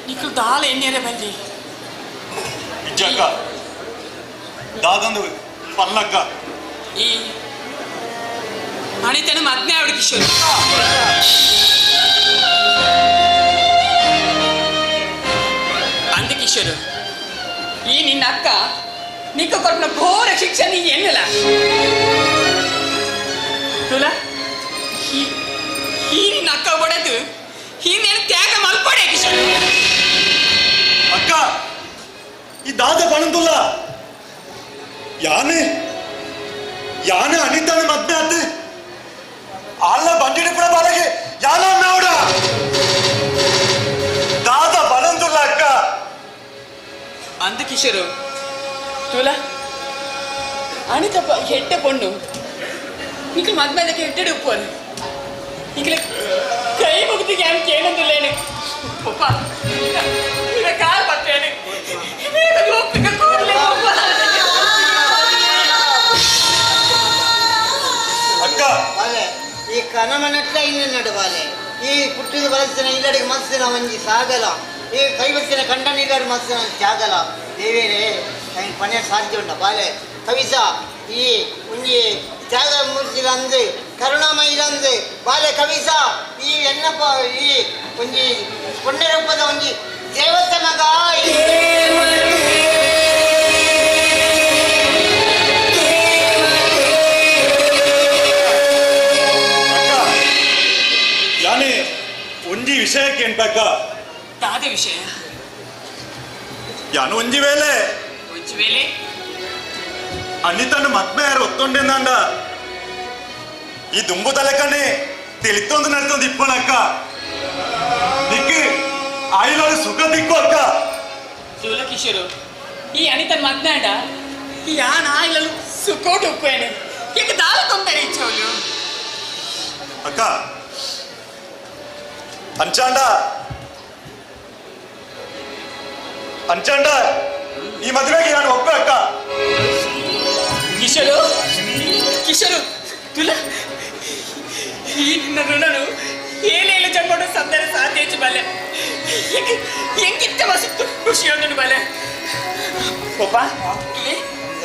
ನಿಖಲ್ ದಾಲ ಎಣ್ಣೆರೆ ಬಲ್ಲಿ ಇಜ್ಜ ಅಕ್ಕ ದಾದಂದು ಪಲ್ಲಕ್ಕ ಈ ಅನಿತನ ಮದ್ನೆ ಆವಿಡು ಕಿಶೋರ್ ಅಂದ ಕಿಶೋರ್ ಈ ನಿನ್ನ ಅಕ್ಕ ನಿಕ್ಕ ಕೊಟ್ಟ ಘೋರ ಶಿಕ್ಷೆ ನೀ ಎನ್ನಲ ತುಲಾ ಈ ನಿನ್ನ ಅಕ್ಕ ಬಡದು ಹಿಂದೇನು ತ್ಯಾಗ ಮಲ್ಪಡೆ ಕಿಶೋರ್. ಅಕ್ಕ, ಈ ದಾದ ಪಣಂದುಲ್ಲ ಯಾನೆ ಯಾನೆ ಅನಿತಾನ ಮದ್ವೆ ಆತ ಅಲ್ಲ ಬಂಡಿಡಿ ಪುಡ ಬಾಲಗೆ ಯಾನ ಮೇವಡ ದಾದ ಪಣಂದುಲ್ಲ ಅಕ್ಕ. ಅಂದ ಕಿಶೋರು, ತುಲಾ ಅನಿತಪ್ಪ ಹೆಟ್ಟೆ ಪೊಣ್ಣು ನಿಖಲ್ ಮದ್ಮೆದಕ್ಕೆ ಹೆಟ್ಟೆಡು ಉಪ್ಪರು ನಿಖಲ ಕೈ ಮುಗಿದಿಗೆ ಅಂತ ಏನಂದಿಲ್ಲೇನೆ ಪಪ್ಪ ಕಾಲ್ ಬರ್ತೇನೆ ಅಕ್ಕ. ಬಾಲೆ, ಈ ಕನಮನಟ್ಲ ಇನ್ನು ನಡು ಬಾಲೆ. ಈ ಪುಟ್ಟಿದ ಬಲಸಿನ ಇಲ್ಲಡಿಗೆ ಮನಸ್ಸಿನ ಒಂಜಿ ಸಾಗಲ, ಈ ಕೈವಸಿನ ಕಂಡನ ಇಲ್ಲಡಿ ಮನಸ್ಸಿನ ಜಾಗಲ. ದೇವೇನೆ ಐನ್ ಪನೆ ಸಾಧ್ಯ ಉಂಡ ಬಾಲೆ. ಕವಿಸ ಈ ಒಂಜಿ ತ್ಯಾಗ ಮೂರ್ತಿಲಂದು ಕರುಣಾಮಯಿಲಂದು ಬಾಲೆ. ಕವಿಸ ಈ ಎನ್ನಪ್ಪ ಈ ಒಂಜಿ ಪುಣ್ಯ ರೂಪದ ಒಂಜಿ ದೇವತೆ ಮಗ. ಯಾನೆ ಒಂಜಿ ವಿಷಯಕ್ಕೆ ಎಂಟಕ್ಕ. ದಾದ ವಿಷಯ? ಯಾನು ಒಂಜಿ ವೇಳೆ ಒಂಜಿ ವೇಳೆ ಅನಿತನ ಮದ್ಮೆ ಯಾರು ಒತ್ತೊಂಡೆಂದಾಂಡ ಈ ದುಂಬು ತಲೆಕಣ್ಣೆ ತಿಳಿತೊಂದು ನಡ್ತೊಂದು ಇಪ್ಪಣಕ್ಕ ನಿಕ್ಕಿ ಆಯಿಲೋಡು ಸುಖ ದಿಕ್ಕು ಅಕ್ಕ. ಶಿವಲ ಕಿಶೋರು, ಈ ಅನಿತನ ಮದ್ನಾಡ ಯಾನ್ ಆಯಿಲಲು ಸುಖೋಟು ಉಪ್ಪೇನೆ ಈಗ ದಾಲ ತೊಂದರೆ ಇಚ್ಚೋಲು. ಅಕ್ಕ, ಅಂಚಾಂಡ ಅಂಚಾಂಡ ಈ ಮದುವೆಗೆ ನಾನು ಒಪ್ಪೆ ಅಕ್ಕ. ಕಿಶೋರು, ಕಿಶೋರು, ತುಲ ಈ ನಿನ್ನ ಋಣನು ಏನೇನು ಜನ್ಮಡು ಸಂದರ ಸಾಧ್ಯ ಬಲೆ. ಎಂಕಿತ್ತ ಮಸುತ್ತು ಖುಷಿಯೊಂದನು ಬಲೆ. ಪಪ್ಪ ತುಲೆ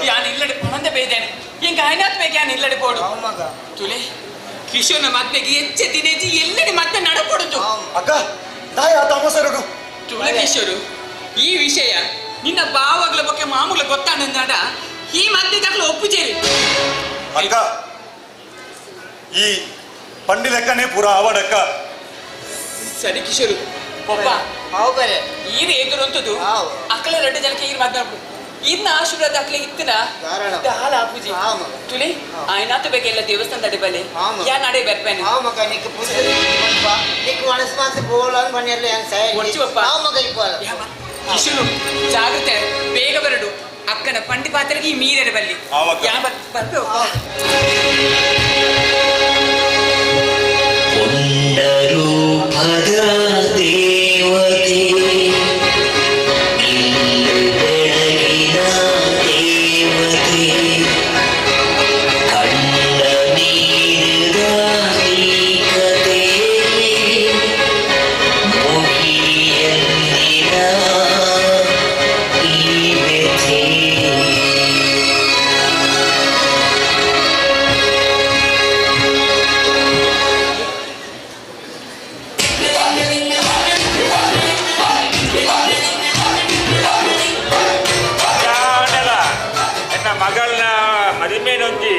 ಯಾನ್ ಇಲ್ಲಡೆ ಪಣಂದ ಬೇಯ್ದೇನೆ ಎಂಕ ಐನಾತ್ ಬೇಗ ಯಾನ್ ಇಲ್ಲಡೆ ಬೋಡು. ತುಲೆ ಕಿಶೋರ್ನ ಮದ್ವೆಗೆ ಹೆಚ್ಚೆ ದಿನೇಜಿ ಎಲ್ಲಡೆ ಮತ್ತೆ ನಡಪಡುದು. ಅಕ್ಕ, ದಾಯ ತಾಮಸರುಡು. ತುಲೆ ಕಿಶೋರು, ಈ ವಿಷಯ ನಿನ್ನ ಬಾವಗ್ಲ ಬಗ್ಗೆ ಮಾಮೂಲ ಗೊತ್ತಾನಂದಾಡ ಈ ಮದ್ವೆಗಾಗ್ಲೂ ಒಪ್ಪುಜೇರಿ. ಅಕ್ಕ, ಈ ಪಂಡಿ ಲೆಕ್ಕನೇ ಪೂರ ಆವಡಕ್ಕ. ಸರಿ ಕಿಶೋರು, ಪಪ್ಪ ಬರೆ ಈರು ಎದುರುಂತದು ಅಕ್ಕಲ ಎರಡು ಜನಕ್ಕೆ ಈರು ಮಾತನಾಡ್ಬೋದು. ಇನ್ನ ಆಶೀರ್ವಾದ ಅಕ್ಲೆ ಇತ್ತಿನ ದಾಲ ಆಪುಜಿ. ತುಲೆ ಆಯ್ನಾತು ಬೇಕೆಲ್ಲ ದೇವಸ್ಥಾನದ ಬಲೆ ಯಾ ನಡೆ ಬರ್ಪೇನೆ. ಮಗ ನಿಕ್ ಪುಸ್ತಕ ನಿಕ್ ಮನಸ್ಸು ಮಾತು ಬೋಲ ಪನ್ನೆಲ್ಲ ಏನ್ ಸರಿ. ಒಡ್ಚು ಪಪ್ಪ. ಮಗ ಇಪ್ಪಲ್ಲ. ಕಿಶೋರು ಜಾಗ್ರತೆ, ಬೇಗ ಬರಡು. ಅಕ್ಕನ ಪಂಡಿ ಪಾತ್ರೆಗೆ ಈ ಮೀರರ ಬಲ್ಲಿ ಯಾ ಬರ್ಪೆ. ಪುಣ್ಯರೂಪದ ದೇವತೆ ಇಲ್ಲು ಬೆಳಗಿನ ದೇವತೆ ಕಣ್ಣ ನೀರಿದ ನೀಕತೆ ಮುಗಿಯಂದಿನ ಈ ವ್ಯಥೆ. ಎನ್ನ ಮಗಳನ್ನ ಮದಿಮೇನೊಂಜಿ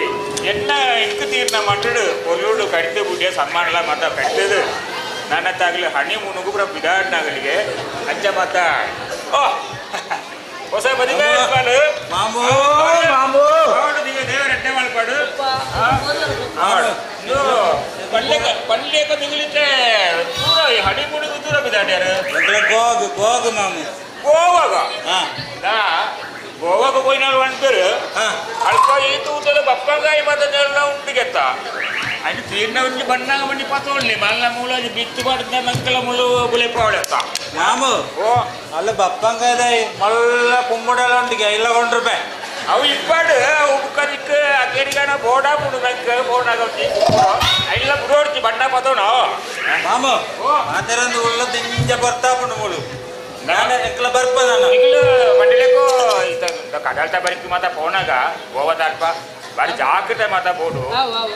ಎನ್ನ ಇಂಕು ತೀರ್ನ ಮಟ್ಟಡು ಒಲ್ಲೂಡು ಕಡಿತ ಬುಡ್ಡಿಯ ಸಮ್ಮಾನಲ ಮಾತ ಕಟ್ಟದು ನನ್ನ ತಾಗಲಿ ಹಣಿ ಮುನುಗು ಪುರ ಬಿದಾಡ್ನಾಗಲಿಗೆ ಅಂಚ ಮಾತ. ಓ ಹೊಸ ಮದಿಮೆ ಮಾಮೂ ಮಾಮೂ ದೇವರ ಎಡ್ಡೆ ಮಲ್ಪಾಡು ಪಲ್ಯಕ ಪಲ್ಯಕ ಮಿಗಿಲಿತ್ತೆ ದೂರ ಈ ಹಣಿ ಮುನುಗು ದೂರ ಬಿದಾಡ್ಯಾರು. Gog Gog ಮಾಮು. ಗೋವಾಗ ಗೋವಾಗ ಪೋಯಿನಾಳು ಅಂತಾರೆ ಅಲ್ಪ ಈ ತೂತದ ಬಪ್ಪಂಗಾಯಿ ಮಾತ ಉಂಟು ಅಲ್ಲಿ ತೀರ್ನ ಒಂಜಿ ಬಣ್ಣಾಗ ಬಂಡಿ ಪತೋಳ್ಳಿ ಮಲ್ಲ ಮೂಲ ಬಿತ್ತು ಪಾಡ್ದ ಮಂಕಲ ಮುಳ್ಳು ಬುಲೆಪಾವಳೆತ್ತ. ಮಾಮು ಓ ಅಲ್ಲ ಬಪ್ಪಂಗಾಯ್ದ ಮಲ್ಲ ಕುಂಬುಡಲ ಉಂಟು ಇಲ್ಲ ಕೊಂಡ್ರುಪಾಯಿ ಅವು ಇಪ್ಪಾಡು ಅವು ಬುಕ್ಕದಿಕ್ಕ ಅಕೇರಿಗಾನ ಬೋಡಾ ಪುಡು ಬೆಂಕ ಬೋಡಾಗ ಇಲ್ಲ ಬುಡೋಡ್ತಿ ಬಣ್ಣ ಪತೋಣ. ಮಾಮು ಮಾತೆರಂದು ಉಳ್ಳ ದಿಂಜ ಬರ್ತಾ ಪುಂಡು ಮುಳು ನಾನು ಎಕ್ಲ ಬರ್ಪ ನಾನು ನಿಗ್ಲು ಬಂಡಿಲೇಕೋ ಕಡಲ್ತ ಬರಿಕ್ ಮಾತ ಪೋನಾಗ ಗೋವಾದ ಅಲ್ಪ ಬಾರಿ ಜಾಗ್ರತೆ ಮಾತ ಬೋಡು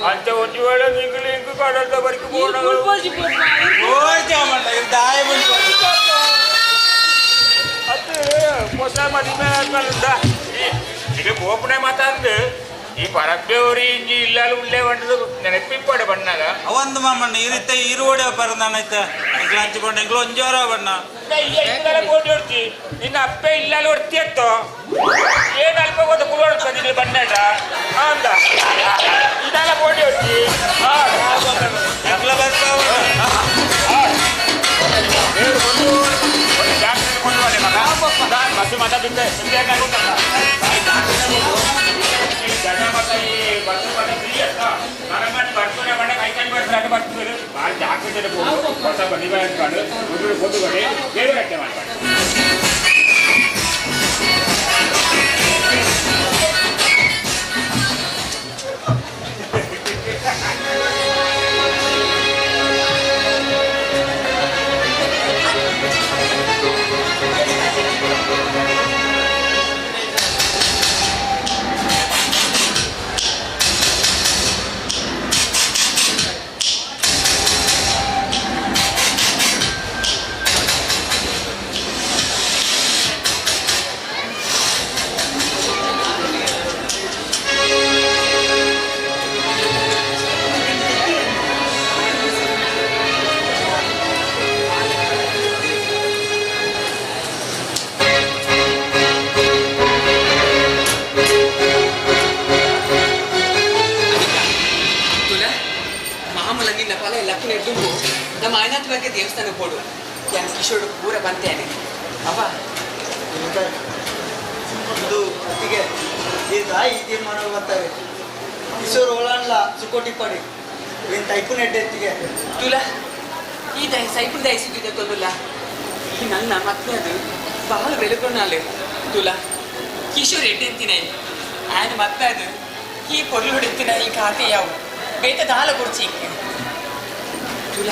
ಅಂತ ಒಂಜಿ ವೇಳೆ ನಿಗ್ಲು ಇಂಕು ಕಡಲ್ತ ಬರಿಕ್ ಪೋನಾಗ ಅದು ಹೊಸ ಮದಿಮೆ ಆದ್ಮೇಲೆ ಈಗ ಬೋಪನೆ ಮಾತಾಂದು ಈ ಪರಬ್ಬೆವರು ಇಂಜಿ ಇಲ್ಲಲು ಉಳ್ಳೇ ಬಂಡದು ನೆನಪಿಪ್ಪಡೆ ಬಣ್ಣಗ ಅವಂದು ಮಾಮಣ್ಣ ಈ ರೀತಿ ಈರುವಡೆ ಪರದಾನೈತ ಎಂಕ್ಲ ಹಂಚಿಕೊಂಡು ಎಂಕ್ಲ ಒಂಜೋರ ಬಣ್ಣ ಕೋಟಿ ಹೊಡ್ತಿ ನಿನ್ನ ಅಪ್ಪೆ ಇಲ್ಲಲು ಹೊಡ್ತಿ ಅತ್ತೋ ಏನು ಅಲ್ಪ ಗೊತ್ತ ಕುಲೋಡ್ತ ನಿನ್ನ ಬಣ್ಣಟ ಅಂದ ಇದೆಲ್ಲ ಕೋಟಿ ಹೊಡ್ತಿ ಎಂಕ್ಲ ಬರ್ತಾವ ಬಸ್ಸು ಮಾತಾ ಬಿದ್ದೆ ಹೊಸ ಬನ್ನಿ ಕೊಂಡು ಬೇರೆ ಕಟ್ಟೆ ಮಾಡ್ಬಾರ್ದು. ತುಲ ಮಾಮೂಲ ನಿನ್ನ ಫಲ ಲಕ್ಕನ ದುಂಬು ನಮ್ಮ ಆಯ್ನಾಥ ಬಗ್ಗೆ ದೇವಸ್ಥಾನ ಕೊಡು ಯಾನ್ ಕಿಶೋರ್ ಪೂರ ಬಂತೇನೆ ಅವ ಇದು ಅತ್ತಿಗೆ ಈ ತಾಯಿ ಈ ತೀರ್ಮಾನ ಬರ್ತಾರೆ ಕಿಶೋರ್ ಓಳಾನ್ಲ ಸುಕೋಟಿ ಪಡಿ ಏನು ತೈಪು ನೆಡ್ಡೆತ್ತಿಗೆ ತುಲ ಈ ದಯ ಸೈಪುಲ್ ದಯ ಸುದ್ದಿದೆ ತೊಂದುಲ್ಲ ಈ ನನ್ನ ಮತ್ತೆ ಅದು ಬಹಳ ಬೆಳಕೊಂಡಾಲೆ ತುಲ ಕಿಶೋರ್ ಎಡ್ಡೆಂತಿನ ಆ್ಯನ್ ಮತ್ತೆ ಅದು ಈ ಪೊರ್ಲು ಹೊಡೆತ್ತಿನ ಈ ಖಾತೆ ಯಾವ ಬೇತ ದಾಲ ಕೊಡ್ಚಿ ತುಲ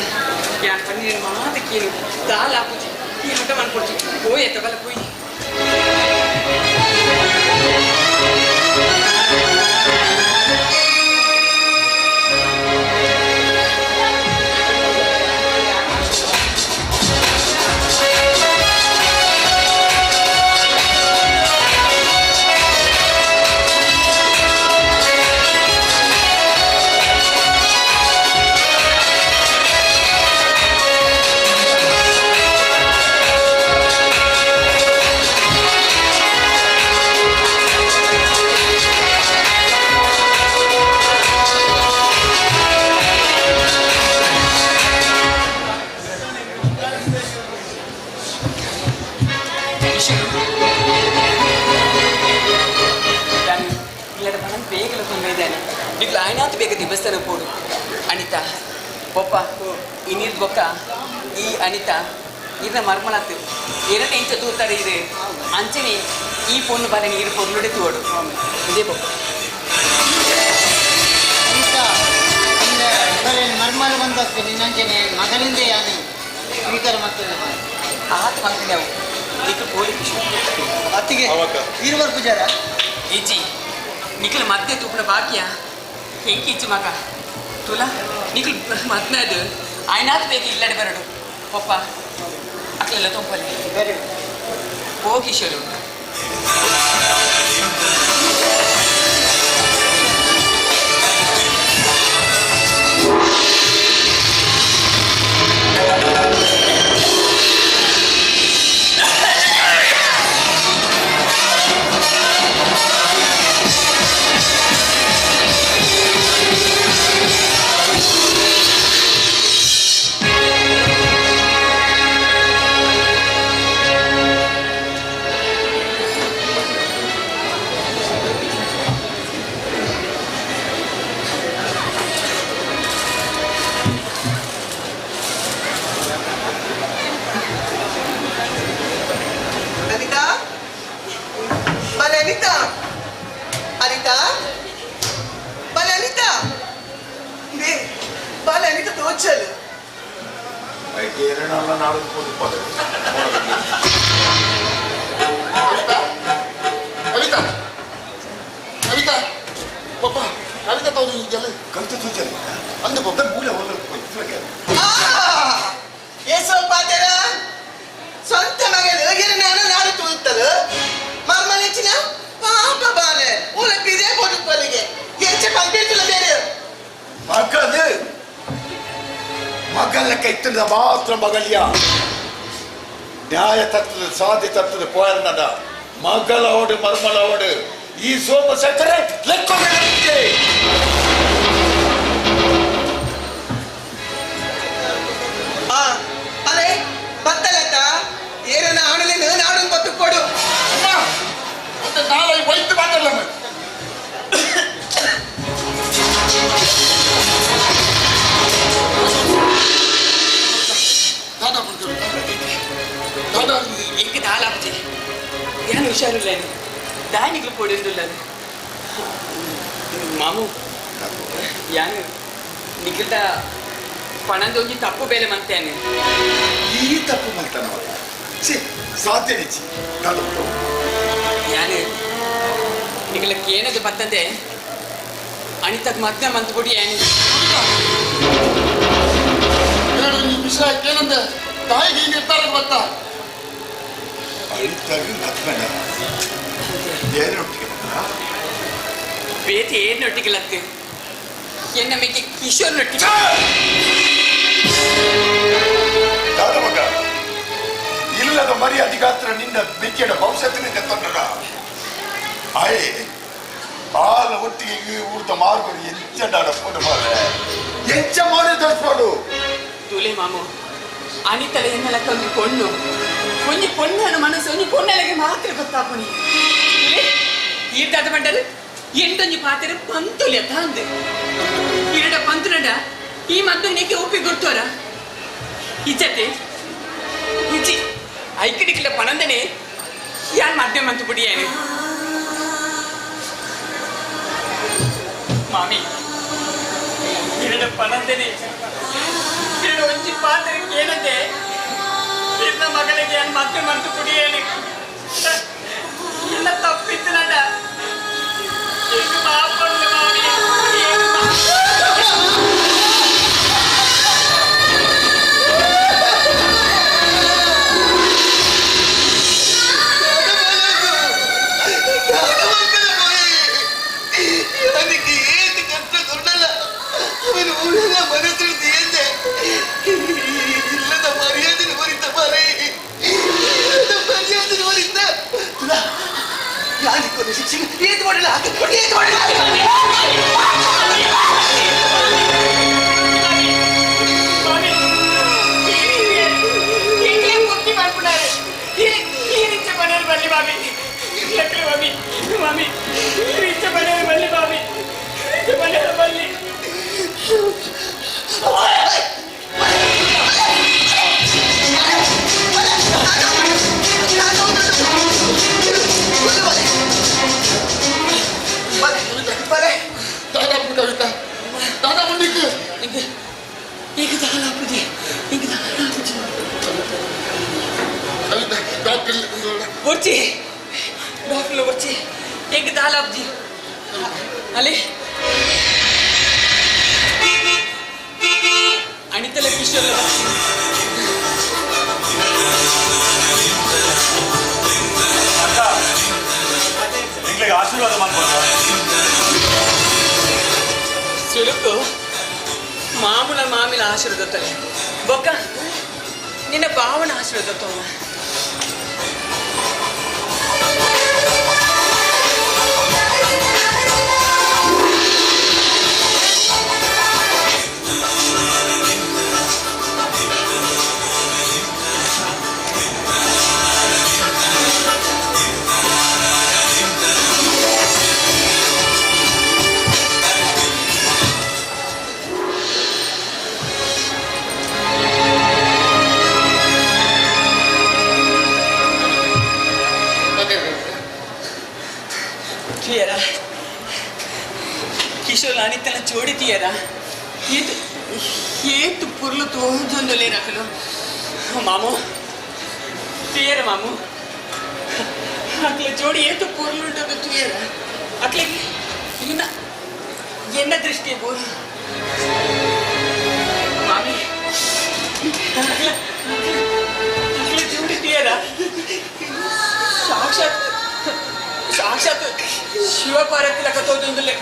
ಯಾನ್ ಪನ್ನೀರ್ ಮಾತ ಕೇಳು ದಾಲ ಹಾಕುಚಿ ಈ ಹಠ ಮಾಡ್ಕೊಡ್ಚಿ ಹೋಯ್ ಬಲ ಪೋಯ್. ಇಲ್ಲದ ಪಣ ಬೇಗಲ ತುಂಬ ಇದ್ದಾನೆ ನಿಗ್ಲು ಆಯ್ನಾತು ಬೇಗ ದೇವಸ್ಥಾನ ಪೋಡು. ಅನಿತಾ ಪೊಪ್ಪ ಈ ನೀರು ಬೊಕ್ಕ ಈ ಅನಿತಾ ಇರ್ನ ಮರ್ಮಲಾತು ಎರಡು ಇಂಚ ತೂತಾರೆ ಇದೆ ಅಂಚನೆ ಈ ಪೊಣ್ಣು ಬಾಲೆ ನೀರು ಪೊರ್ಲುಡೆ ತೋಡು ಇದೇ ಪೊಪ್ಪ. ಅನಿತಾ ಮರ್ಮಲ ಬಂದಕ್ಕೆ ನಿನ್ನಂಚನೆ ಮಗನಿಂದ ಯಾನೆ ಸ್ವೀಕಾರ ಮಾಡ್ತದೆ. ಆತ ಮಾಡ್ತೀನಿ ನಾವು ನಿಕ್ಲು ಪೋಲಿ ಕಿಶೋರ್. ಅತ್ತಿಗೆ ಇರುವರು ಪೂಜಾರ ಇಜ್ಜಿ ನಿಖಲ್ ಮಧ್ಯೆ ತೂಪುನ ಬಾಕಿಯ ಹೆಂಕಿ ಇಚ್ಚು ಮಗ ತುಲ ನಿಖಲ್ ಮದ್ನದು ಆಯ್ನಾತ್ ಬೇಗ ಇಲ್ಲಡೆ ಬರಡು ಪಪ್ಪ ಅಕ್ಲೆಲ್ಲ ತೊಂಪಲೆ ಪೋ ಕಿಶೋರು. ಅನಿತಾ ಬಲೆ ಅನಿತಾ ಅನಿತಾ ಬಲೆ ಅನಿತಾ they ಬಲೆ ಅನಿತಾ ತೋಚಲು ಕವಿತಾ ಕವಿತಾ ಪಪ್ಪ ಕವಿತಾ ತೋದು ಈಗೆಲ್ಲ ಕವಿತಾ ತೋಚಲ್ಲ ಅಂದ ಪಪ್ಪ ಮೂಲೆ ಹೋಗಲು ಏಸೋ ಪಾತೆರ ಸ್ವಂತ ಮಗನು ನಾನು ನಾಡು ತೂತಲು ಮಮ್ಮಲಿಚ್ಚಿನ ಪಾಪ ಬಾಲೆ ಉಲಪಿದೆ ಕೊಡುಪಲಿಗೆ ಮಗಲು ಮಗಲ ಕೈತದ ಮಾತ್ರ ಮಗಳಿಯ ನ್ಯಾಯ ತತ್ವದ ಸಾಧಿ ತತ್ವದ ಪೋಯರ್ನದ ಮಗಳೋಡು ಮರ್ಮಳೋಡು ಈ ಸೋಮಶೇಖರೇ ಲೆಕ್ಕ ಅಲೆ ಬತ್ತಲತ್ತ ಏರನ ಆಣಲೇನು ನಾಡನ್ ಬತ್ತು ಕೊಡು. ಮತ್ತೆ ನಾಳೆ ವೈದ್ಯ ಮಾತಾಡಲ್ಲ. ದಾದಾ ದಾದಾ ಎಂಕ್ ದಾಲ ಆಪುಜಿ ಯಾನ್ ಹುಷಾರಿಲ್ಲ ದಾನಿಗ್ಲು ಪೋಡಿಂದುಲ್ಲ ಮಾಮು. ಯಾನ್ ನಿಖಿಲ್ದ ಪಣಂದೊಂಜಿ ತಪ್ಪು ಬೇಲೆ ಮಂತೇನೆ. ಈ ತಪ್ಪು ಮಾಡ್ತಾನವ ಛೀ, ಸಾಧ್ಯ ನಿಚ್ಚಿ ದಾದಾ. ಯಾನ್ ನಿಖಿಲ ಕೇನದು ಬತ್ತಂದೆ ಅನಿತಕ್ ಮದ್ವೆ ಮಂತ್ ಬಿಡಿ ಯಾನ್. ಹೇಳು ಈ ವಿಷಯ ಏನಂದೆ ತಾಯಿಗೆ ಈ ನಿರ್ಧಾರ ಗೊತ್ತಾ? ಅನಿತಾಗ ಮದ್ವೆನ ಏನೊಟ್ಟಿಗೆ ಬಂದ? ಬೇತಿ ಏನ್ನೊಟ್ಟಿಗೆ ಲತ್ತು ಎನ್ನ ಮೇಕೆ ಕಿಶೋರ್ ನೊಟ್ಟಿಗೆ. ದಾದ ಮಗ, ಇಲ್ಲದ ಮರ್ಯಾದೆಗಾತ್ರ ನಿನ್ನ ಮಿಕ್ಕಿನ ಭವಿಷ್ಯತ್ತಿನಿಂದ ತೊಂದರ ಆಯೆ ಹಾಲು ಒಟ್ಟಿಗೆ ಊರ್ದ ಮಾರ್ಗು ಎಂಚ ಫೋನ್ ಮಾರೆ ಎಂಚ ಮಾರೆ ತರಿಸ್ಬೋದು. ತುಲೆ ಮಾಮು, ಅನಿತಲ ಎನ್ನಲಕ್ಕ ಒಂಜಿ ಪೊಣ್ಣು, ಒಂಜಿ ಪೊಣ್ಣನ ಮನಸ್ಸು ಒಂಜಿ ಪೊಣ್ಣಲೆಗೆ ಮಾತ್ರ ಗೊತ್ತಾಪುನಿ. ತುಲೆ ಈರ್ದಾದ ಮಂಡಲ್ ಎಂಟೊಂಜಿ ಪಾತ್ರೆ ಪಂತುಲೆ ತಾಂದೆ ಇರಡ ಪಂತುನಡ ಈ ಮದ್ದು ನಿಕ್ಕೆ ಒಪ್ಪಿ ಗೊತ್ತೋರ ಇಜ್ಜತೆ ಇಜ್ಜಿ ಐಕಡಿಕ್ಲ ಪಣಂದನೆ ಯಾನ್ ಮದ್ವೆ ಮಂತು ಬುಡಿಯಾನೆ. ಮಾಮಿ ಇರಡ ಪಣಂದನೆ ಇರಡ ಒಂಜಿ ಪಾತ್ರೆ ಏನಂದೆ ಇರ್ನ ಮಗಳಿಗೆ ಯಾನ್ ಮದ್ವೆ ಮಂತು ಕುಡಿಯೇನೆ. ಎಲ್ಲ ತಪ್ಪಿತ್ತು ನಡ ಈಗ ಮಾಪಣ್ಣ ಮಾಮಿ. ಅವನಿಗೆ ಏನು ಕಷ್ಟ ಕೊಡಲ್ಲ, ಅವನು ಊರೆಲ್ಲ ಮನಸ್ಸು ಎಂದೆ ಇಲ್ಲದ ಮರ್ಯಾದೆ ಬರಿತ ಮಾರೇ, ಇಲ್ಲದ ಮರ್ಯಾದೆ ಬರಿತ. ಯಾರಿಗೊಂದು ಶಿಕ್ಷೆ ಏನ್ ಮಾಡಲ್ಲ, ಏನ್ ಮಾಡಲ್ಲ. ಬುದ್ಧಿ ಮಾಡ್ಬಿಟ್ಟಾರೆ. ಈ ಮನೇಲಿ ಬನ್ನಿ ಮಾಮಿ, ಲಕ್ಷ್ಮಿ ಮಾಮಿ, ಮಾಮಿ ಈ ಮನೇಲಿ ಬನ್ನಿ ಮಾಮಿ, ಈ ಮನೇಲಿ ಬನ್ನಿ. ದಾದಾ ಕವಿತಾ ದಾದಾ ಮುಂದಿಕ್ಕೆ ಈಗ ದಾಲಾಪುಜಿ, ಈಗ ದಾಲಾಪುಜಿ. ಕವಿತಾ ಡಾಕ್ಟರ್ ಬುರ್ಚಿ, ಡಾಕ್ಟರ್ ಬುರ್ಚಿ, ಈಗ ದಾಲಾಪುಜಿ. ಅಲ್ಲಿ ಅನಿತಲ ಕಿಶೋರ್ ಅಕ್ಕ, ನಿಂಗೆ ಆಶೀರ್ವಾದ ಮಾಡ್ಬೋದು. ಸುರುಕು ಮಾಮೂಲ ಮಾಮಿನ ಆಶೀರ್ವಾದ ಬೊಕ್ಕ ನಿನ್ನ ಭಾವನ ಆಶೀರ್ವಾದ ತೋಮ. ತೀಯರ ಕಿಶೋರ್ ಅನಿತನ ಜೋಡಿ ತೀಯರ ಏತು ಏತು ಪುರ್ಲು ತೋಜೊಂದು ರಕಲು ಮಾಮು ತೀಯರ ಮಾಮು ಅಕ್ಲೆ ಜೋಡಿ ಏತು ಪುರ್ಲು ತೀಯರ ಅಕ್ಲೆ ಇನ್ನ ಎನ್ನ ದೃಷ್ಟಿ ಬೋರು ಮಾಮಿ ಅಕ್ಲೆ ಅಕ್ಲೆ ಜೋಡಿ ತೀಯರ ಸಾಕ್ಷಾತ್ ಸಾಕ್ಷಾತ್ ಶಿವಪಾರ್ವತಿ ಲೆಕ್ಕ ತೋಜೊಂದುಲ್ಲೆ.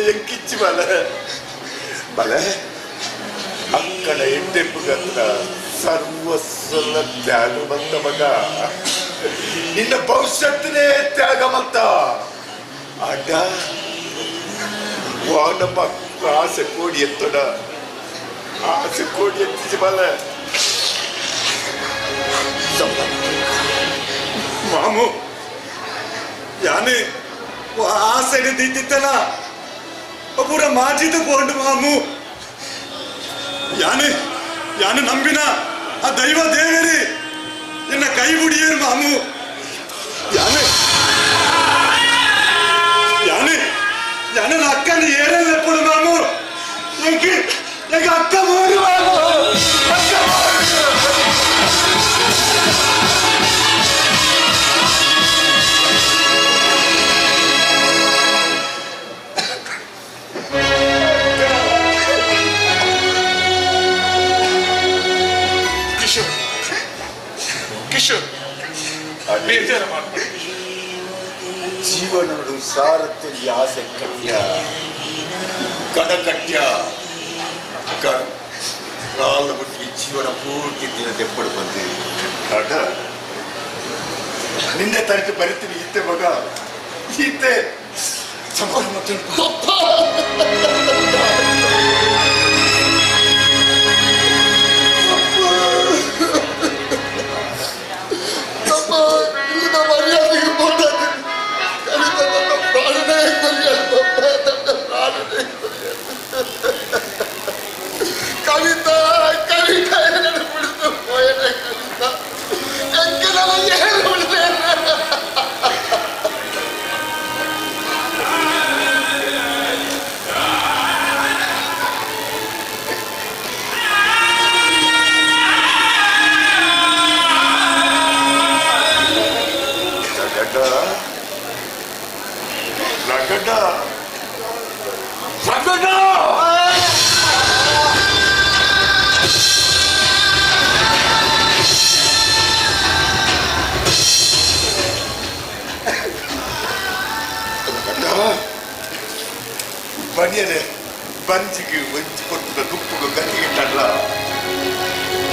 ಎಂಕಿಚ್ಚಿ ಬಲ ಬಲ ಅಕ್ಕಡ ಎಡ್ಡೆಪ್ಪುಗತ್ರ ಸರ್ವಸ್ವಲ ತ್ಯಾಗ ಬಂತ ಮಗ ನಿನ್ನ ಭವಿಷ್ಯತ್ತನೇ ತ್ಯಾಗ ಮಂತ ಅಡ್ಡ ವಾನಮ್ಮ ಆಸೆ ಕೋಡಿ ಎತ್ತಡ ಆಸೆ ಕೋಡಿ ಎತ್ತಿಸಿ ಬಲ ಮಾಮು ಯಾನೆ ಆಸೆ ದಿತ್ತಿತ್ತಲ್ಲ ಪೂರ ಮಾಜಿದ ಪೋಂಡು ಮಾಮು ಯಾನೆ ಯಾನು ನಂಬಿನ ಆ ದೈವ ದೇವರಿ ಎನ್ನ ಕೈ ಬುಡಿಯೇರು ಮಾಮು ಯಾನೆ ಯಾನೆ ಯಾನೆ ಅಕ್ಕನ ಏರಲ್ಲ ಪುಡು ಮಾಮು ಎಂಗೆ ಎಂಗೆ ಅಕ್ಕ ಮೋರು ಮಾಮು ಅಕ್ಕ ಕಿಶೋರ್ ಕಿಶೋರ್ ಬೇಜಾರ ಮಾಡ್ಬೇಡ ಜೀವನಡು ಸಾರತ್ತೊಂದು ಆಸೆ ಕಟ್ಯ ಕಡ ಕಟ್ಯ ಕಾಲು ಬಿಟ್ಟು ಜೀವನ ಪೂರ್ತಿ ದಿನ ದೆಪ್ಪಡು ಬಂದು ಅಡ ನಿನ್ನೆ ತರಿತು ಬರಿತೀನಿ ಈತೆ ಮಗ ಈತೆ ಸಮಾನ ನಮ್ಮ ಇಲ್ಲಿನ ಮರ್ಯಾದೆಗೆ ಬೋಟಾದ ಕವಿತ ನನ್ನ ಪ್ರಾಣನೇ ಕೊರಿಯಲು ನನ್ನ ಪ್ರಾಣನೇ ಕವಿತಾ ಕವಿತಾ ಎರಡು ಬಿಡಿದು ಹೋಯನೆ ಕವಿತಾ ಎಂಕೆಲ್ಲ ಏನು ಬಿಡದೆ ರಗಡ ರಗಡ ರಗಡ ಬನಿಯರೆ ಬಂಜಿಗೆ ಒಂಜಿ ಕೊಟ್ಟದ ದುಪ್ಪುಗು ಗತಿಗಿಟ್ಟಲ್ಲ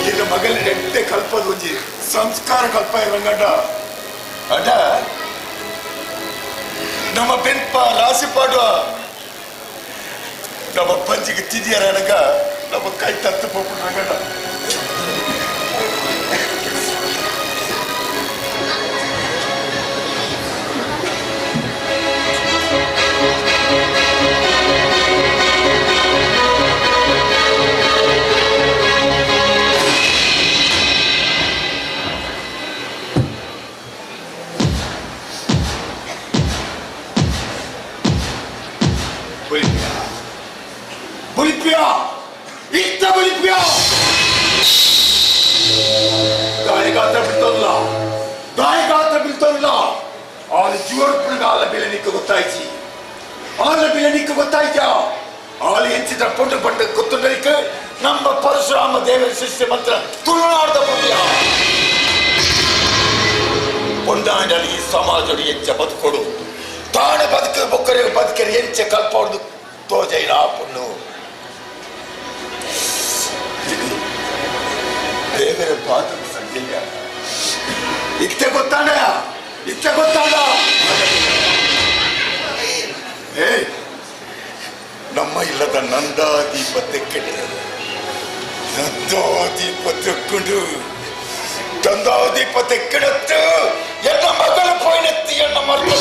ಈಗ ಮಗಲಿನ ಎಟ್ಟೆ ಕಲ್ಪದ ಒಂಜಿ ಸಂಸ್ಕಾರ ಕಲ್ಪ ರಂಗಡ ಅಡ ನಮ್ಮ ಬೆನ್ಪ ರಾಸಿ ಪಾಡುವ ನಮ್ಮ ಪಂಜಿಗೆ ತಿದಿಯರನಗ ನಮ್ಮ ಕೈ ತತ್ತು ಪೋಪು ರಂಗಡ ಬುಲಿಪ್ಯ ಬುಲಿಪ್ಯ ಇತ್ತ ಬುಲಿಪ್ಯ ದಾಯಿಗಾತ್ರ ಬಿಡ್ತಲ್ಲ ದಾಯಿಗಾತ್ರ ಬಿಡ್ತಲ್ಲ ಆಲ ಜೀವರ್ಪಣಗ ಆಲ ಬೆಲೆ ನಿಕ್ಕ ಗೊತ್ತಾಯ್ತಿ ಆಲ ಬೆಲೆ ನಿಕ್ಕ ಗೊತ್ತಾಯ್ತಾ ಆಲ ಹೆಚ್ಚಿದ ಪೊಟ್ಟು ಪಟ್ಟು ಗೊತ್ತುಂಡಲಿಕ್ಕೆ ನಮ್ಮ ಪರಶುರಾಮ ದೇವರ ಶಿಷ್ಯ ಮಂತ್ರ ತುಳುನಾಡದ ಪುಣ್ಯ ಪೊಂಡಾಂಡಲಿ ಈ ಸಮಾಜಡು ಹೆಚ್ಚ ಬದುಕೊಡು ತಾನು ಬದುಕ ಬೊಕ್ಕರೆ ಬದುಕರೆ ಎಂಚೆ ಕಲ್ಪೊಡ್ದು ತೋಜೈನ ಪುಣ್ಣು ದೇವರ ಪಾದ ಸಂಜಯ ಇತ್ತೆ ಗೊತ್ತಾಡ ಇತ್ತೆ ಗೊತ್ತಾಡ ಏ ನಮ್ಮ ಇಲ್ಲದ ನಂದಾದೀಪ ತೆಕ್ಕಡೆ ನಂದಾದೀಪ ತೆಕ್ಕೊಂಡು ನಂದಾದೀಪ ತೆಕ್ಕೆಡತ್ತು ಎನ್ನ ಮಗಳು ಪೋಯ್ನೆತ್ತಿ ಎನ್ನ ಮಗಳು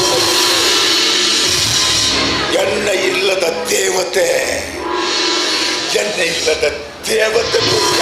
ಎನ್ನ ಇಲ್ಲದ ದೇವತೆ ಎನ್ನ ಇಲ್ಲದ ದೇವತೆ ಪುಟ್ಟ.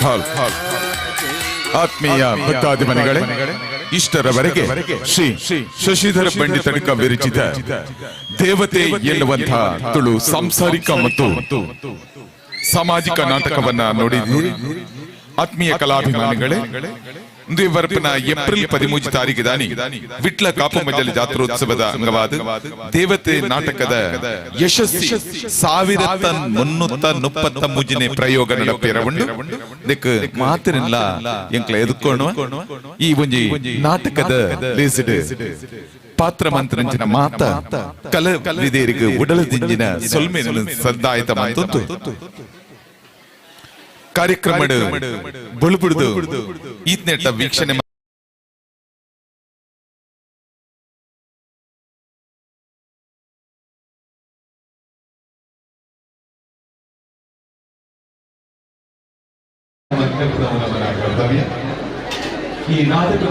ಹಾಲ್ ಆತ್ಮೀಯ ಭಕ್ತಾದಿಮನಿಗಳೇ, ಇಷ್ಟರವರೆಗೆ ಶ್ರೀ ಶಶಿಧರ ಪಂಡಿತನಿಕ ವಿರಚಿತ ದೇವತೆ ಎನ್ನುವಂತಹ ತುಳು ಸಾಂಸಾರಿಕ ಮತ್ತು ಸಾಮಾಜಿಕ ನಾಟಕವನ್ನ ನೋಡಿದ್ದೀರಿ. ಆತ್ಮೀಯ ಕಲಾಭಿಮಾನಿಗಳೇ, ಇಂದು ಏಪ್ರಿಲ್ 13 ತಾರೀಕು ದಾನಿ ವಿಟ್ಲ ಕಾಪು ಮಜಲಿ ಜಾತ್ರೋತ್ಸವದ ಅಂಗವಾದ ದೇವತೆ ನಾಟಕದ ಯಶಸ್ವಿ 1333ನೇ ಪ್ರಯೋಗ ನಡಪೇರವುಂಡು. ಇದಕ್ಕೆ ಮಾತಿನಿಲ್ಲ ಎಂಕ್ಲ ಎದುಕೋಣ ಈ ಒಂಜಿ ನಾಟಕದ ಲೇಸಿಡ್ ಪಾತ್ರ ಮಂತ್ರಂಚಿನ ಮಾತ ಕಲ ವಿದೇರಿಗೆ ಉಡಲ ದಿಂಜಿನ ಸೊಲ್ಮೆನ ಸದ್ದಾಯತ ಮಂತೊಂತು ಕಾರ್ಯಕ್ರಮ ಬೊಳುಬುಡುದು ಈತ್ನೆಟ್ಟ ವೀಕ್ಷಣೆ ಕರ್ತವ್ಯ. ಈ ನಾಟಕ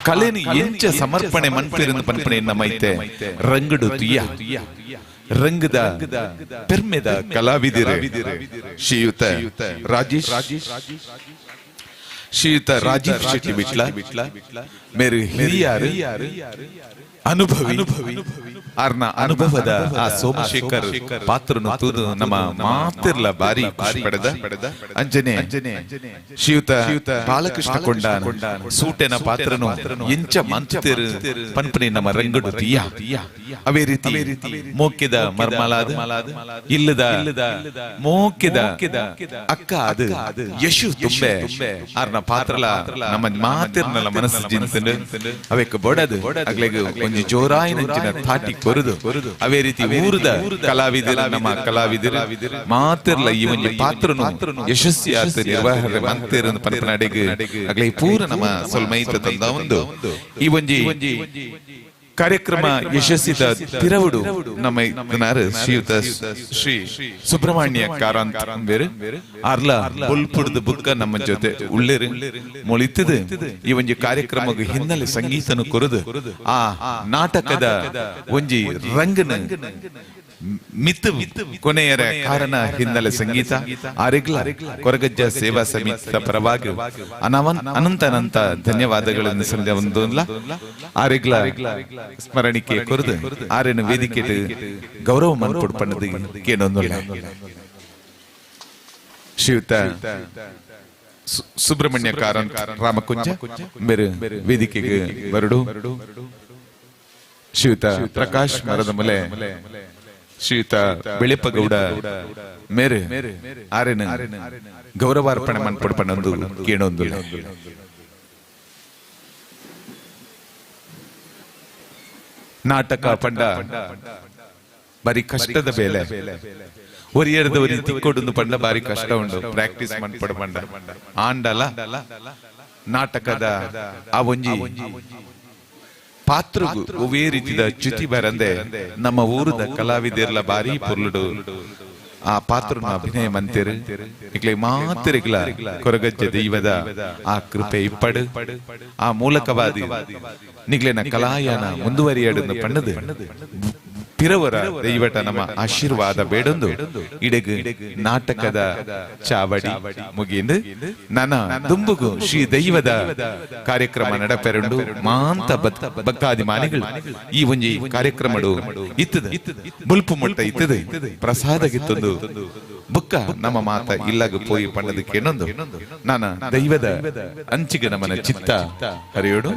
ಕಲೆನು ಎಂಚ ಸಮರ್ಪಣೆ ಮನ್ಪಿರಂದು ಪನ್ಪಣೆ ನಮೈತೆ ರಂಗಡು ತುಯ್ಯ ರಂಗದ ಪೆರ್ಮೆದ ಕಲಾವಿದಿರು ಶ್ರೀಯುತ ರಾಜೇಶ್ ಶ್ರೀಯುತ ರಾಜೀವ್ ಶೆಟ್ಟಿ ವಿಟ್ಲ ಮೇರು ಹಿರಿಯಾರು ಅನುಭವಿ ಆರ್ನ ಅನುಭವದ ಆ ಸೋಮಶೇಖರ್ ಪಾತ್ರನು ತೂದು ನಮ್ಮ ಮಾತಿರ್ಲ ಬಾರಿ ಖುಷಿ ಪಡೆದ ಅಂಜನೆ ಶ್ರೀಯುತ ಬಾಲಕೃಷ್ಣ ಕೊಂಡ ಸೂಟೆನ ಪಾತ್ರನು ಎಂಚ ಮಂತಿರು ಪನ್ಪನೆ ನಮ್ಮ ರಂಗಡು ತೀಯ ಅವೇ ರೀತಿ ಮೋಕ್ಯದ ಮರ್ಮಲಾದ ಇಲ್ಲದ ಮೋಕ್ಯದ ಅಕ್ಕ ಅದು ಯಶು ತುಂಬೆ ಆರ್ನ ಪಾತ್ರಲ ನಮ್ಮ ಮಾತಿರ್ನಲ್ಲ ಮನಸ್ಸು ಜಿನ್ಸನು ಅವೆಕ್ ಬೊಡದು ಅಗ್ಲೆಗ್ ಒಂಜಿ ಜೋರಾಯಿನಂಚಿನ ತಾಟಿ ಕೊರುದು ಅವೇ ರೀತಿ ಊರದ ಕಲಾವಿದರು ನಮ್ಮ ಕಲಾವಿದರು ಮಾತಿರ್ಲ ಈ ಒಂಜಿ ಪಾತ್ರನು ಯಶಸ್ವಿ ಆತ ನಿರ್ವಹಣೆ ಮಂತಿರ ಪನ್ಪನಡೆಗ್ ಅಗ್ಲೆ ಪೂರ ನಮ್ಮ ಸೊಲ್ಮೈತ ತಂದ ಒಂದು ಈ ಒಂಜಿ ಕಾರ್ಯಕ್ರಮ ಯಶಸ್ಸಿದ ತಿರವುಡು ನಮ್ಮ ಇತ್ತನಾರು ಶ್ರೀಯುತ ಶ್ರೀ ಸುಬ್ರಹ್ಮಣ್ಯ ಕಾರಂತ್ ಬೇರೆ ಅರ್ಲ ಬೊಲ್ಪುಡ್ದು ಬುಕ್ಕ ನಮ್ಮ ಜೊತೆ ಉಳ್ಳೇರು ಮೊಳಿತದು ಈ ಒಂಜಿ ಕಾರ್ಯಕ್ರಮಕ್ಕೆ ಹಿನ್ನೆಲೆ ಸಂಗೀತನು ಕೊರದು ಆ ನಾಟಕದ ಒಂಜಿ ರಂಗನ ಮಿತ್ತು ಕೊನೆಯರ ಕಾರಣ ಹಿನ್ನೆಲೆ ಸಂಗೀತ ಆರೆಗ್ಲ ಕೊರಗಜ್ಜ ಸೇವಾ ಸಮಿತಿಯ ಪರವಾಗಿ ಅನಂತ ಅನಂತ ಧನ್ಯವಾದಗಳನ್ನು ಸಂಜೆ ಒಂದು ಆರೆಗ್ಲ ಸ್ಮರಣಿಕೆ ಕೊರದು ಆರೆನ ವೇದಿಕೆ ಗೌರವ ಮನ್ಪುಡ್ ಪಣ್ಣದು ಕೇನೊಂದುಲ್ಲ. ಶ್ರೀಯುತ ಸುಬ್ರಹ್ಮಣ್ಯ ಕಾರಂತ್ ರಾಮಕುಂಜ ಮೇರು ವೇದಿಕೆಗೆ ಬರಡು. ಶ್ರೀಯುತ ಪ್ರಕಾಶ್ ಮರದ ಮುಲೆ, ಶ್ರೀಯುತ ಬೆಳೆಪಗೌಡ ಮೇರೆ ಆರೆನ ಗೌರವಾರ್ಪಣೆ ಮನ್ಪಡ್ಪಣ್ಣೊಂದು ಕೇಣೊಂದು. ನಾಟಕ ಪಂಡ ಬಾರಿ ಕಷ್ಟದ ಬೇಲೆ. ಒರಿಯರ್ದ ಒರಿ ತಿಕ್ಕೊಡುಂದು ಪಂಡ ಬಾರಿ ಕಷ್ಟ ಉಂಡು, ಪ್ರಾಕ್ಟೀಸ್ ಮನ್ಪಡ ಪಂಡ. ಆಂಡಲ ನಾಟಕದ ಆ ಒಂಜಿ ಪಾತ್ರಗೂ ಒವ್ವೇ ರೀತಿದ ಚ್ಯುತಿ ಬರಂದೆ ನಮ್ಮ ಊರದ ಕಲಾವಿದೆರ್ಲ ಬಾರಿ ಪೊರ್ಲುಡು ಆ ಪಾತ್ರನ ಅಭಿನಯ ಮಂತಿರು. ಇಕ್ಲೆ ಮಾತಿರಿಗ್ಲ ಕೊರಗಜ್ಜ ದೈವದ ಆ ಕೃಪೆ ಇಪ್ಪಡು, ಆ ಮೂಲಕವಾದಿ ನಿಗ್ಲೆನ ಕಲಾಯನ ಮುಂದುವರಿಯಡನ್ನು ಪಣ್ಣದು ಪಿರವರ ದೈವಟ ನಮ್ಮ ಆಶೀರ್ವಾದ ಬೇಡೊಂದು ಇಡೆಗು ನಾಟಕದ ಚಾವಡಿ ಮುಗಿಂದು ನನ್ನ ದುಂಬುಗು ಶ್ರೀ ದೈವದ ಕಾರ್ಯಕ್ರಮ ನಡಪೆರುಂಡು. ಮಾಂತ ಭಕ್ತಾದಿಮಾನಿಗಳು ಈ ಒಂಜಿ ಕಾರ್ಯಕ್ರಮಡು ಇತ್ತದ ಬುಲ್ಪು ಮುಟ್ಟ ಇತ್ತದ ಪ್ರಸಾದಗಿತ್ತೊಂದು ಬುಕ್ಕ ನಮ್ಮ ಮಾತ ಇಲ್ಲಗ ಪೋಯಿ ಪಣ್ಣದಕ್ಕೇನೊಂದು ನಾನ ದೈವದ ಅಂಚಿಗೆ ನಮ್ಮನ ಚಿತ್ತ ಹರಿಯೋಡು.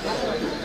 Thank you.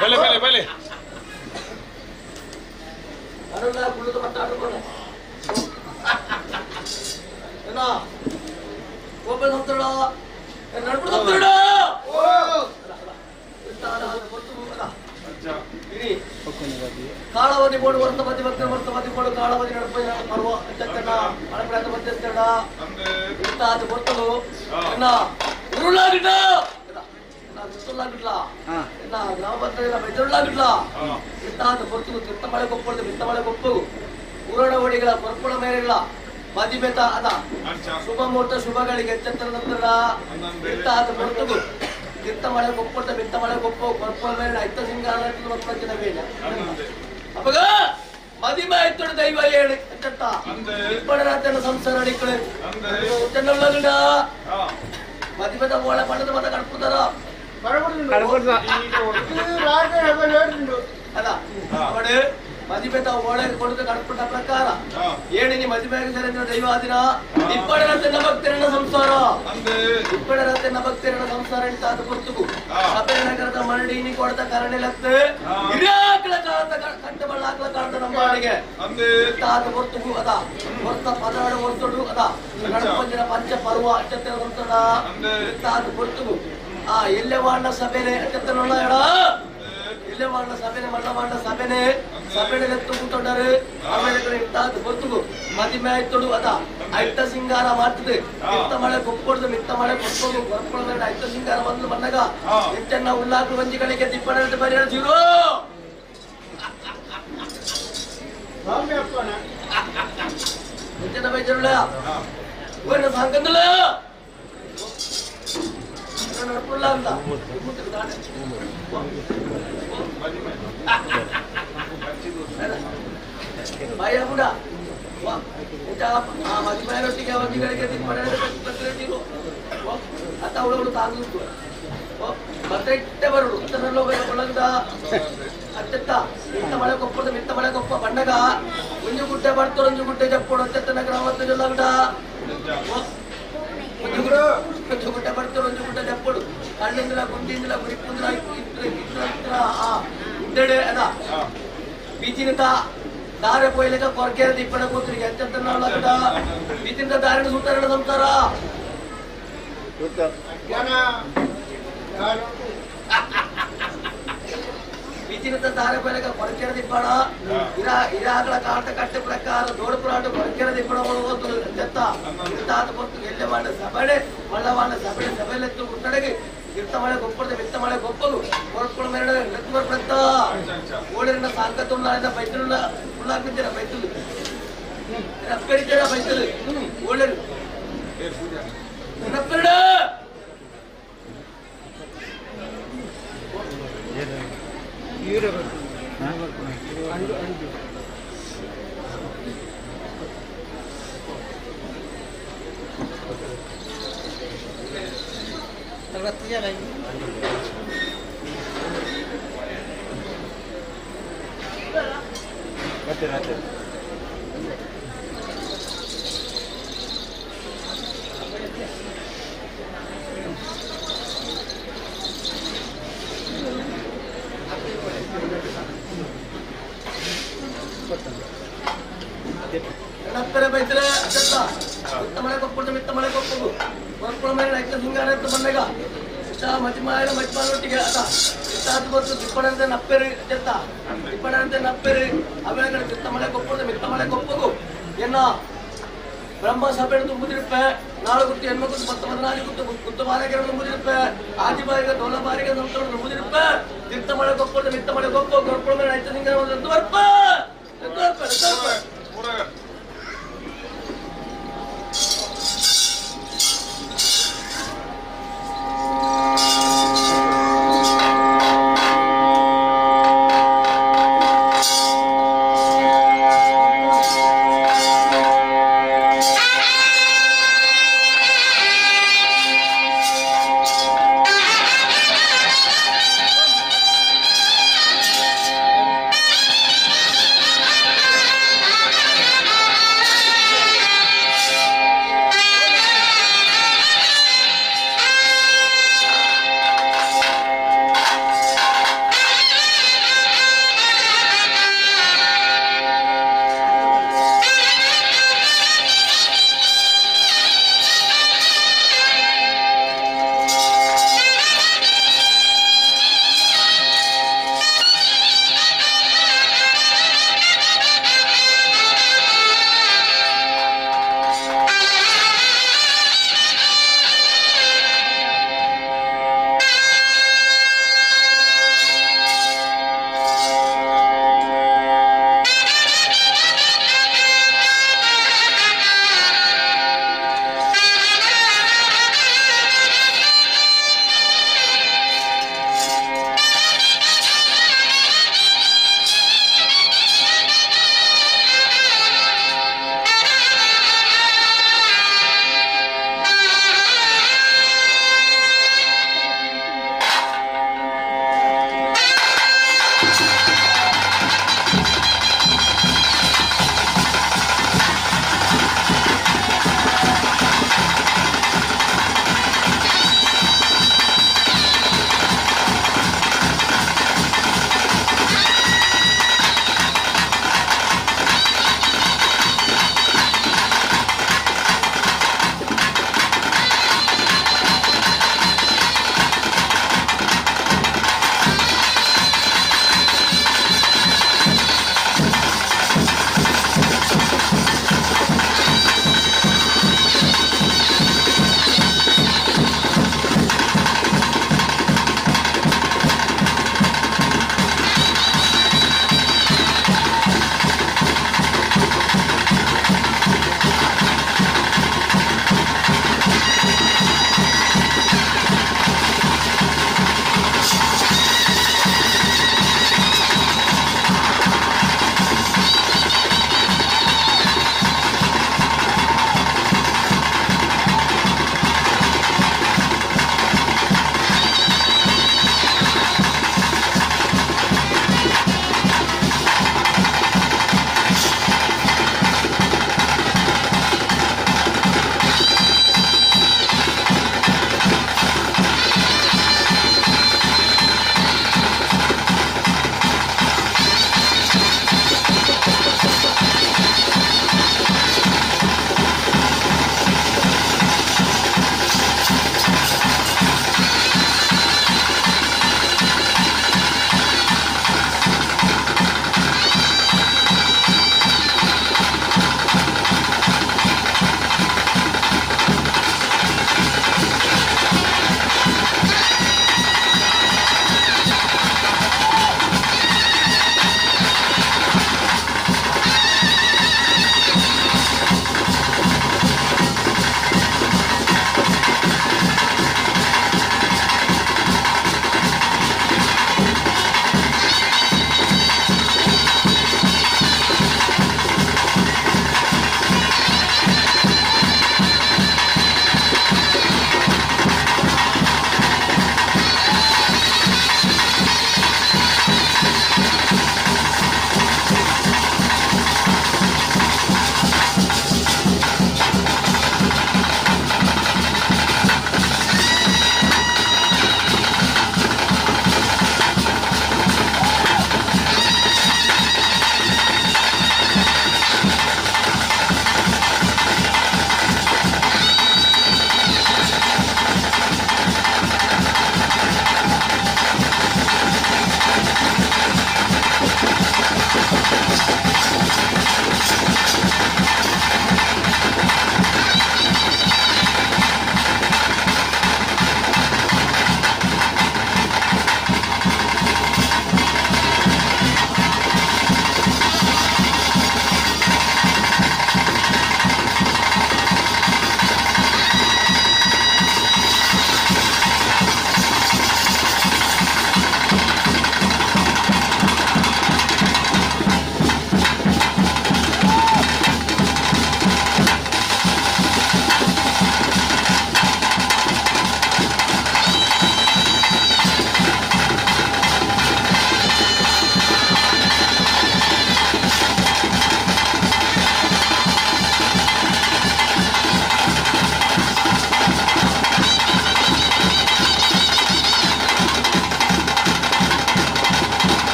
ಬಲೆ ಬಲೆ ಬಲೆ ಕಾಳವದಿ ಬೋಡು ವರ್ಷ ಮಧ್ಯ ಭಕ್ತರ ವರ್ಷ ಮಧ್ಯ ಬೋಡು ಕಾಳವದಿ ನಡಪೈನ ಪರ್ವ ಚಕ್ಕಣ್ಣ ಮಳಪಡಕ ಮಧ್ಯಸ್ಥಣ ಇಂತಾದ ಬರ್ತಲು ಎನ್ನ ಉರುಳಾಗಿಟ್ಟ ಸುತ್ತಲಾಗಿಟ್ಲ ಎನ್ನ ಗ್ರಾಮ ಪಂಚಾಯತ್ ಬೆದರುಳಾಗಿಟ್ಲ ಇಂತಾದ ಬರ್ತಲು ತಿತ್ತ ಮಳೆ ಕೊಪ್ಪಳದ ಬಿತ್ತ ಮಳೆ ಕೊಪ್ಪು ಊರಣ ಒಡಿಗಳ ಕೊರ್ಪುಳ ಮೇರೆಗಳ ಮದಿಮೆತ ಅದ ಶುಭ ಮುಹೂರ್ತ ಶುಭಗಳಿಗೆ ಎಚ್ಚೆತ್ತರ ನಂತರ ಇಂತಾದ ಬರ್ತಲು ಕಿತ್ತ ಮಳೆ ಕೊಪ್ಪದ ಬಿತ್ತ ಮಳೆ ಕೊಪ್ಪ ಕೊರ್ಪುಳ ಮೇಲೆ ಐತ ಸಿಂಗಾರ ಬೇಡ ಅಪ್ಪಗ ಮದಿಮ ಆಯ್ತು ದೈವ ಹೇಳಿ ಎಚ್ಚತ್ತ ಇಪ್ಪಡರಾತನ ಸಂಸಾರ ಅಡಿಕಳೆ ಚೆನ್ನಲ್ಲ ಮದಿಮದ ಓಳೆ ಬಣ್ಣದ ಮತ ಕಡ್ಪುತ್ತಾರ ಅಲ್ಲ ಅವಡು ಮದಿಮೆತ ಓಳೆ ಕೊಡುತ್ತ ಕಡ್ಪುಟ್ಟ ಪ್ರಕಾರ ಏಣಿನಿ ಮದಿಮೆಗೆ ಸರಿದ ದೈವಾದಿನ ಇಪ್ಪಡರತನ ಭಕ್ತರನ ಸಂಸಾರ ಇಪ್ಪಡರತನ ಭಕ್ತರನ ಸಂಸಾರ ಅಂತ ಅದು ಗುರ್ತುಗು ಸಭೆ ನಗರದ ಮರಳಿನಿ ಕೊಡತ ಕರಣಿಲತ್ತೆ ಹಿರಿಯಾಕಳ ಕಾಲದ ಕಂಠ ಬಳ್ಳಾಕಳ ಕಾಲದ ನಂಬಾಳಿಗೆ ತಾತ ಗುರ್ತುಗು ಅದ ಹೊರ್ತ ಪದಾಡು ಹೊರ್ತಡು ಅದ ಗಣಪಂಜನ ಪಂಚ ಪರ್ವ ಅತ್ಯಂತ ಸಂತಡ ತಾತ ಗುರ್ತುಗು ಆ ಎಲ್ಲೆ ವಾಂಡ ಸಭೆನೆ ಅತ್ಯಂತ ಎಡ ಇಲ್ಲೇ ಮಾಡ ಸಭೆನೆ ಮಣ್ಣ ಮಾಡ ಸಭೆನೆ ಸಭೆನೆ ಎತ್ತು ಕೂತೊಂಡರು ಆಮೇಲೆ ಇಟ್ಟಾದ ಗೊತ್ತುಗು ಮದಿಮೆ ಆಯ್ತೊಡು ಅದ ಐತ ಸಿಂಗಾರ ಮಾಡ್ತದೆ ಮಿತ್ತ ಮಳೆ ಕೊಪ್ಪೊಡ್ದು ಮಿತ್ತ ಮಳೆ ಕೊಪ್ಪೊಡು ಕೊರ್ಪೊಡ ಐತ ಸಿಂಗಾರ ಬಂದು ಬಂದಾಗ ಎಂಟನ್ನ ಉಲ್ಲಾಕು ವಂಜಿಗಳಿಗೆ ದಿಪ್ಪಣ ಬರೆಯ ಜೀರೋ ಎಂಟನ್ನ ಬೈಜರುಳ ಓನ ಸಾಂಗಂದಲ ನಡ್ಕೊಳ್ಳ ಅಂತ ಭಯ ಕೂಡ ಮದಿಮಾಯರೊಟ್ಟಿಗೆ ಅವಧಿಗಳಿಗೆ ಅತ್ತ ಅವಳುಗಳು ತಾಂದು ಮತ್ತೆ ಬರುಳು ಒಳಗದ ಅತ್ಯಂತ ಮಿತ್ತ ಮಳೆ ಕೊಪ್ಪದ ಮಿತ್ತ ಮಳೆ ಕೊಪ್ಪ ಬಣ್ಣಗ ಒಂಜು ಗುಡ್ಡೆ ಬರ್ತರು ಒಂಜು ಗುಡ್ಡೆ ಜಪ್ಪೋಡು ಅತ್ಯಂತ ನಗರ ಅವತ್ತು ಜೊಲ್ಲಗಡ ಒಂಜು ಗುಡ್ಡೆ ಬರ್ತರು ಒಂಜು ಗುಡ್ಡೆ ಜಪ್ಪೋಡು ಕಣ್ಣಿಂದಲ ಗುಂಡಿಂದಲ ಗುರಿಪುಂದಲ ಆ ಗುಡ್ಡೆಡೆ ಅದ ಬೀಚಿನಿಂದ ದಾರೆ ಪೋಯ್ಲೆಕ ಕೊರಕೆರೆ ದಿಪ್ಪಣ ಕೂತ್ರಿಗೆ ಅತ್ಯಂತ ನಾಳಗಡ ಬೀಚಿನಿಂದ ದಾರಿನ ಸೂತಾರಣ ಸಂಸಾರ ಬೀಚಿನಿಂದ ದಾರೆ ಪೋಯ್ಲೆಕ ಕೊರಕೆರೆ ದಿಪ್ಪಣ ಇರ ಇರಾಗಳ ಕಾಟ ಕಟ್ಟೆ ಪ್ರಕಾರ ದೋಡಪುರಾಟ ಕೊರಕೆರೆ ದಿಪ್ಪಣ ಅತ್ಯಂತ ತಾತ ಕೊತ್ತು ಎಲ್ಲೆ ಮಾಡ ಸಬಡೆ ಮಳ್ಳವಾಣ ಸಬಡೆ ಸಬೆಲೆತ್ತು ಗುಟ್ಟಡೆಗೆ ಮಿತ್ತ ಮಳೆ ಗೊಪ್ಪದ ಮಿತ್ತ ಮಳೆ ಗೊಪ್ಪಲು ಕೊರಪುಳ ಮೇರೆ ಬರ್ಪಂತ ಓಡಿರನ್ನ ಸಾಂಕತ್ತುಳ್ಳ ಬೈತುಳ್ಳ ಉಳ್ಳಾಕ್ತಿದ್ದೀರ ಬೈತುಲು ರಪ್ಪರಿದ್ದೀರ ಬೈತಲು ಓಡರು ರಪ್ಪರಡ ಗಣಪರ ಬೈತಲೆ ಅತ್ಯಂತ ಮಿತ್ತ ಮಳೆ ಕೊಪ್ಪು ಮಿತ್ತ ಮಳೆ ಕೊಪ್ಪು ಕೊಪ್ಪಳ ಮೇಲೆ ಐತ ಸಿಂಗಾರ ಅಂತ ಬಂದಾಗ ಇಷ್ಟ ಮಜ್ಮಾಯನ ಮಜ್ಮಾನೊಟ್ಟಿಗೆ ಅದ ಇಷ್ಟ ಹತ್ತು ಗೊತ್ತು ತಿಪ್ಪಣಂತೆ ನಪ್ಪೆರು ಅತ್ಯಂತ ತಿಪ್ಪಣಂತೆ ನಪ್ಪೆರು ಆಮೇಲೆ ಕಡೆ ಮಿತ್ತ ಮಳೆ ಕೊಪ್ಪು ಮಿತ್ತ ಮಳೆ ಕೊಪ್ಪಗು ಎನ್ನ ಬ್ರಹ್ಮ ಸಭೆ ತುಂಬಿದಿರುಪ್ಪೆ ನಾಳು ಗುತ್ತು ಹೆಣ್ಮ ಗುತ್ತು ಪತ್ತು ಪದಿನಾಲ್ಕು ಗುತ್ತು ಗುತ್ತು ಬಾರಿಗೆ ತುಂಬಿದಿರುಪ್ಪೆ ಆದಿ ಬಾರಿಗೆ ಡೋಲ ಬಾರಿಗೆ ಸಂತೋಡು ತುಂಬಿದಿರುಪ್ಪೆ ತಿರ್ತ ಮಳೆ ಕೊಪ್ಪು ಮಿತ್ತ ಮಳೆ ಕೊಪ್ಪು ಕೊಪ್ಪಳ ಮೇಲೆ ಐತ ಸಿಂಗಾರ ಒಂದು ಬರ್ಪ ಬರ್ಪ ಆ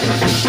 Thank you.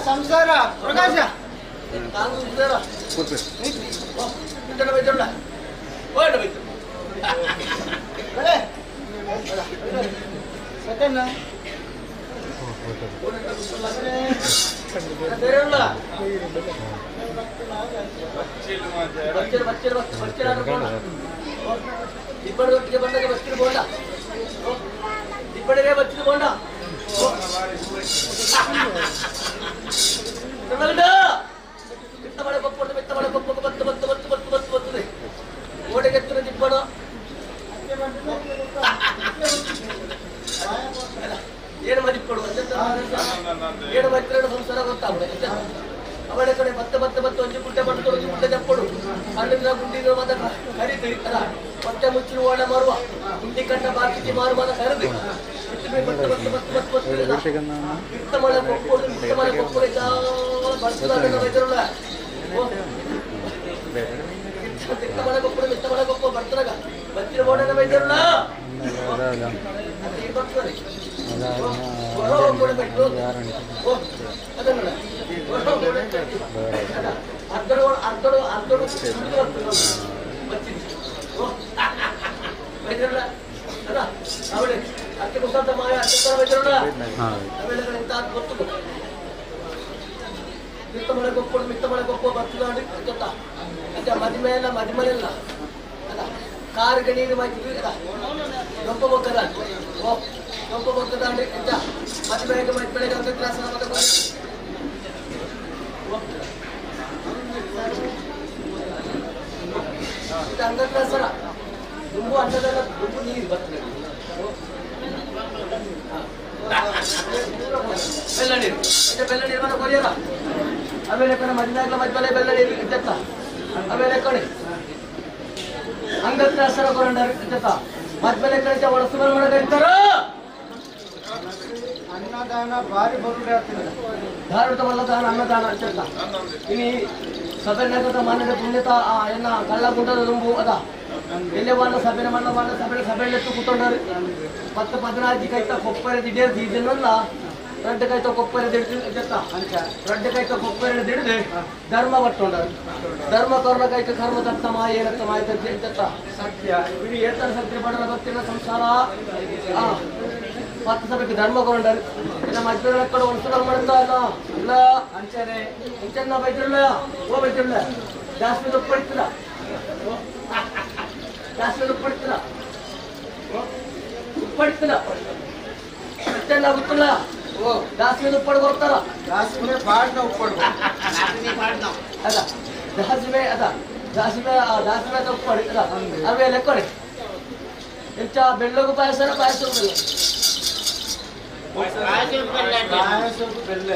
ಸಂಸಾರ ಪ್ರಕಾಶ ಇಬ್ಬರೊಟ್ಟಿಗೆ ಬಂದಾಗ ಬಸ್ತಿನ ಬೋಂಡ ಇಬ್ಬರೇ ಬಚ್ಚಿದ ಬೋಂಡ ಏನು ಮದಿಪ್ಪಡು ಏನು ಮತ್ತಿರ ಸಂಸಾರ ಗೊತ್ತಾಗ್ಬಿಡ ಅವಳ ಕಡೆ ಬತ್ತ ಬತ್ತ ಬತ್ತ ಒಂಜಿ ಗುಡ್ಡೆ ಬಟ್ಟು ಒಂಜಿ ಗುಡ್ಡೆ ದಪ್ಪಡು ಹಣ್ಣಿನ ಗುಂಡಿನ ಮಾತ ಕರಿದು ಅಲ್ಲ ಹೊಟ್ಟೆ ಮುಚ್ಚಿನ ಓಡ ಮಾರುವ ಗುಂಡಿ ಕಂಡ ಬಾಕಿಗೆ ಮಾರುವ ಕರೆದು ಬತ್ತ ಬತ್ತ ಬತ್ತ ಬತ್ತ ಬತ್ತ ಮಿತ್ತ ಮಳೆ ಕೊಪ್ಪಡು ಮಿತ್ತ ಮಳೆ ಕೊಪ್ಪಡು ಬರ್ತದ ಮಿತ್ತ ಮಳೆ ಕೊಪ್ಪಡು ಮಿತ್ತ ಮಳೆ ಕೊಪ್ಪ ಬರ್ತದಾಗ ಬತ್ತಿನ ಓಡನ ಬೈದರಲ್ಲ ಮದಿಮೆಲ್ಲ ಮದಿಮನೆಲ್ಲ ಕಾರ್ ನೀರು ದೊಪ್ಪ ಬೊಕ್ಕದ ದೊಪ್ಪ ಬೊಕ್ಕದ ಮತ್ತೆ ಬೆಳಗ್ಗೆ ಮತ್ತೆ ಬೆಳಗ್ಗೆ ಅಂತ ಕ್ಲಾಸ್ ಹಂಗ ಕ್ಲಾಸ್ ಅಲ್ಲ ದುಂಬು ಅನ್ನದಲ್ಲ ದುಂಬು ನೀರು ಬರ್ತದೆ ಬೆಲ್ಲ ನೀರು ಮತ್ತೆ ಬೆಲ್ಲ ನೀರು ಮಾತ್ರ ಕೊರಿಯಲ್ಲ ಆಮೇಲೆ ಕಡೆ ಮದಿನಾಗ್ಲ ಮದ್ಮೇಲೆ ಬೆಲ್ಲ ನೀರು ಇದ್ದತ್ತ ಆಮೇಲೆ ಕಡೆ ಹಂಗತ್ರ ಸರ ಕೊರಂಡಾರ ಇದ್ದತ್ತ ಮದ್ಮೇಲೆ ಕಡೆ ಒಳಸು ಮಾಡಕ ಇರ್ತಾರ ಅನ್ನದಾನ ಭಾರಿ ಬರುಡ ಧಾರವಾಡ ದಾನ ಅನ್ನದಾನ ಅಂತ ಇನಿ ಸಭೆನಗರದ ಮಾನ್ಯದ ಪುಣ್ಯತ ಎನ್ನ ಕಳ್ಳಗುಂಡದ ತುಂಬು ಅದ ಎಲ್ಲೇ ವಾಣ ಸಭೆನ ಮಣ್ಣ ವಾಣ ಸಭೆ ಸಭೆಯಲ್ಲೆತ್ತು ಕೂತೊಂಡರು 10 15 ಕೈತ ಕೊಪ್ಪರೆ ದಿಡೇರ್ ಸೀಸನ್ ಅಲ್ಲ ರಡ್ಡ ಕೈತ ಕೊಪ್ಪರೆ ದಿಡ್ದು ರಡ್ಡ ಕೈತ ಕೊಪ್ಪರೆ ದಿಡ್ದು ಧರ್ಮ ಪಟ್ಟೊಂಡರು ಧರ್ಮ ಕರ್ಮ ಕೈತ ಕರ್ಮ ತತ್ತ ಮಾಯ ಏನತ್ತ ಮಾಯ ತತ್ತ ಸತ್ಯ ಇಡೀ ಏತರ ಸತ್ಯ ಬಡಲ ಭಕ್ತಿನ ಸಂಸಾರ 10 ಸಭೆಗೆ ಧರ್ಮ ಕೊಂಡರು ಇಲ್ಲ ಮಧ್ಯ ಕಡೆ ಒಂದು ಮಾಡ್ತಾ ಇಲ್ಲ ಇಲ್ಲ ಅಂಚನೆ ಅಂಚನ್ನ ಬೈತಿರಲ್ಲ ಓ ಬೈತಿರಲ್ಲ ಜಾಸ್ತಿ ದುಪ್ಪಡಿತಿಲ್ಲ ಜಾಸ್ತಿ ದುಪ್ಪಡಿತಿಲ್ಲ ಉಪ್ಪಡಿತಿಲ್ಲ ಅಷ್ಟೆಲ್ಲ ಗೊತ್ತಿಲ್ಲ ಓ ಜಾಸ್ತಿ ಉಪ್ಪಡು ಕೊಡ್ತಾರ ಜಾಸ್ತಿ ಪಾಡ್ನ ಉಪ್ಪಡು ಅದ ಜಾಸ್ತಿ ಅದ ಜಾಸ್ತಿ ಜಾಸ್ತಿ ಉಪ್ಪಡು ಅದ ಅವೇ ಲೆಕ್ಕಡೆ ಎಂಚ ಬೆಳ್ಳಗೂ ಪಾಯಸ ಪಾಯಸ ಬೆಲ್ಲ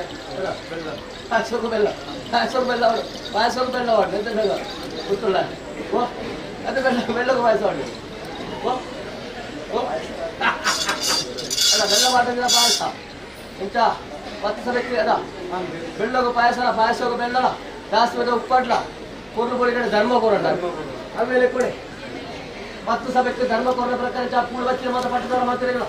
ಪಾಯಸಕ್ಕೂ ಬೆಲ್ಲ ಪಾಯಸಕ್ಕೂ ಬೆಲ್ಲ ಅವಳು ಪಾಯಸಕ್ಕೂ ಬೆಲ್ಲ ಅವಳು ಎಂತ ಬೆಲ್ಲ ಗೊತ್ತಿಲ್ಲ ಓ ಅದು ಬೆಲ್ಲ ಬೆಲ್ಲಕ್ಕೂ ಪಾಯಸ ಅವಳು ಓ ಓ ಅಲ್ಲ ಬೆಲ್ಲ ಮಾಡಿದ್ರೆ ಪಾಯಸ ಎಂಚ 10 ಸಭೆಗೆ ಅದ ಬೆಳ್ಳಗೂ ಪಾಯಸ ಪಾಯಸಕ್ಕೂ ಬೆಲ್ಲ ಜಾಸ್ತಿ ಉಪ್ಪಡ್ಲ ಕೊರ್ಲು ಬಳಿ ಧರ್ಮ ಕೋರಲ್ಲ ಆಮೇಲೆ ಕೊಡಿ 10 ಸಭೆಗೆ ಧರ್ಮ ಕೋರನ ಪ್ರಕಾರ ಚಾ ಪೂರ್ಣ ಬಚ್ಚಿನ ಮಾತ್ರ ಪಟ್ಟದಾರ ಮಾತ್ರ ಇಲ್ಲ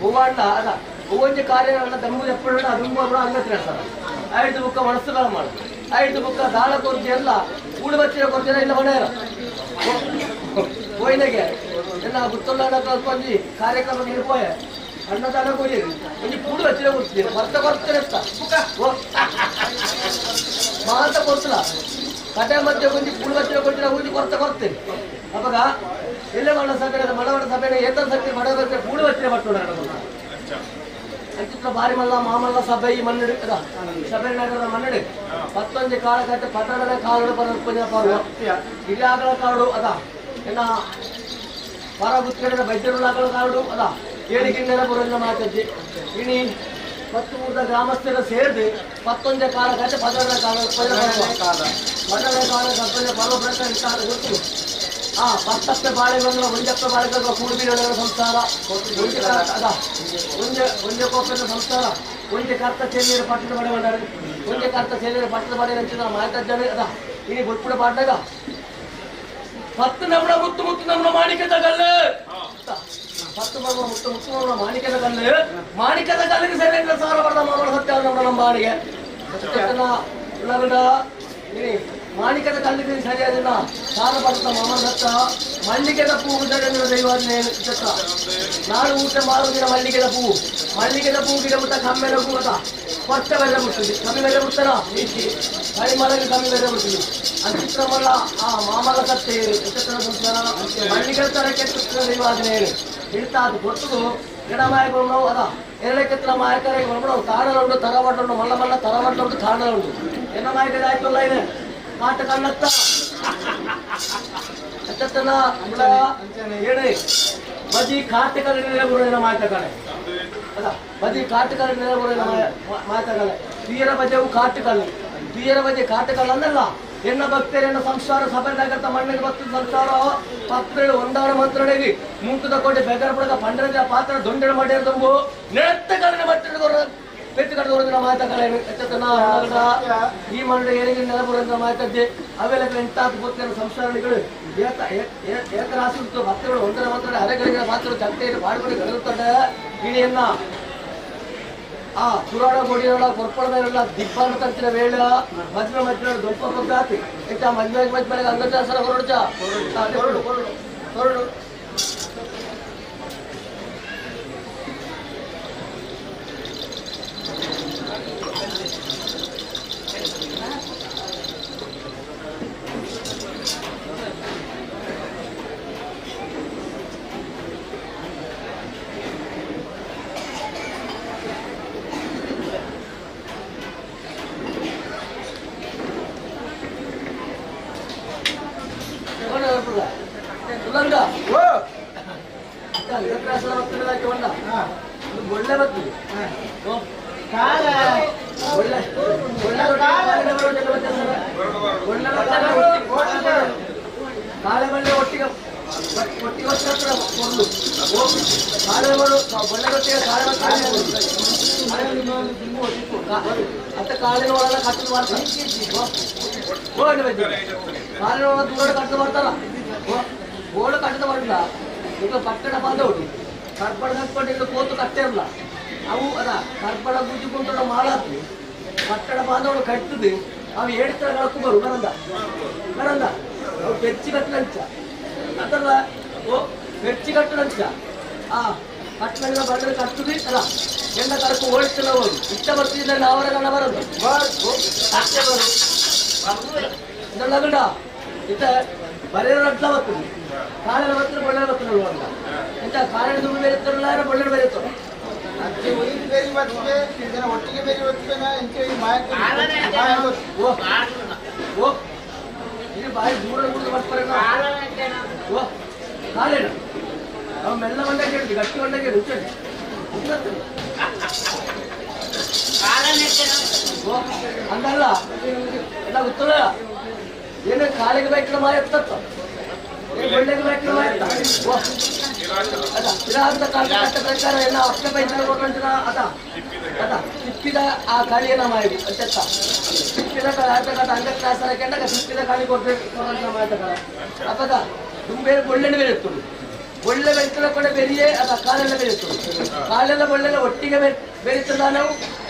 ಹೂವಾಡ್ಲ ಅದ ಹೂವಂಜಿ ಕಾರ್ಯ ಧರ್ಮ ಎಪ್ಪಡ ದುಂಬು ಅಂಗತ್ರ ಸರ್ ಐದು ಬುಕ್ಕ ಮನಸ್ಸುಗಳ ಮಾಡು ಐದು ಬುಕ್ಕ ದಾಳ ಕೊರ್ಜಿ ಎಲ್ಲ ಕೂಡು ಬಚ್ಚಿನ ಕೊರ್ಜಿನ ಇಲ್ಲ ಮನೆಯರ ಹೋಯ್ನಗೆ ಎಲ್ಲ ಗುತ್ತೊಲ್ಲ ಒಂಜಿ ಕಾರ್ಯಕ್ರಮ ಪೋಯೆ ಅನ್ನದಾನ ಕೊರಿ ಒಂಜಿ ಕೂಡು ಬಚ್ಚಿನ ಕೊಡ್ತೀವಿ ಬರ್ತ ಕೊಡ್ತಾರೆ ಮಾತ ಕೊಡ್ತಲ ಕಟೆ ಮಧ್ಯೆ ಕೊಂಚ ಪುಳುವಚ್ಚಿನ ಕೊಂಚಿನ ಊಜಿ ಕೊರ್ತ ಕೊರ್ತೆ ಅಪಗ ಎಲ್ಲೆ ಮಣ್ಣ ಸಭೆ ಮಡವಡ ಸಭೆ ಏತರ ಸಕ್ತಿ ಮಡವಡ ಪೂಳುವಚ್ಚಿನ ಪಟ್ಟೋಣ ಅಂಚಿತ್ರ ಬಾರಿ ಮಲ್ಲ ಮಾಮಲ್ಲ ಸಭೆ ಈ ಮನ್ನಡಿ ಸಭೆ ನಗರದ ಮನ್ನಡಿ ಪತ್ತೊಂಜಿ ಕಾಲ ಕಟ್ಟೆ ಪಟ್ಟಣದ ಕಾಲಡು ಪರ ಪರ್ವ ಇಲ್ಲಾಗಲ ಕಾಡು ಅದ ಎನ್ನ ಪರ ಗುತ್ತಿಗಡೆ ಬೈದ್ಯರುಲಾಗಲ ಕಾಡು ಅದ ಏಳಿಗಿಣ್ಣೆರ ಬುರಂದ ಮಾತಜ್ಜಿ ಇಣಿ ಪತ್ತು ಊರದ ಗ್ರಾಮಸ್ಥರ ಸೇರಿದು ಪತ್ತೊಂಜೆ ಕಾಲ ಕಟ್ಟೆ ಪದರದ ಕಾಲ ಪದರದ ಕಾಲ ಕಪ್ಪನೆ ಪರ್ವ ಪ್ರಕಾರ ಗೊತ್ತು. ಆ ಪತ್ತಪ್ಪೆ ಬಾಳೆಗಳನ್ನು ಒಂಜಪ್ಪೆ ಬಾಳೆಗಳ ಕೂಡುಬೀರಗಳ ಸಂಸಾರ ಅದ ಒಂಜೆ ಒಂಜೆ ಕೋಪದ ಸಂಸಾರ ಒಂಜೆ ಕರ್ತ ಚೆಲ್ಲಿಯರ ಪಟ್ಟದ ಬಡೆ ಬಂದಾರೆ ಒಂಜೆ ಕರ್ತ ಚೆಲ್ಲಿಯರ ಪಟ್ಟದ ಬಡೆ ಹಂಚಿದ ಮಾಯತಜ್ಜನೆ ಅದ ಇಡೀ ಬೊಲ್ಪುಡ ಪಾಡ್ದಾಗ ಪತ್ತು ನಮ್ಮಡ ಮುತ್ತು ಮುತ್ತು ನಮ್ಮ ಮಾಣಿಕ್ಯದ ಕಲ್ಲು ಪತ್ತು ಮಗ ಮುತ್ತು ಮುತ್ತು ನಮ್ಮ ಮಾಣಿಕ್ಯದ ಕಲ್ಲು ಮಾಣಿಕ್ಯದ ಕಲ್ಲಿಗೆ ಸರಿ ಸಾರ ಬರದ ಮಾಮನ ಸತ್ಯ ನಮ್ಮ ನಮ್ಮ ಬಾಡಿಗೆ ಮಾಣಿಕ್ಯದ ಕಲ್ಲಿಗೆ ಸರಿಯಾದ ಸಾರ ಬರದ ಮಾಮನ ಸತ್ತ ಮಲ್ಲಿಗೆದ ಹೂವು ಸರಿಯಾದ ದೈವಾಜ್ಞೆ ನಾಳು ಊಟ ಮಾರುವುದಿನ ಮಲ್ಲಿಗೆದ ಹೂವು ಮಲ್ಲಿಗೆದ ಹೂವು ಗಿಡ ಮುಟ್ಟ ಕಮ್ಮೆದ ಹೂವು ಅದ ಕೊಟ್ಟ ಬೆಲೆ ಮುಟ್ಟುದು ಕಮ್ಮಿ ಬೆಲೆ ಮುಟ್ಟಲ್ಲ ಕರಿಮಲಗೆ ಕಮ್ಮಿ ಬೆಲೆ ಮುಟ್ಟುದು ಅಂಚಿತ್ರಮಲ್ಲ ಆ ಮಾಮಲ ಸತ್ತೆ ಸಂಸಾರ ಮಲ್ಲಿಗೆ ತರಕ್ಕೆ ದೈವಾಜ್ಞೆ ಹಿಡ್ತಾ ಅದು ಗೊತ್ತದು ಗಿಡಮಾಯಗಳು ಅದ ಎರಡಕ್ಕೆತ್ರ ಮಾಯಕರಿಗೆ ಬರ್ಬಿಡವು ತಾಣಲುಂಟು ತರವಟ್ಟುಂಟು ಮಲ್ಲ ಮಲ್ಲ ತರವಟ್ಟುಂಟು ತಾಣಲುಂಟು ಎನ್ನ ಮಾಯಕದ ಆಯ್ತಲ್ಲ ಇದೆ ಕಾಟ ಕಣ್ಣತ್ತ ಅಚ್ಚತ್ತನ ಹೇಳಿ ಬಜಿ ಕಾಟಕರ ನೆಲೆಬುರ ಮಾಯತಕಳೆ ಅಲ್ಲ ಬಜಿ ಕಾಟಕರ ನೆಲೆಬುರ ಮಾಯತಕಳೆ ತೀರ ಬಜೆವು ಕಾಟಕಲ್ಲು ತೀರ ಬಜೆ ಕಾಟಕಲ್ಲು ಅಂದಲ್ಲ ಎನ್ನ ಭಕ್ತರೆನ್ನ ಸಂಸಾರ ಸಭೆದಾಗತ್ತ ಮಣ್ಣಿಗೆ ಭಕ್ತ ಸಂಸಾರ ಪತ್ರೆಳು ಒಂದಾರ ಮಂತ್ರಣೆಗೆ ಮೂಕದ ಕೋಟೆ ಬೆಗರ್ ಪಡಗ ಪಂಡರದ ಪಾತ್ರ ದೊಂಡೆಡ ಮಾಡಿರದಂಬು ನೆತ್ತ ಕಲಿನ ಮಟ್ಟಿನ ಪೆಟ್ಟು ಕಟ್ಟದ ಮಾತಕಳೆ ಈ ಮಣ್ಣ ಏನಿಗೆ ನೆಲಬುರಂದ್ರ ಮಾತದ್ದೆ ಅವೆಲ್ಲ ಎಂತಾದ ಗೊತ್ತಿರೋ ಸಂಸಾರಗಳು ಏಕರಾಸಿ ಭಕ್ತಗಳು ಒಂದರ ಮಂತ್ರ ಹರೆಗಳಿಗೆ ಪಾತ್ರ ಚಟ್ಟೆಯನ್ನು ಮಾಡಿಕೊಂಡು ಕಳೆದುತ್ತಾರೆ ಇಣಿಯನ್ನ ಆ ಪುರಾಣ ಗೋಡಿಯೋಳ ಕೊರ್ಪಳ ಮೇಲೆಲ್ಲ ದಿಬ್ಬಾನ ತಂತಿನ ವೇಳ ಮದ್ವೆ ಮದ್ವೆ ದೊಡ್ಡ ಪದ್ದಾತಿ ಇತ್ತ ಮದ್ವೆ ಮದ್ವೆ ಅಂಗಚಾಸನ ಹೊರಡ್ಚ ಹೊರಡು ಹೊರಡು ಹೊರಡು ಕಾಳೆ ಒಟ್ಟಿಗೆ ಒಟ್ಟಿಗೆ ಅತ್ತ ಕಾಳಿನ ಒಳಗೆ ಕಟ್ಟು ಮಾಡ್ತಾರೆ ಕಾಲಿನ ಒಳಗೆ ದೂರ ಕಟ್ಟು ಮಾಡ್ತಾರ ಗೋಡು ಕಟ್ಟದ ಮಾಡಿಲ್ಲ ಈಗ ಪಟ್ಟಣ ಬಂದವರು ಕರ್ಪಣ ಹಾಕೊಂಡು ಕೋತು ಕಟ್ಟೆ ಇರಲ್ಲ ಅವು ಅದ ಕರ್ಪಣ ಗುಜ್ಜು ಕುಂತ ಮಾಡಾತ್ರಿ ಪಟ್ಟಣ ಬಾಂಧವರು ಕಟ್ಟುದು ಅವು ಏಡ್ತರ ಕಳಕು ಬರು ಬರಂದ ಬರಂದ ಅವು ಬೆಚ್ಚಿ ಕಟ್ಟಲಂಚ ಅದಲ್ಲ ಓ ಬೆಚ್ಚಿ ಕಟ್ಟಲಂಚ ಆ ಕಟ್ಟಲೆಲ್ಲ ಬಂದ್ರೆ ಕಟ್ಟುದು ಅಲ್ಲ ಎಲ್ಲ ಕಳಕು ಓಡಿಸ್ತಲ್ಲ ಹೋಗಿ ಇಷ್ಟ ಬರ್ತಿದ್ದ ಅವರ ಗಣ ಬರೋದು ಅಷ್ಟೇ ಬರು ಇದೆಲ್ಲ ಇತ್ತ ಬರೆಯೋ ಅಡ್ಲ ಬರ್ತದೆ ಕಾಲೆಲ್ಲ ಬರ್ತದೆ ಬೊಳ್ಳೆ ಬರ್ತದೆ ಅಂತ ಎಂತ ಕಾಲಿನ ದುಡ್ಡು ಬೇರೆ ಇರ್ತಾರಲ್ಲ ಬೊಳ್ಳೆ ಬೇರೆ ಇರ್ತಾರೆ ಒಟ್ಟಿಗೆ ಬೇರೆ ಓ ಇದು ಬಾಯಿ ದೂರ ಗುಡ್ದು ಬರ್ತಾರೆ ಓ ಕಾಲೇನು ಅವ ಮೆಲ್ಲ ಬಂದಾಗ ಹೇಳಿ ಗಟ್ಟಿ ಬಂದಾಗ ಹೇಳಿ ಓ ಹಂಗಲ್ಲ ಎಲ್ಲ ಗೊತ್ತಲ್ಲ ಏನು ಕಾಲಿಗೆ ಬೇಕಿನ ಮಾಯ ಎತ್ತತ್ತ ಒಳ್ಳೆಗೆ ಬೇಕಿನ ಮಾಯ ಅದ ಇರಾದ ಕಾಲ ಪ್ರಕಾರ ಎಲ್ಲ ಅಷ್ಟೇ ಬೈಸಿದ ಅದ ಅದ ತಿಪ್ಪಿದ ಆ ಕಾಳಿಯನ್ನ ಮಾಡಿ ಅಂತೆತ್ತ ತಿಪ್ಪಿದ ಕಾಲ ಅಂಗ ಕ್ಲಾಸರ ಕೆಂಡಾಗ ತಿಪ್ಪಿದ ಕಾಳಿ ಕೊಡ್ಬೇಕು ಮಾತಾಡ ಅಪ್ಪದ ದುಂಬೇರೆ ಒಳ್ಳೆಣ್ಣೆ ಬೇರೆ ಇರ್ತದೆ ಒಳ್ಳೆ ಬೆಳ್ತದ ಕೂಡ ಬೆರಿಯೇ ಅದ ಕಾಲೆಲ್ಲ ಬೆರೆಯುತ್ತದೆ ಕಾಲೆಲ್ಲ ಒಳ್ಳೆಲ್ಲ ಒಟ್ಟಿಗೆ ಬೆರೀತದ ನಾವು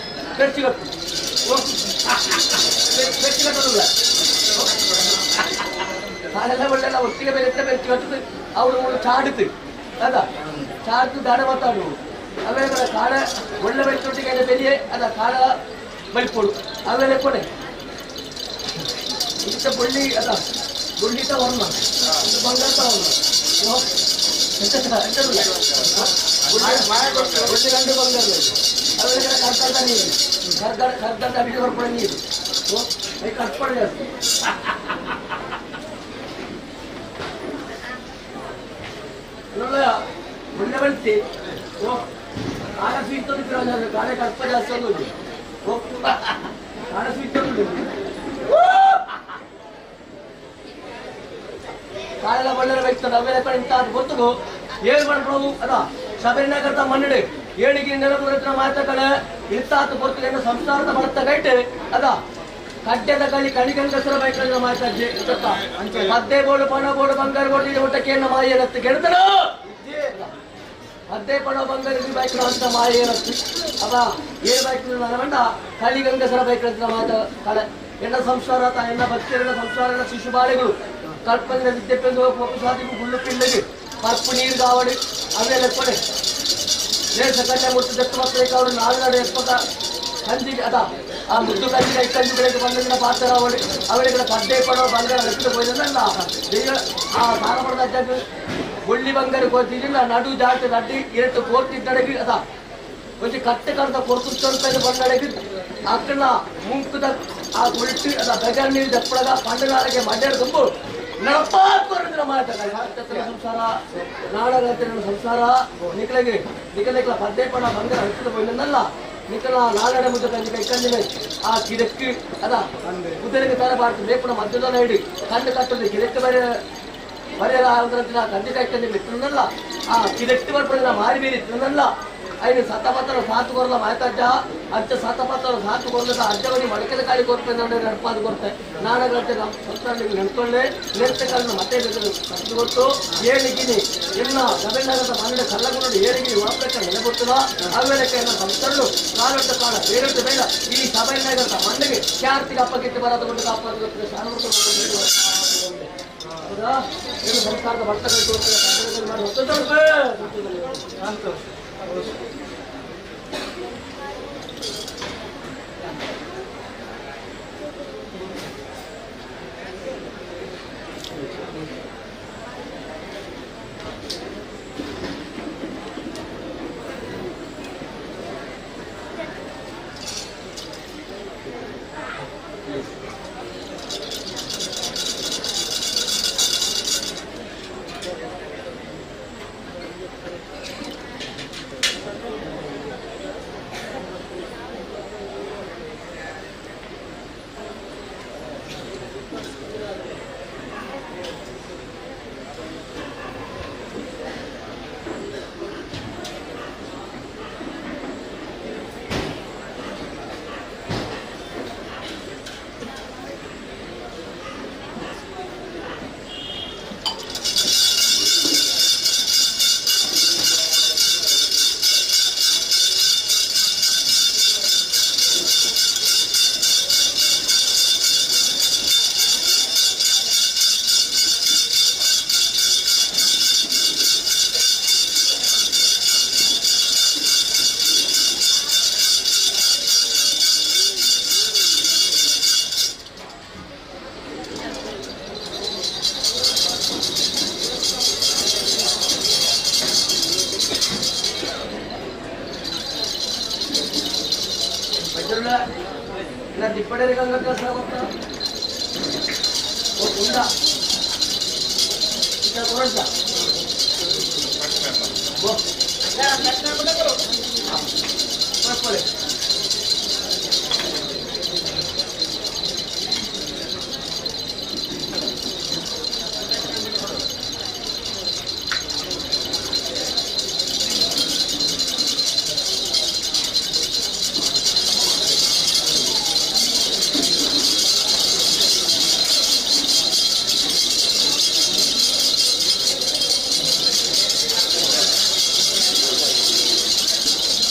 ಬೆರ್ಚಿ ಕಟ್ಟು ಬೆರ್ಚಿ ಕಟ್ಟೋದಿಲ್ಲ ಕಾಲೆಲ್ಲ ಒಳ್ಳೆಲ್ಲ ಒಟ್ಟಿಗೆ ಬೆರೆಯುತ್ತೆ ಬೆರ್ಚಿ ಕಟ್ಟುದು ಅವರು ಚಾಡುತ್ತೆ ಅದ ಚಾಡ್ತು ದಾಡ ಮಾತಾಡು ಆಮೇಲೆ ಕೂಡ ಕಾಲ ಒಳ್ಳೆ ಬೆಳ್ತೊಟ್ಟಿಗೆ ಬೆರಿಯೇ ಅದ ಕಾಲ ಬಲಿಪೋಡು ಆಮೇಲೆ ಕೊಡೆ ಇದಕ್ಕೆ ಬೊಳ್ಳಿ ಅದ ಬೊಳ್ಳಿತ ವರ್ಣ ಇದು ಬಂಗಾರ ವರ್ಣ. ಬೊಳ್ಳಿ ಗಂಡು ಬಂಗಾರ ಅವೆಲ್ಲ ಕರ್ಕಂತ ನೀರು ಕರ್ಕ ಕರ್ಕಂತ ಅಡಿಗೆ ಬರ್ಪಡ ನೀರು ಕರ್ಪಡ ಜಾಸ್ತಿ. ಒಳ್ಳೆ ಬಳ್ತಿ ಓ ಕಾಡ ಸ್ವೀಟ್ ತಂದು ಕಾಡೆ ಕರ್ಪ ಜಾಸ್ತಿ ಅನ್ನೋದು. ಓ ಕಾಡ ಸ್ವೀಟ್ ತಂದು ಕಾಲೆಲ್ಲ ಒಳ್ಳೆ ಬೇಕು ಅವೆಲ್ಲ ಕಡೆ ಇಂತ ಗೊತ್ತು ಏನ್ ಮಾಡ್ಬೋದು ಅದ ಶಬರಿನಗರದ ಮನ್ನಡೆ ಏಳಿಗೆ ನೆನಪು ಮಾತ ಕಡೆ ಇರ್ತಾತು ಗೊತ್ತು ಸಂಸಾರದ ಬರ್ತ ಗೈಟೆ ಅದ ಕಡ್ಡೆದ ಕಳಿ ಕಣಿಗಂಗಸರ ಬೈಕಲ್ಲ ಮಾತಾಡ್ಜಿ ಮದ್ದೆ ಬೋಡು ಪಣ ಬೋಡು ಬಂಗಾರ ಬೋಡು ಇದು ಊಟಕ್ಕೆ ಮಾಯ ಏನತ್ತು ಗೆಡ್ತನು ಮದ್ದೆ ಪಣ ಬಂಗಾರ ಇದು ಬೈಕ್ ಅಂತ ಮಾಯ ಏನತ್ತು ಅದ ಏಳು ಬೈಕ್ ನನ್ನ ಕಳಿಗಂಗಸರ ಬೈಕ್ ಅಂತ ಮಾತ ಕಳೆ ಎಣ್ಣ ಸಂಸಾರ ಎಣ್ಣ ಭಕ್ತಿಯರ ಸಂಸಾರ ಶಿಶುಬಾಳೆಗಳು ಕಲ್ಪನೆ ವಿದ್ಯೆ ಸಾಧಿಗೂ ಗುಳ್ಳು ಪಿಳ್ಳೆಗೆ ಪರ್ಪು ನೀರು ಗಾವಡಿ ಅವೆಲ್ಲ ಕೊಡೆ ಲೇಸ ಕಣ್ಣೆ ಮುಟ್ಟು ದತ್ತು ಮಕ್ಕಳಿಗೆ ಅವರು ನಾಲ್ಗಡೆ ಎಪ್ಪಕ ಕಂದಿಗೆ ಅದ ಆ ಮುದ್ದು ಕಂದಿಗೆ ಐಕಂಜು ಬೆಳಗ್ಗೆ ಬಂದಿನ ಪಾತ್ರ ಅವಳಿ ಅವಳಿಗಳ ಪದ್ದೆ ಪಡೋ ಬಂಗಾರ ರಕ್ತ ಹೋಯ್ದಲ್ಲ ಆ ಸಾರಪಡದ ಅಜ್ಜ ಒಳ್ಳಿ ಬಂಗಾರ ಕೋತಿದ್ದಿಲ್ಲ ನಡು ಜಾಟ ನಡ್ಡಿ ಇರಟ್ಟು ಕೋರ್ತಿದ್ದಡಗಿ ಅದ ಒಂಜಿ ಕಟ್ಟೆ ಕಡ್ದ ಕೊರ್ತು ಬಂದಡಗಿ ಅಕ್ಕನ ಮುಂಕದ ಆ ಉಲ್ಟಿ ಅದ ಬೆಗರ್ ನೀರು ದಪ್ಪಳಗ ಪಂಡನಾಳಿಗೆ ಮಂಡ್ಯದ ತುಂಬು ನಡಪಾತ್ಕೊರಂದ್ರ ಮಾತಾಡ ಸಂಸಾರ ನಾಡಗತ್ತಿನ ಸಂಸಾರ ನಿಕಲಗೆ ನಿಕಲಿಕಲ ಪದ್ದೆ ಪಣ ಬಂಗಾರ ಹತ್ತಿದ ಹೋಯ್ದಲ್ಲ ನಿಕಲ ನಾಲ್ಗಡೆ ಮುದ್ದೆ ಕಂಜಿ ಕೈ ಕಂದಿನ ಆ ಕಿರಕ್ಕಿ ಅದ ಕುದುರೆಗೆ ತರ ಬಾರ್ತು ಮೇಪುಣ ಮಧ್ಯದ ಹಿಡಿ ಕಣ್ಣು ಕಟ್ಟಲು ಕಿರಕ್ಕೆ ಬೇರೆ ಬರೆಯಲ ಕಂದಿ ಕೈ ಕಂದಿ ಇತ್ತನಲ್ಲ ಆ ಕಿರಕ್ಕಿ ಬರ್ಪಡಿನ ಮಾರಿ ಬೀರಿ ಇತ್ತನಲ್ಲ ಐದು ಸತಪತ್ರ ಸಾತು ಕೊರಲ ಮಾತಾಡ್ಜ ಅಜ್ಜ ಸತಪತ್ರ ಸಾತು ಕೊರಲದ ಅಜ್ಜವನಿ ಮಡಕೆದ ಕಾಳಿ ಕೊರ್ಪೆ ನಡಪಾದು ಕೊರ್ತೆ ನಾಡಗತ್ತೆ ನಮ್ಮ ಸಂಸಾರ ನೆನ್ಕೊಳ್ಳೆ ನೆಂತ ಕಾಲ ಮತ್ತೆ ಕಟ್ಟು ಕೊಟ್ಟು ಏಳಿಗಿನಿ ಎಲ್ಲ ತಮಿಳ್ನಾಡದ ಮನೆಯ ಕಲ್ಲಗುಂಡು ಏಳಿಗಿನಿ ವಾಪಕ್ಕ ನೆಲೆ ಗೊತ್ತದ ಆಮೇಲೆ ಸಂಸ್ಥೆಗಳು ಕಾಲೊಟ್ಟ ಕಾಲ ಬೇರೊಟ್ಟು ಬೇಡ ಈ ಸಭೆಯನ್ನಾಗಂತ ಮಣ್ಣಿಗೆ ಕ್ಯಾರ್ತಿಗೆ ಅಪ್ಪಗಿಟ್ಟು ಬರೋದು ಕಾಪಾಡು ಹೌದಾ ಏನು ಸಂಸ್ಕಾರದ ಬರ್ತಗಳು ಮಾಡಿ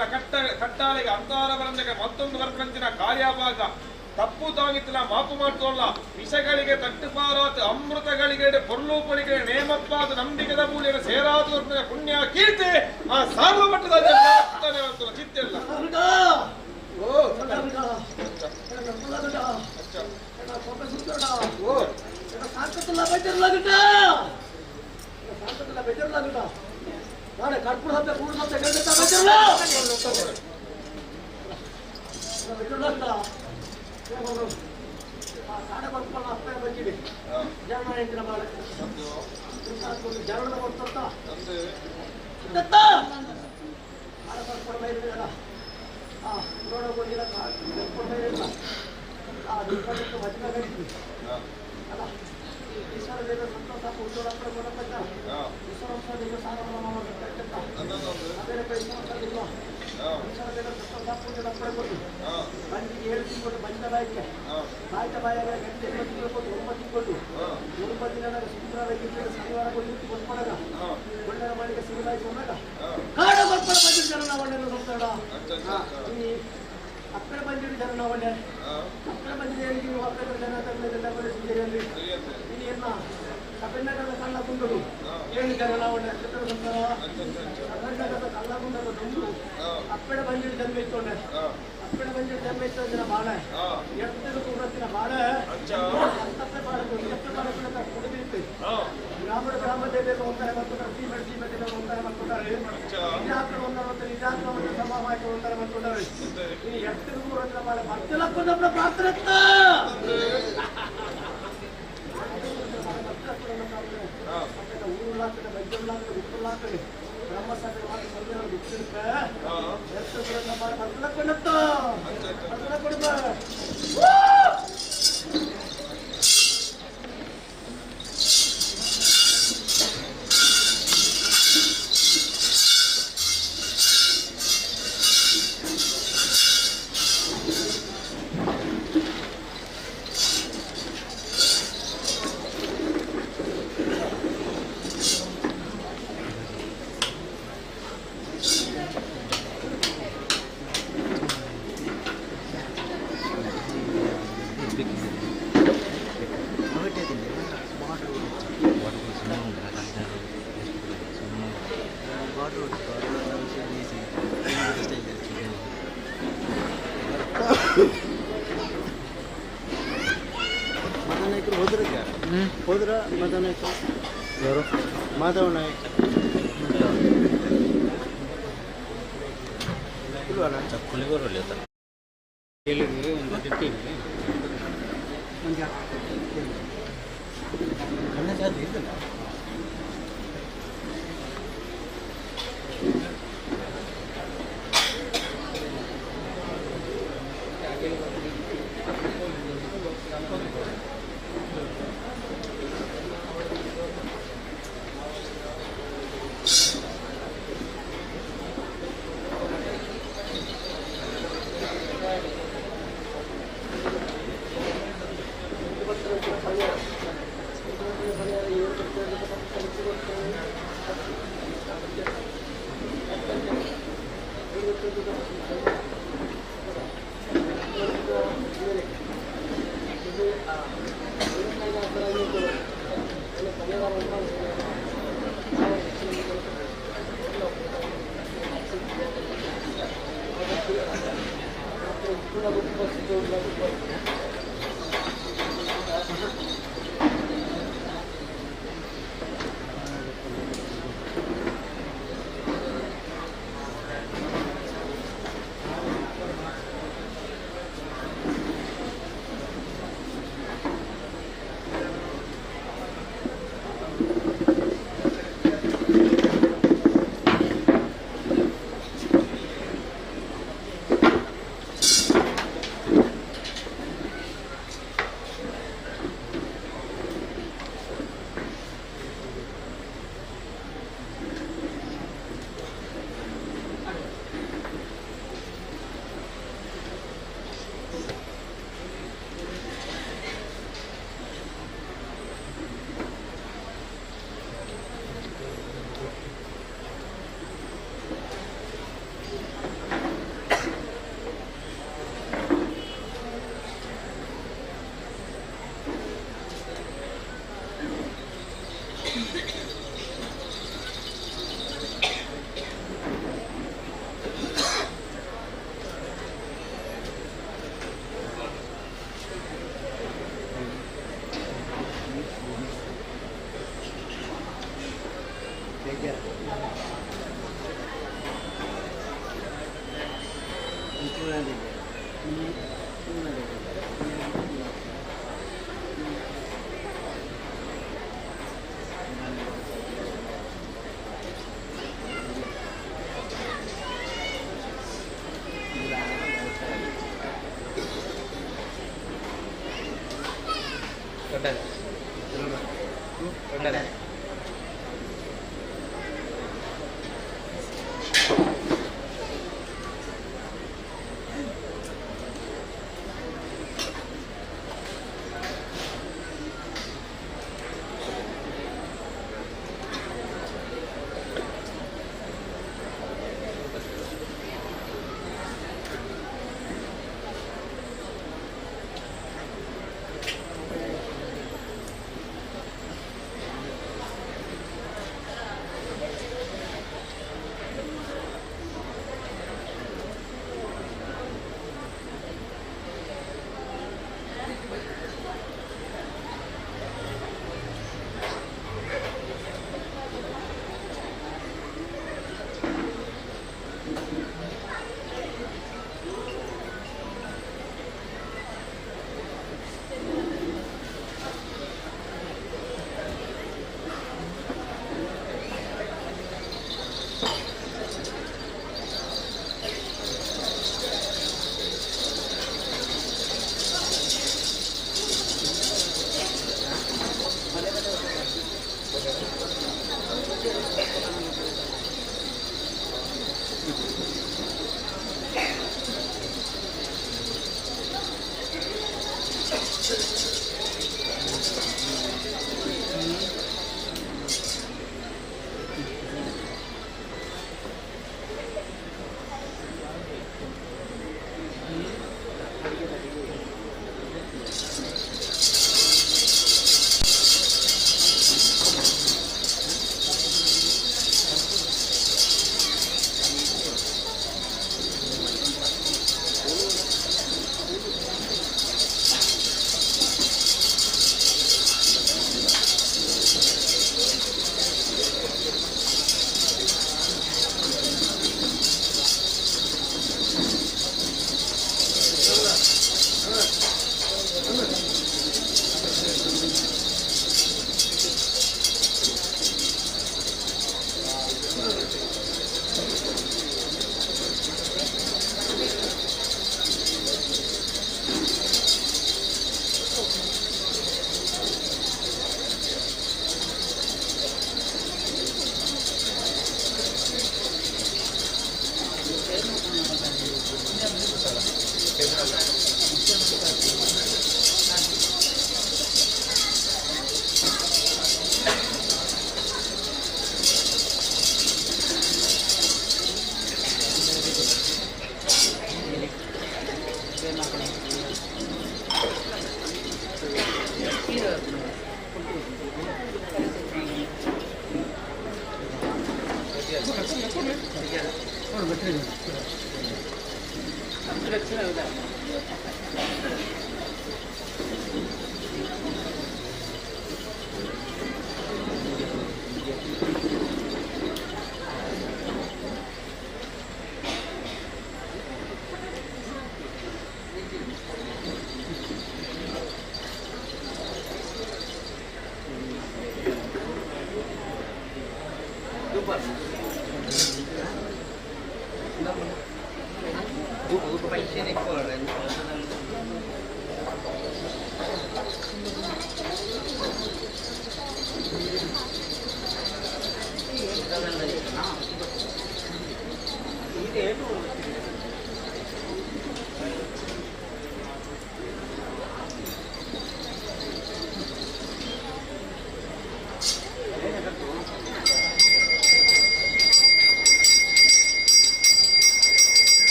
ಅಕ್ಲ ಕಟ್ಟ ಕಟ್ಟಾಳೆಗೆ ಅಂತಾರ ಬರಂದಕ್ಕೆ ಮತ್ತೊಂದು ಬರ್ಪಂಚಿನ ಕಾರ್ಯಭಾಗ ತಪ್ಪು ತಾಗಿತ್ತಲ ಮಾಪು ಮಾಡ್ತೋಲ್ಲ ವಿಷಗಳಿಗೆ ತಟ್ಟುಪಾರಾತ್ ಅಮೃತಗಳಿಗೆ ಪೊರ್ಲೂಪಳಿಗೆ ನೇಮಪ್ಪಾದ ನಂಬಿಕೆದ ಮೂಲಿಯ ಸೇರಾದ ಪುಣ್ಯ ಕೀರ್ತಿ ಆ ಸಾರ್ವ ಮಟ್ಟದ ಚಿತ್ತೆಲ್ಲ. ಮಾಧವ ನಾಯಕ್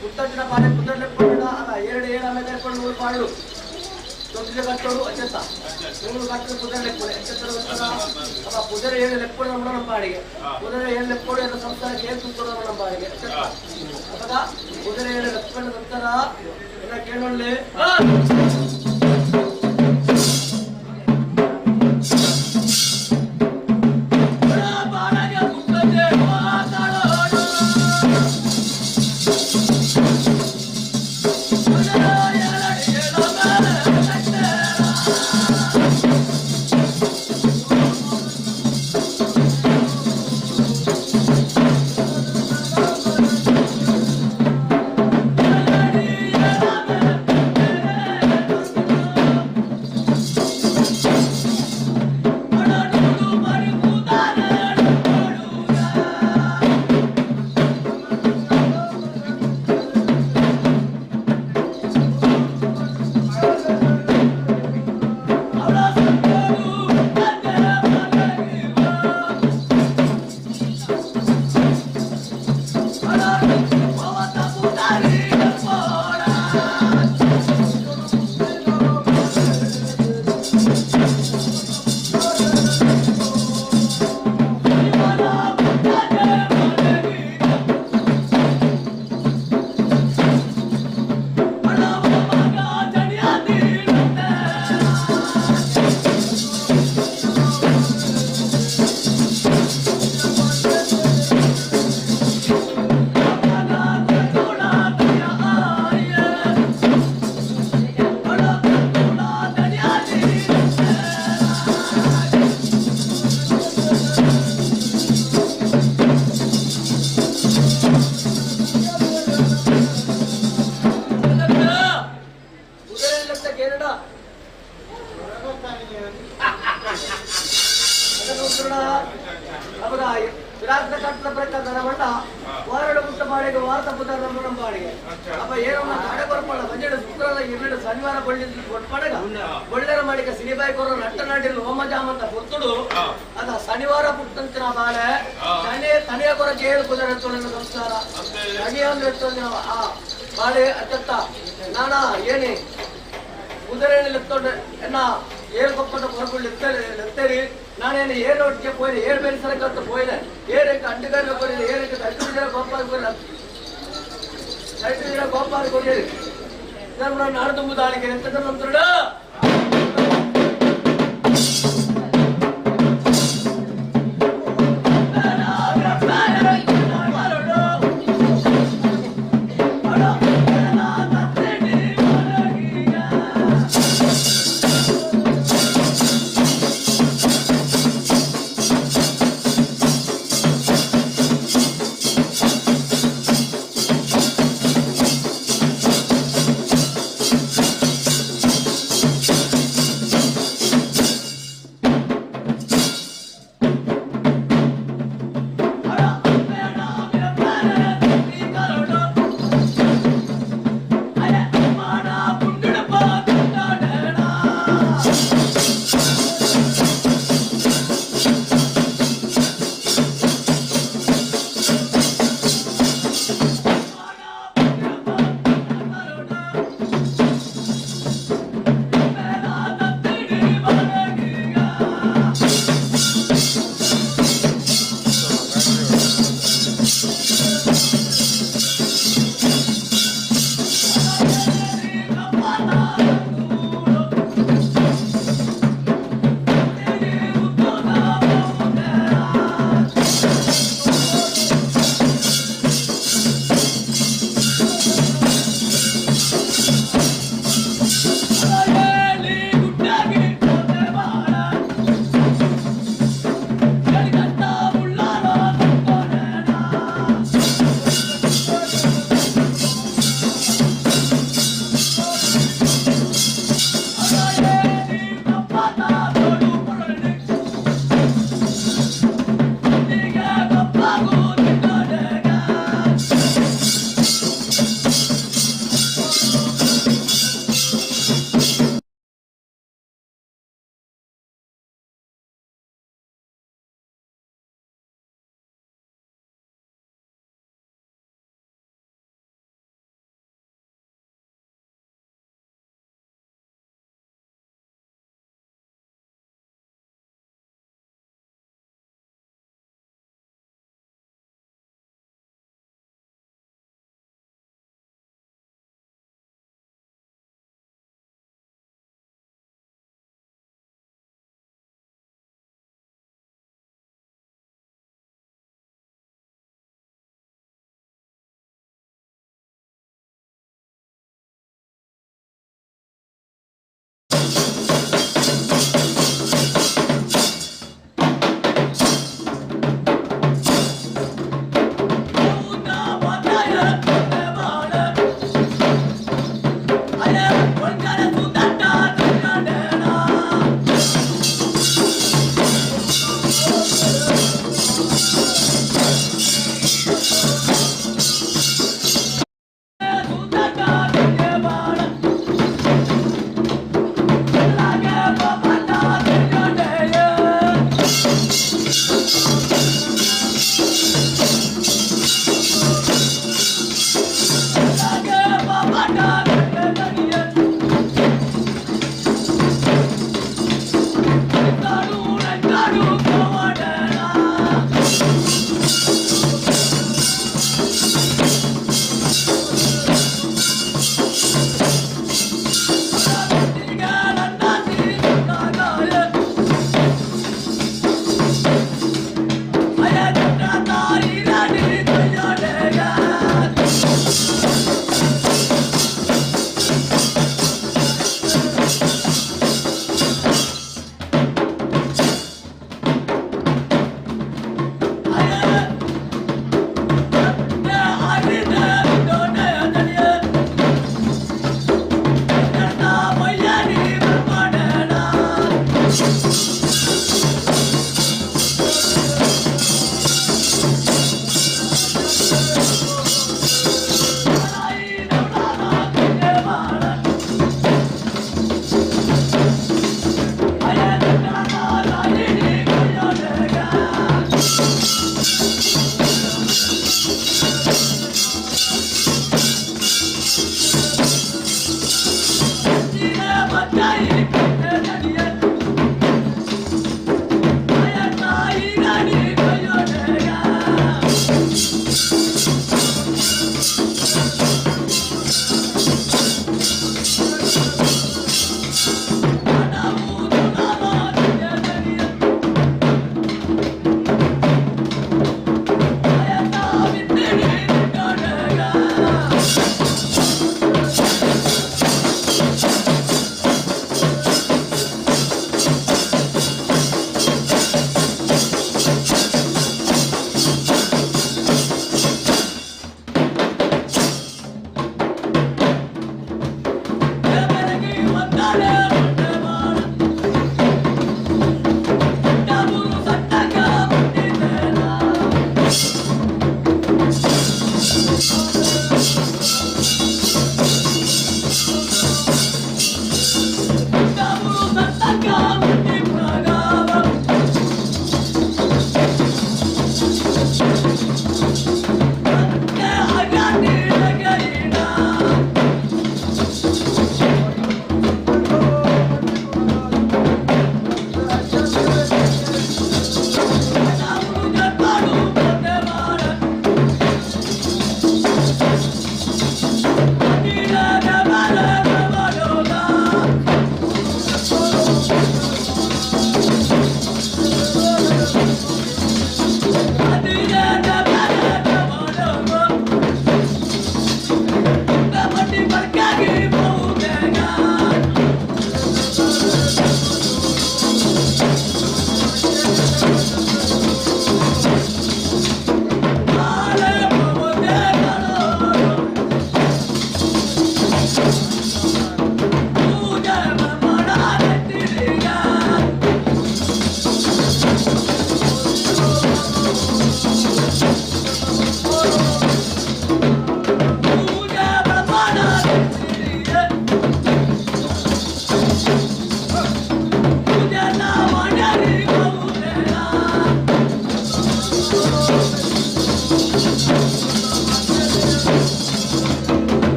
ಪುತ್ತಂಚಿನ ಪಾಡೆ ಪುತ್ತಂಡೆ ಲೆಪ್ಪುಂಡ ಅದ ಎರಡು ಏಳು ಆಮೇಲೆ ಲೆಪ್ಪುಂಡು ಮೂರು ಪಾಡು ತೊಟ್ಟಿಗೆ ಕಟ್ಟೋಡು ಅಚ್ಚತ್ತ ಮೂರು ಕಟ್ಟು ಪುದರ್ ಲೆಪ್ಪುಡೆ ಅಚ್ಚತ್ತ ಅಪ್ಪ ಪುದರ್ ಏಳು ಲೆಪ್ಪುಡು ನಮ್ಮ ನಮ್ಮ ಪಾಡಿಗೆ ಪುದರ್ ಏಳು ಲೆಪ್ಪುಡು ಎಲ್ಲ ಸಂಸಾರಕ್ಕೆ ಏಳು ತುತ್ತೋಡು ನಮ್ಮ ನಮ್ಮ ಪಾಡಿಗೆ ಅಚ್ಚತ್ತ ಅವಾಗ ಪುದರ್ ಏಳು ಲೆಪ್ಪುಂಡ ನಂತರ ಎಲ್ಲ ಕೇಳೊಳ್ಳೆ. ಶನಿವಾರ ಪುಟ್ಟಂತಿನ ಬಾಳೆ ಶನಿ ತನೆಯ ಕೊರಕ್ಕೆ ಏಳು ಕುದುರೆ ಸಂಸ್ಕಾರ ಶನಿ ಆ ಬಾಳೆ ಅತ್ಯಂತ ನಾನಾ ಏನಿ ಕುದುರೆ ಲೆತ್ತೊಂಡು ಎನ್ನ ಏಳು ಕೊಪ್ಪಟ ಕೊರಗುಳ್ಳು ಲೆತ್ತೇರಿ ನಾನೇನು ಏಳು ಒಟ್ಟಿಗೆ ಪೋಯಿದೆ ಏಳು ಬೇರೆ ಸರಕಂತ ಪೋಯಿದೆ ಏಳಕ್ಕೆ ಅಂಟುಗಾರ ಕೊರಿದೆ ಏಳಕ್ಕೆ ತಟ್ಟು ಜನ ಗೋಪಾಲ ಕೊರಿಲ್ಲ ತಟ್ಟು ಜನ ಗೋಪಾಲ ಕೊರಿಯರಿ ನಾನು ನಾಡು ತುಂಬುದಾಳಿಗೆ ಎಂತದ ನಂತರ.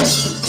Thank you.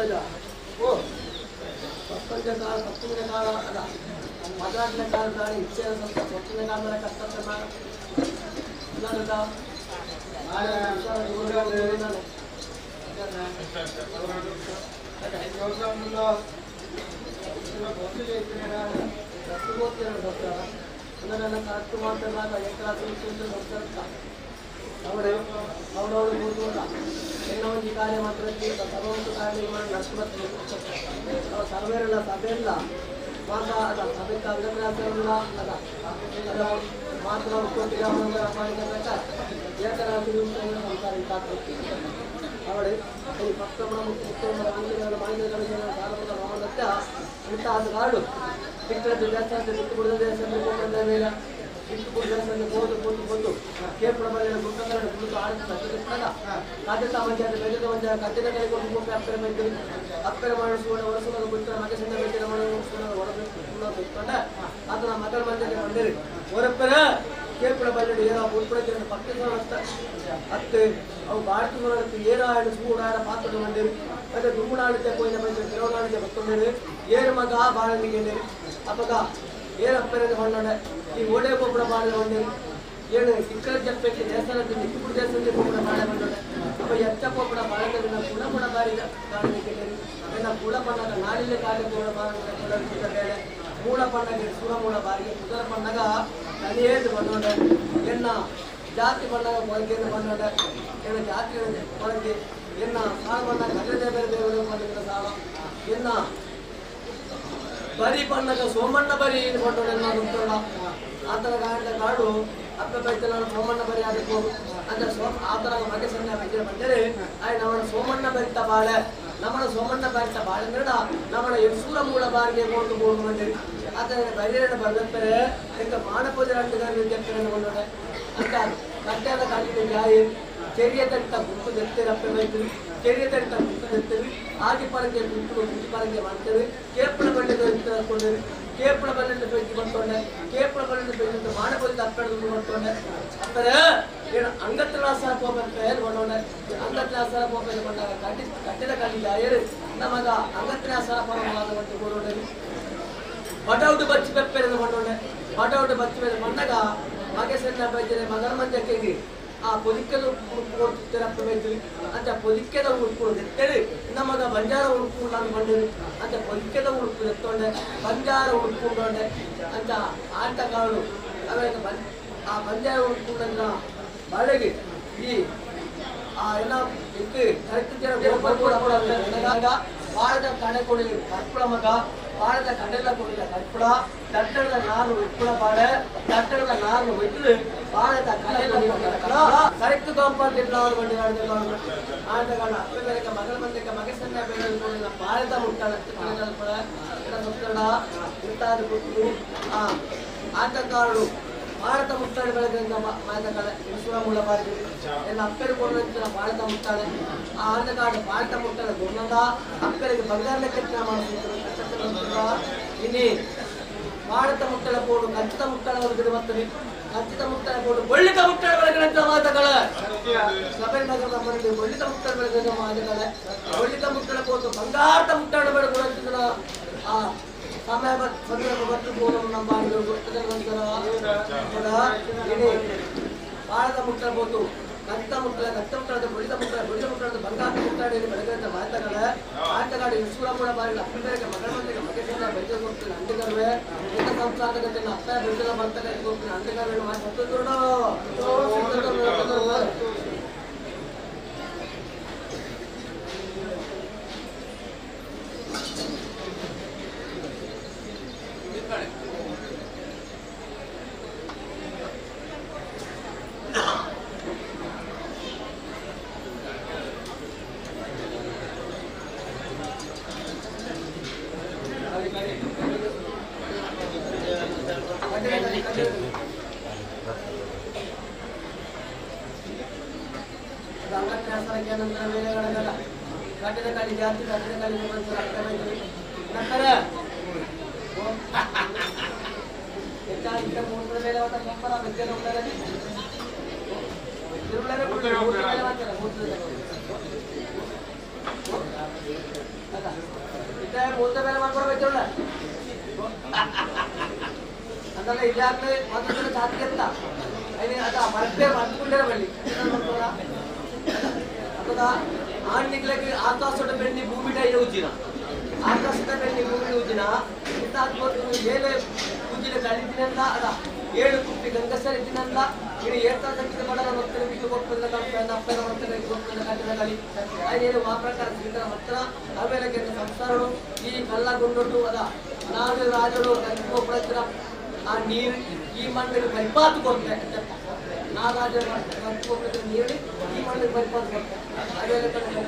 ಓ ಪತ್ತೊಂಜ ಕಾಲ ಪತ್ತೊಂದನೇ ಕಾಲ ಅಲ್ಲ 14ನೇ ಕಾಲ ನಾಳೆ ಇಚ್ಛೆ ಸ್ವಲ್ಪ 10ನೇ ಕಾಲ ಮೇಲೆ ಕಷ್ಟ ಅವಳು ಕಾರ್ಯ ಮಾತ್ರ ಸರ್ವಂತು ಕಾರ್ಯ ಸರ್ವೇರಲ್ಲ ಸಭೆಯಲ್ಲ ಮಾತ್ರ ಅಲ್ಲ ಸಭೆಗೆ ಅಂಗಕ್ರಾಂತಿರಲ್ಲ ಅಲ್ಲ ಮಾತ್ರ ಅವಳು ಈ ಭಕ್ತಗಳ ಇಂತಹ ಕಾಡು ಬಿಟ್ಟರೆ ದೇವಸ್ಥಾನ ಬಿಟ್ಟು ಬಿಡದ ದೇವಸ್ಥಾನ ಮೇಲೆ ಬಿಟ್ಟು ಬಿಡದ ದೇವಸ್ಥಾನ ಹೋದು ಬಂದು ಬಂದು ಕೇಪುಳ ಬಳಿಯ ಗುಡ್ಡಗಳ ಗುಡ್ಡು ಆಡಿದ ಕಾದ್ಯತಾ ಮಂಜಾದ ಬೆಳೆದ ಮಂಜ ಕದ್ಯದ ಕೈಗೊಂಡು ಹೋಗಿ ಅಪ್ಪರೆ ಬೈತು ಅಪ್ಪರೆ ಮಾಡಿಸುವ ಒಳಸುವ ಬಿಟ್ಟರೆ ಮಗ ಸಣ್ಣ ಬೇಟಿನ ಮಾಡುವ ಒಳಬೇಕು ಬಿಟ್ಕೊಂಡ ಅದನ್ನ ಮಗಳ ಮಂಜಾನೆ ಬಂದಿರಿ ಹೊರಪ್ಪರ ಕೇಪುಳ ಬಳ್ಳಿ ಏನೋ ಉಳ್ಪಡ ಪಕ್ಕದ ಅತ್ತೆ ಅವು ಬಾಡ್ತು ಏನೋ ಆಡು ಸೂಡಾಡ ಪಾತ್ರ ಬಂದಿರಿ ಮತ್ತೆ ದುಮ್ಮನಾಡಿದ್ದೆ ಕೊಯ್ದ ಬಂದಿರಿ ತಿರುವನಾಡಿದ್ದೆ ಬತ್ತೊಂದಿರಿ ಏರು ಮಗ ಬಾಳನಿಗೆ ಅಪ್ಪಗ ಏನಪ್ಪರೆ ಹೊಣ್ಣೆ ಈ ಓಡೆ ಗೊಬ್ಬರ ಬಾಳೆ ಹೊಂದಿರಿ ಏನು ಸಿಕ್ಕರ ಜಪ್ಪಕ್ಕೆ ದೇವಸ್ಥಾನಕ್ಕೆ ನಿಕ್ಕುಪುರ ದೇವಸ್ಥಾನಕ್ಕೆ ಗೊಬ್ಬರ ಬಾಳೆ ಬಂದೋಡೆ ಅಪ್ಪ ಎಚ್ಚ ಗೊಬ್ಬರ ಬಾಳೆ ಕುಣ ಕುಣ ಬಾರಿ ಕಾಣಲಿಕ್ಕೆ ನನ್ನ ಕುಳ ಪಣ್ಣಾಗ ನಾಳಿಲೆ ಕಾಲಿ ಕೂಡ ಬಾಳೆ ಬೇಳೆ ಮೂಲ ಪಣ್ಣಗೆ ಸುರ ಮೂಲ ಬಾರಿಗೆ ಕುದರ ಪಣ್ಣಗ ತನಿಯೇದು ಬಂದೋಡೆ ಎನ್ನ ಜಾತಿ ಬಣ್ಣಗ ಕೊಳಕೆಯನ್ನು ಬಂದೋಡೆ ಎನ್ನ ಜಾತಿ ಕೊಳಕೆ ಎನ್ನ ಸಾಲ ಬಣ್ಣಗ ಹರಿದೇ ಬೇರೆ ದೇವರು ಬಂದಿದ್ದ ಸಾಲ ಎನ್ನ ಬರಿ ಬಣ್ಣಗ ಸೋಮಣ್ಣ ಬರಿ ಏನು ಬಂದೋಡೆ ಉಂಟೋಣ ಆತರ ಕಾರಣದ ಕಾಡು ಅಪ್ಪ ಬೈತಲ್ಲ ಸೋಮಣ್ಣ ಬರಿ ಆಗಬೇಕು ಅಂದ್ರೆ ಸೋಮ ಆತರ ಮಗೆ ಸಣ್ಣ ವೈದ್ಯರು ಬಂದರೆ ಆಯ್ ನಮ್ಮನ ಸೋಮಣ್ಣ ಬರಿತ ಬಾಳೆ ನಮ್ಮನ ಸೋಮಣ್ಣ ಬರಿತ ಬಾಳೆ ಅಂದ್ರೆ ನಮ್ಮನ ಎಸೂರ ಮೂಲ ಬಾರಿಗೆ ಕೊಂಡು ಬೋಡು ಬಂದಿರಿ ಆತರ ಬರಿಯರನ್ನ ಬರ್ಬೇಕರೆ ಎಂತ ಮಾನಪೂಜೆ ಅಂಟುಗಾರ ಅಂತ ಕಟ್ಟೆದ ಕಾಲಿನ ಜಾಯಿ ಚೆರಿಯ ತಟ್ಟ ಗುಂಪು ದೆತ್ತೇರಿ ಅಪ್ಪೆ ಬೈತೀವಿ ಚೆರಿಯ ತಟ್ಟ ಗುಂಪು ದೆತ್ತೇರಿ ಆದಿ ಪರಂಗೆ ಗುಂಪು ಗುಂಪು ಪರಂಗೆ ಮಾಡ್ತೇವೆ ಕೇಪುಳ ಬಳ್ಳಿ ಹಾಕೊಂಡಿರಿ ಕೇಪುಳ ಬಳ್ಳಿ ಬೆಂಕಿ ಬಂತೊಂಡೆ ಕೇಪುಳ ಬಳ್ಳಿ ಬೆಂಕಿ ಮಾನಪೂಜೆ ಅಪ್ಪೆ ಬಂತೊಂಡೆ ಅಪ್ಪರೆ ಏನು ಅಂಗತ್ರಾಸ ಹೋಗ್ಬೇಕು ಬಂದೊಂಡೆ ಅಂಗತ್ರಾಸ ಹೋಗ್ಬೇಕು ಬಂದಾಗ ಕಟ್ಟಿ ಕಟ್ಟಿದ ಕಾಲಿ ಜಾಯರು ನಮಗ ಅಂಗತ್ರಾಸ ಪರಮಾದ ಬಟೌಟು ಬಚ್ಚಿ ಪೆಪ್ಪೆರೆದು ಬಂದೊಂಡೆ ಬಟೌಟು ಬಚ್ಚಿ ಮೇಲೆ ಬಂದಾಗ ಮಗಸನ್ನ ಬೈದರೆ ಮಗನ ಮಂಜಕ್ಕೆ ಆ ಪೊದಿಕ್ಕದ ಉಡುಪು ಕೊಡ್ತಿರಪ್ಪ ಬೈತೀವಿ ಅಂತ ಪೊದಿಕ್ಕದ ಉಡುಪು ಎತ್ತೇಳಿ ನಮಗ ಬಂಜಾರ ಉಡುಪು ನಾನು ಬಂದಿರಿ ಅಂತ ಪೊದಿಕ್ಕದ ಉಡುಪು ಎತ್ತೊಂಡೆ ಬಂಜಾರ ಉಡುಪು ಉಂಡೊಂಡೆ ಅಂತ ಆಟ ಕಾಳು ಆಮೇಲೆ ಆ ಬಂಜಾರ ಉಡುಪು ಬಾಳೆಗೆ ಈ ಆ ಎಲ್ಲ ಇತ್ತು ಕರೆಕ್ಟ್ ಜನ ಬಾಳದ ಕಡೆ ಕೊಡಲಿ ಕರ್ಪುಳ ಮಗ ಬಾಳದ ಕಡೆಲ್ಲ ಕೊಡಲಿಲ್ಲ ಕರ್ಪುಳ ತಟ್ಟಣದ ನಾರು ಉಪ್ಪುಳ ಬಾಳೆ ತಟ್ಟಣದ ನಾರು ಬಿಟ್ಟು ಬಾಳದ ಕಡೆಲ್ಲ ಕರೆಕ್ಟ್ ಕಾಂಪೌಂಡ್ ಇಲ್ಲ ಅವ್ರು ಬಂಡಿ ಆಟಗಾಡ ಅಪ್ಪ ಬೇರೆ ಮಗಳ ಬಂದಕ್ಕೆ ಮಗ ಸಣ್ಣ ಬೇರೆ ಬಾಳದ ಮುಟ್ಟಾಳ ಮುಟ್ಟಾದ ಬಿಟ್ಟು ಆ ಆಟಗಾರರು ಭಾರತ ಮುಟ್ಟಾಳೆ ಬೆಳಗ್ಗೆಯಿಂದ ಮಾತಕಾಳೆ ಇಸುರ ಮೂಲ ಬಾರಿ ಎಲ್ಲ ಅಪ್ಪರು ಕೊಡುವಂತ ಭಾರತ ಮುಟ್ಟಾಳೆ ಆ ಆಟಗಾರ ಭಾರತ ಮುಟ್ಟಾಳೆ ಗುಣದ ಅಕ್ಕರಿಗೆ ಬಂಗಾರ ಲೆಕ್ಕ ಇನಿ ಭಾರತ ಮುಟ್ಟಳ ಕೋಡು ಕಂಚಿತ ಮುಟ್ಟಳ ಹೊರಗಡೆ ಬರ್ತಾರೆ ಕಂಚಿತ ಮುಟ್ಟಳ ಕೋಡು ಬಳ್ಳಿತ ಮುಟ್ಟಳ ಬೆಳಗಿನ ಮಾತುಗಳ ಸಭೆ ನಗರದ ಮನೆಗೆ ಬಳ್ಳಿತ ಮುಟ್ಟಳ ಬೆಳಗಿನ ಮಾತುಗಳ ಬಳ್ಳಿತ ಮುಟ್ಟಳ ಕೋಡು ಬಂಗಾರದ ಮುಟ್ಟಳ ಬೆಳಗುವಂತಿದ್ರ ಆ ಸಮಯ ಸಂದರ್ಭ ಮತ್ತು ನಮ್ಮ ಭಾರತ ಮುಟ್ಟಬಹುದು ಕತ್ತ ಮುಟ್ಟಲ ಕತ್ತ ಮುಟ್ಟದ ಬಳಿದ ಮುಟ್ಟಲ ಬಳಿದ ಮುಟ್ಟದ ಬಂಗಾರ ಮುಟ್ಟಾಡಿ ಬೆಳಗಿನ ಮಾತುಗಳ ಆಟಗಾಡಿ ಇಸುರ ಮೂಲ ಬಾರಿ ಅಪ್ಪ ಬೇರೆ ಮಗಳ ಮಂದಿಗೆ ಮಗೇಶ್ವರ ಬೆಳಗ್ಗೆ ಹೋಗ್ತೀನಿ ಅಂಟಗರ್ವೆ ಎಲ್ಲ ಸಂಸ್ಥಾನಗತಿನ ಅಪ್ಪ ಬೆಳಗ್ಗೆ ಬರ್ತಾರೆ ಹೋಗ್ತೀನಿ ಅಂಟಗರ್ವೆ ಮಾತು ಇತ್ತೆ ಮೂತ ಮೇಲೆ ಮಾಡ್ಕೊಡ್ಬೇಕಲ್ಲ ಅದಲ್ಲ ಇಲ್ಲಾಗ್ಲೇ ಮಾತಾಡಿದ್ರೆ ಜಾತಿ ಅಂತ ಅದ ಮರ್ಪೆ ಮರ್ತ್ಕೊಂಡೇ ಬಳ್ಳಿ ಅದ ಆಣ್ಣಿಗ್ಲಕ್ಕೆ ಆಕಾಶದ ಬೆಣ್ಣಿ ಭೂಮಿ ಡೈನ ಉಜ್ಜಿನ ಆಕಾಶದ ಬೆಣ್ಣಿ ಭೂಮಿ ಉಜ್ಜಿನ ಏಳು ಉಜ್ಜಿನ ಕಳಿದಿನಲ್ಲ ಅದ ಏಳು ಕುಪ್ಪಿ ಗಂಗಸರಿ ದಿನಲ್ಲ ಇನ್ನು ಏರ್ತಾ ತಕ್ಕಿದ ಬಡಲ ಮಕ್ಕಳು ಬಿದ್ದು ಕೊಪ್ಪದ ಕಪ್ಪೆನ ಅಪ್ಪನ ಮಕ್ಕಳ ಕೊಪ್ಪದ ಕಟ್ಟಿದ ಕಳಿ ಅದೇನು ಆ ಪ್ರಕಾರ ಸಿಗ್ತಾರ ಹತ್ರ ಆಮೇಲೆ ಕೆಟ್ಟ ಸಂಸಾರಗಳು ಈ ಕಲ್ಲ ಗುಂಡೊಟ್ಟು ಅದ ನಾಡು ರಾಜರು ಕೊಪ್ಪಳ ಆ ನೀರು ಈ ಮಣ್ಣಿಗೆ ಪರಿಪಾತು ಕೊಡ್ತೆ ನಾರಾಜರು ಕೊಪ್ಪಳ ನೀರು ಈ ಮಣ್ಣಿಗೆ ಪರಿಪಾತು ಕೊಡ್ತೆ ಆಮೇಲೆ ಪರಿಪಾತು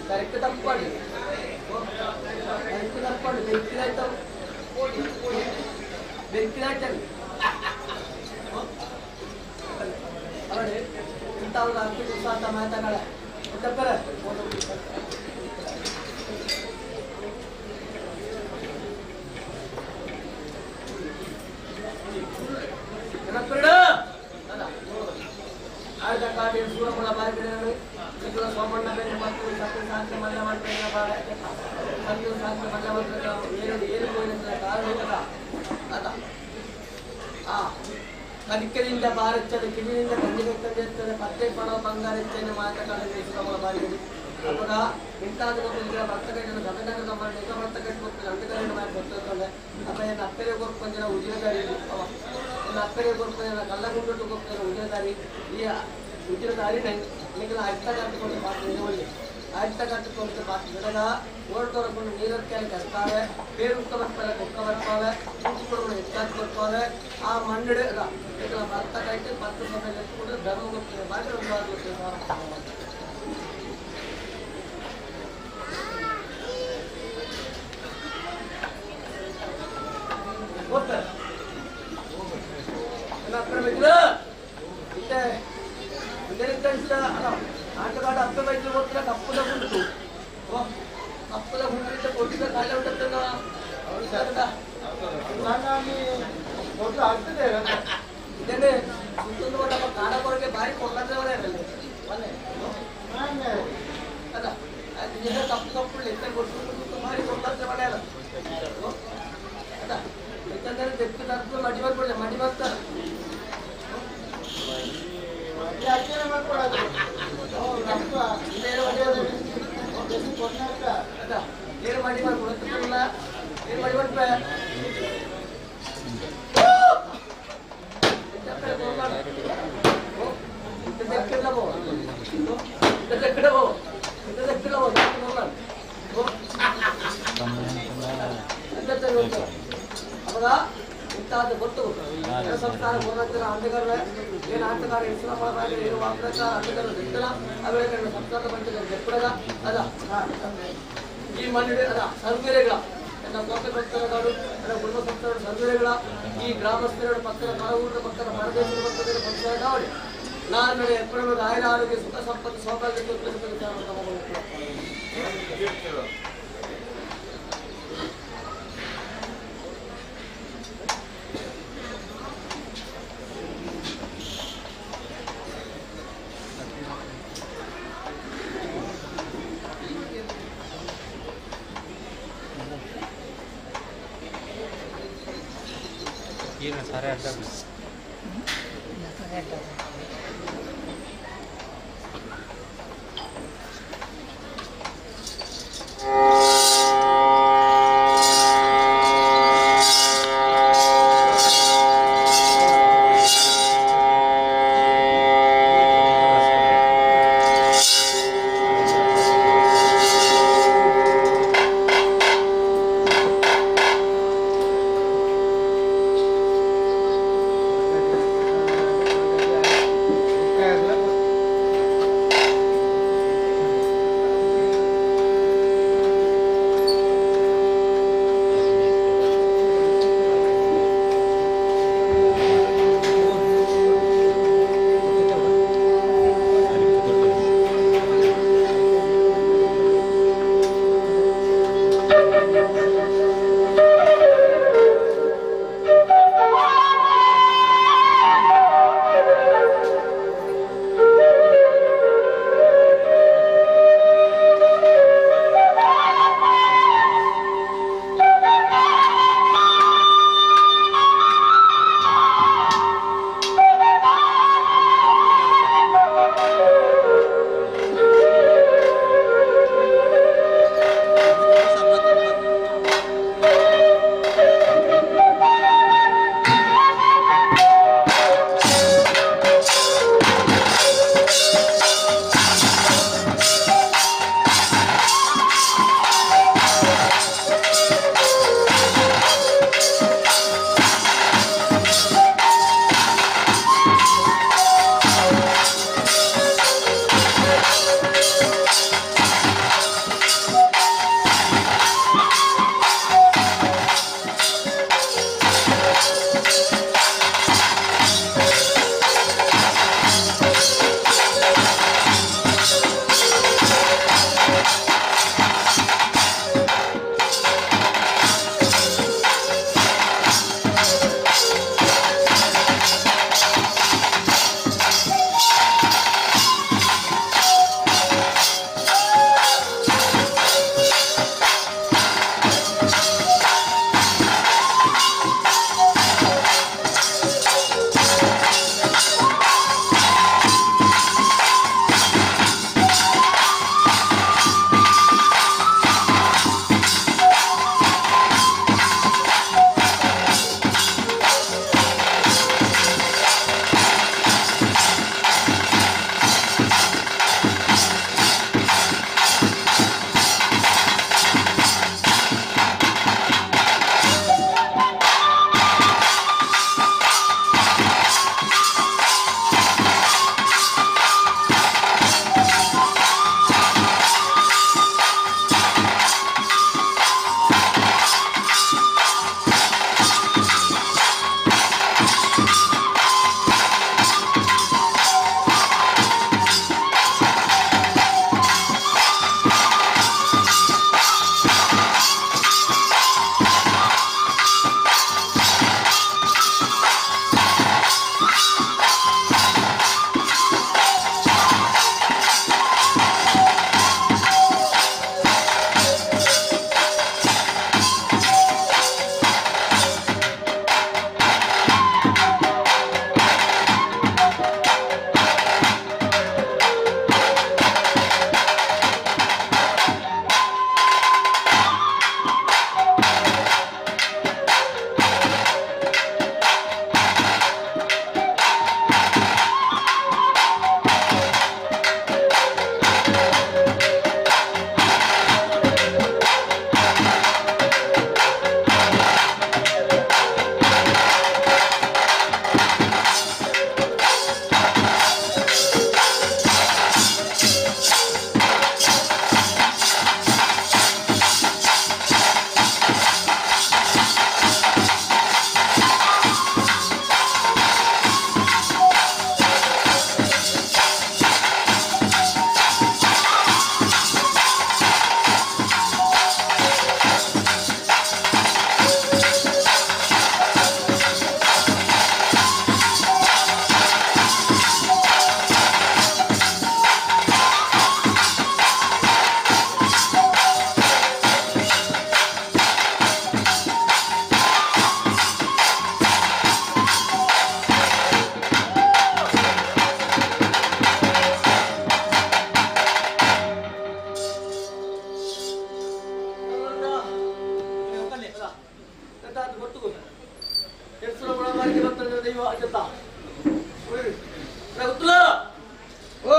ಕರೆಕ್ಟ್ ತಪ್ಪಾಡಿ ಕರೆಕ್ಟ್ ತಪ್ಪಾಡಿ ಬೆಂಕಿನಾಯ್ತು ಬೆಂಕಿನಾಯ್ತಾನೆ ಅವರೇ ಇಂಥವ್ರು ಅರ್ಥ ದಿವಸ ಅಂತ ಮಾತಾಡ ತಪ್ಪರೆ ಆಯ್ದ ಕಾಡಿ ಸೂರಮುಳ ಬಾರಿ ಸೋಮಣ್ಣ ಬೇರೆ ಮತ್ತು ಸತ್ಯ ಸಾಧ್ಯ ಮಲ್ಲ ಮಾಡ್ತಾರೆ ಬಾಳೆ ಸತ್ಯ ಸಾಧ್ಯ ಮಲ್ಲ ಮಾಡ್ತಾರೆ ಏನು ಏನು ಹೋಗಿದ್ರೆ ಕಾರಣ ಅದ ಆ ಕಲಿಕೆಯಿಂದ ಬಾರಚ್ಚದೆ ಕಿವಿಯಿಂದ ಕಣ್ಣಿಗೆ ತಂದಿರ್ತದೆ ಪತ್ತೆ ಪಡೋ ಬಂಗಾರ ಹೆಚ್ಚನೆ ಮಾತನಾಡಿದ ಸೂರಮುಳ ಬಾರಿಗಡಿ ಅವಾಗ ಇಂತಾದ ಭಕ್ತ ಕಟ್ಟಿದ ಗತಕಂಡ ಸಂಬಂಧ ಈಗ ಭಕ್ತ ಕಟ್ಟಿ ಅಂಟಕರಣ ಮಾಡಿ ಗೊತ್ತಿರ್ತಾಳೆ ಅಪ್ಪ ಏನು ಅಪ್ಪರೆ ಕೊರ್ಪಂದಿನ ಉಜಿನದಾರಿ ಅವ ಎನ್ನ ಅಪ್ಪರೆ ಕೊರ್ಪಂದಿನ ಕಲ್ಲಗುಂಡು ಕೊರ್ಪಂದಿನ ಉಜಿನದಾರಿ ಈ ಉಜಿನದಾರಿ ನಿಂಗೆ ಅರ್ಥ ಕಟ್ಟಿಕೊಂಡು ಪಾತ್ರ ಒಳ್ಳೆ ಅರ್ಥ ಕಟ್ಟಿಕೊಂಡು ಪಾತ್ರ ಗಿಡದ ಓಡ್ತೊರಕೊಂಡು ನೀರಕ್ಕೆ ಕಸ್ತಾವೆ ಬೇರು ಉಕ್ಕ ಬರ್ತಾರೆ ಕುಕ್ಕ ಬರ್ತಾವೆ ಉಪ್ಪು ಹೆಚ್ಚಾಗಿ ಕೊಡ್ತಾವೆ ಆ ಮಣ್ಣು ಭತ್ತ ಕಟ್ಟಿ ಭತ್ತ ಸಮಯ ಎತ್ಕೊಂಡು ಧರ್ಮ ಗೊತ್ತಿದೆ ಮಾಡಿ ಒಂದು ಗೊತ್ತಾ ಇತ್ತೆ ಆಟಗಾಡ ಅಪ್ಪೆ ಬೈದು ಗೊತ್ತಿಲ್ಲ ಕಪ್ಪುದ ಗುಂಟು ಕಪ್ಪುದ ಗುಂಡಿಂದ ಕೊಟ್ಟಿದ್ದ ಕಾಲ ಉಂಟಲ್ಲ ಇದೇನೆ ಸುತ್ತೊಂದು ನಮ್ಮ ಕಾಡ ಕೊರಗೆ ಬಾರಿ ಕೊಡ್ಲತ್ತವರೇ ಅಲ್ಲ ಕಪ್ಪು ಕಪ್ಪು ಎತ್ತ ಕೊಟ್ಟು ಬಾರಿ ಕೊಡ್ಲತ್ತವರೇ ಅಲ್ಲ ಅದ ಯಾಕಂದ್ರೆ ತೆಕ್ಕು ತಪ್ಪು ಮಡಿ ಮಾಡ್ಕೊಳ್ಳಿ ಮಡಿ ಮಾಡ್ತಾರೆ ಏನು ಮಾಡಿ ಮಾಡ್ಕೊಡಲ್ಲ ಏನು ಮಾಡಿ ಮಾಡ್ಪೆ ಅವಾಗ ಇಂತಾದ ಗೊತ್ತು ಸಂಸ್ಕಾರ ಪೂರ್ಣಾಂತರ ಆಟಗಾರರ ಏನು ಆಟಗಾರ ಹೆಸರು ಏನು ವಾಪಸ ಆಟಗಾರ ಗೊತ್ತಿಲ್ಲ ಆಮೇಲೆ ಸಂಸ್ಕಾರ ಬಂದ ಎಪ್ಪಡದ ಅದ ಈ ಮಣ್ಣಿನ ಅದ ಸರ್ವೇರೆಗಳ ನನ್ನ ಕೋಪೆ ಭಕ್ತರಗಳು ನನ್ನ ಕುಟುಂಬ ಸಂಸ್ಥೆಗಳ ಸರ್ವೇರೆಗಳ ಈ ಗ್ರಾಮಸ್ಥರ ಪಕ್ಕದ ಮರವೂರಿನ ಪಕ್ಕದ ಪರದೇಶದ ಪಕ್ಕದ ಸಂಸ್ಕಾರ ಕಾವಡಿ ನಾನು ಎಪ್ಪಡ ಆಯುರ ಆರೋಗ್ಯ ಸುಖ ಸಂಪತ್ತು ಸೌಭಾಗ್ಯ ಸಾರೆ ಅಡ್ಡ Thank you. ದೈವ ಅಜ್ಜತ್ತ ಗೊತ್ತಿಲ್ಲ ಓ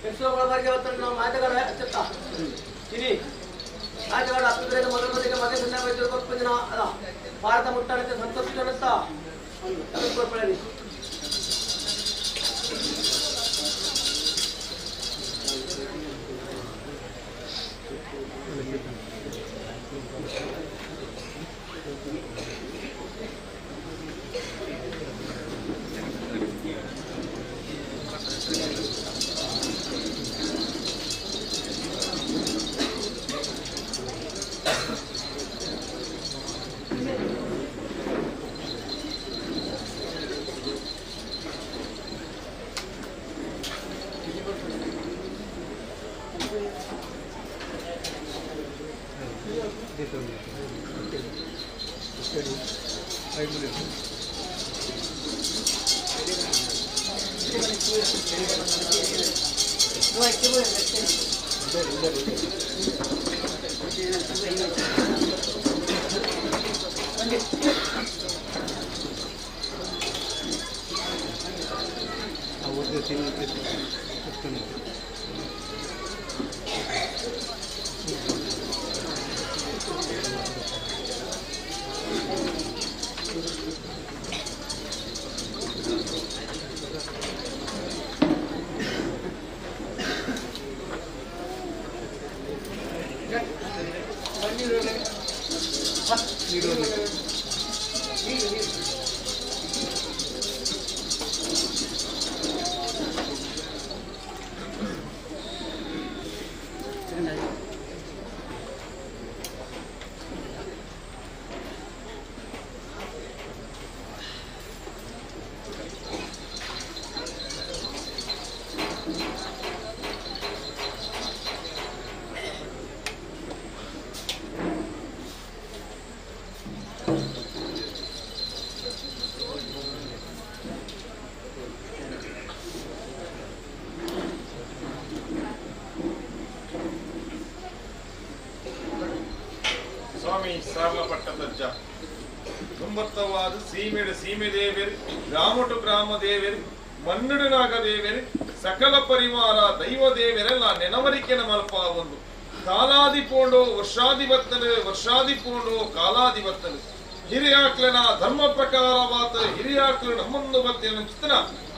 ಹೆಸರು ಬಾರಿಗೆ ನಾವು ಮಾತುಗಳ ಅಚ್ಚತ್ತ ಇನಿ ಆಟಗಾರ ಹತ್ತಿರ ಮೊದಲ ಮೊದಲಿಗೆ ಮಗ ಸಣ್ಣ ವೈದ್ಯರು ಕೊಪ್ಪ ಜನ ಅಲ್ಲ ಭಾರತ ಮುಟ್ಟಾಡಕ್ಕೆ ಸಂತೋಷ ಜನತ್ತ ಕೊಡ್ಕೊಳ್ಳಿ. ಸ್ವಾಮಿ ಸಾರ್ಲ ಪಟ್ಟದಜ್ಜ ತುಂಬತ್ತವಾದ ಸೀಮೆಡು ಸೀಮೆ ದೇವರು, ಗ್ರಾಮಟು ಗ್ರಾಮ ದೇವರು, ಮನ್ನಡು ನಾಗ ದೇವರು, ಸಕಲ ಪರಿವಾರ ದೈವ ದೇವರೆಲ್ಲ ನೆನವರಿಕೆನ ಮಲ್ಪ ಒಂದು ಕಾಲಾದಿ ಪೋಂಡು ವರ್ಷಾಧಿಪತ್ತನು, ವರ್ಷಾದಿ ಪೋಂಡು ಕಾಲಾಧಿಪತ್ತನು. ಹಿರಿಯಾಕ್ಲನ ಧರ್ಮ ಪ್ರಕಾರವಾದ ಹಿರಿಯಾಕ್ಲು ನಮ್ಮೊಂದು ಬತ್ತಿನ ಚಿತ್ತನ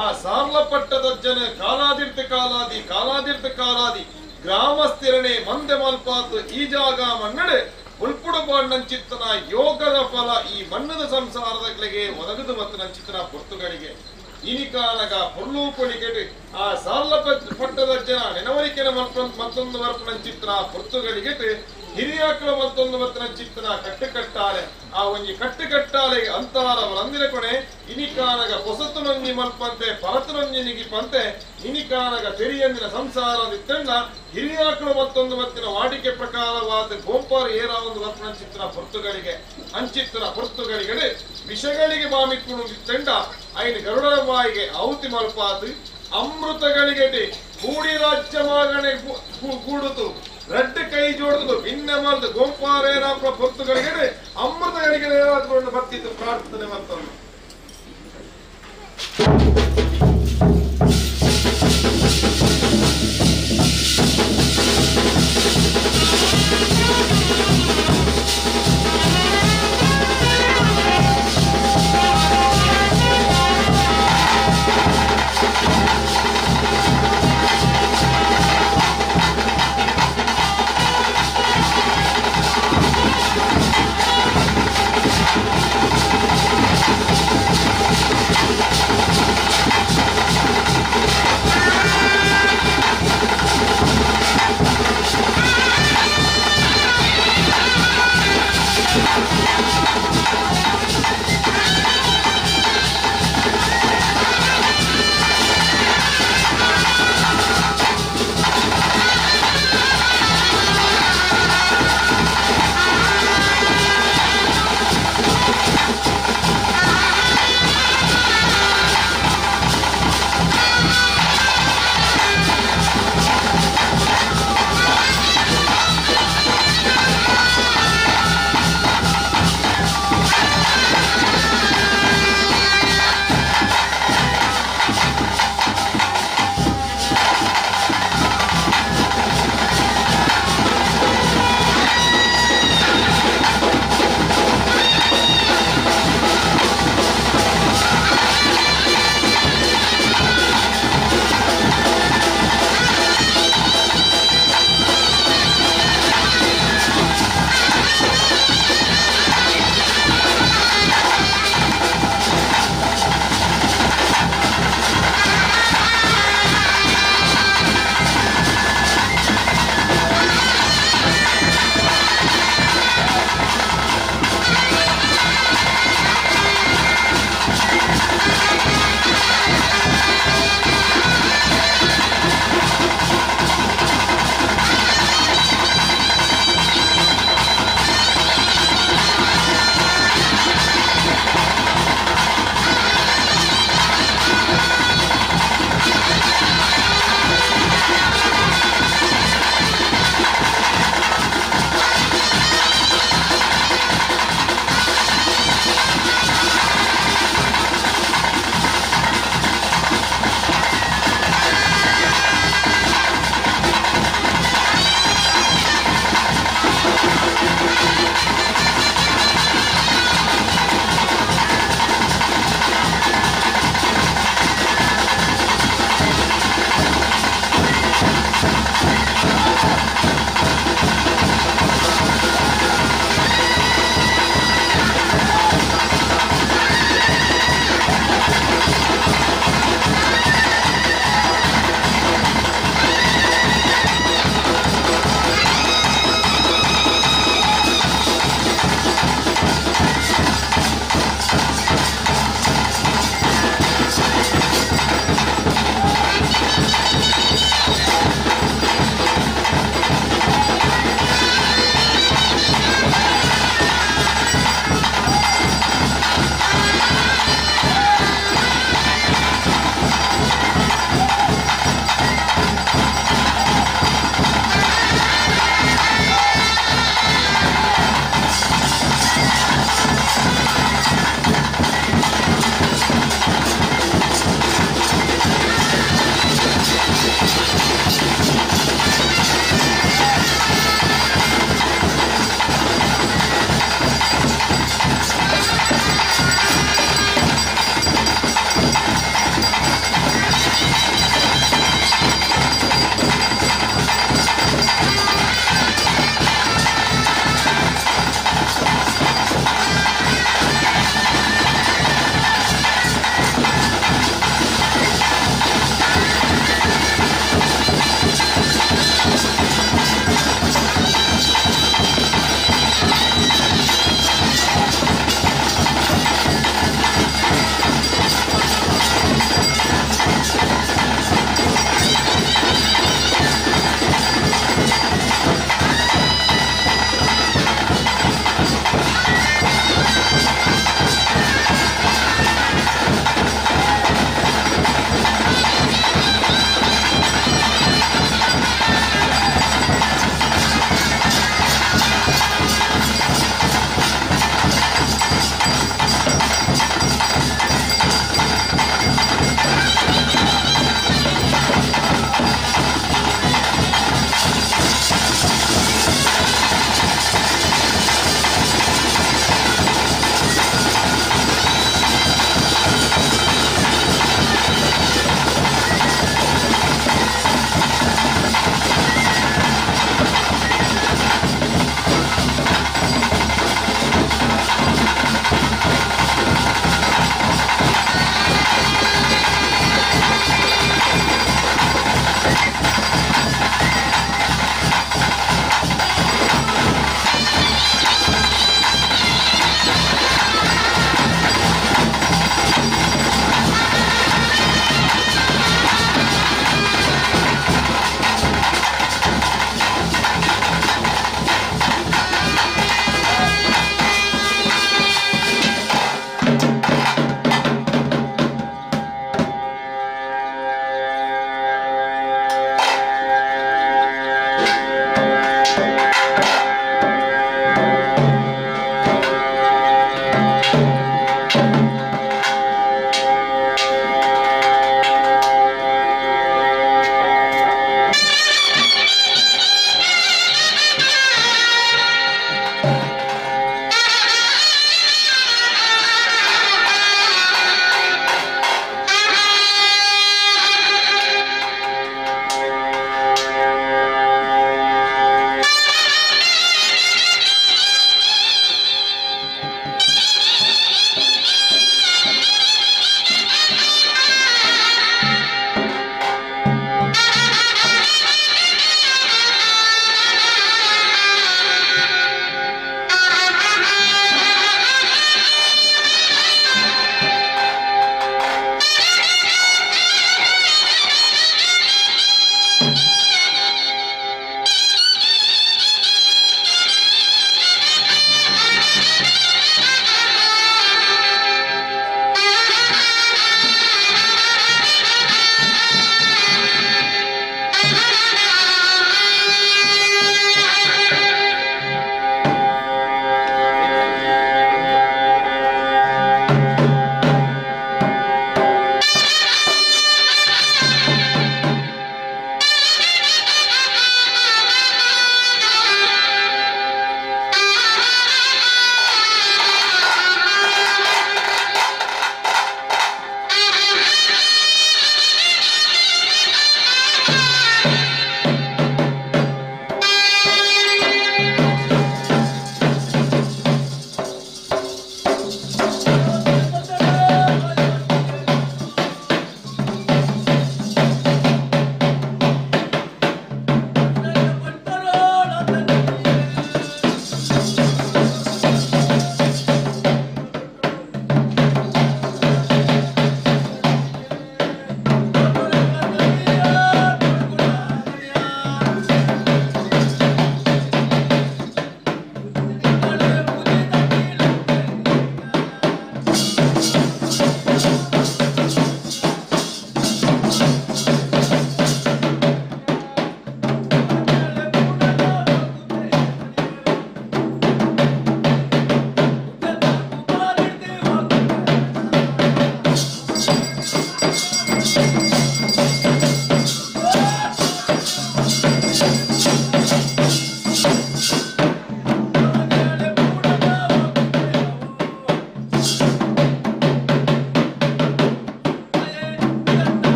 ಆ ಸಾರ್ಲ ಪಟ್ಟದಜ್ಜನ ಕಾಲಾದಿರ್ತ ಕಾಲಾದಿ ಕಾಲಾದಿರ್ತ ಕಾಲಾದಿ ಗ್ರಾಮಸ್ಥಿರಣೆ ಮಂದೆ ಮಲ್ಪಾತು ಈ ಜಾಗ ಮನ್ನಡೆ ಉಲ್ಪುಡು ನಂಚಿತ್ತನ ಯೋಗದ ಫಲ ಈ ಮಣ್ಣದ ಸಂಸಾರದ ಕೆಳಗೆ ಒದಗದು ಮತ್ತು ನಂಚಿತನ ಪೊರ್ತುಗಳಿಗೆ ಇನಿಕಾನಗ ಪೊರ್ಲು ಕೊಳಿಗೆಡು ಆ ಸಾರ್ಲ ಪಟ್ಟದ ಜನ ನೆನವರಿಕೆನ ಮತ್ತೊಂದು ವರ್ಪ ನಂಚಿತ್ತನ ಪೊರ್ತುಗಳಿಗೆ ಹಿರಿಯಾಕಳ ಮತ್ತೊಂದು ಮತ್ತು ನಂಚಿತ್ತನ ಕಟ್ಟುಕಟ್ಟಾಲೆ ಆ ಒಂಜಿ ಕಟ್ಟುಕಟ್ಟಾಲೆ ಅಂತಾರ ಅವರಂದಿನ ಕೊನೆ ಇನಿಕಾನಗ ಪೊಸತು ನೊಂಜಿ ಮಲ್ಪಂತೆ ಪರತು ನೊಂಜಿ ನಿಗಿಪಂತೆ ಇನಿಕಾನಗ ತೆರಿಯಂದಿನ ಸಂಸಾರದ ತಂಡ ಹಿರಿಯಾಕಳು ಮತ್ತೊಂದು ಮತ್ತಿನ ವಾಡಿಕೆ ಪ್ರಕಾರವಾದ ಗೋಪಾರ ಏರ ಒಂದು ವರ್ಪಣಂಚಿತ್ರ ಪೊರ್ತುಗಳಿಗೆ ಅಂಚಿತ್ರ ಪೊರ್ತುಗಳಿಗೆ ವಿಷಗಳಿಗೆ ಬಾಮಿಕ್ಕುಣು ತಂಡ ಐನು ಗರುಡನ ಬಾಯಿಗೆ ಔತಿ ಮಲ್ಪಾತು ಅಮೃತಗಳಿಗೆ ಕೂಡಿ ರಾಜ್ಯ ಮಾಗಣೆ ಕೂಡುತು ರಡ್ಡು ಕೈ ಜೋಡಿದು ಭಿನ್ನ ಮಲ್ದು ಗೋಪಾರೇನ ಪೊರ್ತುಗಳಿಗೆ ಅಮೃತಗಳಿಗೆ ನೇರಾದ್ಕೊಂಡು ಬರ್ತಿತ್ತು ಪ್ರಾರ್ಥನೆ ಮತ್ತೊಂದು. Thank you.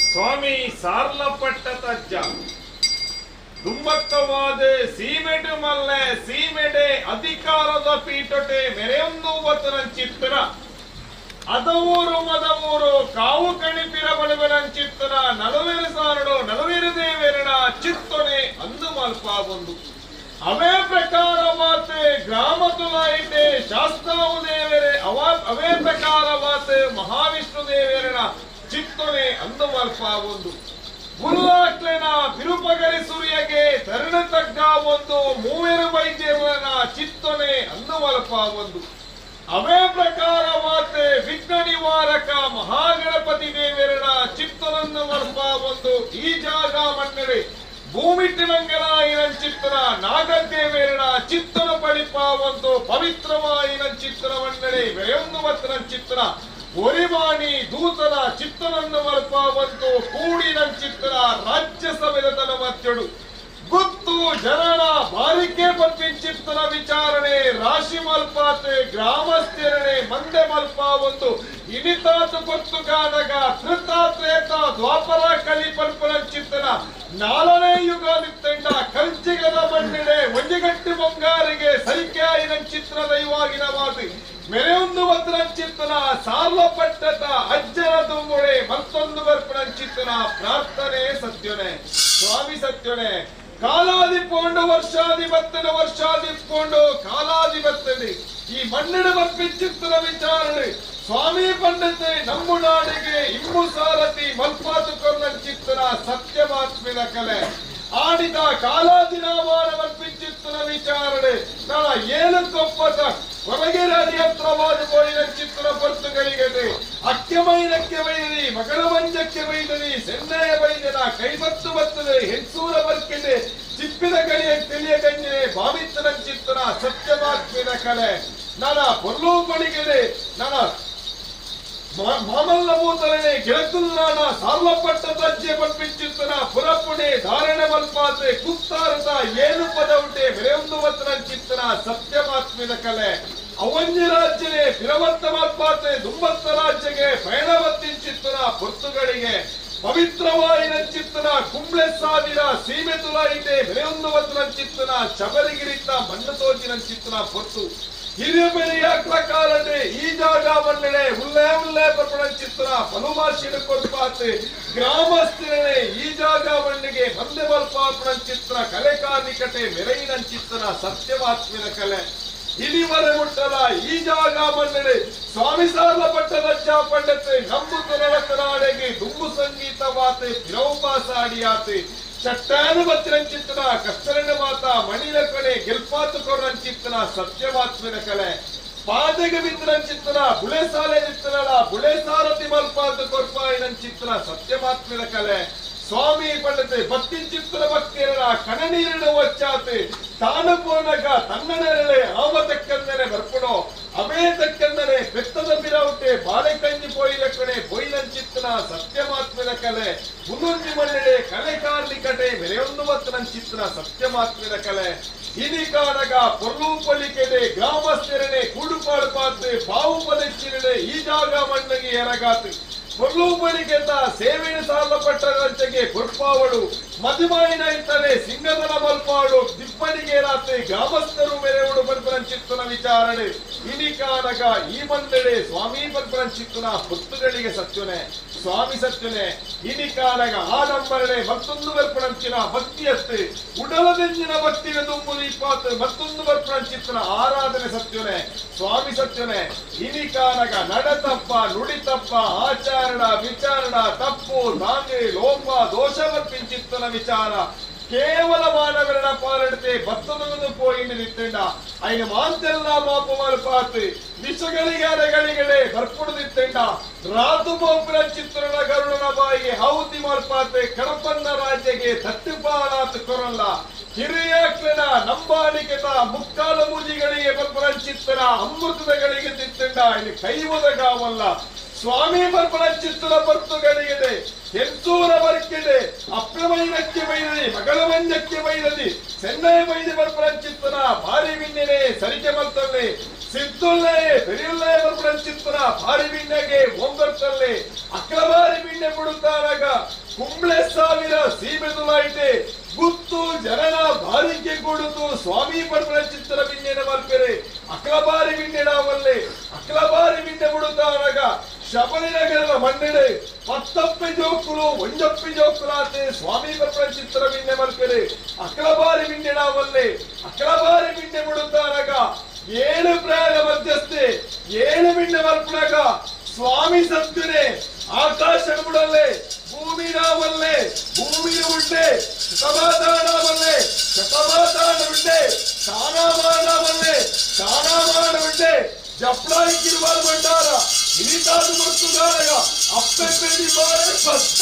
ಸ್ವಾಮಿ ಸಾರ್ಲಪಟ್ಟ ತಜ್ಜ ದುಮ್ಮತ್ತವಾದ ಸೀಮೆಡು ಮಲ್ಲೆ ಸೀಮೆಡೆ ಅಧಿಕಾರದ ಪೀಠಟೆ ಮೆರೆಯೊಂದು ವತನಂಚಿತ್ತನ ಅದವೂರು ಮದವೂರು ಕಾವು ಕಣಿಪಿರ ಬಲುವೆನಂಚಿತ್ತನ ನಲುವೆರು ಸಾರಡು ನಲುವೆರು ದೇವೆರಣ ಚಿತ್ತೊನೆ ಅಂದು ಮಲ್ಪಾವೊಂದು ಅವೇ ಪ್ರಕಾರ ಮಾತೆ ಗ್ರಾಮ ತುಲಾಯಿಟೆ ಶಾಸ್ತಾವು ದೇವರೇ ಅವೇ ಪ್ರಕಾರ ಮಾತೆ ಮಹಾವಿಷ್ಣು ದೇವರನ ಚಿತ್ತೊನೆ ಅಂದು ಮಲ್ಪಾವೊಂದು ಗುರುವಾಕ್ಲೆನ ತಿರುಪಗರಿ ಸೂರ್ಯಗೆ ತರುಣ ತಗ್ಗ ಒಂದು ಮೂವೆರು ವೈದ್ಯರನ ಚಿತ್ತೊನೆ ಅಂದು ಮಲ್ಪಾವೊಂದು ಅವೇ ಪ್ರಕಾರ ಮಾತೆ ವಿಘ್ನ ನಿವಾರಕ ಮಹಾಗಣಪತಿ ದೇವರನ ಚಿತ್ತನನ್ನು ಮಲ್ಪಾವೊಂದು ಈ ಜಾಗ ಮನ್ನಡೆ ಭೂಮಿಟ್ಟಿನಂಗನಾಯಿನ ಚಿತ್ತನ ನಾಗದೇವೇರನ ಚಿತ್ತನ ಪಡಿಪಾವಂತು ಪವಿತ್ರವಾಯಿನ ಚಿತ್ತನ ಮನ್ನಡೆ ಬೆಳೆಯೊಂದು ಮತ್ತನ ಚಿತ್ತನ ಒರಿವಾಣಿ ದೂತನ ಚಿತ್ತನನ್ನು ಮಲ್ಪಾವಂತು ಕೂಡಿನ ಚಿತ್ತನ ರಾಜ್ಯ ಸಭೆದ ಮಧ್ಯಡು ಗುತ್ತು ಜನನ ಬಾರಿಕೆ ಪಂಪಿಂಚಿತ್ತನ ವಿಚಾರಣೆ ರಾಶಿ ಮಲ್ಪಾತೆ ಗ್ರಾಮಸ್ಥರಣೆ ಮಂದೆ ಮಲ್ಪಾವಂತು ಇನಿತಾತು ಕೊತ್ತು ಕಾನಗ ತ್ರಿತ ತ್ರೇತ ದ್ವಾಪರ ಕಲಿ ಪಲ್ಪನ ಚಿತ್ತನ ನಾಲನೇ ಯುಗಾದಿತ್ತೆಂಡ ಕಂಚಿಗದ ಮಣ್ಣಿಡೆ ಒಂಜಿಗಟ್ಟಿ ಮುಂಗಾರಿಗೆ ಸೈಕ್ಯಾಯಿನ ಚಿತ್ರ ದೈವಾಗಿನ ಮಾತು ಮೆರೆಯೊಂದು ಭದ್ರ ಚಿತ್ತನ ಸಾರ್ಲಪಟ್ಟತ ಅಜ್ಜನ ತುಂಬುಡೆ ಮತ್ತೊಂದು ಬರ್ಪಣ ಚಿತ್ತನ ಪ್ರಾರ್ಥನೆ ಸತ್ಯನೆ ಸ್ವಾಮಿ ಸತ್ಯನೆ ಕಾಲಾದಿಪ್ಕೊಂಡು ವರ್ಷಾಧಿಪತ್ತನ ವರ್ಷಾದಿಪ್ಕೊಂಡು ಕಾಲಾಧಿಪತ್ತನೆ ಈ ಮಣ್ಣಿನ ಬರ್ಪಿಂಚಿತ್ತನ ವಿಚಾರಣೆ ಸ್ವಾಮಿ ಪಂಡಿತೆ ನಮ್ಮ ನಾಡಿಗೆ ಇಮ್ಮು ಸಾರಥಿ ಮಲ್ಪಾತು ಚಿತ್ತನ ಸತ್ಯಮಾತ್ಮಿನ ಕಲೆ ಆಡಿದ ಕಾಲಾದಿನಾಮಾನ ಬರ್ಪಿಂಚಿತ್ತನ ವಿಚಾರಣೆ ನಾಳ ಏಳು ಕೊಪ್ಪತ ಹೊರಗೆ ರಾಜಯಂತ್ರವಾದ ಕೋಳಿನ ಚಿತ್ರ ಪರ್ತುಗಳಿಗೆ ಅಕ್ಕೆಮೈನಕ್ಕೆ ಬೈದನಿ ಮಗನ ಮಂಜಕ್ಕೆ ಬೈದನಿ ಸೆನ್ನೆಯ ಬೈದನ ಕೈಬತ್ತು ಬತ್ತದೆ ಹೆಸೂರ ಬರ್ಕಿದೆ ಚಿಪ್ಪಿದ ಕಳಿಯ ತಿಳಿಯ ಗಂಜಿನೆ ಭಾವಿತ್ತನ ಚಿತ್ತನ ಸತ್ಯಮಾತ್ಮಿನ ಕಲೆ ನಾನ ಪೊರ್ಲು ಬಳಿಗೆದೆ ನಾನ ಮಾಮಲ್ಲ ಮೂತಲನೆ ಗೆಳಕುಲ್ಲಾಣ ಸಾರ್ಲಪಟ್ಟ ತಜ್ಜೆ ಪಂಪಿಂಚಿತ್ತನ ಪುರಪುಣೆ ಧಾರಣೆ ಮಲ್ಪಾತೆ ಕುತ್ತಾರದ ಏಳು ಪದವುಟೆ ಮೆರೆಯೊಂದು ವತನ ಚಿತ್ತನ ಸತ್ಯಮಾತ್ಮಿನ ಕಲೆ ಅವಂಜಿ ರಾಜ್ಯನೆ ಫಿರವತ್ತ ಮಲ್ಪಾತೆ ದುಂಬತ್ತ ರಾಜ್ಯಗೆ ಪಯಣವತ್ತಿಂಚಿತ್ತನ ಪೊರ್ತುಗಳಿಗೆ ಪವಿತ್ರವಾಯಿನ ಚಿತ್ತನ ಕುಂಬ್ಳೆ ಸಾವಿರ ಸೀಮೆ ತುಲಾಯಿತೆ ಮೆರೆಯೊಂದು ವತನ ಚಿತ್ತನ ಶಬರಿಗಿರಿತ ಮಣ್ಣು ತೋಚಿನ ಚಿತ್ತನ ಪೊರ್ತು ಹಿರಿಯ ಬೆಳೆಯ ಪ್ರಕಾರನೆ ಈ ಜಾಗ ಮನ್ನಣೆ ಉಲ್ಲೇ ಉಲ್ಲೇ ಬರ್ಪಣ ಚಿತ್ರ ಬಲುಮಾಶಿನ ಕೊಲ್ಪಾತೆ ಗ್ರಾಮಸ್ಥರನೆ ಈ ಜಾಗ ಮಣ್ಣಿಗೆ ಮಂದೆ ಬಲ್ಪಾಪಣ ಚಿತ್ರ ಕಲೆ ಕಾರ್ಮಿಕತೆ ಮೆರೈನ ಚಿತ್ರನ ಸತ್ಯವಾತ್ಮಿನ ಕಲೆ ಇಲಿವರೆ ಮುಟ್ಟಲ ಈ ಜಾಗ ಮನ್ನಣೆ ಸ್ವಾಮಿ ಸಾರ್ಲ ಪಟ್ಟದ ಪಂಡತೆ ನಂಬು ತುರಳಕನಾಡೆಗೆ ದುಂಬು ಸಂಗೀತ ವಾತೆ ಪಿರೌಪಾಸ ಅಡಿಯಾತೆ ಚಟ್ಟಾನು ಬತ್ತಿರಂಚಿತ್ತನ ಕಷ್ಟರಣ್ಣ ಮಾತ ಮಣಿಲ ಕೊನೆ ಗೆಲ್ಪಾತು ಕೊರಂಚಿತ್ತನ ಸತ್ಯಮಾತ್ಮನ ಕಲೆ ಪಾದೆಗೆ ಬಿಂದ್ರಂಚಿತ್ತನ ಬುಳೆ ಸಾಲೆ ನಿತ್ತನಲ ಬುಳೆ ಸಾರಥಿ ಮಲ್ಪಾತು ಕೊರ್ಪಾಯಿನಂಚಿತ್ತನ ಸತ್ಯಮಾತ್ಮನ ಕಲೆ ಸ್ವಾಮಿ ಪಂಡತೆ ಭಕ್ತಿಂಚಿತ್ತನ ಭಕ್ತಿಯರ ಕಣನೀರಿನ ಒಚ್ಚಾತೆ ತಾನು ಪೋನಗ ತನ್ನ ನೆರಳೆ ಆಮ ತಕ್ಕಂದನೆ ಬರ್ಪುಡೋ ಅವೇ ತಕ್ಕಂದನೆ ಬೆತ್ತದ ಬಿರೌಟೆ ಬಾಳೆ ಕಂಜಿ ಪೋಯಿಲಕ್ಕಣೆ ಪೊಯ್ಲಂಚಿತ್ತನ ಸತ್ಯಮಾತ್ಮನ ಕಲೆ ಮುನ್ನೊಂಜಿ ಮಣ್ಣೆಡೆ ಕಲೆ ಕಾರ್ಲಿ ಕಟೆ ಮೆರೆಯೊಂದು ಬತ್ತನಂಚಿತ್ತನ ಸತ್ಯಮಾತ್ಮನ ಕಲೆ ಇನಿ ಕಾಣಗ ಪೊರ್ಲು ಪೊಲಿಕೆಡೆ ಗ್ರಾಮಸ್ಥರನೆ ಕೂಡುಪಾಡು ಪಾತ್ರೆ ಬಾವು ಪದಚ್ಚಿರಡೆ ಈ ಜಾಗ ಮಣ್ಣಿಗೆ ಎರಗಾತು ಪೊರ್ಲು ಪೊಲಿಕೆತ ಸೇವೆಯನ್ನು ಸಾಲಪಟ್ಟ ರಂಚೆಗೆ ಕೊರ್ಪಾವಳು ಮದಿಮಾಯಿನ ಇತ್ತನೆ ಸಿಂಗದನ ಮಲ್ಪಾಳು ದಿಪ್ಪಣಿಗೆ ರಾತ್ರಿ ಗ್ರಾಮಸ್ಥರು ಮೆರೆವಡು ಪನ್ಪರಂಚಿತ್ತನ ವಿಚಾರಣೆ ಇನಿ ಕಾನಗ ಈ ಮಂದೆಡೆ ಸ್ವಾಮಿ ಪನ್ಪರಂಚಿತ್ತನ ಹೊತ್ತುಗಳಿಗೆ ಸತ್ಯನೆ ಸ್ವಾಮಿ ಸತ್ಯನೆ ಇನಿ ಕಾನಗ ಆಡಂಬರಣೆ ಮತ್ತೊಂದು ಬರ್ಪಣಂಚಿನ ಭಕ್ತಿಯತ್ತೆ ಉಡಲದೆಂಜಿನ ಭಕ್ತಿಯ ತುಂಬುದು ಮತ್ತೊಂದು ಬರ್ಪಣಂಚಿತ್ತನ ಆರಾಧನೆ ಸತ್ಯನೆ ಸ್ವಾಮಿ ಸತ್ಯನೆ ಇನಿ ಕಾನಗ ನಡತಪ್ಪ ನುಡಿತಪ್ಪ ಆಚಾರಣ ವಿಚಾರಣ ತಪ್ಪು ದಾಂಗೆ ಲೋಪ ದೋಷ ಪಿಂಚಿತ್ತನ ವಿಚಾರ ಕೇವಲ ಮಾನವರಣ ಪಾಲಡತೆ ಭತ್ತದೊಂದು ಪೋಯಿಂಡ್ ನಿತ್ತಂಡ ಐನ ಮಾಂತೆಲ್ಲ ಮಾಪು ಮಲ್ಪಾತು ವಿಷಗಳಿಗೆ ಅರೆಗಳಿಗಡೆ ಬರ್ಪುಡುದಿತ್ತಂಡ ರಾತು ಪೋಪುರ ಚಿತ್ರಣ ಗರುಡನ ಬಾಯಿಗೆ ಹೌತಿ ಮಲ್ಪಾತೆ ಕಡಪನ್ನ ರಾಜ್ಯಗೆ ತಟ್ಟುಪಾಲಾತು ಕೊರಲ್ಲ ಹಿರಿಯಾಕ್ಲನ ನಂಬಾಳಿಕೆತ ಮುಕ್ಕಾಲ ಮೂಜಿಗಳಿಗೆ ಬರ್ಪುರಂಚಿತ್ತನ ಅಮೃತದಗಳಿಗೆ ತಿತ್ತಂಡ ಇಲ್ಲಿ ಕೈ ಒದಗಾವಲ್ಲ ಸ್ವಾಮಿ ಬರ್ಪಣ ಚಿತ್ತನ ಬರ್ತುಗಳಿಗೆ ಹೆಂಚೂರ ಬರ್ಕಿದೆ ಅಪ್ರಮೈನಕ್ಕೆ ಬೈರಲಿ ಮಗಳ ಮಂಜಕ್ಕೆ ಬೈರಲಿ ಚೆನ್ನೈ ಬೈದಿ ಬರ್ಪಣ ಚಿತ್ತನ ಭಾರಿ ವಿನ್ಯನೆ ಸರಿಕೆ ಮಲ್ತಲ್ಲೆ ಸಿದ್ದುಲ್ಲೆ ಪೆರಿಯುಲ್ಲೆ ಬರ್ಪಣ ಚಿತ್ತನ ಭಾರಿ ವಿನ್ಯಗೆ ಒಂಬರ್ತಲ್ಲೆ ಅಕ್ರಮಾರಿ ವಿನ್ಯೆ ಬಿಡುತ್ತಾರಾಗ ಕುಂಬ್ಳೆ ಸಾವಿರ ಸೀಮೆದುಲಾಯಿತೆ ಗುತ್ತು ಜನನ ಬಾರಿಕೆ ಕೊಡುತ್ತು ಸ್ವಾಮಿ ಪರ್ಪಣ ಚಿತ್ತರ ವಿನ್ಯನ ಮಲ್ಪೆರೆ ಅಕ್ಲಬಾರಿ ವಿನ್ಯಡಾವಲ್ಲೆ ಅಕ್ಲಬಾರಿ ವಿನ್ಯ ಬಿಡುತ್ತಾರಾಗ ಶಬರಿನಗರದ ಮಣ್ಣೆಡೆ ಪತ್ತಪ್ಪೆ ಜೋಕುಲು ಒಂಜಪ್ಪೆ ಜೋಕುಲಾತೆ ಸ್ವಾಮಿ ಪರ್ಪಣ ಚಿತ್ತರ ವಿನ್ಯ ಮಲ್ಪೆರೆ ಅಕ್ಲಬಾರಿ ವಿನ್ಯಡಾವಲ್ಲೆ ಅಕ್ಲಬಾರಿ ವಿನ್ಯ ಬಿಡುತ್ತಾರಾಗ ಏಳು ಪ್ರಾಯದ ಮಧ್ಯಸ್ಥೆ ಏಳು ವಿನ್ಯ ಮಲ್ಪುಣಗ ಸ್ವಾಮಿ ಸತ್ಯನೇ ಆಕಾಶ ಬುಡಲ್ಲೆ ಭೂಮಿ ನಾವಲ್ಲೆ ಭೂಮಿಯ ಉಂಡೆ ಶತಮಾತಾಡವಲ್ಲೆ ಶತಮಾತಾಡ ಉಂಡೆ ಶಾನಾಮಾಡವಲ್ಲೆ ಶಾನಾಮಾಡ ಉಂಡೆ ಜಪ್ಲಾಯಿಕಿರುವ ಭಂಡಾರ ಹಿರಿತಾದು ಮರ್ತುಗಾರಗ ಅಪ್ಪೆ ಪೆಡಿ ಬಾರೆ ಬಸ್ತ.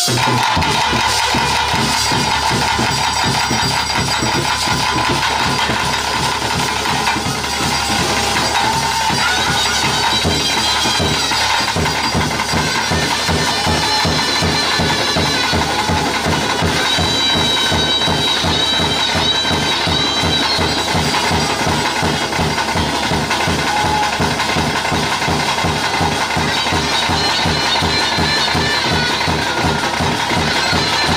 Thank you.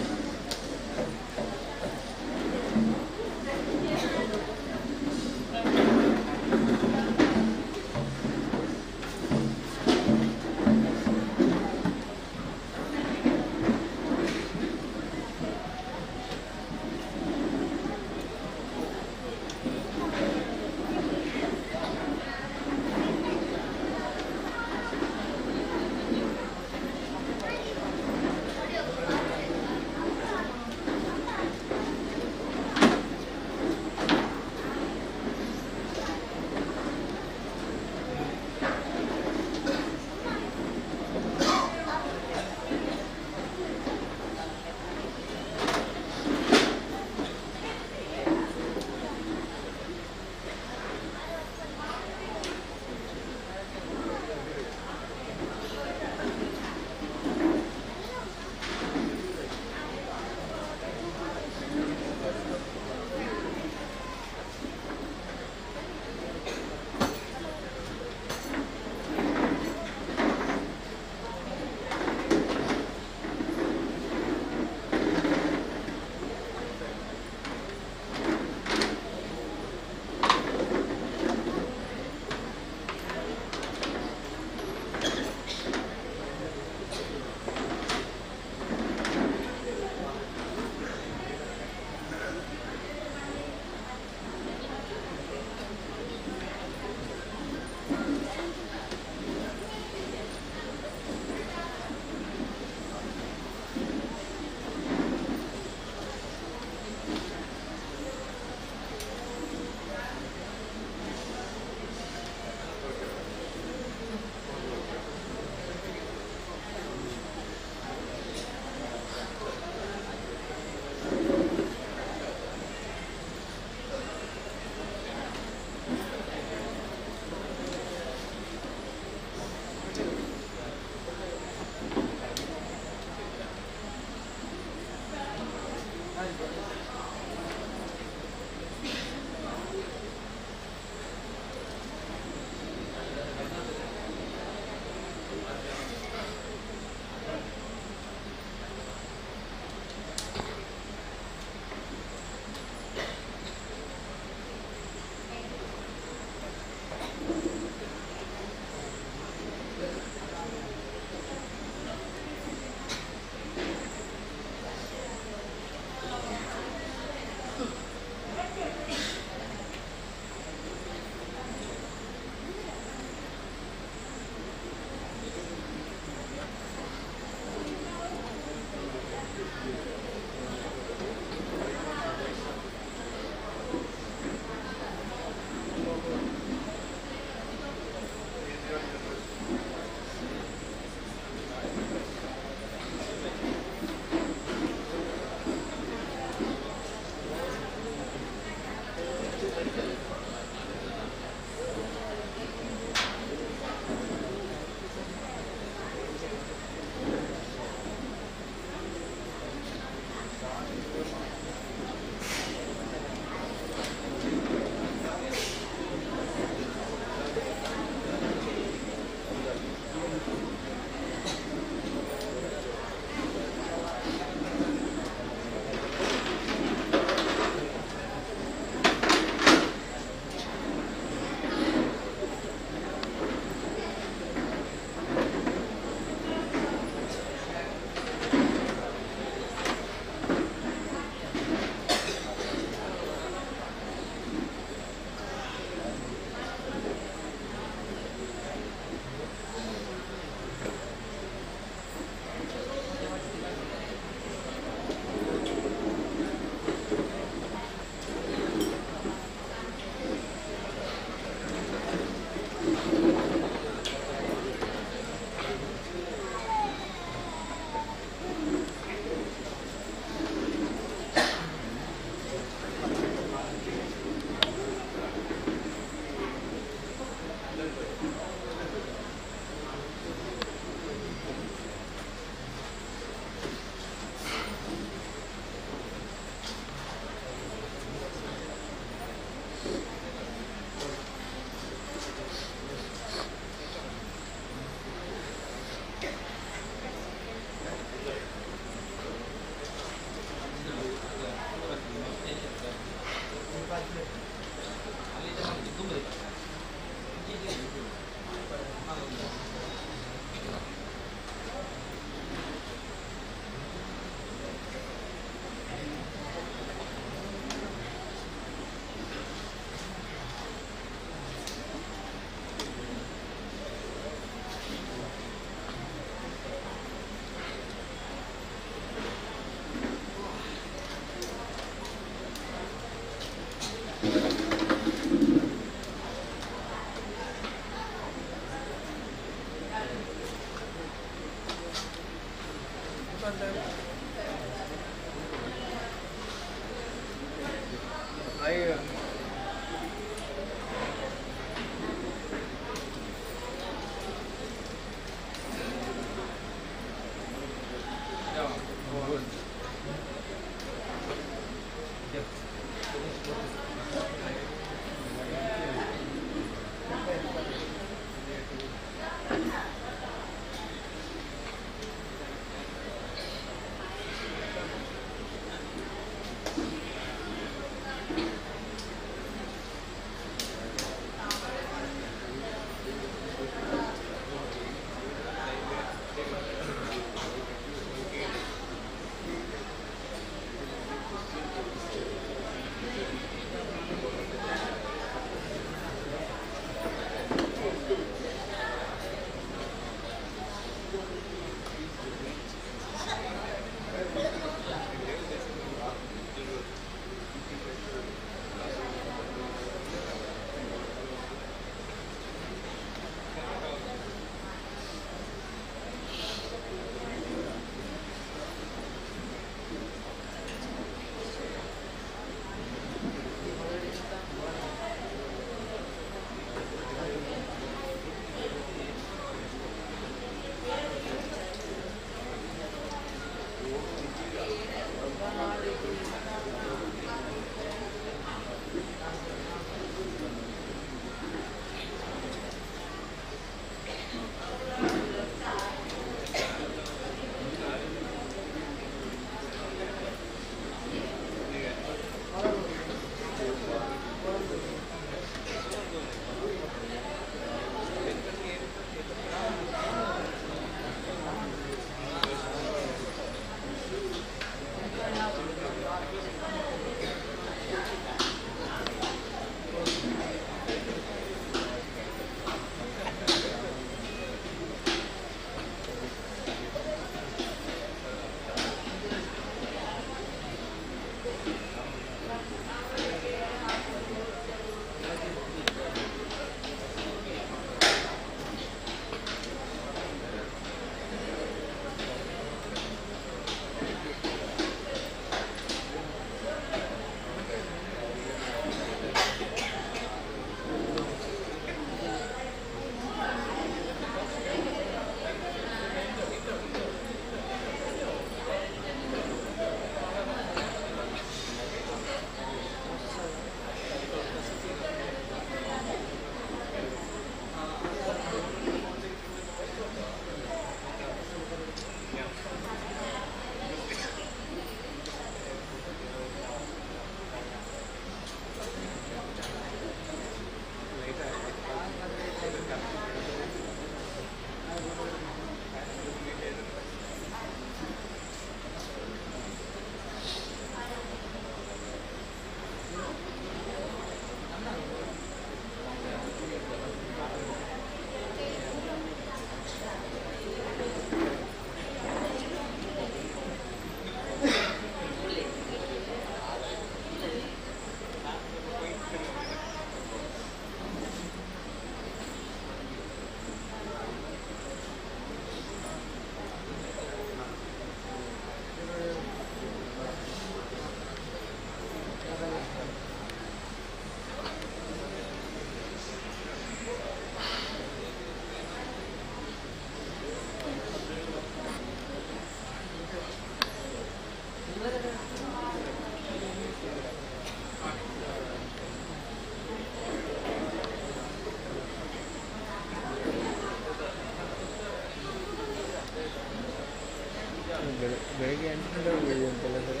ಬೆಳಗ್ಗೆ 8 ಗಂಟೆ ಹೋಗಿದ್ದೀವಿ ಅಂತೆಲ್ಲ ಸರ್.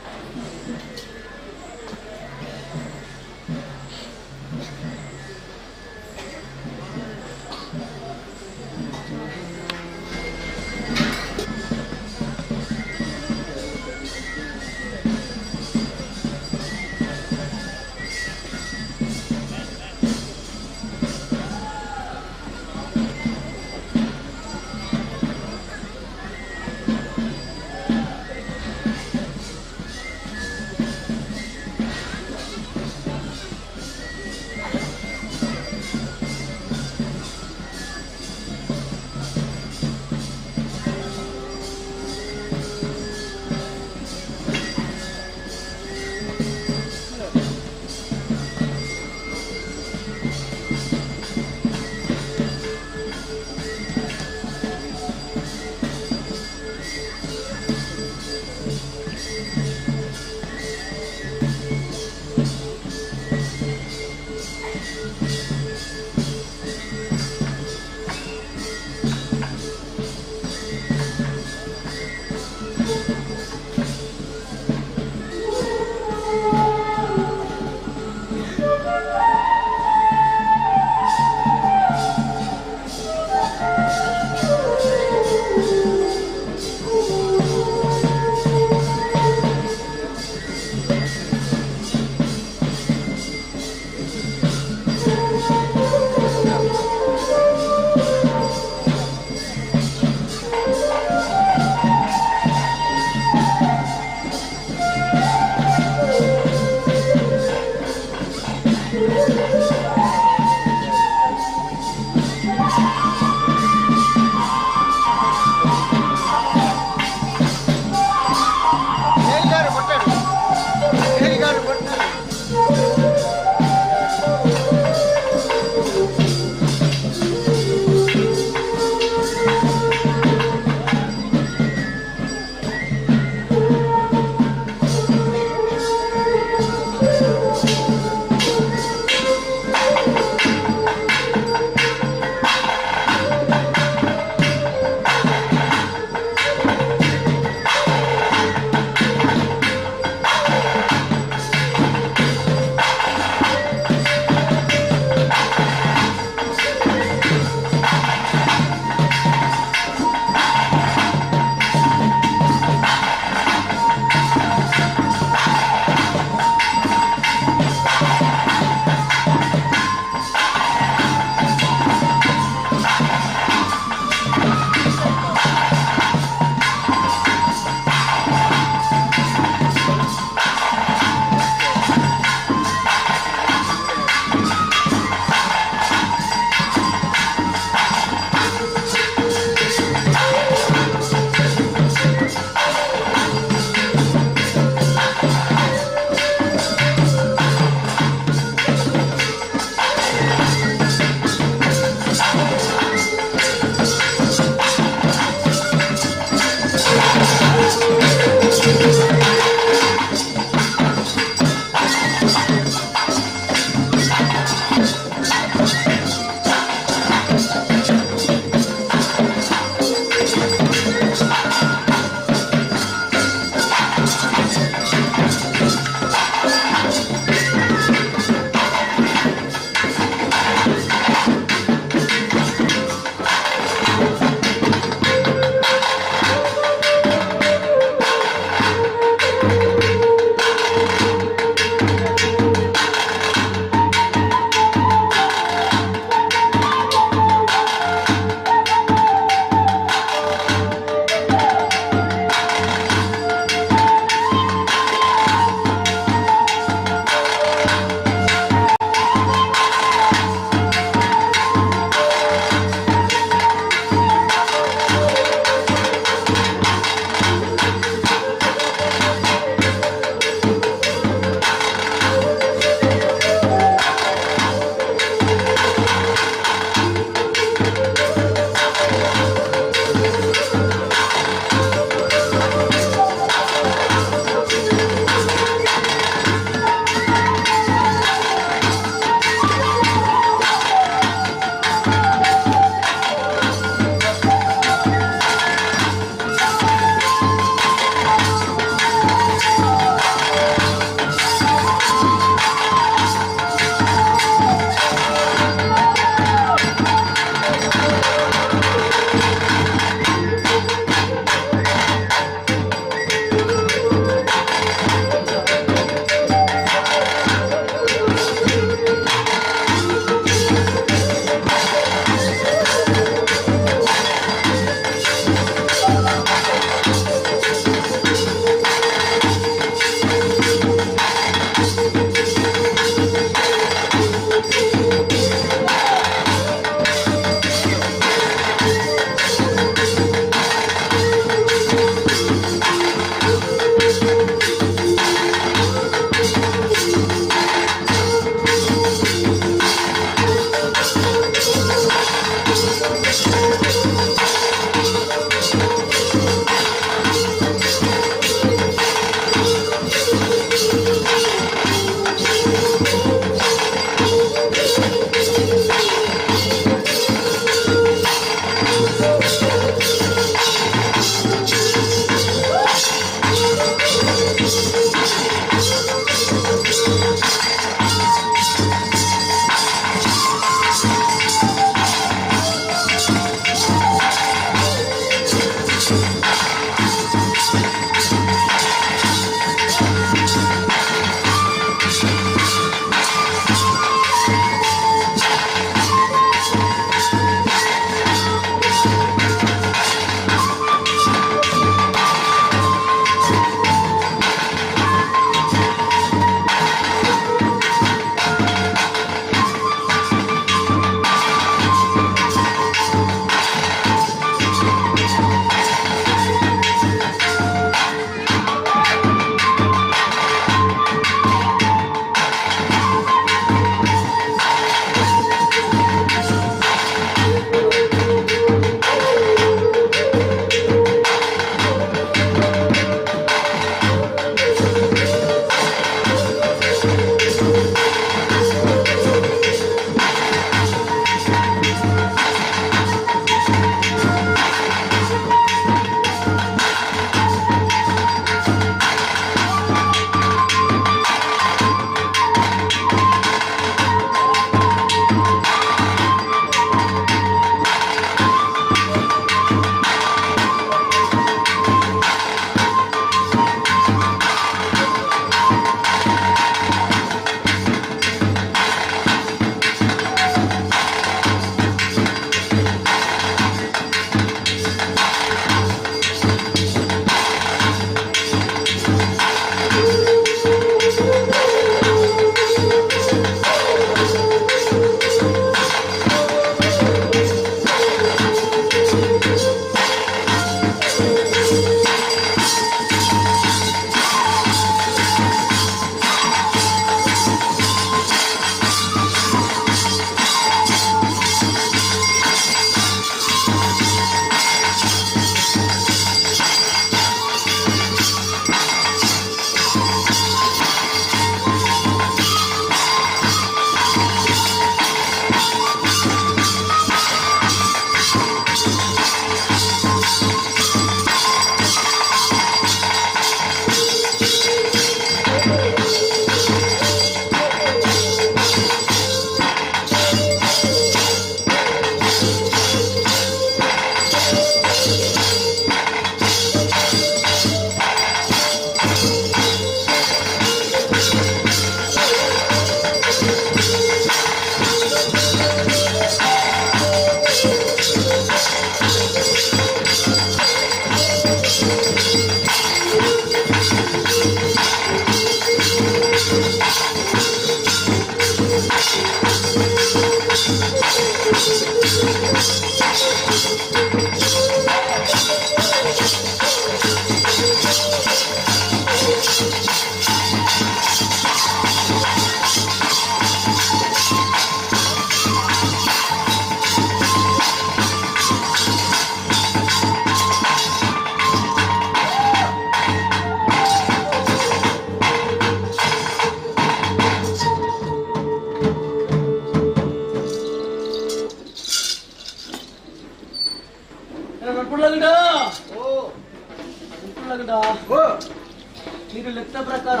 ಲೆಕ್ಕ ಪ್ರಕಾರ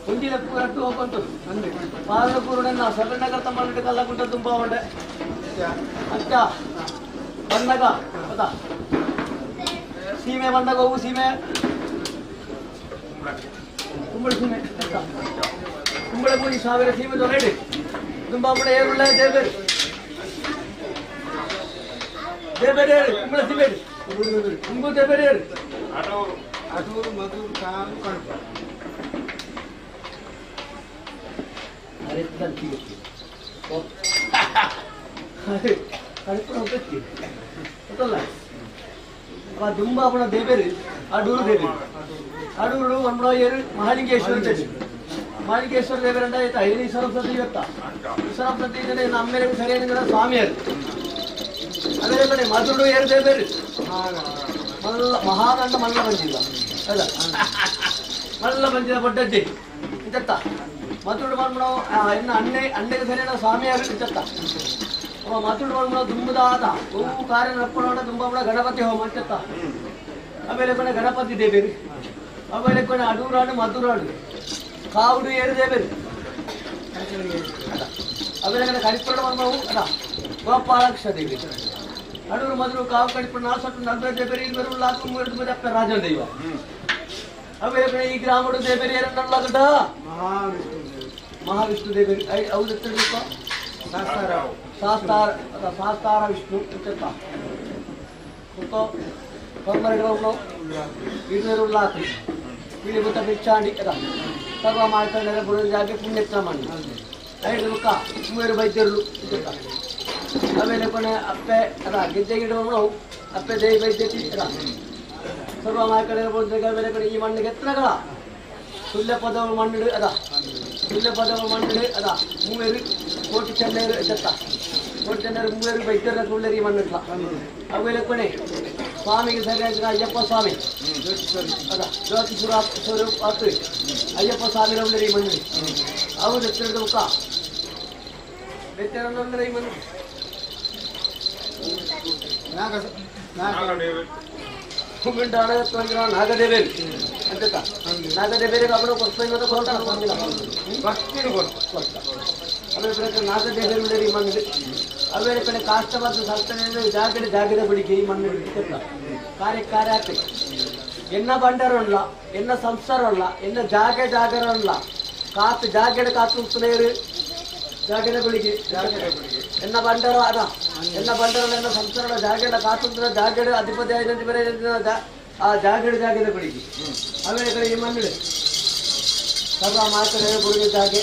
ಒಂಜಿ ಲೆಕ್ಕ ರಟ್ಟು ಹೋಗ್ಬಂತು ಪಾಲಕೂರುಡನ್ನ ಸಗಣ್ಣಗ ತಮ್ಮಲ್ಲಿ ಕಲ್ಲಗುಂಟ ತುಂಬ ಉಂಡೆ ಅಕ್ಕ ಬಂದಾಗ ಗೊತ್ತಾ ಸೀಮೆ ಬಂದಾಗ ಹೋಗು ಸೀಮೆ ಕುಂಬಳ ಸೀಮೆ ಕುಂಬಳ ಪೂಜಿ ಸಾವಿರ ಸೀಮೆ ದೊರೆಡಿ ತುಂಬ ಉಂಡೆ ಏರುಳ್ಳ ದೇಬೇರು ದೇಬೇರು ಏರು ಕುಂಬಳ ಸೀಮೆ ಕುಂಬು ದೇಬೇರು ಏರು ಅಟೂರು ಮಧುರು ತಾನು ಕಣಪ ಗೊತ್ತಲ್ಲ ದುಂಬಾಪುಣ ದೇಬೇರು ಅಡೂರು ದೇಬೇರು ಅಡೂರು ಒಂಬಳ ಏರು ಮಹಾಲಿಂಗೇಶ್ವರ ದೇವಿ ಮಹಾಲಿಂಗೇಶ್ವರ ದೇವರಂಡ ಆಯ್ತಾ ಏನು ಈಶ್ವರ ಇವತ್ತ ಈಶ್ವರ ಪ್ರತಿ ನಮ್ಮ ಮೇಲೆ ಸರಿಯಾದ ಸ್ವಾಮಿಯರು ಅದೇ ಮಧುರು ಏರು ದೇಬೇರು ಮಲ್ಲ ಮಹಾದಂಡ ಮಲ್ಲ ಬಂಜಿಲ್ಲ ಅಲ್ಲ ಮಲ್ಲ ಬಂಜಿದ ಬೊಡ್ಡಜ್ಜಿ ಇಂಚತ್ತ ಮತುಡು ಮಾಡ್ಬಿಡೋ ಇನ್ನು ಅಣ್ಣೆ ಅಣ್ಣೆಗೆ ಸರಿಯಾದ ಸ್ವಾಮಿಯಾರು ಇಂಚತ್ತ ಅವ ಮತುಡು ಮಾಡ್ಬಿಡೋ ದುಂಬುದಾದ ಹೂವು ಕಾರ್ಯ ನಪ್ಪಣೋಣ ದುಂಬ ಗಣಪತಿ ಹೋಮ ಅಂಚತ್ತ ಆಮೇಲೆ ಕೊನೆ ಗಣಪತಿ ದೇಬೇರು ಆಮೇಲೆ ಕೊನೆ ಅಡೂರಾಡು ಮಧುರಾಡು ಕಾವುಡು ಏರು ದೇಬೇರು ಆಮೇಲೆ ಕೊನೆ ಕರಿಪುರ ಮಾಡ್ಬವು ಅಲ್ಲ ಗೋಪಾಲಕ್ಷ ದೇವಿ ಅಡೂರು ಮಧುರು ಕಾವು ಕಡಿಪು ನಾಲ್ಕು ನಲ್ವೈ ದೇಬೇರು ಇಲ್ಬೇರು ಲಾಕು ಮೂರು ಅಪ್ಪ ರಾಜನ ದೈವ ಆಮೇಲೆ ಕಡೆ ಈ ಗ್ರಾಮಡು ದೇಬೇರು ಏನನ್ನಲ್ಲ ಮಹಾವಿಷ್ಣು ದೇಬೇರು ಹೌದು ಶಾಸ್ತಾರ ಶಾಸ್ತಾರ ವಿಷ್ಣು ಅಂತ ಇರುವರು ಲಾಕು ಇಳಿ ಮುತ್ತ ಬಿಚ್ಚಾಂಡಿ ಅದ ಸರ್ವ ಮಾಡ್ಕೊಂಡ್ರೆ ಬುಡದ ಜಾಗೆ ಪುಣ್ಯತ್ರ ಮಾಡಿ ಐದು ಮುಖ ಮೂವರು ವೈದ್ಯರು ಅಂತ ಆಮೇಲೆ ಕೊನೆ ಅಪ್ಪೆ ಅದ ಗೆಜ್ಜೆ ಗಿಡಗಳು ಅಪ್ಪೆ ದೇವಿ ವೈದ್ಯತಿ ಅದ ಸರ್ವ ಮಾಡ್ಕೊಂಡ್ರೆ ಆಮೇಲೆ ಕೊನೆ ಈ ಮಣ್ಣಿಗೆ ಎತ್ತರಗಳ ಸುಳ್ಯ ಪದವು ಮಣ್ಣು ಅದ ಸುಳ್ಯ ಪದವು ಮಣ್ಣು ಅದ ಮೂವರು ಕೋಟಿ ಚೆನ್ನೈರು ಎತ್ತ ಕೋಟಿ ಚೆನ್ನೈರು ಮೂವರು ವೈದ್ಯರ ಸುಳ್ಳರಿ ಮಣ್ಣಿಟ್ಲ ಆಮೇಲೆ ಕೊನೆ ಸ್ವಾಮಿಗೆ ಸರಿಯಾದ ಅಯ್ಯಪ್ಪ ಸ್ವಾಮಿ ಅದ ಜ್ಯೋತಿ ಸ್ವರೂಪ ಆತು ಅಯ್ಯಪ್ಪ ಸ್ವಾಮಿ ಉಳ್ಳರಿ ಮಣ್ಣು ಅವರು ಎತ್ತರದ ಮುಖ ಬೆತ್ತರಲ್ಲೇ ಈ ಮಣ್ಣು ನಾಗದೇವೇರಿ ಅಂತ ನಾಗದೇವೇರಿಗೆ ಅವಳು ಕೊಡ್ತಾ ಆಮೇಲೆ ನಾಗದೇವೇರು ಈ ಮಣ್ಣು ಆಮೇಲೆ ಕಡೆ ಕಾಷ್ಟವಾದ ಸಸ್ತನೆ ಜಾಗಡೆ ಜಾಗದ ಬಳಿಗೆ ಈ ಮಣ್ಣು ಕಾರ್ಯ ಕಾರ್ಯ ಆಗ್ತದೆ ಎನ್ನ ಬಂಡರಲ್ಲ ಎನ್ನ ಸಂಸಾರಲ್ಲ ಎನ್ನ ಜಾಗೆ ಜಾಗರಲ್ಲ ಕಾತು ಜಾಗಡೆ ಕಾತು ಉತ್ತನೇರು ಜಾಗದ ಬೆಳಿಗ್ಗೆ ಎನ್ನ ಬಂಡರ ಅದ ಎನ್ನ ಬಂಡರ ಎನ್ನ ಸಂಸಾರ ಜಾಗಡ ಕಾತುಂದ್ರ ಜಾಗಡ ಅಧಿಪತಿ ಆಯ್ತು ಬೇರೆ ಆ ಜಾಗಡ ಜಾಗದ ಬೆಳಿಗ್ಗೆ ಆಮೇಲೆ ಕಡೆ ಈ ಮಣ್ಣು ಸರ್ವ ಮಾತರೆ ಗುರುಗೆ ಜಾಗೆ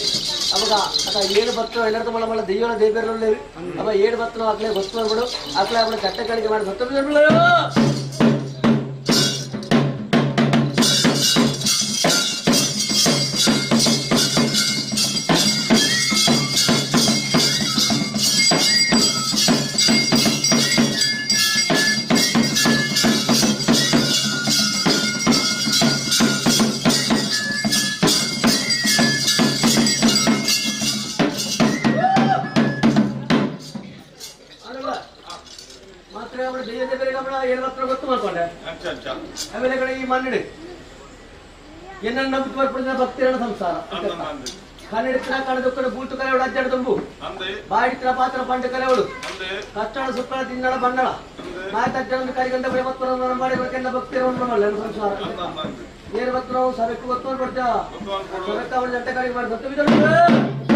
ಅವಾಗ ಅದ ಏಳು ಬತ್ತು ಎಲ್ಲರದು ಮಳ ಮಳ ದೈವನ ದೇವರಲ್ಲಿ ಅವ ಏಳು ಬತ್ತು ಆಕಲೆ ಗೊತ್ತು ಮಾಡ್ಬಿಡು ಆಕಲೆ ಅವಳ ಚಟ್ಟಗಳಿಗೆ ಮಾಡಿ ಸತ್ತು. ಆಮೇಲೆ ಕಡೆ ಈ ಮಣ್ಣಿಡಿ ಎನ್ನ ನಂಬಿಕೆ ಬರ್ಪಡಿದ ಭಕ್ತಿರಣ ಸಂಸಾರ ಕನ್ನಡಿತ್ರ ಕಣದೊಕ್ಕಡ ಬೂತು ಕರೆಯವಳು ಅಜ್ಜಡ ತುಂಬು ಬಾಡಿತ್ರ ಪಾತ್ರ ಪಂಡ ಕರೆಯವಳು ಕಷ್ಟಳ ಸುಕ್ಕಳ ತಿನ್ನಳ ಬಣ್ಣಳ ಮಾತಜ್ಜನ ಕರಿಗಂಧ ಮಾಡಿ ಬರ್ಕೆಲ್ಲ ಭಕ್ತಿರ ಸಂಸಾರ ಏನು ಭಕ್ತರು ಸರಕು ಗೊತ್ತು ಬರ್ತಾ ಸರಕು ಅವಳು ಜಂಟೆ ಕರಿಗೆ ಮಾಡಿ ಸತ್ತು.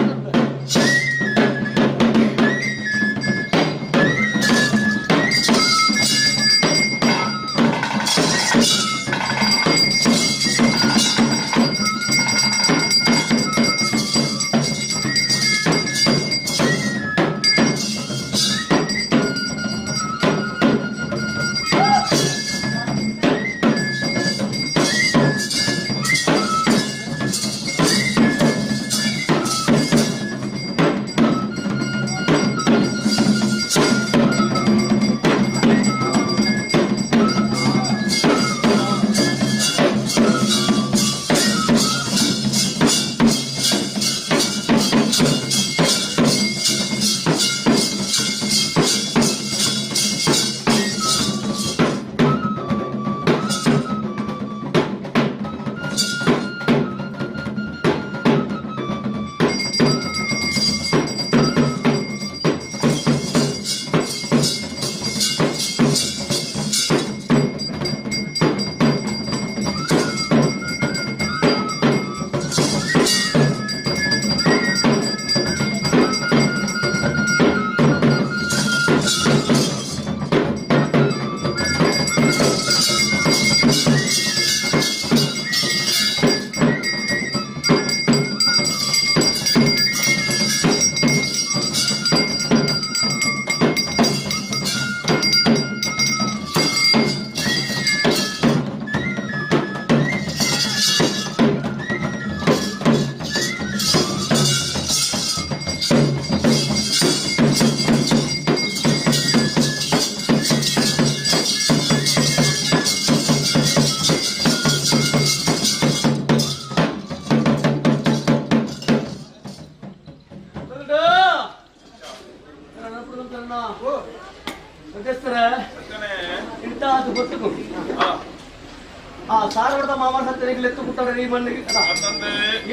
ಕೊಡ್ತಾರೆ ಈ ಮಣ್ಣಿಗೆ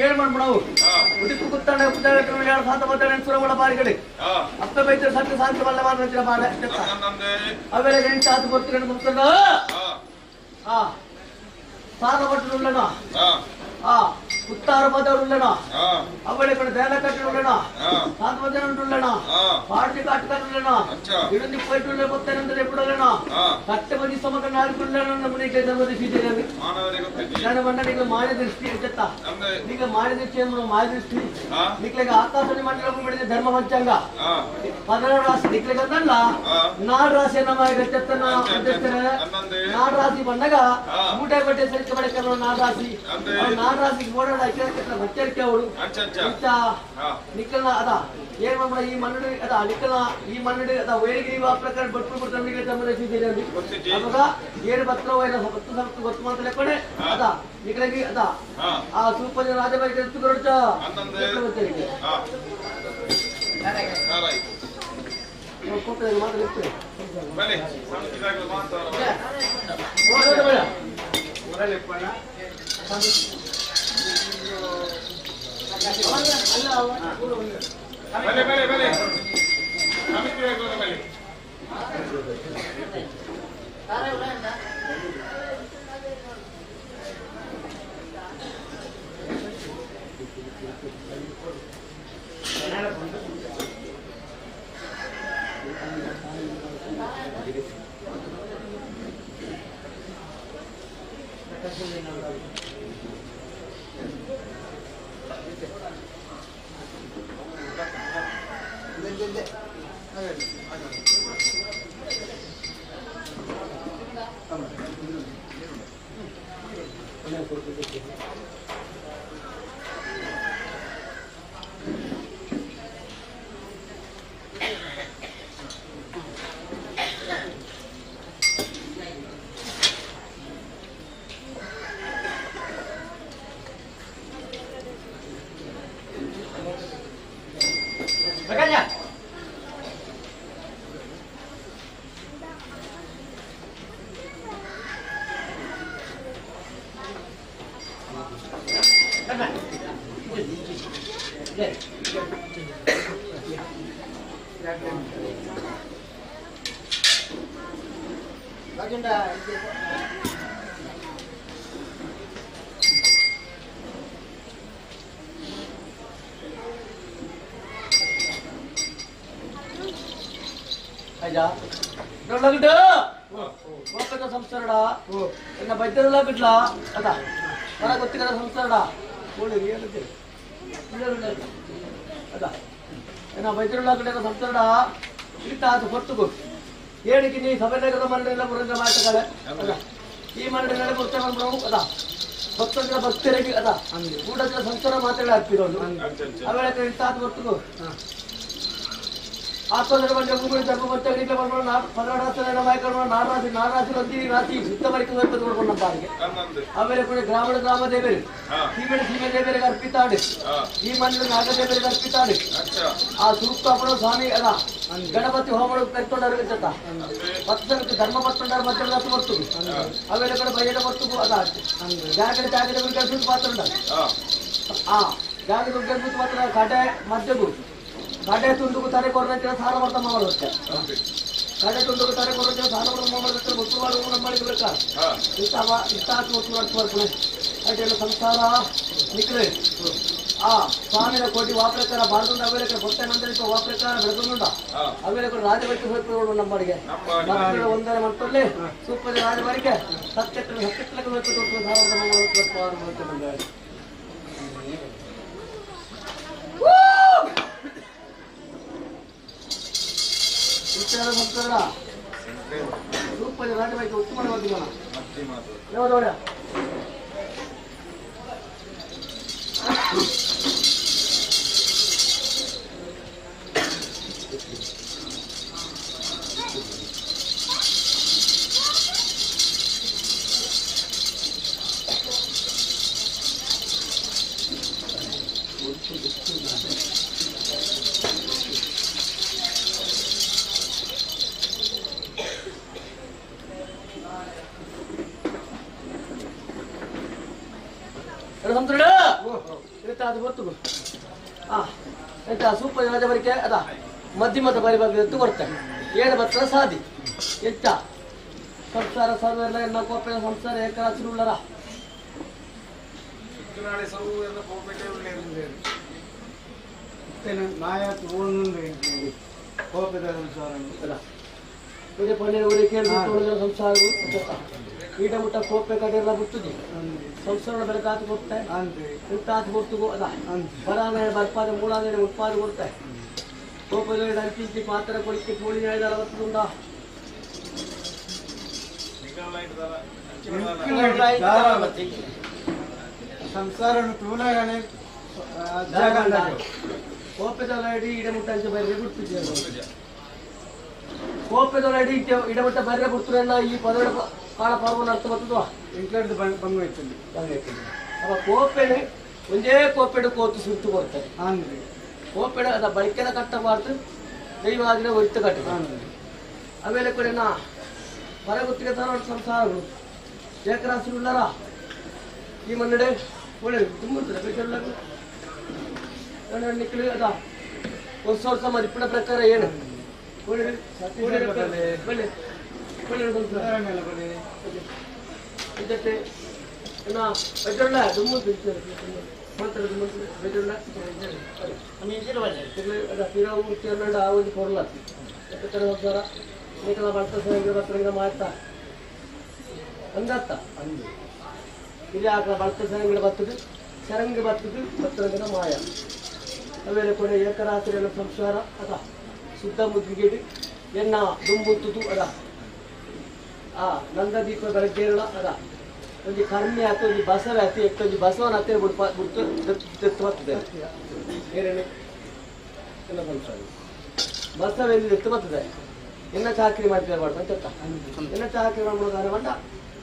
ಏನ್ ಮಾಡ್ಬಿಡವು ಉಡುಪು ಕುತ್ತಾಣ ಸಾತ ಬರ್ತಾನೆ ಸುರಮಳ ಬಾರಿಗಡೆ ಅಪ್ಪ ಬೈತಾರೆ ಸತ್ಯ ಸಾಂತ ಬಲ್ಲ ಮಾತ್ರ ಬಾಳೆ ಅವೆಲ್ಲ ಎಂಟು ಆತು ಬರ್ತಾರೆ ಮುಗ್ತದ ಆ ಸಾಲ ಪಟ್ಟುಳ್ಳಣ ಆ ಉತ್ತಾರ ಪದರುಳ್ಳಣ ಅವಳೆ ಕಡೆ ದೇಲ ಕಟ್ಟುಳ್ಳಣ ಸಾತ ಉಳ್ಳಣ ಪಾಡ್ತಿ ಕಾಟುಳ್ಳಣ ಇಡಂದಿ ಪೈಟುಳ್ಳ ಗೊತ್ತೇನಂದ್ರೆ ಎಪ್ಪುಡಲಣ ಕಟ್ಟೆ ಬದಿ ಸಮಕ ನಾಲ್ಕುಳ್ಳಣ ನಮ್ಮನಿಗೆ ಧರ್ಮದ ಸೀತೆಯಲ್ಲಿ ನಾನು ಬಂದ ನೀವು ಮಾಯ ದೃಷ್ಟಿ ಅಂತ ಈಗ ಮಾಯ ದೃಷ್ಟಿ ಅಂದ್ರೆ ಮಾಯ ದೃಷ್ಟಿ ನಿಕ್ಲೆಗೆ ಆಕಾಶನಿ ಮಂಡಲ ಬಿಡಿದ ಧರ್ಮ ಪಂಚಾಂಗ 16 ರಾಶಿ ನಿಕ್ಲೆಗೆ ಅಂತಲ್ಲ ನಾಡು ರಾಶಿ ನಮ್ಮ ಗಟ್ಟೆತ್ತನ ಅಧ್ಯಕ್ಷರ ನಾಡು ರಾಶಿ ಬಂದಾಗ ಮೂಟೆ ಬಟ್ಟೆ ಸರಿಕೆ ಬಡಕ ನಾಡು ರಾಶಿ ನಾಡು ರಾಶಿಗೆ ಓಡಾಡ ಬಚ್ಚರಿಕೆ ಅವರು ನಿಕ್ಕಲ್ನ ಅದ ಏನ್ ಮಾಡ್ಬೇಡ ಈ ಮನ್ನಡಿ ಅದ ನಿಕ್ಕಲ್ನ ಈ ಮನ್ನಡಿ ಅದ ವೇರಿಗಿರಿ ಪ್ರಕಾರ ಬಟ್ಟು ಬಿಡ್ತಾರೆ ಅವಾಗ ಏನು ಬತ್ತೋ ಏನೋ ಬತ್ತು ಸ್ವಲ್ಪ ಗೊತ್ತು ಮಾಡ್ತಾರೆ ಕೊಡೆ ಅದ ನಿಕ್ಕಲಾಗಿ ಅದ ಆ ಸೂಪರ್ ರಾಜಬಾರಿಗೆ ಎತ್ತು ಕೊರಡ್ತ ಬಲೆ ಬಲೆ ಬಲೆ ಸಮಿತಿ ಬಲೆ ಸಂಸ್ಕರಣ ಎನ್ನ ಬೈದ್ಯರೆಲ್ಲ ಬಿಡ್ಲಾ ಅದ ಮರ ಗೊತ್ತಿಲ್ಲ ಸಂಸ್ಕರಣ ಅದ ಎನ್ನ ಬೈದ್ಯರೆಲ್ಲ ಕಡೆ ಸಂಸ್ಕರಣ ಇತ್ತ ಅದು ಹೊತ್ತುಗು ಹೇಳಿಕೆ ನೀ ಸಭೆನಗರದ ಮರಳೆಲ್ಲ ಮುರಂದ್ರ ಮಾತುಗಳೇ ಅದ ಈ ಮರಳೆಲ್ಲ ಮುರ್ತ ಬಂದ್ಬಿಡವು ಅದ ಭಕ್ತರ ಭಕ್ತರಿಗೆ ಅದ ಊಟದ ಸಂಸ್ಕಾರ ಮಾತುಗಳೇ ಆಗ್ತಿರೋದು ಆಮೇಲೆ ಇತ್ತ ಅದು ಹೊತ್ತುಗು ಆತ್ಮಧರ್ಮ ಬಂದ ಧರ್ಮ ಬಂದ ನಾಡರಾಶಿ ನಾಡರಾಶಿ ಒಂದಿ ರಾಶಿ ಸುತ್ತ ಬರಿಕೆ ನೋಡ್ಕೊಂಡು ನಮ್ಮ ಬಾರಿಗೆ ಆಮೇಲೆ ಕೂಡ ಗ್ರಾಮದ ಗ್ರಾಮ ದೇವರು ಸೀಮೆ ಸೀಮೆ ದೇವರಿಗೆ ಅರ್ಪಿತಾಡು ಈ ಮನೆ ನಾಗದೇವರಿಗೆ ಅರ್ಪಿತಾಡು ಆ ಸೂಕ್ತ ಸ್ವಾಮಿ ಅದ ಗಣಪತಿ ಹೋಮ ಕರ್ಕೊಂಡವ್ರು ಇರ್ತ ಭಕ್ತರಿಗೆ ಧರ್ಮ ಪತ್ತೊಂಡಾರು ಮಧ್ಯ ಬರ್ತು ಆಮೇಲೆ ಕೂಡ ಬೈಯದ ಬರ್ತು ಅದ ಜಾಗಡೆ ಜಾಗಡೆ ಕೆಲಸ ಪಾತ್ರ ಆ ಜಾಗದ ಕೆಲಸ ಮಾತ್ರ ಕಡೆ ಮಧ್ಯಗೂ ಕಡೆ ತುಂಡುಕು ತಾರೆ ಕೊರತೆ ಸಾಲ ಬರ್ತಾ ಮಾಡೋದಕ್ಕೆ ಕಡೆ ತುಂಡುಕು ತಾರೆ ಕೊರತೆ ಸಾಲ ಬರ್ತಾ ಮಾಡೋದಕ್ಕೆ ಗೊತ್ತು ಮಾಡುವ ನಮ್ಮ ಬೇಕಾ ಇಷ್ಟ ಇಷ್ಟ ಹಾಕಿ ಗೊತ್ತು ಮಾಡ್ತಾರೆ ಅದೆಲ್ಲ ಸಂಸಾರ ನಿಕ್ರೆ ಆ ಸ್ವಾಮಿನ ಕೋಟಿ ವಾಪ್ರಕಾರ ಭಾರತದ ಅವೇಲೆ ಗೊತ್ತೇ ನಂತರ ವಾಪ್ರಕಾರ ಬೆಳೆದುಂಡ ಅವೇಲೆ ರಾಜಬಾರಿಗೆ ಹೋಗ್ತಾರೆ ನಮ್ಮಡಿಗೆ ಒಂದನೇ ಮಂತಲ್ಲಿ ಸೂಪರ್ ರಾಜಬಾರಿಗೆ ಸತ್ಯಕ್ಕೆ ಸತ್ಯಕ್ಕೆ ಸಾಲ ಸಂಸ್ಕಾರ ಸೂಪರ್ ರಾಜಬಾರಿಗೆ ಉತ್ತಮವಾಗಿಲ್ಲ ನೋಡ ಇತ್ತಾದ ಗೊತ್ತು ಆ ಎಂತ ಸೂಪರ್ ರಾಜ ಬರಿಕೆ ಅದ ಮಧ್ಯಮದ ಬರಿ ಬಗ್ಗೆ ಎತ್ತು ಕೊಡ್ತಾರೆ ಏನು ಬತ್ತ ಸಾದಿ ಎಂತ ಸಂಸಾರ ಸರ್ವೆಲ್ಲ ಎನ್ನ ಕೋಪೆಯ ಸಂಸಾರ ಏಕರಾತ್ರಿ ಉಳ್ಳರ ಕೋಪದ ಸಂಸಾರ ಸಂಸಾರ ಈಟ ಮುಟ್ಟ ಕೋಪೆ ಕಡೆಲ್ಲ ಬಿಡ್ತದೆ ಸಂಸಾರ ಬೆಳಕಾತು ಕೊಡ್ತೆ ಇಂತಾತು ಕೊಡ್ತು ಅದ ಬರಾನೆ ಬರ್ಪಾದ ಮೂಳಾನೆ ಉತ್ಪಾದ ಕೊಡ್ತೆ ಕೋಪದಲ್ಲಿ ಅಂಚಿಂಚಿ ಪಾತ್ರ ಕೊಡಿಕೆ ಕೋಳಿ ನಲವತ್ತುಂಡ ಸಂಸಾರ ತೂನಗನೆ ಕೋಪದೊಳಡಿ ಇಡಮುಟ್ಟ ಅಂಚೆ ಬರ್ರೆ ಬಿಡ್ತಿದ್ದೆ ಕೋಪದೊಳಡಿ ಇಡಮುಟ್ಟ ಬರ್ರೆ ಬಿಡ್తున్న ಈ ಪದಗಳ ಕಾಲ ಪರ್ವನ ಅರ್ಥ ಬರ್ತದೋ ಇಂಕ್ಲಡ್ದು ಬಂಗೈತಲ್ಲಿ ಬಂಗೈತಲ್ಲಿ ಅವ ಕೋಪೆಡೆ ಒಂದೇ ಕೋಪೆಡೆ ಕೋತು ಸುರ್ತು ಕೊಡ್ತಾರೆ ಅಂದ್ರೆ ಕೋಪೆಡೆ ಅದ ಬಳಕೆದ ಕಟ್ಟಬಾರ್ದು ದೈವಾದಿನ ಒರಿತು ಕಟ್ಟ ಆಮೇಲೆ ಕೂಡ ನಾ ಹೊರಗುತ್ತಿಗೆ ತರ ಸಂಸಾರಗಳು ಏಕರಾಶಿ ಉಳ್ಳಾರ ಈ ಮನ್ನಡೆ ಒಳ್ಳೆ ತುಂಬ ನಿಕ್ಕಳು ಅದ ಒಂದು ವರ್ಷ ಮದಿಪಿನ ಪ್ರಕಾರ ಏನು ಒಳ್ಳೆ ಒಳ್ಳೆ ಇದಕ್ಕೆ ಬೆಜೊಳ್ಳ ದುಮ್ಮು ಬೆಜೊಳ್ಳ ಆ ಒಂದು ಕೊರಲ ಸಂಸಾರ ನೀಕಲ ಬಳ್ತ ಬರ್ತಂಗ ಮಾಡ್ತಾ ಅಂದತ್ತ ಅಂದು ಇಲ್ಲಿ ಆಕಳ ಬಳ್ತ ಸರಂಗಿಡ ಬರ್ತದೆ ಸರಂಗಿ ಬರ್ತದೆ ಬರ್ತಂಗನ ಮಾಯ ಆಮೇಲೆ ಕೂಡ ಏಕರಾತ್ರಿ ಎಲ್ಲ ಸಂಸಾರ ಅದ ಶುದ್ಧ ಮುದ್ರಿಗೇಡಿ ಎನ್ನ ದುಂಬುತ್ತುದು ಅದ ಆ ನಂದದೀಪ ಬೆಳಗ್ಗೇರಳ ಅದ ಒಂದು ಕರ್ಮಿ ಆತು ಒಂದು ಬಸವ ಆತು ಎಷ್ಟೊಂದು ಬಸವನ ಹತ್ತಿರ ಬಿಡ್ಪ ಬಿಡ್ತು ದತ್ತು ಬರ್ತದೆ ಏನೇನು ಎಲ್ಲ ಸಂಸಾರ ಬಸವ ಎಲ್ಲಿ ದತ್ತು ಬರ್ತದೆ ಎನ್ನ ಚಾಕರಿ ಮಾಡ್ತಾರೆ ಮಾಡ್ತಾ ಅಂತ ಎನ್ನ ಚಾಕರಿ ಮಾಡ್ಬೋದು ಮಂಟ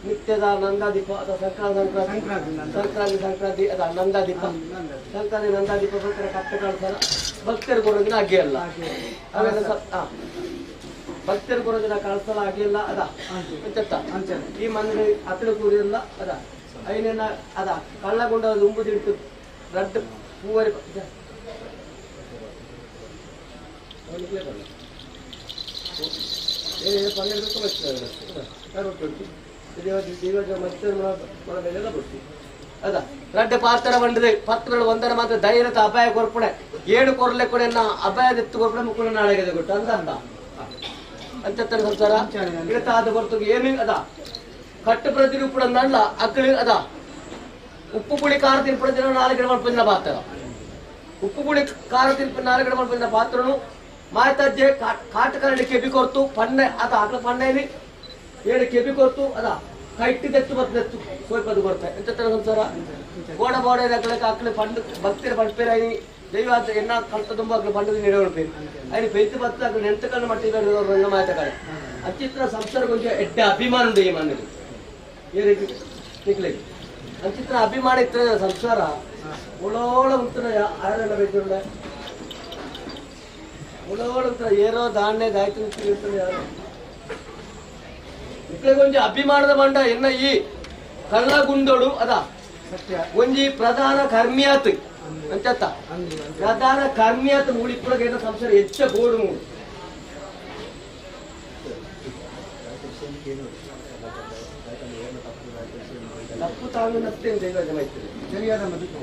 ನಿತ್ಯದ ನಂದಾದೀಪ ಅಥವಾ ಸಂಕ್ರಾಂತಿ ಸಂಕ್ರಾಂತಿ ಸಂಕ್ರಾಂತಿ ಅದ ನಂದಾದೀಪ ಸಂಕ್ರಾಂತಿ ನಂದಾದೀಪ ಭಕ್ತರ ಕತ್ತೆ ಕಾಣ್ತಾರ ಭಕ್ತರು ಕೊಡೋದಿನ ಅಗ್ಗಿ ಅಲ್ಲ ಆಮೇಲೆ ಭಕ್ತರು ಕೊಡೋದಿನ ಕಾಣಿಸಲ್ಲ ಅಗ್ಗಿ ಅಲ್ಲ ಅದ ಅಂಚತ್ತ ಈ ಮಂದಿರ ಹತ್ತಿರ ಕೂರಿಲ್ಲ ಅದ ಐನೇನ ಅದ ಕಳ್ಳಗೊಂಡ ಉಂಬುದಿಟ್ಟು ರಡ್ಡು ಪೂವರಿ ಅದ ರಡ್ಡೆ ಪಾತ್ರ ಬಂಡದೆ ಪತ್ರಗಳು ಒಂದರ ಮಾತ್ರ ಧೈರ್ಯದ ಅಪಾಯ ಕೊರ್ಪಣೆ ಏಳು ಕೊರಲೆ ಕೂಡ ಅಪಾಯದ ಎತ್ತು ಕೊರ್ಪಣೆ ಮುಕ್ಕುಣ ನಾಳೆಗೆ ಕೊಟ್ಟು ಅಂದ ಅಂದ ಅಂಚತ್ತನ ಸಂಸಾರ ಇಡತಾದ ಹೊರತು ಏನು ಅದ ಕಟ್ಟು ಪ್ರತಿರೂಪಣ ಅಂದಲ್ಲ ಅಕ್ಕಳು ಅದ ಉಪ್ಪು ಪುಳಿ ಖಾರ ತಿನ್ಪುಣ ದಿನ ನಾಲ್ಕು ಗಿಡ ಮಲ್ಪಂದಿನ ಪಾತ್ರ ಉಪ್ಪು ಪುಳಿ ಖಾರ ತಿನ್ಪು ನಾಲ್ಕು ಗಿಡ ಮಲ್ಪಂದಿನ ಪಾತ್ರನು ಮಾತಾಜ್ಜೆ ಕಾಟು ಕರಡಿ ಕೆಬಿ ಕೊರ್ತು ಪನ್ನೆ ಅದ ಅಕಲ ಪನ್ನೆಯಲ್ಲಿ ಏಳು ಕೆಬಿ ಕೊರ್ತು ಅದ ಕೈಟ್ಟು ತೆತ್ತು ಮತ್ತು ನೆತ್ತು ಸೋಯ್ಪದು ಕೊರ್ತೆ ಎಂತ ಸಂಸಾರ ಗೋಡ ಬೋಡ ಅಕ್ಕಲಕ್ಕೆ ಅಕ್ಕಲು ಪಂಡು ಭಕ್ತಿರ ಪಂಡ್ಪೇರಾಯಿ ದೈವ ಎನ್ನ ಕಲ್ತ ತುಂಬ ಅಕ್ಕಲು ಪಂಡದ ನೀಡೋಳ್ಪೇರು ఆయన పెళ్లి భర్త అక్కడ ఎంతకన్నా మట్టి రంగమాత కడ అంచిత్ర సంసార కొంచెం ఎడ్డ అభిమానం ఉంది ఈ మనకి ఏ రీతి ನಿಕ್ಲಿಗೆ ಅಂಚಿತ್ರ ಅಭಿಮಾನ ಇತ್ತು ಸಂಸಾರ ಒಳೋಳ ಉತ್ತರ ಆರೆಲ್ಲ ಬೇಕಿಲ್ಲ ಒಳೋಳ ಉತ್ತರ ಏರೋ ಧಾನ್ಯ ಗಾಯತ್ರಿ ಇರ್ತದೆ ಯಾರು ಇಕ್ಲೆ ಕೊಂಚ ಅಭಿಮಾನದ ಮಂಡ ಎನ್ನ ಈ ಕಳ್ಳಗುಂಡೋಡು ಅದ ಒಂಜಿ ಪ್ರಧಾನ ಕರ್ಮಿಯಾತ್ ಅಂಚತ್ತ ಪ್ರಧಾನ ಕರ್ಮಿಯಾತ್ ಮೂಡಿಪ್ಪುಳಗೆ ಸಂಸಾರ ಹೆಚ್ಚ ಗೋಡು ಮೂಡು ತಪ್ಪು ತಾನು ನಸ್ತೇನೆ ದೈವ ಮೈತ್ರಿ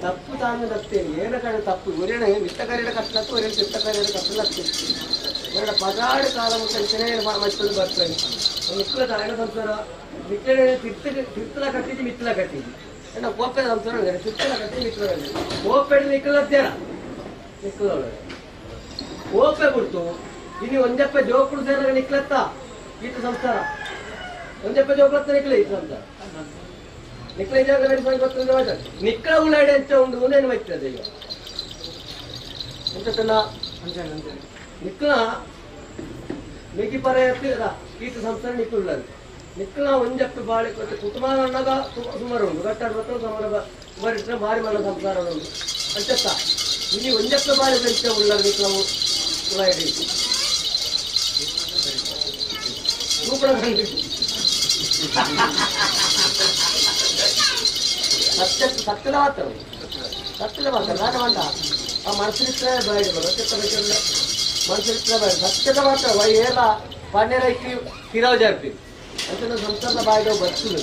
ತಪ್ಪು ತಾನು ನಸ್ತೇನೆ ಏನ ಕಡೆ ತಪ್ಪು ಒರೇಣ ಮಿತ್ತ ಕರೆಯ ಕಟ್ಟಲತ್ತು ಒರೇಣ ಚಿತ್ತ ಕರೆಯ ಕಟ್ಟಲತ್ತು ಎರಡ ಪದಾಡು ಕಾಲ ಮುಟ್ಟಂಚನೆ ಮೈತ್ರಿ ಬರ್ತದೆ ಮಿಕ್ಕಲ ತಾಯನ ಸಂಸಾರ ಮಿಕ್ಕಲೆ ತಿರ್ತ ತಿರ್ತಲ ಕಟ್ಟಿದ್ದು ಮಿತ್ತಲ ಕಟ್ಟಿದ್ದು ಏನ ಕೋಪೆ ಸಂಸಾರ ತಿರ್ತಲ ಕಟ್ಟಿ ಮಿತ್ತಲ ಕಟ್ಟಿದ್ದು ಕೋಪೆ ನಿಕ್ಕಲತ್ತೇನ ನಿಕ್ಕಲ ಕೋಪೆ ಬಿಡ್ತು ಇನ್ನು ಒಂದಪ್ಪ ಜೋಕುಡು ಸೇರ ನಿಕ್ಲತ್ತ ಈತ ಸಂಸಾರ ಒಂದಪ್ಪ ಜೋಕುಲತ್ತ ನಿಕ್ಕಲ ಈತ ಸಂಸಾರ ನಿಕ್ಕಲ ಇದ್ದಾಗ ನಿಕ್ಕಲ ಉಳ್ಳಾಡಿ ಅಂತ ಉಂಡು ನೇನು ಮೈತದೆ ಈಗ ಎಂತನ ನಿಕ್ಕಲ ಮಿಗಿ ಪರ ಈತ ಸಂಸಾರ ನಿಕ್ಕುಳ್ಳದು ನಿಕ್ಕಲ ಒಂಜಪ್ಪೆ ಬಾಳೆ ಕೊಟ್ಟು ಕುಟುಂಬ ಅನ್ನಾಗ ಸುಮಾರು ಉಂಟು ಗಟ್ಟಾಡ ಸುಮಾರು ಸುಮಾರು ಭಾರಿ ಮಲ್ಲ ಸಂಸಾರ ಉಂಟು ಅಂಚತ್ತ ಇಲ್ಲಿ ಒಂಜಪ್ಪೆ ಬಾಳೆ ಬೆಂಚ ಉಳ್ಳಾರ ನಿಕ್ಕಲ ಉಳ್ಳಾಡಿ ಸೂಪರ್ ಸತ್ಯ ಸತ್ಯದ ಮಾತ್ರ ಸತ್ಯದ ಮಾತ್ರ ನಾನು ಮಂಡ ಆ ಮನಸ್ಸಿನ ಬಾಯಿಗೆ ಬರೋ ಮನಸ್ಸಿನ ಬಾಯಿ ಸತ್ಯದ ಮಾತ್ರ ವೈ ಏಲ ಪನ್ನೆರೈಕಿ ಕಿರಾವ್ ಜಾರ್ಪಿ ಅಂತ ಸಂಸಾರದ ಬಾಯಿಗೆ ಬರ್ತದೆ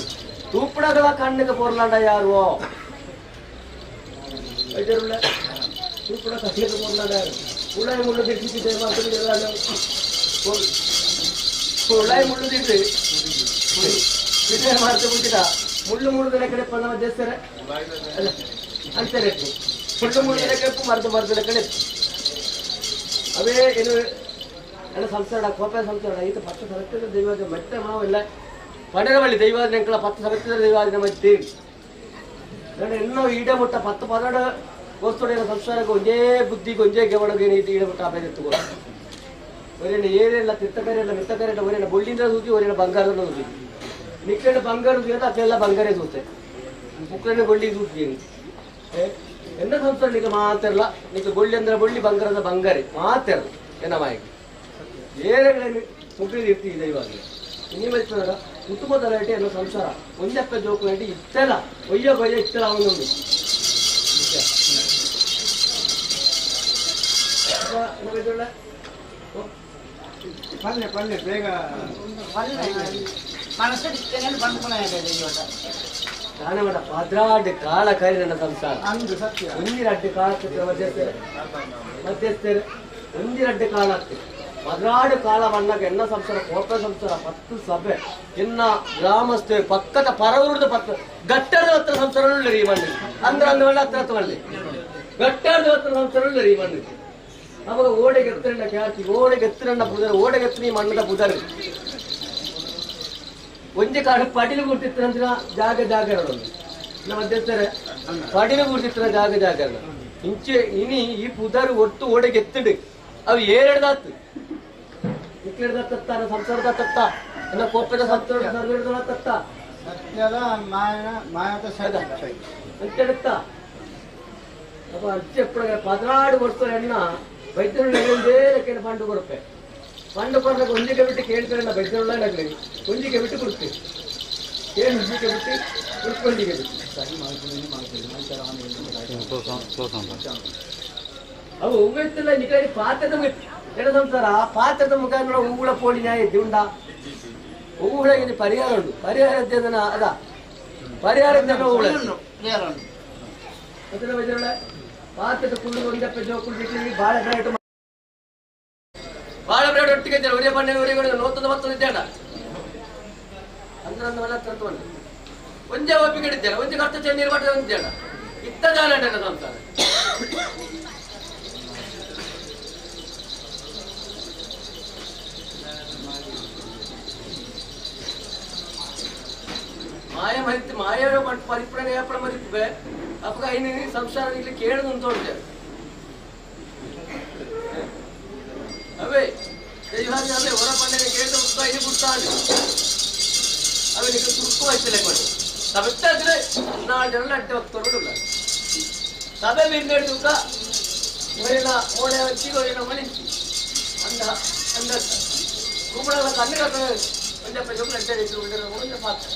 ತೂಪುಡಗಳ ಕಣ್ಣಿಗೆ ಪೋರ್ಲಾಂಡ ಯಾರು ವೈದ್ಯರುಳ್ಳ ತೂಪುಡ ಕಣ್ಣಿಗೆ ಪೋರ್ಲಾಂಡ ಯಾರು ಉಳ್ಳಾಯಿ ಮುಳ್ಳು ತಿರ್ಗಿಸಿದೆ ಉಳ್ಳಾಯಿ ಮುಳ್ಳು ತಿರ್ಗಿ ಬಿಟ್ಟರೆ ಮಾಡ್ತಾ ಬಿಟ್ಟಿದ ಮುಳ್ಳು ಮುಳ್ಳುದರ ಕಡೆ ಪದ ಮಧ್ಯಸ್ಥರ ಅಂತಾರೆ ಮುಳ್ಳು ಮುಳ್ಳುದರ ಕಡೆ ಮರದ ಮರದ ಕಡೆ ಅವೇ ಏನು ಎಲ್ಲ ಸಂಸಾರ ಕೋಪ ಸಂಸಾರ ಈತ 10 ಸರಕ್ತದ ದೈವಾದ ಮತ್ತೆ ಮಾವೆಲ್ಲ ಪಡೆರವಳ್ಳಿ ದೈವಾದ ನೆಂಕಲ 10 ಸರಕ್ತದ ದೈವಾದ ಮತ್ತೆ ಇನ್ನೂ ಈಡ ಮುಟ್ಟ 10 12 ವಸ್ತುಗಳ ಸಂಸಾರಕ್ಕೆ ಒಂದೇ ಬುದ್ಧಿಗೆ ಒಂದೇ ಗೆವಣಗೆ ಈಡ ಮುಟ್ಟ ಅಭ್ಯಾಸ ಎತ್ತುಕೋ ಒರೇನ ಏನೆಲ್ಲ ತಿತ್ತಕರೆಲ್ಲ ಮಿತ್ತಕರೆಲ್ಲ ಒರೇನ ಬೊಳ್ಳಿಂದ ಸೂಚಿ ಒರೇನ ಬಂಗಾರದ ಸೂಚಿ ನಿಕ್ಕಂಡು ಬಂಗಾರ ಸೂಚಿ ಅದೆಲ್ಲ ಬಂಗಾರೇ ಸೂತೆ ಮುಕ್ಕಣ್ಣ ಬೊಳ್ಳಿ ಸೂಚಿ ಎನ್ನ ಸಂಸಾರ ನಿಕ್ಕ ಮಾತಿರಲ್ಲ ನಿಕ್ಕ ಬೊಳ್ಳಿ ಅಂದ್ರೆ ಬೊಳ್ಳಿ ಬಂಗಾರದ ಬಂಗಾರೆ ಮಾತಿರಲ್ಲ ಎನ್ನ ಮಾಯಿಗೆ ಏನೇ ಮುಗಿದು ಇರ್ತೀವಿ ದೈವಾಗ ಇನ್ನೇ ಕುಟುಂಬದ ರೇಟೆ ಅನ್ನೋ ಸಂಸಾರ ಒಂದಪ್ಪ ಜೋಕು ರೇಟೆ ಇತ್ತಲ್ಲ ಒಯ್ಯ ಬಯ್ಯ ಇತ್ತಲ್ಲ ಅವನೊಂದು ಪಲ್ಲೆ ಪಲ್ಲೆ ಬೇಗ ದಾನವಡ ಪದ್ರಾಡು ಕಾಲ ಕರಿ ನನ್ನ ಸಂಸಾರ ಅಂದು ಸತ್ಯ ಒಂದಿರಡ್ಡು ಕಾಲ ಮಧ್ಯಸ್ಥರು ಮಧ್ಯಸ್ಥರು ಒಂದಿರಡ್ಡು ಕಾಲ ಆಗ್ತದೆ 14 ಕಾಲ ಬಣ್ಣಕ್ಕೆ ಎನ್ನ ಸಂಸಾರ ಕೋಪ ಸಂಸಾರ 10 ಸಭೆ ಎನ್ನ ಗ್ರಾಮಸ್ಥೆ ಪಕ್ಕದ ಪರವೂರದ ಪಕ್ಕ ಗಟ್ಟರದ ಹತ್ರ ಸಂಸಾರ ಈ ಮಣ್ಣು ಅಂದ್ರೆ ಅಂದ ಒಳ್ಳೆ ಹತ್ರ ಹತ್ರ ಒಳ್ಳೆ ಗಟ್ಟರದ ಹತ್ರ ಸಂಸಾರ ಈ ಮಣ್ಣು ಅವಾಗ ಓಡೆಗೆ ಎತ್ತರಣ್ಣ ಕ್ಯಾತಿ ಓಡೆಗೆ ಎತ್ತರಣ್ಣ ಪುದರ್ ಓಡೆಗೆ ಎತ್ತರ ಈ ಮಣ್ಣದ ಪುದರ್ ಒಂಜೆ ಕಾಡು ಪಡಿಲು ಗುರ್ತಿತ್ತರಂದ್ರ ಜಾಗ ಜಾಗ ಇರೋದು ನಮ್ಮ ಮಧ್ಯಸ್ಥರ ಪಡಿಲು ಗುರ್ತಿತ್ತರ ಜಾಗ ಜಾಗ ಇಂಚೆ ಇನಿ ಈ ಪುದರ್ ಒಟ್ಟು ಓಡೆಗೆ ಎತ್ತಿಡು ಅವು ಏರೆಡ್ದಾತು ಇಕ್ಕೆಡ್ದ ತತ್ತ ಸಂಸಾರದ ತತ್ತ ಎನ್ನ ಕೋಪದ ಸಂಸಾರದ ತತ್ತ ಸತ್ಯದ ಮಾಯನ ಮಾಯದ ಸತ್ಯ ಅಂತೆಡುತ್ತ ಅಪ್ಪ ಅಜ್ಜಿ ಎಪ್ಪಡ 14 ವರ್ಷ ಎಣ್ಣ ವೈದ್ಯರು ಪಂಡು ಕೊರಪೆ ಪಂಡು ಕೊರದಾಗ ಒಂಜಿಗೆ ಬಿಟ್ಟು ಕೇಳ್ತಾರೆ ವೈದ್ಯರುಳ್ಳ ಒಂಜಿಗೆ ಬಿಟ್ಟು ಕೊಡ್ತೀವಿ ಕೇಳಿ ಒಂಜಿಗೆ ಬಿಟ್ಟು ಕುಡ್ಕೊಂಡಿಗೆ ಬಿಟ್ಟು ಅವು ಹೂವೆತ್ತಿಲ್ಲ ನಿಕಾಯಿ ಪಾತ್ರದ ಎಡ ಸಂಸಾರ ಪಾತ್ರದ ಮುಖಾಂತರ ಹೂವುಗಳ ಪೋಡಿ ನ್ಯಾಯ ಇದ್ದಿ ಉಂಡ ಹೂವುಗಳಿಗೆ ಪರಿಹಾರ ಉಂಟು ಪರಿಹಾರ ಇದ್ದದನ್ನ ಅದ ಪರಿಹಾರ ಇದ್ದ ಹೂವುಗಳ ಮತ್ತೆ ಪಾತ್ರದ ಕುಳ್ಳು ಒಂದಪ್ಪ ಜೋಕುಳು ಬಾಳೆ ಬ್ರೇಡ್ ಬಾಳೆ ಬ್ರೇಡ್ ಒಟ್ಟಿಗೆ ಇದ್ದಾರೆ ಒರೇ ಬಣ್ಣ ಒರೇ ನೋತದ ಮತ್ತೊಂದು ಇದ್ದಾಡ ಅಂದ್ರೆ ಅಂದ ತತ್ವಲ್ಲ ಒಂದೇ ಒಪ್ಪಿಗೆ ಇದ್ದಾನೆ ಒಂದೇ ಕರ್ತ ನೀರು ಮಾಡಿದ ಒಂದೇ ಇತ್ತ ಜಾಲ ಸಂಸಾರ ಮಾಯ ಮರಿತು ಮಾಯ ಪರಿಪೂರ್ಣ ಏಪಣ ಮರಿಪೆ ಅಪ್ಪಗ ಐನು ಸಂಸಾರ ಇಲ್ಲಿ ಕೇಳದು ಅಂತ ಉಂಟು ಅವೇ ದೈವಾದಿ ಅವೇ ಹೊರ ಪಂಡನೆ ಕೇಳಿದ ಉತ್ಸಾಹ ಐದು ಬಿಡ್ತಾನೆ ಅವೇ ನಿಮಗೆ ತುರ್ಕು ವಹಿಸಲೇ ಕೊಡು ಸಬೆತ್ತಾದ್ರೆ 4 ಜನ ಅಡ್ಡೆ ಹೋಗ್ತೋರುಲ್ಲ ಸಭೆ ಬಿಂದೆಡು ತೂಕ ಇವರೆಲ್ಲ ಮೋಡೆ ಹಚ್ಚಿ ಇವರೆಲ್ಲ ಮಣಿಸಿ ಅಂದ ಅಂದ ಕುಂಬಳ ಕಣ್ಣು ಒಂದಪ್ಪ ಜೋಗ್ಲ ಅಡ್ಡೆ ಒಂದು ಪಾತ್ರ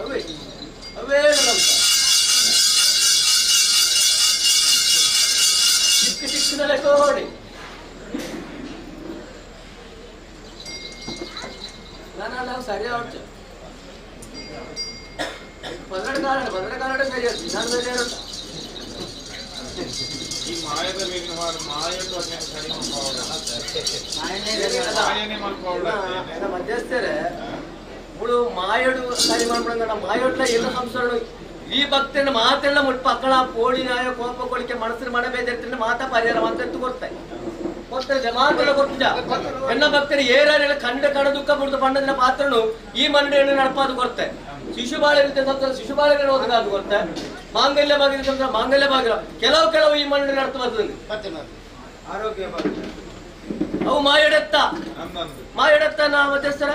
ಅವೇ ಅವೇ ಚಿಕ್ಕ ಚಿಕ್ಕದಲ್ಲೇ ಕೋಡಿ ನಾನು ಸರಿ ಆಡ್ತು 12 ಕಾಲ 12 ಕಾಲ ಸರಿ ಆಗ್ತದೆ ನಾನು ಸರಿ ಆಡಲ್ಲ. ಈ ಮಾಯದ ವ್ಯವಹಾರ ಮಾಯದ ಮಧ್ಯಸ್ಥರೇ ಮುಳು ಮಾಯಡು ಸರಿ ಮಾಡ್ಬಿಡಂಗ ಮಾಯೋಟ್ಲ ಎಲ್ಲ ಸಂಸಾರ ಈ ಭಕ್ತನ ಮಾತೆಲ್ಲ ಮುಟ್ಪಕ್ಕಳ ಪೋಡಿ ನಾಯ ಕೋಪ ಕೊಳಿಕೆ ಮನಸ್ಸಿನ ಮನ ಬೇಜಾರ್ತಿನ ಮಾತಾ ಪರಿಹಾರ ಅಂತ ಎತ್ತು ಕೊಡ್ತಾರೆ ಕೊಡ್ತಾರೆ ಮಾತೆಲ್ಲ ಕೊಡ್ತಿದ್ದ ಎನ್ನ ಭಕ್ತರು ಏರಾರೆಲ್ಲ ಕಂಡ ಕಣ ದುಃಖ ಬಿಡ್ದು ಬಣ್ಣದಿನ ಪಾತ್ರನು ಈ ಮನ್ನಡೆಯನ್ನು ನಡಪಾದು ಕೊಡ್ತೆ ಶಿಶುಬಾಳೆ ಸಂಸಾರ ಶಿಶುಬಾಳೆ ಓದಗಾದು ಕೊಡ್ತೆ ಮಾಂಗಲ್ಯ ಬಾಗಿಲ ಸಂಸಾರ ಮಾಂಗಲ್ಯ ಬಾಗಿಲ ಕೆಲವು ಕೆಲವು ಈ ಮನ್ನಡೆ ನಡ್ತು ಬರ್ತದೆ ಆರೋಗ್ಯ ಅವು ಮಾಯಡೆತ್ತ ಮಾಯಡೆತ್ತ ನಾ ಮಧ್ಯಸ್ಥರ